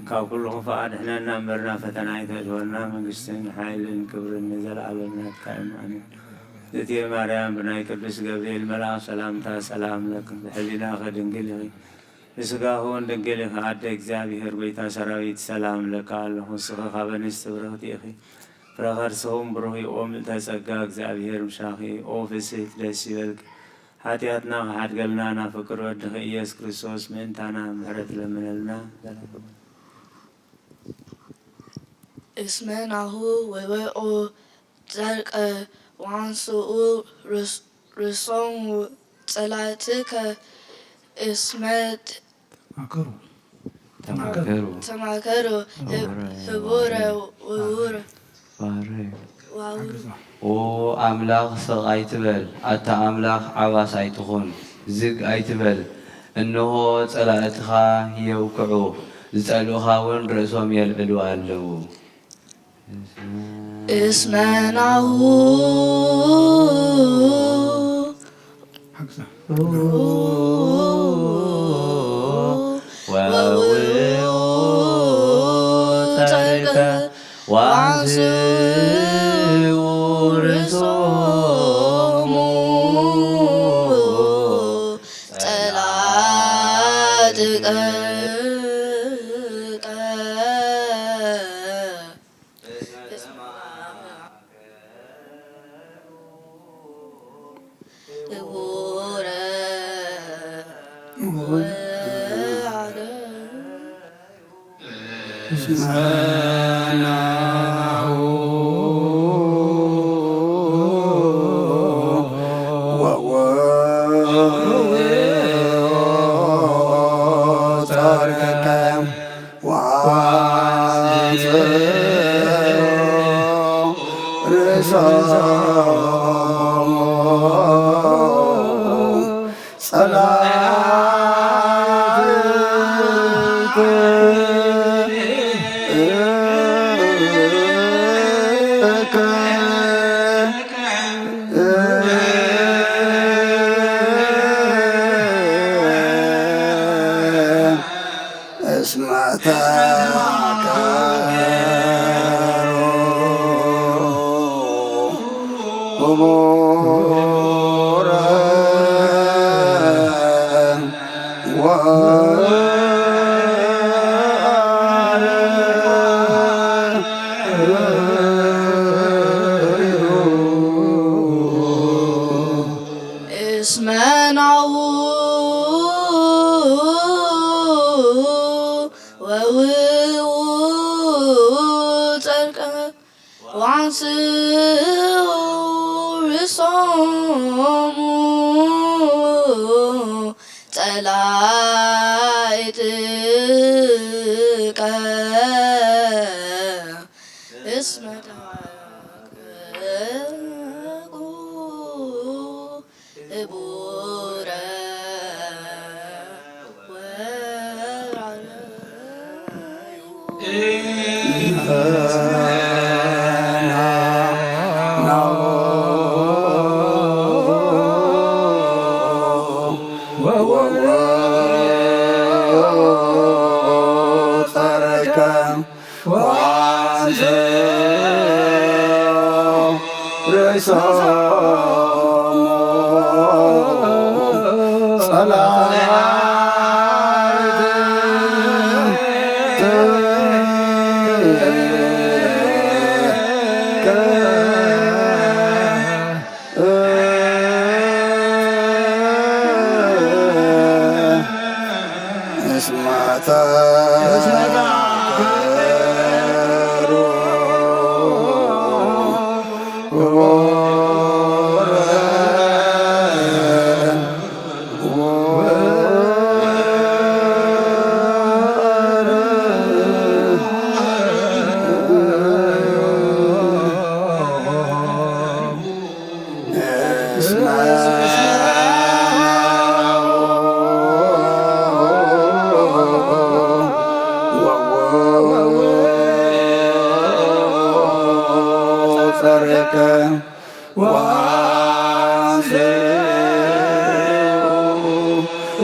ካብ ኩሉ ክፉእ ኣድሕነና እምበርና ፈተና ኣይተእትወና። መንግስትን ሓይልን ክብርን ንዘለኣለም ናትካ እዩ። ኣሜን። እትየ ማርያም ብናይ ቅዱስ ገብርኤል መልኣኽ ሰላምታ ሰላም ለኪ፣ ብሕሊናኺ ድንግል ኢኺ፣ ብስጋኺ እውን ድንግል ኢኺ። ኣደ እግዚኣብሔር ጐይታ ሰራዊት ሰላም እለኪ ኣለኹ። ንስኺ ካብ ኣንስቲ ብርኽቲ ኢኺ፣ ፍረ ከርስኺ እውን ብሩኽ እዩ። ኦ ምልዕተ ጸጋ እግዚኣብሔር ምሳኺ፣ ኦ ፍስሕቲ ደስ ይበልኪ። ሓጢኣትና ክሓድገልና ናብ ፍቅር ወድኺ ኢየሱስ ክርስቶስ ምእንታና ምሕረት ለምነልና። እስመ ናሁ ወወኦ ጸድቀ ወአንስኡ ርእሶሙ ጸላእትከ እስመ ተማከሩ። ተማከሩ። ተማከሩ። ተማከሩ። ህብ-፣ ህቡረ ህቡረ ወውረ። ባህረ። ዋውሩ። ኦ ኣምላኽ ስቕ ኣይትበል፣ ኣታ ኣምላኽ ዓባስ ኣይትኹን፣ ዝግ ኣይትበል። እንሆ ጸላእትኻ የውክዑ፣ ዝጸልኡኻ እውን ርእሶም የልዕሉ ኣለዉ። እስመ ናሁ ወውኡ ጸድቀ ወአንስኡ ርእሶሙ ጸላእትከ። እስመ ናሁ ወውእቱ ጸርከ ወአንጽኡ ርእሶሙ ጸላእትከ እስመ ተማከሩ ህቡረ ወአርዩ እስመ ናሁ ወውእቱ ጸርከ ወአንጽኡ ርእሶሙ ጸላእትከ እስመ ተማከሩ ህቡረ ወአርዩ ወአንጽኡ ርእሶሙ ጸላእትከ እስመ ተማከሩ ህቡረ ጸርከ ወአንጽኡ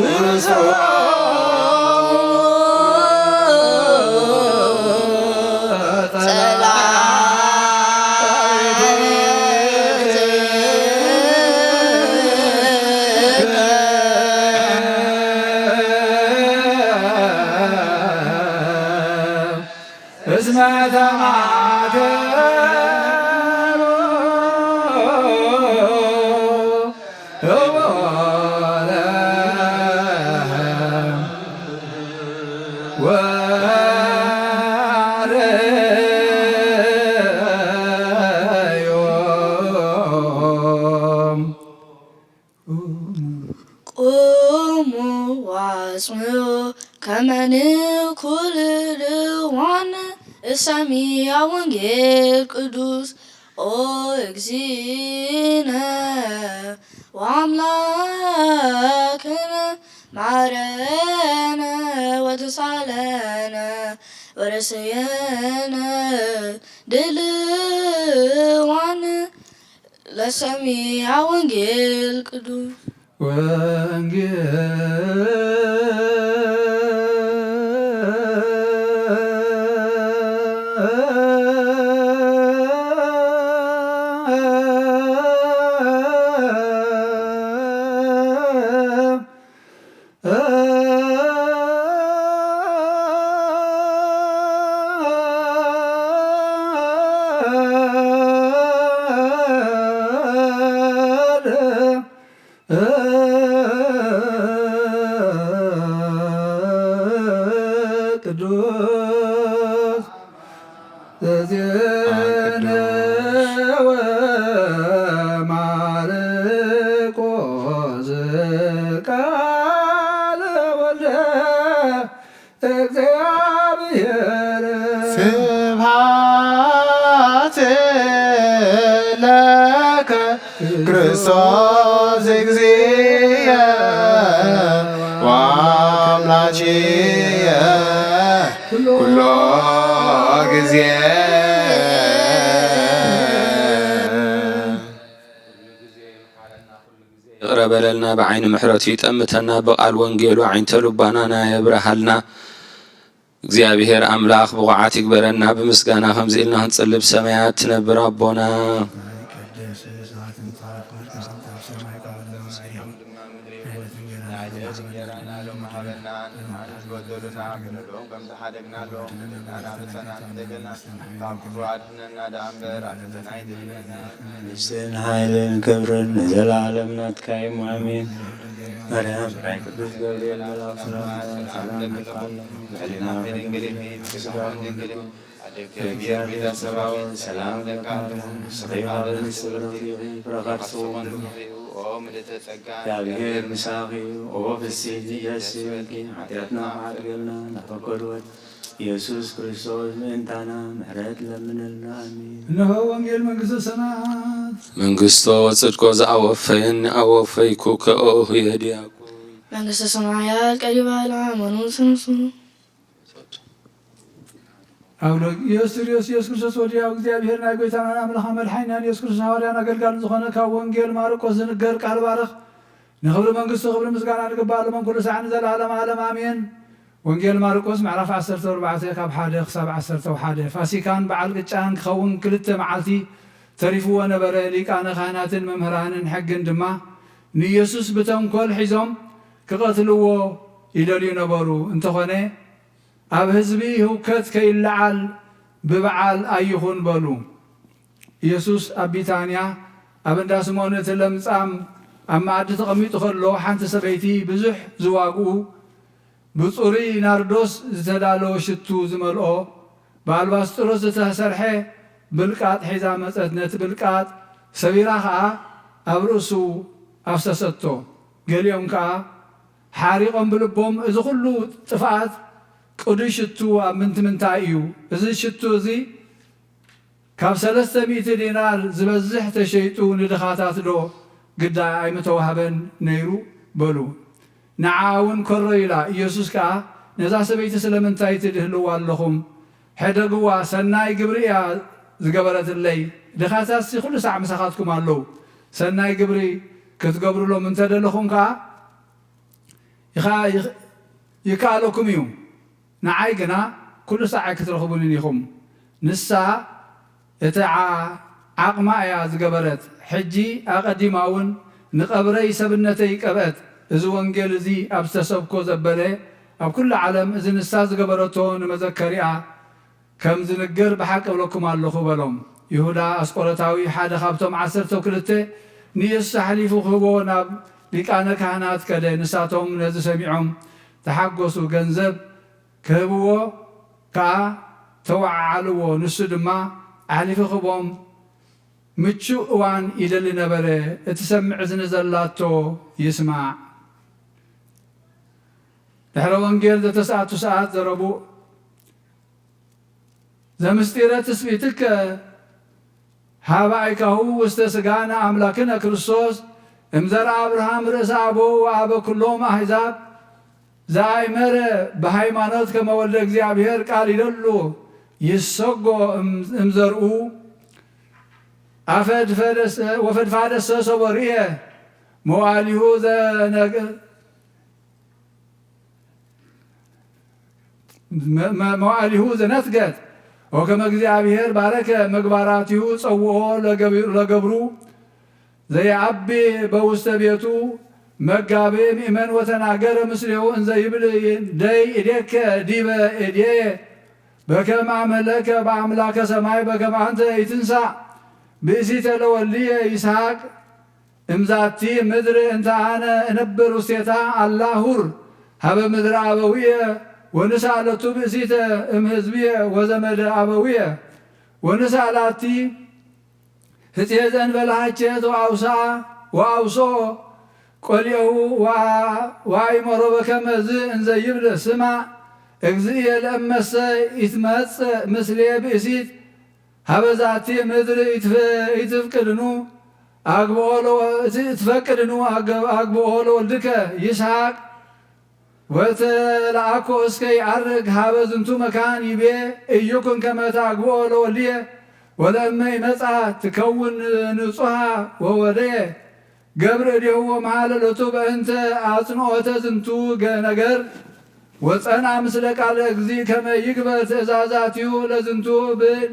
ርእሶሙ ጸላእትከ እስመ ተማከሩ ህቡረ ወአርዩ ቁሙ ወአስምዑ ከመ ንኩሉ ርዋን እሰምያ ወንጌል ቅዱስ። ኦ እግዚእነ ወአምላክነ መሐረነ ወተሳለነ ወረሰየነ ድልዋን ለሰሚዐ ወንጌል ቅዱስ። ወንጌል ቅዱስ ወማርቆስ ቃለ ወልደ እግዚአብሔር። ስብሐት ለከ ክርስቶስ እግዚእየ ወአምላክየ ኩሎ ጊዜ። ይቕረ በለልና፣ ብዓይኒ ምሕረቱ ይጠምተና፣ ብቓል ወንጌሉ ዓይንተ ልባና ናይ የብርሃልና። እግዚኣብሔር ኣምላኽ ብቑዓት ይግበረና፣ ብምስጋና ከምዚ ኢልና ክንጽልብ ሰማያት ትነብር ኣቦና። መንግስትን ኃይልን ክብርን ንዘለዓለም ናትካ እዩ። ኣሜን። ማርያም ቅዱስ ገብርኤል መልአክ ሰላምታ ሰላም እልኪ፣ ብስጋኪ ድንግል ኢኪ፣ ብስጋኪ ድንግል ኢኪ፣ ኣደግቲ እግዚአብሔር ሰራዊት ሰላም ለኪ፣ ንስኺ ካብ ኣንስቲ ብሩክቲ ኢኪ፣ ፍረ ከርስኪ ወንጌል እዩ። ኦ ምልእተ ጸጋ፣ እግዚአብሔር ምሳኺ እዩ። ኦ ፍስሕቲ ደስ ይበልኪ፣ ኃጢአትና ማዕድገልና፣ ናፈቀድወት ኢየሱስ ክርስቶስ ምእንታና ምሕረት ለምነልና። ኣሜን። እነሆ ወንጌል መንግስተ ሰማያት። መንግስቶ ወጽድቆ ዘአወፈየኒ አወፈይኩ ከኦሁ የዲያቁ። መንግስተ ሰማያት ቀሪባ ለአመኑ ተነሱ። ኣብ ሎግ ኢየሱስ ኢየሱስ ኢየሱስ ክርስቶስ ወዲ ኣብ እግዚኣብሔር ናይ ጎይታናን ኣምላኽ መድሓኒናን ኢየሱስ ክርስቶስ ሃዋርያን ኣገልጋልን ዝኾነ ካብ ወንጌል ማርቆስ ዝንገር ቃል ባርኽ። ንኽብሪ መንግስቱ ክብሪ ምስጋና ንግባእ ለመን ኩሉ ሳዕ ንዘለዓለም ዓለም ኣሜን። ወንጌል ማርቆስ ምዕራፍ ዓሰርተ ኣርባዕተ ካብ ሓደ ክሳብ ዓሰርተ ሓደ። ፋሲካን በዓል ቅጫን ክኸውን ክልተ መዓልቲ ተሪፍዎ ነበረ። ሊቃነ ካህናትን መምህራንን ሕግን ድማ ንኢየሱስ ብተንኮል ሒዞም ክቐትልዎ ይደልዩ ነበሩ። እንተኾነ ኣብ ህዝቢ ህውከት ከይለዓል ብበዓል ኣይኹን በሉ። ኢየሱስ ኣብ ቢታንያ ኣብ እንዳ ስምኦን እቲ ለምጻም ኣብ መኣዲ ተቐሚጡ ከሎ፣ ሓንቲ ሰበይቲ ብዙሕ ዝዋግኡ ብጽሩይ ናርዶስ ዝተዳለወ ሽቱ ዝመልኦ ብኣልባስጥሮስ ዝተሰርሐ ብልቃጥ ሒዛ መጸት። ነቲ ብልቃጥ ሰቢራ ኸኣ ኣብ ርእሱ ኣፍሰሰቶ። ገሊኦም ከኣ ሓሪቖም ብልቦም፣ "እዚ ኹሉ ጥፍኣት ቅዱይ ሽቱ ኣብ ምንቲ ምንታይ እዩ? እዚ ሽቱ እዚ ካብ ሰለስተ ሚእቲ ዲናር ዝበዝሕ ተሸይጡ ንድኻታት ዶ ግዳ ኣይምተዋህበን ነይሩ?" በሉ። ንዓኣ እውን ከሮ ኢላ። ኢየሱስ ከኣ፣ "ነዛ ሰበይቲ ስለምንታይ ትድህልዋ ኣለኹም? ሕደግዋ፣ ሰናይ ግብሪ እያ ዝገበረትለይ። ድኻታትሲ ኩሉ ሳዕ ምሳኻትኩም ኣለዉ። ሰናይ ግብሪ ክትገብሩሎም እንተደለኹም ከኣ፣ ይኻ-፣ ይኽ-፣ ይከኣለኩም እዩ። ንዓይ ግና ኩሉ ሳዕ ኣይክትረኽቡንን ኢኹም። ንሳ እቲ ዓ-፣ ዓቕማ እያ ዝገበረት። ሕጂ ኣቐዲማ እውን ንቐብረይ ሰብነተይ ቀብአት። እዚ ወንጌል እዚ ኣብ ዝተሰብኮ ዘበለ ኣብ ኩሉ ዓለም እዚ ንሳ ዝገበረቶ ንመዘከሪኣ ከም ዝንገር ብሓቂ እብለኩም ኣለኹ" በሎም። ይሁዳ ኣስቆሮታዊ ሓደ ካብቶም ዓሰርተ ክልተ ንኢየሱስ ኣሕሊፉ ክህቦ ናብ ሊቃነ ካህናት ከደ። ንሳቶም ነዚ ሰሚዖም ተሓጎሱ። ገንዘብ ክህብዎ ከኣ ተወዓዓልዎ። ንሱ ድማ ኣሕሊፉ ክህቦም ምቹእ እዋን ይደሊ ነበረ። እቲ ሰምዕ እዝኒ ዘላቶ ይስማዕ። ድሕረ ወንጌል ዘተስኣቱ ሰዓት ዘረቡእ ዘምስጢረ ትስብእትከ ሃባይካሁ ውስተ ሥጋነ አምላክነ ክርስቶስ እምዘርአ አብርሃም ርእሰ አቦ ወአበ ኩሎም አሕዛብ ዘአይመረ በሃይማኖት ከመ ወልደ እግዚኣብሔር ቃል ይደሉ ይሰጎ እም-፣ እምዘርኡ አፈድፈደሰ ወፈድፋደሰ ሰቦ ርእየ መዋሊሁ ዘነገ-፣ መ-፣ መ-፣ መዋዕሊሁ ዘነትገት ወከመ እግዚኣብሔር ባረከ ምግባራቲሁ ጸውኦ ለገብ-፣ ለገብሩ ዘየአቢ በውስተ ቤቱ መጋቤ ምእመን ወተናገረ ምስሌሁ እንዘ ይብል ደይ እዴከ ዲበ እዴየ በከመ አመለከ በአምላከ ሰማይ በከመ አንተ ይትንሳእ ብእሲተ ለወልድየ ይስሐቅ እምዛቲ ምድር እንተ አነ እነብር ውስቴታ አላ ሁር ሀበ ምድር አበውየ ወንስአለቱ ብእሲተ እምህዝብየ ወዘመደ አበውየ ወንሳላቲ ህጽየ ዘእንበለ ሃቸት ወአውስኦ ቆሊኦሁ ወአእመሮ በከመ ዝእ እንዘ ይብል፣ ስማዕ እግዚእየ፣ ለእመሰ ኢትመጽእ ምስሌ ብእሲት ሀበ ዛቲ ምድር ኢትፍ-፣ ኢትፍቅድኑ አግብኦ ለወ-፣ ኢትፈቅድኑ አግ-፣ አግብኦ ለወልድከ ይስሐቅ ወተለአኮ እስከ ይዐርግ ሀበ ዝንቱ መካን ይቤ፣ ኢይኩን ከመ ተአግብኦ ለወልድየ፣ ወለእመ ይመጽአ ትከውን ንጹሐ ወወደየ። ገብር እዴሁ ወመሃለለቱ በእንተ አጽንኦተ ዝንቱ ገ-፣ ነገር፣ ወጸንአ ምስለ ቃለ እግዚእ ከመ ይግበር ትእዛዛቲሁ ለዝንቱ ብእድ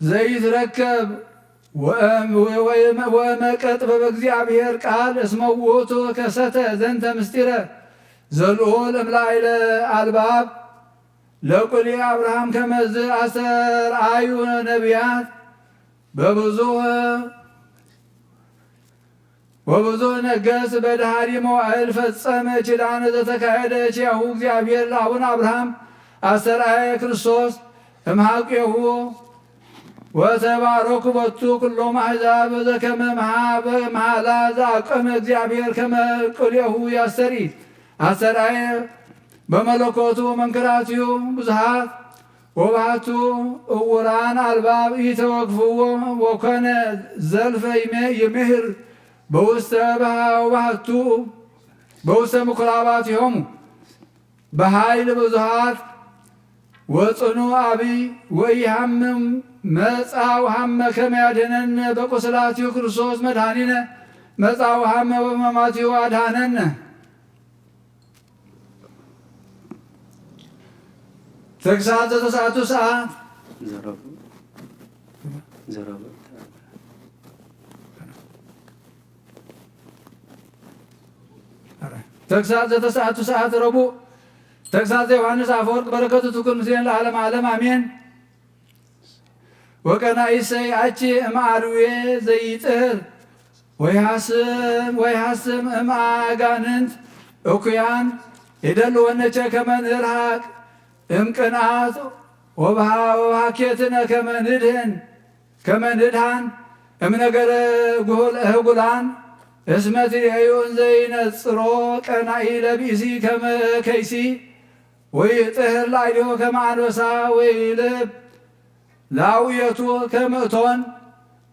ዘይትረከብ ወእም-፣ ወእመ-፣ ወእመቀ ጥበበ እግዚአብሔር ቃል እስመ ውእቱ ከሰተ ዘንተ ምስጢረ ዘልዑል እምላይለ አልባብ ለቁሊ አብርሃም ከመዝ አስተርአዩ ነቢያት በብዙ ወብዙ ነገስ በደሃሪ መዋዕል ፈጸመ ኪዳነ ዘተካሄደ ኪያሁ እግዚአብሔር ለአቡነ አብርሃም አስተርአየ ክርስቶስ እምሃቄሁ ወተባረኩ ቦቱ ኩሎም አሕዛብ ዘከመ መሃበ መሃላ ዘአቀመ እግዚአብሔር ከመ ቅሌሁ ያስተርኢ አስተርአየ በመለኮቱ መንክራቲሁ ብዙሃት ወባህቱ እውራን አልባብ ኢተወክፍዎ ወኮነ ዘልፈ ይሜ-፣ ይምህር በውስተ ባህ-፣ ወባህቱ በውስተ ምኩራባቲሆሙ በኃይል ብዙሃት ወጽኑ አብይ ወኢሃምም መጻ ወሃመ ከመ ያድኅነነ በቁስላቲሁ ክርስቶስ መድኃኒነ መጻ ወሃመ ወሕማማቲሁ አድኃነነ። ተግሳጽ ዘተስዓቱ ሰዓት ዘረቡ ዘረቡ ተግሳጽ ዘተስዓቱ ሰዓት ረቡዕ። ተግሳጽ ዘዮሐንስ አፈወርቅ በረከቱ ትኩን ምስሌነ ለዓለመ ዓለም አሜን። ወቀናኢሰይ አቺ እምአርዌ ዘይጥህር ወይሃስም ወይሃስም እምአጋንንት እኩያን ይደልወነቸ ከመ ንርሃቅ እምቅንአት ወብሃ-፣ ወብሃኬትነ ከመ ንድህን ከመ ንድሃን እምነገረ ጉሁል-፣ ህጉላን እስመ ትርእዩ እንዘ ይነጽሮ ቀናኢ ለብእሲ ከመ ከይሲ ወይጥህር ላዕሌሁ ከመ አንበሳ ወይልብ ለአውየቱ ከመ እቶን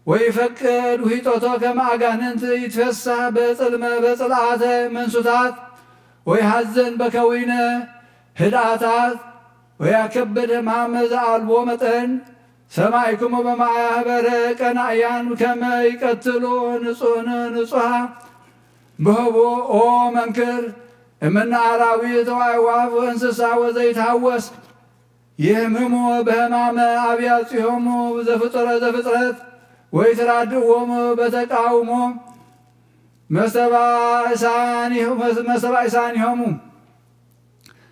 ወይፈቅድ ውሒጦቶ ከመ አጋንንት ይትፌሳህ በጽልመ በጽልአተ መንሱታት ወይሐዝን በከዊነ ህድአታት ወያከብድ ሕማም ዘአልቦ መጠን ሰማይክሙ በማህበረ ቀናእያን ከመ ይቀትሉ ንጹ-፣ ንጹሃ ብህቡ ኦ መንክር እምነ አራዊት ወአዕዋፍ ወእንስሳ ወዘይትሃወስ ይህምሙ በህማመ አብያጺሆሙ ዘፍጥረ-፣ ዘፍጥረት ወይትራድእዎሙ በተቃውሞ መስተባእሳኒሆ-፣ መስተባእሳኒሆሙ።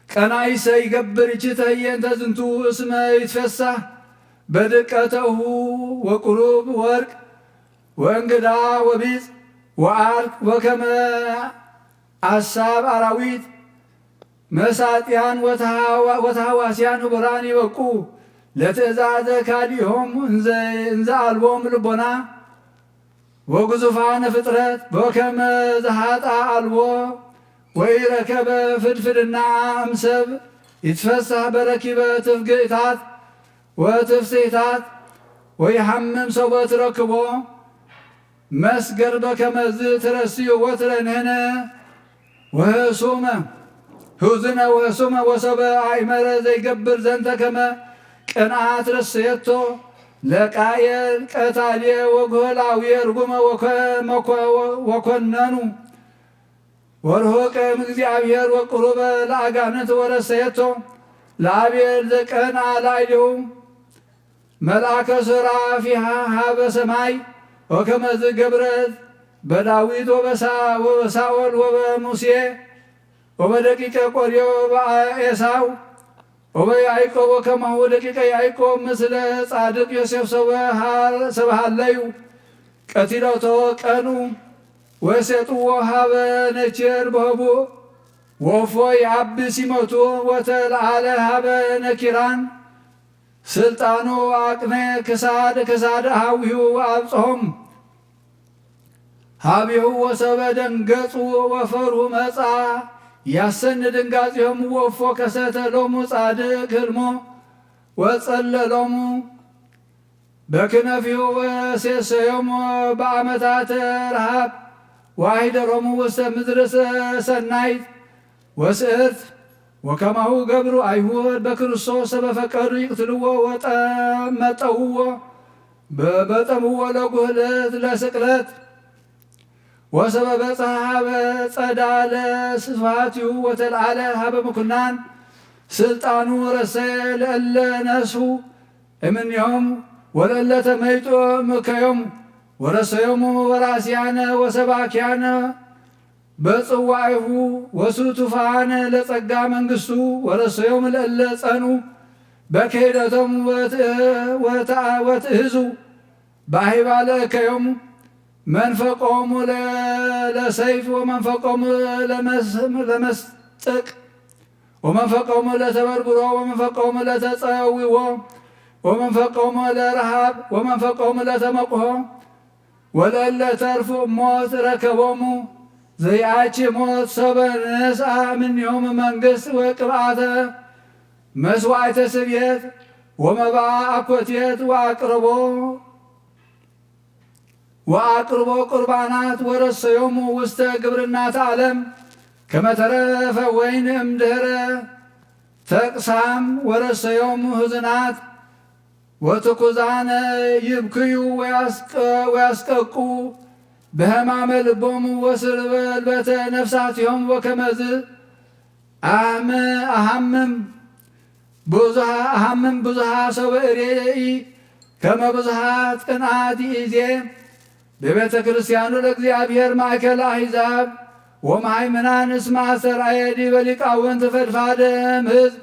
ቀናይሰ ይገብር እችተ ህየንተ ዝንቱ እስመ ይትፌሳህ በድቀተሁ ወቁሩብ ወርቅ ወእንግዳ ወቢጽ ወአርክ ወከመ አሳብ አራዊት መሳጥያን ወተሃዋ-፣ ወተሃዋስያን ህቡራን ይበቁ ለትእዛዘ ካልኢሆም እንዘ-፣ እንዘ አልቦም ልቦና ወግዙፋነ ፍጥረት በከመ ዘሃጣ አልቦ ወኢረከበ ፍድፍድና እምሰብ ይትፈሳህ በረኪበ ትፍግእታት ወትፍስሕታት ወይሃምም ሰቦ ትረክቦ መስገር በከመዝ ትረስዩ ወትረንህነ ወህሱመ ህዙነ ወህሱመ ወሰበ አእመረ ዘይገብር ዘንተ ከመ ቅንዓት ረሰየቶ ለቃየል ቀታልየ ወጎላውየ ርጉመ ወኮ-፣ መኮ-፣ ወኮነኑ ወርሁቀ እምእግዚአብሔር ወቅሩበ ለአጋንንት ወረሰየቶ ለአብኤል ዘቀንአ ላዕሌሁ መልአከ ሱራፊሃ ሀበ ሰማይ ወከመዝ ገብረት በዳዊት ወበሳ-፣ ወበሳኦል ወበሙሴ ወበደቂቀ ቆርዮ ወበኤሳው ወበያዕቆብ ወከማሁ ደቂቀ ያዕቆብ ምስለ ጻድቅ ዮሴፍ ሰበሃ-፣ ሰበሃለዩ ቀቲሎቶ ቀኑ ወሴጥዎ ሀበ ነኪር በህቡ ወፎ ይአቢ ሲመቱ ወተልዓለ ሀበ ነኪራን ስልጣኑ ኣቅነ ክሳድ ክሳድ ሃዊሁ ኣብጽሖም። ሃቢሁ ወሰበ ደንገጹ ወፈርሁ መጻ ያሰኒ ድንጋጺሆም ወፎ ከሰተ ሎሙ ጻድቅ ህልሞ ወጸለሎሙ በክነፊሁ ወሴሰዮሙ በኣመታት ረሃብ ዋሂደሮሙ ውስተ ምድርስ ሰናይት ወስእርት ወከማሁ ገብሩ ኣይሁድ በክርስቶስ ሰበ ፈቀዱ ይቅትልዎ ወጠመጠውዎ በበጠምዎ ለጉህለት ለስቅለት ወሰበ በጽሐ ሀበ ጸዳለ ስፋትዩ ወተልዓለ ሀበ ምኩናን ስልጣኑ ረሰ ለእለ ነስሑ እምኔሆም ወለእለ ተመይጦ ምከዮም ወረሰዮሙ ወራስያነ ወሰባክያነ በጽዋዒሁ ወስቱፋነ ለጸጋ መንግስቱ ወረሰዮም ለእለ ጸኑ በከይደቶም ወትእህዙ ባሂባ ለእከዮም መንፈቆሙ ለሰይፍ ወመንፈቆሙ ለመስጥቅ ወመንፈቆሙ ለተበርብሮ ወመንፈቆሙ ለተጸዊዎ ወመንፈቆሙ ለረሃብ ወመንፈቆሙ ለተመቅሆ ወለእለ ተርፉ ሞት ረከቦሙ። ዘይኣቺ ሞት ሰበ ነስኣ እምኔሆም መንግስት ወቅብኣተ መስዋዕተ ስብየት ወመባኣ ኣኮትየት ወኣቅረቦ ወኣቅርቦ ቁርባናት ወረሰዮሙ ውስተ ግብርናተ ዓለም ከመተረፈ ወይን እምድህረ ተቅሳም ወረሰዮሙ ህዝናት ወትኩዛነ ይብክዩ ወያስቀቁ ብህማመ ልቦሙ ወስርበ ልበተ ነፍሳቲሆም ወከመዝ ኣህመ ኣሃምም ብዙሃ ኣሃምም ብዙሃ ሰበ እሬኢ ከመ ብዙሃት ቅንኣት ይእዜ በቤተ ክርስቲያኑ ለእግዚኣብሔር ማእከል ኣሕዛብ ወመሃይምናን እስመ ኣስተርኣየ ዲበ ሊቃውንት ፈድፋደ እምሕዝብ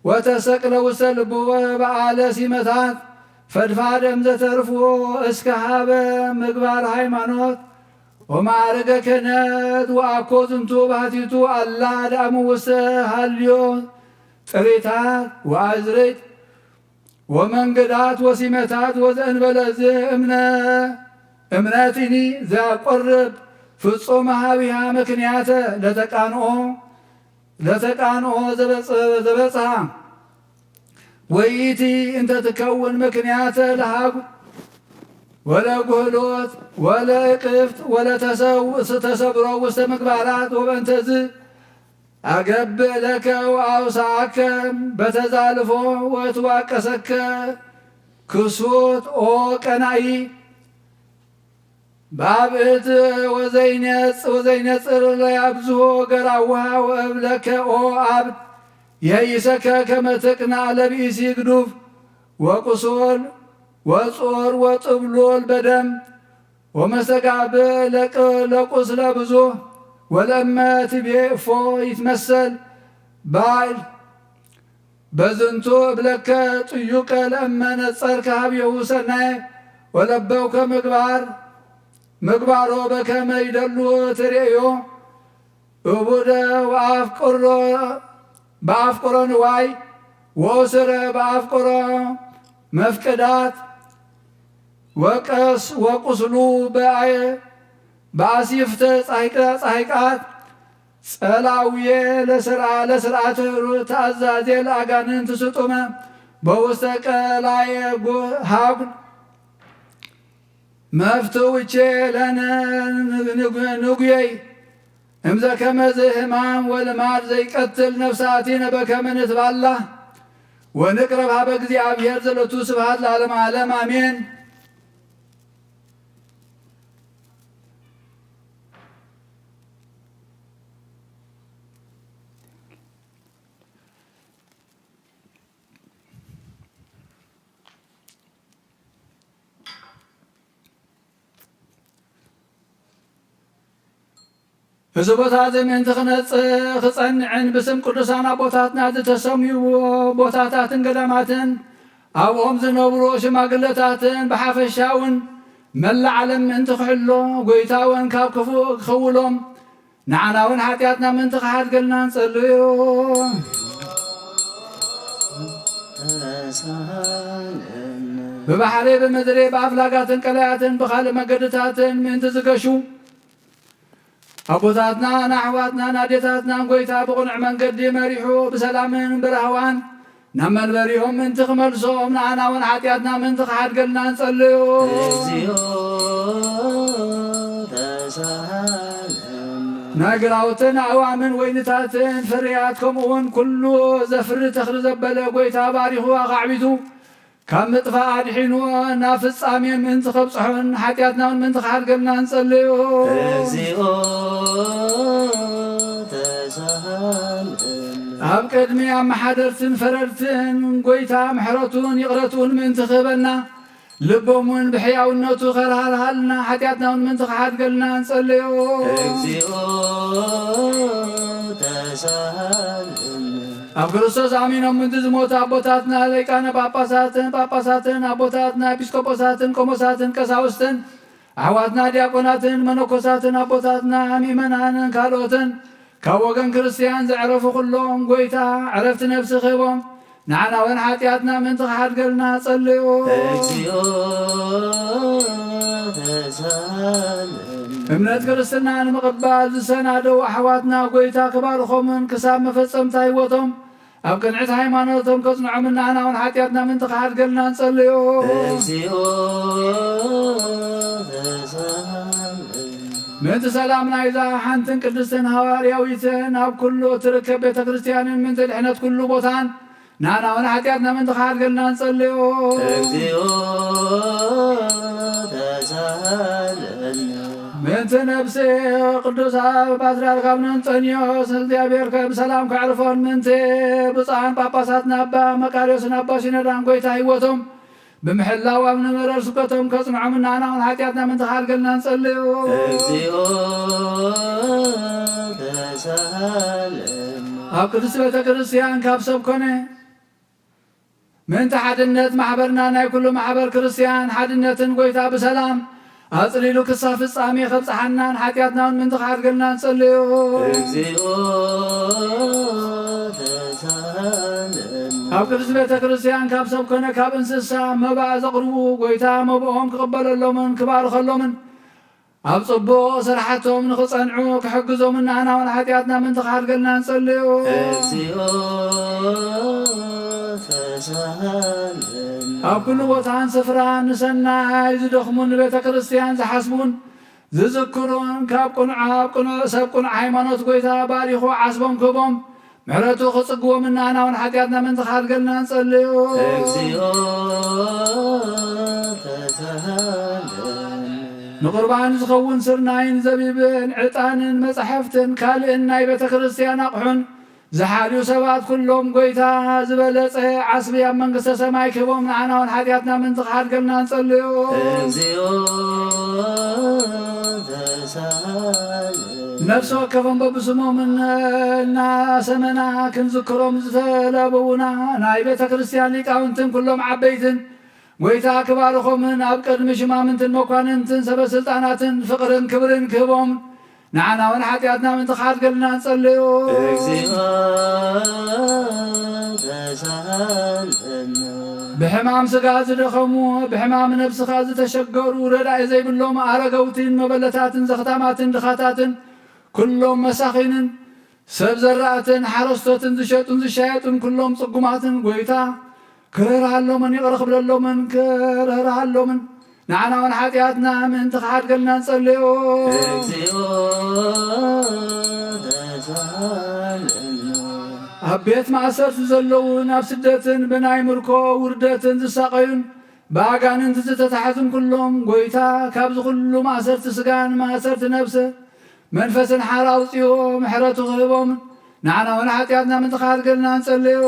ወተሰቅለ ውስተ ልቡ በዓለ ሲመታት ፈድፋደ እምዘተርፍዎ እስከ ሃበ ምግባር ሃይማኖት ወማዕረገ ክህነት ወአኮ ዝንቱ ባህቲቱ አላ ደአሙ ውስተ ሃልዮ ጥሪታት ወአዝርዕት ወመንገዳት ወሲመታት ወዘእንበለ ዝእምነ እምነትኒ ዘያቆርብ ፍጹም ሃቢሃ ምክንያተ ለተቃንኦ ለተቃንኦ ዘበጽ- ዘበጽሃ ወይእቲ እንተ ትከውን ምክንያተ ለሃጉ ወለጉህሎት ወለእቅፍት ወለተሰው- ተሰብሮ ውስተ ምግባራት ወበእንተዝ ኣገብእ ለከ ወአውሳአከ በተዛልፎ ወትዋቀሰከ ክሱት ኦ ቀናኢ ባብእት ወዘይነጽ ወዘይነጽር ለያብዝሆ ገራውሃ ወእብለከ ኦ አብ የይሰከ ከመ ትቅናዕ ለብኢሲ ግዱፍ ወቁሶል ወጾር ወጥብሎል በደም ወመስተጋብእ ለቅ- ለቁስለ ብዙህ ወለእመ ትቤ እፎ ይትመሰል ባል በዝንቱ እብለከ ጥዩቀ ለእመ ነጸርከ ሀብየሁ ሰናየ ወለበውከ ምግባር ምግባሮ በከመ ይደሉ ትርእዮ እቡደ ወአፍቅሮ በአፍቅሮ ንዋይ ወእስረ በአፍቅሮ መፍቅዳት ወቀስ ወቁስሉ በአየ በአሲፍተ ጻይቃ- ጻይቃት ጸላውየ ለስርዓ ለስርዓተ ተአዛዜ ለአጋንንት ስጡመ በውስተ ቀላየ ጎ- ሃጉል መፍትውቼ ለነ ንጉየይ እምዘ ከመዝ ህማም ወልማድ ዘይቀትል ነፍሳቲነ በከመ ንትባላ ወንቅረብ ሀበ እግዚአብሔር ዘለቱ ስብሐት ለዓለመ ዓለም አሜን። እዚ ቦታ እዚ ምእንቲ ክነጽ- ክጸንዕን ብስም ቅዱሳን ኣቦታትና ዝተሰምዩ ቦታታትን ገዳማትን ኣብኦም ዝነብሩ ሽማግለታትን ብሓፈሻ እውን መላእ ዓለም ምእንቲ ክሕሎ ጎይታ እውን ካብ ክፉእ ክኸውሎም ንዓና እውን ሓጢኣትና ምእንቲ ክሓድገልና ንጸልዮ። ብባሕሪ፣ ብምድሪ፣ ብኣፍላጋትን ቀላያትን ብኻልእ መገድታትን ምእንቲ ዝገሹ ኣቦታትና፣ ንኣሕዋትናን ኣዴታትናን ጎይታ ብቕኑዕ መንገዲ መሪሑ ብሰላምን ብራህዋን ናብ መንበሪኦም ምእንቲ ክመልሶም፣ ንኣና እውን ሓጢኣትና ምእንቲ ክሓድገልና ንጸልዮ። ናይ ግራውትን ኣእዋምን ወይንታትን ፍርያት፣ ከምኡውን ኩሉ ዘፍሪ ተኽሊ ዘበለ ጎይታ ባሪኹ ኣኻዕቢቱ ካብ ምጥፋእ ኣድሒኑ ናብ ፍጻሜ ምእንቲ ከብጽሖን ሓጢኣትና እውን ምእንቲ ክሓድገልና ንጸልዮ። ኣብ ቅድሚ ኣመሓደርትን ፈረድትን ጎይታ ምሕረቱን ይቕረቱን ምእንቲ ክህበና፣ ልቦም እውን ብሕያውነቱ ከርሃርሃልና፣ ሓጢኣትና እውን ምእንቲ ክሓድገልና ንጸልዮ። ኣብ ክርስቶስ ኣሚኖም ምእንቲ ዝሞቱ ኣቦታትና ሊቃነ ጳጳሳትን ጳጳሳትን፣ ኣቦታትና ኤጲስቆጶሳትን ቆሞሳትን ቀሳውስትን፣ ኣሕዋትና ዲያቆናትን መነኮሳትን፣ ኣቦታትና ምእመናንን ካልኦትን፣ ካብ ወገን ክርስትያን ዘዕረፉ ኩሎም፣ ጎይታ ዕረፍቲ ነፍሲ ክህቦም፣ ንዓና እውን ሓጢኣትና ምእንቲ ክሓድገልና ጸልዩ። እምነት ክርስትና ንምቕባል ዝሰናደው ኣሕዋትና፣ ጎይታ ክባርኾምን ክሳብ መፈጸምታ ህይወቶም ኣብ ቅንዕቲ ሃይማኖቶም ከጽንዖምን ንዓና እውን ሓጢኣትና ምእንቲ ክሓድገልና ንጸልዮ። ምእንቲ ሰላም ናይዛ ሓንትን ቅድስትን ሃዋርያዊትን ኣብ ኩሉ እትርከብ ቤተ ክርስቲያንን ምእንቲ ድሕነት ኩሉ ቦታን ንዓና እውን ሓጢኣትና ምእንቲ ክሓድገልና ንጸልዮ። ምእንቲ ነብሲ ቅዱስ ኣብ ፓትርያርክ ኣቡነ እንጠንዮስ እግዚኣብሔር ከ ብሰላም ከዕርፎን፣ ምእንቲ ብፁዓን ጳጳሳትና ኣባ መቃርዮስን ኣባ ሲኖዳን ጎይታ ህይወቶም ብምሕላው ኣብ ነበረ ስብከቶም ከጽንዖም፣ ንዓና እውን ሓጢኣትና ምእንቲ ክሓድገልና ንጸልዩ። ኣብ ቅድስቲ ቤተ ክርስቲያን ካብ ሰብ ኮነ ምእንቲ ሓድነት ማሕበርና፣ ናይ ኩሉ ማሕበር ክርስቲያን ሓድነትን ጎይታ ብሰላም ኣጽሊሉ ክሳብ ፍጻሜ ከብጽሓናን ሓጢኣትና እውን ምእንቲ ክሓድገልና ንጸልዩ። ኣብ ቅድስቲ ቤተ ክርስቲያን ካብ ሰብ ኮነ ካብ እንስሳ መባእ ዘቕርቡ፣ ጎይታ መብኦም ክቕበለሎምን ክባርኸሎምን ኣብ ጽቡቕ ስራሓቶም ንኽጸንዑ ክሕግዞምን ንኣና እውን ሓጢኣትና ምእንቲ ክሓድገልና ንጸልዩ። ኣብ ኩሉ ቦታን ስፍራን ንሰናይ ዝደኽሙ ንቤተ ክርስቲያን ዝሓስቡን ዝዝክሩን፣ ካብ ቅኑዕ ኣብ ቅኑዕ ሰብ ቅኑዕ ሃይማኖት ጎይታ ባሪኹ ዓስቦም ክህቦም፣ ምሕረቱ ክጽግቦም፣ ንኣና እውን ሓጢኣትና ምእንቲ ክሓድገልና ንጸልዩ። ንቁርባን ዝኸውን ስርናይን ዘቢብን ዕጣንን መጻሕፍትን ካልእን ናይ ቤተ ክርስቲያን ኣቕሑን ዝሓልዩ ሰባት ኩሎም፣ ጎይታ ዝበለጸ ዓስቢ ኣብ መንግስተ ሰማይ ክህቦም፣ ንዓና እውን ሓጢኣትና ምእንቲ ክሓድገልና ንጸልዮ። ነፍሲ ወከፎም በብስሞምን እናሰመና ክንዝክሮም ዝተለበቡና ናይ ቤተ ክርስቲያን ሊቃውንትን ኩሎም ዓበይትን፣ ጎይታ ክባርኾምን ኣብ ቅድሚ ሽማምንትን መኳንንትን ሰበ ስልጣናትን ፍቕርን ክብርን ክህቦም፣ ንዓና እውን ሓጢኣትና ምእንቲ ክሓድገልና ንጸልዮ። ብሕማም ስጋ ዝደኸሙ፣ ብሕማም ነብስኻ ዝተሸገሩ፣ ረዳኢ ዘይብሎም ኣረገውቲን መበለታትን ዘኽታማትን ድኻታትን፣ ኩሎም መሳኺንን ሰብ ዘራእትን ሓረስቶትን ዝሸጡን ዝሻየጡን ኩሎም ጽጉማትን፣ ጎይታ ክርህርሃሎምን ይቕረ ክብለሎምን ክርህርሃሎምን፣ ንዓና እውን ሓጢኣትና ምእንቲ ክሓድገልና ንጸልዮ። ኣብ ቤት ማእሰርቲ ዘለውን ኣብ ስደትን ብናይ ምርኮ ውርደትን ዝሳቐዩን ብኣጋንንቲ ዝተታሕዙን ኩሎም፣ ጎይታ ካብዚ ኩሉ ማእሰርቲ ስጋን ማእሰርቲ ነብሰ መንፈስን ሓራ ኣውጽዮ ምሕረቱ ክህቦም፣ ንዓና እውን ሓጢኣትና ምእንቲ ክሓድገልና ንጸልዮ።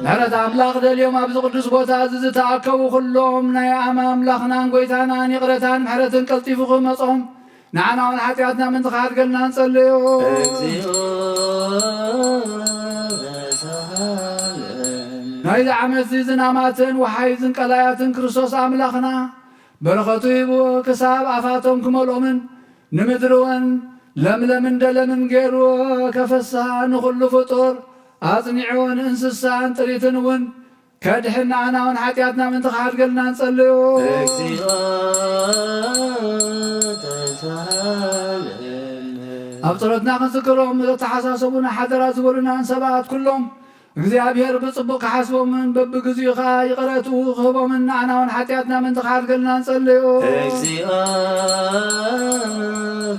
ምሕረት ኣምላኽ ደልዮም ኣብዚ ቅዱስ ቦታ እዚ ዝተኣከቡ ኩሎም ናይ ኣም-፣ ኣምላኽናን ጎይታናን ይቕረታን ምሕረትን ቀልጢፉ ክመጾም፣ ንዓና እውን ሓጢኣትና ምእንቲ ክሓድገልና ንጸልዮ። ናይዚ ዓመት እዚ ዝናማትን ወሓይዝን ቀላያትን ክርስቶስ ኣምላኽና በረኸቱ ሂቡ ክሳብ ኣፋቶም ክመልኦምን ንምድሪ እውን ለምለምን ደለምን ገይሩ ከፈስሳ ንኹሉ ፍጡር ኣጽኒዑ ንእንስሳን ጥሪትን እውን ከድሕን ንኣና እውን ሓጢኣትና ምእንቲ ክሓድገልና ንጸልዮ። እግዚኦ ተሳሃለነ። ኣብ ጸሎትና ክንዝክሮም ዘተሓሳሰቡና ሓደራ ዝበሉናን ሰባት ኩሎም እግዚኣብሔር ብጽቡቕ ክሓስቦምን በብግዚኡ ኸኣ ይቕረትኡ ክህቦምን ንኣና እውን ሓጢኣትና ምእንቲ ክሓድገልና ንጸልዮ። እግዚኦ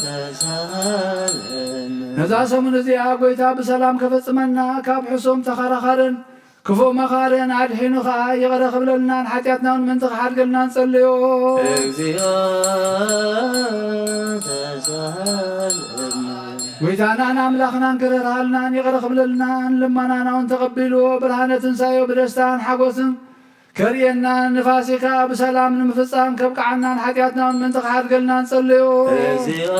ተሳሃለነ። ነዛ ሰሙን እዚኣ ጐይታ ብሰላም ከፈጽመና ካብ ሕሱም ተኸራኻርን ክፉእ መኻርን ኣድሒኑ ኸኣ ይቕረ ክብለልናን ሓጢኣትና እውን ምእንቲ ክሓድገልና ንጸልዮ። እግዚኦ ተሳሃለነ። ጐይታናን ኣምላኽናን ክርህራሃልናን ይቕረ ክብለልናን ልማናና እውን ተቐቢሉ ብርሃነ ትንሳኤ ብደስታን ሓጎስን ከርእየናን ንፋሲካ ብሰላም ንምፍጻም ከብቅዓናን ሓጢኣትና እውን ምእንቲ ክሓድገልና ንጸልዮ። እግዚኦ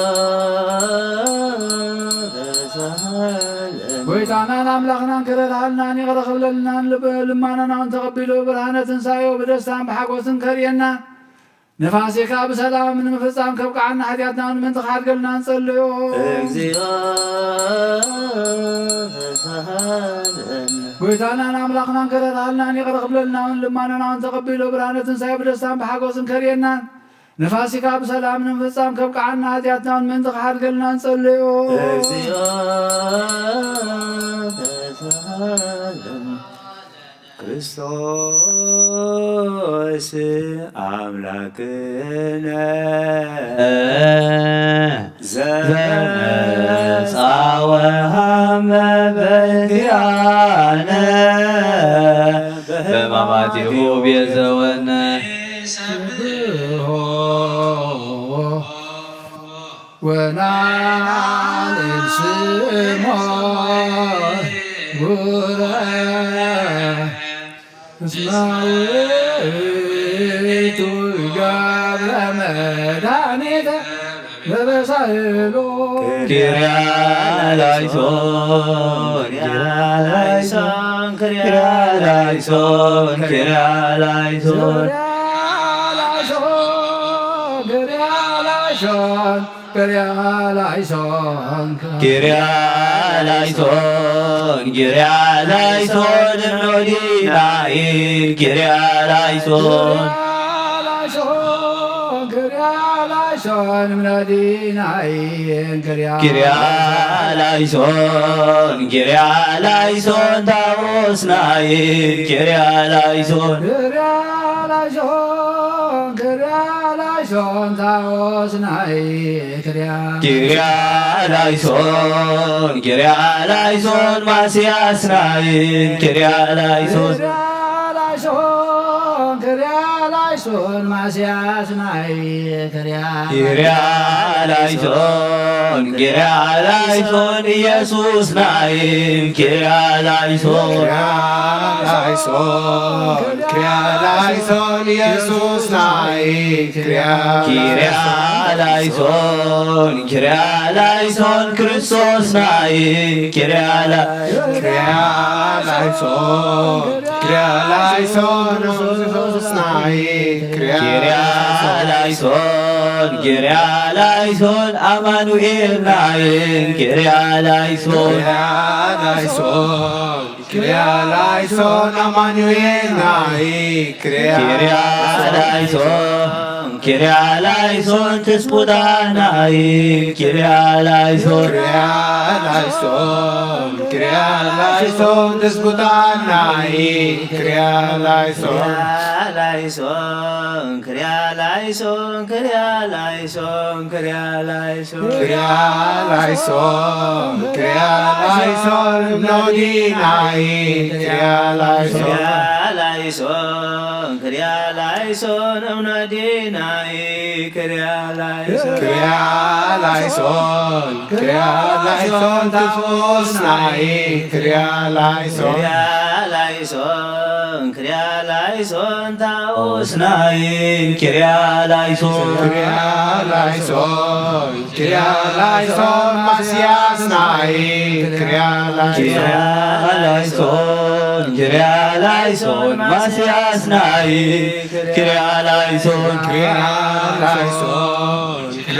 ተሳሃለነ። ጐይታናን ኣምላኽናን ክርህራሃልናን ይቕረ ክብለልናን ልብ- ልማናና እውን ተቐቢሉ ብርሃነ ትንሳኤ ብደስታን ብሓጎስን ከርእየናን ንፋሲካ ብሰላም ንምፍጻም ከብቅዓና ሓጢኣትና እውን ምእንቲ ክሓድገልና ንጸልዮ። እግዚኦ ተሳሃለነ። ጐይታናን ኣምላኽናን ክርህራሃልናን ይቕረ ክብለልና እውን ልማናና እውን ተቐቢሉ ብርሃነ ትንሳኤ ብደስታን ብሓጎስን ከርእየናን ንፋሲካ ብሰላም ንምፍጻም ከብቅዓና ሓጢኣትና እውን ምእንቲ ክሓድገልና ንጸልዮ። እግዚኦ ተሳሃለነ። ክርስቶስ ኣምላክነ ዘመጻ ወሃመ በኪያነ በሕማማቲሁ ቤዘወነ። ወናዕል ስሞ ጉረ እስመ ውእቱ ገብረ መድኃኒተ ለበሳይሎ። ኪርያ ላይሶን፣ ኪርያ ላይሶን፣ ኪርያ ላይሶን፣ ኪርያ ላይሶን። ኪርያ ላይሶን፣ ኪርያ ላይሶን፣ ኪርያ ላይሶን፣ ኪርያ ላይሶን፣ ኪርያ ላይሶን፣ እምኖዲናይ፣ ኪርያ ላይሶን። ላይሶን፣ ኪርያ ላይሶን፣ እምኖዲናይ፣ ኪርያ ኪርያ ላይሶን፣ ኪርያ ላይሶን፣ ታቦስናይ፣ ኪርያ ላይሶን። ኪርያ ላይሶን፣ ኪርያ ላይሶን፣ ታቦስናይ፣ ኪርያ ኪርያ ላይሶን፣ ኪርያ ላይሶን፣ ማስያስናይ፣ ኪርያ ላይሶን። ኪርያ ላይሶን፣ ኪርያ ላይሶን፣ ማስያስናይ፣ ኪርያ ኪርያ ላይሶን፣ ኪርያ ላይሶን፣ ኢየሱስናይ፣ ኪርያ ላይሶን። ኪርያ ላይሶን፣ ኪርያ ላይሶን፣ ኢየሱስናይ፣ ኪርያ ኪርያ ላይሶን፣ ኪርያ ላይሶን፣ ክርስቶስናይ፣ ኪርያ ላ- ኪርያ ላይሶን፣ ኪርያ ላይሶን፣ ኢየሱስናይ፣ ኪርያ ኪርያ ላይሶን፣ ኪርያ ላይሶን፣ ኣማኑኤልናይ፣ ኪርያ ላይሶን። ኪርያ ላይሶን፣ ኪርያ ላይሶን፣ ኣማኑኤልናይ፣ ኪርያ ኪርያ ላይሶን፣ ኪርያ ላይሶን፣ ትስቁጣናይ፣ ኪርያ ላይሶን። ኪርያ ላይሶን፣ ኪርያ ላይሶን፣ ትስቁጣናይ፣ ኪርያ ላይሶን። ኪርያ ላይሶን፣ ኪርያ ላይሶን፣ ኪርያ ላይሶን፣ ኪርያ ላይሶን። ኪርያ ላይሶን፣ ኪርያ ላይሶን፣ እምኖዲናይ፣ ኪርያ ላይሶን። ኪርያ ላይሶን፣ ኪርያ ላይሶን፣ እምኖዲናይ፣ ኪርያ ላይሶን። ኪርያ ላይሶን፣ ኪርያ ላይሶን፣ ታቦስናይ፣ ኪርያ ላይሶን። ኪርያ ላይሶን፣ ኪርያ ላይሶን፣ ታቦስናይ፣ ኪርያ ላይሶን። ኪርያ ላይሶን፣ ኪርያ ላይሶን፣ ማስያስናይ፣ ኪርያ ላይሶን። ኪርያ ላይሶን፣ ኪርያ ላይሶን፣ ማስያስናይ፣ ኪርያ ላይሶን። ኪርያ ላይሶን፣ ኪርያ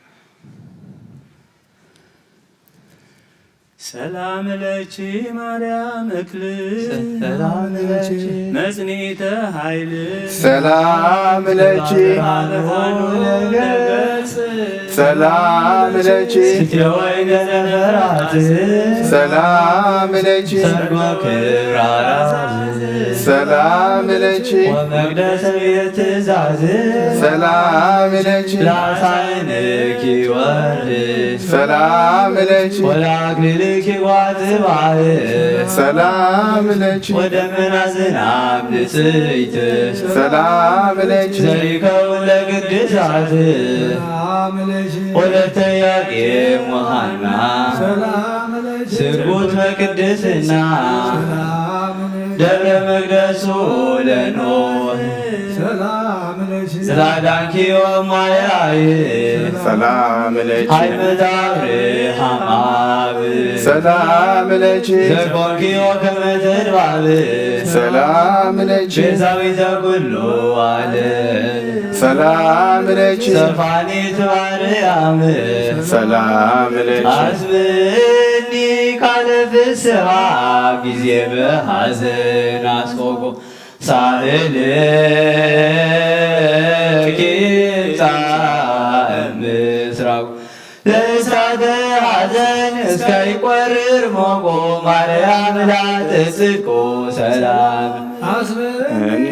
ሰላም ለኪ ማርያም እክል ሰላም ለኪ መጽኒተ ኃይል ሰላም ለኪ ብርሃኑ ለገጽ ሰላም ለኪ ስትየ ወይነ ዘፈራት ሰላም ለኪ ሰርጎ ክብራራት ሰላም ለኪ ወመቅደሰ ቤት ትእዛዝ ሰላም ለኪ ላሳይንኪ ወርድ ሰላም ለኪ ወለአክሊልኪ ጓጽባህ ሰላም ለኪ ወደመና ዝናብ ንጽይት ሰላም ለኪ ዘይከውን ለቅድሳት ወለተ ኢያቄም ወሐና ስርጉት በቅድስና ደብረ መቅደሱ ለኖህ ስላዳንኪዮ ማያይ ሰላም ለኪ ሃይመት አብርሃም አብ ሰላም ለኪ ዘኮንኪዮ ከመ ተድባብ ሰላም ለኪ ቤዛዊተ ኩሉ ዓለም ሰላም ለኪ ሰፋኒት ማርያም ሰላም ለኪ አስምኒ ቃለ ፍስሐ ጊዜ በሐዘን አስቆቆ ሳህልኪ ይምጻእ ምስራቁ ለእሳተ ሐዘን እስከ ይቆርር ሞቆ ማርያም ላተ ጽድቆ ሰላም አስብኒ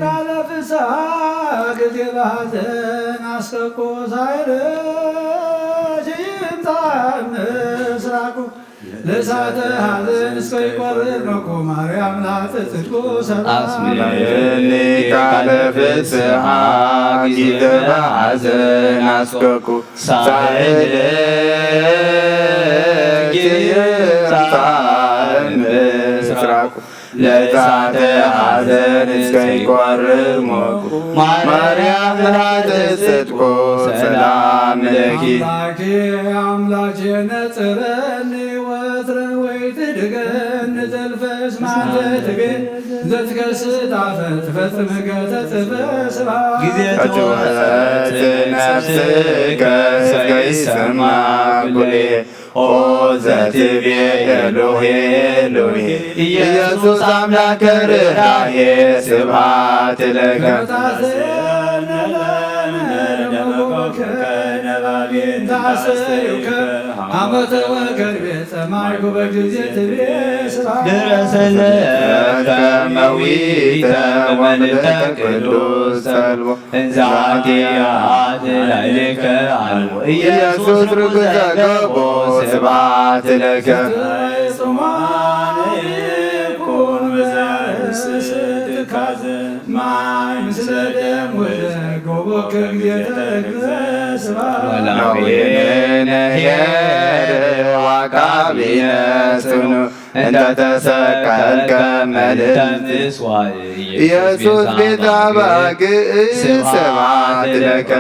ቃለ ፍስሐ ጊዜ በሐዘን አስረቆ ሳይረሽ ይምጣ ምስራቁ ለእሳተ ሐዘን እስከ ይቆርር ሞቆ ማርያም ላተ ጽድቆ ሰላም አስምኒ እኒ ቃለ ፍስሐ ጊዜ በሐዘን አስከኩ ሳህልኪ ይምጻእ ምስራቁ ለእሳተ ሐዘን እስከ ይቆርር ሞቁ ማርያም ላተ ጽድቆ ሰላም ለኪ አምላኬ አምላኬ ነጽረኒ ወትረ ወይ ትድገን ዘልፈስ ማንተ ትቤ ዘትከስት አፈ ትፈጽም ገተ ጽፈ ስባ ጊዜ ጩኸት ነፍስከ እስከ ይሰማ ኩሌ ኦ ዘትቤ ኤሎሄ ኤሎሄ ኢየሱስ አምላከ ርኅራኄ ስብሐት ለከ አመተ ወከርቤ ጸማይኩ በጊዜ ትቤ ስባ ድረሰለከ ከመዊተ ወምልተ ቅዱስ ጸልቦ እንዛኪያት ላይሌከ አልቦ ኢየሱስ ርጉዘ ገቦ ስብሐት ለከ ጾማን ይኩን በዘስስ ትካዘ ማይ ምስለ ደም ወደ ጎቦ ከጊዜ ተግዘ ስባ ላዊነ ኄር ዋቃቢነ ጽኑ እንተ ተሰቀልከ መልእልት ኢየሱስ ቤዛ ባግዕ ስብሐት ለከ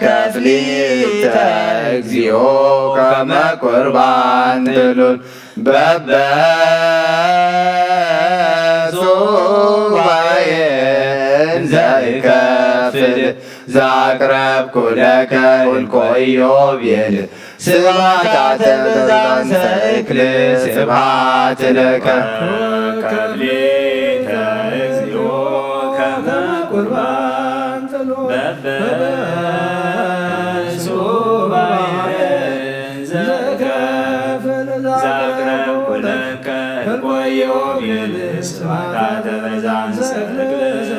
ተወከፍሊተ እግዚኦ ከመ ቁርባን ጥሉል በበ ሱባኤ እንዘ እከፍል ዘአቅረብኩ ለከ እልኮ ኢዮቤል ስብሐት አተ በዛንተ እክል ስብሐት ለከ ከፍሊተ እግዚኦ ከመ ቁርባን በበ ሱባኤ እንዘ እከፍል ዘአቅረብኩ ለከ እልኮ ኢዮቤል ስብሐት አተ በዛንተ እክል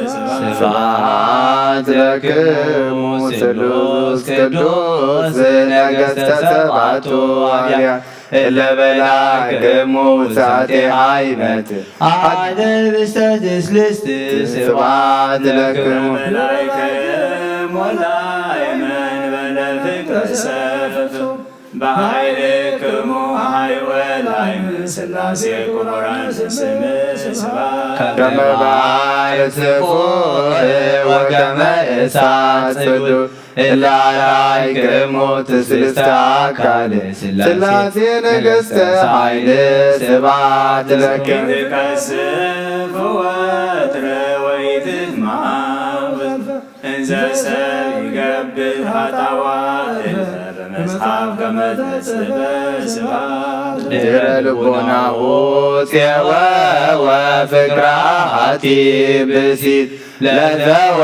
ስብሐት ስብሐት ለክሙ ስሉስ ቅዱስ ነገሥተ ሰባቱ አብያት እለ በላክሙ ሳቴ ሃይመት አደ ብስተ ትስልስት ስብሐት ለክሙ መላእክትም ወላይመን በለ ፍቅር ሰፍቱ በኃይልክሙ ኃይወ ላይመን ስላሴ ክቡራን ስምህ ስብሐት። ከመ ባሕር ጽፉሕ ወከመ እሳት ጽሉል እለ አርአይክሙ ትስልስተ አካል ስላሴ ነገሥተ ኃይል ስብሐት ለክሙ። ትከስፍ ወትረ ወኢትትማወት እንዘ ሰብ ይገብር ኃጣውእ እልፈ በመጽሐፍ ከመ ተጽሕፈ ስብሐት። ድረ ልቦናሁ ጼወወ ፍቅራ ኃቲ ብእሲት ለዘወ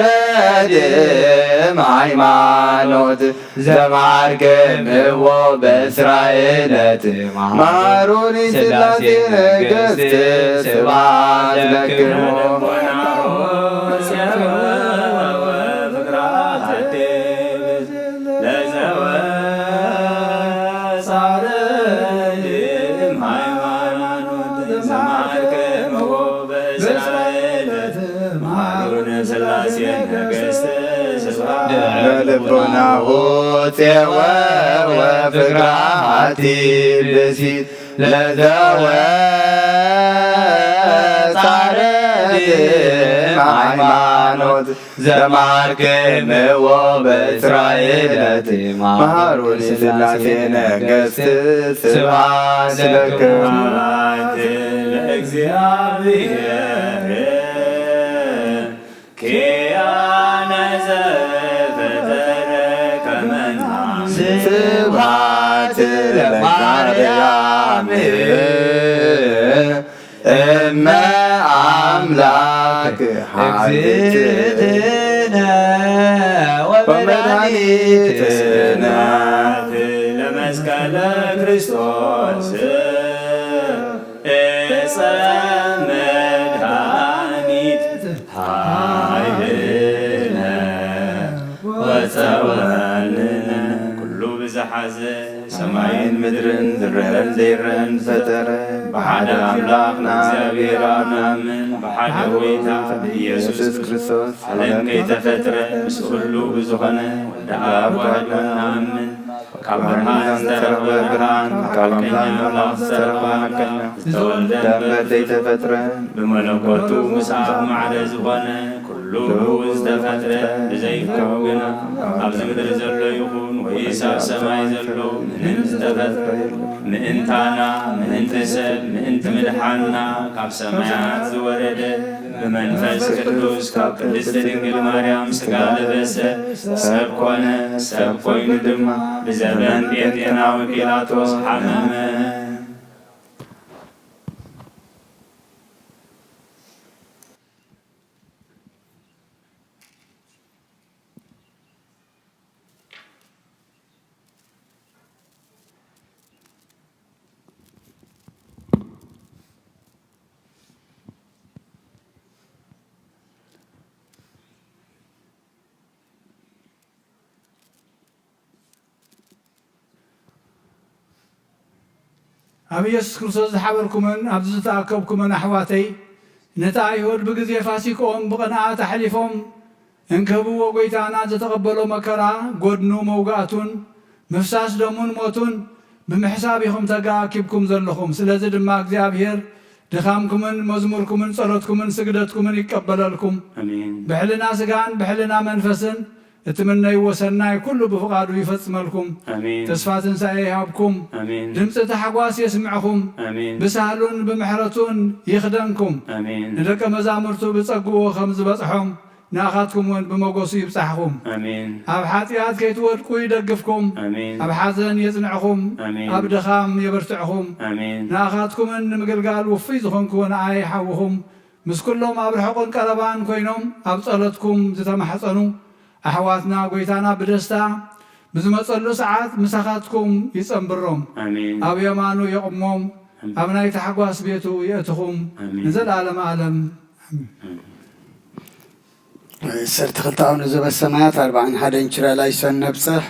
ጻረድም ሃይማኖት ዘማርክምዎ በእስራኤል ትማሩኒ ስላሴ ነገሥት ስብሐት ለክሙ። መሃሩነ ስላሴ ነገሥት ስብሐት። ለልቦናሁ ጼወወ ፍቅራ ኃቲ ብእሲት ለዘወ ጻረድም ሃይማኖት ዘማርክምዎ በእስራኤል ትማሩኒ ስላሴ ነገሥት ስብሐት ለክሙ። ስብሐት ለእግዚአብሔር ኪያነ ዘፈጠረ ከመ ንሃምር። ስብሐት ለማርያም እመ አምላክ እግዝእትነ ወመድኃኒትነ። ለመስቀለ ክርስቶስ እፀ መድኃኒት ኃይልነ ወፀወንነ። ኩሉ ብዝሓዘ ሰማይን ምድርን ዝረአን ዘይረአን ዝፈጠረ ብሓደ ኣምላኽ ንእግዚኣብሔር ኣብ ንኣምን፣ ብሓደ ጎይታ ብኢየሱስ ክርስቶስ ዓለም ከይተፈጥረ ምስ ኩሉ ብዝኾነ ወልደ ኣብ ተዋህዶ ንኣምን። ካብ ብርሃን ዝተረኽበ ብርሃን፣ ካብ ሓቀኛ ኣምላኽ ዝተረኽበ ሓቀኛ፣ ዝተወልደ እምበር ዘይተፈጥረ፣ ብመለኮቱ ምስ ኣብ ማዕረ ዝኾነ ኩሉ ብኡ ዝተፈጥረ፣ ብዘይ ብኡ ግና ኣብዚ ምድሪ ዘሎ ይኹን ወይስ ኣብ ሰማይ ዘሎ ምንም ዝተፈጥረ የለን። ምእንታና፣ ምእንቲ ሰብ፣ ምእንቲ ምድሓንና ካብ ሰማያት ዝወረደ፣ ብመንፈስ ቅዱስ ካብ ቅድስት ድንግል ማርያም ሥጋ ለበሰ፣ ሰብ ኮነ፣ ሰብ ኮይኑ ድማ ብዘመን ጴንጤናዊ ጲላጦስ ሓመመ። ኣብ ኢየሱስ ክርስቶስ ዝሓበርኩምን ኣብዚ ዝተኣከብኩምን ኣሕዋተይ፣ ነቲ ኣይሁድ ብግዜ ፋሲክኦም ብቕንኣት ኣሕሊፎም እንክህብዎ፣ ጐይታና ዝተቐበሎ መከራ፣ ጐድኑ መውጋእቱን ምፍሳስ ደሙን ሞቱን ብምሕሳብ ኢኹም ተጋኪብኩም ዘለኹም። ስለዚ ድማ እግዚኣብሔር ድኻምኩምን መዝሙርኩምን ጸሎትኩምን ስግደትኩምን ይቀበለልኩም። ኣሜን። ብሕልና ሥጋን ብሕልና መንፈስን እትምነይዎ ሰናይ ኩሉ ብፍቓዱ ይፈጽመልኩም። ኣሜን። ተስፋ ትንሳኤ ይሃብኩም። ኣሜን። ድምፂ ታሕጓስ የስምዕኹም። ኣሜን። ብሳህሉን ብምሕረቱን ይኽደንኩም። ኣሜን። ንደቀ መዛሙርቱ ብጸግኡ ከም ዝበጽሖም ንኣኻትኩም እውን ብመጎሱ ይብጻሕኹም። ኣሜን። ኣብ ሓጢኣት ከይትወድቁ ይደግፍኩም። ኣሜን። ኣብ ሓዘን የጽንዕኹም። ኣሜን። ኣብ ድኻም የበርትዕኹም። ኣሜን። ንኣኻትኩምን ንምግልጋል ውፉይ ዝኾንኩዎ ንኣይ ሓውኹም ምስ ኩሎም ኣብ ርሑቕን ቀረባን ኮይኖም ኣብ ጸሎትኩም ዝተማሕጸኑ ኣሕዋትና ጐይታና ብደስታ ብዝመጸሉ ሰዓት ምሳኻትኩም ይጸንብሮም። ኣሜን። ኣብ የማኑ የቑሞም። ኣሜን። ኣብ ናይ ታሕጓስ ቤቱ የእትኹም። ኣሜን። ንዘለዓለመ ዓለም። ኣሜን። ዓሰርተ ክልተ ኣቡነ ዘበሰማያት ኣርብዓን ሓደን ችራላይሶን ነብጽሕ።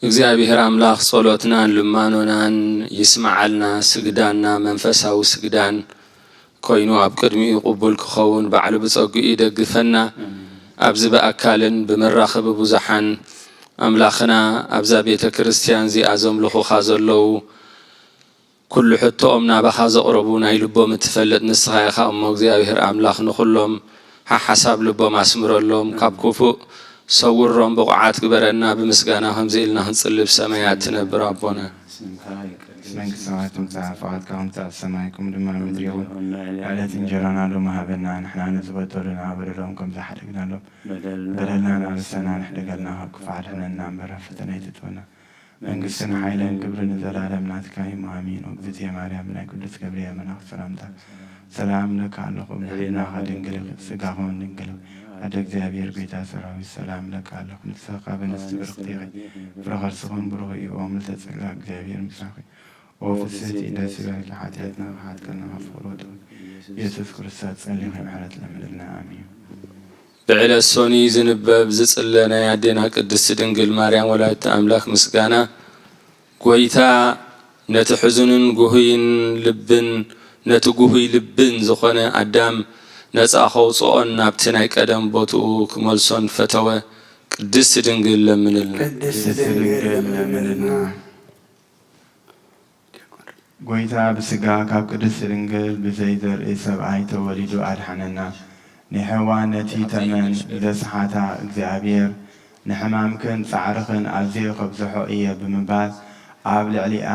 እግዚኣብሔር ኣምላኽ ጸሎትናን ልማኖናን ይስምዓልና። ስግዳንና መንፈሳዊ ስግዳን ኮይኑ ኣብ ቅድሚኡ ቅቡል ክኸውን ባዕሉ ብጸግኡ ይደግፈና። ኣብዚ ብኣካልን ብመራኸቢ ብዙሓን ኣምላኽና ኣብዛ ቤተ ክርስቲያን እዚኣ ዘምልኹኻ ዘለዉ ኩሉ ሕቶኦም ናባኻ ዘቕረቡ ናይ ልቦም እትፈልጥ ንስኻ ኢኻ እሞ፣ እግዚኣብሔር ኣምላኽ ንኹሎም ሓሓሳብ ልቦም ኣስምረሎም፣ ካብ ክፉእ ሰውሮም፣ ብቑዓት ግበረና። ብምስጋና ከምዚ ኢልና ክንጽሊ፣ ብሰማያት ትነብር ኣቦና። ስምካ ይቀደስ፣ መንግስተ ሰማያት ትምጻእ፣ ፈቓድካ ከምቲ ኣብ ሰማይ ከምኡ ድማ ኣብ ምድሪ ይኹን። ዕለት እንጀራና ሎሚ ሃበና፣ ንሕና ነቲ በደሉና በደሎም ከም ዝሓደግናሎም፣ በደልና በደልና ንኣርሰና ንሕደገልና፣ ካብ ክፉእ ኣድሕነና እምበር፣ ኣብ ፈተና ኣይተእትወና። መንግስትን ሓይልን ክብርን ንዘለኣለም ናትካ እዩ። ኣሜን። እግዝእትየ ማርያም ናይ ቅዱስ ገብርኤል መልኣክ ሰላምታ ሰላም እብለኪ ኣለኹ፣ እምሕልናኻ ድንግል ኢኺ፣ ስጋኻ እውን ድንግል እዩ። ኣደ እግዚኣብሔር ጎይታ ሰራዊት ሰላም እብለኪ ኣለኹ፣ ንስኻ ብንስቲ ብርኽቲ ኢኺ፣ ፍረ ከርስኽን ብሩኽ እዩ። ኦ ምልዕተ ጸጋ እግዚኣብሔር ምሳኺ፣ ኦ ፍስሕቲ ደስ ይበልኪ፣ ሓጢኣትና ክሓጥከልና ፍቕሩ ወደቂ ኢየሱስ ክርስቶስ ጸሊኺ ምሕረት ለምንልና። ኣሜን። ብዕለት ሰኑይ ዝንበብ ዝጽለ ናይ ኣዴና ቅድስቲ ድንግል ማርያም ወላዲተ ኣምላኽ ምስጋና። ጎይታ ነቲ ሕዙንን ጉሁይን ልብን ነቲ ጉሁይ ልብን ዝኾነ ኣዳም ነጻ ከውጽኦን ናብቲ ናይ ቀደም ቦትኡ ክመልሶን ፈተወ። ቅድስቲ ድንግል ለምንልና። ቅድስቲ ድንግል ለምንልና። ጎይታ ብስጋ ካብ ቅድስቲ ድንግል ብዘይ ዘርኢ ሰብኣይ ተወሊዱ ኣድሓነና። ንሔዋን ነቲ ተመን ዘስሓታ እግዚኣብሔር፣ "ንሕማምክን ጻዕርኽን ኣዝየ ከብዝሖ እየ" ብምባል ኣብ ልዕሊኣ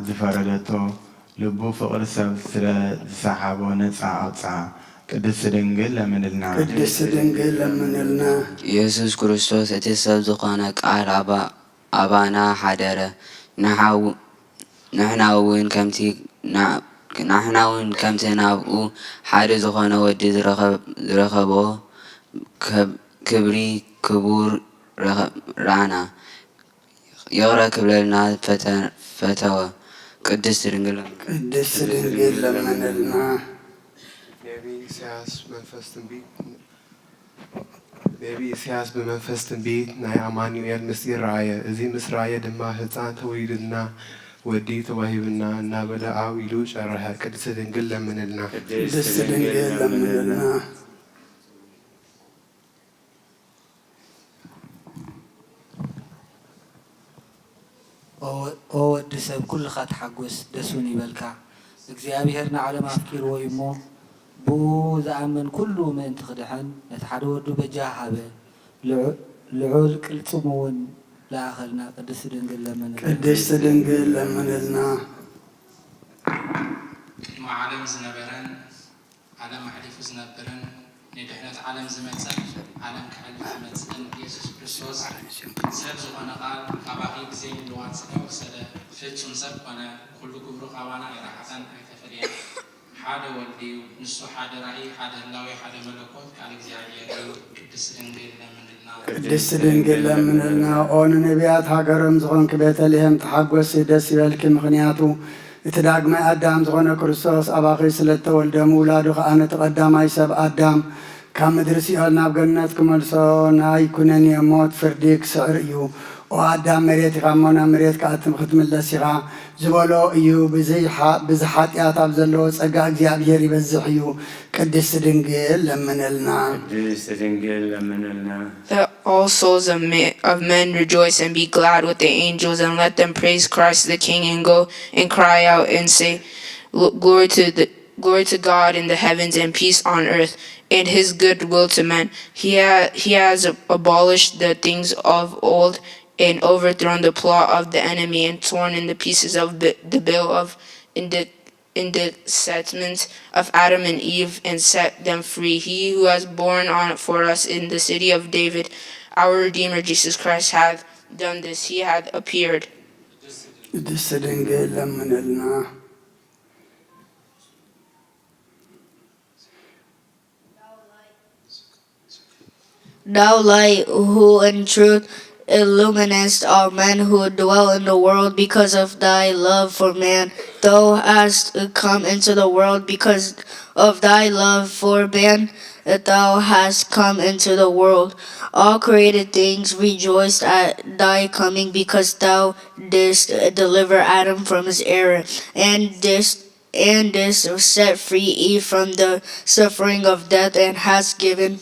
ዝፈረደቶ፣ ልቡ ፍቕሪ ሰብ ስለ ዝሰሓቦ ነጻ ኣውጽኣ። ቅድስቲ ድንግል ለምንልና። ቅድስቲ ድንግል ለምንልና። ኢየሱስ ክርስቶስ እቲ ሰብ ዝኾነ ቃል ኣባ-፣ ኣባና ሓደረ። ንሓው-፣ ንሕና እውን ከምቲ ና-፣ ንሕና እውን ከምቲ ናብኡ ሓደ ዝኾነ ወዲ ዝረኸብ-፣ ዝረኸቦ ከብ-፣ ክብሪ ክቡር ረኸ-፣ ረኣና። ይቕረ ክብለልና ፈተ-፣ ፈተወ። ቅድስቲ ድንግል ለምንልና። ቅድስቲ ድንግል ለምንልና። ነቢይ ኢሳያስ መንፈስ ትንቢት፣ ነቢይ ኢሳያስ ብመንፈስ ትንቢት ናይ ኣማኑኤል ምስጢር ረኣየ። እዚ ምስ ረኣየ ድማ፣ "ህፃን ተወሊዱልና፣ ወዲ ተዋሂቡና" እናበለ ዓው ኢሉ ጨረሐ። ቅድስቲ ድንግል ለምንልና። ቅድስቲ ድንግል ለምንልና። ኦ ወ-፣ ኦ ወዲ ሰብ፣ ኩልኻ ተሓጎስ፣ ደስ እውን ይበልካ። እግዚኣብሔር ንዓለም ኣፍቂርዎ እዩ እሞ፣ ብኡ ዝኣምን ኩሉ ምእንቲ ክድሕን፣ ነቲ ሓደ ወዱ በጃ ሃበ። ልዑ-፣ ልዑል ቅልጽሙ እውን ለኣኸልና። ቅድስቲ ድንግል ለምንልና። ቅድስቲ ድንግል ለምንልና። ቅድሚ ዓለም ዝነበረን ዓለም ኣሕሊፉ ዝነብርን ንድሕነት ዓለም ዝመጽእን ዓለም ከሕልፍ ዝመጽእን ኢየሱስ ክርስቶስ ሰብ ዝኾነ ቃል ካባኺ ብዘይ ምልዋጥ ስጋ ወሰደ። ፍጹም ሰብ ኮነ። ኩሉ ግብሩ ካባና ኣይረሓቐን፣ ኣይተፈልየን። ሓደ ወልድ እዩ። ንሱ ሓደ ራእይ፣ ሓደ ህላዌ፣ ሓደ መለኮት ቃል እግዚኣብሔር እዩ። ቅድስቲ ድንግል ለምንልና። ቅድስቲ ድንግል ለምንልና። ኦ ንነቢያት ሃገሮም ዝኾንኪ ቤተልሔም ተሓጎሲ፣ ደስ ይበልኪ፣ ምኽንያቱ እቲ ዳግማይ ኣዳም ዝኾነ ክርስቶስ ኣባኺ ስለ እተወልደ፣ ምውላዱ ኸኣ ነቲ ቀዳማይ ሰብ ኣዳም ካብ ምድሪ ሲኦል ናብ ገነት ክመልሶ፣ ናይ ኩነኔ ሞት ፍርዲ ክስዕር እዩ። ኦ ኣዳም፣ መሬት ኢኻ እሞ ናብ መሬት ከኣ ትም-፣ ክትምለስ ኢኻ ዝበሎ እዩ። ብዘይ ሓ-፣ ብዝሓጢኣት ኣብ ዘለዎ ጸጋ እግዚኣብሔር ይበዝሕ እዩ። ቅድስቲ ድንግል ለምንልና። ቅድስቲ ድንግል ለምንልና። Let all souls of ma-, of men rejoice and be glad with the angels, and let them praise Christ the King and go and cry out and say, "Gl-, glory to the, glory to God in the heavens and peace on earth, and his good will to men. He ha-, he has abolished the things of old and overthrown the plot of the enemy and torn in the pieces of the, the bill of in the, in the statements of Adam and Eve and set them free. He who has borne on for us in the city of David, our Redeemer Jesus Christ, hath done this. He hath appeared." ቅድስቲ ድንግል ለምንልና። Thou light, who in truth illuminest all men who dwell in the world, because of thy love for man, thou hast come into the world. Because of thy love for man, Thou hast come into the world. All created things rejoiced at thy coming, because thou didst deliver Adam from his error, and didst and didst set free Eve from the suffering of death, and hast given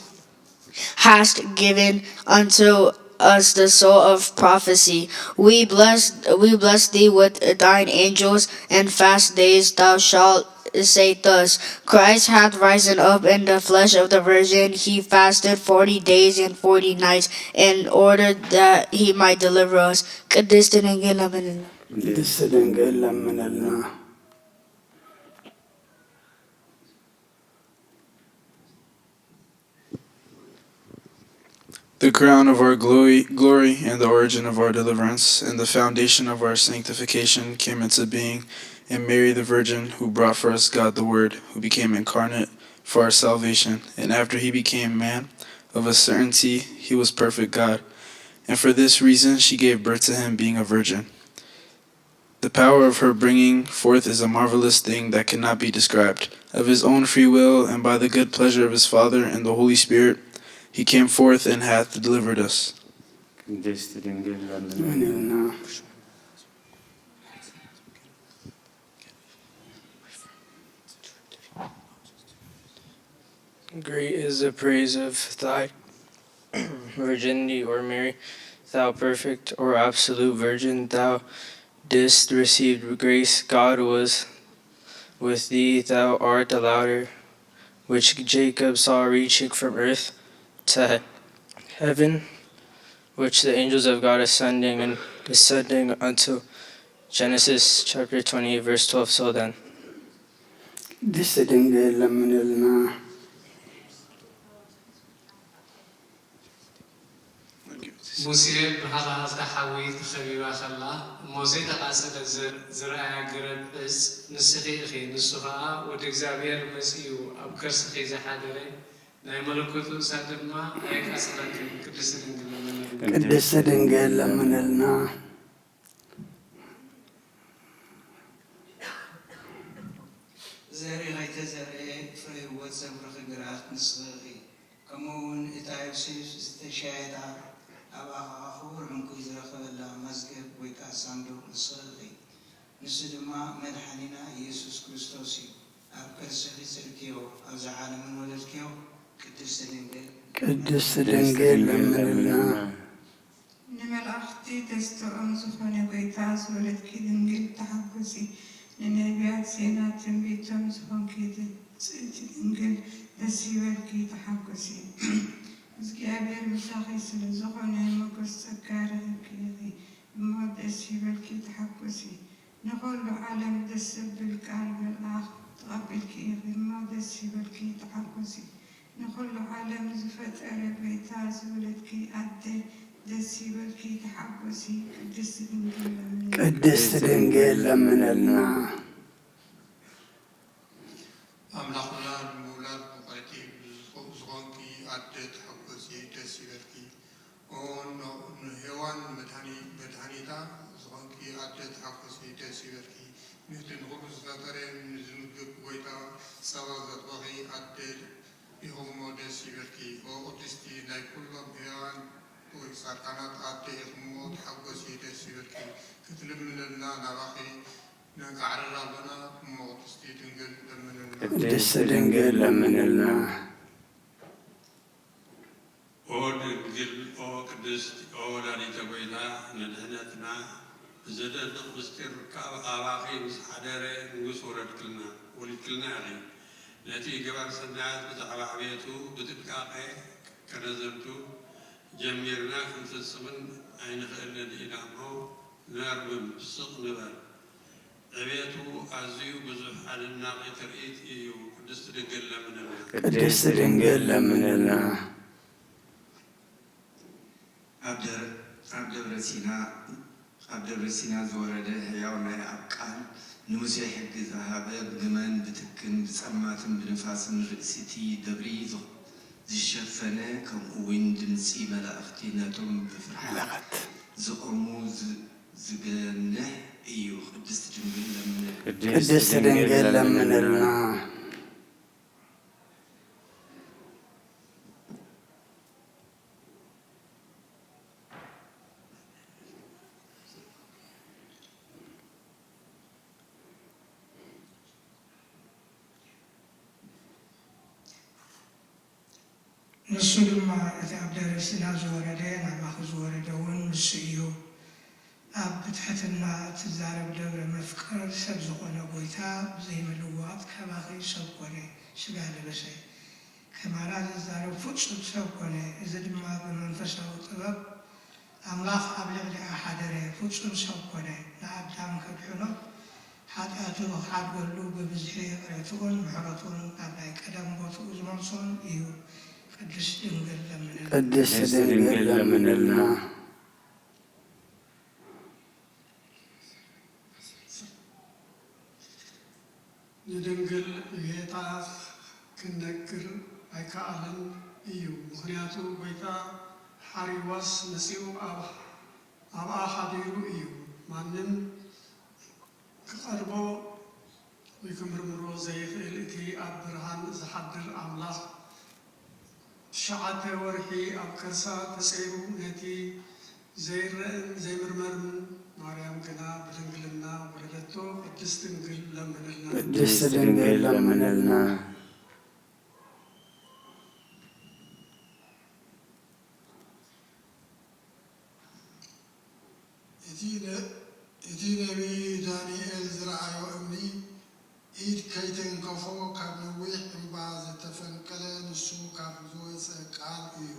hast given unto us the soul of prophecy. We bless we bless thee with thine angels, and fast days thou shalt say thus: Christ hath risen up in the flesh of the Virgin. He fasted forty days and forty nights in order that he might deliver us. ቅድስት ድንግል ለምንልና። ቅድስት ድንግል ለምንልና። The crown of our glory, glory and the origin of our deliverance and the foundation of our sanctification came into being in Mary the Virgin, who brought for us God the Word, who became incarnate for our salvation. And after he became man, of a certainty he was perfect God. And for this reason she gave birth to him, being a virgin. The power of her bringing forth is a marvelous thing that cannot be described. Of his own free will, and by the good pleasure of his Father and the Holy Spirit, he came forth and hath delivered us. ቅድስት ድንግል ለምንልና። ምንልና። Great is the praise of thy virginity, or Mary, thou perfect or absolute virgin, thou didst receive grace, God was with thee, thou art the ladder which Jacob saw reaching from earth to heaven, which the angels of God ascending and descending unto Genesis chapter twenty-eight, verse twelve. So then. ቅድስት ድንግል ለምንልና። ሙሴ ብሃለሃልታ ሓዊ ተኸቢባ ከላ እሞ ዘይተቓጸለ ዝረኣያ ገረብ ዕፅ ንስኺ ኢኺ፣ ንሱ ኸኣ ወዲ እግዚኣብሔር መጺኡ ኣብ ከርስኺ ዝሓደረ ናይ መለኮቱ እሳት ድማ ኣየቃጸለክን። ቅድስቲ ድንግል ለምንልና። ቅድስት ድንግል ለምንልና። ዘርኢ ከይተዘርኤ ፍረ ህይወት ዘፍርኺ ግራት ንስኺ ኢኺ። ከምኡ እውን እታ ዮሴፍ ዝተሻየጣ ኣብኣ ኸዓ ኽቡር ዕንቁ ዝረኸበላ መዝገብ ወይ ከዓ ሳንዱቕ ንስኺ ኢኺ። ንሱ ድማ መድሓኒና ኢየሱስ ክርስቶስ እዩ። ኣብ ከርስኺ ዘእትዮ ኣብዚ ዓለምን ወለድክዮ ቅድስቲ ድንግል። ቅድስቲ ድንግል ለምንልና። ንመላእኽቲ ደስተኦም ዝኾነ ጐይታ ዝወለድኪ ድንግል ተሓጐሲ። ንነቢያት ዜና ትንቢቶም ዝኾንኪ ብፅእቲ ድንግል ደስ ይበልኪ ተሓጐሲ። እግዚኣብሔር ምሳኺ ስለ ዝኾነ ሞገስ ጸጋ ረኺብኪ ኢኺ እሞ ደስ ይበልኪ ተሓጐሲ። ንኹሉ ዓለም ደስ ዘብል ቃል መልኣኽ ተቐቢልኪ ኢኺ እሞ ደስ ይበልኪ ተሓጎሲ። ንኹሉ ዓለም ዝፈጠረ ጎይታ ዝወለድኪ ኣደ ደስ ይበልኪ ተሓጎሲ ቅድስቲ ድንግል ለምንልና። ቅድስት ድንግል ለምንልና። ኣምላኽና ንምውላድ ብቑዕቲ ዝኾንኪ ኣደ ተሓጎሲ ደስ ይበልኪ። ኦን ንሄዋን መድሃኒታ ዝኾንኪ ኣደ ተሓጎሲ ደስ ይበልኪ፣ ንህቲ ንኹሉ ዝፈጠረ ንዝምግብ ጎይታ ጸባ ዘጥበኺ ኣደ ኢኹሞ ደስ ይበልኪ። ኦ ቅድስቲ ናይ ኩሎም ሄዋን ወይ ጻድቃናት ኣደ ኢኹሞ ተሓጎሲ ደስ ይበልኪ። ክትልምንልና ናባኺ ነንቃዕርር ኣሎና እሞ ቅድስቲ ድንግል ለምንልና። ቅድስቲ ድንግል ለምንልና። ኦ ድንግል ኦ ቅድስት ኦ ወላዲተ ጎይታ ንድሕነትና ብዘደንቕ ምስጢር ካብ ኣባኺ ምስ ሓደረ ንጉስ ወለድክልና ወሊድክልና ኢኺ። ነቲ ገባር ሰናያት ብዛዕባ ዕቤቱ ብጥንቃቐ ከነዘንቱ ጀሚርና ክንፍጽምን ኣይንኽእልን ኢና እሞ ነርምም ስቕ ንበል። ዕቤቱ ኣዝዩ ብዙሕ ኣደናቒ ትርኢት እዩ። ቅድስቲ ድንግል ለምንልና። ቅድስቲ ድንግል ለምንልና። ኣብ ደብረ ሲና ኣብ ደብረ ሲና ዝወረደ ህያው ናይ ኣብ ቃል ንሙሴ ሕጊ ዝሃበ ብግመን ብትክን ብጸልማትን ብንፋስን ርእሲ እቲ ደብሪ ዝሸፈነ ከምኡ እውን ድምጺ መላእኽቲ ነቶም ብፍርሃት ዝቐሙ ዝገንሕ እዩ። ቅድስት ድንግል ለምንልና። ቅድስት ድንግል ለምንልና። ንሱ ድማ እቲ ኣብ ደረስና ዝወረደ ናባኺ ዝወረደ እውን ንሱ እዩ። ኣብ ብትሕትና እትዛረብ ደብረ መፍቅር ሰብ ዝኾነ ጐይታ ብዘይምልዋጥ ካባኺ ሰብ ኮነ፣ ስጋ ለበሰ። ከማና ዝዛረብ ፍጹም ሰብ ኮነ። እዚ ድማ ብመንፈሳዊ ጥበብ ኣምላኽ ኣብ ልዕሊኣ ሓደረ፣ ፍጹም ሰብ ኮነ። ንኣዳም ከድሕኖ፣ ሓጢኣቱ ክሓድገሉ ብብዝሒ ይቕሬትኡን ምሕረቱን ናብ ናይ ቀደም ቦትኡ ዝመልሶን እዩ። ቅድስት ድንግል ለምንልና። ቅድስት ድንግል ለምንልና። ንድንግል ጌታ ክንነግር ኣይከኣለን እዩ። ምኽንያቱ ጐይታ ሓሪዋስ መጺኡ ኣብ፣ ኣብኣ ሓዲሩ እዩ። ማንም ክቐርቦ ወይ ክምርምሮ ዘይኽእል እቲ ኣብ ብርሃን ዝሓድር ኣምላኽ፣ ትሽዓተ ወርሒ ኣብ ከርሳ ተጸይሩ ነቲ ዘይረእን ዘይምርመርን ማርያም ግና ብድንግልና ወለደቶ። ቅድስት ድንግል ለምንልና። ቅድስት ድንግል ለምንልና። እቲ ነ-፣ እቲ ነቢይ ዳንኤል ዝረኣዮ እምኒ፣ ኢድ ከይተንከፎ ካብ ነዊሕ እምባ ዝተፈንቀለ፣ ንሱ ካብ ዝወጸ ቃል እዩ።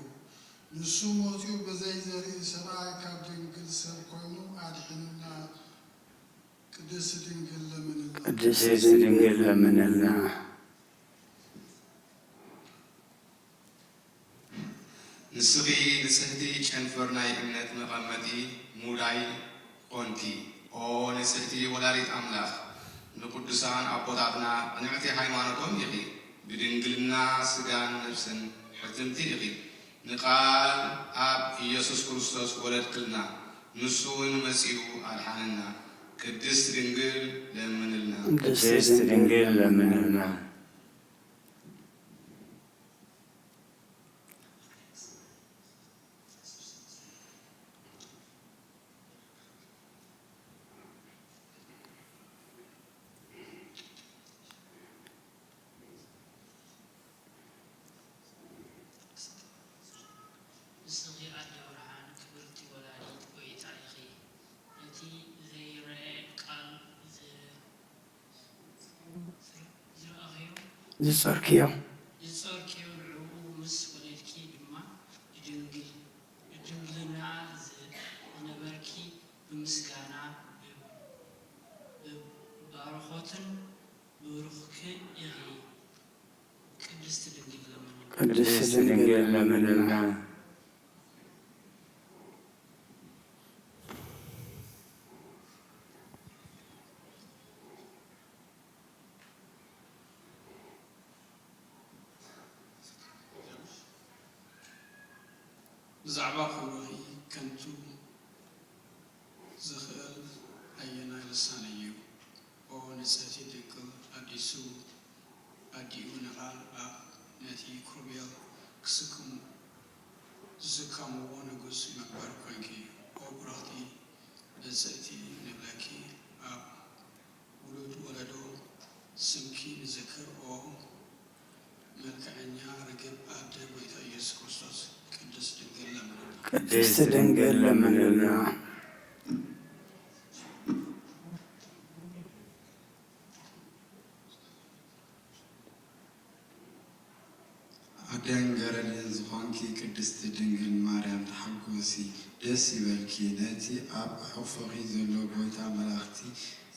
ንሱ መጺኡ ብዘይ ዘርኢ ሰብኣይ ካብ ድንግል ሰብ ኮይኑ ኣድሒኑና። ቅድስት ድንግል ለምንልና። ቅድስት ድንግል ለምንልና። ንስኺ ንጽህቲ ጨንፈር ናይ እምነት መቐመጢ ሙዳይ ኾንኪ። ኦ ንጽህቲ ወላዲት ኣምላኽ፣ ንቅዱሳን ኣቦታትና ቅንዕቲ ሃይማኖቶም ኢኺ። ብድንግልና ስጋን ነፍስን ሕትምቲ ኢኺ። ንቃል ኣብ ኢየሱስ ክርስቶስ ወለድክልና፣ ንሱ እውን መጺኡ ኣድሓነና። ቅድስት ድንግል ለምንልና። ቅድስት ድንግል ለምንልና። ንስኺ ኣደ ብርሃን፣ ክብርቲ ወላዲት ጐይታ ኢኺ። ነቲ ዘይረአ ቃል ዝ-፣ ዝረኣኽዮ፣ ዝጾርክዮ። ዝጾርክዮ ንዕኡ ምስ ወለድኪ ድማ ብድንግል-፣ ብድንግልና ዝ-፣ ዝነበርኪ ብምስጋና ብ-፣ ብባርኾትን ብሩኽኪ ኢኺ። ቅድስት ድንግል ለምንልና። ቅድስት ድንግል ለምንልና። ብዛዕባ ክብርኺ ከንቱ ዝኽእል ኣየናይ ልሳን እዩ? ኦ ንጽህቲ ድንግል፣ ኣዲሱ ኣዲኡ ንቓል ኣብ ነቲ ኪሩቤል ክስክሙ-፣ ዝስከምዎ ንጉስ መንበር ኮንኪ። ኦ ብርኽቲ ብጽእቲ ንብለኪ፣ ኣብ ውሉድ ወለዶ ስምኪ ንዝክር። ኦ መልክዐኛ ርግብ ኣደ ጐይታ ኢየሱስ ክርስቶስ፣ ቅድስት ድንግል ለምንልና። ቅድስት ድንግል ለምንልና። ኣደን ገረድን ዝኾንኪ ቅድስቲ ድንግል ማርያም ተሓጎሲ፣ ደስ ይበልኪ። ነቲ ኣብ ሕቑፍኺ ዘሎ ጐይታ መላእኽቲ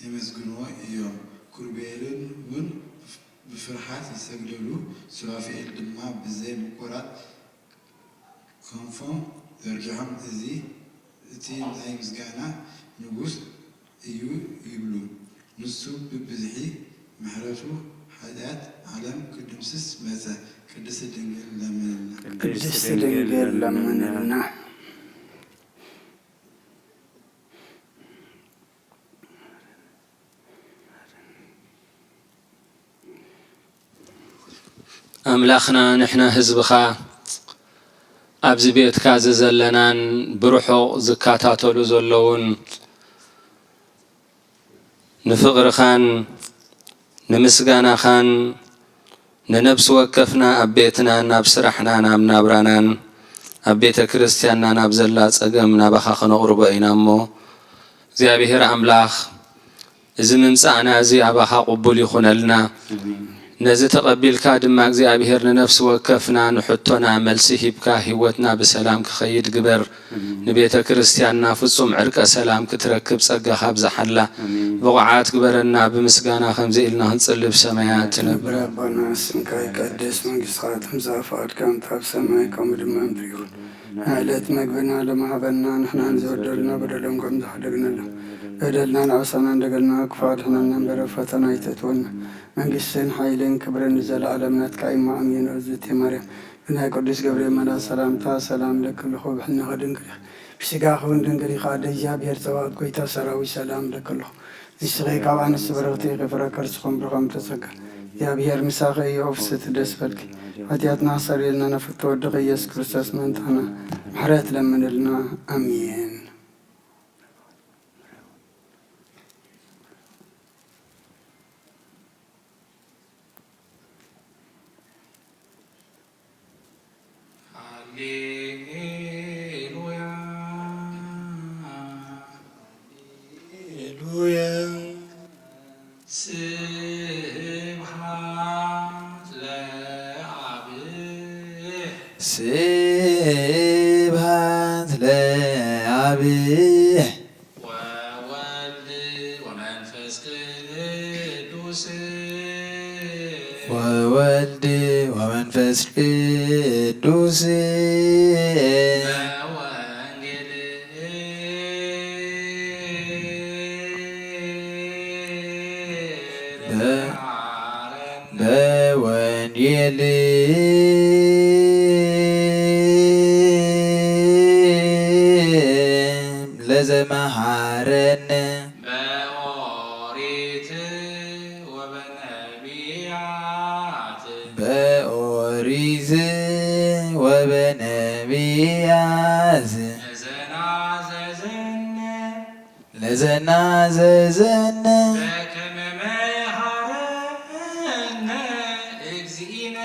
የመስግንዎ እዮም፣ ኪሩቤልን እውን ብፍርሃት ይሰግድሉ፣ ሱራፌል ድማ ብዘይ ምቁራጽ ክንፎም ዘርጊሖም፣ እዚ እቲ ናይ ምስጋና ንጉስ እዩ ይብሉ። ንሱ ብብዝሒ ምሕረቱ ሓጢኣት ዓለም ክድምስስ መጸ። ቅድስቲ ድንግል ለምንልና። ቅድስቲ ድንግል ለምንልና። ኣምላኽና፣ ንሕና ህዝብኻ፣ ኣብዚ ቤትካ እዚ ዘለናን ብርሑቕ ዝከታተሉ ዘለውን፣ ንፍቕርኻን ንምስጋናኻን ንነፍሲ ወከፍና ኣብ ቤትናን ኣብ ስራሕናን ኣብ ናብራናን ኣብ ቤተ ክርስቲያንና ናብ ዘላ ጸገም ናባኻ ከነቕርቦ ኢና እሞ፣ እግዚኣብሔር ኣምላኽ፣ እዚ ምምጻእና እዚ ኣባኻ ቅቡል ይኹነልና። ኣሜን። ነዚ ተቐቢልካ ድማ እግዚኣብሔር ንነፍሲ ወከፍና ንሕቶና መልሲ ሂብካ ህይወትና ብሰላም ክኸይድ ግበር። ኣሜን። ንቤተ ክርስቲያንና ፍጹም ዕርቀ ሰላም ክትረክብ ጸጋኻ ኣብዝሓላ። ኣሜን። ብቑዓት ግበረና፣ ብምስጋና ከምዚ ኢልና ክንጽልብ ሰማያት ትነብር። ትነብር ኣቦና፣ ስምካ ይቀደስ፣ መንግስትኻ ትምጻእ፣ ፍቓድካ ከምቲ ኣብ ሰማይ ከምኡ ድማ ኣብ ምድሪ ይኹን። ንዕለት መግብና ሎም ሃበና፣ ንሕናን ዝበደሉና በደሎም ከም ዝሓደግናሎም፣ በደልና ንዓሳና እንደገና ክፉእ ኣድሕነና እምበር፣ ኣብ ፈተና ኣይተእትወና። መንግስትን ሓይልን ክብርን ንዘለኣለም ናትካ እዩ፣ ኣሜን። እግዝእትየ ማርያም፣ ብናይ ቅዱስ ገብርኤል መልኣክ ሰላምታ ሰላም እለኪ ኣለኹ፣ ብሕልናኺ ድንግል ኢኺ፣ ብስጋኺ እውን ድንግል ኢኺ፣ ኣደ እግዚኣብሔር ጸባኦት፣ ጎይታ ሰራዊት፣ ሰላም እለኪ ኣለኹ። ንስኺ ካብ ኣንስቲ ብርኽቲ ኢኺ፣ ፍረ ከርስኺ እውን ብሩኽ እዩ፣ ተጸጋ እግዚኣብሔር ምሳኺ እዩ፣ ፍስሕቲ ደስ በልኪ፣ ሓጢኣትና ኣስተሰርየልና፣ ንፍቶ ወድኺ ኢየሱስ ክርስቶስ ምእንታና ምሕረት ለምንልና፣ ኣሜን። ሃሌሉያ፣ ሃሌሉያ። ስብሐት ለአብ። ስብሐት ለአብ። ወወልድ ወመንፈስ ቅዱስ። ወወልድ ወመንፈስ ቅዱስ። በወንጌል። በ-፣ በወንጌል ለዘመሃረነ። በኦሪት ወበነቢያት። በኦሪት ወበነቢያት። ለዘናዘዘነ። ለዘናዘዘነ። በከመ መሃረነ እግዚእነ።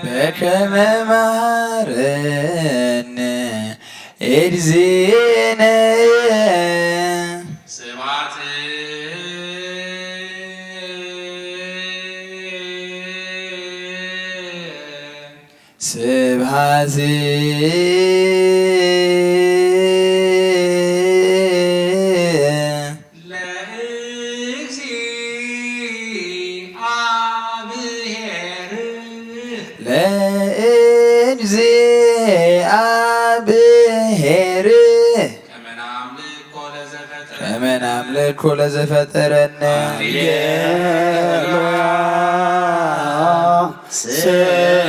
በከመ መሃረነ እግዚእነ። ስብሐት። ስብሐት። ለእግዚአብሔር። ለእግዚአብሔር። ከመ ናምልኮ ለዘፈጠረ። ከመ ናምልኮ ለዘፈጠረነ። ሃሌሉያ።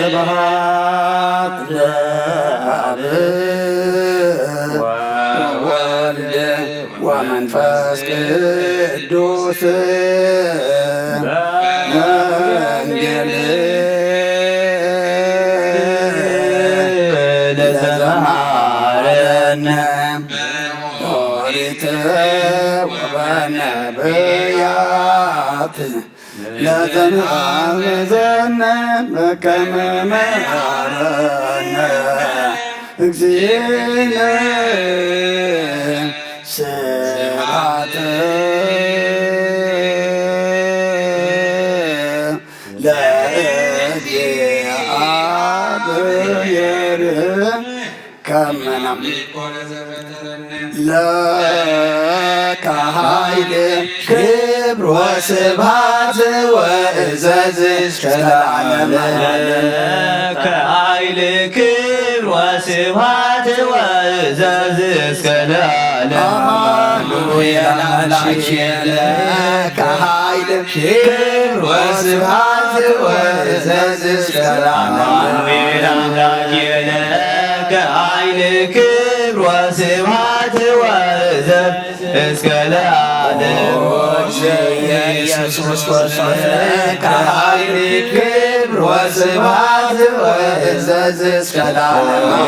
ስብሐት ለአብ ወወልድ ወመንፈስ ቅዱስ። በወንጌል ለዘመሃረነ። ኦሪት ወበነቢያት። ለዘናዘዘነ በከመ መሃረነ እግዚእነ። ስብሐት ለእግዚአብሔር። ከመ ናምልኮ ለከ ኃይል ክብር ወስብሐት ወእዘዝ እስከ ለዓለመ። ለከ ኃይል ክብር ወስብሐት ወእዘዝ እስከ ለዓለመ። አማኑኤል አምላኬ ለከ ኃይል ክብር ወስብሐት ወእዘዝ እስከ ለዓለመ። አማኑኤል አምላኬ ለከ ኃይል ክብር ወስብሐት ወእዘዝ እስከ ለዓለም። ኦ ኢየሱስ ክርስቶስ ለከ ኃይል ክብር ወስብሐት ወእዘዝ እስከ ለዓለም። ኦ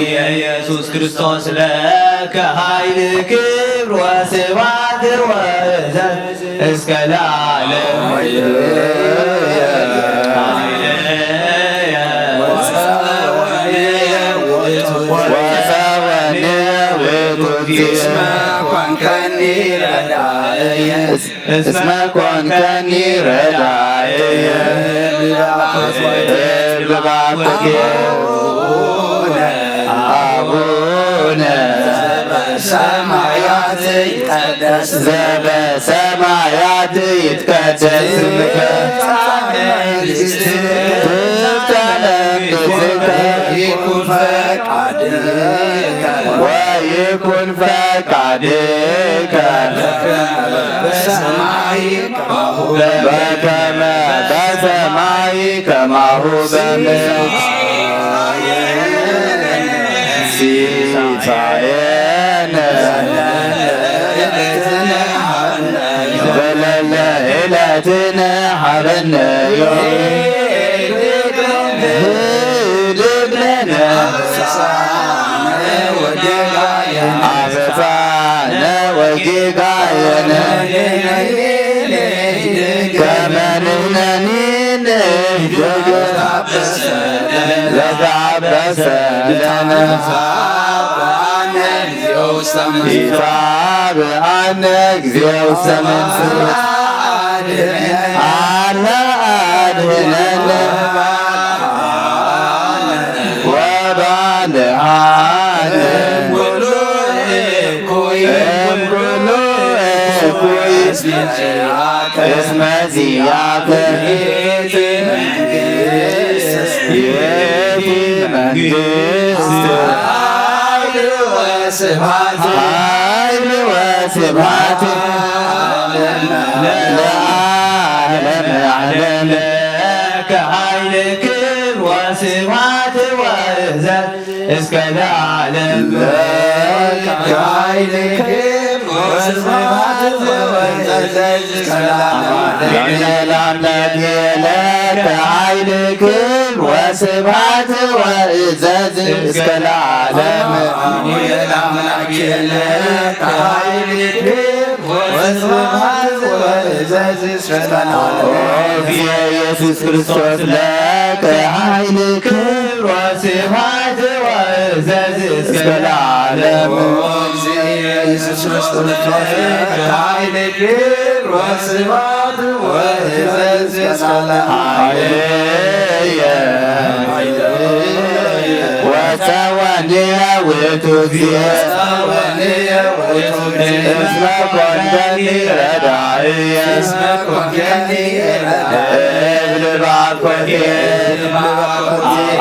ኢየሱስ ክርስቶስ ለከ ኃይል ክብር ወስብሐት ወእዘዝ እስከ ለዓለም። ኦ ኢየሱስ ወሰወኒ ውእቱ እግዚእ። እስመ ኮንከኒ ረዳእየ። እስመ ኮንከኒ ረዳእየ። እብል ባኮቴ። አቡነ። ሰማያት ይትቀደስ። ዘበሰማያት ይትቀደስ ስምከ። ትምጻእ መንግስትከ። ትምጻእ መንግስትከ። ወይኩን ፈቃድከ። ወይኩን ፈቃድከ። በከመ በሰማይ ከማሁ በከመ በሰማይ ከማሁ በምድር። ሲሳየነ ዘለለ ዕለትነ ሀበነ ዮም። ህድግ ለነ አበሳነ ወጌጋየነ ከመ ንሕነኒ ንህድግ ለተአበሰ ለነ። ኢታብአነ እግዚኦ ውስተ መንሱት። አላ አድህነነ ወባልዓነ እምኩሉ እኩይ እስመ ዚአከ ይእቲ መንግስት። ኃይል ወስብሐት። ኃይል ወስብሐት ለዓለመ ዓለም። ለከ ኃይል ክብር ወስብሐት ወእዘዝ እስከ ለዓለም። ለከ ኃይል ክብር ወስብሐት ወእዘዝ እስከ ለዓለም። ለአምላክ ለከ ኃይል ክብር ወስብሐት ወእዘዝ እስከ ለዓለም። ለአምላክ ለከ ኃይል ክብር ወስብሐት ወእዘዝ እስከ ለዓለም። ኦ እግዚእ ኢየሱስ ክርስቶስ ለከ ኃይል ክብር ወስብሐት ወእዘዝ እስከ ለዓለም። ኦ እግዚእ ኢየሱስ ክርስቶስ ለከ ኃይል ክብር ወስብሐት ወእዘዝ እስከ ለዓለም። ወሰወንየ ውእቱ እግዚእ። እስመ ኮንከኒ ረዳእየ። እብል ባኮቴ።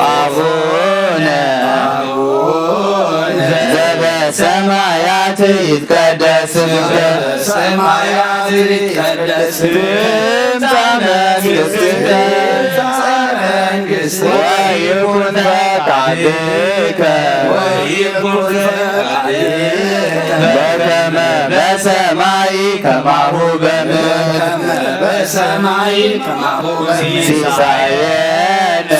አቡነ ዘበሰማያት ይትቀደስ ስምከ። ሰማያት ይትቀደስ። ትምጻእ መንግስትከ። ትምጻእ መንግስትከ። ወይኩን ፈቃድከ። ወይኩን ፈቃድከ። በከመ በሰማይ ከማሁ በምድር። በከመ በሰማይ ከማሁ በምድር። ሲሳየነ።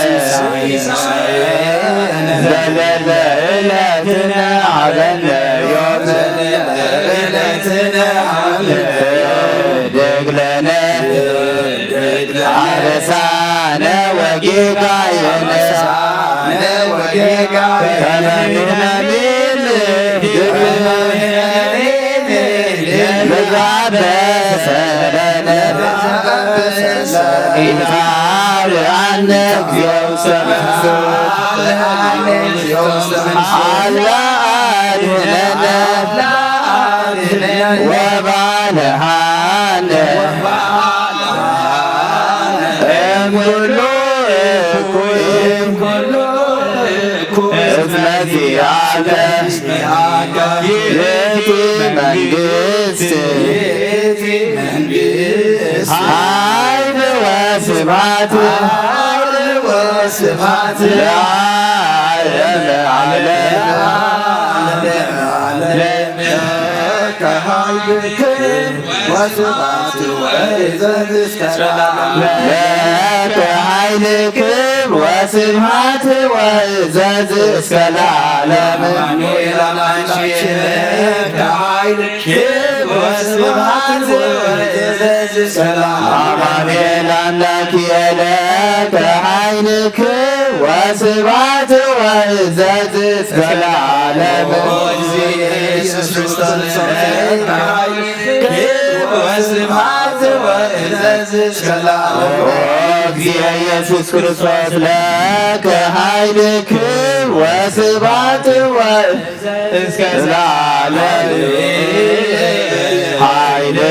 ሲሳየነ። ዘለለ ዕለትነ ሀበነ ዮም። ዘለለ ዕለትነ ሀበነ ዮም። ህድግ ለነ አበሳነ ወጌጋየነ። ከመ ንሕነኒ ንህድግ ለዘአበሰ ለነ። ኢታብአነ እግዚኦ ውስተ መንሱት። አላ አድህነነ ወባልዓነ እምኩሉ እኩይ። እስመ ዚአከ ይእቲ መንግስት። ኃይል ወስብሐት። ኃይል ወስብሐት። ለዓለመ ዓለም። ለከ ኃይል ክብር ወስብሐት ወእዘዝ እስከ ለዓለም። ለከ ኃይል ክብር ወስብሐት ወእዘዝ እስከ ለዓለም። አማኑኤል አምላካችን ለከ ኃይል ክብር ወስብሐት ወእዘዝ ሰላም። አማኑኤል አምላክ የለከ ኃይልክ ወስብሐት ወእዘዝ እስከ ለዓለም። ኢየሱስ ክርስቶስ ለከ ኃይልክ ወስብሐት ወእዘዝ እስከ ለዓለም። ኦ እግዚእ ኢየሱስ ክርስቶስ ለከ ኃይልክ ወስብሐት ወ እስከ ለዓለም ኃይልየ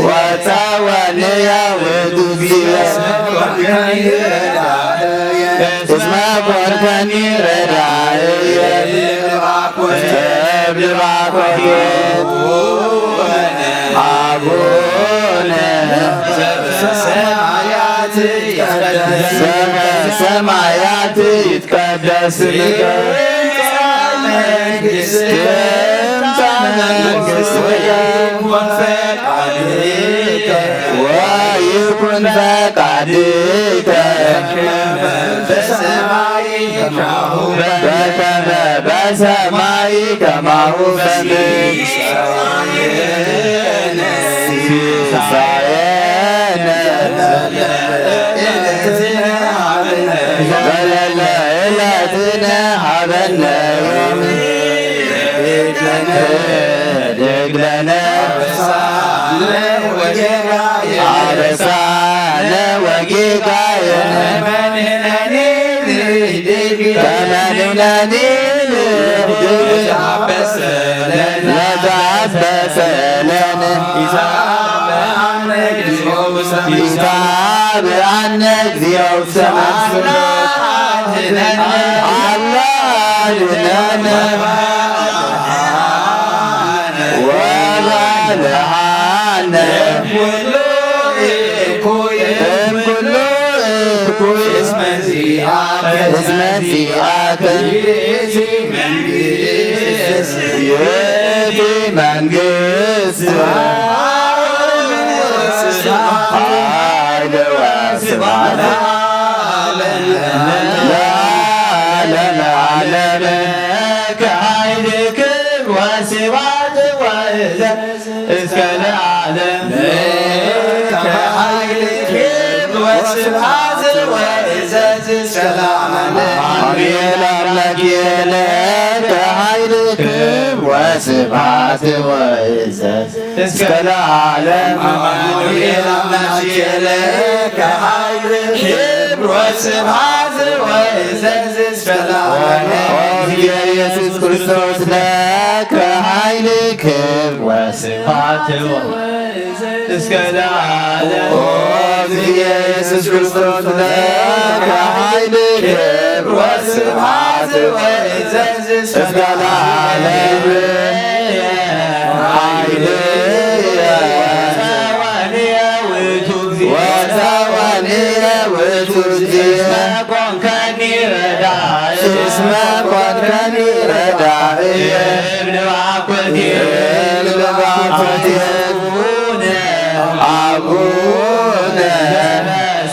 ወጸወንየ ውእቱ እግዚእ። እስመ ኮንከኒ ረዳእየ። እብል ባኮቴ አቡነ ዘበሰማያት ይትቀደስ ስምከ። ትምጻእ መንግሥትከ። ወይኩን ፈቃድከ። በከመ በሰማይ ከማሁ በምድር። ሲሳየነ ዘለለ ዕለትነ ሀበነ ዮም። ህድግ ለነ አበሳነ ወጌጋየነ። አበሳነ ወጌጋየነ። ከመ ንሕነኒ ንህድግ ከመ ንሕነኒ ንህድግ ለተአበሰ ለነ። ለተአበሰ ለነ። ኢታብአነ እግዚኦ ውስተ መንሱት። ኢታብአነ እግዚኦ ውስተ መንሱት። አላ አድነነ። አላ አድነነ። ወባልሃነ። እምኩሉ እኩይ። እምኩሉ እኩይ። እስመ ዚአከ። እስመ ዚአከ። ይእቲ መንግስት። ይእቲ መንግስት። ኃይል ወስብሐት ለዓለመ ዓለም። ከኃይል ክብር ወስብሐት ወእዘዝ እስከ ለዓለም። ከኃይል ክብር ወስብሐት ወእዘዝ እስከ ለዓለም። አሜን። አምላክ የለ ከኃይል ክብር ወስብሐት ወእዘዝ እስከ ለዓለም። አማኑኤል አምላክ የለ ከኃይል ክብር ወስብሐት ወእዘዝ እስከ ለዓለም። ኦ ኢየሱስ ክርስቶስ ለከ ኃይል ክብር ወስብሐት እስከ ለዓለም። ኦ ኢየሱስ ክርስቶስ ለከ ኃይል ክብር ወስብሐት ወእዘዝ እስከ ለዓለም። ኃይልየ ወተወልየ ውእቱ እግዚእ። ወተወልየ ውእቱ እግዚእ። እስመ ኮንከኒ ረዳእ። እስመ ኮንከኒ ረዳእ። እብል ባኮቴ። እብል ባኮቴ። አቡነ። አቡነ።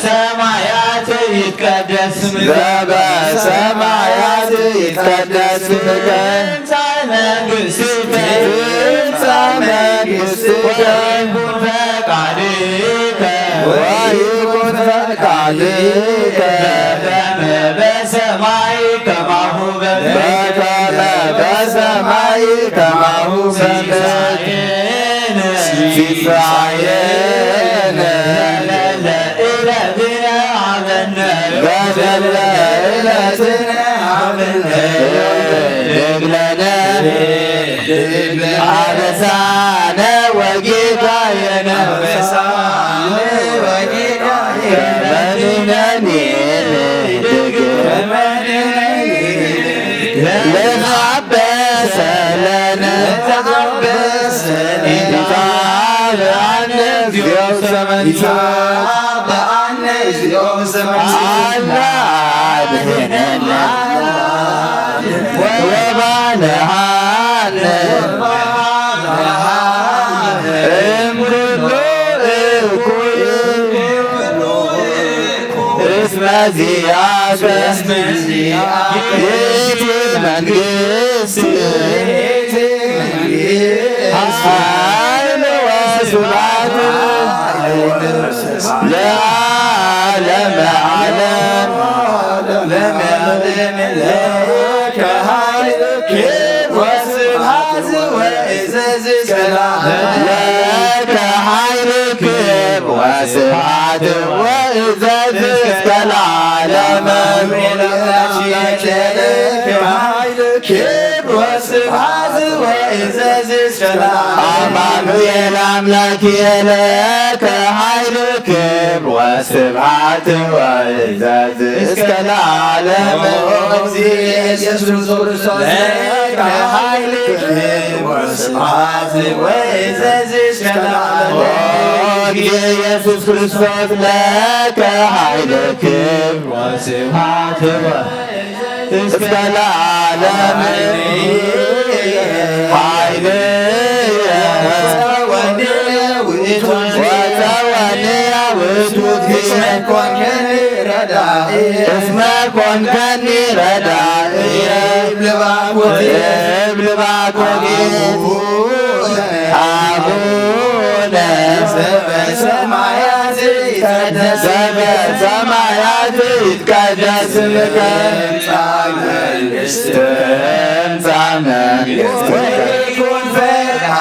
ሰማያት ይትቀደስ ስምከ። በሰማያት ይትቀደስ ስምከ። ትምጻእ መንግሥትከ። ትምጻእ መንግሥትከ። ወይኩን ፈቃድከ። ወይኩን ፈቃድከ። በከመ በሰማይ ከማሁ በምድር። በከመ በሰማይ ከማሁ በምድር። ሲሳየነ። ሲሳየነ። ዘለለ ዕለትነ ሀበነ። ዘለለ ዕለትነ ሀበነ። ህድግ ለነ አበሳነ ወጌጋየነ። አበሳነ ወጌጋየነ። ከመ ንሕነኒ ንህድግ። ከመ ንሕነኒ ንህድግ። ለተአበሰ ለነ። ለተአበሰ ለነ። ኢታብአነ እግዚኦ ውስተ መንሱት። ኢታብአነ እግዚኦ ውስተ መንሱት። አላ አድህነነ። ወባልሃነ። እምኩሉ እኩይ። እስመ ዚአከ። ይእቲ መንግስት። ኃይል ወስብሐት ለዓለመ ዓለም። ለከ ኃይል ክብር ወስብሐት ወእዘዝ እስከ ለዓለም። ለከ ኃይል ክብር ወስብሐት ወእዘዝ እስከ ለዓለም። ክብር ወስብሐት ወእዘዝ እስከ ለዓለም። አማኑኤል አምላክ ለከ ኃይል ክብር ወስብሐት ወእዘዝ እስከ ለዓለም። ኦ እግዚእ ኢየሱስ ክርስቶስ ለከ ኃይል ክብር ወስብሐት ወእዘዝ እስከ ለዓለም። ኦ እግዚእ ኢየሱስ ክርስቶስ ለከ ኃይል ክብር ወስብሐት ወ እስከ ለዓለም ኃይልየ ወተወልየ ውእቱ ወተወልየ ውእቱ እስመ ኮንከኒ ረዳኢ እስመ ኮንከኒ ረዳእየ እብል ባኮቴ እብል ባኮቴ አቡነ ዘበሰማያት ይትቀደስ ዘበሰማያት ይትቀደስ ስምከ ትምጻእ መንግስትከ ትምጻእ መንግስትከ ወይኩን ፈቃድከ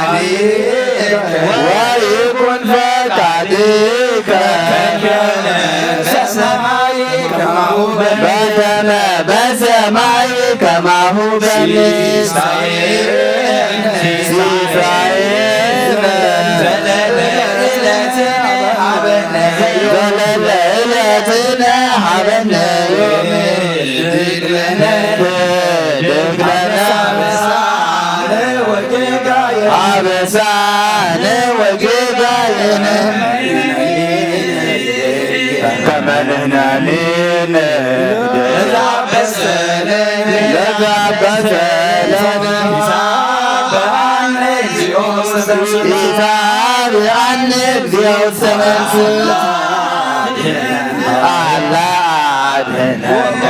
ወይኩን ፈቃድከ በከመ በሰማይ ከማሁ በምድር በከመ በሰማይ ከማሁ በምድር ሲሳየነ ሲሳየነ ዘለለ ዕለትነ ሀበነ ዘለለ ዕለትነ ሀበነ ዮም ህድግ ለነ ህድግ ለነ አበሳነ ወጌጋየነ አበሳነ ወጌጋየነ ከመ ንሕነኒ ንህድግ ለዘአበሰ ለነ ለዘአበሰ ለነ ኢታብአነ እግዚኦ ውስተ መንሱት ኢታብአነ እግዚኦ ውስተ መንሱት አላ አድኅነነ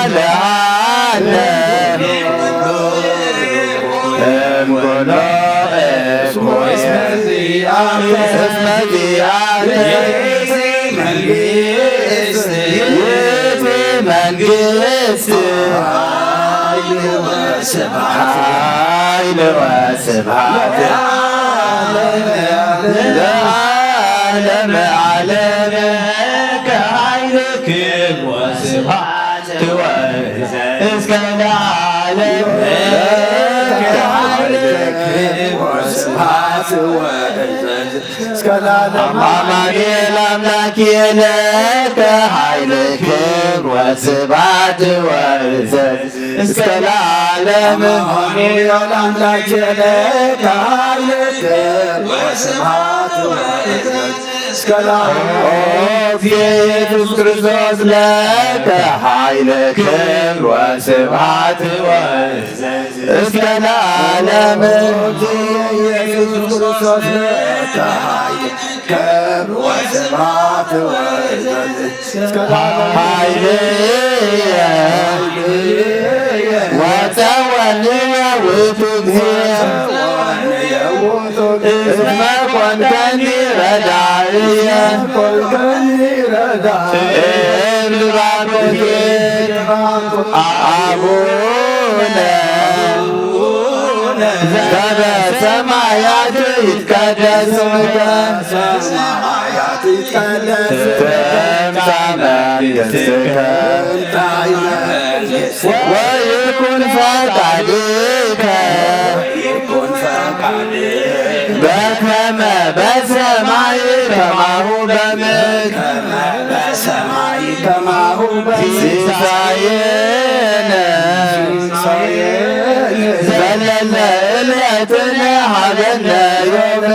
ወባልዓነ እምኩሎ እስመ ዚአከ እስመ ዚአከ ይእቲ መንግስት ይእቲ መንግስት ኃይል ወስብሐት ኃይል ወስብሐት ለዓለመ ዓለም። ለዓለመ ዓለም ከኃይል ክብር ወስብሐት ትወርድ እስከ ለዓለም። ከኃይል ክብር ወስብሐት ትወርድ እስከ ለዓለም። አማኑኤል አምላክ ለከ ኃይል ክብር ወስብሐት ትወርድ እስከ ለዓለም። አማኑኤል አምላክ ለከ ኃይል ክብር ወስብሐት ትወርድ እስከ ለዓለም። ኦ ኢየሱስ ክርስቶስ ለከ ኃይል ክብር ወስብሐት ወእዘዝ እስከ ለዓለም። ኢየሱስ ክርስቶስ ለከ ኃይል ክብር ወስብሐት ወእዘዝ እስከ ለዓለም። ኃይልየ ወጸወንየ ውእቱ እግዚእ እስመ ኮንከኒ ረዳእየ። እብል ባኮቴ አቡነ ዘበሰማያት ይትቀደስ ስምከ ትምጻእ መንግሥትከ ወይኩን ፈቃድከ በከመ በሰማይ ከማሁ በምድር። ሲሳየነ ዘለለ ዕለትነ ሀበነ ዮም።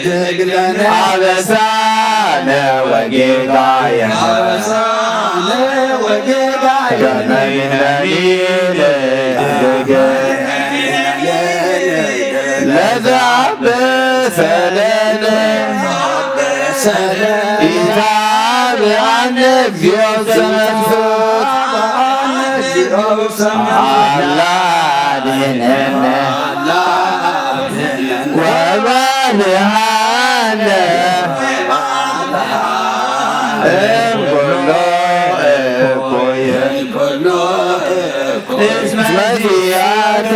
ህድግ ለነ አበሳነ ወጌጋየነ ከመ ንሕነኒ ንህድግ ለዘአበሰ ለነ ኢታብ አነ እግዚኦ ዘመንፈስ አነ እግዚኦ ዘመንፈስ አላ አድነነ ወባልሃነ እምኩሎ እኩየ እስመ ዚአከ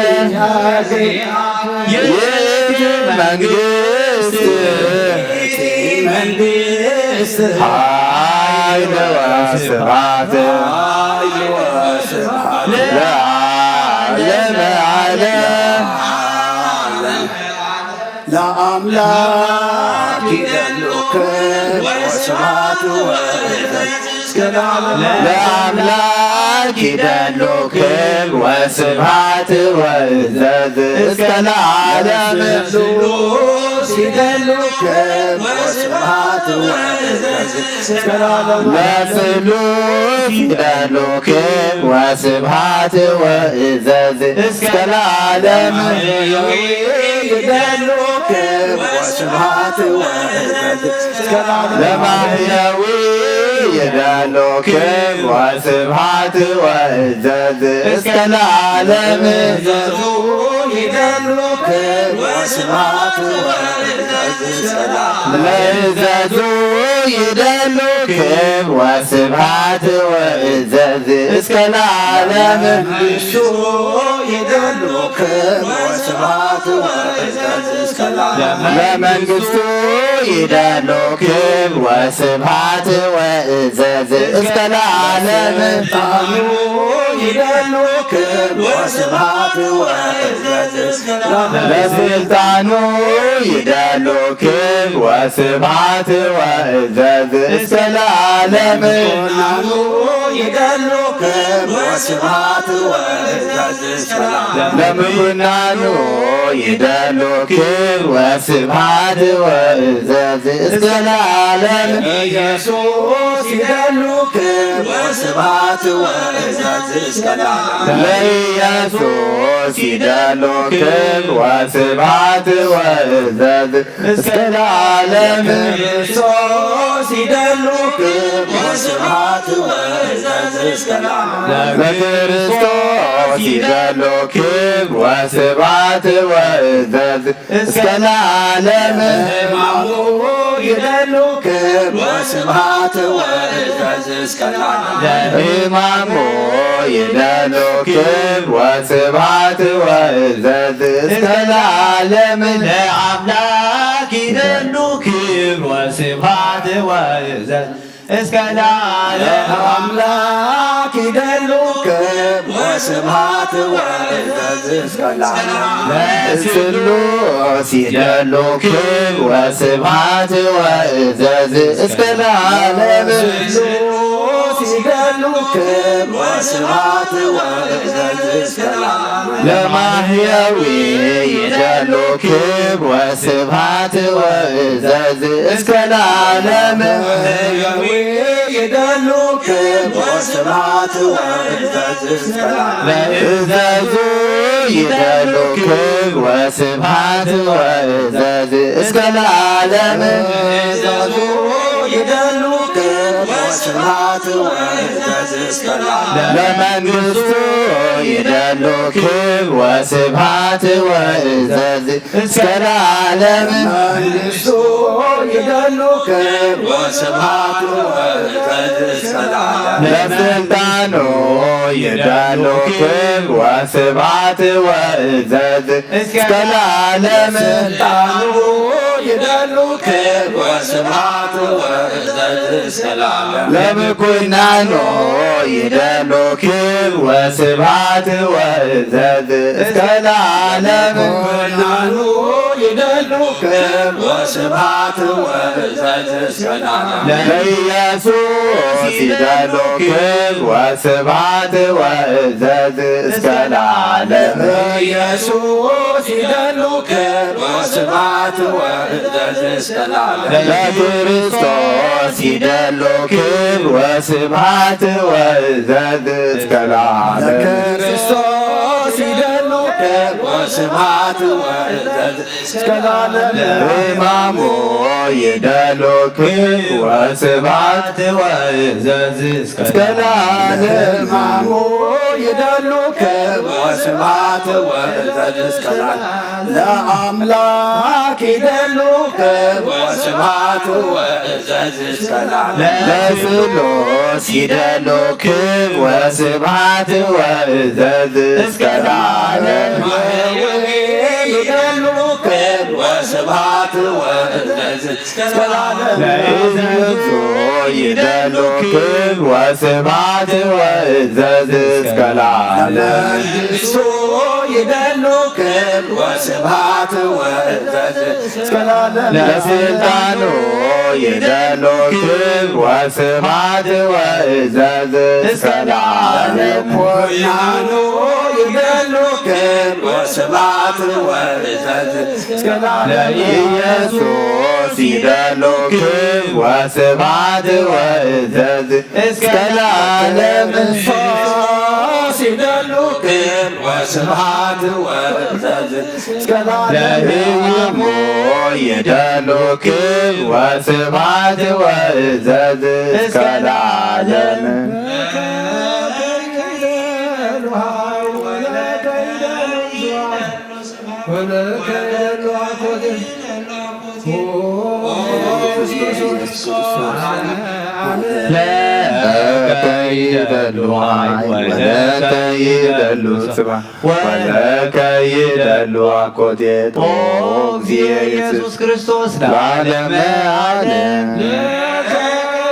ይእቲ መንግስት ኃይል ወስብሐት ለዓለመ ዓለም። ለአምላክ ይደሉ ክብር ወስብሐት ወእዘዝ እስከ ለዓለም። ለአምላክ ይደሉ ክብር ወስብሐት ወእዘዝ እስከ ለዓለም። ለስሉስ ይደሉ ክብር ወስብሐት ወእዘዝ ለስሉስ ይደሉ ክብር ወስብሐት ወእዘዝ እስከ ለዓለም። ይደሉ ክብር ወስብሐት ወእዘዝ እስከ ለዓለም። ለማሕየዊ ይደሉ ክብር ወስብሐት ወእዘዝ እስከ ለዓለም። ይደሉ ክብር ወስብሐት ወእዘዝ ለእዘዙ ይደሉ ክብር ወስብሐት ወእዘዝ እስከ ለዓለም። መንግስቱ ይደሉ ክብር ወስብሐት ወእዘዝ እስከ ለዓለም። ለመንግስቱ ይደሉ ክብር ወስብሐት ወእዘዝ እስከ ለዓለም። ስልጣኑ ይደሉ ክብር ወስብሐት ወእዘዝ ለስልጣኑ ይደሉ ክብር ወስብሐት ወእዘዝ እስከ ለዓለም። ለምኩናኑ ይደሉ ክብር ወስብሐት ወእዘዝ እስከ ለዓለም። ለምኩናኑ ይደሉ ክብር ወስብሐት ወእዘዝ እስከ ለዓለም። ኢየሱስ ይደሉ ክብር ወስብሐት ወእዘዝ እስከ ለዓለም። ለኢየሱስ ይደሉ ክብር ወስብሐት ወእዘዝ እስከ ለዓለም። ለክርስቶስ ይደሉ ክብር ወስብሐት ወእዘዝ እስከ ለዓለም። ለክርስቶስ ይደሉ ክብር ወስብሐት ወእዘዝ እስከ ለዓለም። ለሕማሙ ይደሉ ክብር ወስብሐት ወእዘዝ እስከ ለዓለም። ለሕማሙ ይደሉ ክብር ወስብሐት ወእዘዝ እስከ ለዓለም። ለአምላክ ይደሉ ክብር ወስብሐት ወእዘዝ እስከ ለዓለም። ለአምላክ ይደሉ ክብር ወስብሐት ወእዘዝ እስከ ለዓለም። ለስሉስ ይደሉ ክብር ወስብሐት ወእዘዝ እስከ ለዓለም። ለስሉስ ይደሉ ክብር ወስብሐት ወእዘዝ እስከ ለዓለም። ለማሕየዊ ይደሉ ክብር ወስብሐት ወእዘዝ እስከ ለዓለም። ለማሕየዊ ይደሉ ክብር ወስብሐት ወእዘዝ እስከ ለዓለም። ለእዘዙ ይደሉ ክብር ወስብሐት ወእዘዝ እስከ ለዓለም። ለእዘዙ ይደሉ ክብር ወስብሐት ወእዘዝ እስከ ለዓለም። ለመንግስቱ ይደሉ ክብር ወስብሐት ወእዘዝ እስከ ለዓለም። መንግስቱ ይደሉ ክብር ወስብሐት ወእዘዝ እስከ ለዓለም። ለስልጣኑ ይደሉ ክብር ወስብሐት ወእዘዝ እስከ ለዓለም። ለስልጣኑ ይደሉ ክብር ወስብሐት ወእዘዝ እስከ ለዓለም። ለምኩናኑ ይደሉ ክብር ወስብሐት ወእዘዝ እስከ ለዓለም። ለምኩናኑ ይደሉ ክብር ወስብሐት ወእዘዝ እስከ ለዓለም። ለኢየሱስ ይደሉ ክብር ወስብሐት ወእዘዝ እስከ ለዓለም። ኢየሱስ ይደሉ ክብር ወስብሐት ወእዘዝ እስከ ለዓለም። ለክርስቶስ ይደሉ ክብር ወስብሐት ወእዘዝ እስከ ለዓለም። ለክርስቶስ ይደሉ ወስብሐት ወእዘዝ እስከ ለዓለም። ሕማሙ ይደሉክም ወስብሐት ወእዘዝ እስከ ለዓለም። ሕማሙ ይደሉክም ወስብሐት ወእዘዝ እስከ ለዓለም። ለአምላክ ይደሉክም ወስብሐት ወእዘዝ እስከ ለዓለም። ለስሉስ ይደሉክም ወስብሐት ወእዘዝ እስከ ለዓለም። ይደሉክም ወስብሐት ወእዘዝ እስከ ለዓለም። ለእዝዙ ይደሉክም ወስብሐት ወእዘዝ እስከ ለዓለም። ለመንግስቱ ይደሉክም ወስብሐት ወእዘዝ እስከ ለዓለም። ለስልጣኑ ይደሉክም ወስብሐት ወእዘዝ እስከ ለዓለም። ለኮናኑ ይደሉክም ወስብሐት ወእዘዝ እስከ ለዓለም። ለኢየሱስ ይደሉክም ወስብሐት ወእዘዝ እስከ ለዓለም። ለክርስቶስ ይደሉክም ወስብሐት ወእዘዝ እስከ ለዓለም። ለሕያሙ ይደሉክም ወስብሐት ወእዘዝ እስከ ለዓለም። ለከ ይደሉ ኃይል ወለከ ይደሉ ስብሐት ወለከ ይደሉ አኮቴት ኦ እግዚእ ኢየሱስ ክርስቶስ ለዓለመ ዓለም። ለከ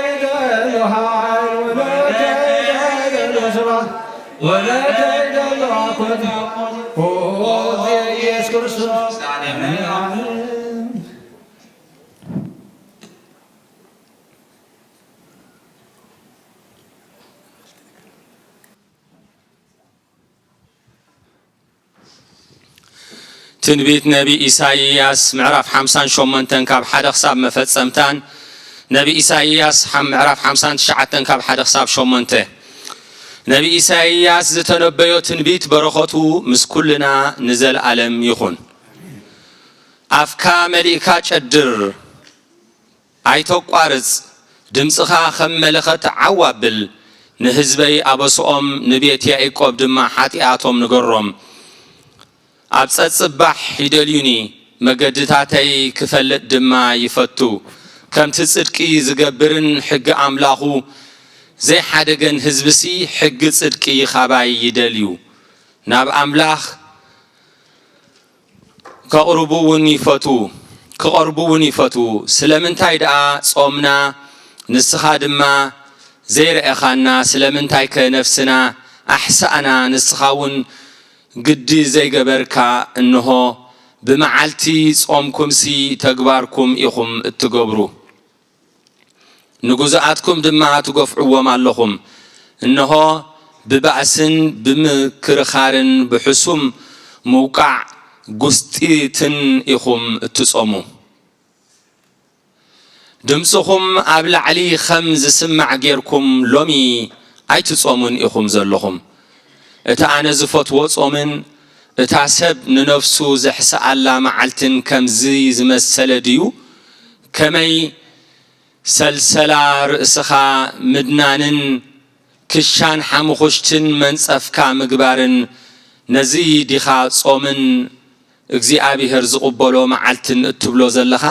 ይደሉ ኃይል ወለከ ይደሉ ስብሐት ወለከ ይደሉ አኮቴት ኦ እግዚእ ኢየሱስ ክርስቶስ ለዓለመ ዓለም። ትንቢት ነቢ ኢሳይያስ ምዕራፍ ሓምሳን ሸሞንተን ካብ ሓደ ክሳብ መፈጸምታን፣ ነቢ ኢሳይያስ ሓም-፣ ምዕራፍ ሓምሳን ትሽዓተን ካብ ሓደ ክሳብ ሸሞንተ። ነቢ ኢሳይያስ ዝተነበዮ ትንቢት በረኸቱ ምስ ኩልና ንዘለኣለም ይኹን። ኣፍካ መሊእካ ጨድር፣ ኣይተቋርጽ፣ ድምጽኻ ከም መለኸት ዓው ኣብል፣ ንህዝበይ ኣበስኦም፣ ንቤት ያእቆብ ድማ ሓጢኣቶም ንገሮም። ኣብ ጸጽባሕ ይደልዩኒ፣ መገድታተይ ክፈልጥ ድማ ይፈቱ። ከምቲ ጽድቂ ዝገብርን ሕጊ ኣምላኹ ዘይሓደገን ህዝብሲ፣ ሕጊ ጽድቂ ኻባይ ይደልዩ። ናብ ኣምላኽ ከቕርቡ እውን ይፈትዉ፣ ክቐርቡ እውን ይፈትዉ። ስለምንታይ ደኣ ጾምና፣ ንስኻ ድማ ዘይረኤኻና? ስለምንታይከ ነፍስና ኣሕሳእና፣ ንስኻ እውን ግዲ ዘይገበርካ? እንሆ፣ ብመዓልቲ ጾምኩምሲ ተግባርኩም ኢኹም እትገብሩ። ንግዙኣትኩም ድማ ትገፍዕዎም ኣለኹም። እንሆ፣ ብባእስን ብምክርኻርን ብሕሱም ምውቃዕ ጉስጢትን ኢኹም እትጾሙ። ድምጽኹም ኣብ ላዕሊ ኸም ዝስማዕ ጌርኩም ሎሚ ኣይትጾሙን ኢኹም ዘለኹም። እቲ ኣነ ዝፈትዎ ጾምን እታ ሰብ ንነፍሱ ዘሕስኣላ መዓልትን ከምዚ ዝመሰለ ድዩ? ከመይ ሰልሰላ ርእስኻ ምድናንን ክሻን ሓሙኹሽትን መንጸፍካ ምግባርን ነዚ ዲኻ ጾምን እግዚኣብሄር ዝቕበሎ መዓልትን እትብሎ ዘለኻ?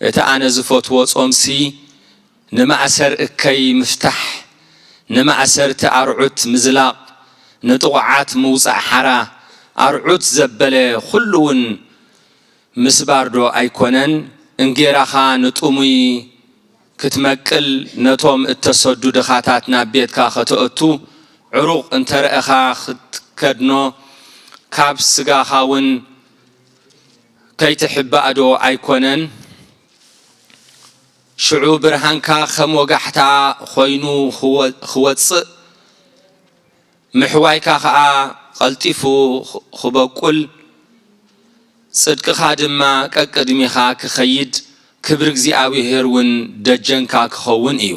እቲ ኣነ ዝፈትዎ ጾምሲ ንማእሰር እከይ ምፍታሕ፣ ንማእሰርቲ ኣርዑት ምዝላቕ፣ ንጥቑዓት ምውጻእ ሓራ፣ ኣርዑት ዘበለ ኹሉ እውን ምስባር ዶ ኣይኮነን? እንጌራኻ ንጥሙይ ክትመቅል፣ ነቶም እተሰዱ ድኻታት ናብ ቤትካ ከተእቱ፣ ዕሩቕ እንተ ረኣኻ ክትከድኖ፣ ካብ ስጋኻ እውን ከይትሕባእ ዶ ኣይኮነን? ሽዑ ብርሃንካ ከም ወጋሕታ ኾይኑ ክወ-፣ ክወጽእ፣ ምሕዋይካ ኸኣ ቐልጢፉ ኽ-፣ ኽበቁል፣ ጽድቅኻ ድማ ቀቅድሚኻ ክኸይድ፣ ክብሪ እግዚኣብሄር እውን ደጀንካ ክኸውን እዩ።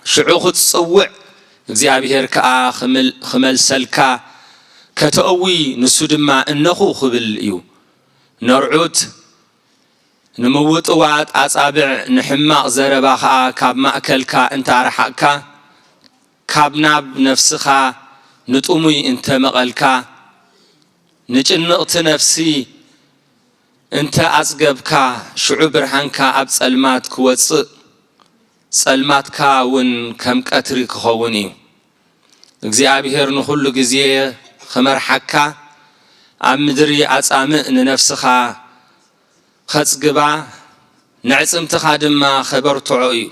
ሽዑ ክትጽውዕ እግዚኣብሔር ከኣ ክምል-፣ ክመልሰልካ ከተእዊ፣ ንሱ ድማ እነኹ ክብል እዩ። ነርዑት ንምውጥዋጥ ኣጻብዕ፣ ንሕማቕ ዘረባ ኸኣ ካብ ማእከልካ እንተ ኣርሓቕካ፣ ካብ ናብ ነፍስኻ ንጥሙይ እንተ መቐልካ፣ ንጭንቕቲ ነፍሲ እንተ ኣጽገብካ፣ ሽዑ ብርሃንካ ኣብ ጸልማት ክወጽእ፣ ጸልማትካ እውን ከም ቀትሪ ክኸውን እዩ። እግዚኣብሔር ንኹሉ ግዜ ኽመርሓካ፣ ኣብ ምድሪ ኣጻምእ ንነፍስኻ ኸጽግባ፣ ነዕጽምትኻ ድማ ኸበርትዖ እዩ።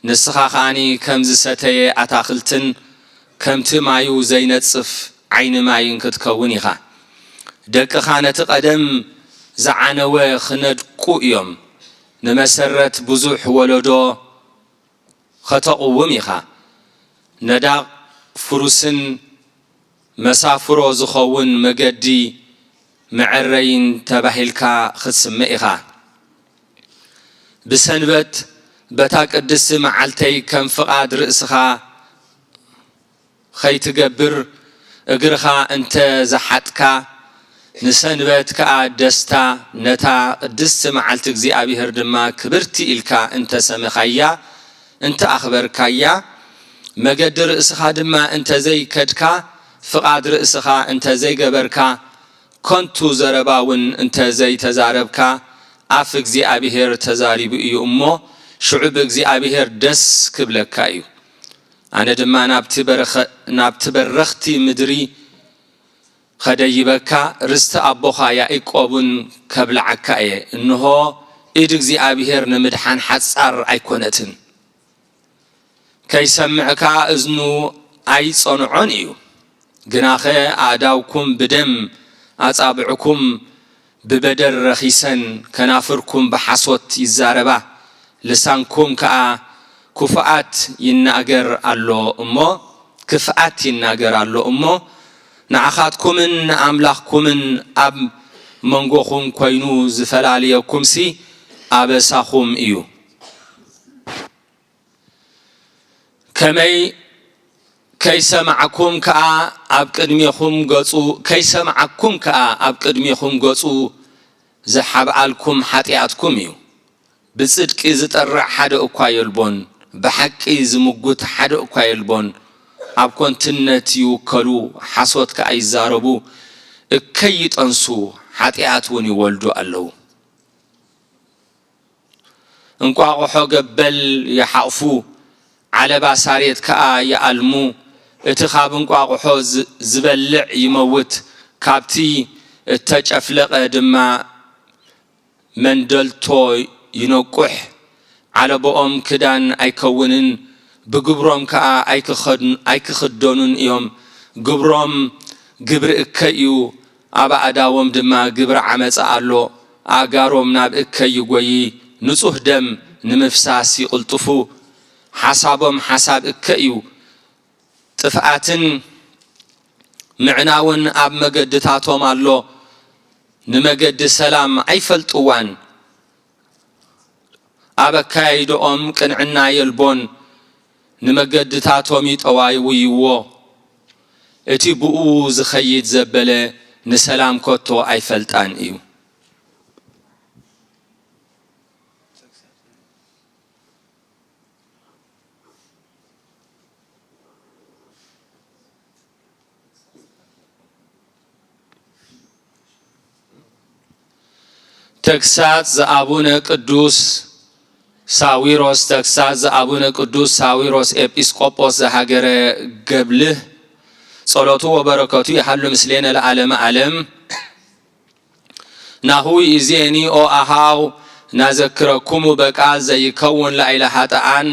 ንስኻ ኸኣኒ ከም ዝሰተየ ኣታኽልትን ከምቲ ማዩ ዘይነጽፍ ዓይኒ ማይን ክትከውን ኢኻ። ደቅኻ ነቲ ቀደም ዝዓነወ ኽነድቁ እዮም። ንመሰረት ብዙሕ ወለዶ ኸተቕውም ኢኻ። ነዳቕ ፍሩስን መሳፍሮ ዝኸውን መገዲ መዐረይን ተባሂልካ ኽትስመ ኢኻ። ብሰንበት በታ ቅድስቲ መዓልተይ ከም ፍቓድ ርእስኻ ኸይትገብር እግርኻ እንተ ዝሓጥካ፣ ንሰንበት ከኣ ደስታ፣ ነታ ቅድስቲ መዓልቲ እግዚኣብሔር ድማ ክብርቲ ኢልካ እንተ ሰመኻያ፣ እንተ ኣኽበርካያ፣ መገዲ ርእስኻ ድማ እንተ ዘይከድካ፣ ፍቓድ ርእስኻ እንተ ዘይገበርካ፣ ከንቱ ዘረባ እውን እንተ ዘይተዛረብካ፣ ኣፍ እግዚኣብሔር ተዛሪቡ እዩ እሞ፣ ሽዑ ብእግዚኣብሔር ደስ ክብለካ እዩ። ኣነ ድማ ናብቲ በረኸ-፣ ናብቲ በረኽቲ ምድሪ ኸደይበካ፣ ርስቲ ኣቦኻ ያእቆብን ከብልዓካ እየ። እንሆ፣ ኢድ እግዚኣብሔር ንምድሓን ሓጻር ኣይኮነትን። ከይሰምዕካ እዝኑ ኣይጸንዖን እዩ። ግናኸ ኣእዳውኩም ብደም፣ ኣጻብዕኩም ብበደል ረኺሰን፣ ከናፍርኩም ብሓሶት ይዛረባ፣ ልሳንኩም ከኣ ክፉኣት ይናገር ኣሎ እሞ፣ ክፍኣት ይናገር ኣሎ እሞ፣ ንዓኻትኩምን ንኣምላኽኩምን ኣብ መንጎኹም ኮይኑ ዝፈላልየኩምሲ ኣበሳኹም እዩ። ከመይ ከይሰማዕኩም ከኣ ኣብ ቅድሜኹም ገጹ፣ ከይሰማዕኩም ከኣ ኣብ ቅድሜኹም ገጹ ዝሓብኣልኩም ሓጢኣትኩም እዩ። ብጽድቂ ዝጠርዕ ሓደ እኳ የልቦን፣ ብሓቂ ዝምጉት ሓደ እኳ የልቦን። ኣብ ኮንትነት ይውከሉ፣ ሓሶት ከኣ ይዛረቡ፣ እከይ ይጠንሱ፣ ሓጢኣት እውን ይወልዱ ኣለዉ። እንቋቑሖ ገበል ይሓቑፉ፣ ዓለባ ሳሬት ከኣ ይኣልሙ። እቲ ካብ እንቋቑሖ ዝ-፣ ዝበልዕ ይመውት፣ ካብቲ እተጨፍለቐ ድማ መንደልቶ ይነቁሕ። ዓለቦኦም ክዳን ኣይከውንን፣ ብግብሮም ከኣ ኣይክኸድን-፣ ኣይክኽደኑን እዮም። ግብሮም ግብሪ እከይ እዩ፣ ኣብ ኣእዳዎም ድማ ግብሪ ዓመጻ ኣሎ። ኣእጋሮም ናብ እከይ ይጎዪ፣ ንጹህ ደም ንምፍሳስ ይቕልጥፉ። ሓሳቦም ሓሳብ እከይ እዩ፣ ጥፍኣትን ምዕናውን ኣብ መገድታቶም ኣሎ። ንመገዲ ሰላም ኣይፈልጥዋን፣ ኣብ ኣካያይድኦም ቅንዕና የልቦን። ንመገድታቶም ይጠዋውይዎ። እቲ ብኡ ዝኸይድ ዘበለ ንሰላም ከቶ ኣይፈልጣን እዩ። ተግሳጽ ዘኣቡነ ቅዱስ ሳዊሮስ፣ ተግሳጽ ዘኣቡነ ቅዱስ ሳዊሮስ ኤጲስቆጶስ ዘሃገረ ገብልህ። ጸሎቱ ወበረከቱ ይሃሉ ምስሌነ ለዓለመ ዓለም። ናሁ ይእዜኒ ኦ አሃው ናዘክረኩሙ በቃል ዘይከውን ላዕለ ኃጥኣን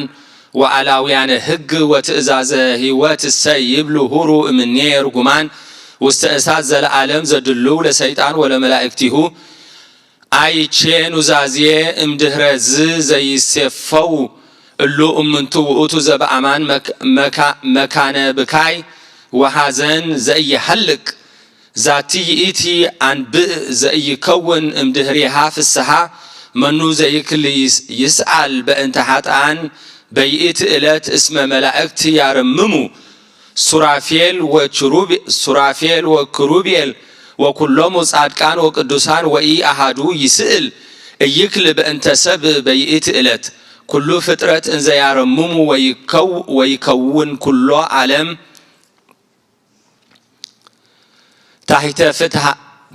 ወአላውያነ ሕግ ወትእዛዘ ሕይወት እሰይ ይብሉ ሁሩ እምኔ ርጉማን ውስተ እሳት ዘለዓለም ዘድልው ለሰይጣን ወለመላእክቲሁ። አይቼ ኑዛዜ እምድህረ ዝ ዘይሴፈው እሉ እምንቱ ውእቱ ዘበአማን መክ-፣ መካ-፣ መካነ ብካይ ወሐዘን ዘኢይሃልቅ። ዛቲ ይእቲ አንብእ ዘኢይከውን እምድህሬሃ ፍስሃ። መኑ ዘይክል ይስ-፣ ይስአል በእንተ ኃጥኣን በይእቲ እለት እስመ መላእክት ያረምሙ ሱራፌል ወኪሩቤ-፣ ሱራፌል ወኪሩቤል ወኩሎሙ ጻድቃን ወቅዱሳን ወኢአሃዱ ይስእል እይክል በእንተ ሰብ በይእቲ እለት ኩሉ ፍጥረት እንዘ ያረምሙ ወይከው-፣ ወይከውን ኩሎ ዓለም ታሕተ ፍትሐ፣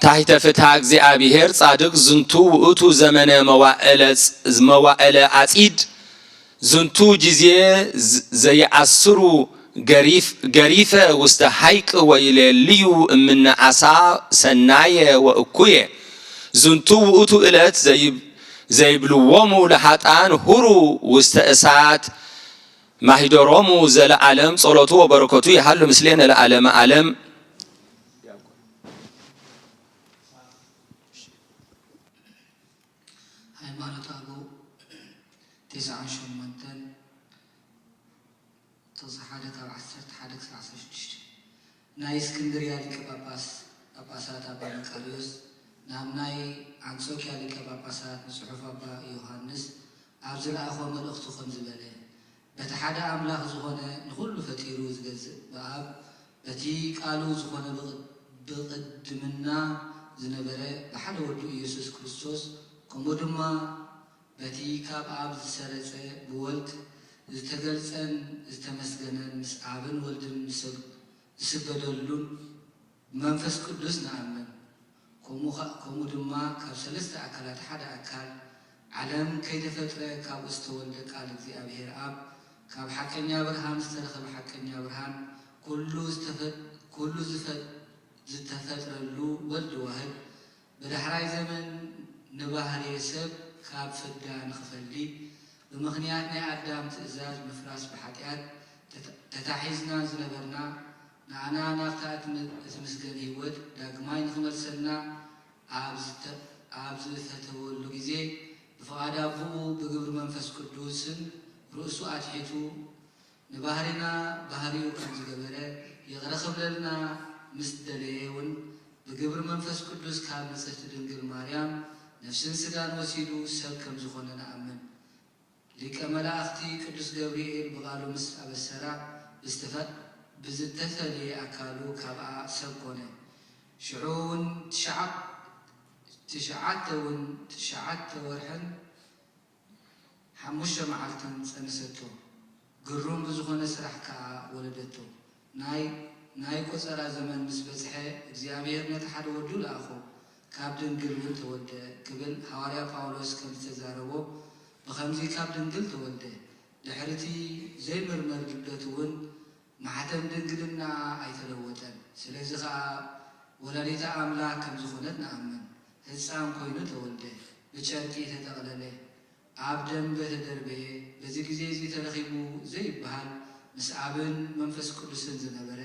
ታሕተ ፍትሐ እግዚኣብሔር ጻድቅ ዝንቱ ውእቱ ዘመነ መዋዕለ ጽ-፣ መዋዕለ አጺድ ዝንቱ ጊዜ ዝ-፣ ዘይአስሩ ገሪፍ-፣ ገሪፈ ውስተ ሐይቅ ወይሌልዩ እምነ አሳ ሰናየ ወእኩየ ዝንቱ ውእቱ እለት ዘይብ-፣ ዘይብልዎሙ ለኃጣን ሁሩ ውስተ እሳት ማሂደሮሙ ዘለዓለም ጸሎቱ ወበረከቱ ይሃሉ ምስሌነ ለዓለመ ዓለም። ሃይማኖት ኣበው ተስዓን ሸሞንተን ጥቕሲ ሓደ ካብ ዓሰርተ ሓደ ክሳዕ ዓሰርተ ሽዱሽተ። ናይ እስክንድርያ ሊቀ ጳጳስ ጳጳሳት ኣባ መቃርዮስ ናብ ናይ ኣንጾኪያ ሊቀ ጳጳሳት ንጽሑፍ ኣባ ዮሃንስ ኣብ ዝለኣኾ መልእኽቱ ከምዚ በለ። በቲ ሓደ ኣምላኽ ዝኾነ ንኹሉ ፈጢሩ ዝገዝእ ብኣብ በቲ ቃሉ ዝኾነ ብቕ-፣ ብቕድምና ዝነበረ ብሓደ ወዱ ኢየሱስ ክርስቶስ ከምኡ ድማ በቲ ካብ ኣብ ዝሰረጸ ብወልድ ዝተገልጸን ዝተመስገነን ምስ ኣብን ወልድን ዝሰግ-፣ ዝስገደሉን ብመንፈስ ቅዱስ ንኣምን። ከምኡ ኸ-፣ ከምኡ ድማ ካብ ሰለስተ ኣካላት ሓደ ኣካል፣ ዓለም ከይተፈጥረ ካብኡ ዝተወልደ ቃል እግዚኣብሔር ኣብ፣ ካብ ሓቀኛ ብርሃን ዝተረኸበ ሓቀኛ ብርሃን፣ ኩሉ ዝተፈ-፣ ኩሉ ዝፈ-፣ ዝተፈጥረሉ ወልድ ዋህድ፣ ብዳሕራይ ዘመን ንባህርየ ሰብ ካብ ፍዳ ንኽፈሊ፣ ብምኽንያት ናይ ኣዳም ትእዛዝ ምፍራስ ብሓጢኣት ተታ-፣ ተታሒዝና ዝነበርና፣ ንኣና ናብታ እትም-፣ እትምስገን ህይወት ዳግማይ ንኽመልሰና ኣብ ዝተ-፣ ኣብ ዝፈተወሉ ግዜ፣ ብፍቓድ ኣቦኡ ብግብሪ መንፈስ ቅዱስን ርእሱ ኣትሒቱ ንባህሪና ባህሪኡ ከም ዝገበረ ይቕረ ክብለልና ምስ ደለየ እውን ብግብሪ መንፈስ ቅዱስ ካብ ንጽህቲ ድንግል ማርያም ነፍስን ስጋን ወሲዱ ሰብ ከም ዝኾነ ንኣምን። ሊቀ መላእኽቲ ቅዱስ ገብርኤል ብቓሉ ምስ ኣበሰራ ብዝተፈ-፣ ብዝተፈልየ ኣካሉ ካብኣ ሰብ ኮነ። ሽዑ እውን ትሽዓ-፣ ትሽዓተ እውን ትሽዓተ ወርሕን ሓሙሽተ መዓልትን ጸነሰቶ። ግሩም ብዝኾነ ስራሕ ከኣ ወለደቶ። ናይ፣ ናይ ቆጸራ ዘመን ምስ በጽሐ እግዚኣብሔር ነቲ ሓደ ወዱ ለኣኾ፣ ካብ ድንግል እውን ተወልደ ክብል ሃዋርያ ጳውሎስ ከም ዝተዛረቦ ብኸምዚ ካብ ድንግል ተወልደ። ድሕሪቲ ዘይምርመር ልደት እውን ማሕተም ድንግልናኣ ኣይተለወጠን። ስለዚ ኸኣ ወላዲተ ኣምላክ ከም ዝኾነት ንኣምን። ህጻን ኮይኑ ተወልደ፣ ብጨርቂ ተጠቕለለ፣ ኣብ ደምበ ተደርበየ። በዚ ግዜ እዚ ተረኺቡ ዘይበሃል ምስ ኣብን መንፈስ ቅዱስን ዝነበረ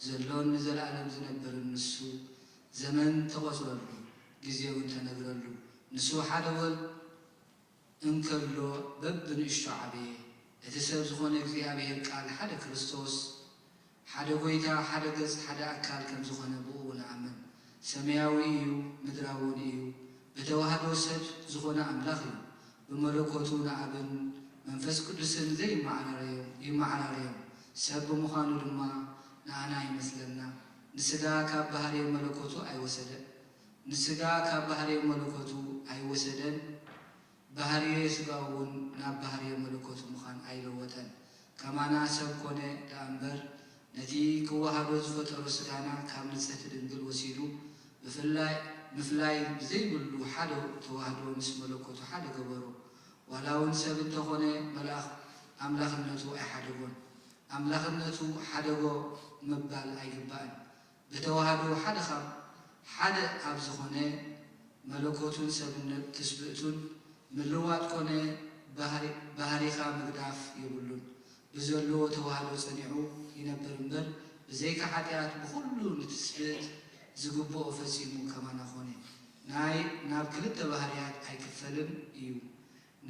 ዘሎን ንዘለኣለም ዝነብርን ንሱ ዘመን ተቖጽረሉ፣ ግዜ እውን ተነግረሉ። ንሱ ሓደ ወል እንከሎ በብንእሽቶ ዓበየ። እቲ ሰብ ዝኾነ እግዚኣብሔር ቃል ሓደ ክርስቶስ፣ ሓደ ጐይታ፣ ሓደ ገጽ፣ ሓደ ኣካል ከም ዝኾነ ብእኡ ንኣምን። ሰማያዊ እዩ፣ ምድራዊ እውን እዩ። ብተዋህዶ ሰብ ዝኾነ ኣምላኽ እዩ። ብመለኮቱ ንኣብን መንፈስ ቅዱስን ዘይመዓራረዮም፣ ይመዓራረዮም። ሰብ ብምዃኑ ድማ ንኣና ይመስለና። ንስጋ ካብ ባህርየ መለኮቱ ኣይወሰደ-፣ ንስጋ ካብ ባህርየ መለኮቱ ኣይወሰደን። ባህርየ ስጋኡ እውን ናብ ባህርየ መለኮቱ ምዃን ኣይለወጠን። ከማና ሰብ ኮነ ደኣ እምበር፣ ነቲ ክወሃዶ ዝፈጠሮ ስጋና ካብ ንጽሕቲ ድንግል ወሲዱ ብፍላይ-፣ ምፍላይ ብዘይብሉ ሓደ ተዋህዶ ምስ መለኮቱ ሓደ ገበሮ። ዋላ እውን ሰብ እንተኾነ መልኣኽ ኣምላኽነቱ ኣይሓደጎን። ኣምላኽነቱ ሓደጎ ምባል ኣይግባእን። ብተዋህዶ ሓደ ካብ ሓደ ኣብ ዝኾነ መለኮቱን ሰብነት ትስብእቱን ምልዋጥ ኮነ ባህሪ-፣ ባህሪኻ ምግዳፍ የብሉን። ብዘለዎ ተዋህዶ ጸኒዑ ይነብር እምበር ብዘይካ ሓጢኣት ብኹሉ ንትስብእት ዝግብኦ ፈጺሙ ከማና ኮነ። ናይ ናብ ክልተ ባህርያት ኣይክፈልን እዩ።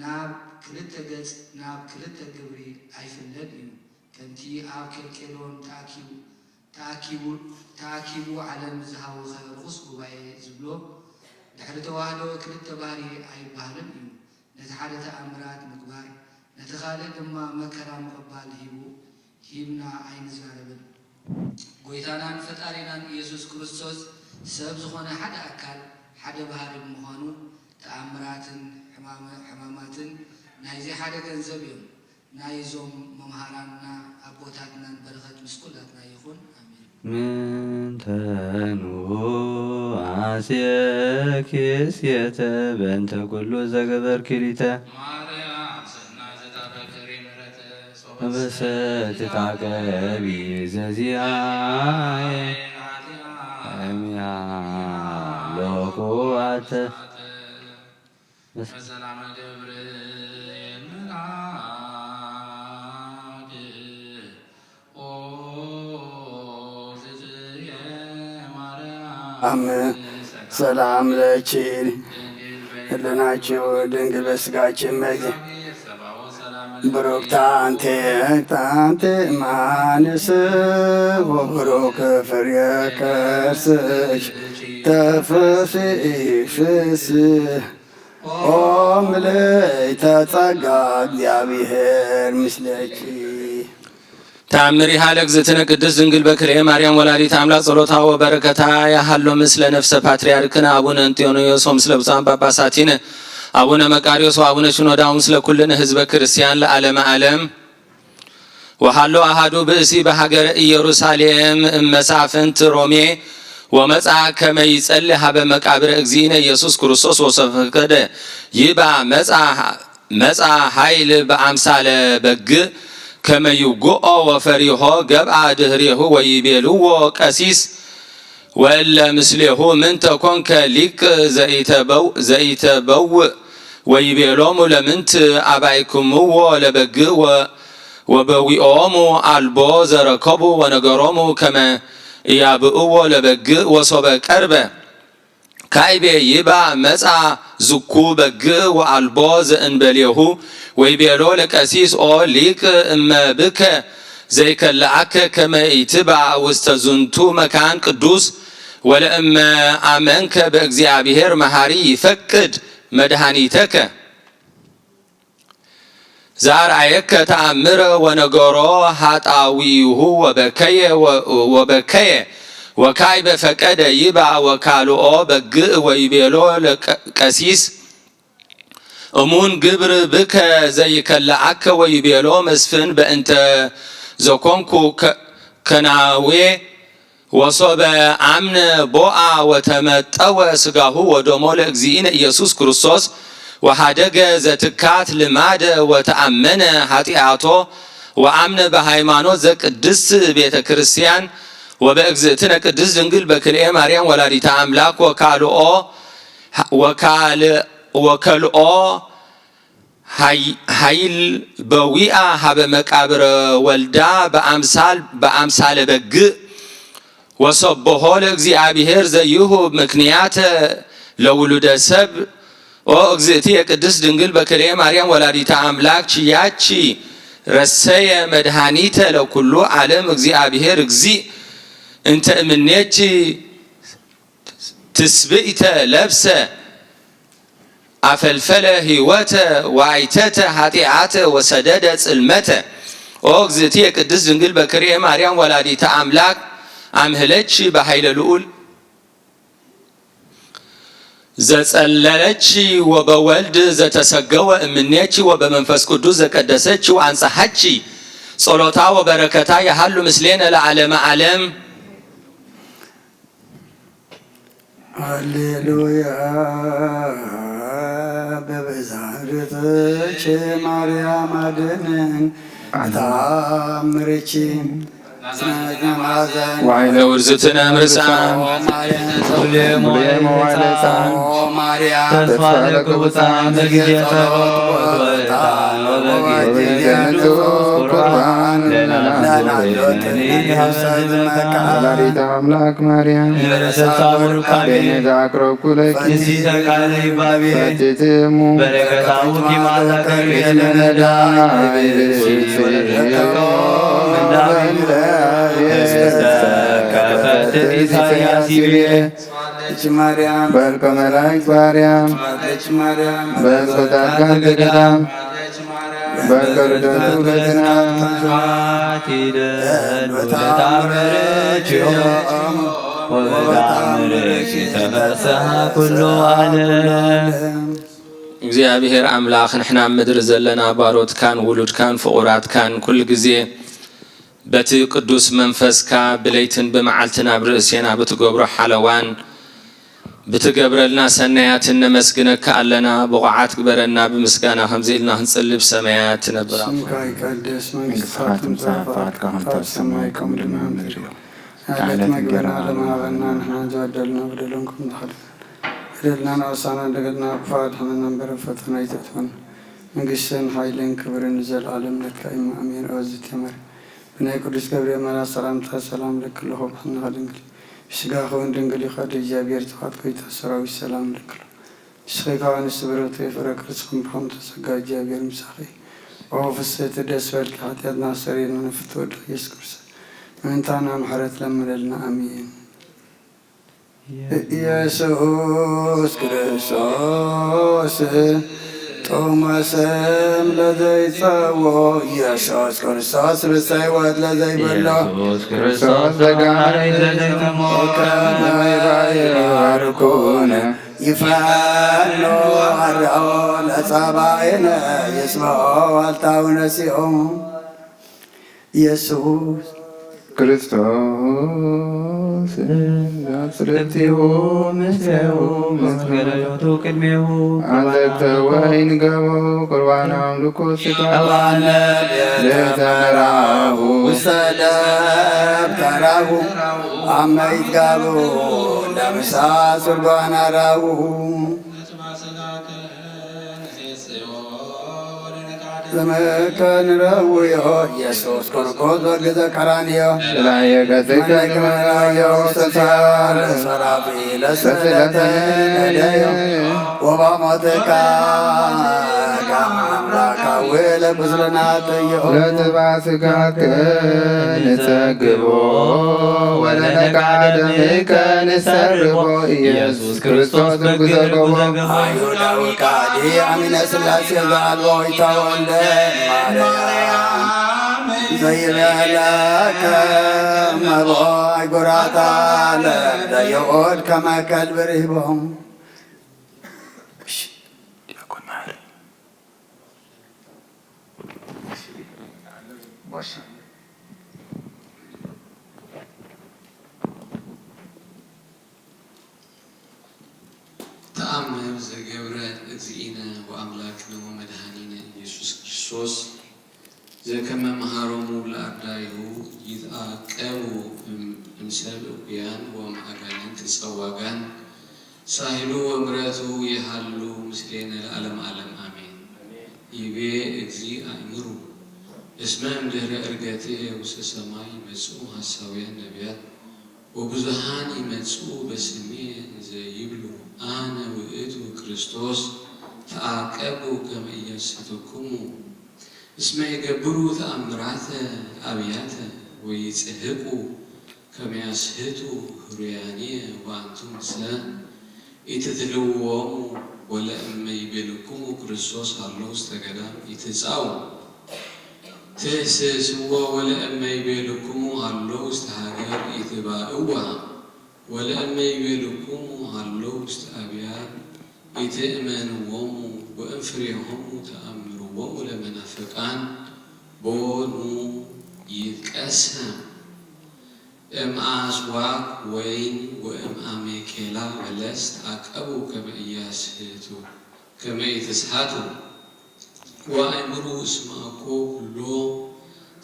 ናብ ክልተ ገጽ፣ ናብ ክልተ ግብሪ ኣይፍለን እዩ። ከምቲ ኣብ ኬልቄዶን ተኣኪቡ፣ ተኣኪቡ፣ ተኣኪቡ ዓለም ዝሃወኸ ርኹስ ጉባኤ ዝብሎ፣ ድሕሪ ተዋህዶ ክልተ ባህሪ ኣይበሃልን እዩ። ነቲ ሓደ ተኣምራት ምግባር፣ ነቲ ካልእ ድማ መከራ ምቕባል ሂቡ፣ ሂብና ኣይንዛረብን። ጐይታናን ፈጣሪናን ኢየሱስ ክርስቶስ ሰብ ዝኾነ ሓደ ኣካል፣ ሓደ ባህሪ ብምዃኑ፣ ተኣምራትን ሕማመ-፣ ሕማማትን ናይዚ ሓደ ገንዘብ እዮም። ናይዞም መምሃራንና ኣቦታትናን በረኸት ምስ ኩላትና ይኹን። ኣሜን። ምንተኑ ኣስየኪ እስየተ በእንተ ኩሉ ዘገበርኪ ሊተ። ማርያም ሰናይት ታበክሪ ምሕረት ሶበ በሰቲ ታቀቢ ዘዚኣየ እምያ ሎኩ ኣተ መሰላመ ገብርኤል መልአክ ኦ ትጽየ ማርያም ሰላም ለኪ ህልናችሁ ድንግል በስጋችን መዚ ብሩክታ ኣንቲ ኣንቲ ማንስ ወብሩክ ፍሬ ከርስሽ ተፈስሒ ፍስሕ ኦ ምልእተ ጸጋ እግዚኣብሔር ምስለኪ። ተአምሪሃ ለእግዝእትነ ቅድስት ድንግል በክልኤ ማርያም ወላዲት አምላክ ጸሎታ ወበረከታ ያሃሎ ምስለ ነፍሰ ፓትርያርክነ አቡነ እንጦንዮስ ወምስለ ብፁዓን ጳጳሳቲነ አቡነ መቃርዮስ ወአቡነ ሽኖዳ ወምስለ ኩልነ ህዝበ ክርስቲያን ለዓለመ ዓለም። ወሃሎ አሃዱ ብእሲ በሃገረ ኢየሩሳሌም እመሳፍንት ሮሜ ወመጽአ ከመ ይጸሊ ሀበ መቃብረ እግዚእነ ኢየሱስ ክርስቶስ ወሰፈቀደ ይባ መጽአ መጽአ ኃይል በአምሳለ በግእ ከመ ይውግኦ ወፈሪሆ ገብአ ድህሬሁ ወይቤልዎ ቀሲስ ወእለ ምስሌሁ ምንተ ኮንከ ሊቅ ዘኢተበው-፣ ዘኢተበውእ ወይቤሎሙ ለምንት አባይኩምዎ ለበግእ ወ-፣ ወበዊኦሙ አልቦ ዘረከቡ ወነገሮሙ ከመ ኢያብእዎ ለበግእ ወሶበ ቀርበ ካይቤ ይባ መጻ ዝኩ በግእ ወአልቦ ዘእንበሌሁ ወይቤሎ ለቀሲስ ኦ ሊቅ እመ ብከ ዘይከልአከ ከመ ኢትባ ውስተ ዝንቱ መካን ቅዱስ ወለእመ አመንከ በእግዚአብሔር መሐሪ ይፈቅድ መድኃኒተከ። ዘአርአየከ ተአምረ ወነገሮ ኃጣዊሁ ወበከየ ወ-፣ ወበከየ ወካዕበ ፈቀደ ይባ ወካልኦ በግእ ወይቤሎ ለቀ-፣ ቀሲስ እሙን ግብር ብከ ዘይከልአከ ወይቤሎ መስፍን በእንተ ዘኮንኩ ከ-፣ ከናዌ ወሶበ አምነ ቦአ ወተመጠወ ስጋሁ ወደሞ ለእግዚእነ ኢየሱስ ክርስቶስ ወሃደገ ዘትካት ልማደ ወተአመነ ኃጢአቶ ወአምነ በሃይማኖት ዘቅድስት ቤተ ክርስቲያን ወበእግዝእትነ ቅድስት ድንግል በክልኤ ማርያም ወላዲተ አምላክ ወካልኦ ወካል-፣ ወከልኦ ኃይ-፣ ኃይል በዊአ ሀበ መቃብረ ወልዳ በአምሳል፣ በአምሳለ በግእ ወሰብሖ ለእግዚአብሔር ዘይሁብ ምክንያተ ለውሉደ ሰብ። ኦ እግዝእትየ ቅድስት ድንግል በክልኤ ማርያም ወላዲተ አምላክ ችያቺ ረሰየ መድኃኒተ ለኩሉ ዓለም እግዚአብሔር እግዚእ እንተ እምኔኪ ትስብእተ ለብሰ አፈልፈለ ሕይወተ ወአይተተ ኃጢአተ ወሰደደ ጽልመተ። ኦ እግዝእትየ ቅድስት ድንግል በክርኤ ማርያም ወላዲተ አምላክ አምህለኪ በኃይለ ልዑል ዘጸለለኪ ወበወልድ ዘተሰገወ እምኔኪ ወበመንፈስ ቅዱስ ዘቀደሰኪ ወአንጽሐኪ። ጸሎታ ወበረከታ የሃሉ ምስሌነ ለዓለመ ዓለም። ሃሌሉያ። በብዛት ርትዕኪ ማርያም አድነን። ተአምርኪ ጽናትና ማዘን። ዋይለ ውርዝትነ ምርሳን። ኦ ማርያም። ሙሌ መዋይለ ሕፃን። ኦ ማርያም። ተስፋ ለቅቡፃን በጊዜ ጸሎት ወበዕጣን ወበጊዜ ንጹሕ ቁርባን ለናዞ ለናዞ ወይነኒ ወይነኒ ወላዲተ አምላክ ማርያም በረከታ ወሩካቤ በእኔ ዘአቅረብኩ ለኪ ፈንቲተ ቃለ ይባቤ ፈቲትሙ በረከታውኪ ማዛ ከርቤ ለነዳ ወለተቆ ምንዳቤ ከፈት ኢሳያስ ይቤ ማርያም በልከ መላእክት ማርያም በልከ ጻድቃን ገዳም በከርደቱ በዝናት ይደል ወተአምርኪ ወበተአምርኪ ተፈስሐ ኩሉ ዓለም። እግዚኣብሔር ኣምላኽ ንሕና ኣብ ምድሪ ዘለና ባሮትካን ውሉድካን ፍቑራትካን ኩሉ ግዜ በቲ ቅዱስ መንፈስካ ብለይትን ብመዓልትን ኣብ ርእሴና ብትገብሮ ሓለዋን ብትገብረልና ሰናያትን ነመስግነካ ኣለና። ብቑዓት ግበረና፣ ብምስጋና ከምዚ ኢልና ክንጽሊ ብሰማያት ትነብር ኣቦና። ስምካ ይቀደስ፣ መንግስትኻ ትምጻእ፣ ፈቃድካ ከምቲ ኣብ ሰማይ ከምኡ ድማ ኣብ ምድሪ ይኹን። የዕለት መግብና ለመሃበና፣ ንሕና ዝበደልና በደሎም ከም ንሓድግ፣ በደልና ንኣሳና፣ ደገልና ክፉእ ኣድሕነና እምበር፣ ኣብ ፈተና ኣይተእትወና። መንግስትን ሓይልን ክብርን ንዘለኣለም ናትካ እዩ። ኣሜን። ኣዝቲ ማርያም ብናይ ቅዱስ ገብርኤል መልኣክ ሰላምታ ሰላም እልኪ ኣለኹ፣ ብሕልናኺ ድንግል፣ ብስጋኺ እውን ድንግል ኢኺ፣ ኣደ እግዚኣብሔር፣ ተባዕት ጎይታ ሰራዊት ሰላም እልኪ ኣለኹ። ንስኺ ካብ ኣንስቲ ብርኽቲ፣ ፍረ ከርስኺ እምብርሃን ተጸጋ፣ እግዚኣብሔር ምሳኺ። ኦ ፍስሕቲ ደስ በልኪ፣ ሓጢኣትና ኣስተሰርየልና፣ ንፍትወ ወድኺ ኢየሱስ ክርስቶስ ምእንታና ምሕረት ለምነልና። ኣሜን። ኢየሱስ ክርስቶስ ጥዑመ ስም ለዘይጸዎ፣ ኢየሱስ ክርስቶስ ርእሰ ሕይወት ለዘይበሎ፣ ኢየሱስ ክርስቶስ ጸጋ መሬት ለዘይጠሞ፣ ከመ ባሕር ባርኩነ፣ ይፈኖ ኣርኦ ለጸባኢነ፣ ይስምዖ ዋልታው ነሲኦም። ኢየሱስ ክርስቶስ ኣጽርብቲሁ ምስሌሁ ምስለ ሎቱ ቅድሜሁ፣ ኣለተ ወይን ገቦ ቁርባን ኣምልኮ ስጋ፣ ቀባነ ለተመራሁ ውስተ ደብተራሁ፣ አመ ይትጋቡ ለምሳ ሱርጓን አራሁ። ስምከ ንረውዮ ኢየሱስ ክርስቶስ በግዘ ቀራንዮ፣ ስላየ ገጽከ ንመላዮ ውስተ ሲኦል ሰራፊ ለስለተ ነደዮ፣ ወባሞትካ ጋም አምላካዊ ለብስለና ጠየኦ። ለጥባ ስጋከ ንጸግቦ፣ ወለነቃዕ ደምከ ንሰርቦ፣ ኢየሱስ ክርስቶስ በግዘ ገቦ። አይሁዳዊ ካዲ አሚነ ስላሴ ዘአልቦ ይተወልደ ማርያም ዘይበለከ መብኦ አይጉራት ዓለም ለየኦድ ከመ ከልብ ርሂቦም። ዲያቆን መሐሪ። ተአምር ዘገብረ እግዚእነ ወአምላክነ ወመድኃኒነ ኢየሱስ ክርስቶስ፣ ዘከመ መሃሮሙ ለአርዳኢሁ ይትአቀቡ እም-፣ እምሰብ እኩያን ወእምአጋንንት ጸዋጋን፣ ሳህሉ ወምሕረቱ ይሃሉ ምስሌነ ለዓለመ ዓለም አሜን። ይቤ እግዚእ አእምሩ እስመ እምድህረ ዕርገትየ ውስተ ሰማይ መጽኡ ሐሳውያን ነቢያት ወብዙኃን ይመጽኡ በስሜ እንዘ ይብሉ፣ አነ ውእቱ ክርስቶስ፣ ተአቀቡ ከመ ኢያስሕተክሙ። እስመ ይገብሩ ተአምራተ አብያተ ወይጽሕቁ ከመ ያስሕቱ ህሩያንየ ወአንቱምሰ ኢትትልውዎሙ። ወለእመ ይቤልኩሙ ክርስቶስ ሀሎ ውስተ ገዳም ኢትጻኡ። ትህስስዎ ወለእመ ይቤልኩሙ ሀሎ ውስተ ሀገር ኢትባእዋ። ወለእመ ይቤልኩሙ ሀሎ ውስተ አብያት ኢትእመንዎሙ። ወእም ፍሬሆሙ ተአምርዎሙ ለመናፍቃን ቦኑ ይትቀሰም። እም አስዋክ ወይን ወእም አሜኬላ በለስ ተአቀቡ ከመ ኢያስሕቱ ከመ ኢትስሐቱ። ወአእምሩ እስመ አኮ ኩሎ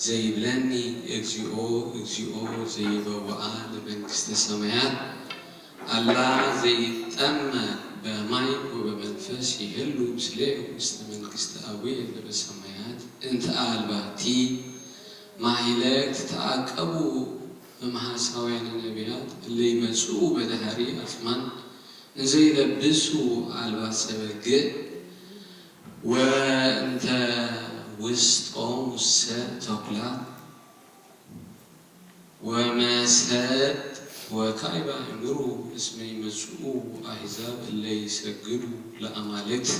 ዘይብለኒ እግዚኦ እግዚኦ ዘይበውአ ለመንግስተ ሰማያት፣ አላ ዘይጠመቅ በማይ ወበመንፈስ ይሄሉ ምስሌሁ ውስተ መንግስተ አቡየ ለበሰማያት። እንተ አልባቲ ማሂለክ ትተአቀቡ እምሐሳውያነ ነቢያት እለ ይመጽኡ በደሃሪ አጽማን እንዘ ይለብሱ አልባሰ በግዕ ወእንተ ውስጦሙሰ ተኩላ ወመሰጥ ወካዕበ አእምሩ እስመ ይመጽኡ አሕዛብ እለ ይሰግዱ ለአማልክት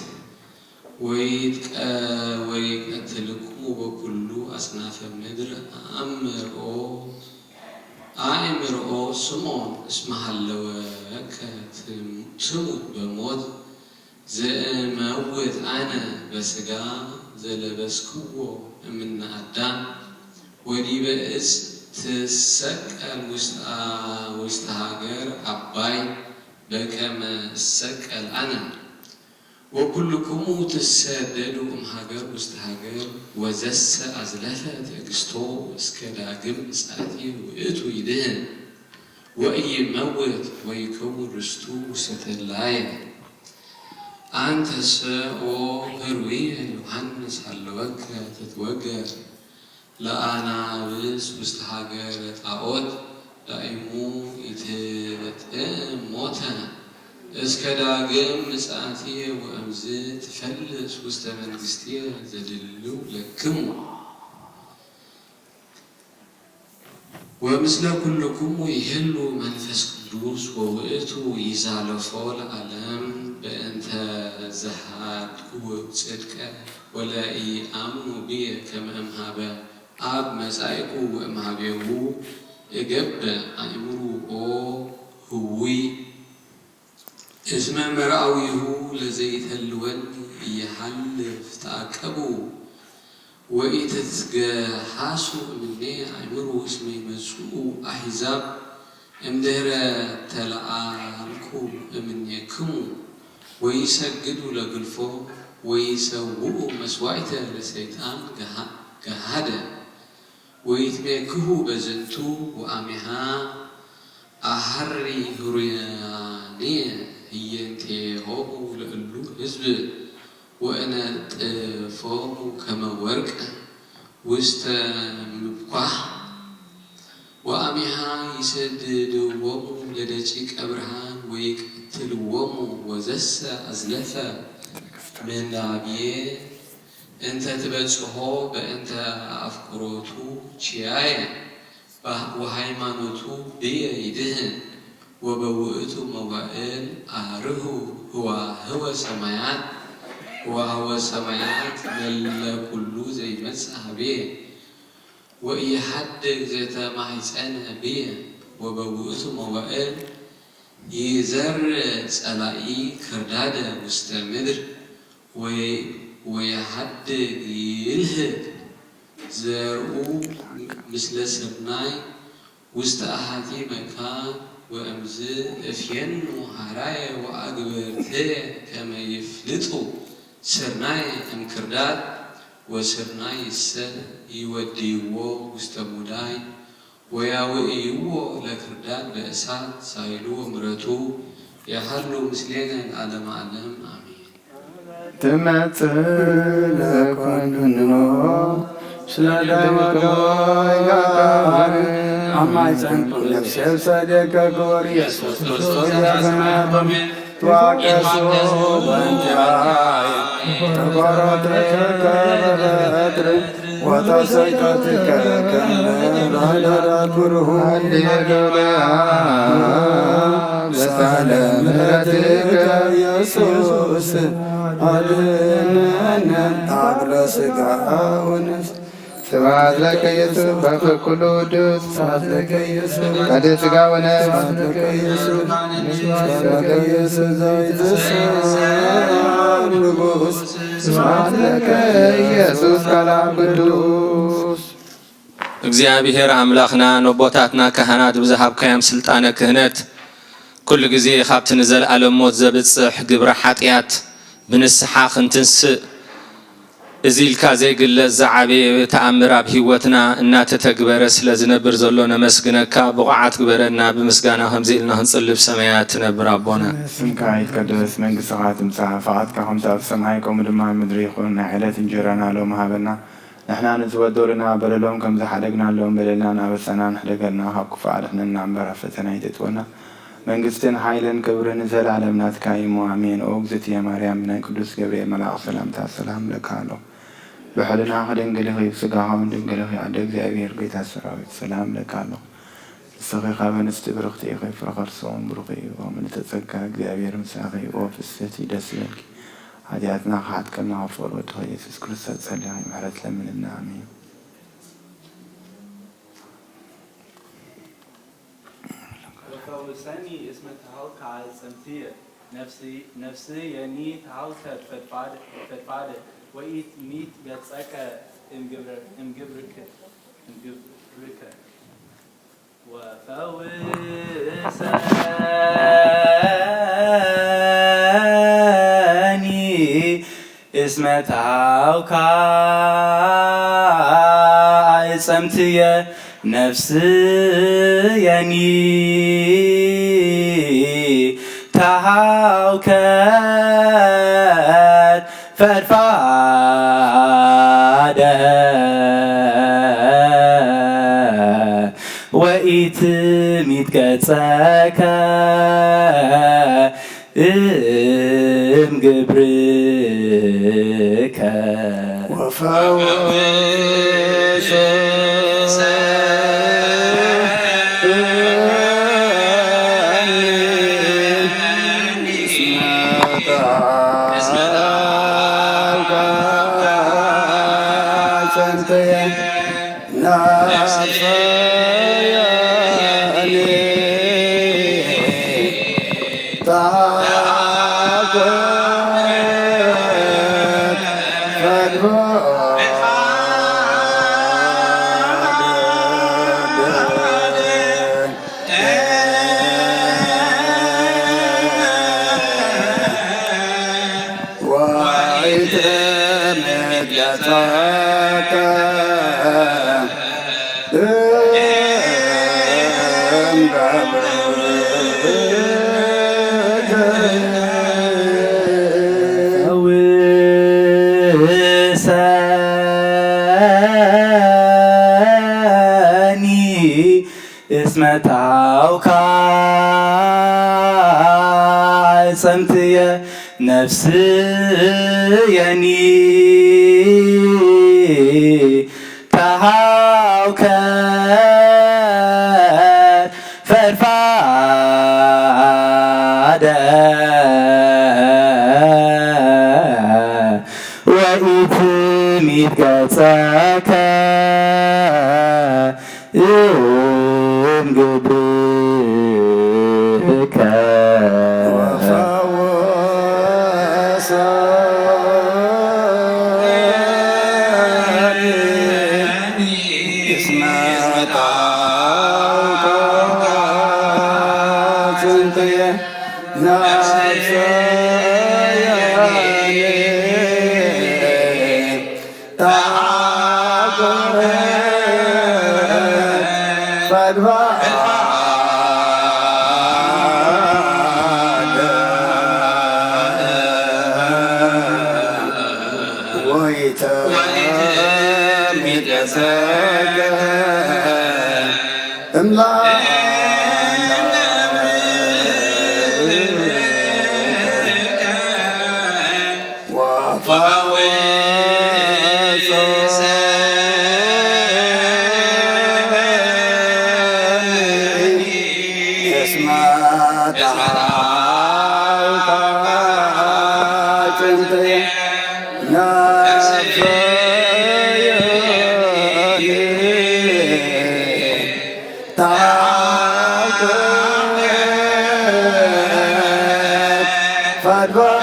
ወይትቀ-፣ ወይቀትልክሙ በኩሉ ኣጽናፈ ምድር ኣእምርኦ፣ ኣእምርኦ ስምዖን እስመ ሃለወከ ትም-፣ ትሙት በሞት ዘእመውት ኣነ በስጋ ዘለበስክዎ እምነ ኣዳም ወዲበ እጽ ትሰቀል ውስተ አ-፣ ውስተ ሃገር ኣባይ በከመ እሰቀል ኣነ። ወኩልክሙ ትሰደዱ እምሃገር ውስተ ሃገር፣ ወዘሰ አዝለፈ ትዕግስቶ እስከ ዳግም ምጽአቲ ውእቱ ይድህን ወኢይመውት ወይከውን ርስቱ ውስተ ተላየ። አንተሰ ኦ ህሩየ ዮሐንስ ሃለወከ ትትወገር ለአናብስ ውስተ ሃገረ ጣዖት ዳይሙ ኢትጥዕም ሞተ እስከ ዳግም ምጽአትየ ወእምዝ ትፈልስ ውስተ መንግስትየ ዘድልው ለክሙ። ወምስለ ኩልክሙ ይህሉ መንፈስ ቅዱስ ወውእቱ ይዛለፎ ለዓለም በእንተ ዘሃድጉ ጽድቀ ወለኢአምኑ ብየ ከመ እምሃበ አብ መጻኢኩ ወእምሃቤሁ እገብእ አእምሩ ኦ ህውይ እስመ መርአዊሁ ለዘይተልወኒ ኢይሓልፍ ተአቀቡ ወኢትትገሃሱ እምኔ አእምሩ እስመ ይመጽኡ አሕዛብ እምድህረ ተለዓልኩ እምኔክሙ ወይሰግዱ ለግልፎ ወይሰውኡ መስዋዕተ ለሰይጣን ገሃ-፣ ገሃደ ወይትሜክሁ በዝንቱ ወአሚሃ አሐሪ ህሩያንየ ህየንቴሆሙ ለእሉ ህዝብ ወእነጥፎሙ ከመ ወርቅ ውስተ ምብኳሕ ወአሚሃ ይሰድድዎሙ ለደቂቀ ብርሃን ወይቅትልዎሙ ወዘሰ አዝለፈ ምናብዬ እንተ ትበጽሖ በእንተ አፍቅሮቱ ኪያየ ወሃይማኖቱ ብየ ይድህን ወበውእቱ መዋእል አርሁ ህዋህወ ሰማያት ህዋህወ ሰማያት ለለ ኩሉ ዘይመጽእ ሀብየ ወኢይሐድግ ዘተማሕፀነ ብየ ወበውእቱ መዋእል ይዘርእ ጸላኢ ክርዳደ ውስተ ምድር ወ-፣ ወየሐድግ ይልህቅ ዘርኡ ምስለ ስርናይ ውስተ አሐቲ መካን ወእምዝ እፍየኑ ሐራየ ወአግብርትየ ከመ ይፍልጡ ስርናየ እምክርዳድ ወስርናይሰ ይወድይዎ ውስተ ሙዳይ ወያውእይዎ ለክርዳድ በእሳት ሳይሉ ወምረቱ የሐሉ ምስሌነ ለዓለመ ዓለም አሜን። ትመጽእ ለኩልኖ ስለ ደምከ ወይጋር አማይ ጸንቱ ነፍሴ ሰደከ ክቡር ኢየሱስ ክርስቶስ ያዘናቶሜ ተዋቀሱ በእንቲአየ ተቆረጠ ከበትር ወተሰይጠትከ ከመ ባሕዳዳት ብሩሁ። ሃሌሉያ በሳለ ምሕረትከ ኢየሱስ አድነነ ታግሎ ስጋ ወነፍስ። ስብሐት ለከ ኢየሱስ በፍቅር ኩሉ ቅዱስ። ስብሐት ለከ ኢየሱስ። ቅድስት ሥጋ ወነፍስ። ስብሐት ለከ ኢየሱስ። ስብሐት ለከ ኢየሱስ ዘይትሰም ንጉሥ። ስብሐት ለከ ኢየሱስ ቃል አብ ቅዱስ። እግዚኣብሔር ኣምላኽና ነቦታትና ካህናት ብዝሃብካዮም ስልጣነ ክህነት ኩሉ ግዜ ካብቲ ንዘለኣለም ሞት ዘብጽሕ ግብረ ሓጢኣት ብንስሓ ክንትንስእ እዚ ኢልካ ዘይግለጽ ዝዓበየ ተኣምር ኣብ ህይወትና እናተተግበረ ስለ ዝነብር ዘሎ ነመስግነካ። ብቑዓት ግበረና፣ ብምስጋና ከምዚ ኢልና ክንጽሊ ብሰማያት ትነብር ኣቦና። ስምካ ይትቀደስ፣ መንግስትኻ ትምጻእ፣ ፈቓድካ ከምቲ ኣብ ሰማይ ከምኡ ድማ ኣብ ምድሪ ይኹን። ናይ ዕለት እንጀራና ሎሚ ሃበና፣ ንሕና ንዝበደሉና በደሎም ከም ዝሓደግናሎም በደልና እናበሰና ንሕደገልና፣ ካብ ክፉእ ኣድሕነና እምበር ኣብ ፈተና ኣይተእትወና። መንግስትን ሓይልን ክብርን ንዘለኣለም ናትካ እዩ እሞ ኣሜን። ኦ እግዝእትየ ማርያም፣ ብናይ ቅዱስ ገብርኤል መልኣኽ ሰላምታ ሰላም እብለካ ኣለኹ። ብሕልናኺ ድንግል ኢኺ፣ ብስጋኺ እውን ድንግል ኢኺ። ኣደ እግዚኣብሔር፣ ጌታ ሰራዊት፣ ሰላም እብለካ ኣለኹ። ንስኺ ካብ ኣንስቲ ብርኽቲ ኢኺ፣ ፍረ ከርስኺ እውን ብሩኽ እዩ። ኦ ምልዕተ ጸጋ፣ እግዚኣብሔር ምሳኺ፣ ኦ ፍስሕቲ፣ ደስ ይበልኪ። ሓጢኣትና ክሓጥከልና ኣብ ፍቕሪ ወድኻ ኢየሱስ ክርስቶስ ጸሊኻ ምሕረት ለምንልና። ኣሜን። ወፈውሰኒ እስመ ተሃውከ አዕጽምትየ፣ ነፍሲ-፣ ነፍስየኒ ተሃውከት ፈድፋደ-፣ ፈድፋደ፣ ወኢትሚት ገጸከ እምግብር-፣ እምግብርክ-፣ እምግብርከ። ወፈውሰኒ እስመ ተሃውካ አዕጸምትየ፣ ነፍስየኒ ተሃውከት ፈድፋደ፣ ወኢትሚት ገጸከ እምግብርከ። ወፈውሰኒ እስመ ተሃውከ አዕጽምትየ፣ ነፍስየኒ ተሃውከት ፈድፋደ፣ ወኢትሚት ገጸከ እምግብርከ። ፈውሰኒ እስመ ተሃውካ አዕጽምትየ፣ ነፍስየኒ ተሃውከት ፈድፋደ፣ ወኢትሚት ገጸከ እምግብርከ። ወፈውሰኒ እስመ ተሃውከ አዕጽምትየ፣ ነፍስየኒ ተሃውከት ፈድፋደ፣ ወኢትሚት ገጸከ እምግብርከ። ወፈውሰኒ እስመ ተሃውከ አዕጽምትየ፣ ነፍስየኒ ተሃውከት ፈድፋደ፣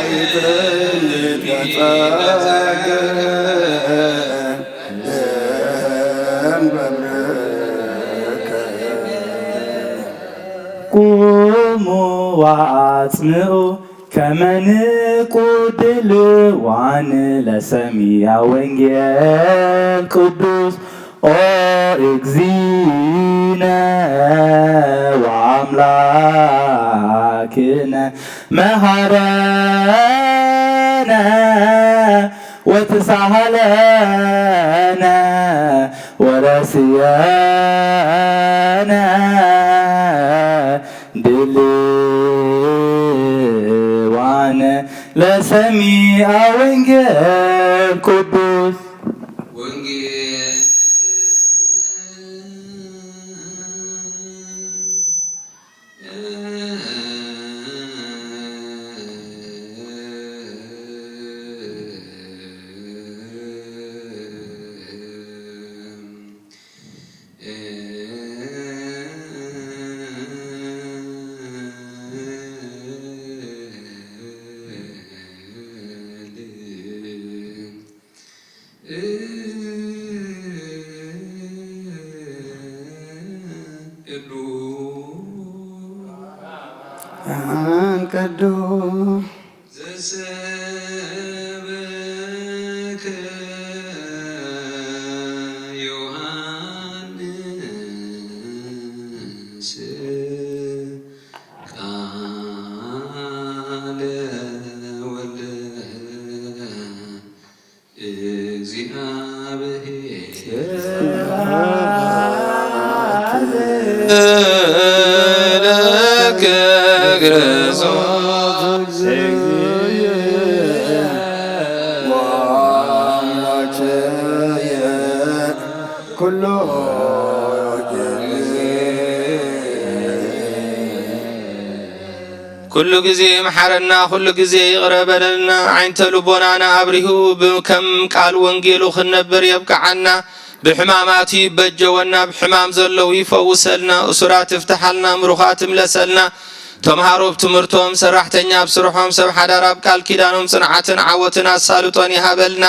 ወኢትሚት ገጸከ እምግብርከ። ቁሙ ወአጽምዑ ከመ ንቁድ ድልዋን ለሰሚዐ ወንጌል ቅዱስ። ኦ እግዚእነ ወአምላክነ መሃረነ ወተሳሃለነ ወረስየነ ድልዋነ ለሰሚዐ ወንጌል ቅዱስ። ወንጌል ቅዱስ ዘሰበከ ዮሐንስ ቃለ ወልደ እግዚአብሔር። ለከ ክርስቶስ ኩሉ ጊዜ። ኩሉ ጊዜ ይምሓረና፣ ኩሉ ጊዜ ይቕረ በለልና፣ ዓይንተ ልቦናና ኣብሪሁ ብ-፣ ከም ቃል ወንጌሉ ክንነብር የብቅዓና። ብሕማማቱ ይበጀወና፣ ብሕማም ዘለዉ ይፈውሰልና፣ እሱራት ይፍትሓልና፣ ምሩኻት ይምለሰልና። ተምሃሮ ኣብ ትምህርቶም፣ ሰራሕተኛ ኣብ ስርሖም፣ ሰብ ሓዳር ኣብ ቃል ኪዳኖም ጽንዓትን ዓወትን ኣሳልጦን ይሃበልና።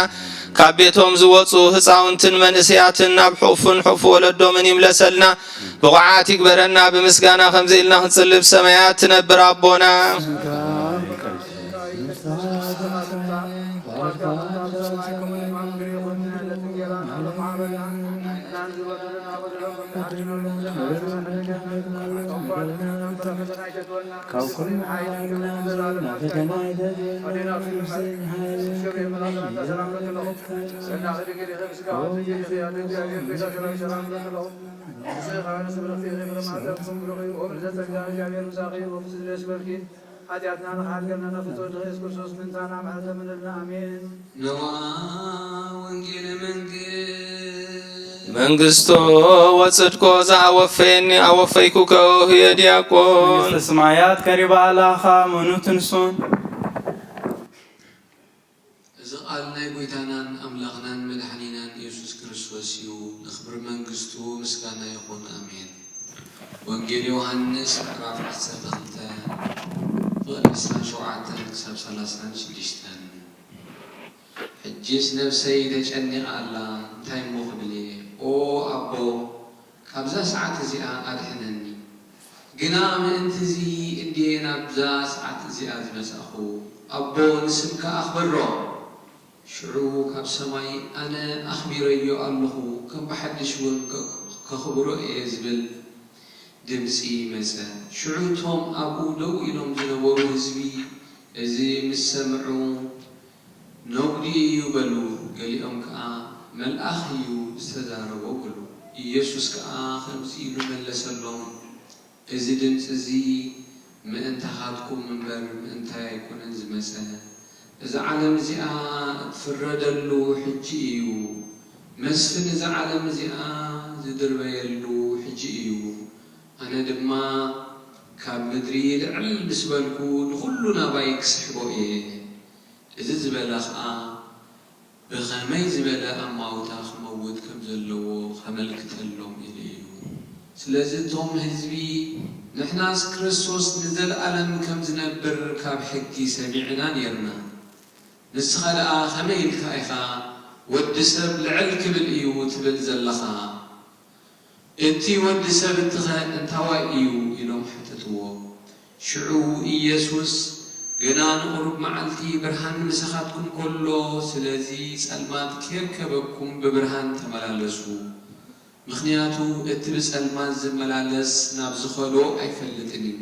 ካብ ቤቶም ዝወጹ ህፃውንትን መንእሰያትን ናብ ሕቑፉን ሕቑፊ ወለዶምን ይምለሰልና። ብቑዓት ይግበረና። ብምስጋና ከምዚ ኢልና ክንጽሊ፣ ብሰማያት ትነብር ኣቦና። ሓጢኣትና ንኽሓድገና ናብ ፍጹም ወልድኺ ኢየሱስ ክርስቶስ ምእንታና ምሕረት ለምንልና። ኣሜን። ነዋ ወንጌለ መንግስት መንግስቶ ወጽድቆ ዘአወፈየኒ አወፈይኩከ ወህየ ዲያቆን። መንግስተ ሰማያት ቀሪባ ኣላ፣ መኑ ትንሱን? እዚ ቃል ናይ ጐይታናን ኣምላኽናን መድሓኒናን ኢየሱስ ክርስቶስ እዩ። ንኽብሪ መንግስቱ ምስጋና ይኹን። ኣሜን። ወንጌል ዮሃንስ ምዕራፍ ዓሰርተ ክልተ ፍቕዲ ዕስራን ሸውዓተን ክሳብ ሰላሳን ሽዱሽተን። ሕጅስ ነፍሰይ ተጨኒቓ ኣላ፣ እንታይ እሞ ክብል እየ? ኦ ኣቦ፣ ካብዛ ሰዓት እዚኣ ኣድሕነኒ። ግና ምእንቲ እዚ እንድየ ናብዛ ሰዓት እዚኣ ዝመጻእኹ። ኣቦ፣ ንስምካ ኣኽብሮ። ሽዑ ካብ ሰማይ፣ ኣነ ኣኽቢረዮ ኣለኹ፣ ከም ብሓድሽ እውን ከ-፣ ከኽብሮ እየ ዝብል ድምጺ መጸ። ሽዑ እቶም ኣብኡ ደው ኢሎም ዝነበሩ ህዝቢ እዚ ምስ ሰምዑ፣ ነጉዲ እዩ በሉ። ገሊኦም ከኣ፣ መልኣኽ እዩ ዝተዛረቦ በሉ። ኢየሱስ ከኣ ከምዚ ኢሉ መለሰሎም፣ እዚ ድምጺ እዚ ምእንታኻትኩም እምበር ምእንታይ ኣይኮነን ዝመጸ። እዛ ዓለም እዚኣ እትፍረደሉ ሕጂ እዩ። መስፍን እዛ ዓለም እዚኣ ዝድርበየሉ ሕጂ እዩ። ኣነ ድማ ካብ ምድሪ ልዕል ምስ በልኩ፣ ንኹሉ ናባይ ክስሕቦ እየ። እዚ ዝበለ ኸኣ፣ ብኸመይ ዝበለ ኣማውታ ክመውት ከም ዘለዎ ኸመልክተሎም ኢሉ እዩ። ስለዚ እቶም ህዝቢ፣ ንሕናስ ክርስቶስ ንዘለኣለም ከም ዝነብር ካብ ሕጊ ሰሚዕና ኔርና። ንስኻ ደኣ ኸመይ ኢልካ ኢኻ፣ ወዲ ሰብ ልዕል ክብል እዩ ትብል ዘለኻ? እቲ ወዲ ሰብ እቲኸ እንታዋይ እዩ? ኢሎም ሓተትዎ። ሽዑ ኢየሱስ፣ ገና ንቑሩብ መዓልቲ ብርሃን ምሳኻትኩም ከሎ፣ ስለዚ ጸልማት ከየርከበኩም ብብርሃን ተመላለሱ። ምኽንያቱ እቲ ብጸልማት ዝመላለስ ናብ ዝኸዶ ኣይፈልጥን እዩ።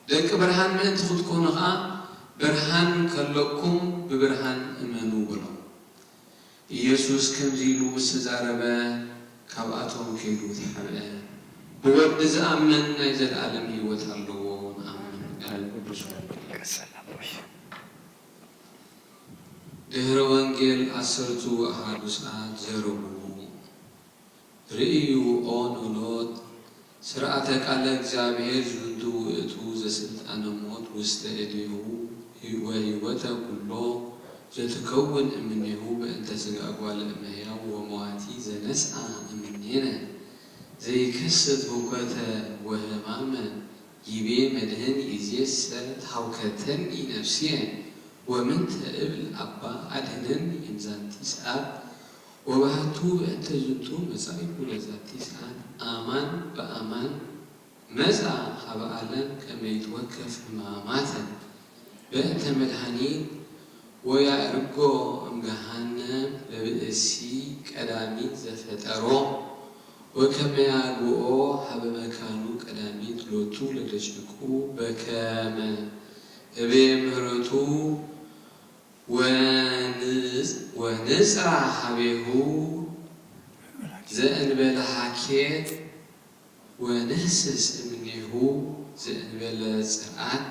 ደቂ ብርሃን ምእንቲ ክትኮኑ ኸኣ፣ ብርሃን ከለኩም ብብርሃን እመኑ በሎም። ኢየሱስ ከምዚ ኢሉ ምስ ተዛረበ፣ ካብኣቶም ከይዱ ተሓብአ። ብወዲ ዝኣምን ናይ ዘለኣለም ህይወት ኣለዎ። ንኣምን። ድህረ ወንጌል ዓሰርቱ ኣሃዱ ሰዓት ዘረቡ። ርእዩ ኦ ኖሎት፣ ስርዓተ ቃለ እግዚኣብሔር ዝንቱ ውእቱ ዘስልጣነ ሞት ውስተ እዴሁ ወህይወተ ኩሎ ዘትከውን እምኔሁ በእንተ ስጋ እጓለ እመሕያው ወመዋቲ ዘነስአ እምኔነ ዘይከስት ሁከተ ወህማመ ይቤ መድህን ይእዜሰ ተሃውከተኒ ነፍስየ ወምንተ እብል ኣባ ኣድህነኒ እምዛቲ ሰዓት ወበሃቱ በእንተ ዝንቱ መጻኢኩ ለዛቲ ሰዓት ኣማን በኣማን መጻ ሀበ ዓለም ከመ ይትወከፍ ሕማማተ በእንተ መድኃኒት ወያእርጎ እምገሃነም ለብእሲ ቀዳሚት ዘፈጠሮ ወከመ ያግብኦ ሀበ መካኑ ቀዳሚት ሎቱ ለደቂቁ በከመ እቤ ምህረቱ ወንጽ- ወንጽራ ሀቤሁ ዘእንበለ ሀኬት ወንህስስ እምኔሁ ዘእንበለ ጽርዓት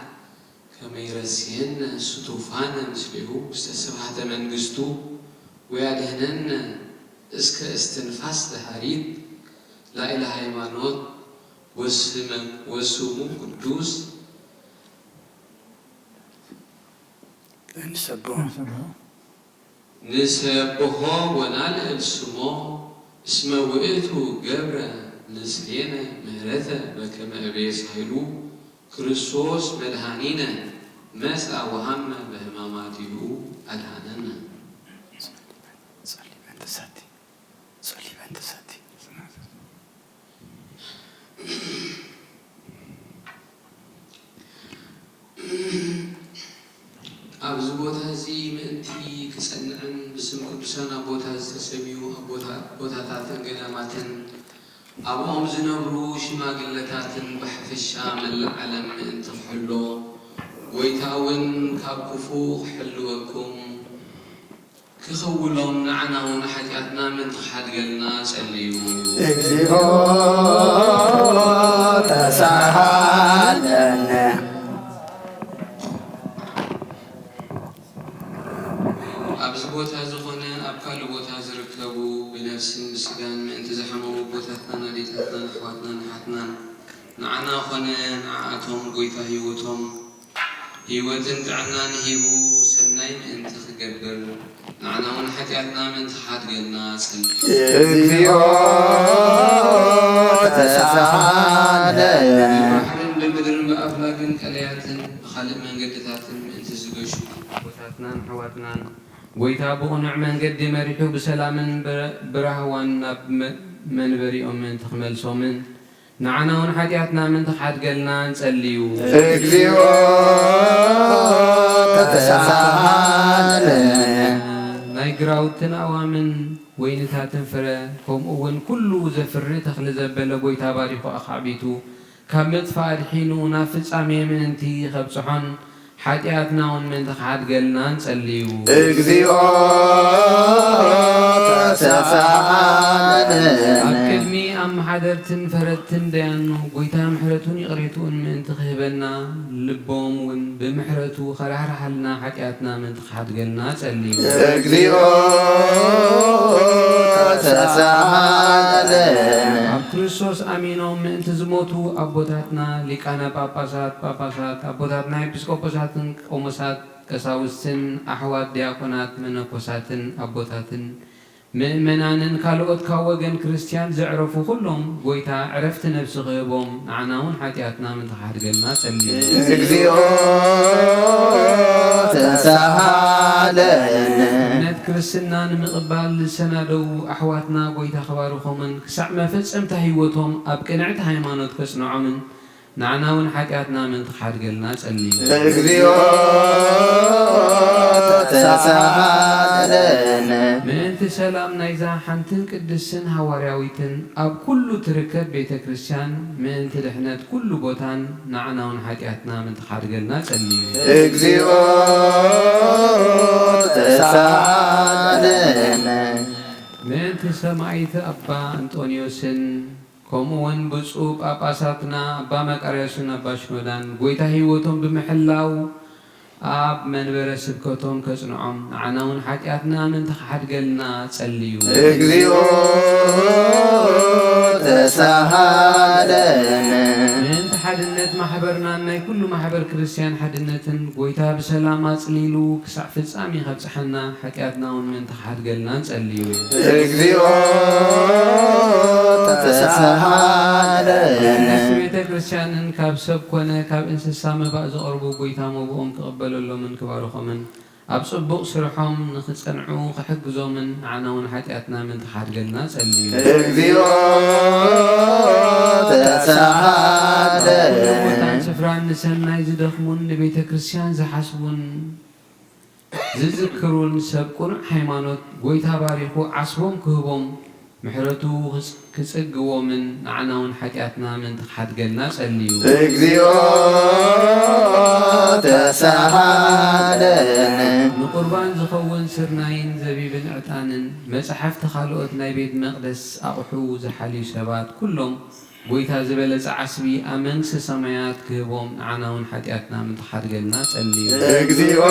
ከመ ይረስየነ ስቱፋነ ምስሌሁ ውስተ ስብሐተ መንግስቱ ወያድህነነ እስከ እስትንፋስ ደሃሪት ላዕለ ሃይማኖት ወስመ- ወስሙ ቅዱስ እንሰብሖ ንሰብሖ ወናልዕል ስሞ እስመ ውእቱ ገብረ ምስሌነ ምህረተ በከመ እቤ ሳህሉ ክርስቶስ መድኃኒነ መጻ ወሃመ በሕማማቲሁ ኣድኃነነ። ጸሊ በእንተ ሳቲ ጸሊ በእንተ ሳቲ ኣብዚ ቦታ እዚ ምእንቲ ክጸንዕን ብስም ቅዱሳን ኣቦታት ዝተሰምዩ ኣቦታ- ቦታታትን ገዳማትን ኣብኦም ዝነብሩ ሽማግለታትን ብሓፈሻ መላእ ዓለም ምእንቲ ክሕሎ ጎይታ እውን ካብ ክፉእ ክሕልወኩም ክኽውሎም ንዓና እውን ሓጢኣትና ምእንቲ ክሓድገልና ጸልዩ። እግዚኦ ተሳሃለነ። ኣብዚ ቦታ እዚ ኾነ ኣብ ካልእ ቦታ ዝርከቡ ብነፍስን ብስጋን ምእንቲ ዝሓመሙ ኣቦታትናን ኣዴታትናን ኣሕዋትናን ኣሓትናን ንዓና ኾነ ንዓኣቶም ጎይታ ህይወቶም ህይወትን ጥዕናን ሂቡ ሰናይ ምእንቲ ክገብር ንዓና እውን ሓጢኣትና ምእንቲ ክሓድገልና ጸልዩ። እግዚኦ ተሳሃለነ። ባሕርን ብምድርን ብኣፍላግን ቀለያትን ብኻልእ መንገድታትን ምእንቲ ዝገሹ ኣቦታትናን ኣሕዋትናን ጎይታ ብቕኑዕ መንገዲ መሪሑ ብሰላምን ብራህዋን ናብ መንበሪኦም ምእንቲ ክመልሶምን ንዓና እውን ሓጢኣትና ምእንቲ ክሓድገልና ንጸልዩ። እግዚኦ ተሳሃለነ። ናይ ግራውትን ኣእዋምን ወይንታትን ፍረ ከምኡ እውን ኩሉ ዘፍሪ ተኽሊ ዘበለ ጎይታ ባሪኹ ኣኻዕቢቱ ካብ ምጥፋእ ኣድሒኑ ናብ ፍጻሜ ምእንቲ ከብጽሖን ሓጢኣትና እውን ምእንቲ ክሓድገልና ንጸልዩ። እግዚኦ ተሳሃለነ። ኣብ ቅድሚ ኣመሓደርትን ፈረድትን ደያኑ ጎይታ ምሕረቱን ይቕሬትኡን ምእንቲ ክህበና ልቦም እውን ብምሕረቱ ከራሕርሓልና ሓጢኣትና ምእንቲ ክሓድገልና ጸልዩ። እግዚኦ ተሳሃለነ። ኣብ ክርስቶስ ኣሚኖም ምእንቲ ዝሞቱ ኣቦታትና ሊቃነ ጳጳሳት ጳጳሳት ኣቦታትና ኤጲስቆጶሳትን ቆሞሳት ቀሳውስትን ኣሕዋት ዲያቆናት መነኮሳትን ኣቦታትን ምእመናንን ካልኦት ካብ ወገን ክርስትያን ዘዕረፉ ኩሎም ጎይታ ዕረፍቲ ነፍሲ ክህቦም ንዓና እውን ሓጢኣትና ምእንቲ ክሓድገልና ጸልዩ። እግዚኦ ተሳሃለነ። እምነት ክርስትና ንምቕባል ዝሰናደዉ ኣሕዋትና ጎይታ ክባርኾምን ክሳዕ መፈጸምታ ህይወቶም ኣብ ቅንዕቲ ሃይማኖት ከጽንዖምን ንዓና እውን ሓጢኣትና ምእንቲ ክሓድገልና ጸልዩ። እግዚኦ ተሳሃለነ። ምእንቲ ሰላም ናይዛ ሓንትን ቅድስትን ሃዋርያዊትን ኣብ ኩሉ ትርከብ ቤተ ክርስቲያን ምእንቲ ድሕነት ኩሉ ቦታን ንዓና እውን ሓጢኣትና ምእንቲ ክሓድገልና ጸልዩ። እግዚኦ ተሳሃለነ። ምእንቲ ሰማዕቲ ኣባ እንጦንዮስን ከምኡ እውን ብፁዕ ጳጳሳትና ኣባ መቃርዮስን ኣባ ሽኖዳን ጎይታ ህይወቶም ብምሕላው ኣብ መንበረ ስብከቶም ከጽንዖም፣ ንዓና እውን ሓጢኣትና ምእንቲ ክሓድገልና ጸልዩ። እግዚኦ ተሳሃለነ። ምእንቲ ሓድነት ማሕበርናን ናይ ኩሉ ማሕበር ክርስትያን ሓድነትን፣ ጎይታ ብሰላም ኣጽሊሉ ክሳዕ ፍጻሜ ከብጽሓና፣ ሓጢኣትና እውን ምእንቲ ክሓድገልና ጸልዩ። እግዚኦ ተሳሃለነ። ንሱ ቤተ ክርስትያንን ካብ ሰብ ኮነ ካብ እንስሳ መባእ ዘቕርቡ፣ ጎይታ መብኦም ክቕበለሎምን ክባርኾምን፣ ኣብ ጽቡቕ ስርሖም ንኽጸንዑ ክሕግዞምን፣ ንዓና እውን ሓጢኣትና ምእንቲ ክሓድገልና ጸልዩ። እግዚኦ ተሳሃለነ። ቦታን ስፍራን ንሰናይ ዝደኽሙን ንቤተ ክርስትያን ዝሓስቡን ዝዝክሩን ሰብ ቅኑዕ ሃይማኖት፣ ጎይታ ባሪኹ ዓስቦም ክህቦም፣ ምሕረቱ ክጽግዎምን፣ ንዓና እውን ሓጢኣትና ምእንቲ ክሓድገልና ጸልዩ። እግዚኦ ተሳሃለነ። ንቁርባን ዝኸውን ስርናይን ዘቢብን ዕጣንን፣ መጻሕፍቲ ካልኦት ናይ ቤት መቕደስ ኣቑሑ ዝሓልዩ ሰባት ኩሎም፣ ጎይታ ዝበለጸ ዓስቢ ኣብ መንግስቲ ሰማያት ክህቦም፣ ንዓና እውን ሓጢኣትና ምእንቲ ክሓድገልና ጸልዩ። እግዚኦ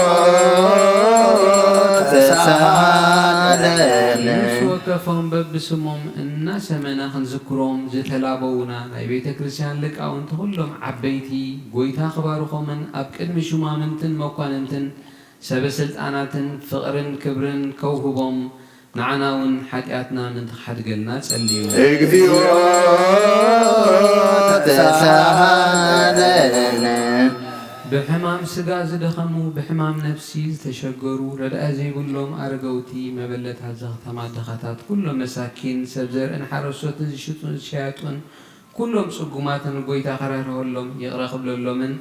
ተሳሃለነ። ንሱ ወከፎም በብስሞም እናሰመና ክንዝክሮም ዝተላበዉና ናይ ቤተ ክርስትያን ሊቃውንቲ ኩሎም ዓበይቲ፣ ጎይታ ክባርኾምን ኣብ ቅድሚ ሹማምንትን መኳንንትን ሰበ ስልጣናትን ፍቕርን ክብርን ከውህቦም፣ ንዓና እውን ሓጢኣትና ምእንቲ ክሓድገልና ጸልዩ። እግዚኦ ተሳሃለነ። ብሕማም ስጋ ዝደኸሙ፣ ብሕማም ነፍሲ ዝተሸገሩ፣ ረዳኢ ዘይብሎም ኣረገውቲ፣ መበለታት ዘኽተማ ድኻታት፣ ኩሎም መሳኪን፣ ሰብ ዘርእን ሓረስቶትን ዝሽጡን ዝሸያጡን፣ ኩሎም ጽጉማትን፣ ጎይታ ከረህርሀሎም፣ ይቕረ ክብለሎምን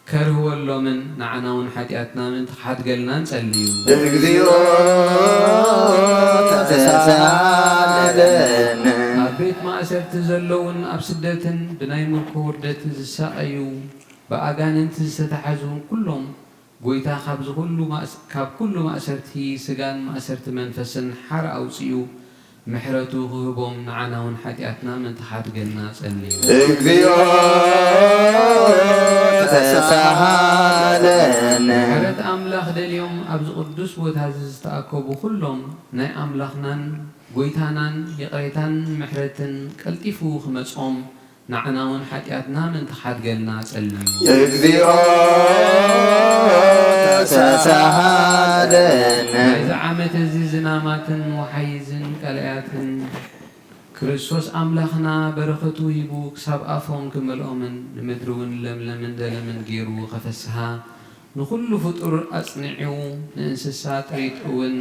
ከርህወሎምን፣ ንዓና እውን ሓጢኣትና ምእንቲ ክሓድገልና ንጸሊ እዩ። እግዚኦ ተሳሃለነ። ኣብ ቤት ማእሰርቲ ዘለውን ኣብ ስደትን ብናይ ምርኮ ውርደትን ዝሳቐዩ፣ ብኣጋንንቲ ዝተታሕዙ ኩሎም፣ ጎይታ ካብዚ ኩሉ ማእስ-፣ ካብ ኩሉ ማእሰርቲ ስጋን ማእሰርቲ መንፈስን ሓራ ኣውጺኡ፣ ምሕረቱ ክህቦም፣ ንዓና እውን ሓጢኣትና ምእንቲ ክሓድገልና ጸልዩ። እግዚኦ ተሳሃለነ። ምሕረት ኣምላኽ ደልዮም ኣብዚ ቅዱስ ቦታ እዚ ዝተኣከቡ ኩሎም፣ ናይ ኣምላኽናን ጎይታናን ይቕሬታን ምሕረትን ቀልጢፉ ክመጾም፣ ንዓና እውን ሓጢኣትና ምእንቲ ክሓድገልና ጸልዩ። እግዚኦ ተሳሃለነ። ናይዚ ዓመት እዚ ዝናማትን ወሓይዝን ቀላያትን፣ ክርስቶስ ኣምላኽና በረኸቱ ሂቡ ክሳብ ኣፎም ክመልኦምን፣ ንምድሪ እውን ለምለምን ደለምን ገይሩ ከፈስሃ፣ ንኹሉ ፍጡር ኣጽኒዑ፣ ንእንስሳ ጥሪት እውን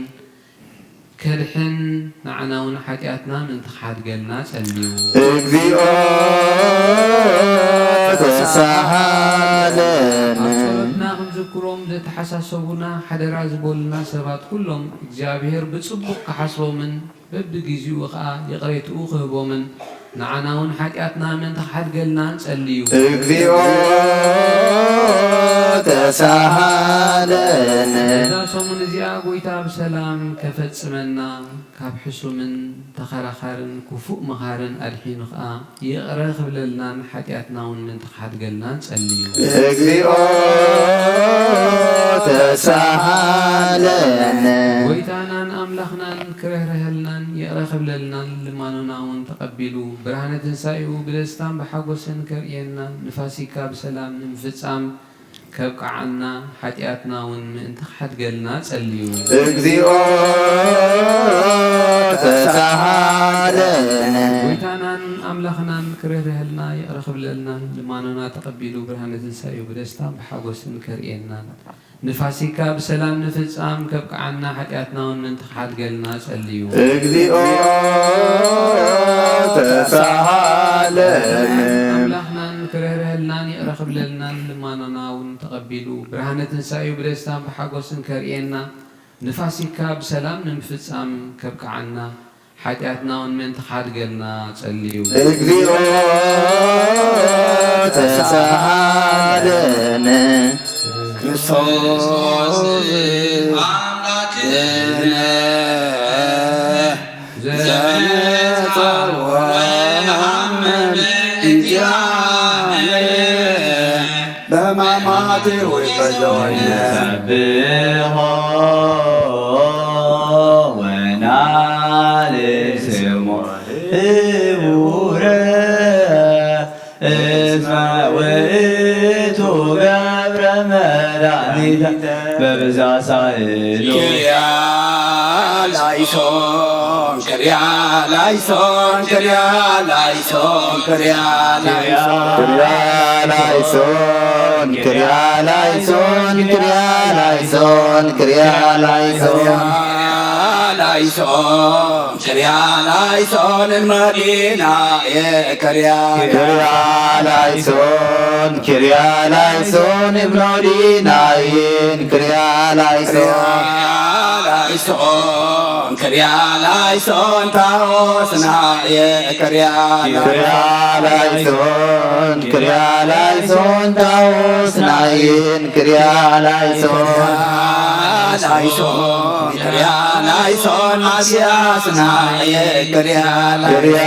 ከድሕን፣ ንዓና እውን ሓጢኣትና ምእንቲ ክሓድገልና ጸልዩ። እግዚኦ ተሳሃለነ። ኣብ ጸሎትና ክንዝክሮም ዘተሓሳሰቡና፣ ሓደራ ዝበሉና ሰባት ኩሎም፣ እግዚኣብሔር ብጽቡቕ ክሓስቦምን በብግዜኡ ኸኣ ይቕሬትኡ ክህቦምን፣ ንዓና እውን ሓጢኣትና ምእንቲ ክሓድገልና ንጸሊ እዩ። እግዚኦ ተሳሃለነ። እዛ ሰሙን እዚኣ ጎይታ ብሰላም ከፈጽመና፣ ካብ ሕሱምን ተኸራኻርን ክፉእ መኻርን ኣድሒኑ ኸኣ ይቕረ ክብለልናን ሓጢኣትና እውን ምእንቲ ክሓድገልና ንጸሊ እዩ። እግዚኦ ተሳሃለነ። ጎይታናን ኣምላኽናን ክርህርሀልናን ይቕረ ክብለልናን ልማኖና እውን ተቐቢሉ፣ ብርሃነ ትንሳኤኡ ብደስታን ብሓጎስን ከርእየና፣ ንፋሲካ ብሰላም ንምፍጻም ከብቅዓና፣ ሓጢኣትና እውን ምእንቲ ክሓድገልና ጸልዩ። እግዚኦ ተሳሃለነ። ጎይታናን ኣምላኽናን ክርህርሀልና ይቕረ ክብለልናን ልማኖና ተቐቢሉ፣ ብርሃነ ትንሳኤኡ ብደስታን ብሓጎስን ከርእየናን፣ ንፋሲካ ብሰላም ንፍጻም ከብቅዓና፣ ሓጢኣትና እውን ምእንቲ ክሓድገልና ጸልዩ። እግዚኦ ተሳሃለነ። ኣምላኽናን ክርህርሀልናን ይቕረ ክብለልናን ልማኖና እውን ተቐቢሉ፣ ብርሃነ ትንሳኤኡ ብደስታን ብሓጎስን ከርእየና፣ ንፋሲካ ብሰላም ንምፍጻም ከብቅዓና፣ ሓጢኣትና እውን ምእንቲ ክሓድገልና ጸልዩ። እግዚኦ ተሳሃለነ። ክርስቶስ ኣምላክነ ዘመጻወ ኣመን እንዲያነ በማማቴ ወይ ንሰብሖ ወናሊ ስሙ ህቡረ እስመ ውእቱ ገብረ መድኃኒተ በብዛ ሳህሉ። ክርያ ላይሶን፣ ክርያ ላይሶን፣ ክርያ ላይሶን፣ ክርያ ላይሶን። ክርያ ላይሶን፣ ክርያ ላይሶን፣ ክርያ ላይሶን፣ ክርያ ላይሶን። ላይሶን፣ ክርያ ላይሶን መዲናየ ክርያ። ክርያ ላይሶን፣ ክርያ ላይሶን እብኖ ዲናይን ክርያ ላይሶን። ክርያ ላይሶን፣ ክርያ ላይሶን ታወስናየ ክርያ። ክርያ ላይሶን፣ ክርያ ላይሶን ታወስናይን ክርያ ላይሶን። ላይሶን፣ ክርያ ላይሶን ማስያስናየ ክርያ። ክርያ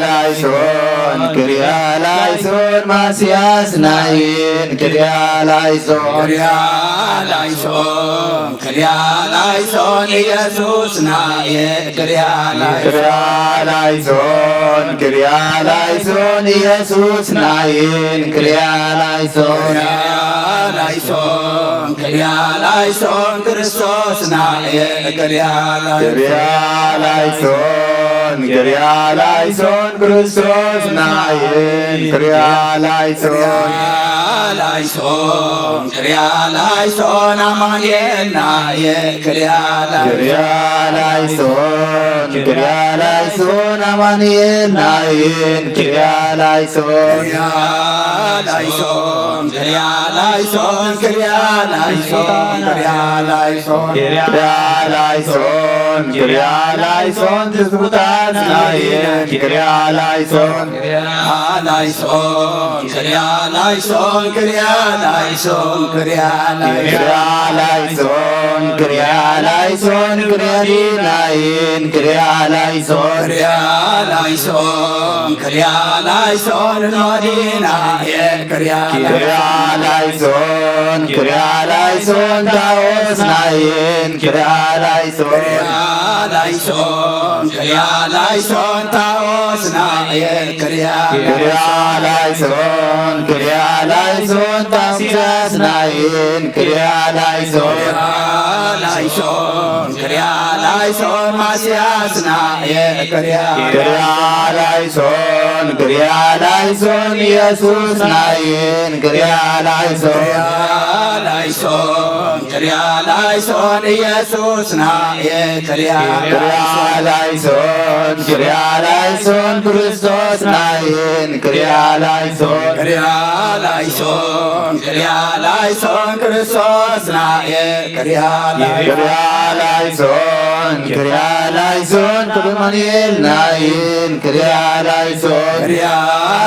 ላይሶን፣ ክርያ ላይሶን ማስያስናይን ክርያ ላይሶን። ክርያ ላይሶን፣ ክርያ ላይሶን ኢየሱስናየ ክርያ ላይሶን። ክርያ ላይሶን፣ ክርያ ላይሶን ኢየሱስናይን ክርያ ላይሶን። ክርያ ላይሶን፣ ክርያ ላይሶን ክርስቶስናየ ክርያ ላይሶን። ክርያ ላይሶን፣ ክርያ ላይሶን ክርስቶስናይን ክርያ ላይሶን። ክርያ ላይሶን፣ ክርያ ላይሶን ኣማኑኤልናየ ክርያ ላይሶን። ክርያ ላይሶን፣ ክርያ ላይሶን ኣማኑኤልናይን ክርያ ላይሶን። ክርያ ላይሶን፣ ክርያ ላይሶን፣ ክርያ ላይሶን፣ ክርያ ላይሶን። ክርያ ላይሶን፣ ክርያ ላይሶን ትስፉታትናይን ክርያ ላይሶን። ክርያ ላይሶን፣ ክርያ ላይሶን፣ ክርያ ላይሶን፣ ክርያ ላይሶን። ክርያ ላይሶን፣ ክርያ ላይሶን፣ ክርያ ዲናይን ክርያ ላይሶን። ክርያ ላይሶን፣ ክርያ ላይሶን ኖዲናየ ክርያ። ክርያ ላይሶን፣ ክርያ ላይሶን ታወስናይን ክርያ ላይሶን። ክርያ ላይሶን፣ ክርያ ላይሶን ታወስናየ ክርያ። ክርያ ላይሶን፣ ክርያ ላይሶን ታምሳስናይን ክርያ ላይሶን። ክርያ ላይሶን፣ ክርያ ላይሶን ማስያስናየ ክርያ። ክርያ ላይሶን፣ ክርያ ላይሶን ኢየሱስናይን ክርያ ላይሶን። ክርያ ላይሶን፣ ክርያ ላይሶን ኢየሱስናየ ክርያ። ክርያ ላይሶን፣ ክርያ ላይሶን ክርስቶስናይን ክርያ ላይሶን። ክርያ ላይሶን፣ ክርያ ላይሶን ክርስቶስናየ ክርያ ላይሶን። ክርያ ላይሶን፣ ክርያ ላይሶን ኣማኑኤልናይን ክርያ ላይሶን። ክርያ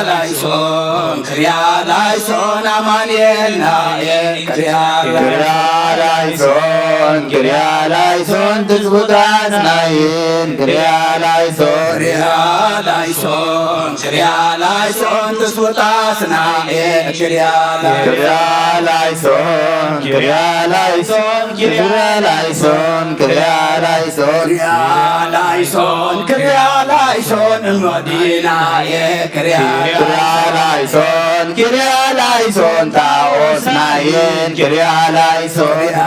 ላይሶን፣ ክርያ ላይሶን ኣማኑኤልናየ ክርያ። ክርያ ላይሶን፣ ክርያ ላይሶን ትስፉታትናይን ክርያ ላይሶን። ክርያ ላይሶን፣ ክርያ ላይሶን ትስፉታትናየ ክርያ። ክርያ ላይሶን፣ ክርያ ላይሶን፣ ክርያ ላይሶን፣ ክርያ ላይሶን። ክርያ ላይሶን፣ ክርያ ላይሶን እኖዲናየ ክርያ። ክርያ ላይሶን፣ ክርያ ላይሶን ታኦስናይን ክርያ ላይሶን። ክርያ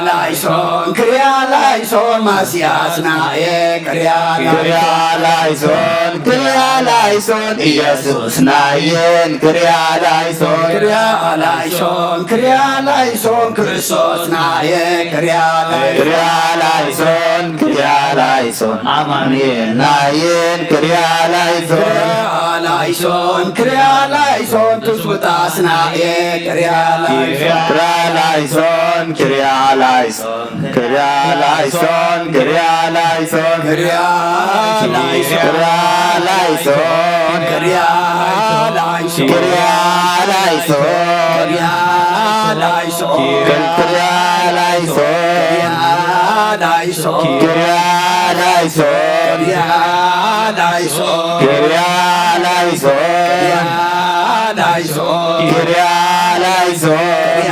ላይሶን፣ ክርያ ላይሶን ማስያስናየ ክርያ። ክርያ ላይሶን፣ ክርያ ላይሶን ኢየሱስናይን ክርያ ላይሶን። ክርያ ላይሶን፣ ክርያ ላይሶን ክርስቶስናየ ክርያ ላይሶን። ክርያ ላይሶን፣ ክርያ ላይሶን ኣማኑኤልናይን ክርያ ላይሶን። ክርያ ላይሶን፣ ክርያ ላይሶን ትስፉታስናየ ክርያ ላይሶን። ክርያ ላይሶን፣ ክርያ ላይሶን፣ ክርያ ላይሶን፣ ክርያ ላይሶን። ክርያ ላይሶን፣ ክርያ ላይሶን፣ ክርያ ላይሶን፣ ክርያ ላይሶን። ክርያ ላይሶን፣ ክርያ ላይሶን፣ ክርያ ላይሶን፣ ክርያ ላይሶን፣ ክርያ ላይሶን፣ ክርያ ላይሶን፣ ክርያ ላይሶን፣ ክርያ ላይሶን፣ ክርያ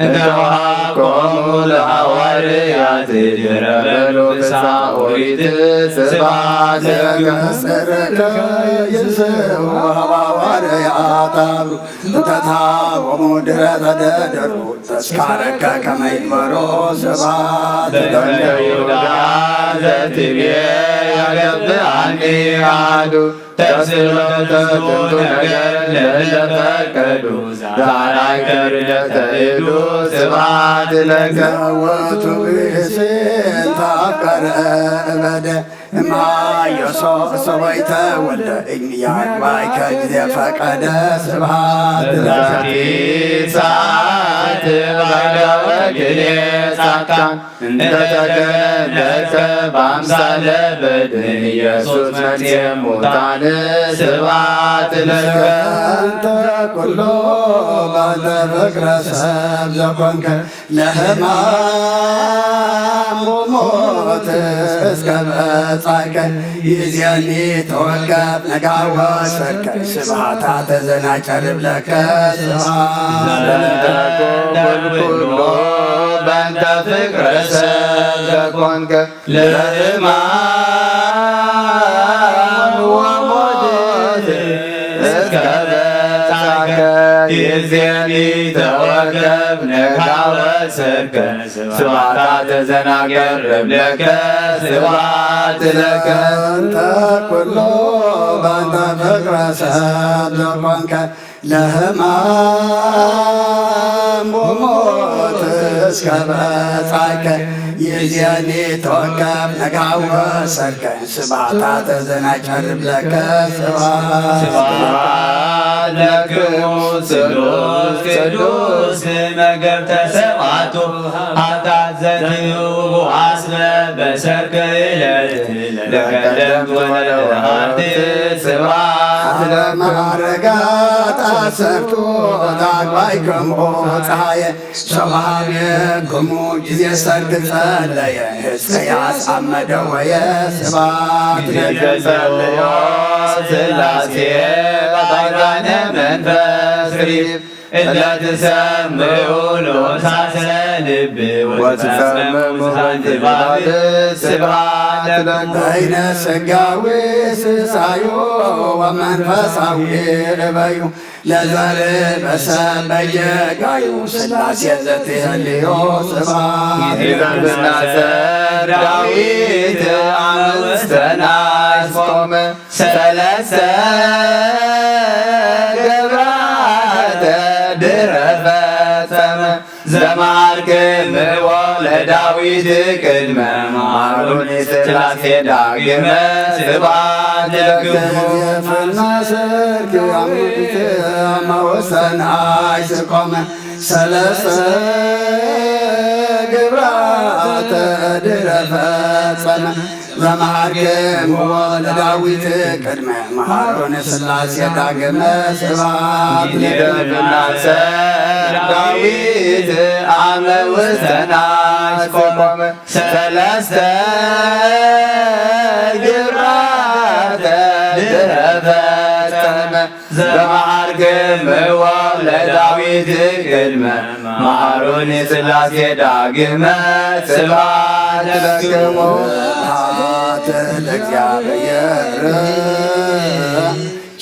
እንተወሃብኮሙ ለሃዋርያት ድረ በሉ ፍስሓ ኦሪት ስብሐት ለከ። ለከ። ይስብሐ ሃዋርያት አብሩ እንተ ተሃቦሙ ድረ ተደደሩ ተስካረከ ከመ ይግበሮ ስብሐት ለከ። በእንተ ይሁዳ ዘትቤ ያገብአኒ አሐዱ ተስእሎ ተዝንቱ ነገር ለእለ ፈቀዱ ዛራይ ከርደተ እዱ ስብሐት ለከ። ወቱ ብእሴን ተአፍቀረ እበደ እማዮሶ ሰወይተ ወልደ እግንያ ግባይ ከጊዜ ፈቀደ ስብሐት ለከ። በዛቲ ሰዓት ባይዳወ ክልኤ ጻድቃን እንተ ተገለጸ በአምሳለ በድን ኢየሱስ መጽአ ሙታን ስብሐት ለከ። እንተ ኩሎ ባንተ ፍቅረ ሰብ ዘኮንከ ለሕማም ወሞት እስከ በጻከ ይዜኒ ተወከፍ ነጋወ ሰርከ ስብሐታ ተዘናጨርብ ለከ ስብሐት ለከ። ኩሎ በእንተ ፍቅረ ሰብ ዘኮንከ ለሕማም ወሞት እስከ በጻከ ይዜኒ ተወከፍ ነጋወ ሰርከ ስብሐታ ተዘናገር ለከ ስብሐት ለከ። እንተ ኩሎ ባንተ ፍቅረ ሰብ ዘኮንከ ለሕማም ወሞት እስከ በጻከ ይዜኒ ተወከፍ ነጋወ ሰርከ ስብሐታ ተዘናጨርብ ለከ ስብሐት። ስብሐት ለክሙ ስሉስ ቅዱስ መገብተ ሰብዓቱ ሀብታት ዘትህቡ አስበ በሰርከ ዕለት ለቀደምት ወለደሃት ስብሐት ለከ። ለማዕረጋት አሰርቱ ዳግማይ ከምኡ ፀሐየ ሰብሐቤክሙ ጊዜ ሰርክ ጸለየ ሕዝቅያስ አመደወየ ስብሐት ጊዜ ለከ። ጸለዮ ስላሴ ባይራነ መንፈስ ሪብ እለ ትሰምዑ ለሆሳሰ ልብ ወትጸምሙ ወትጸምሙ ሳንቲባብ ስብሐት ለከ። በይነ ስጋዊ ስሳዮ ወመንፈሳዊ ርበዩ ለዘር በሰብ በየጋዩ ስላሴ ዘትህልዮ ስብሐት። ይዘምር ናሰር ዳዊት አመ ውስተ ናስቆመ ሰለስተ ገብራተ ድረ ፈጸመ ዘመሃርክምዎ ለዳዊት ቅድመ መሃሩኒ ስላሴ ዳግመ ስብሐት ለክሙ። ዘፈናሰርክ አመ ውስተ ናስቆመ ሰለስተ ግብራተ ድረ ፈጸመ ዘመሃርክምዎ ለዳዊት ቅድመ መሃሮነ ስላሴ ዳግመ ስብሐት ለከ። ይደፍናሰ ዳዊት አመ ውስተ ናስቆመ ሰለስተ ግብራተ ድረ ፈጸመ ዘመሃርክምዎ ለዳዊት ቅድመ መሃሩኒ ስላሴ ዳግመ ስብሐት ለክሙ። ስብሐት ለእግዚአብሔር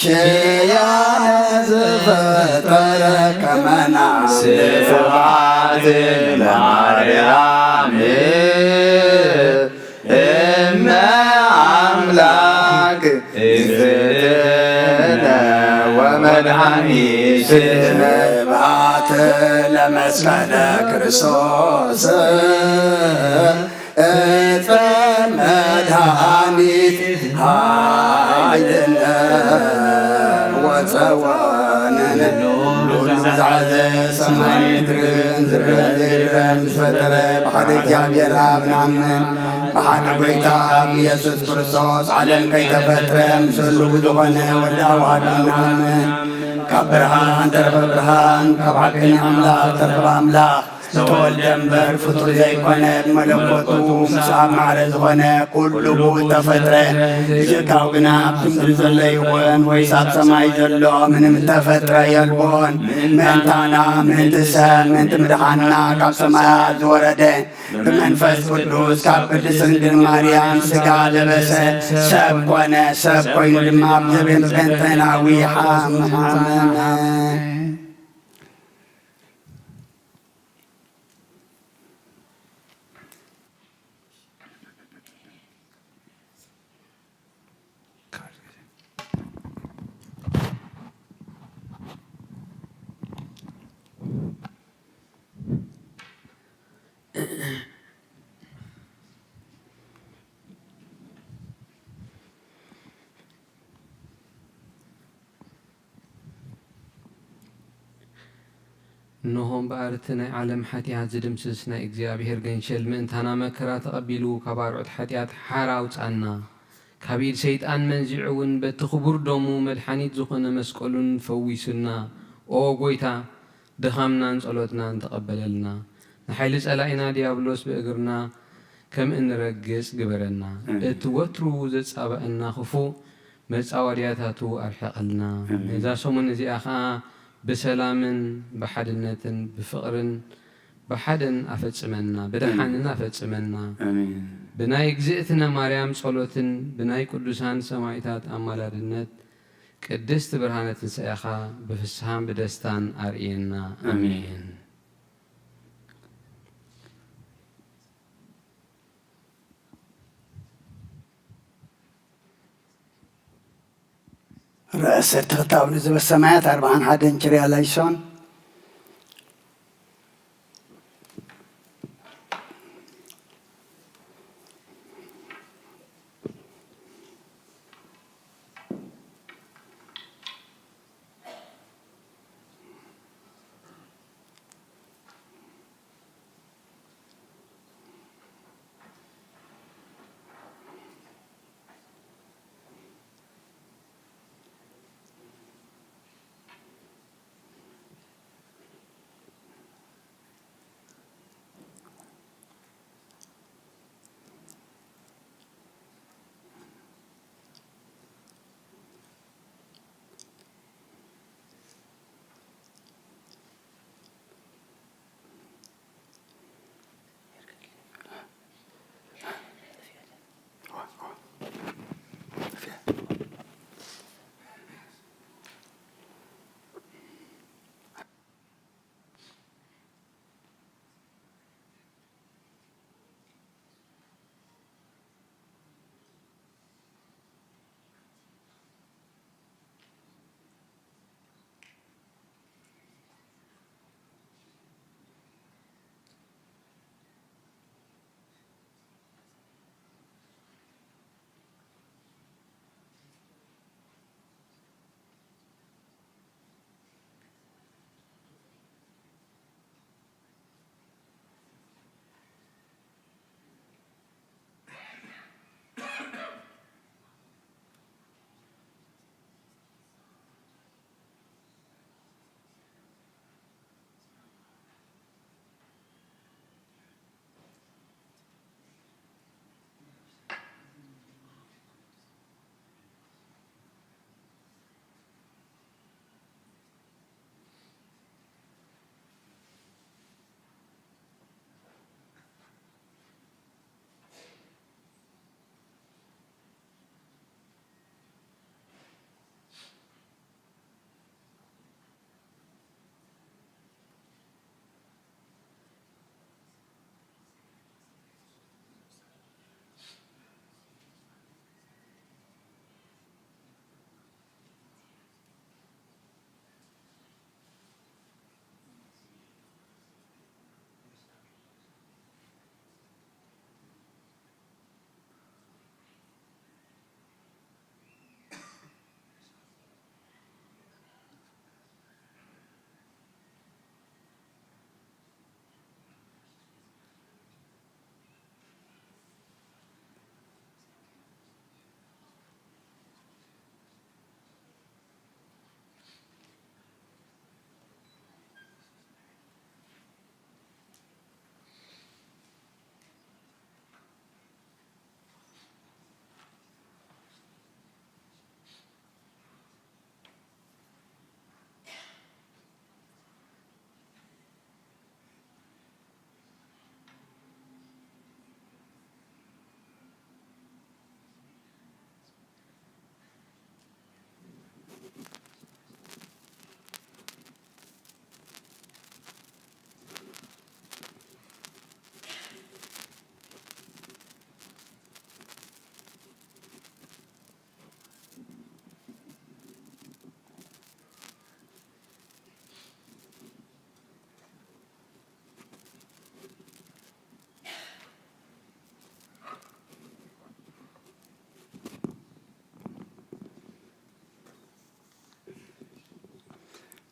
ኪያነ ዘፈጠረ ከመና ስብሐት ለማርያም እመ አምላክ እግዝእትነ ወመድኃኒትነ። ስብሐት ለመስቀለ ክርስቶስ እፀ መድኃኒት ኃይልነ ወፀወንነ። ሁሉ ዛዘ ሰማይ ምድርን ዝረን ዘይረን ዝፈጠረ ብሓደ እግዚኣብሔር አብ ንኣምን። ብሓደ ጐይታ ኢየሱስ ክርስቶስ ዓለም ከይተፈጥረ ምስሉ ዝኾነ ወልድ ኣዋህዶ ንኣምን። ካብ ብርሃን ተረፈ ብርሃን፣ ካብ ሓቀኛ ኣምላኽ ተረፈ ኣምላኽ። ተወልደ እምበር ፍጡር ዘይኮነ፣ ብመለኮቱ ምስ ኣብ ማዕረ ዝኾነ ኩሉ ብኡ ተፈጥረ። ዘይትካው ግና ኣብ ምድሪ ዘሎ ይኹን ወይስ ኣብ ሰማይ ዘሎ ምንም ተፈጥረ የልቦን። ምእንታና፣ ምእንቲ ሰብ፣ ምእንቲ ምድሓንና ካብ ሰማያት ዝወረደ፣ ብመንፈስ ቅዱስ ካብ ቅድስት ድንግል ማርያም ስጋ ለበሰ፣ ሰብ ኮነ። ሰብ ኮይኑ ድማ ብዘቤን ጴንጠናዊ ሓመመ። እንሆ እምበኣር እቲ ናይ ዓለም ሓጢኣት ዝድምስስ ናይ እግዚኣብሔር ገንሸል ምእንታና መከራ ተቐቢሉ፣ ካብ ኣርዑት ሓጢኣት ሓራ ኣውጻና። ካብ ኢድ ሰይጣን መንዚዑ እውን በቲ ክቡር ደሙ መድሓኒት ዝኾነ መስቀሉን ፈዊሱና። ኦ ጎይታ፣ ድኻምናን ጸሎትናን ተቐበለልና። ንሓይሊ ጸላኢና ዲያብሎስ ብእግርና ከም እንረግጽ ግበረና። ኣሜን። እቲ ወትሩ ዘጻባእና ክፉእ መጻወድያታቱ ኣርሕቐልና። ኣሜን። ነዛ ሰሙን እዚኣ ኸኣ ብሰላምን ብሓድነትን ብፍቕርን ብሓደን ኣፈጽመና፣ ብደሓንን ኣፈጽመና። ኣሜን። ብናይ እግዝእትነ ማርያም ጸሎትን ብናይ ቅዱሳን ሰማዕታት ኣማላድነት ቅድስት ብርሃነ ትንሳኤኻ ብፍስሃን ብደስታን ኣርእየና። ኣሜን። ኣሜን። ርእሰ ተኽታብ ንዘበሰማያት ኣርብዓን ሓደን ኪርያ ላይሶን።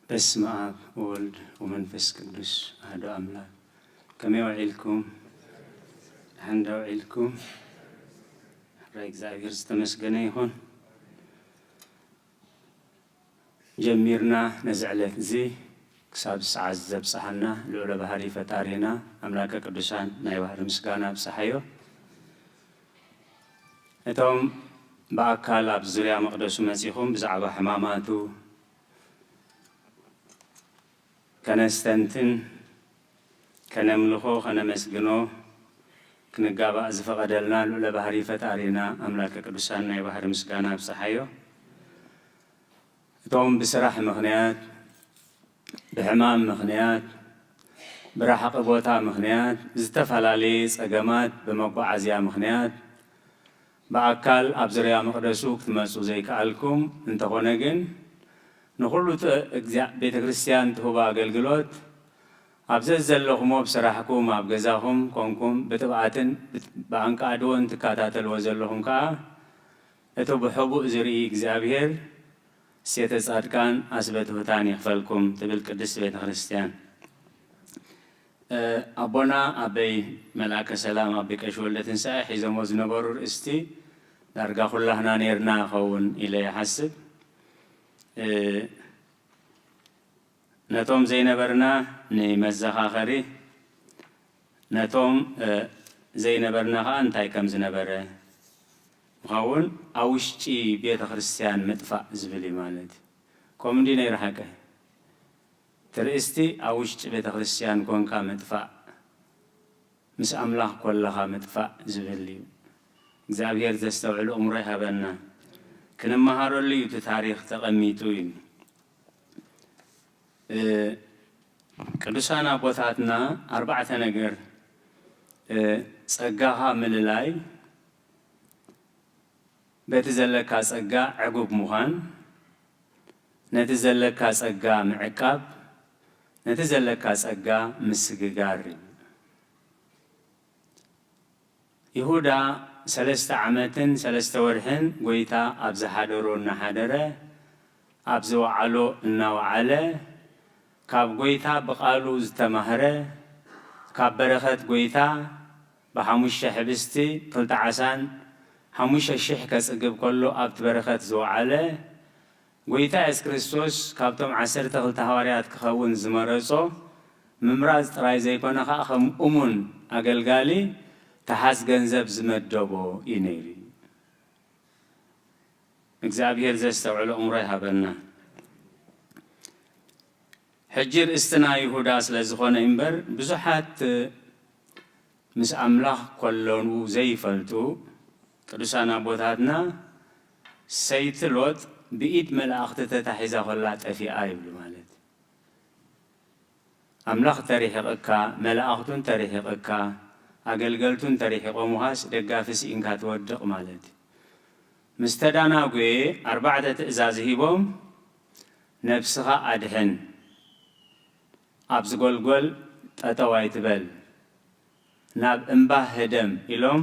በስመ አብ ወወልድ ወመንፈስ ቅዱስ አሐዱ አምላክ። ከመይ ውዒልኩም? ደሓን ዶ ውዒልኩም? ሕራይ እግዚኣብሔር ዝተመስገነ ይኹን። ጀሚርና ነዚ ዕለት እዚ ክሳብ ሰዓት ዘብጽሓና ልዑለ ባህሪ ፈጣሪና ኣምላከ ቅዱሳን ናይ ባህሪ ምስጋና ኣብጽሓዮ። እቶም ብኣካል ኣብ ዙርያ መቕደሱ መጺኹም ብዛዕባ ሕማማቱ ከነስተንትን፣ ከነምልኾ፣ ከነመስግኖ ክንጋባእ ዝፈቐደልና ልዑለ ባህሪ ፈጣሪና ኣምላከ ቅዱሳን ናይ ባህሪ ምስጋና ኣብጽሓዮ። እቶም ብስራሕ ምኽንያት፣ ብሕማም ምኽንያት፣ ብረሓቒ ቦታ ምኽንያት፣ ብዝተፈላለየ ጸገማት፣ ብመጓዓዝያ ምኽንያት፣ ብኣካል ኣብ ዙርያ መቕደሱ ክትመጹ ዘይከኣልኩም እንተኾነ ግን፣ ንኹሉ እቲ እግዚኣብ-፣ ቤተ ክርስቲያን ትህቦ ኣገልግሎት፣ ኣብ ዘዘለኹሞ ብስራሕኩም፣ ኣብ ገዛኹም ኮንኩም ብጥብዓትን ብት-፣ ብኣንቃድዎን ትከታተልዎ ዘለኹም ከኣ፣ እቲ ብሕቡእ ዝርኢ እግዚኣብሔር፣ ሴተ ጻድቃን ኣስበ ትሑታን ይኽፈልኩም ትብል ቅድስት ቤተ ክርስቲያን። እ፣ ኣቦና ኣበይ መልኣከ ሰላም ኣበይ ቀሺ ወልደ ትንሳኤ ሒዞሞ ዝነበሩ ርእስቲ ዳርጋ ኩላህና ኔርና ኸውን ኢለ ይሓስብ። እ፣ ነቶም ዘይነበርና ንመዘኻኸሪ፣ ነቶም፣ እ፣ ዘይነበርና ኸኣ እንታይ ከም ዝነበረ ምኸውን ኣብ ውሽጢ ቤተ ክርስቲያን ምጥፋእ ዝብል እዩ ማለት እዩ። ከምኡ እንዲ ነይሩ ሓቀ። እቲ ርእስቲ ኣብ ውሽጢ ቤተ ክርስቲያን ኮንካ ምጥፋእ፣ ምስ ኣምላኽ ኮለኻ ምጥፋእ ዝብል እዩ። እግዚኣብሔር ዘስተውዕል እምሮ ይሃበና። ክንመሃረሉ እዩ፣ እቲ ታሪኽ ተቐሚጡ እዩ። እ፣ ቅዱሳን ኣቦታትና ኣርባዕተ ነገር፣ እ፣ ጸጋኻ ምልላይ፣ በቲ ዘለካ ጸጋ ዕጉብ ምዃን፣ ነቲ ዘለካ ጸጋ ምዕቃብ፣ ነቲ ዘለካ ጸጋ ምስግጋር እዩ። ይሁዳ ሰለስተ ዓመትን ሰለስተ ወርሕን ጐይታ ኣብ ዝሓደሮ እናሓደረ፣ ኣብ ዝወዓሎ እናወዓለ፣ ካብ ጐይታ ብቓሉ ዝተማህረ፣ ካብ በረኸት ጐይታ ብሓሙሽተ ሕብስቲ ክልተ ዓሳን ሓሙሽተ ሽሕ ከጽግብ ከሎ ኣብቲ በረኸት ዝወዓለ፣ ጐይታ የሱስ ክርስቶስ ካብቶም ዓሰርተ ክልተ ሃዋርያት ክኸውን ዝመረጾ ምምራጽ ጥራይ ዘይኮነ፣ ኸኣ ከም እሙን ኣገልጋሊ ተሓዝ ገንዘብ ዝመደቦ እዩ ነይሩ። እግዚኣብሔር ዘስተውዕሎ እምሮ ይሃበና። ሕጂ ርእስትና ይሁዳ ስለ ዝኾነ እምበር፣ ብዙሓት ምስ ኣምላኽ ኮለዉ ዘይፈልጡ ቅዱሳን ኣቦታትና፣ ሰይቲ ሎጥ ብኢድ መላእኽቲ ተታሒዛ ኮላ ጠፊኣ ይብሉ ማለት። ኣምላኽ ተሪሒቕካ፣ መላእኽቱን ተሪሒቕካ፣ ኣገልገልቱን ተሪሒቖምኻስ ደጋፊ ስኢንካ ትወድቕ ማለት እዩ። ምስ ተዳናጉየ ኣርባዕተ ትእዛዝ ሂቦም፣ ነብስኻ ኣድሕን፣ ኣብዚ ጎልጎል ጠጠው ኣይትበል፣ ናብ እምባ ህደም ኢሎም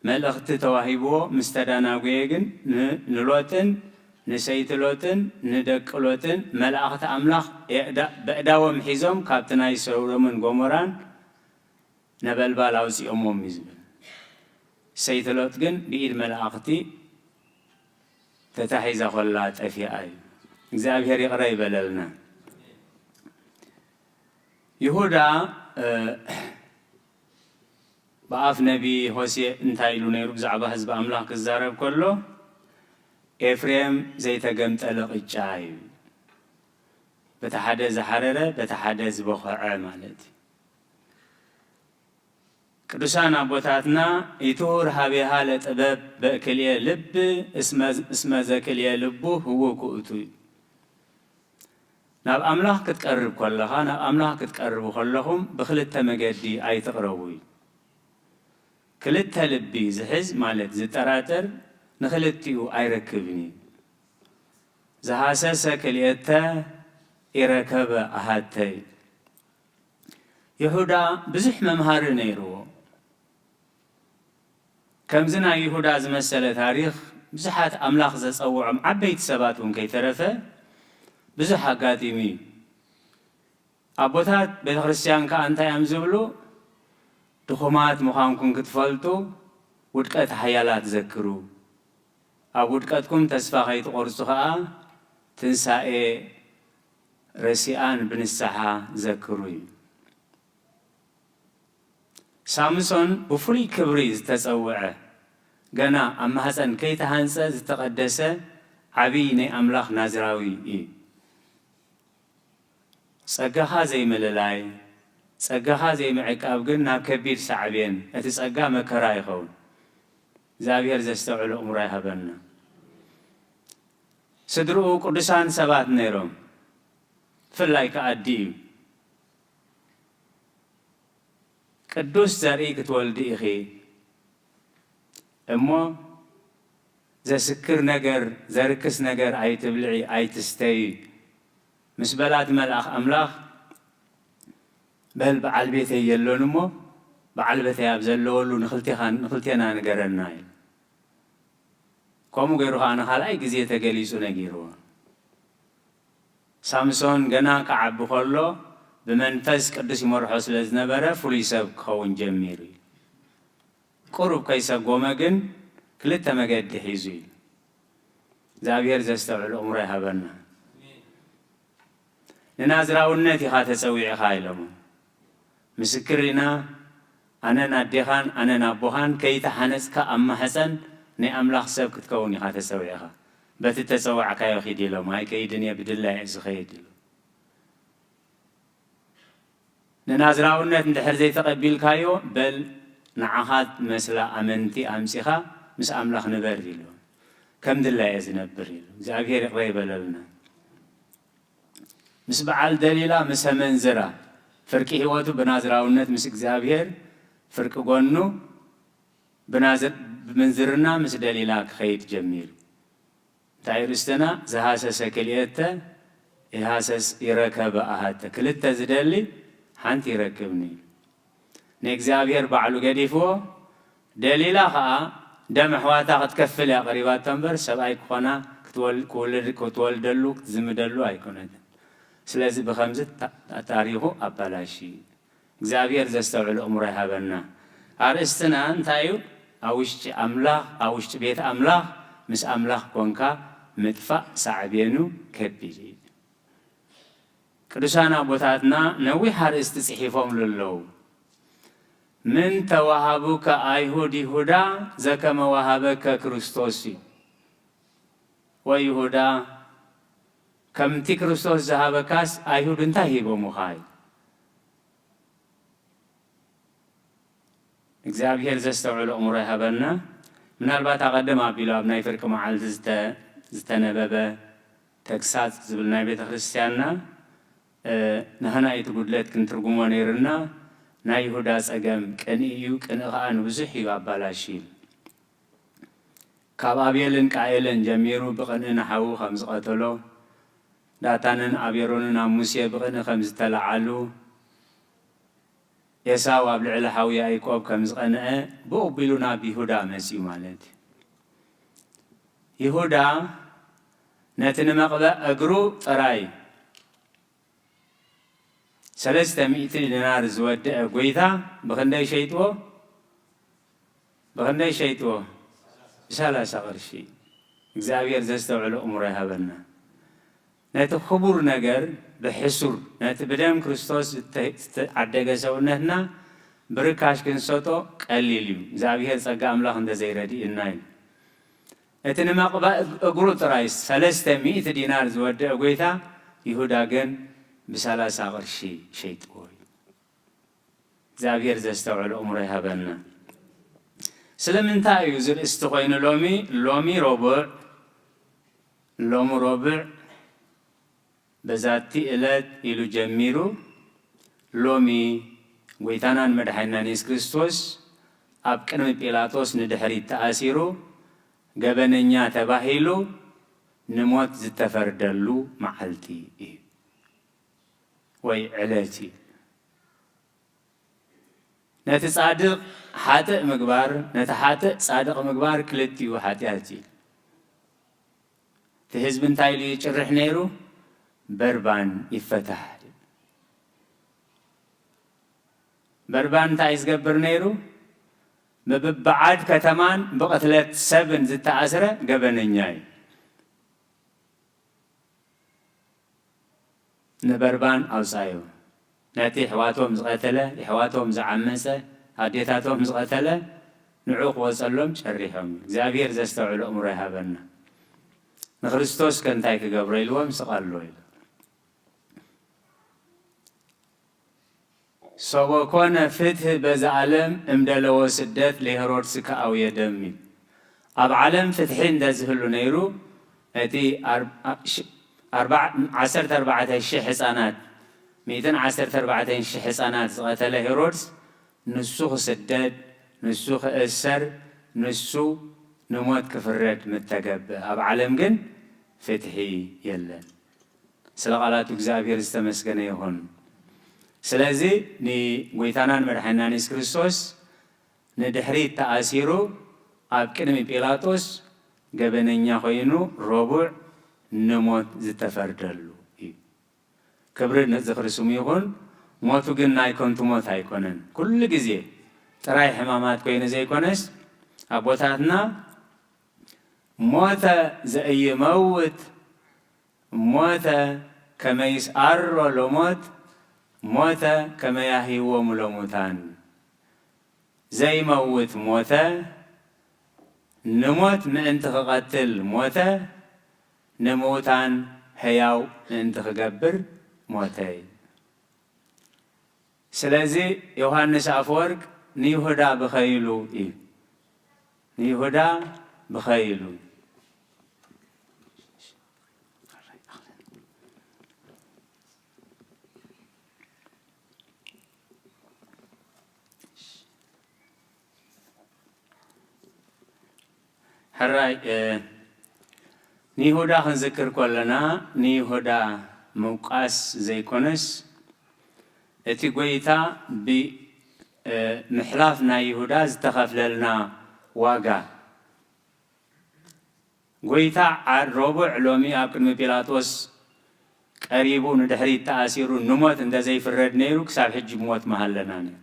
መልእኽቲ ተዋሂብዎ ምስ ተዳናጉየ ግን ን-፣ ንሎጥን ንሰይቲ ሎጥን ንደቂ ሎጥን መላእኽቲ ኣምላኽ የእዳ-፣ በእዳዎም ሒዞም ካብቲ ናይ ሰዶምን ጎሞራን ነበልባል ኣውጺኦምዎም እዩ ዝብል። ሰይቲ ሎጥ ግን ብኢድ መላእኽቲ ተታሒዛ ኮላ ጠፊኣ እዩ። እግዚኣብሔር ይቕረ ይበለልና። ይሁዳ፣ እ፣ ብኣፍ ነቢ ሆሴዕ እንታይ ኢሉ ነይሩ ብዛዕባ ህዝቢ ኣምላኽ ክዛረብ ከሎ፣ ኤፍሬም ዘይተገምጠለ ቅጫ እዩ። በቲ ሓደ ዝሓረረ፣ በቲ ሓደ ዝበኸዐ ማለት እዩ። ቅዱሳን ኣቦታትና፣ "ይትሁር ሀቤሃ ለጥበብ በክልኤ ልብ፣ እስመ፣ እስመ ዘክልኤ ልቡ ህውክ ውእቱ" እዩ። ናብ ኣምላኽ ክትቀርብ ከለኻ፣ ናብ ኣምላኽ ክትቀርቡ ከለኹም ብኽልተ መገዲ ኣይትቕረቡ እዩ። ክልተ ልቢ ዝሕዝ ማለት ዝጠራጠር ንኽልቲኡ ኣይረክብን እዩ። ዝሃሰሰ ክልኤተ ኢረከበ ኣሃተ እዩ። ይሁዳ ብዙሕ መምሃሪ ነይርዎ። ከምዚ ናይ ይሁዳ ዝመሰለ ታሪኽ ብዙሓት ኣምላኽ ዘጸውዖም ዓበይቲ ሰባት እውን ከይተረፈ ብዙሕ ኣጋጢሙ እዩ። ኣቦታት ቤተ ክርስቲያን ከኣ እንታይ እዮም ዝብሉ? ድኹማት ምዃንኩም ክትፈልጡ ውድቀት ሓያላት ዘክሩ። ኣብ ውድቀትኩም ተስፋ ከይትቖርጹ ከኣ ትንሳኤ ረሲኣን ብንስሓ ዘክሩ እዩ። ሳምሶን ብፍሉይ ክብሪ ዝተጸውዐ፣ ገና ኣብ ማህጸን ከይተሃንጸ ዝተቐደሰ ዓብዪ ናይ ኣምላኽ ናዝራዊ እዩ። ጸጋኻ ዘይምልላይ፣ ጸጋኻ ዘይምዕቃብ ግን ናብ ከቢድ ሳዕቤን፣ እቲ ጸጋ መከራ ይኸውን። እግዚኣብሔር ዘስተውዕሎ እምሮ ይሃበና። ስድርኡ ቅዱሳን ሰባት ነይሮም፣ ብፍላይ ከኣ ኣዲ እዩ። ቅዱስ ዘርኢ ክትወልዲ ኢኺ እሞ ዘስክር ነገር፣ ዘርክስ ነገር ኣይትብልዒ፣ ኣይትስተዪ ምስ በላት መልኣኽ ኣምላኽ፣ በል በዓል ቤተይ የሎን እሞ በዓል ቤተይ ኣብ ዘለወሉ ንኽልቴኻን-፣ ንኽልቴና ንገረና ኢሉ። ከምኡ ገይሩ ኸዓ ንኻልኣይ ግዜ ተገሊጹ ነጊርዎ። ሳምሶን ገና ክዓቢ ከሎ ብመንፈስ ቅዱስ ይመርሖ ስለ ዝነበረ ፍሉይ ሰብ ክኸውን ጀሚሩ እዩ። ቁሩብ ከይሰጎመ ግን ክልተ መገዲ ሒዙ እዩ። እግዚኣብሔር ዘስተውዕል እምሮ ይሃበና። ንናዝራውነት ኢኻ ተጸዊዕኻ ኢሎሞ። ምስክር ኢና፣ ኣነን ኣዴኻን ኣነን ኣቦኻን ከይተሓነጽካ ኣብ ማሕጸን ናይ ኣምላኽ ሰብ ክትከውን ኢኻ ተጸዊዕኻ። በቲ ተጸዋዕካዮ ኺድ ኢሎም፣ ኣይከይድን እየ ብድላይ እየ ዝኸይድ ኢሉ። ንናዝራውነት እንድሕር ዘይተቐቢልካዮ፣ በል ንዓኻ ትመስላ ኣመንቲ ኣምጺኻ ምስ ኣምላኽ ንበር ኢሉ። ከም ድላይ እየ ዝነብር ኢሉ። እግዚኣብሔር ይቕረ ይበለልና። ምስ በዓል ደሊላ፣ ምስ ኣመንዝራ፣ ፍርቂ ህይወቱ ብናዝራውነት ምስ እግዚኣብሔር፣ ፍርቂ ጎኑ ብናዝ-፣ ብምንዝርና ምስ ደሊላ ክኸይድ ጀሚሩ። እንታይ ርእስትና ዝሃሰሰ ክልኤተ ይሃሰስ ይረከበ ኣሃተ። ክልተ ዝደሊ ሓንቲ ይረክብኒ። ንእግዚኣብሔር ባዕሉ ገዲፍዎ፣ ደሊላ ኸኣ ደም ኣሕዋታ ክትከፍል እያ ቀሪባቶ እምበር፣ ሰብኣይ ክኾና ክትወል-፣ ክውልድ-፣ ክትወልደሉ ክትዝምደሉ ኣይኮነትን። ስለዚ ብኸምዚ ታ-፣ ታሪኹ ኣባላሺ። እግዚኣብሔር ዘስተውዕል እምሮ ይሃበና። ኣርእስትና እንታይ እዩ? ኣብ ውሽጢ ኣምላኽ፣ ኣብ ውሽጢ ቤት ኣምላኽ፣ ምስ ኣምላኽ ኮንካ ምጥፋእ ሳዕቤኑ ከቢድ እዩ። ቅዱሳን ኣቦታትና ነዊሕ ኣርእስቲ ጽሒፎምሉ ኣለዉ። ምን ተዋሃቡከ ኣይሁድ ይሁዳ ዘከመ ወሃበከ ክርስቶስ እዩ። ወይ ይሁዳ፣ ከምቲ ክርስቶስ ዝሃበካስ ኣይሁድ እንታይ ሂቦሙኻ እዩ? እግዚኣብሔር ዘስተውዕሎ እምሮ ይሃበና። ምናልባት ኣቐድም ኣቢሉ ኣብ ናይ ፍርቂ መዓልቲ ዝተ-፣ ዝተነበበ ተግሳጽ ዝብል ናይ ቤተ ክርስቲያንና፣ እ፣ ንሕና እቲ ጉድለት ክንትርጉሞ ነይርና፣ ናይ ይሁዳ ጸገም ቅንኢ እዩ፣ ቅንኢ ኸኣ ንብዙሕ እዩ ኣባላሽዩ። ካብ ኣቤልን ቃኤልን ጀሚሩ ብቕንኢ ንሓዉ ከም ዝቐተሎ፣ ዳታንን ኣቤሮንን ኣብ ሙሴ ብቕንኢ ከም ዝተለዓሉ፣ ኤሳው ኣብ ልዕሊ ሓው ያዕቆብ ከም ዝቐንዐ፣ ብኡ ኣቢሉ ናብ ይሁዳ መጺኡ ማለት እዩ። ይሁዳ ነቲ ንመቕበእ እግሩ ጥራይ ሰለስተ ሚእቲ ዲናር ዝወደአ ጐይታ ብኽንደይ ሸይጥዎ? ብኽንደይ ሸይጥዎ? ብሰላሳ ቅርሺ። እግዚኣብሔር ዘስተውዕሎ እምሮ ይሃበና። ነቲ ክቡር ነገር ብሕሱር፣ ነቲ ብደም ክርስቶስ ዝተ-፣ ዝተዓደገ ሰውነትና ብርካሽ ክንሰጦ ቀሊል እዩ፣ እግዚኣብሔር ጸጋ ኣምላኽ እንተዘይረድእና እዩ። እቲ ንመቕባእ እግ-፣ እግሩ ጥራይ ሰለስተ ሚእቲ ዲናር ዝወደአ ጐይታ ይሁዳ ግን ብሰላሳ ቅርሺ ሸይጥዎ እዩ። እግዚኣብሔር ዘስተውዕሎ እምሮ ይሃበና። ስለምንታይ እዩ እዚ ርእስቲ ኮይኑ ሎሚ? ሎሚ ረቡዕ፣ ሎሚ ረቡዕ በዛቲ ዕለት ኢሉ ጀሚሩ፣ ሎሚ ጐይታናን መድሓኒናን የሱስ ክርስቶስ ኣብ ቅድሚ ጲላጦስ ንድሕሪት ተኣሲሩ፣ ገበነኛ ተባሂሉ ንሞት ዝተፈርደሉ መዓልቲ እዩ ወይ ዕለት እዩ። ነቲ ጻድቕ ሓጥእ ምግባር፣ ነቲ ሓጥእ ጻድቕ ምግባር ክልቲኡ ሓጢኣት እዩ። እቲ ህዝቢ እንታይ ኢሉ ይጭርሕ ነይሩ? በርባን ይፈታሕ። በርባን እንታይ ዝገብር ነይሩ? ብብዓድ ከተማን ብቕትለት ሰብን ዝተኣስረ ገበነኛ እዩ። ንበርባን ኣውጻዮ። ነቲ ኣሕዋቶም ዝቐተለ፣ ኣሕዋቶም ዝዓመጸ፣ ኣዴታቶም ዝቐተለ፣ ንዑ ክወጸሎም ጨሪሖም። እግዚኣብሔር ዘስተውዕል ኣእምሮ ይሃበና። ንክርስቶስ ከ እንታይ ክገብሮ ኢልዎም? ስቐሎ ኢሉ። ሶበ ኮነ ፍትህ በዛ ዓለም እምደለዎ ስደት ለሄሮድስ ከኣውየ ደም እዩ። ኣብ ዓለም ፍትሒ እንተዝህሉ ነይሩ፣ እቲ ኣር-፣ ሽ-፣ ኣርባዕ-፣ ዓሰርተ ኣርባዕተ ሺሕ ህፃናት፣ ሚእትን ዓሰርተ ኣርባዕተን ሺሕ ህፃናት ዝቐተለ ሄሮድስ፣ ንሱ ክስደድ፣ ንሱ ክእሰር፣ ንሱ ንሞት ክፍረድ ምተገብአ። ኣብ ዓለም ግን ፍትሒ የለን። ስለ ቃላቱ እግዚኣብሔር ዝተመስገነ ይኹን። ስለዚ ንጎይታናን መድሓኒናን የሱስ ክርስቶስ ንድሕሪት ተኣሲሩ ኣብ ቅድሚ ጲላጦስ ገበነኛ ኮይኑ ረቡዕ ንሞት ዝተፈርደሉ እዩ። ክብሪ ንዝኽሪ ስሙ ይኹን። ሞቱ ግን ናይ ከንቱ ሞት ኣይኮነን። ኩሉ ግዜ ጥራይ ሕማማት ኮይኑ ዘይኮነስ ኣቦታትና ሞተ ዘኢይመውት ሞተ ከመ ይስኣሮ ለሞት ሞተ ከመ ያህይዎሙ ለሙታን። ዘይመውት ሞተ፣ ንሞት ምእንቲ ክቐትል ሞተ፣ ንምዉታን ህያው ምእንቲ ክገብር ሞተ። ስለዚ ዮሃንስ ኣፈወርቅ ንይሁዳ ብኸይሉ እዩ። ንይሁዳ ብኸይሉ። ሕራይ፣ እ፣ ንይሁዳ ክንዝክር ከለና፣ ንይሁዳ ምውቃስ ዘይኮነስ፣ እቲ ጐይታ ብ-፣ እ፣ ምሕላፍ ናይ ይሁዳ ዝተኸፍለልና ዋጋ። ጐይታ ዓ-፣ ረቡዕ ሎሚ ኣብ ቅድሚ ጲላጦስ ቀሪቡ ንድሕሪት ተኣሲሩ ንሞት እንተ ዘይፍረድ ነይሩ፣ ክሳብ ሕጂ ብሞት ምሃለና ነይሩ።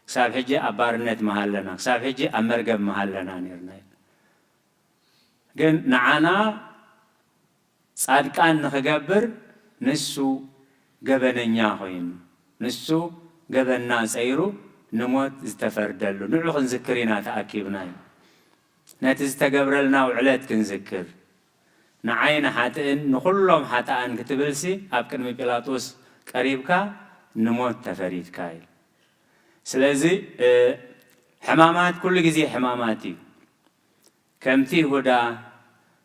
ክሳብ ሕጂ ኣብ ባርነት ምሃለና፣ ክሳብ ሕጂ ኣብ መርገም ምሃለና ነይርና። ግን ንዓና ጻድቃን ንኽገብር ንሱ ገበነኛ ኮይኑ፣ ንሱ ገበንና ጸይሩ ንሞት ዝተፈርደሉ። ንዑ ክንዝክር ኢና ተኣኪብና። ነቲ ዝተገብረልና ውዕለት ክንዝክር። ንዓይ ንሓጥእን ንኹሎም ሓጥኣን ክትብልሲ ኣብ ቅድሚ ጲላጦስ ቀሪብካ ንሞት ተፈሪድካ እዩ። ስለዚ፣ እ፣ ሕማማት ኩሉ ግዜ ሕማማት እዩ። ከምቲ ይሁዳ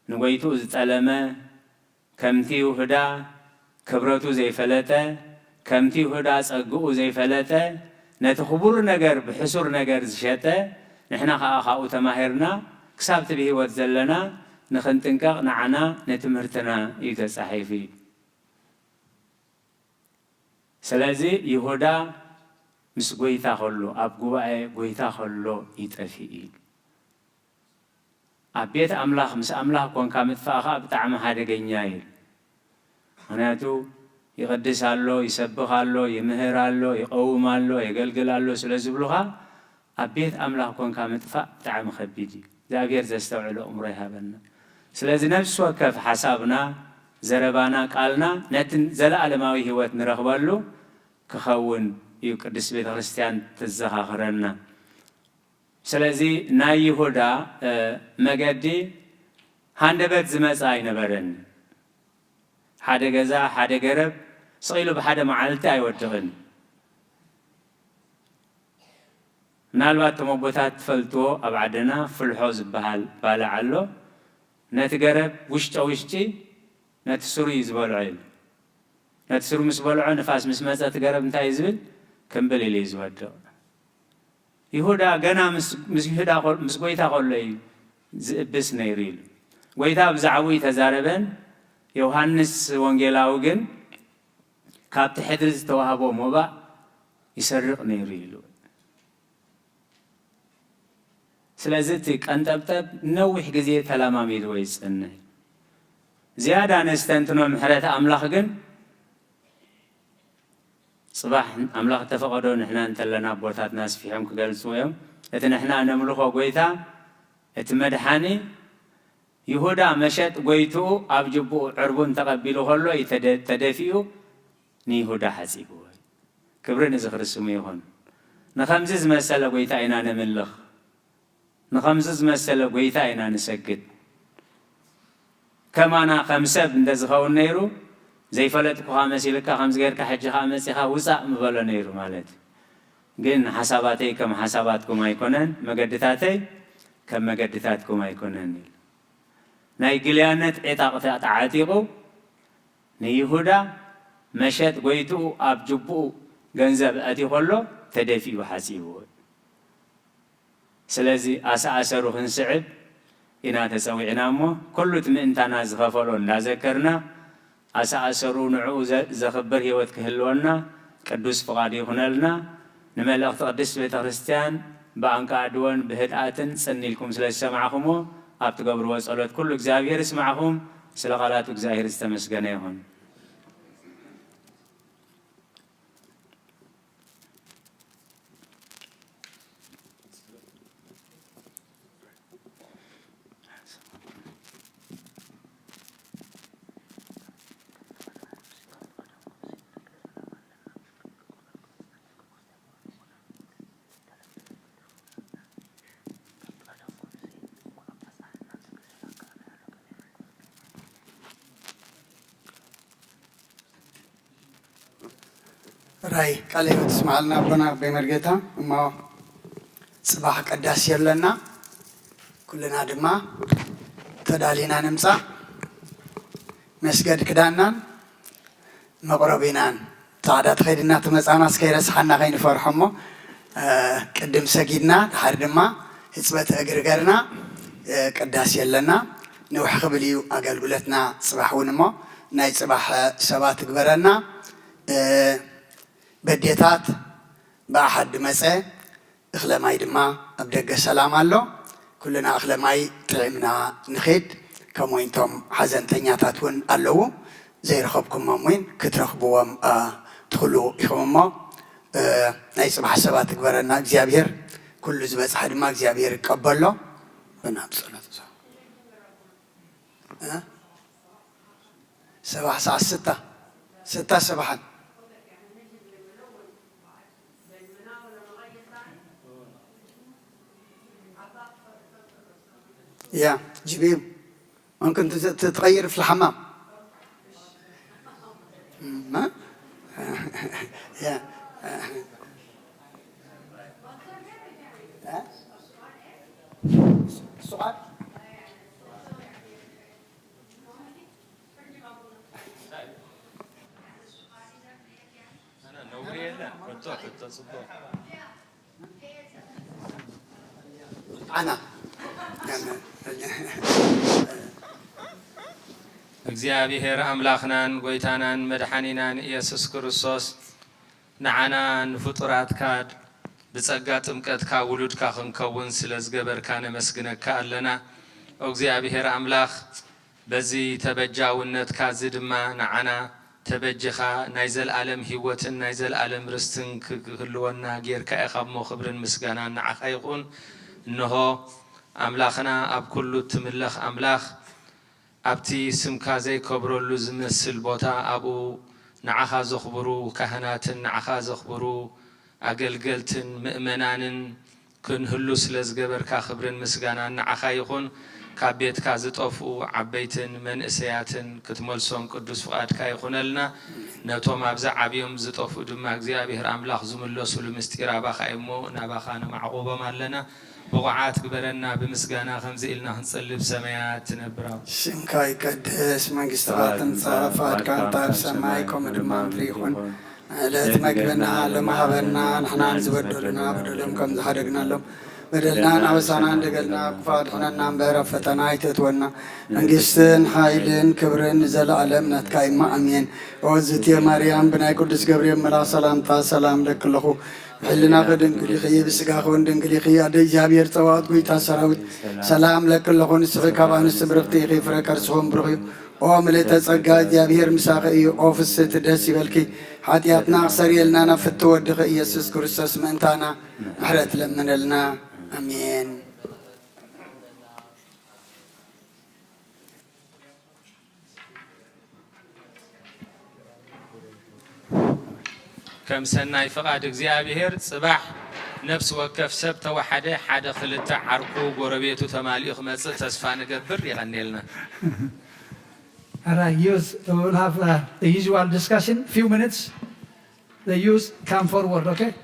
ንጎይትኡ ዝጠለመ፣ ከምቲ ይሁዳ ክብረቱ ዘይፈለጠ፣ ከምቲ ይሁዳ ጸግኡ ዘይፈለጠ፣ ነቲ ክቡር ነገር ብሕሱር ነገር ዝሸጠ፣ ንሕና ኸኣ ካብኡ ተማሂርና፣ ክሳብቲ ብህይወት ዘለና ንኽንጥንቀቕ ንዓና ንትምህርትና እዩ ተጻሒፉ እዩ። ስለዚ ይሁዳ ምስ ጐይታ ኸሎ፣ ኣብ ጉባኤ ጐይታ ኸሎ እዩ ጠፊኡ። ኣብ ቤት ኣምላኽ ምስ ኣምላኽ ኰንካ ምጥፋእ ኸኣ ብጣዕሚ ሓደገኛ እዩ። ምኽንያቱ ይቕድስ ኣሎ፣ ይሰብኽ ኣሎ፣ ይምህር ኣሎ፣ ይቐውም ኣሎ፣ የገልግል ኣሎ ስለ ዝብሉኻ፣ ኣብ ቤት ኣምላኽ ኰንካ ምጥፋእ ብጣዕሚ ኸቢድ እዩ። እግዚኣብሔር ዘስተውዕሎ ኣእምሮ ይሃበና። ስለዚ ነፍሲ ወከፍ ሓሳብና፣ ዘረባና፣ ቃልና ነቲ ዘለኣለማዊ ህይወት ንረኽበሉ ክኸውን እዩ ቅድስት ቤተ ክርስቲያን ትዘኻኽረና። ስለዚ ናይ ይሁዳ፣ እ፣ መገዲ ሃንደበት ዝመጽእ ኣይነበረን። ሓደ ገዛ፣ ሓደ ገረብ ስቕ ኢሉ ብሓደ መዓልቲ ኣይወድቕን። ምናልባት እቶም ኣቦታት ትፈልጥዎ፣ ኣብ ዓድና ፍልሖ ዝበሃል ባልዕ ኣሎ። ነቲ ገረብ ውሽጠ ውሽጢ ነቲ ስሩ እዩ ዝበልዖ ኢሉ። ነቲ ስሩ ምስ በልዖ፣ ንፋስ ምስ መጸ፣ እቲ ገረብ እንታይ እዩ ዝብል? ክምብል ኢሉ እዩ ዝወድቕ። ይሁዳ ገና ምስ፣ ምስ ይሁዳ ኸል-፣ ምስ ጐይታ ኸሎ እዩ ዝእብስ ነይሩ ኢሉ። ጐይታ ብዛዕባኡ ኣይተዛረበን። ዮሃንስ ወንጌላዊ ግን ካብቲ ሕድሪ ዝተዋህቦ ሞባእ ይሰርቕ ነይሩ ኢሉ። ስለዚ እቲ ቀንጠብጠብ ነዊሕ ግዜ ተለማሚድዎ ይጸንሕ። ዝያዳ ነስተንትኖ ምሕረት ኣምላኽ ግን ጽባሕ ኣምላኽ ተፈቐዶ ንሕና እንተለና ኣቦታትና ኣስፊሖም ክገልጽዎ እዮም። እቲ ንሕና ነምልኾ ጎይታ፣ እቲ መድሓኒ፣ ይሁዳ መሸጥ ጎይትኡ ኣብ ጅቡኡ ዕርቡን ተቐቢሉ ከሎ እዩ ተደ-፣ ተደፊኡ ንይሁዳ ሓጺብዎ። ክብሪ ንዝኽሪ ስሙ ይኹን። ንኸምዚ ዝመሰለ ጎይታ ኢና ነምልኽ። ንኸምዚ ዝመሰለ ጎይታ ኢና ንሰግድ። ከማና ከም ሰብ እንተ ዝኸውን ነይሩ፣ ዘይፈለጥኩኻ መሲልካ ከምዚ ጌርካ ሕጂ ኸኣ መጺኻ ውጻእ ምበሎ ነይሩ ማለት እዩ። ግን ሓሳባተይ ከም ሓሳባትኩም ኣይኮነን፣ መገድታተይ ከም መገድታትኩም ኣይኮነን ኢሉ። ናይ ግልያነት ዒጣቕ ተዓጢቑ ንይሁዳ መሸጥ ጎይትኡ ኣብ ጅቡኡ ገንዘብ ኣትዩ ከሎ ተደፊኡ ሓጺብዎ። ስለዚ ኣሰኣሰሩ ክንስዕብ ኢና ተጸዊዕና እሞ፣ ኩሉ እቲ ምእንታና ዝኸፈሎ እንዳዘከርና፣ ኣሰኣሰሩ ንዕኡ ዘ-፣ ዘኽብር ህይወት ክህልወና ቅዱስ ፍቓዱ ይኹነልና። ንመልእኽቲ ቅድስት ቤተ ክርስቲያን ብኣንቃዕድወን ብህድኣትን ጽን ኢልኩም ስለ ዝሰማዕኹሞ፣ ኣብ ትገብርዎ ጸሎት ኩሉ እግዚኣብሔር ይስማዕኹም። ስለ ቃላቱ እግዚኣብሔር ዝተመስገነ ይኹን። ራይ ቃለ ህይወት ይስምዓልና ኣቦና ኣቦይ መርጌታ። እሞ ጽባሕ ቀዳሲ ኣለና። ኩልና ድማ ተዳሊና ንምጻእ። መስገድ ክዳንናን መቕረቢናን ጻዕዳ ተኸይድና ትመጻና እስከይረስሓና ከይንፈርሖ እሞ፣ እ፣ ቅድም ሰጊድና ድሓር ድማ ህጽበተ እግሪ ገርና፣ እ፣ ቅዳሴ ኣለና። ንውሕ ክብል እዩ ኣገልግሎትና ጽባሕ እውን እሞ ናይ ጽባሕ ሰባት ትግበረና። እ፣ በዴታት ብኣሓድ መጸ፣ እኽለ ማይ ድማ ኣብ ደገ ሰላም ኣሎ። ኩልና እኽለ ማይ ጥዒምና ንኺድ። ከምኡ እውን እቶም ሓዘንተኛታት እውን ኣለዉ። ዘይረኸብኩሞም እውን ክትረኽብዎም፣ አ፣ ትኽእሉ ኢኹም እሞ፣ እ፣ ናይ ጽባሕ ሰባት ትግበረና እግዚኣብሔር። ኩሉ ዝበጽሐ ድማ እግዚኣብሔር ይቀበሎ። ብናብ ጸሎት እዞ። እ? ሰባሕ ሰዓት ስታ፣ ስታ ሰባሕን። يا جبيب، ممكن تت-، تتغير في الحمام. ما؟ يا. ها؟ سؤال؟ ኣና እግዚኣብሔር ኣምላኽናን ጐይታናን መድሓኒናን ኢየሱስ ክርስቶስ ንዓና ንፍጡራትካ ብጸጋ ጥምቀትካ ውሉድካ ክንከውን ስለ ዝገበርካ ነመስግነካ ኣለና። ኦ እግዚኣብሔር ኣምላኽ፣ በዚ ተበጃውነትካ እዚ ድማ ንዓና ተበጅኻ ናይ ዘለኣለም ህይወትን ናይ ዘለኣለም ርስትን ክህልወና ጌርካ ኢኻ እሞ፣ ክብርን ምስጋናን ንዓኻ ይኹን። እንሆ፣ ኣምላኽና ኣብ ኩሉ እትምለኽ ኣምላኽ፣ ኣብቲ ስምካ ዘይከብረሉ ዝመስል ቦታ ኣብኡ ንዓኻ ዘኽብሩ ካህናትን ንዓኻ ዘኽብሩ ኣገልገልትን ምእመናንን ክንህሉ ስለ ዝገበርካ ክብርን ምስጋናን ንዓኻ ይኹን። ካብ ቤትካ ዝጠፍኡ ዓበይትን መንእሰያትን ክትመልሶም ቅዱስ ፍቓድካ ይኹነልና። ነቶም ኣብዚ ዓብዮም ዝጠፍኡ ድማ እግዚኣብሔር ኣምላኽ ዝምለሱሉ ምስጢር ኣባኻ እዩ እሞ ናባኻ ነማዕቑቦም ኣለና። ብቑዓት ግበረና፣ ብምስጋና ከምዚ ኢልና ክንጽሊ ብሰማያት ትነብር ኣቦ። ሽምካ ይቀደስ፣ መንግስትኻ ትምጻእ፣ ፍቓድካ እንተ ኣብ ሰማይ ከምኡ ድማ ምድሪ ይኹን። ዕለት መግብና ሎሚ ሃበና፣ ንሕናን ዝበደሉና በደሎም ከም ዝሓደግናሎም በደልናን ኣበሳናን ደገልና፣ ክፉእ ኣድሕነና እምበር ኣብ ፈተና ኣይተእትወና። መንግስትን ሓይልን ክብርን ንዘለኣለም ናትካ እማ ኣሜን። ኦ ዝትየ ማርያም፣ ብናይ ቅዱስ ገብርኤል መልኣኽ ሰላምታ ሰላም እለኪ ኣለኹ። ብሕልናኺ ድንግል ኢኺ፣ ብስጋኺ እውን ድንግል ኢኺ። ኣደ እግዚኣብሔር ጸባኦት፣ ጎይታ ሰራዊት፣ ሰላም እለኪ ኣለኹ። ንስኺ ካብ ኣንስቲ ብርኽቲ ኢኺ፣ ፍረ ከርስኺ እውን ብሩኽ እዩ። ኦ ምልእተ ጸጋ እግዚኣብሔር ምሳኺ እዩ። ኦ ፍስሕቲ ደስ ይበልኪ። ሓጢኣትና ክሰርየልና ናብ ፍትው ወድኺ ኢየሱስ ክርስቶስ ምእንታና ምሕረት ለምነልና። ኣሜን። ከም ሰናይ ፍቓድ እግዚኣብሔር ጽባሕ ነፍሲ ወከፍ ሰብ ተወሓደ ሓደ ክልተ ዓርኩ ጎረቤቱ ተማሊኡ ክመጽእ ተስፋ ንገብር። የቐንየልና። All right, youth, we'll have uh, the usual discussion, few minutes. The youth come forward, okay?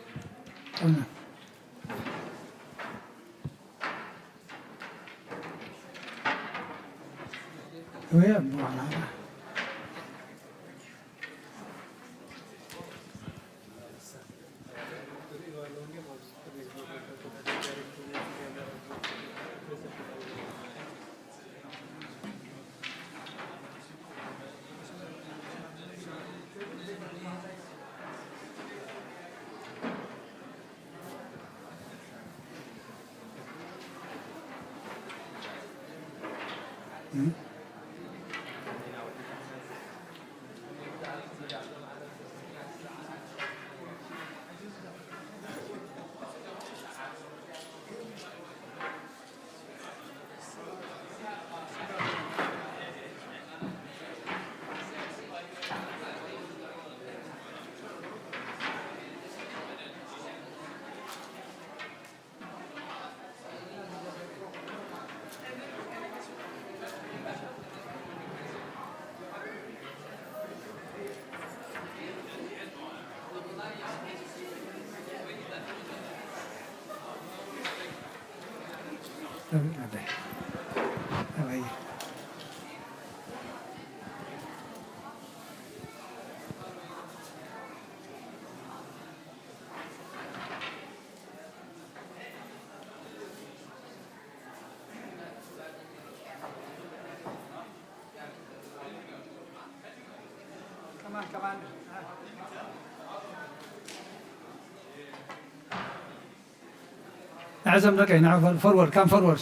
ንዕዘም ደቀይ ንዕ forward come forward።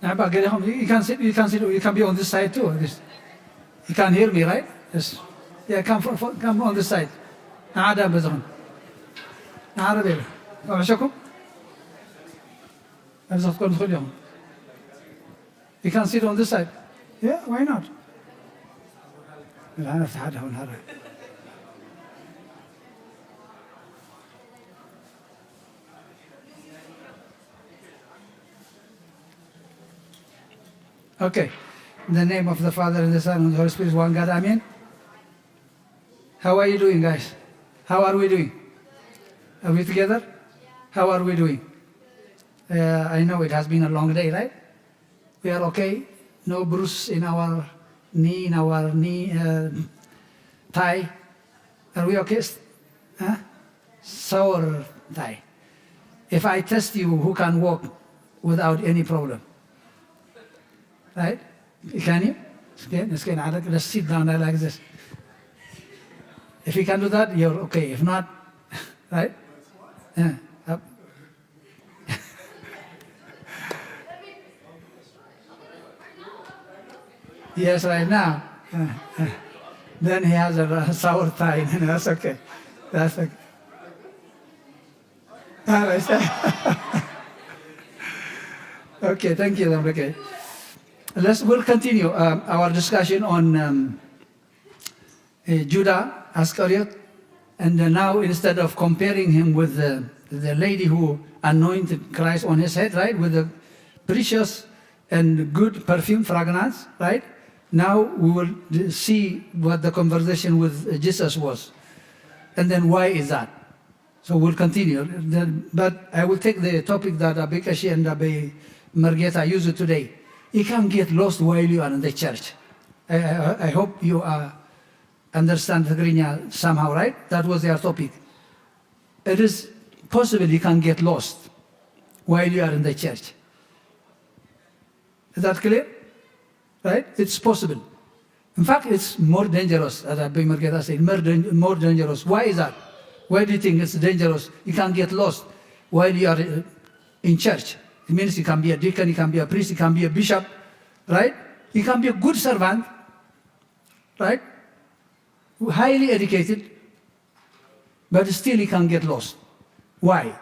ንሕባ ገሊኹም you can sit you can sit you can be on this side too. This you can hear me right? Yes. Yeah, come for, for, come on this side. ንዓዳ በዝኹም ንዓረ ቤለ ኣውዕሸኩም ኣብዚ ክትኮኑ ትኽእሉ ኢኹም። You can sit on this side. Yeah, why not? Okay. In the name of the Father and the Son and the Holy Spirit, one God, Amen. How are you doing, guys? How are we doing? Are we together? How are we doing? Uh, I know it has been a long day, right? We are okay. No bruise in our knee, in our knee uh, thigh. Are we okay? Huh? Sore thigh. If I test you, who can walk without any problem? Right? Can you? Let's get, let's get out of, let's sit down there like this. If you can do that, you're okay. If not, right? Yeah. Up. Yes, right now. Uh, uh, then he has a sour thigh. That's okay. That's okay. All right. Okay, thank you, okay. Let's, we'll continue um, our discussion on um, uh, Judah Iscariot. And then now, instead of comparing him with the, the lady who anointed Christ on his head, right, with the precious and good perfume fragrance, right? Now we will d- see what the conversation with Jesus was. And then why is that? So we'll continue. Then, but I will take the topic that Abbey Kashi and Abbey Margeta used today. You can get lost while you are in the church. I, I, I hope you are understand Tigrinya somehow, right? That was their topic. It is possible you can get lost while you are in the church. Is that clear? Right? It's possible. In fact, it's more dangerous, as Abbey Margeta said, more, dan- more dangerous. Why is that? Why do you think it's dangerous? You can get lost while you are uh, in church. It means you can be a deacon, you can be a priest, you can be a bishop, right? You can be a good servant, right? Highly educated, but still you can get lost. Why?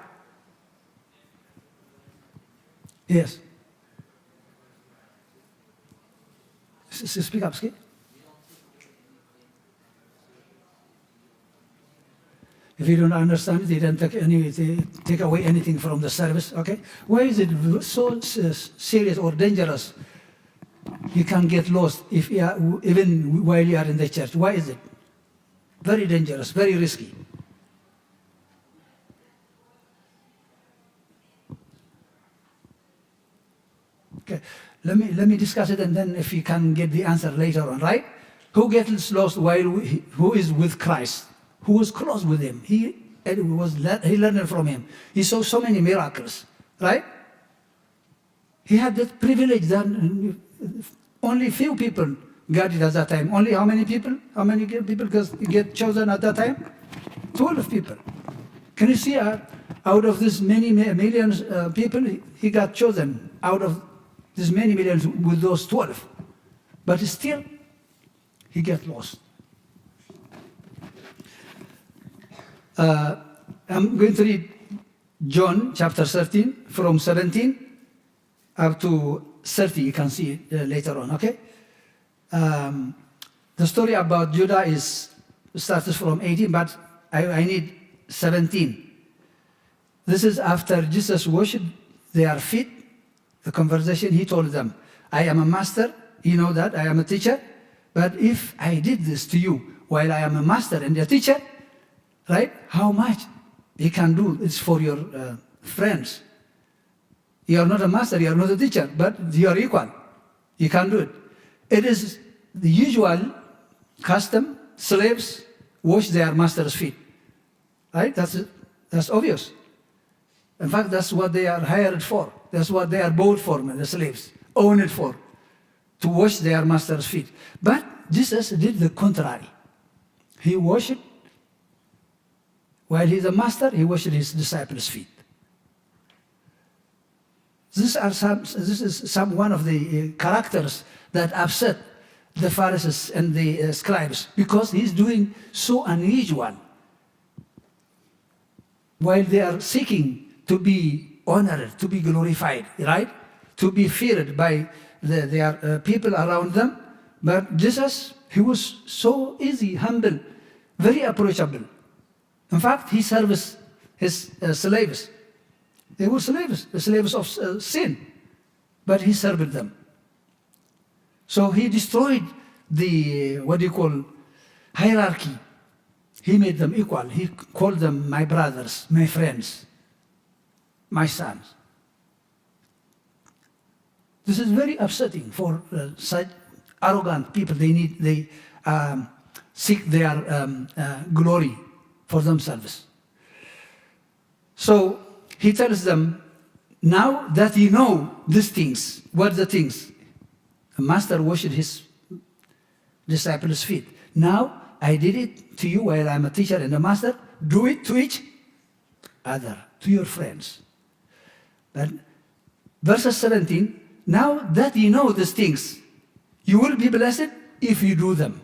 Yes. S- s- Speak up, Ski. If you don't understand it, you don't take any take away anything from the service. Okay? Why is it v- so s- serious or dangerous? You can get lost if you are, even while you are in the church. Why is it? Very dangerous, very risky. Okay, let me let me discuss it, and then if you can get the answer later on, right? Who gets lost while we, who is with Christ? Who was close with him? He it was le- he learned from him. He saw so many miracles, right? He had that privilege that only few people got it at that time. Only how many people? How many people get get chosen at that time? Twelve people. Can you see? Uh, out of this many mi- millions uh, people, he got chosen out of these many millions with those twelve. But still, he got lost. Uh, I'm going to read John chapter thirteen from seventeen up to thirty. You can see it uh, later on, okay? Um, the story about Judah is starts from eighteen, but I, I need seventeen. This is after Jesus washed their feet. The conversation, he told them, "I am a master, you know that, I am a teacher, but if I did this to you while I am a master and a teacher, right, how much he can do is for your uh, friends. You are not a master, you are not a teacher, but you are equal. You can do it." It is the usual custom, slaves wash their master's feet. Right? That's, that's obvious. In fact, that's what they are hired for. That's what they are bought for, the slaves, owned for, to wash their master's feet. But Jesus did the contrary. He washed, while he's a master, he washed his disciples' feet. These are some, this is some one of the uh, characters that upset the Pharisees and the uh, scribes because he's doing so unusual. While they are seeking to be honored, to be glorified, right? To be feared by the, their uh, people around them. But Jesus, he was so easy, humble, very approachable. In fact, he serves his uh, slaves. They were slaves, the slaves of uh, sin, but he served them. So he destroyed the, what do you call, hierarchy. He made them equal. He called them my brothers, my friends, my sons. This is very upsetting for uh, such arrogant people. They need, they um, seek their um, uh, glory for themselves. So he tells them, "Now that you know these things, what the things? The master washed his disciples' feet. Now I did it to you while I'm a teacher and a master. Do it to each other, to your friends." But verses seventeen, "Now that you know these things, you will be blessed if you do them."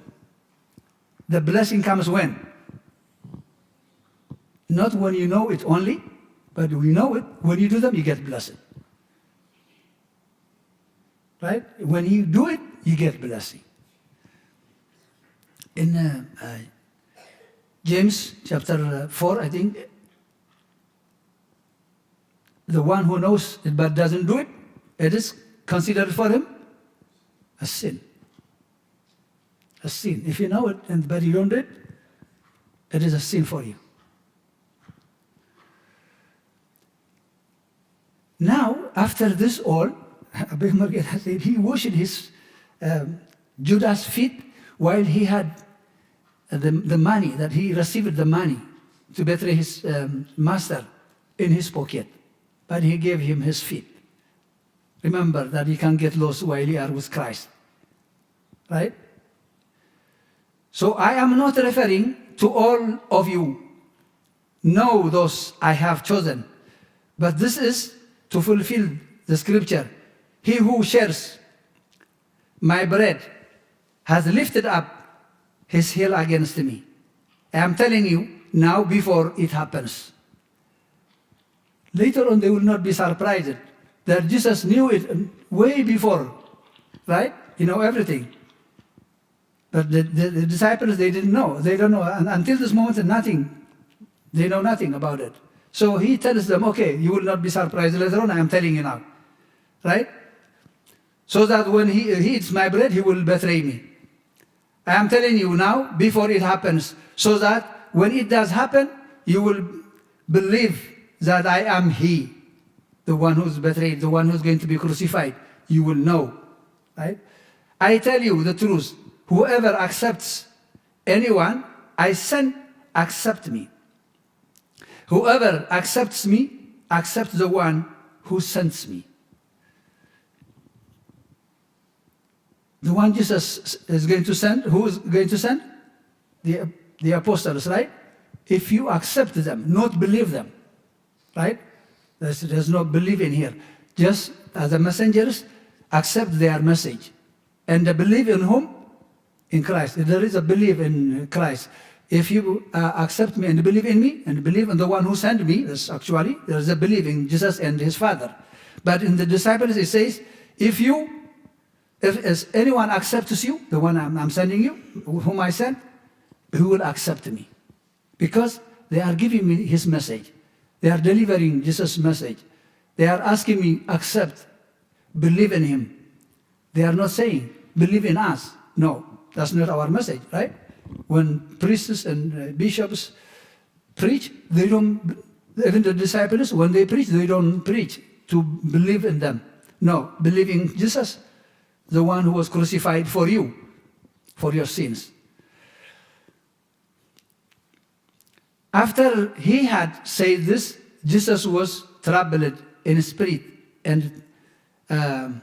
The blessing comes when? Not when you know it only, but we know it. When you do them, you get blessed. Right? When you do it, you get blessing. In uh, uh, James chapter four, I think, the one who knows it but doesn't do it, it is considered for him a sin. A sin. If you know it and but you don't do it, it is a sin for you. Now, after this all, Abe Margera said he washed his um, Judas' feet while he had the, the money that he received the money to betray his um, master in his pocket, but he gave him his feet. Remember that you can get lost while you are with Christ, right? So I am not referring to all of you. Know those I have chosen. But this is to fulfill the scripture. He who shares my bread has lifted up his heel against me. I am telling you now before it happens. Later on, they will not be surprised that Jesus knew it way before, right? You know everything. But the, the, the disciples, they didn't know. They don't know. And until this moment, nothing. They know nothing about it. So he tells them, okay, you will not be surprised later on, I am telling you now. Right? So that when he, he eats my bread, he will betray me. I am telling you now, before it happens, so that when it does happen, you will believe that I am he, the one who's betrayed, the one who's going to be crucified. You will know. Right? I tell you the truth, whoever accepts anyone I send, accept me. Whoever accepts me, accepts the one who sends me. The one Jesus is going to send, who is going to send? The, the apostles, right? If you accept them, not believe them, right? There's, there's no believe in here. Just as the messengers accept their message. And the believe in whom? In Christ. There is a believe in Christ. If you uh, accept me and believe in me and believe in the one who sent me, that's actually, there's a believe in Jesus and his Father. But in the disciples, it says, if you, if as anyone accepts you, the one I'm, I'm sending you, whom I sent, he will accept me. Because they are giving me his message. They are delivering Jesus' message. They are asking me, accept, believe in him. They are not saying, believe in us. No, that's not our message, right? When priests and uh, bishops preach, they don't, even the disciples, when they preach, they don't preach to believe in them. No, believe in Jesus, the one who was crucified for you, for your sins. After he had said this, Jesus was troubled in spirit and um,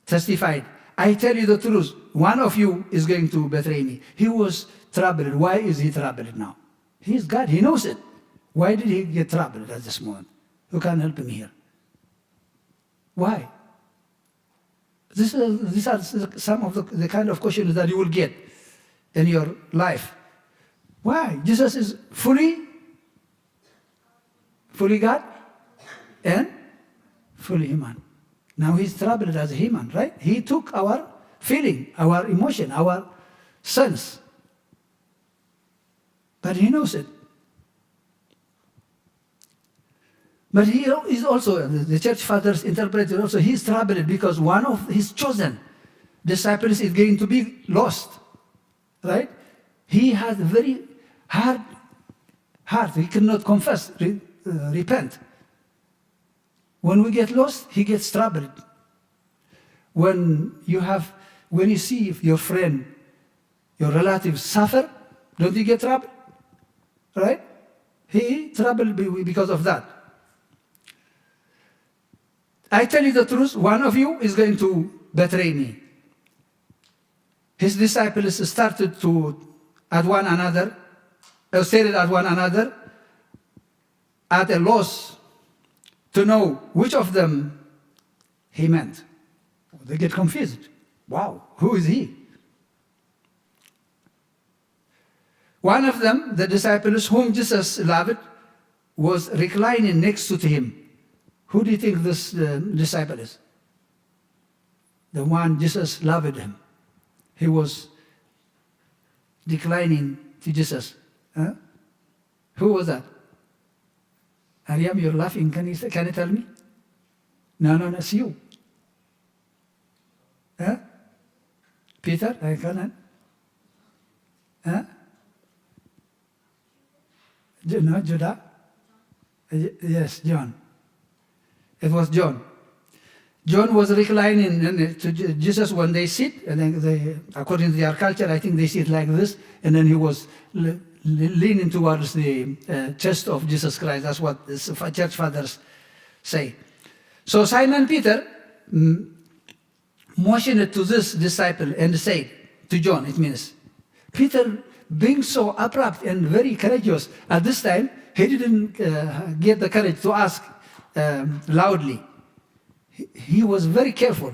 testified, I tell you the truth, one of you is going to betray me. He was troubled. Why is he troubled now? He's God. He knows it. Why did he get troubled at this moment? Who can help him here? Why? This is, these are s- some of the, the kind of questions that you will get in your life. Why? Jesus is fully, fully God and fully human. Now he's troubled as a human, right? He took our feeling, our emotion, our sense. But he knows it. But he is also, the church fathers interpreted also, he is troubled because one of his chosen disciples is going to be lost, right? He has very hard heart. He cannot confess, re- uh, repent. When we get lost, he gets troubled. When you have, when you see your friend, your relative suffer, don't you get troubled? Right? He troubled be- because of that. I tell you the truth, one of you is going to betray me. His disciples started to, at one another, uh, stared at one another, at a loss to know which of them he meant. They get confused. Wow, who is he? One of them, the disciples whom Jesus loved, was reclining next to him. Who do you think this uh, disciple is? The one Jesus loved him. He was declining to Jesus. Huh? Who was that? Ariam, you're laughing. Can you, can you tell me? No, no, no, it's you. Huh? Peter? I can't. Huh? Ju- No, Judah? Y- Yes, John. It was John. John was reclining and, uh, to Je- Jesus when they sit, and then they, according to their culture, I think they sit like this, and then he was le- le- leaning towards the uh, chest of Jesus Christ. That's what the s- fa- church fathers say. So Simon Peter mm, motioned to this disciple and said, to John, it means, Peter, being so abrupt and very courageous at this time, he didn't uh, get the courage to ask um, loudly. He, he was very careful.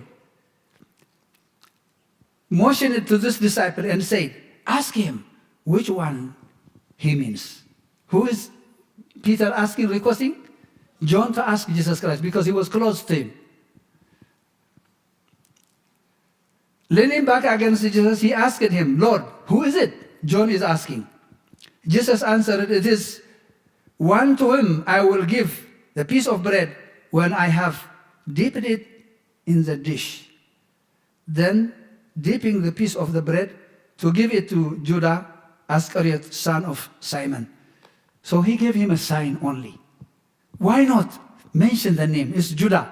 Motioned to this disciple and said, "Ask him which one he means." Who is Peter asking, requesting? John to ask Jesus Christ because he was close to him. Leaning back against Jesus, he asked him, "Lord, who is it?" John is asking. Jesus answered, "It is one to whom I will give the piece of bread when I have dipped it in the dish." Then, dipping the piece of the bread to give it to Judah Iscariot, son of Simon. So he gave him a sign only. Why not mention the name? It's Judah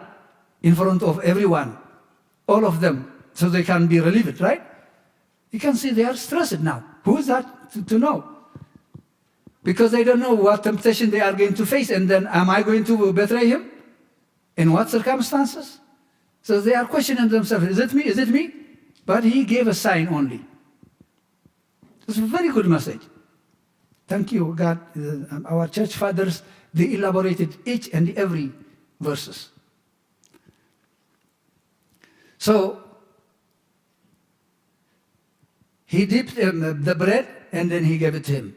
in front of everyone, all of them, so they can be relieved, right? You can see they are stressed now. Who is that to, to know? Because they don't know what temptation they are going to face, and then, "Am I going to betray him? In what circumstances?" So they are questioning themselves, "Is it me? Is it me?" But he gave a sign only. It's a very good message. Thank you, God. Uh, our church fathers, they elaborated each and every verses. So he dipped um, the bread and then he gave it to him.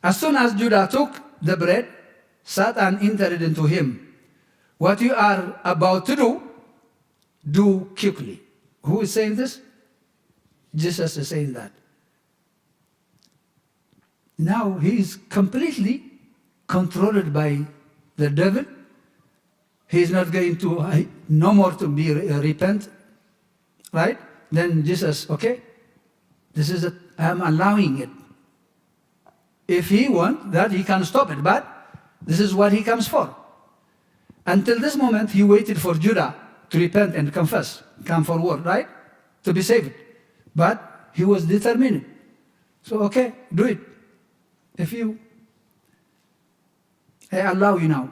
As soon as Judah took the bread, Satan entered into him. "What you are about to do, do quickly." Who is saying this? Jesus is saying that. Now he is completely controlled by the devil. He is not going to, uh, no more to be re- uh, repent, right? Then Jesus, "Okay, this is it. I am allowing it. If he want that, he can stop it, but this is what he comes for." Until this moment, he waited for Judah to repent and confess, come forward, right? To be saved. But he was determined. So, "Okay, do it. If you, I allow you now."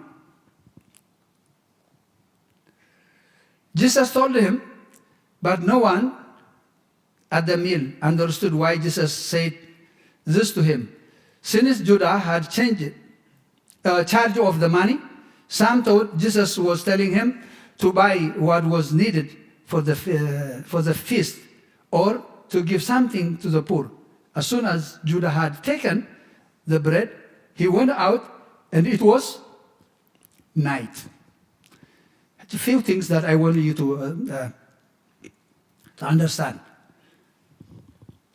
Jesus told him, but no one at the meal understood why Jesus said this to him. Since Judah had changed, uh, charge of the money, some thought Jesus was telling him to buy what was needed for the, f- uh, for the feast or to give something to the poor. As soon as Judah had taken the bread, he went out, and it was night. A few things that I want you to, uh, uh, to understand.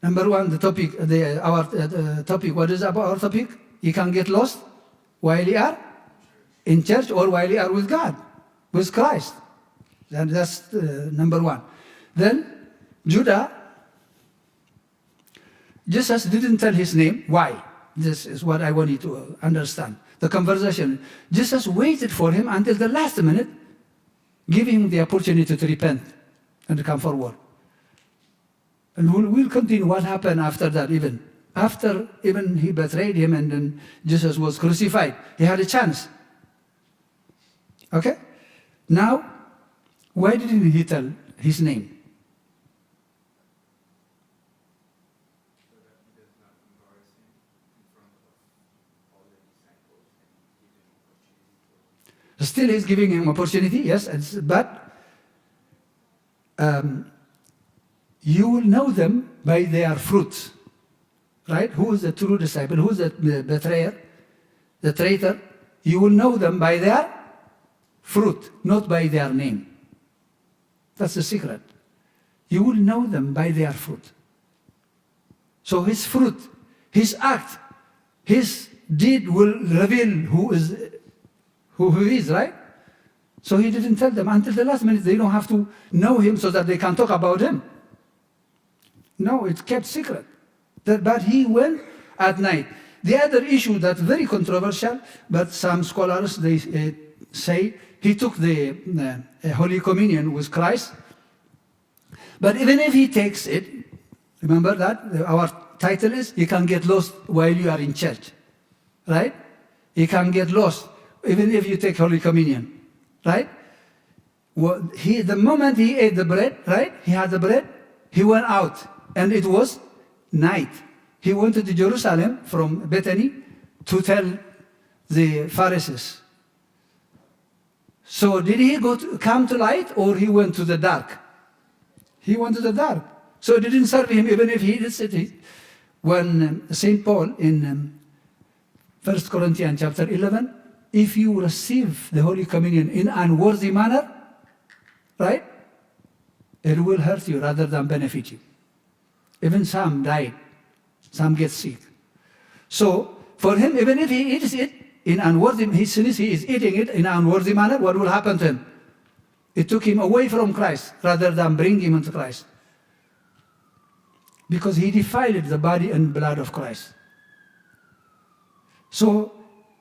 Number one, the topic, the, our uh, uh, topic. What is about our topic? You can get lost while you are in church or while you are with God, with Christ. And that's uh, number one. Then Judah, Jesus didn't tell his name. Why? This is what I want you to uh, understand. The conversation. Jesus waited for him until the last minute, giving him the opportunity to repent and come forward. And we'll, we'll continue what happened after that, even. After even he betrayed him and then Jesus was crucified, he had a chance. Okay? Now, why didn't he tell his name? Still, he's giving him opportunity, yes, it's- but um, you will know them by their fruits, right? Who is the true disciple? Who is the, the betrayer, the traitor? You will know them by their fruit, not by their name. That's the secret. You will know them by their fruit. So his fruit, his act, his deed will reveal who is who he is, right? So he didn't tell them until the last minute. They don't have to know him so that they can talk about him. No, it's kept secret. That, but he went at night. The other issue that's very controversial, but some scholars they uh, say he took the uh, Holy Communion with Christ. But even if he takes it, remember that our title is you can get lost while you are in church, right? You can get lost even if you take Holy Communion, right? Well, he, the moment he ate the bread, right? He had the bread, he went out, and it was night. He went to Jerusalem from Bethany to tell the Pharisees. So did he go to, come to light or he went to the dark? He went to the dark. So it didn't serve him even if he did it. When um, Saint Paul in um, First Corinthians chapter eleven, if you receive the Holy Communion in an unworthy manner, right, it will hurt you rather than benefit you. Even some died, some get sick. So for him, even if he eats it in unworthy, he, since he is eating it in an unworthy manner, what will happen to him? It took him away from Christ rather than bring him into Christ. Because he defiled the body and blood of Christ. So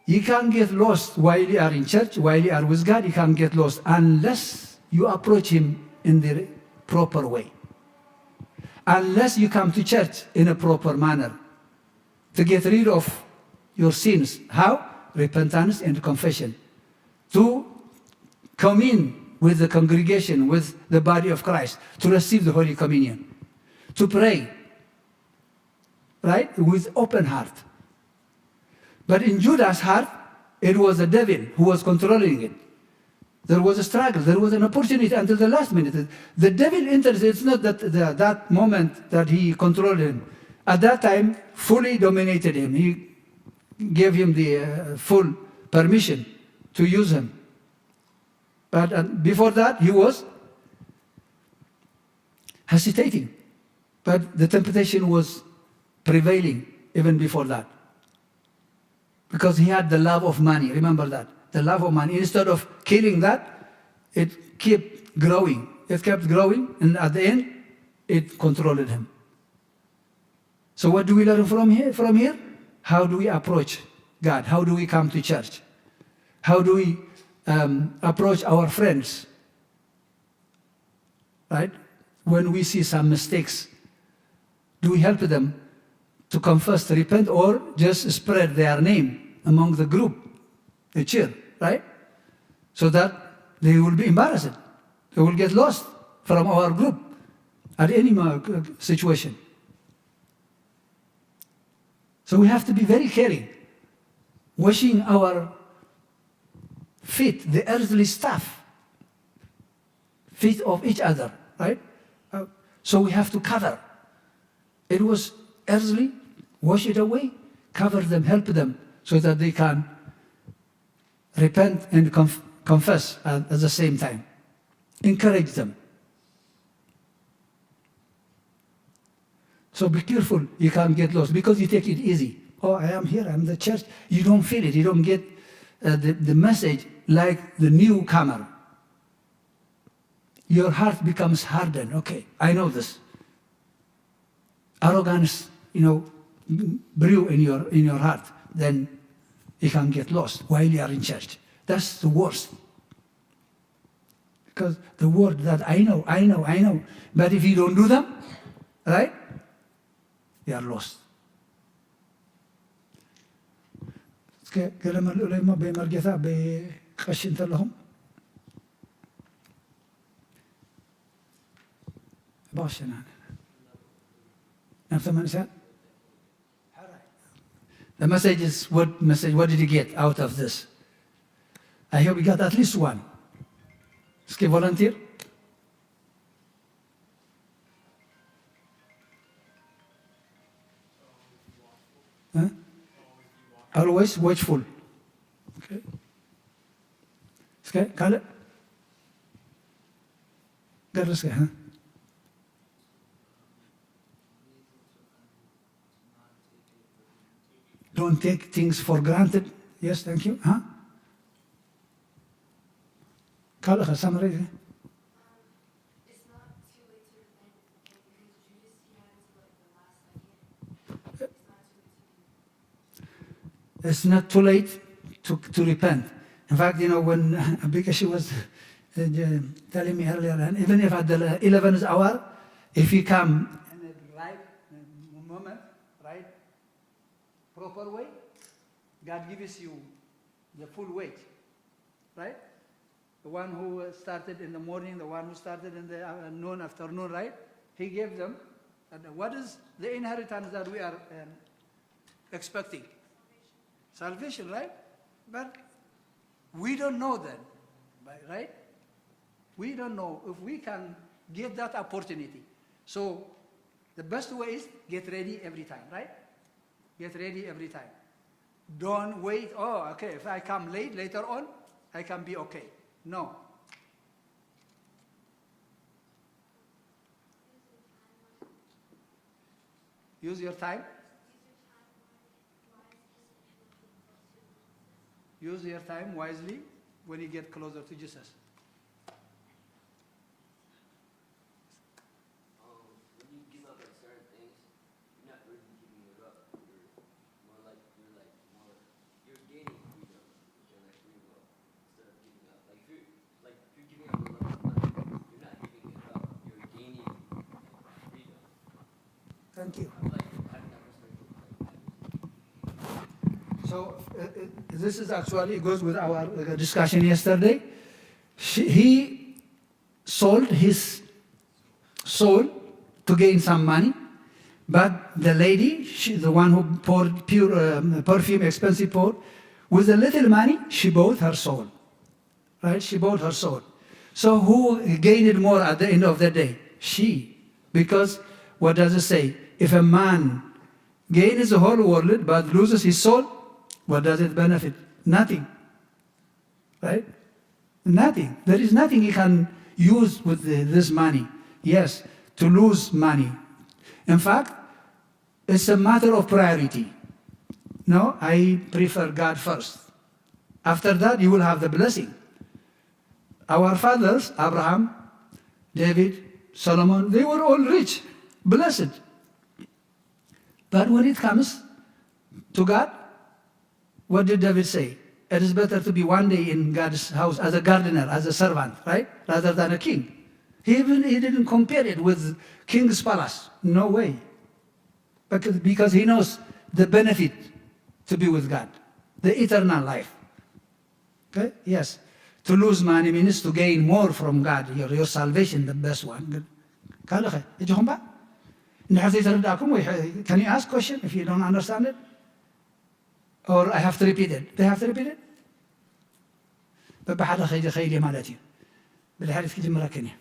you can get lost while you are in church, while you are with God, you can get lost unless you approach him in the proper way. Unless you come to church in a proper manner to get rid of your sins. How? Repentance and confession. To commune with the congregation, with the body of Christ, to receive the Holy Communion, to pray, right, with open heart. But in Judas' heart, it was the devil who was controlling it. There was a struggle, there was an opportunity until the last minute. The devil enters, it's not that the, that moment that he controlled him. At that time, fully dominated him. He gave him the uh, full permission to use him. But uh, before that, he was hesitating. But the temptation was prevailing even before that. Because he had the love of money. Remember that. The love of money. Instead of killing that, it kept growing. It kept growing, and at the end, it controlled him. So what do we learn from here? From here? How do we approach God? How do we come to church? How do we um, approach our friends? Right? When we see some mistakes, do we help them to confess, to repent, or just spread their name among the group, the cheer, right? So that they will be embarrassed. They will get lost from our group at any situation. So we have to be very caring, washing our feet, the earthly stuff, feet of each other, right? Uh, so we have to cover. It was earthly, wash it away, cover them, help them so that they can repent and conf- confess at, at the same time. Encourage them. So be careful, you can't get lost because you take it easy. Oh, I am here, I'm the church. You don't feel it, you don't get uh, the, the message like the newcomer. Your heart becomes hardened. Okay, I know this. Arrogance, you know, brew in your in your heart. Then you can get lost while you are in church. That's the worst. Because the word that I know, I know, I know. But if you don't do them, right? You are lost. እስከ ገለ መልእለይ እሞ በይ መርጌታ በይ ቀሺ እንተለኹም ባሸና ናብተ መንእሰያት The message is what message? What did you get out of this? I hope you got at least one. እስኪ volunteer. Huh? Always watchful. Okay. እስከ ካልእ ገርስ huh? Don't take things for granted. Yes, thank you. Huh? ካልእ ኸ summary? It's not too late to, to repent. In fact, you know, when Bikashi was uh, telling me earlier, and even if at the eleventh hour, if you come in the right moment, right, proper way, God gives you the full wage, right? The one who uh, started in the morning, the one who started in the uh, noon, afternoon, right? He gave them. And what is the inheritance that we are um, expecting? Salvation, right? But we don't know then, right? We don't know if we can get that opportunity. So the best way is get ready every time, right? Get ready every time. Don't wait, oh, okay, if I come late later on, I can be okay. No. Use your time. Use your time wisely when you get closer to Jesus. Thank you. So uh, uh, this is actually goes with our uh, discussion yesterday. She, he sold his soul to gain some money, but the lady, she, the one who poured pure um, perfume, expensive pour, with a little money, she bought her soul. Right? She bought her soul. So who gained more at the end of the day? She. Because what does it say? If a man gains the whole world but loses his soul, what does it benefit? Nothing. Right? Nothing. There is nothing he can use with the, this money. Yes, to lose money. In fact, it's a matter of priority. No, I prefer God first. After that, you will have the blessing. Our fathers, Abraham, David, Solomon, they were all rich, blessed. But when it comes to God, what did David say? It is better to be one day in God's house as a gardener, as a servant, right? Rather than a king. He even he didn't compare it with king's palace. No way. Because, because he knows the benefit to be with God, the eternal life. Okay? Yes. To lose money means to gain more from God, your, your salvation, the best one. ካልእ ኸ እጅኹም ባ እንድሕር ዘይተረዳእኩም ወይ can you ask question if you don't understand it? Or I have to repeat it? Do I have to repeat it? በብሓደ ከይደ ከይደ ማለት እዩ። ብድሕሪት ክጅምረክን እየ።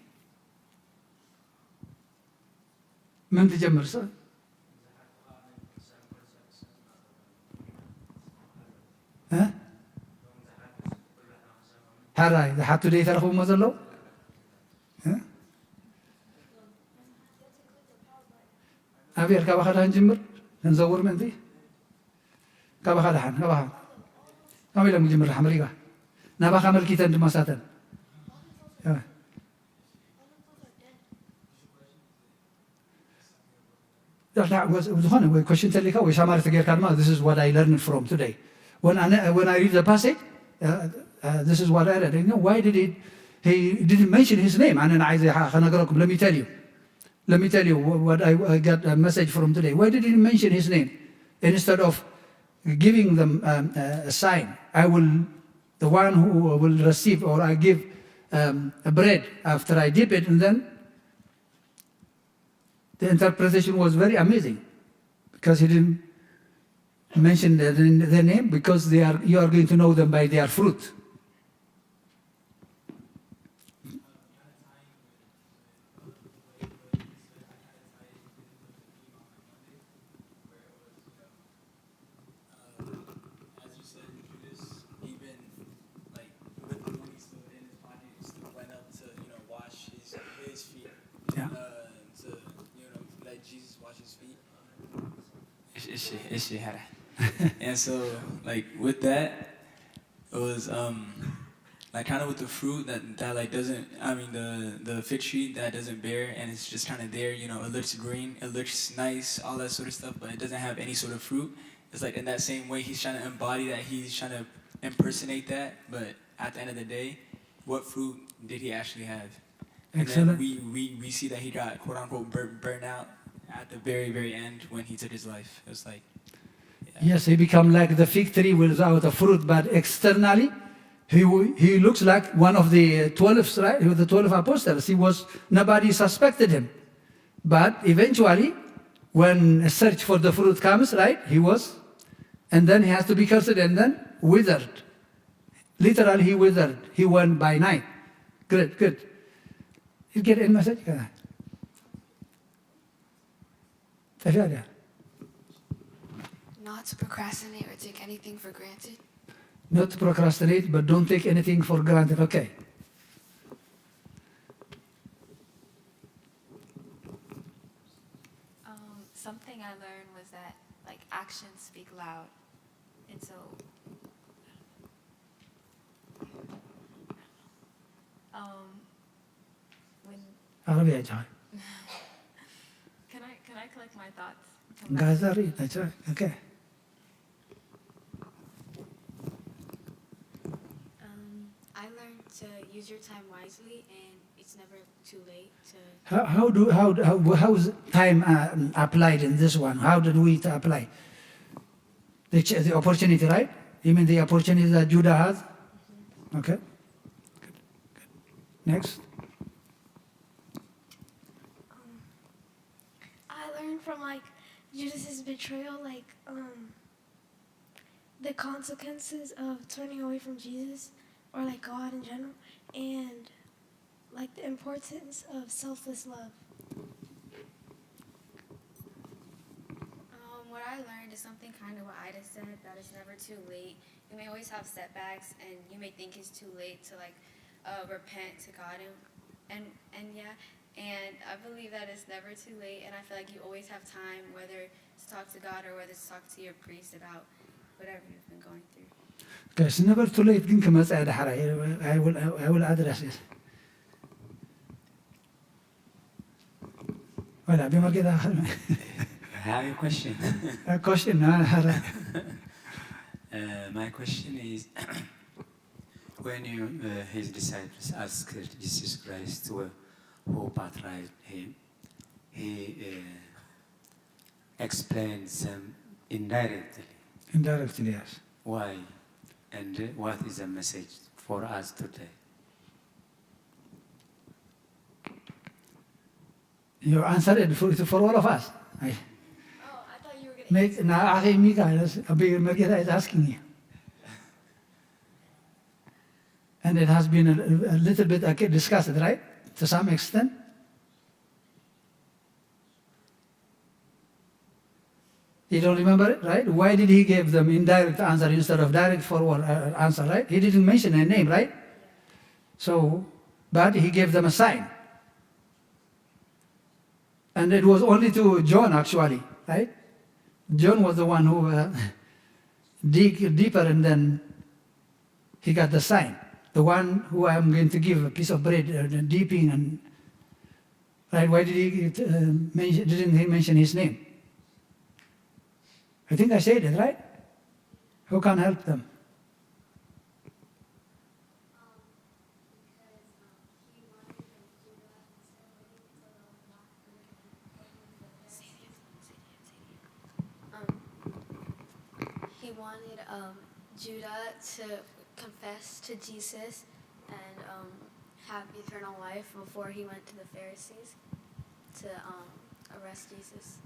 መን ትጀምር? ሕራይ ዝሓቱ ዶ ይተረኽብሞ ዘለዉ? ኣብየር ካባኻ ዳን ጅምር፣ ክንዘውር ምእንቲ። ካባኻ ደሓን፣ ካባኻ። ከመይ ኢሎም ክጅምር ደሓን መሪባ? ናባኻ መልኪተን ድማ ሳተን። ዝኾነ ወይ ኮሽን ተሊካ ወይ ሳማሪ ተጌርካ ድማ this is what I learned from today. When I, when I read the passage, uh, uh, this is what I read. You know, why did he, he didn't mention his name? ኣነ ንዓይ ከነገረኩም let me tell you. Let me tell you what I, I got a message from today. Why did he mention his name instead of giving them um, a sign? I will, the one who will receive or I give um, a bread after I dip it, and then the interpretation was very amazing because he didn't mention their, their name because they are, you are going to know them by their fruit. እሺ፣ እሺ፣ ሐረ። And so, like, with that, it was, um, like, kind of with the fruit that, that like doesn't, I mean, the the fig tree that doesn't bear, and it's just kind of there. You know, it looks green, it looks nice, all that sort of stuff, but it doesn't have any sort of fruit. It's like in that same way, he's trying to embody that, he's trying to impersonate that, but at the end of the day, what fruit did he actually have? And then Excellent. we, we, we see that he got, quote unquote, burnt, burnt out at the very, very end when he took his life. It was like, yeah. Yes, he become like the fig tree without a fruit, but externally, he, w- he looks like one of the twelve, right? He was the twelve apostles. He was, nobody suspected him. But eventually, when a search for the fruit comes, right, he was, and then he has to be cursed and then withered. Literally, he withered. He went by night. Good, good. You get any message? Yeah. ጠፊኣ ድያ? Not to procrastinate or take anything for granted. Not to procrastinate, but don't take anything for granted. Okay. Um, something I learned was that like actions speak loud, and so um, when ኣቕርብያ ጃ can I can I collect my thoughts? Come back? ጋዛ ርኢ ናቸው። Okay. Um, I learned to use your time wisely, and it's never too late to. How, how do how how how is time uh, applied in this one? How did we to apply the, ch- the opportunity, right? You mean the opportunity that Judah has? Okay. Good. Good. Next. Um, I learned from like Judas's betrayal, like um, the consequences of turning away from Jesus or like God in general, and like the importance of selfless love. Um, what I learned is something kind of what Ida said, that it's never too late. You may always have setbacks, and you may think it's too late to like uh, repent to God, and and and yeah, and I believe that it's never too late, and I feel like you always have time, whether it's to talk to God or whether it's to talk to your priest about whatever you've been going through. It's never too late ግን ክመጽእ ዳሕራይ I will, I will address it. Well, I'll be more I have a question. A question. Uh, uh, my question is when you, uh, his disciples asked Jesus Christ who, who betrayed him, he uh, explained them indirectly. Indirectly, yes. Why? And what is the message for us today? You answer it for, for all of us. I, Oh, I thought you were gonna. make, now, I think Mika, that's a big, Mika is asking you. And it has been a, a little bit uh, discussed, right? To some extent. You don't remember it, right? Why did he give them indirect answer instead of direct forward uh, answer, right? He didn't mention a name, right? So, but he gave them a sign. And it was only to John, actually, right? John was the one who uh, dig deeper and then he got the sign. The one who I'm going to give a piece of bread, uh, dipping and, right? Why did he uh, mention, didn't he mention his name? I think I said it, right? Who can help them? Um, he wanted um, Judah to confess to Jesus and um, have eternal life before he went to the Pharisees to um, arrest Jesus.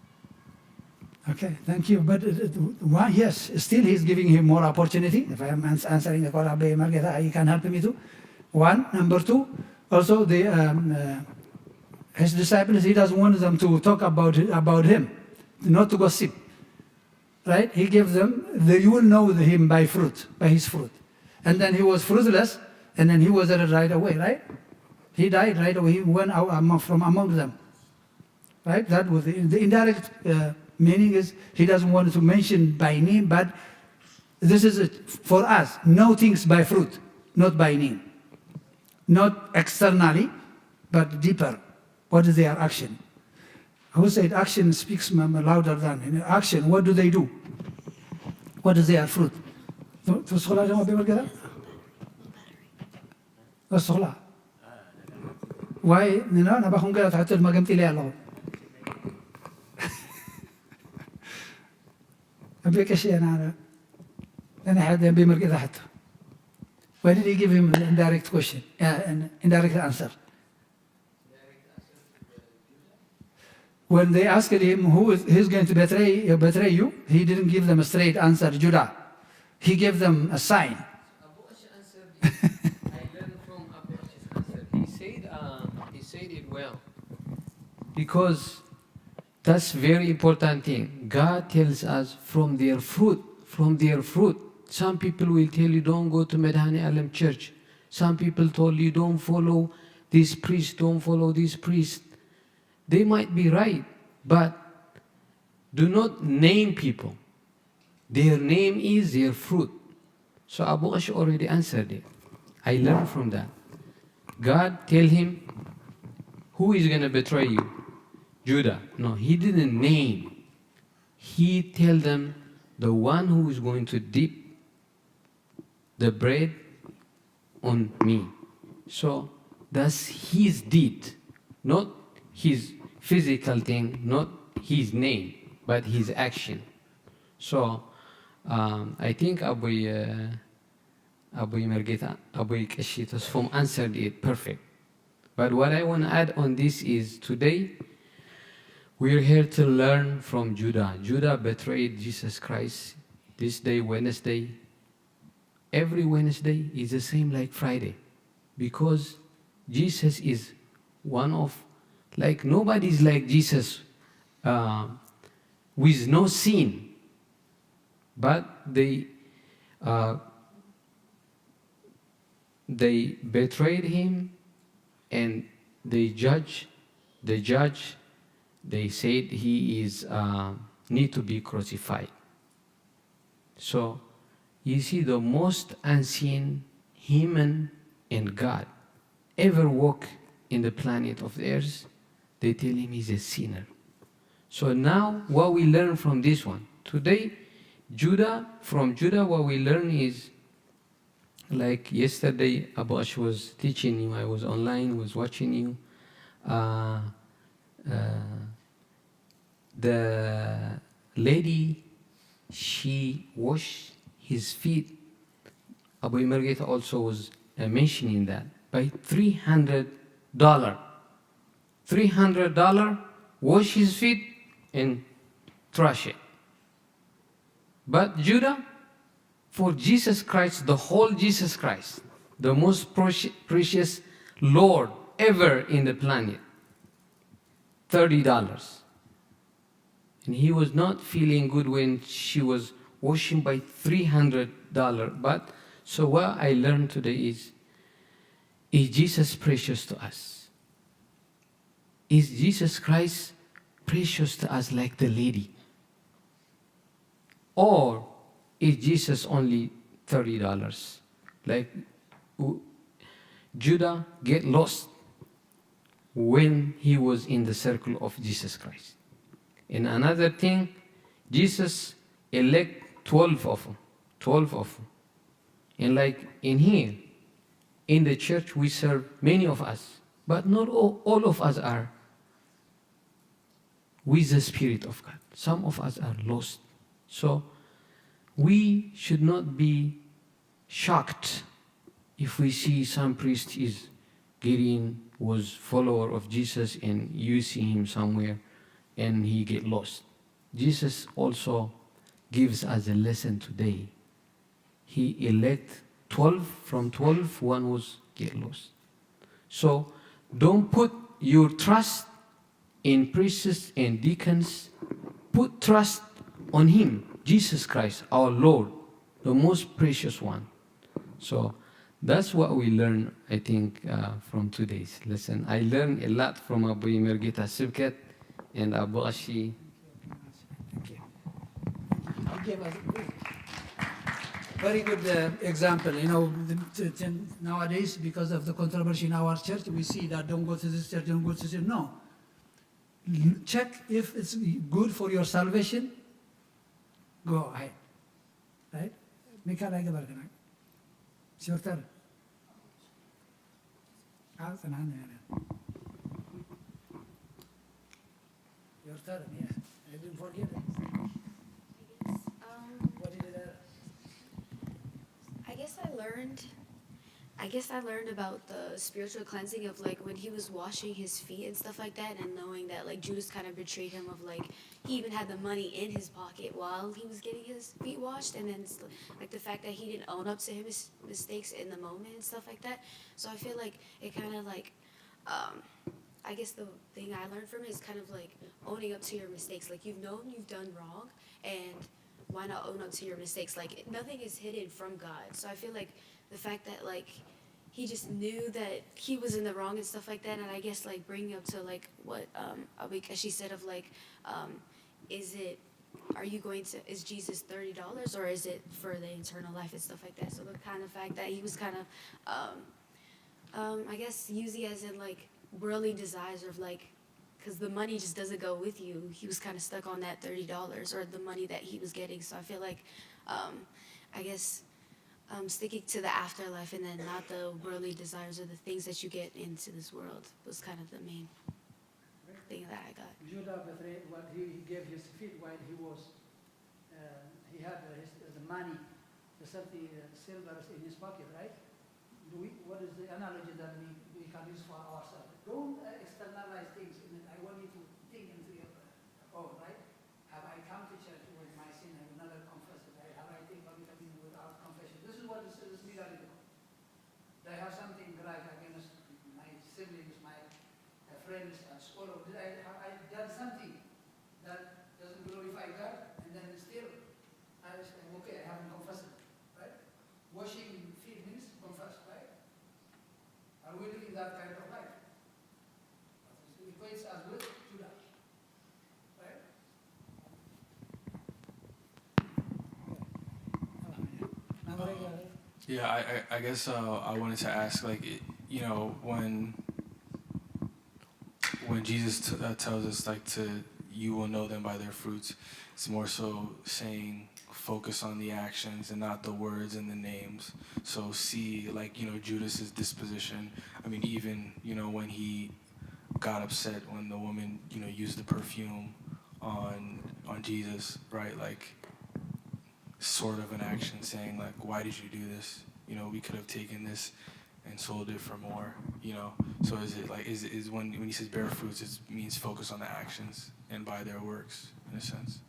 Okay, thank you. But uh, uh, why? Yes, still he's giving him more opportunity. If I am ans- answering the call, Abe Margeta, he can help me too. One, number two, also the um, uh, his disciples, he doesn't want them to talk about about him, not to gossip, right? He gave them the you will know him by fruit, by his fruit, and then he was fruitless, and then he was dead right away, right? He died right away. He went out among, from among them. Right? That was the, the indirect uh, Meaning is he doesn't want to mention by name, but this is it. For us, know things by fruit, not by name. Not externally, but deeper. What is their action? Who said action speaks m- m- louder than action? What do they do? What is their fruit? ትስኹላ ጀማ ቢበር ገዛ ተስኹላ ዋይ ንና ናባኹም ገዛ ትሕቶ ድማ ገምጢለ ኣለኹ። ኣቤ ቀሺ ኣነ ኣነ ሓደ ኣቤ መርጌታ ሕቶ Why did he give him an indirect question, uh, an indirect answer? When they asked him who is, who's going to betray, uh, betray you, he didn't give them a straight answer, Judah. He gave them a sign. Abu Ash answered it. I learned from Abu Ash's answer. He said, um, he said it well. Because that's very important thing. God tells us from their fruit, from their fruit. Some people will tell you don't go to Medhani Alem church. Some people told you don't follow this priest, don't follow this priest. They might be right, but do not name people. Their name is their fruit. So Abu Ash already answered it. I learned from that. God tell him, who is going to betray you? Judah. No, he didn't name. He tell them the one who is going to dip the bread on me. So that's his deed, not his physical thing, not his name, but his action. So um, I think Abu, uh, Abu Mergeta, Abu Keshi Tasfum answered it perfect. But what I want to add on this is today we're here to learn from Judah. Judah betrayed Jesus Christ this day, Wednesday. Every Wednesday is the same like Friday because Jesus is one of, like, nobody is like Jesus uh, with no sin. But they, uh, they betrayed him and they judge, the judge, they said he is uh, need to be crucified. So you see the most unseen human and God ever walk in the planet of the earth, they tell him he's a sinner. So now what we learn from this one? Today, Judah, from Judah, what we learn is like yesterday, Abu Ash was teaching you, I was online, was watching you. Uh, uh, the lady, she washed his feet. Abu Imergeta also was uh, mentioning that by three hundred dollar. Three hundred dollar, wash his feet and trash it. But Judah, for Jesus Christ, the whole Jesus Christ, the most preci- precious Lord ever in the planet, thirty dollars. And he was not feeling good when she was washing by three hundred dollar. But so what I learned today is, is Jesus precious to us? Is Jesus Christ precious to us like the lady? Or is Jesus only thirty dollars? Like w- Judah get lost when he was in the circle of Jesus Christ. And another thing, Jesus elect twelve of them, twelve of them. And like in here, in the church, we serve many of us, but not all, all of us are with the Spirit of God. Some of us are lost. So we should not be shocked if we see some priest is getting, was follower of Jesus, and you see him somewhere and he get lost. Jesus also gives us a lesson today. He elect twelve, from twelve, one was get lost. So don't put your trust in priests and deacons. Put trust on him, Jesus Christ, our Lord, the most precious one. So that's what we learn, I think, uh, from today's lesson. I learned a lot from Abu Mergita Sibket and Abu Ashi. Very good uh, example. You know, the, t- t- nowadays, because of the controversy in our church, we see that don't go to this church, don't go to this. No. L- Check if it's good for your salvation. Go ahead. Right? Mikael, I give a It's your turn. Ah, it's an hand. Your turn, yeah. I didn't forget it. Um, What did it uh, I guess I learned. I guess I learned about the spiritual cleansing of like when he was washing his feet and stuff like that, and knowing that like Judas kind of betrayed him. Of like he even had the money in his pocket while he was getting his feet washed, and then s- like the fact that he didn't own up to his mistakes in the moment and stuff like that. So I feel like it kind of like, um, I guess the thing I learned from it is kind of like owning up to your mistakes. Like you've known you've done wrong, and why not own up to your mistakes? Like nothing is hidden from God. So I feel like the fact that like he just knew that he was in the wrong and stuff like that, and I guess like bringing up to like what um Abikashi said of like, um is it, are you going to, is Jesus thirty dollars or is it for the eternal life and stuff like that? So the kind of fact that he was kind of, um um I guess, using as in like worldly desires of like, because the money just doesn't go with you. He was kind of stuck on that thirty dollars or the money that he was getting. So I feel like, um I guess, um sticking to the afterlife and then not the worldly desires or the things that you get into this world was kind of the main thing that I got. Judah betrayed what he, he gave his feet while he was, uh, he had uh, his, the money, the thirty uh, silvers in his pocket, right? Do we, what is the analogy that we, we can use for ourselves? Don't uh, externalize things. In it. I want you to think into your own, right? Have I come to church with my sin? I will never confess it. I, have I think of it without confession? This is what this, this Middle East. Do I have something grudge against my siblings, my uh, friends at school? Or did I have I done something that doesn't glorify God? And then still, I say, okay, I haven't confessed it, right? Washing feet means confess, right? Are we living that kind of life? It equates us with Judah, right? Yeah, I, I, I guess uh, I wanted to ask, like, it- you know, when when Jesus t- uh, tells us, like, to, you will know them by their fruits, it's more so saying focus on the actions and not the words and the names. So see, like, you know, Judas's disposition. I mean, even, you know, when he got upset when the woman, you know, used the perfume on on Jesus, right? Like, sort of an action saying, like, why did you do this? You know, we could have taken this and sold it for more, you know? So is it like, is, is when, when he says bear fruits, it means focus on the actions and by their works, in a sense.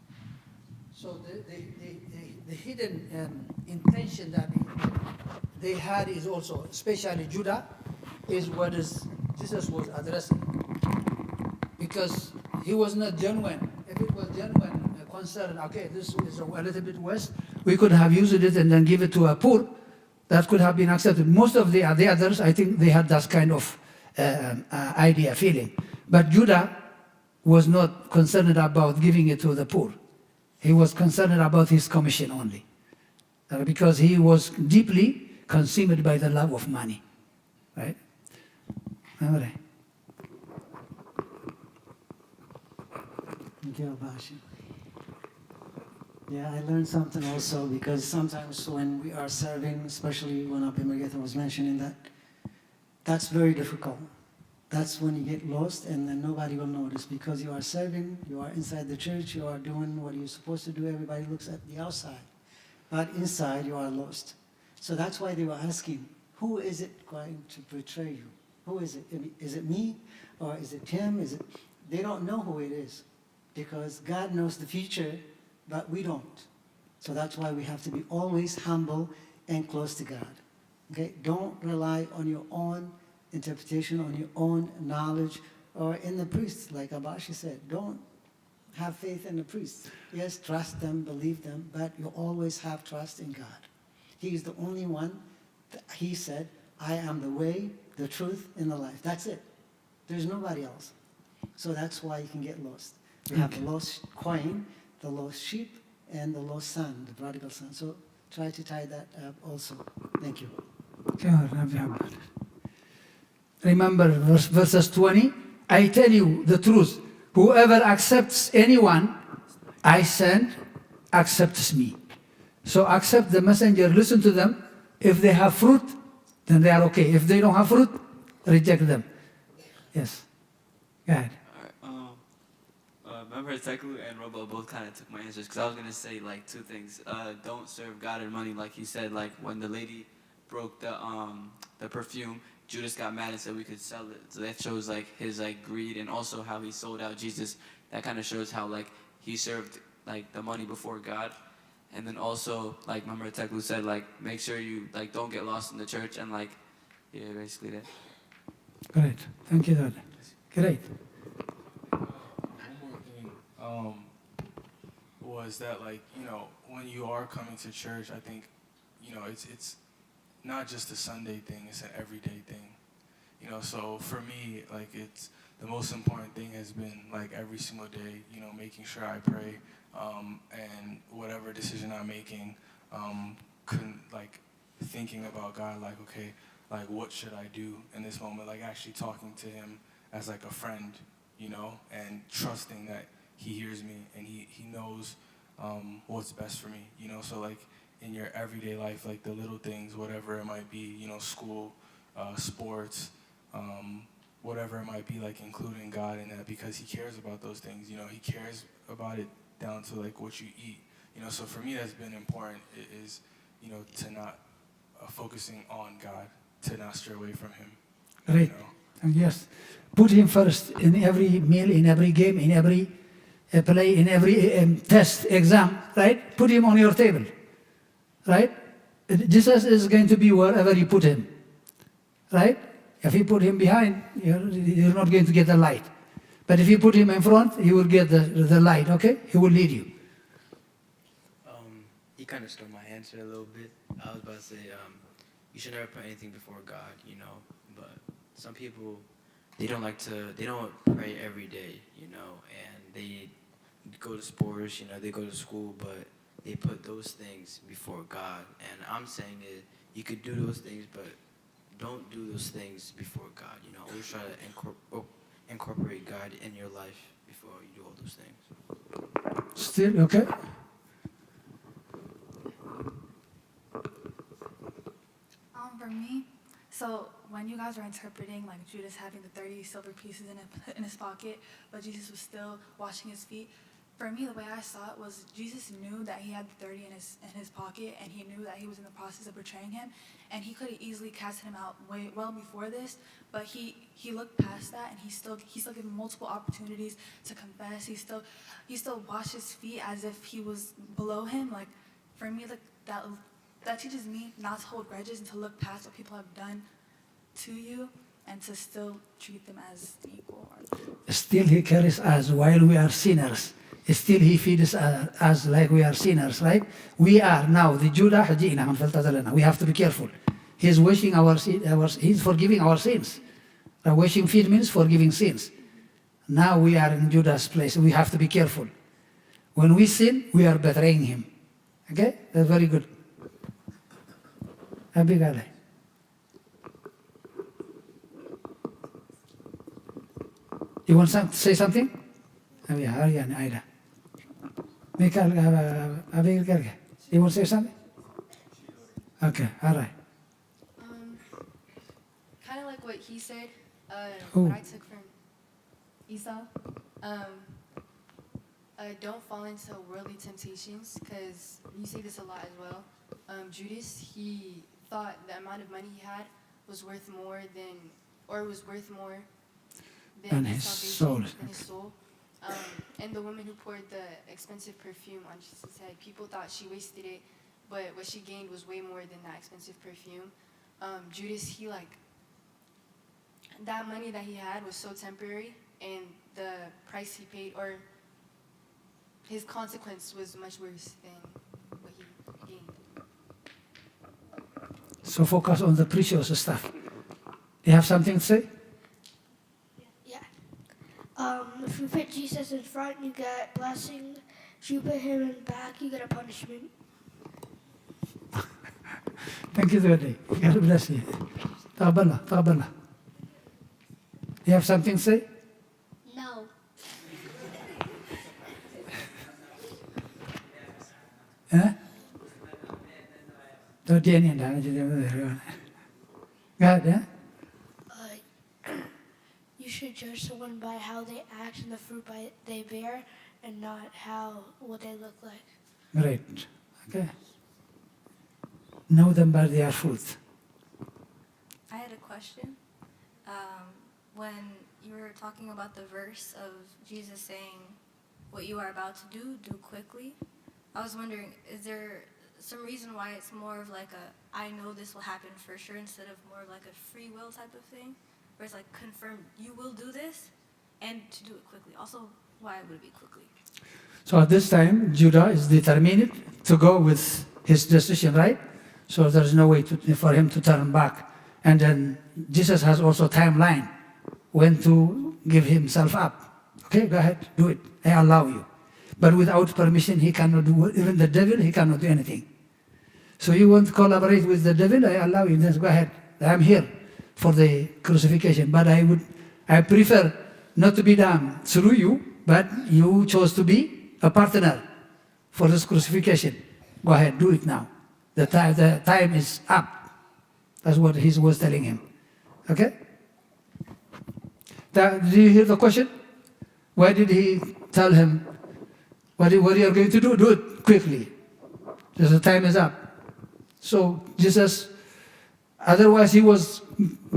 So the, the, the, the, the hidden um, intention that they had is also, especially Judah, is what is Jesus was addressing. Because he was not genuine. If it was genuine uh, concern, okay, this is a little bit worse. We could have used it and then give it to a poor. That could have been accepted. Most of the, the others, I think they had that kind of uh, um, uh, idea, feeling. But Judah was not concerned about giving it to the poor. He was concerned about his commission only. Uh, because he was deeply consumed by the love of money. Right? All right. Thank you, Abashi. Yeah, I learned something also because sometimes when we are serving, especially when Abimageta was mentioning that, that's very difficult. That's when you get lost and then nobody will notice because you are serving, you are inside the church, you are doing what you're supposed to do. Everybody looks at the outside, but inside you are lost. So that's why they were asking, who is it going to betray you? Who is it? Is it me or is it him? Is it? They don't know who it is because God knows the future, but we don't. So that's why we have to be always humble and close to God. Okay? Don't rely on your own interpretation, on your own knowledge, or in the priests, like Abashi said. Don't have faith in the priests. Yes, trust them, believe them, but you always have trust in God. He is the only one, that he said, I am the way, the truth, and the life. That's it. There's nobody else. So that's why you can get lost. We have the lost coin, the lost sheep, and the lost son, the prodigal son. So try to tie that up also. Thank you. Remember verse, verses twenty. I tell you the truth. Whoever accepts anyone I send accepts me. So accept the messenger, listen to them. If they have fruit, then they are okay. If they don't have fruit, reject them. Yes. Go ahead. All right. Um, uh, remember, Teklu and Robo both kind of took my answers because I was gonna say like two things. Uh, don't serve God and money, like he said. Like when the lady broke the um the perfume, Judas got mad and said we could sell it. So that shows like his like greed and also how he sold out Jesus. That kind of shows how like he served like the money before God. And then also like remember, Teklu said like make sure you like don't get lost in the church and like yeah, basically that. Great. Thank you, Dad. Great. One more thing um, was that, like, you know, when you are coming to church, I think, you know, it's it's not just a Sunday thing; it's an everyday thing. You know, so for me, like, it's the most important thing has been like every single day, you know, making sure I pray um, and whatever decision I'm making, um, couldn't like thinking about God, like, okay, like, what should I do in this moment? Like, actually talking to Him as like a friend, you know, and trusting that He hears me and He He knows um, what's best for me, you know. So like in your everyday life, like the little things, whatever it might be, you know, school, uh, sports, um, whatever it might be, like including God in that because He cares about those things, you know. He cares about it down to like what you eat, you know. So for me, that's been important. Is you know to not uh, focusing on God, to not stray away from Him. Right. Yes. Put him first in every meal, in every game, in every uh, play, in every um, test, exam, right? Put him on your table, right? Jesus is going to be wherever you put him, right? If you put him behind, you're, you're not going to get the light. But if you put him in front, he will get the, the light, okay? He will lead you. Um, you kind of stole my answer a little bit. I was about to say um, you should never put anything before God, you know. But some people, they don't like to, they don't pray every day, you know, and they go to sports, you know, they go to school, but they put those things before God. And I'm saying it, you could do those things, but don't do those things before God, you know. Always try to incorpor- incorporate God in your life before you do all those things. Still okay? Um, for me, so when you guys were interpreting like Judas having the thirty silver pieces in, a, in his pocket, but Jesus was still washing his feet, for me, the way I saw it was Jesus knew that he had the thirty in his in his pocket, and he knew that he was in the process of betraying him, and he could have easily casted him out way well before this, but he he looked past that, and he still he still gave him multiple opportunities to confess. He still he still washed his feet as if he was below him. Like for me, like that that teaches me not to hold grudges and to look past what people have done to you and to still treat them as equal. Still he carries us while we are sinners. Still he feeds uh, us like we are sinners, right? We are now, the Judah ሕጂ ኢና ክንፈልጣ ዘለና. We have to be careful. He's washing our, si- our he's forgiving our sins. Uh, washing feet means forgiving sins. Now we are in Judah's place. We have to be careful. When we sin, we are betraying him. Okay? That's very good. Abigail. You want some, say something? Oh, yeah, oh, yeah, Aida. Michael, uh, Abigail, you want to say something? Okay, all right. Um, kind of like what he said, uh, Who? What I took from Esau. Um, uh, don't fall into worldly temptations, because you say this a lot as well. Um, Judas, he thought the amount of money he had was worth more than, or was worth more than And his salvation, soul. Than his soul. Um, and the woman who poured the expensive perfume on Jesus' head, people thought she wasted it, but what she gained was way more than that expensive perfume. Um, Judas, he like, that money that he had was so temporary, and the price he paid, or his consequence, was much worse than what he gained. So focus on the precious stuff. You have something to say? Yeah. Um, if you put Jesus in front, you get blessing, You put him in back, you get a punishment. Thank you, Zodi. God bless you. تقبلنا، تقبلنا. You have something to say? No. Huh? Don't do any of that. Go ahead, huh? Uh, you should judge someone by how they act and the fruit by, they bear, and not how what they look like. Great. Okay. Know them by their fruit. I had a question. Um, when you were talking about the verse of Jesus saying, "What you are about to do, do quickly," I was wondering, is there some reason why it's more of like a, "I know this will happen for sure," instead of more of like a free will type of thing, where it's like confirmed you will do this and to do it quickly? Also, why would it be quickly? So at this time, Judah is determined to go with his decision, right? So there's no way to, for him to turn back. And then Jesus has also timeline when to give himself up. Okay, go ahead, do it. I allow you. But without permission, he cannot do, even the devil, he cannot do anything. So you want to collaborate with the devil? I allow you. Just go ahead. I am here for the crucifixion, but I would, I prefer not to be done through you, but you chose to be a partner for this crucifixion. Go ahead, do it now. The, ti- the time is up. That's what he was telling him. Okay? That, do you hear the question? Why did he tell him, "What you, what you are going to do, do it quickly. The time is up." So Jesus, otherwise he was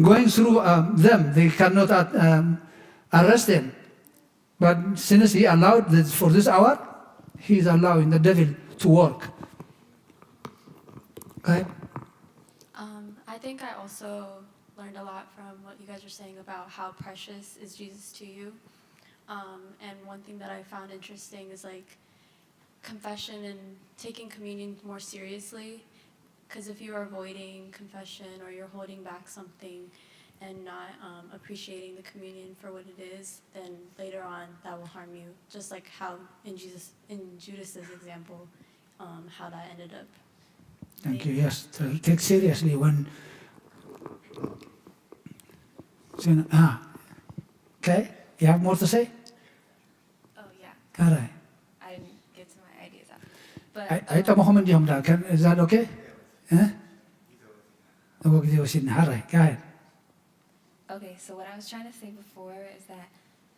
going through um, them. They cannot uh, um, arrest him. But since he allowed this, for this hour, he is allowing the devil to work. Okay? Um, I think I also learned a lot from what you guys were saying about how precious is Jesus to you. Um, and one thing that I found interesting is like confession and taking communion more seriously. Because if you are avoiding confession or you're holding back something and not um, appreciating the communion for what it is, then later on that will harm you. Just like how in Jesus, in Judas's example, um, how that ended up. Thank you. Yes, to take seriously when. Ah, okay. You have more to say? Oh, yeah. All right. I didn't get to my ideas after. But I I told him, "Is that okay?" Eh? All right. Go ahead. Okay, so what I was trying to say before is that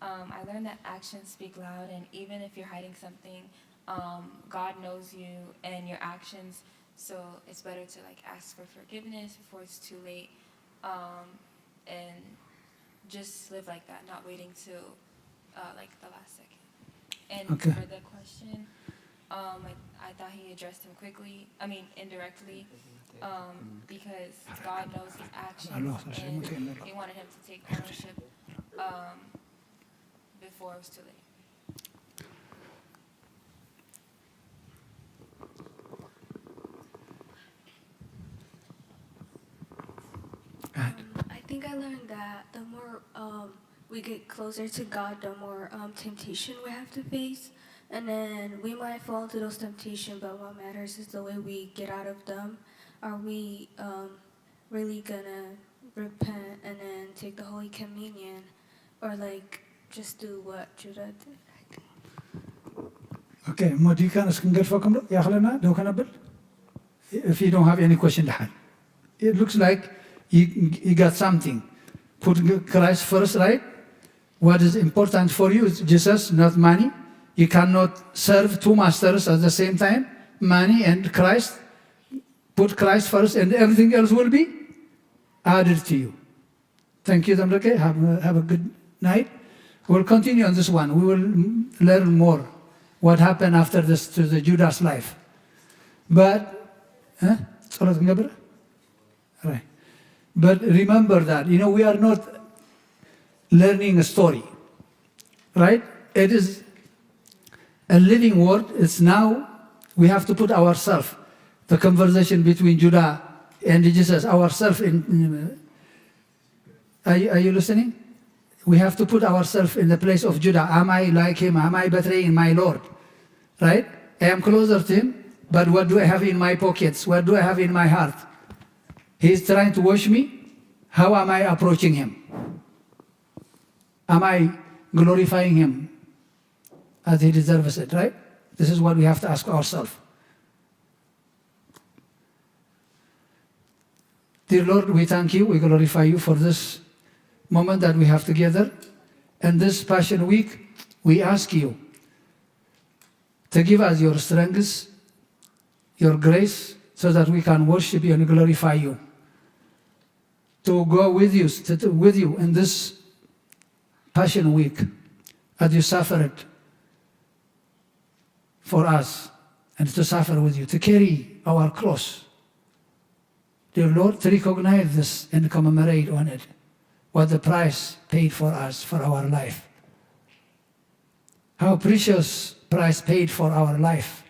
um, I learned that actions speak loud, and even if you're hiding something, um, God knows you and your actions. So it's better to like ask for forgiveness before it's too late, um, and just live like that, not waiting till uh, like the last second. And Okay. For the question, um, I, I thought he addressed him quickly. I mean, indirectly, um, because God knows his actions, and he wanted him to take ownership um, before it was too late. Um, I think I learned that the more um, we get closer to God, the more um, temptation we have to face. And then we might fall into those temptations, but what matters is the way we get out of them. Are we um, really gonna repent and then take the Holy Communion? Or like just do what Judah did? I think. Okay, እሞ ዲካንስ ክንገድፈኩም ዶ? ያኽለና ደው ከነብል? If you don't have any question, ደሓን. It looks like you, you got something. Put Christ first, right? What is important for you is Jesus, not money. You cannot serve two masters at the same time, money and Christ. Put Christ first, and everything else will be added to you. Thank you, Tamreke. Have, a- have a good night. We'll continue on this one. We will learn more what happened after this to the Judas life. But, eh? ጸሎት ክንገብር? Right. But remember that, you know, we are not learning a story, right? It is a living word. It's now we have to put ourselves, the conversation between Judah and Jesus, ourselves in. in- are, you, are you listening? We have to put ourselves in the place of Judah. Am I like him? Am I betraying my Lord? Right? I am closer to him, but what do I have in my pockets? What do I have in my heart? He is trying to wash me. How am I approaching him? Am I glorifying him as he deserves it, right? This is what we have to ask ourselves. Dear Lord, we thank you, we glorify you for this moment that we have together. And this Passion Week, we ask you to give us your strength, your grace, so that we can worship you and glorify you. To go with you, to, to- with you in this Passion Week, as you suffered for us, and to suffer with you, to carry our cross. Dear Lord, to recognize this and commemorate on it, what the price paid for us, for our life. How precious price paid for our life.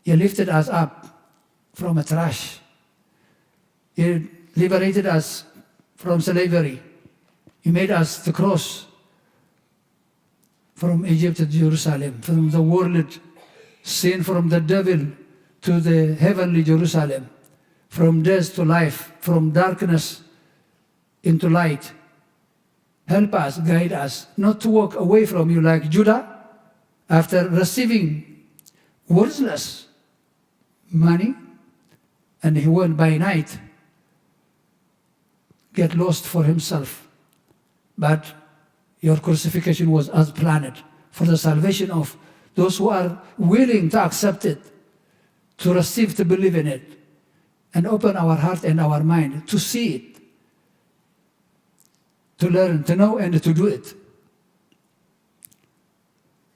You lifted us up from a trash. You liberated us from slavery. You made us to cross from Egypt to Jerusalem, from the world sin, from the devil to the heavenly Jerusalem, from death to life, from darkness into light. Help us, guide us, not to walk away from you like Judah after receiving worthless money, and he went by night, get lost for himself. But your crucifixion was as planned for the salvation of those who are willing to accept it, to receive, to believe in it, and open our heart and our mind to see it, to learn, to know, and to do it.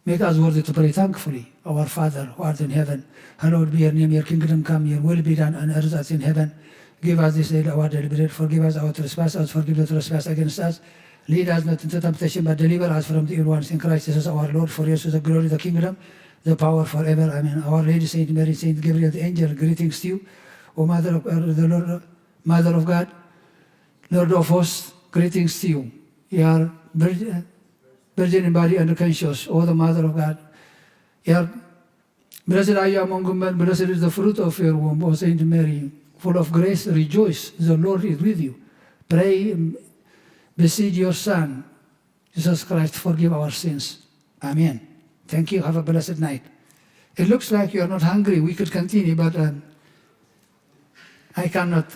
Make us worthy to pray thankfully. Our Father who art in heaven, hallowed be your name, your kingdom come, your will be done on earth as in heaven. Give us this day our daily bread, forgive us our trespass as forgive the trespass against us. Lead us not into temptation, but deliver us from the evil ones. In Christ Jesus our Lord, for yours is the glory, the kingdom, the power forever. Amen. Our Lady Saint Mary, Saint Gabriel the angel, greetings to you. O Mother of, uh, the Lord, Mother of God, Lord of hosts, greetings to you. You are virgin, virgin in body and conscious, O the Mother of God. You are blessed are you among women, blessed is the fruit of your womb, O Saint Mary, full of grace, rejoice, the Lord is with you. Pray, um, beseech your Son, Jesus Christ, forgive our sins. Amen. Thank you. Have a blessed night. It looks like you are not hungry. We could continue, but um, I cannot.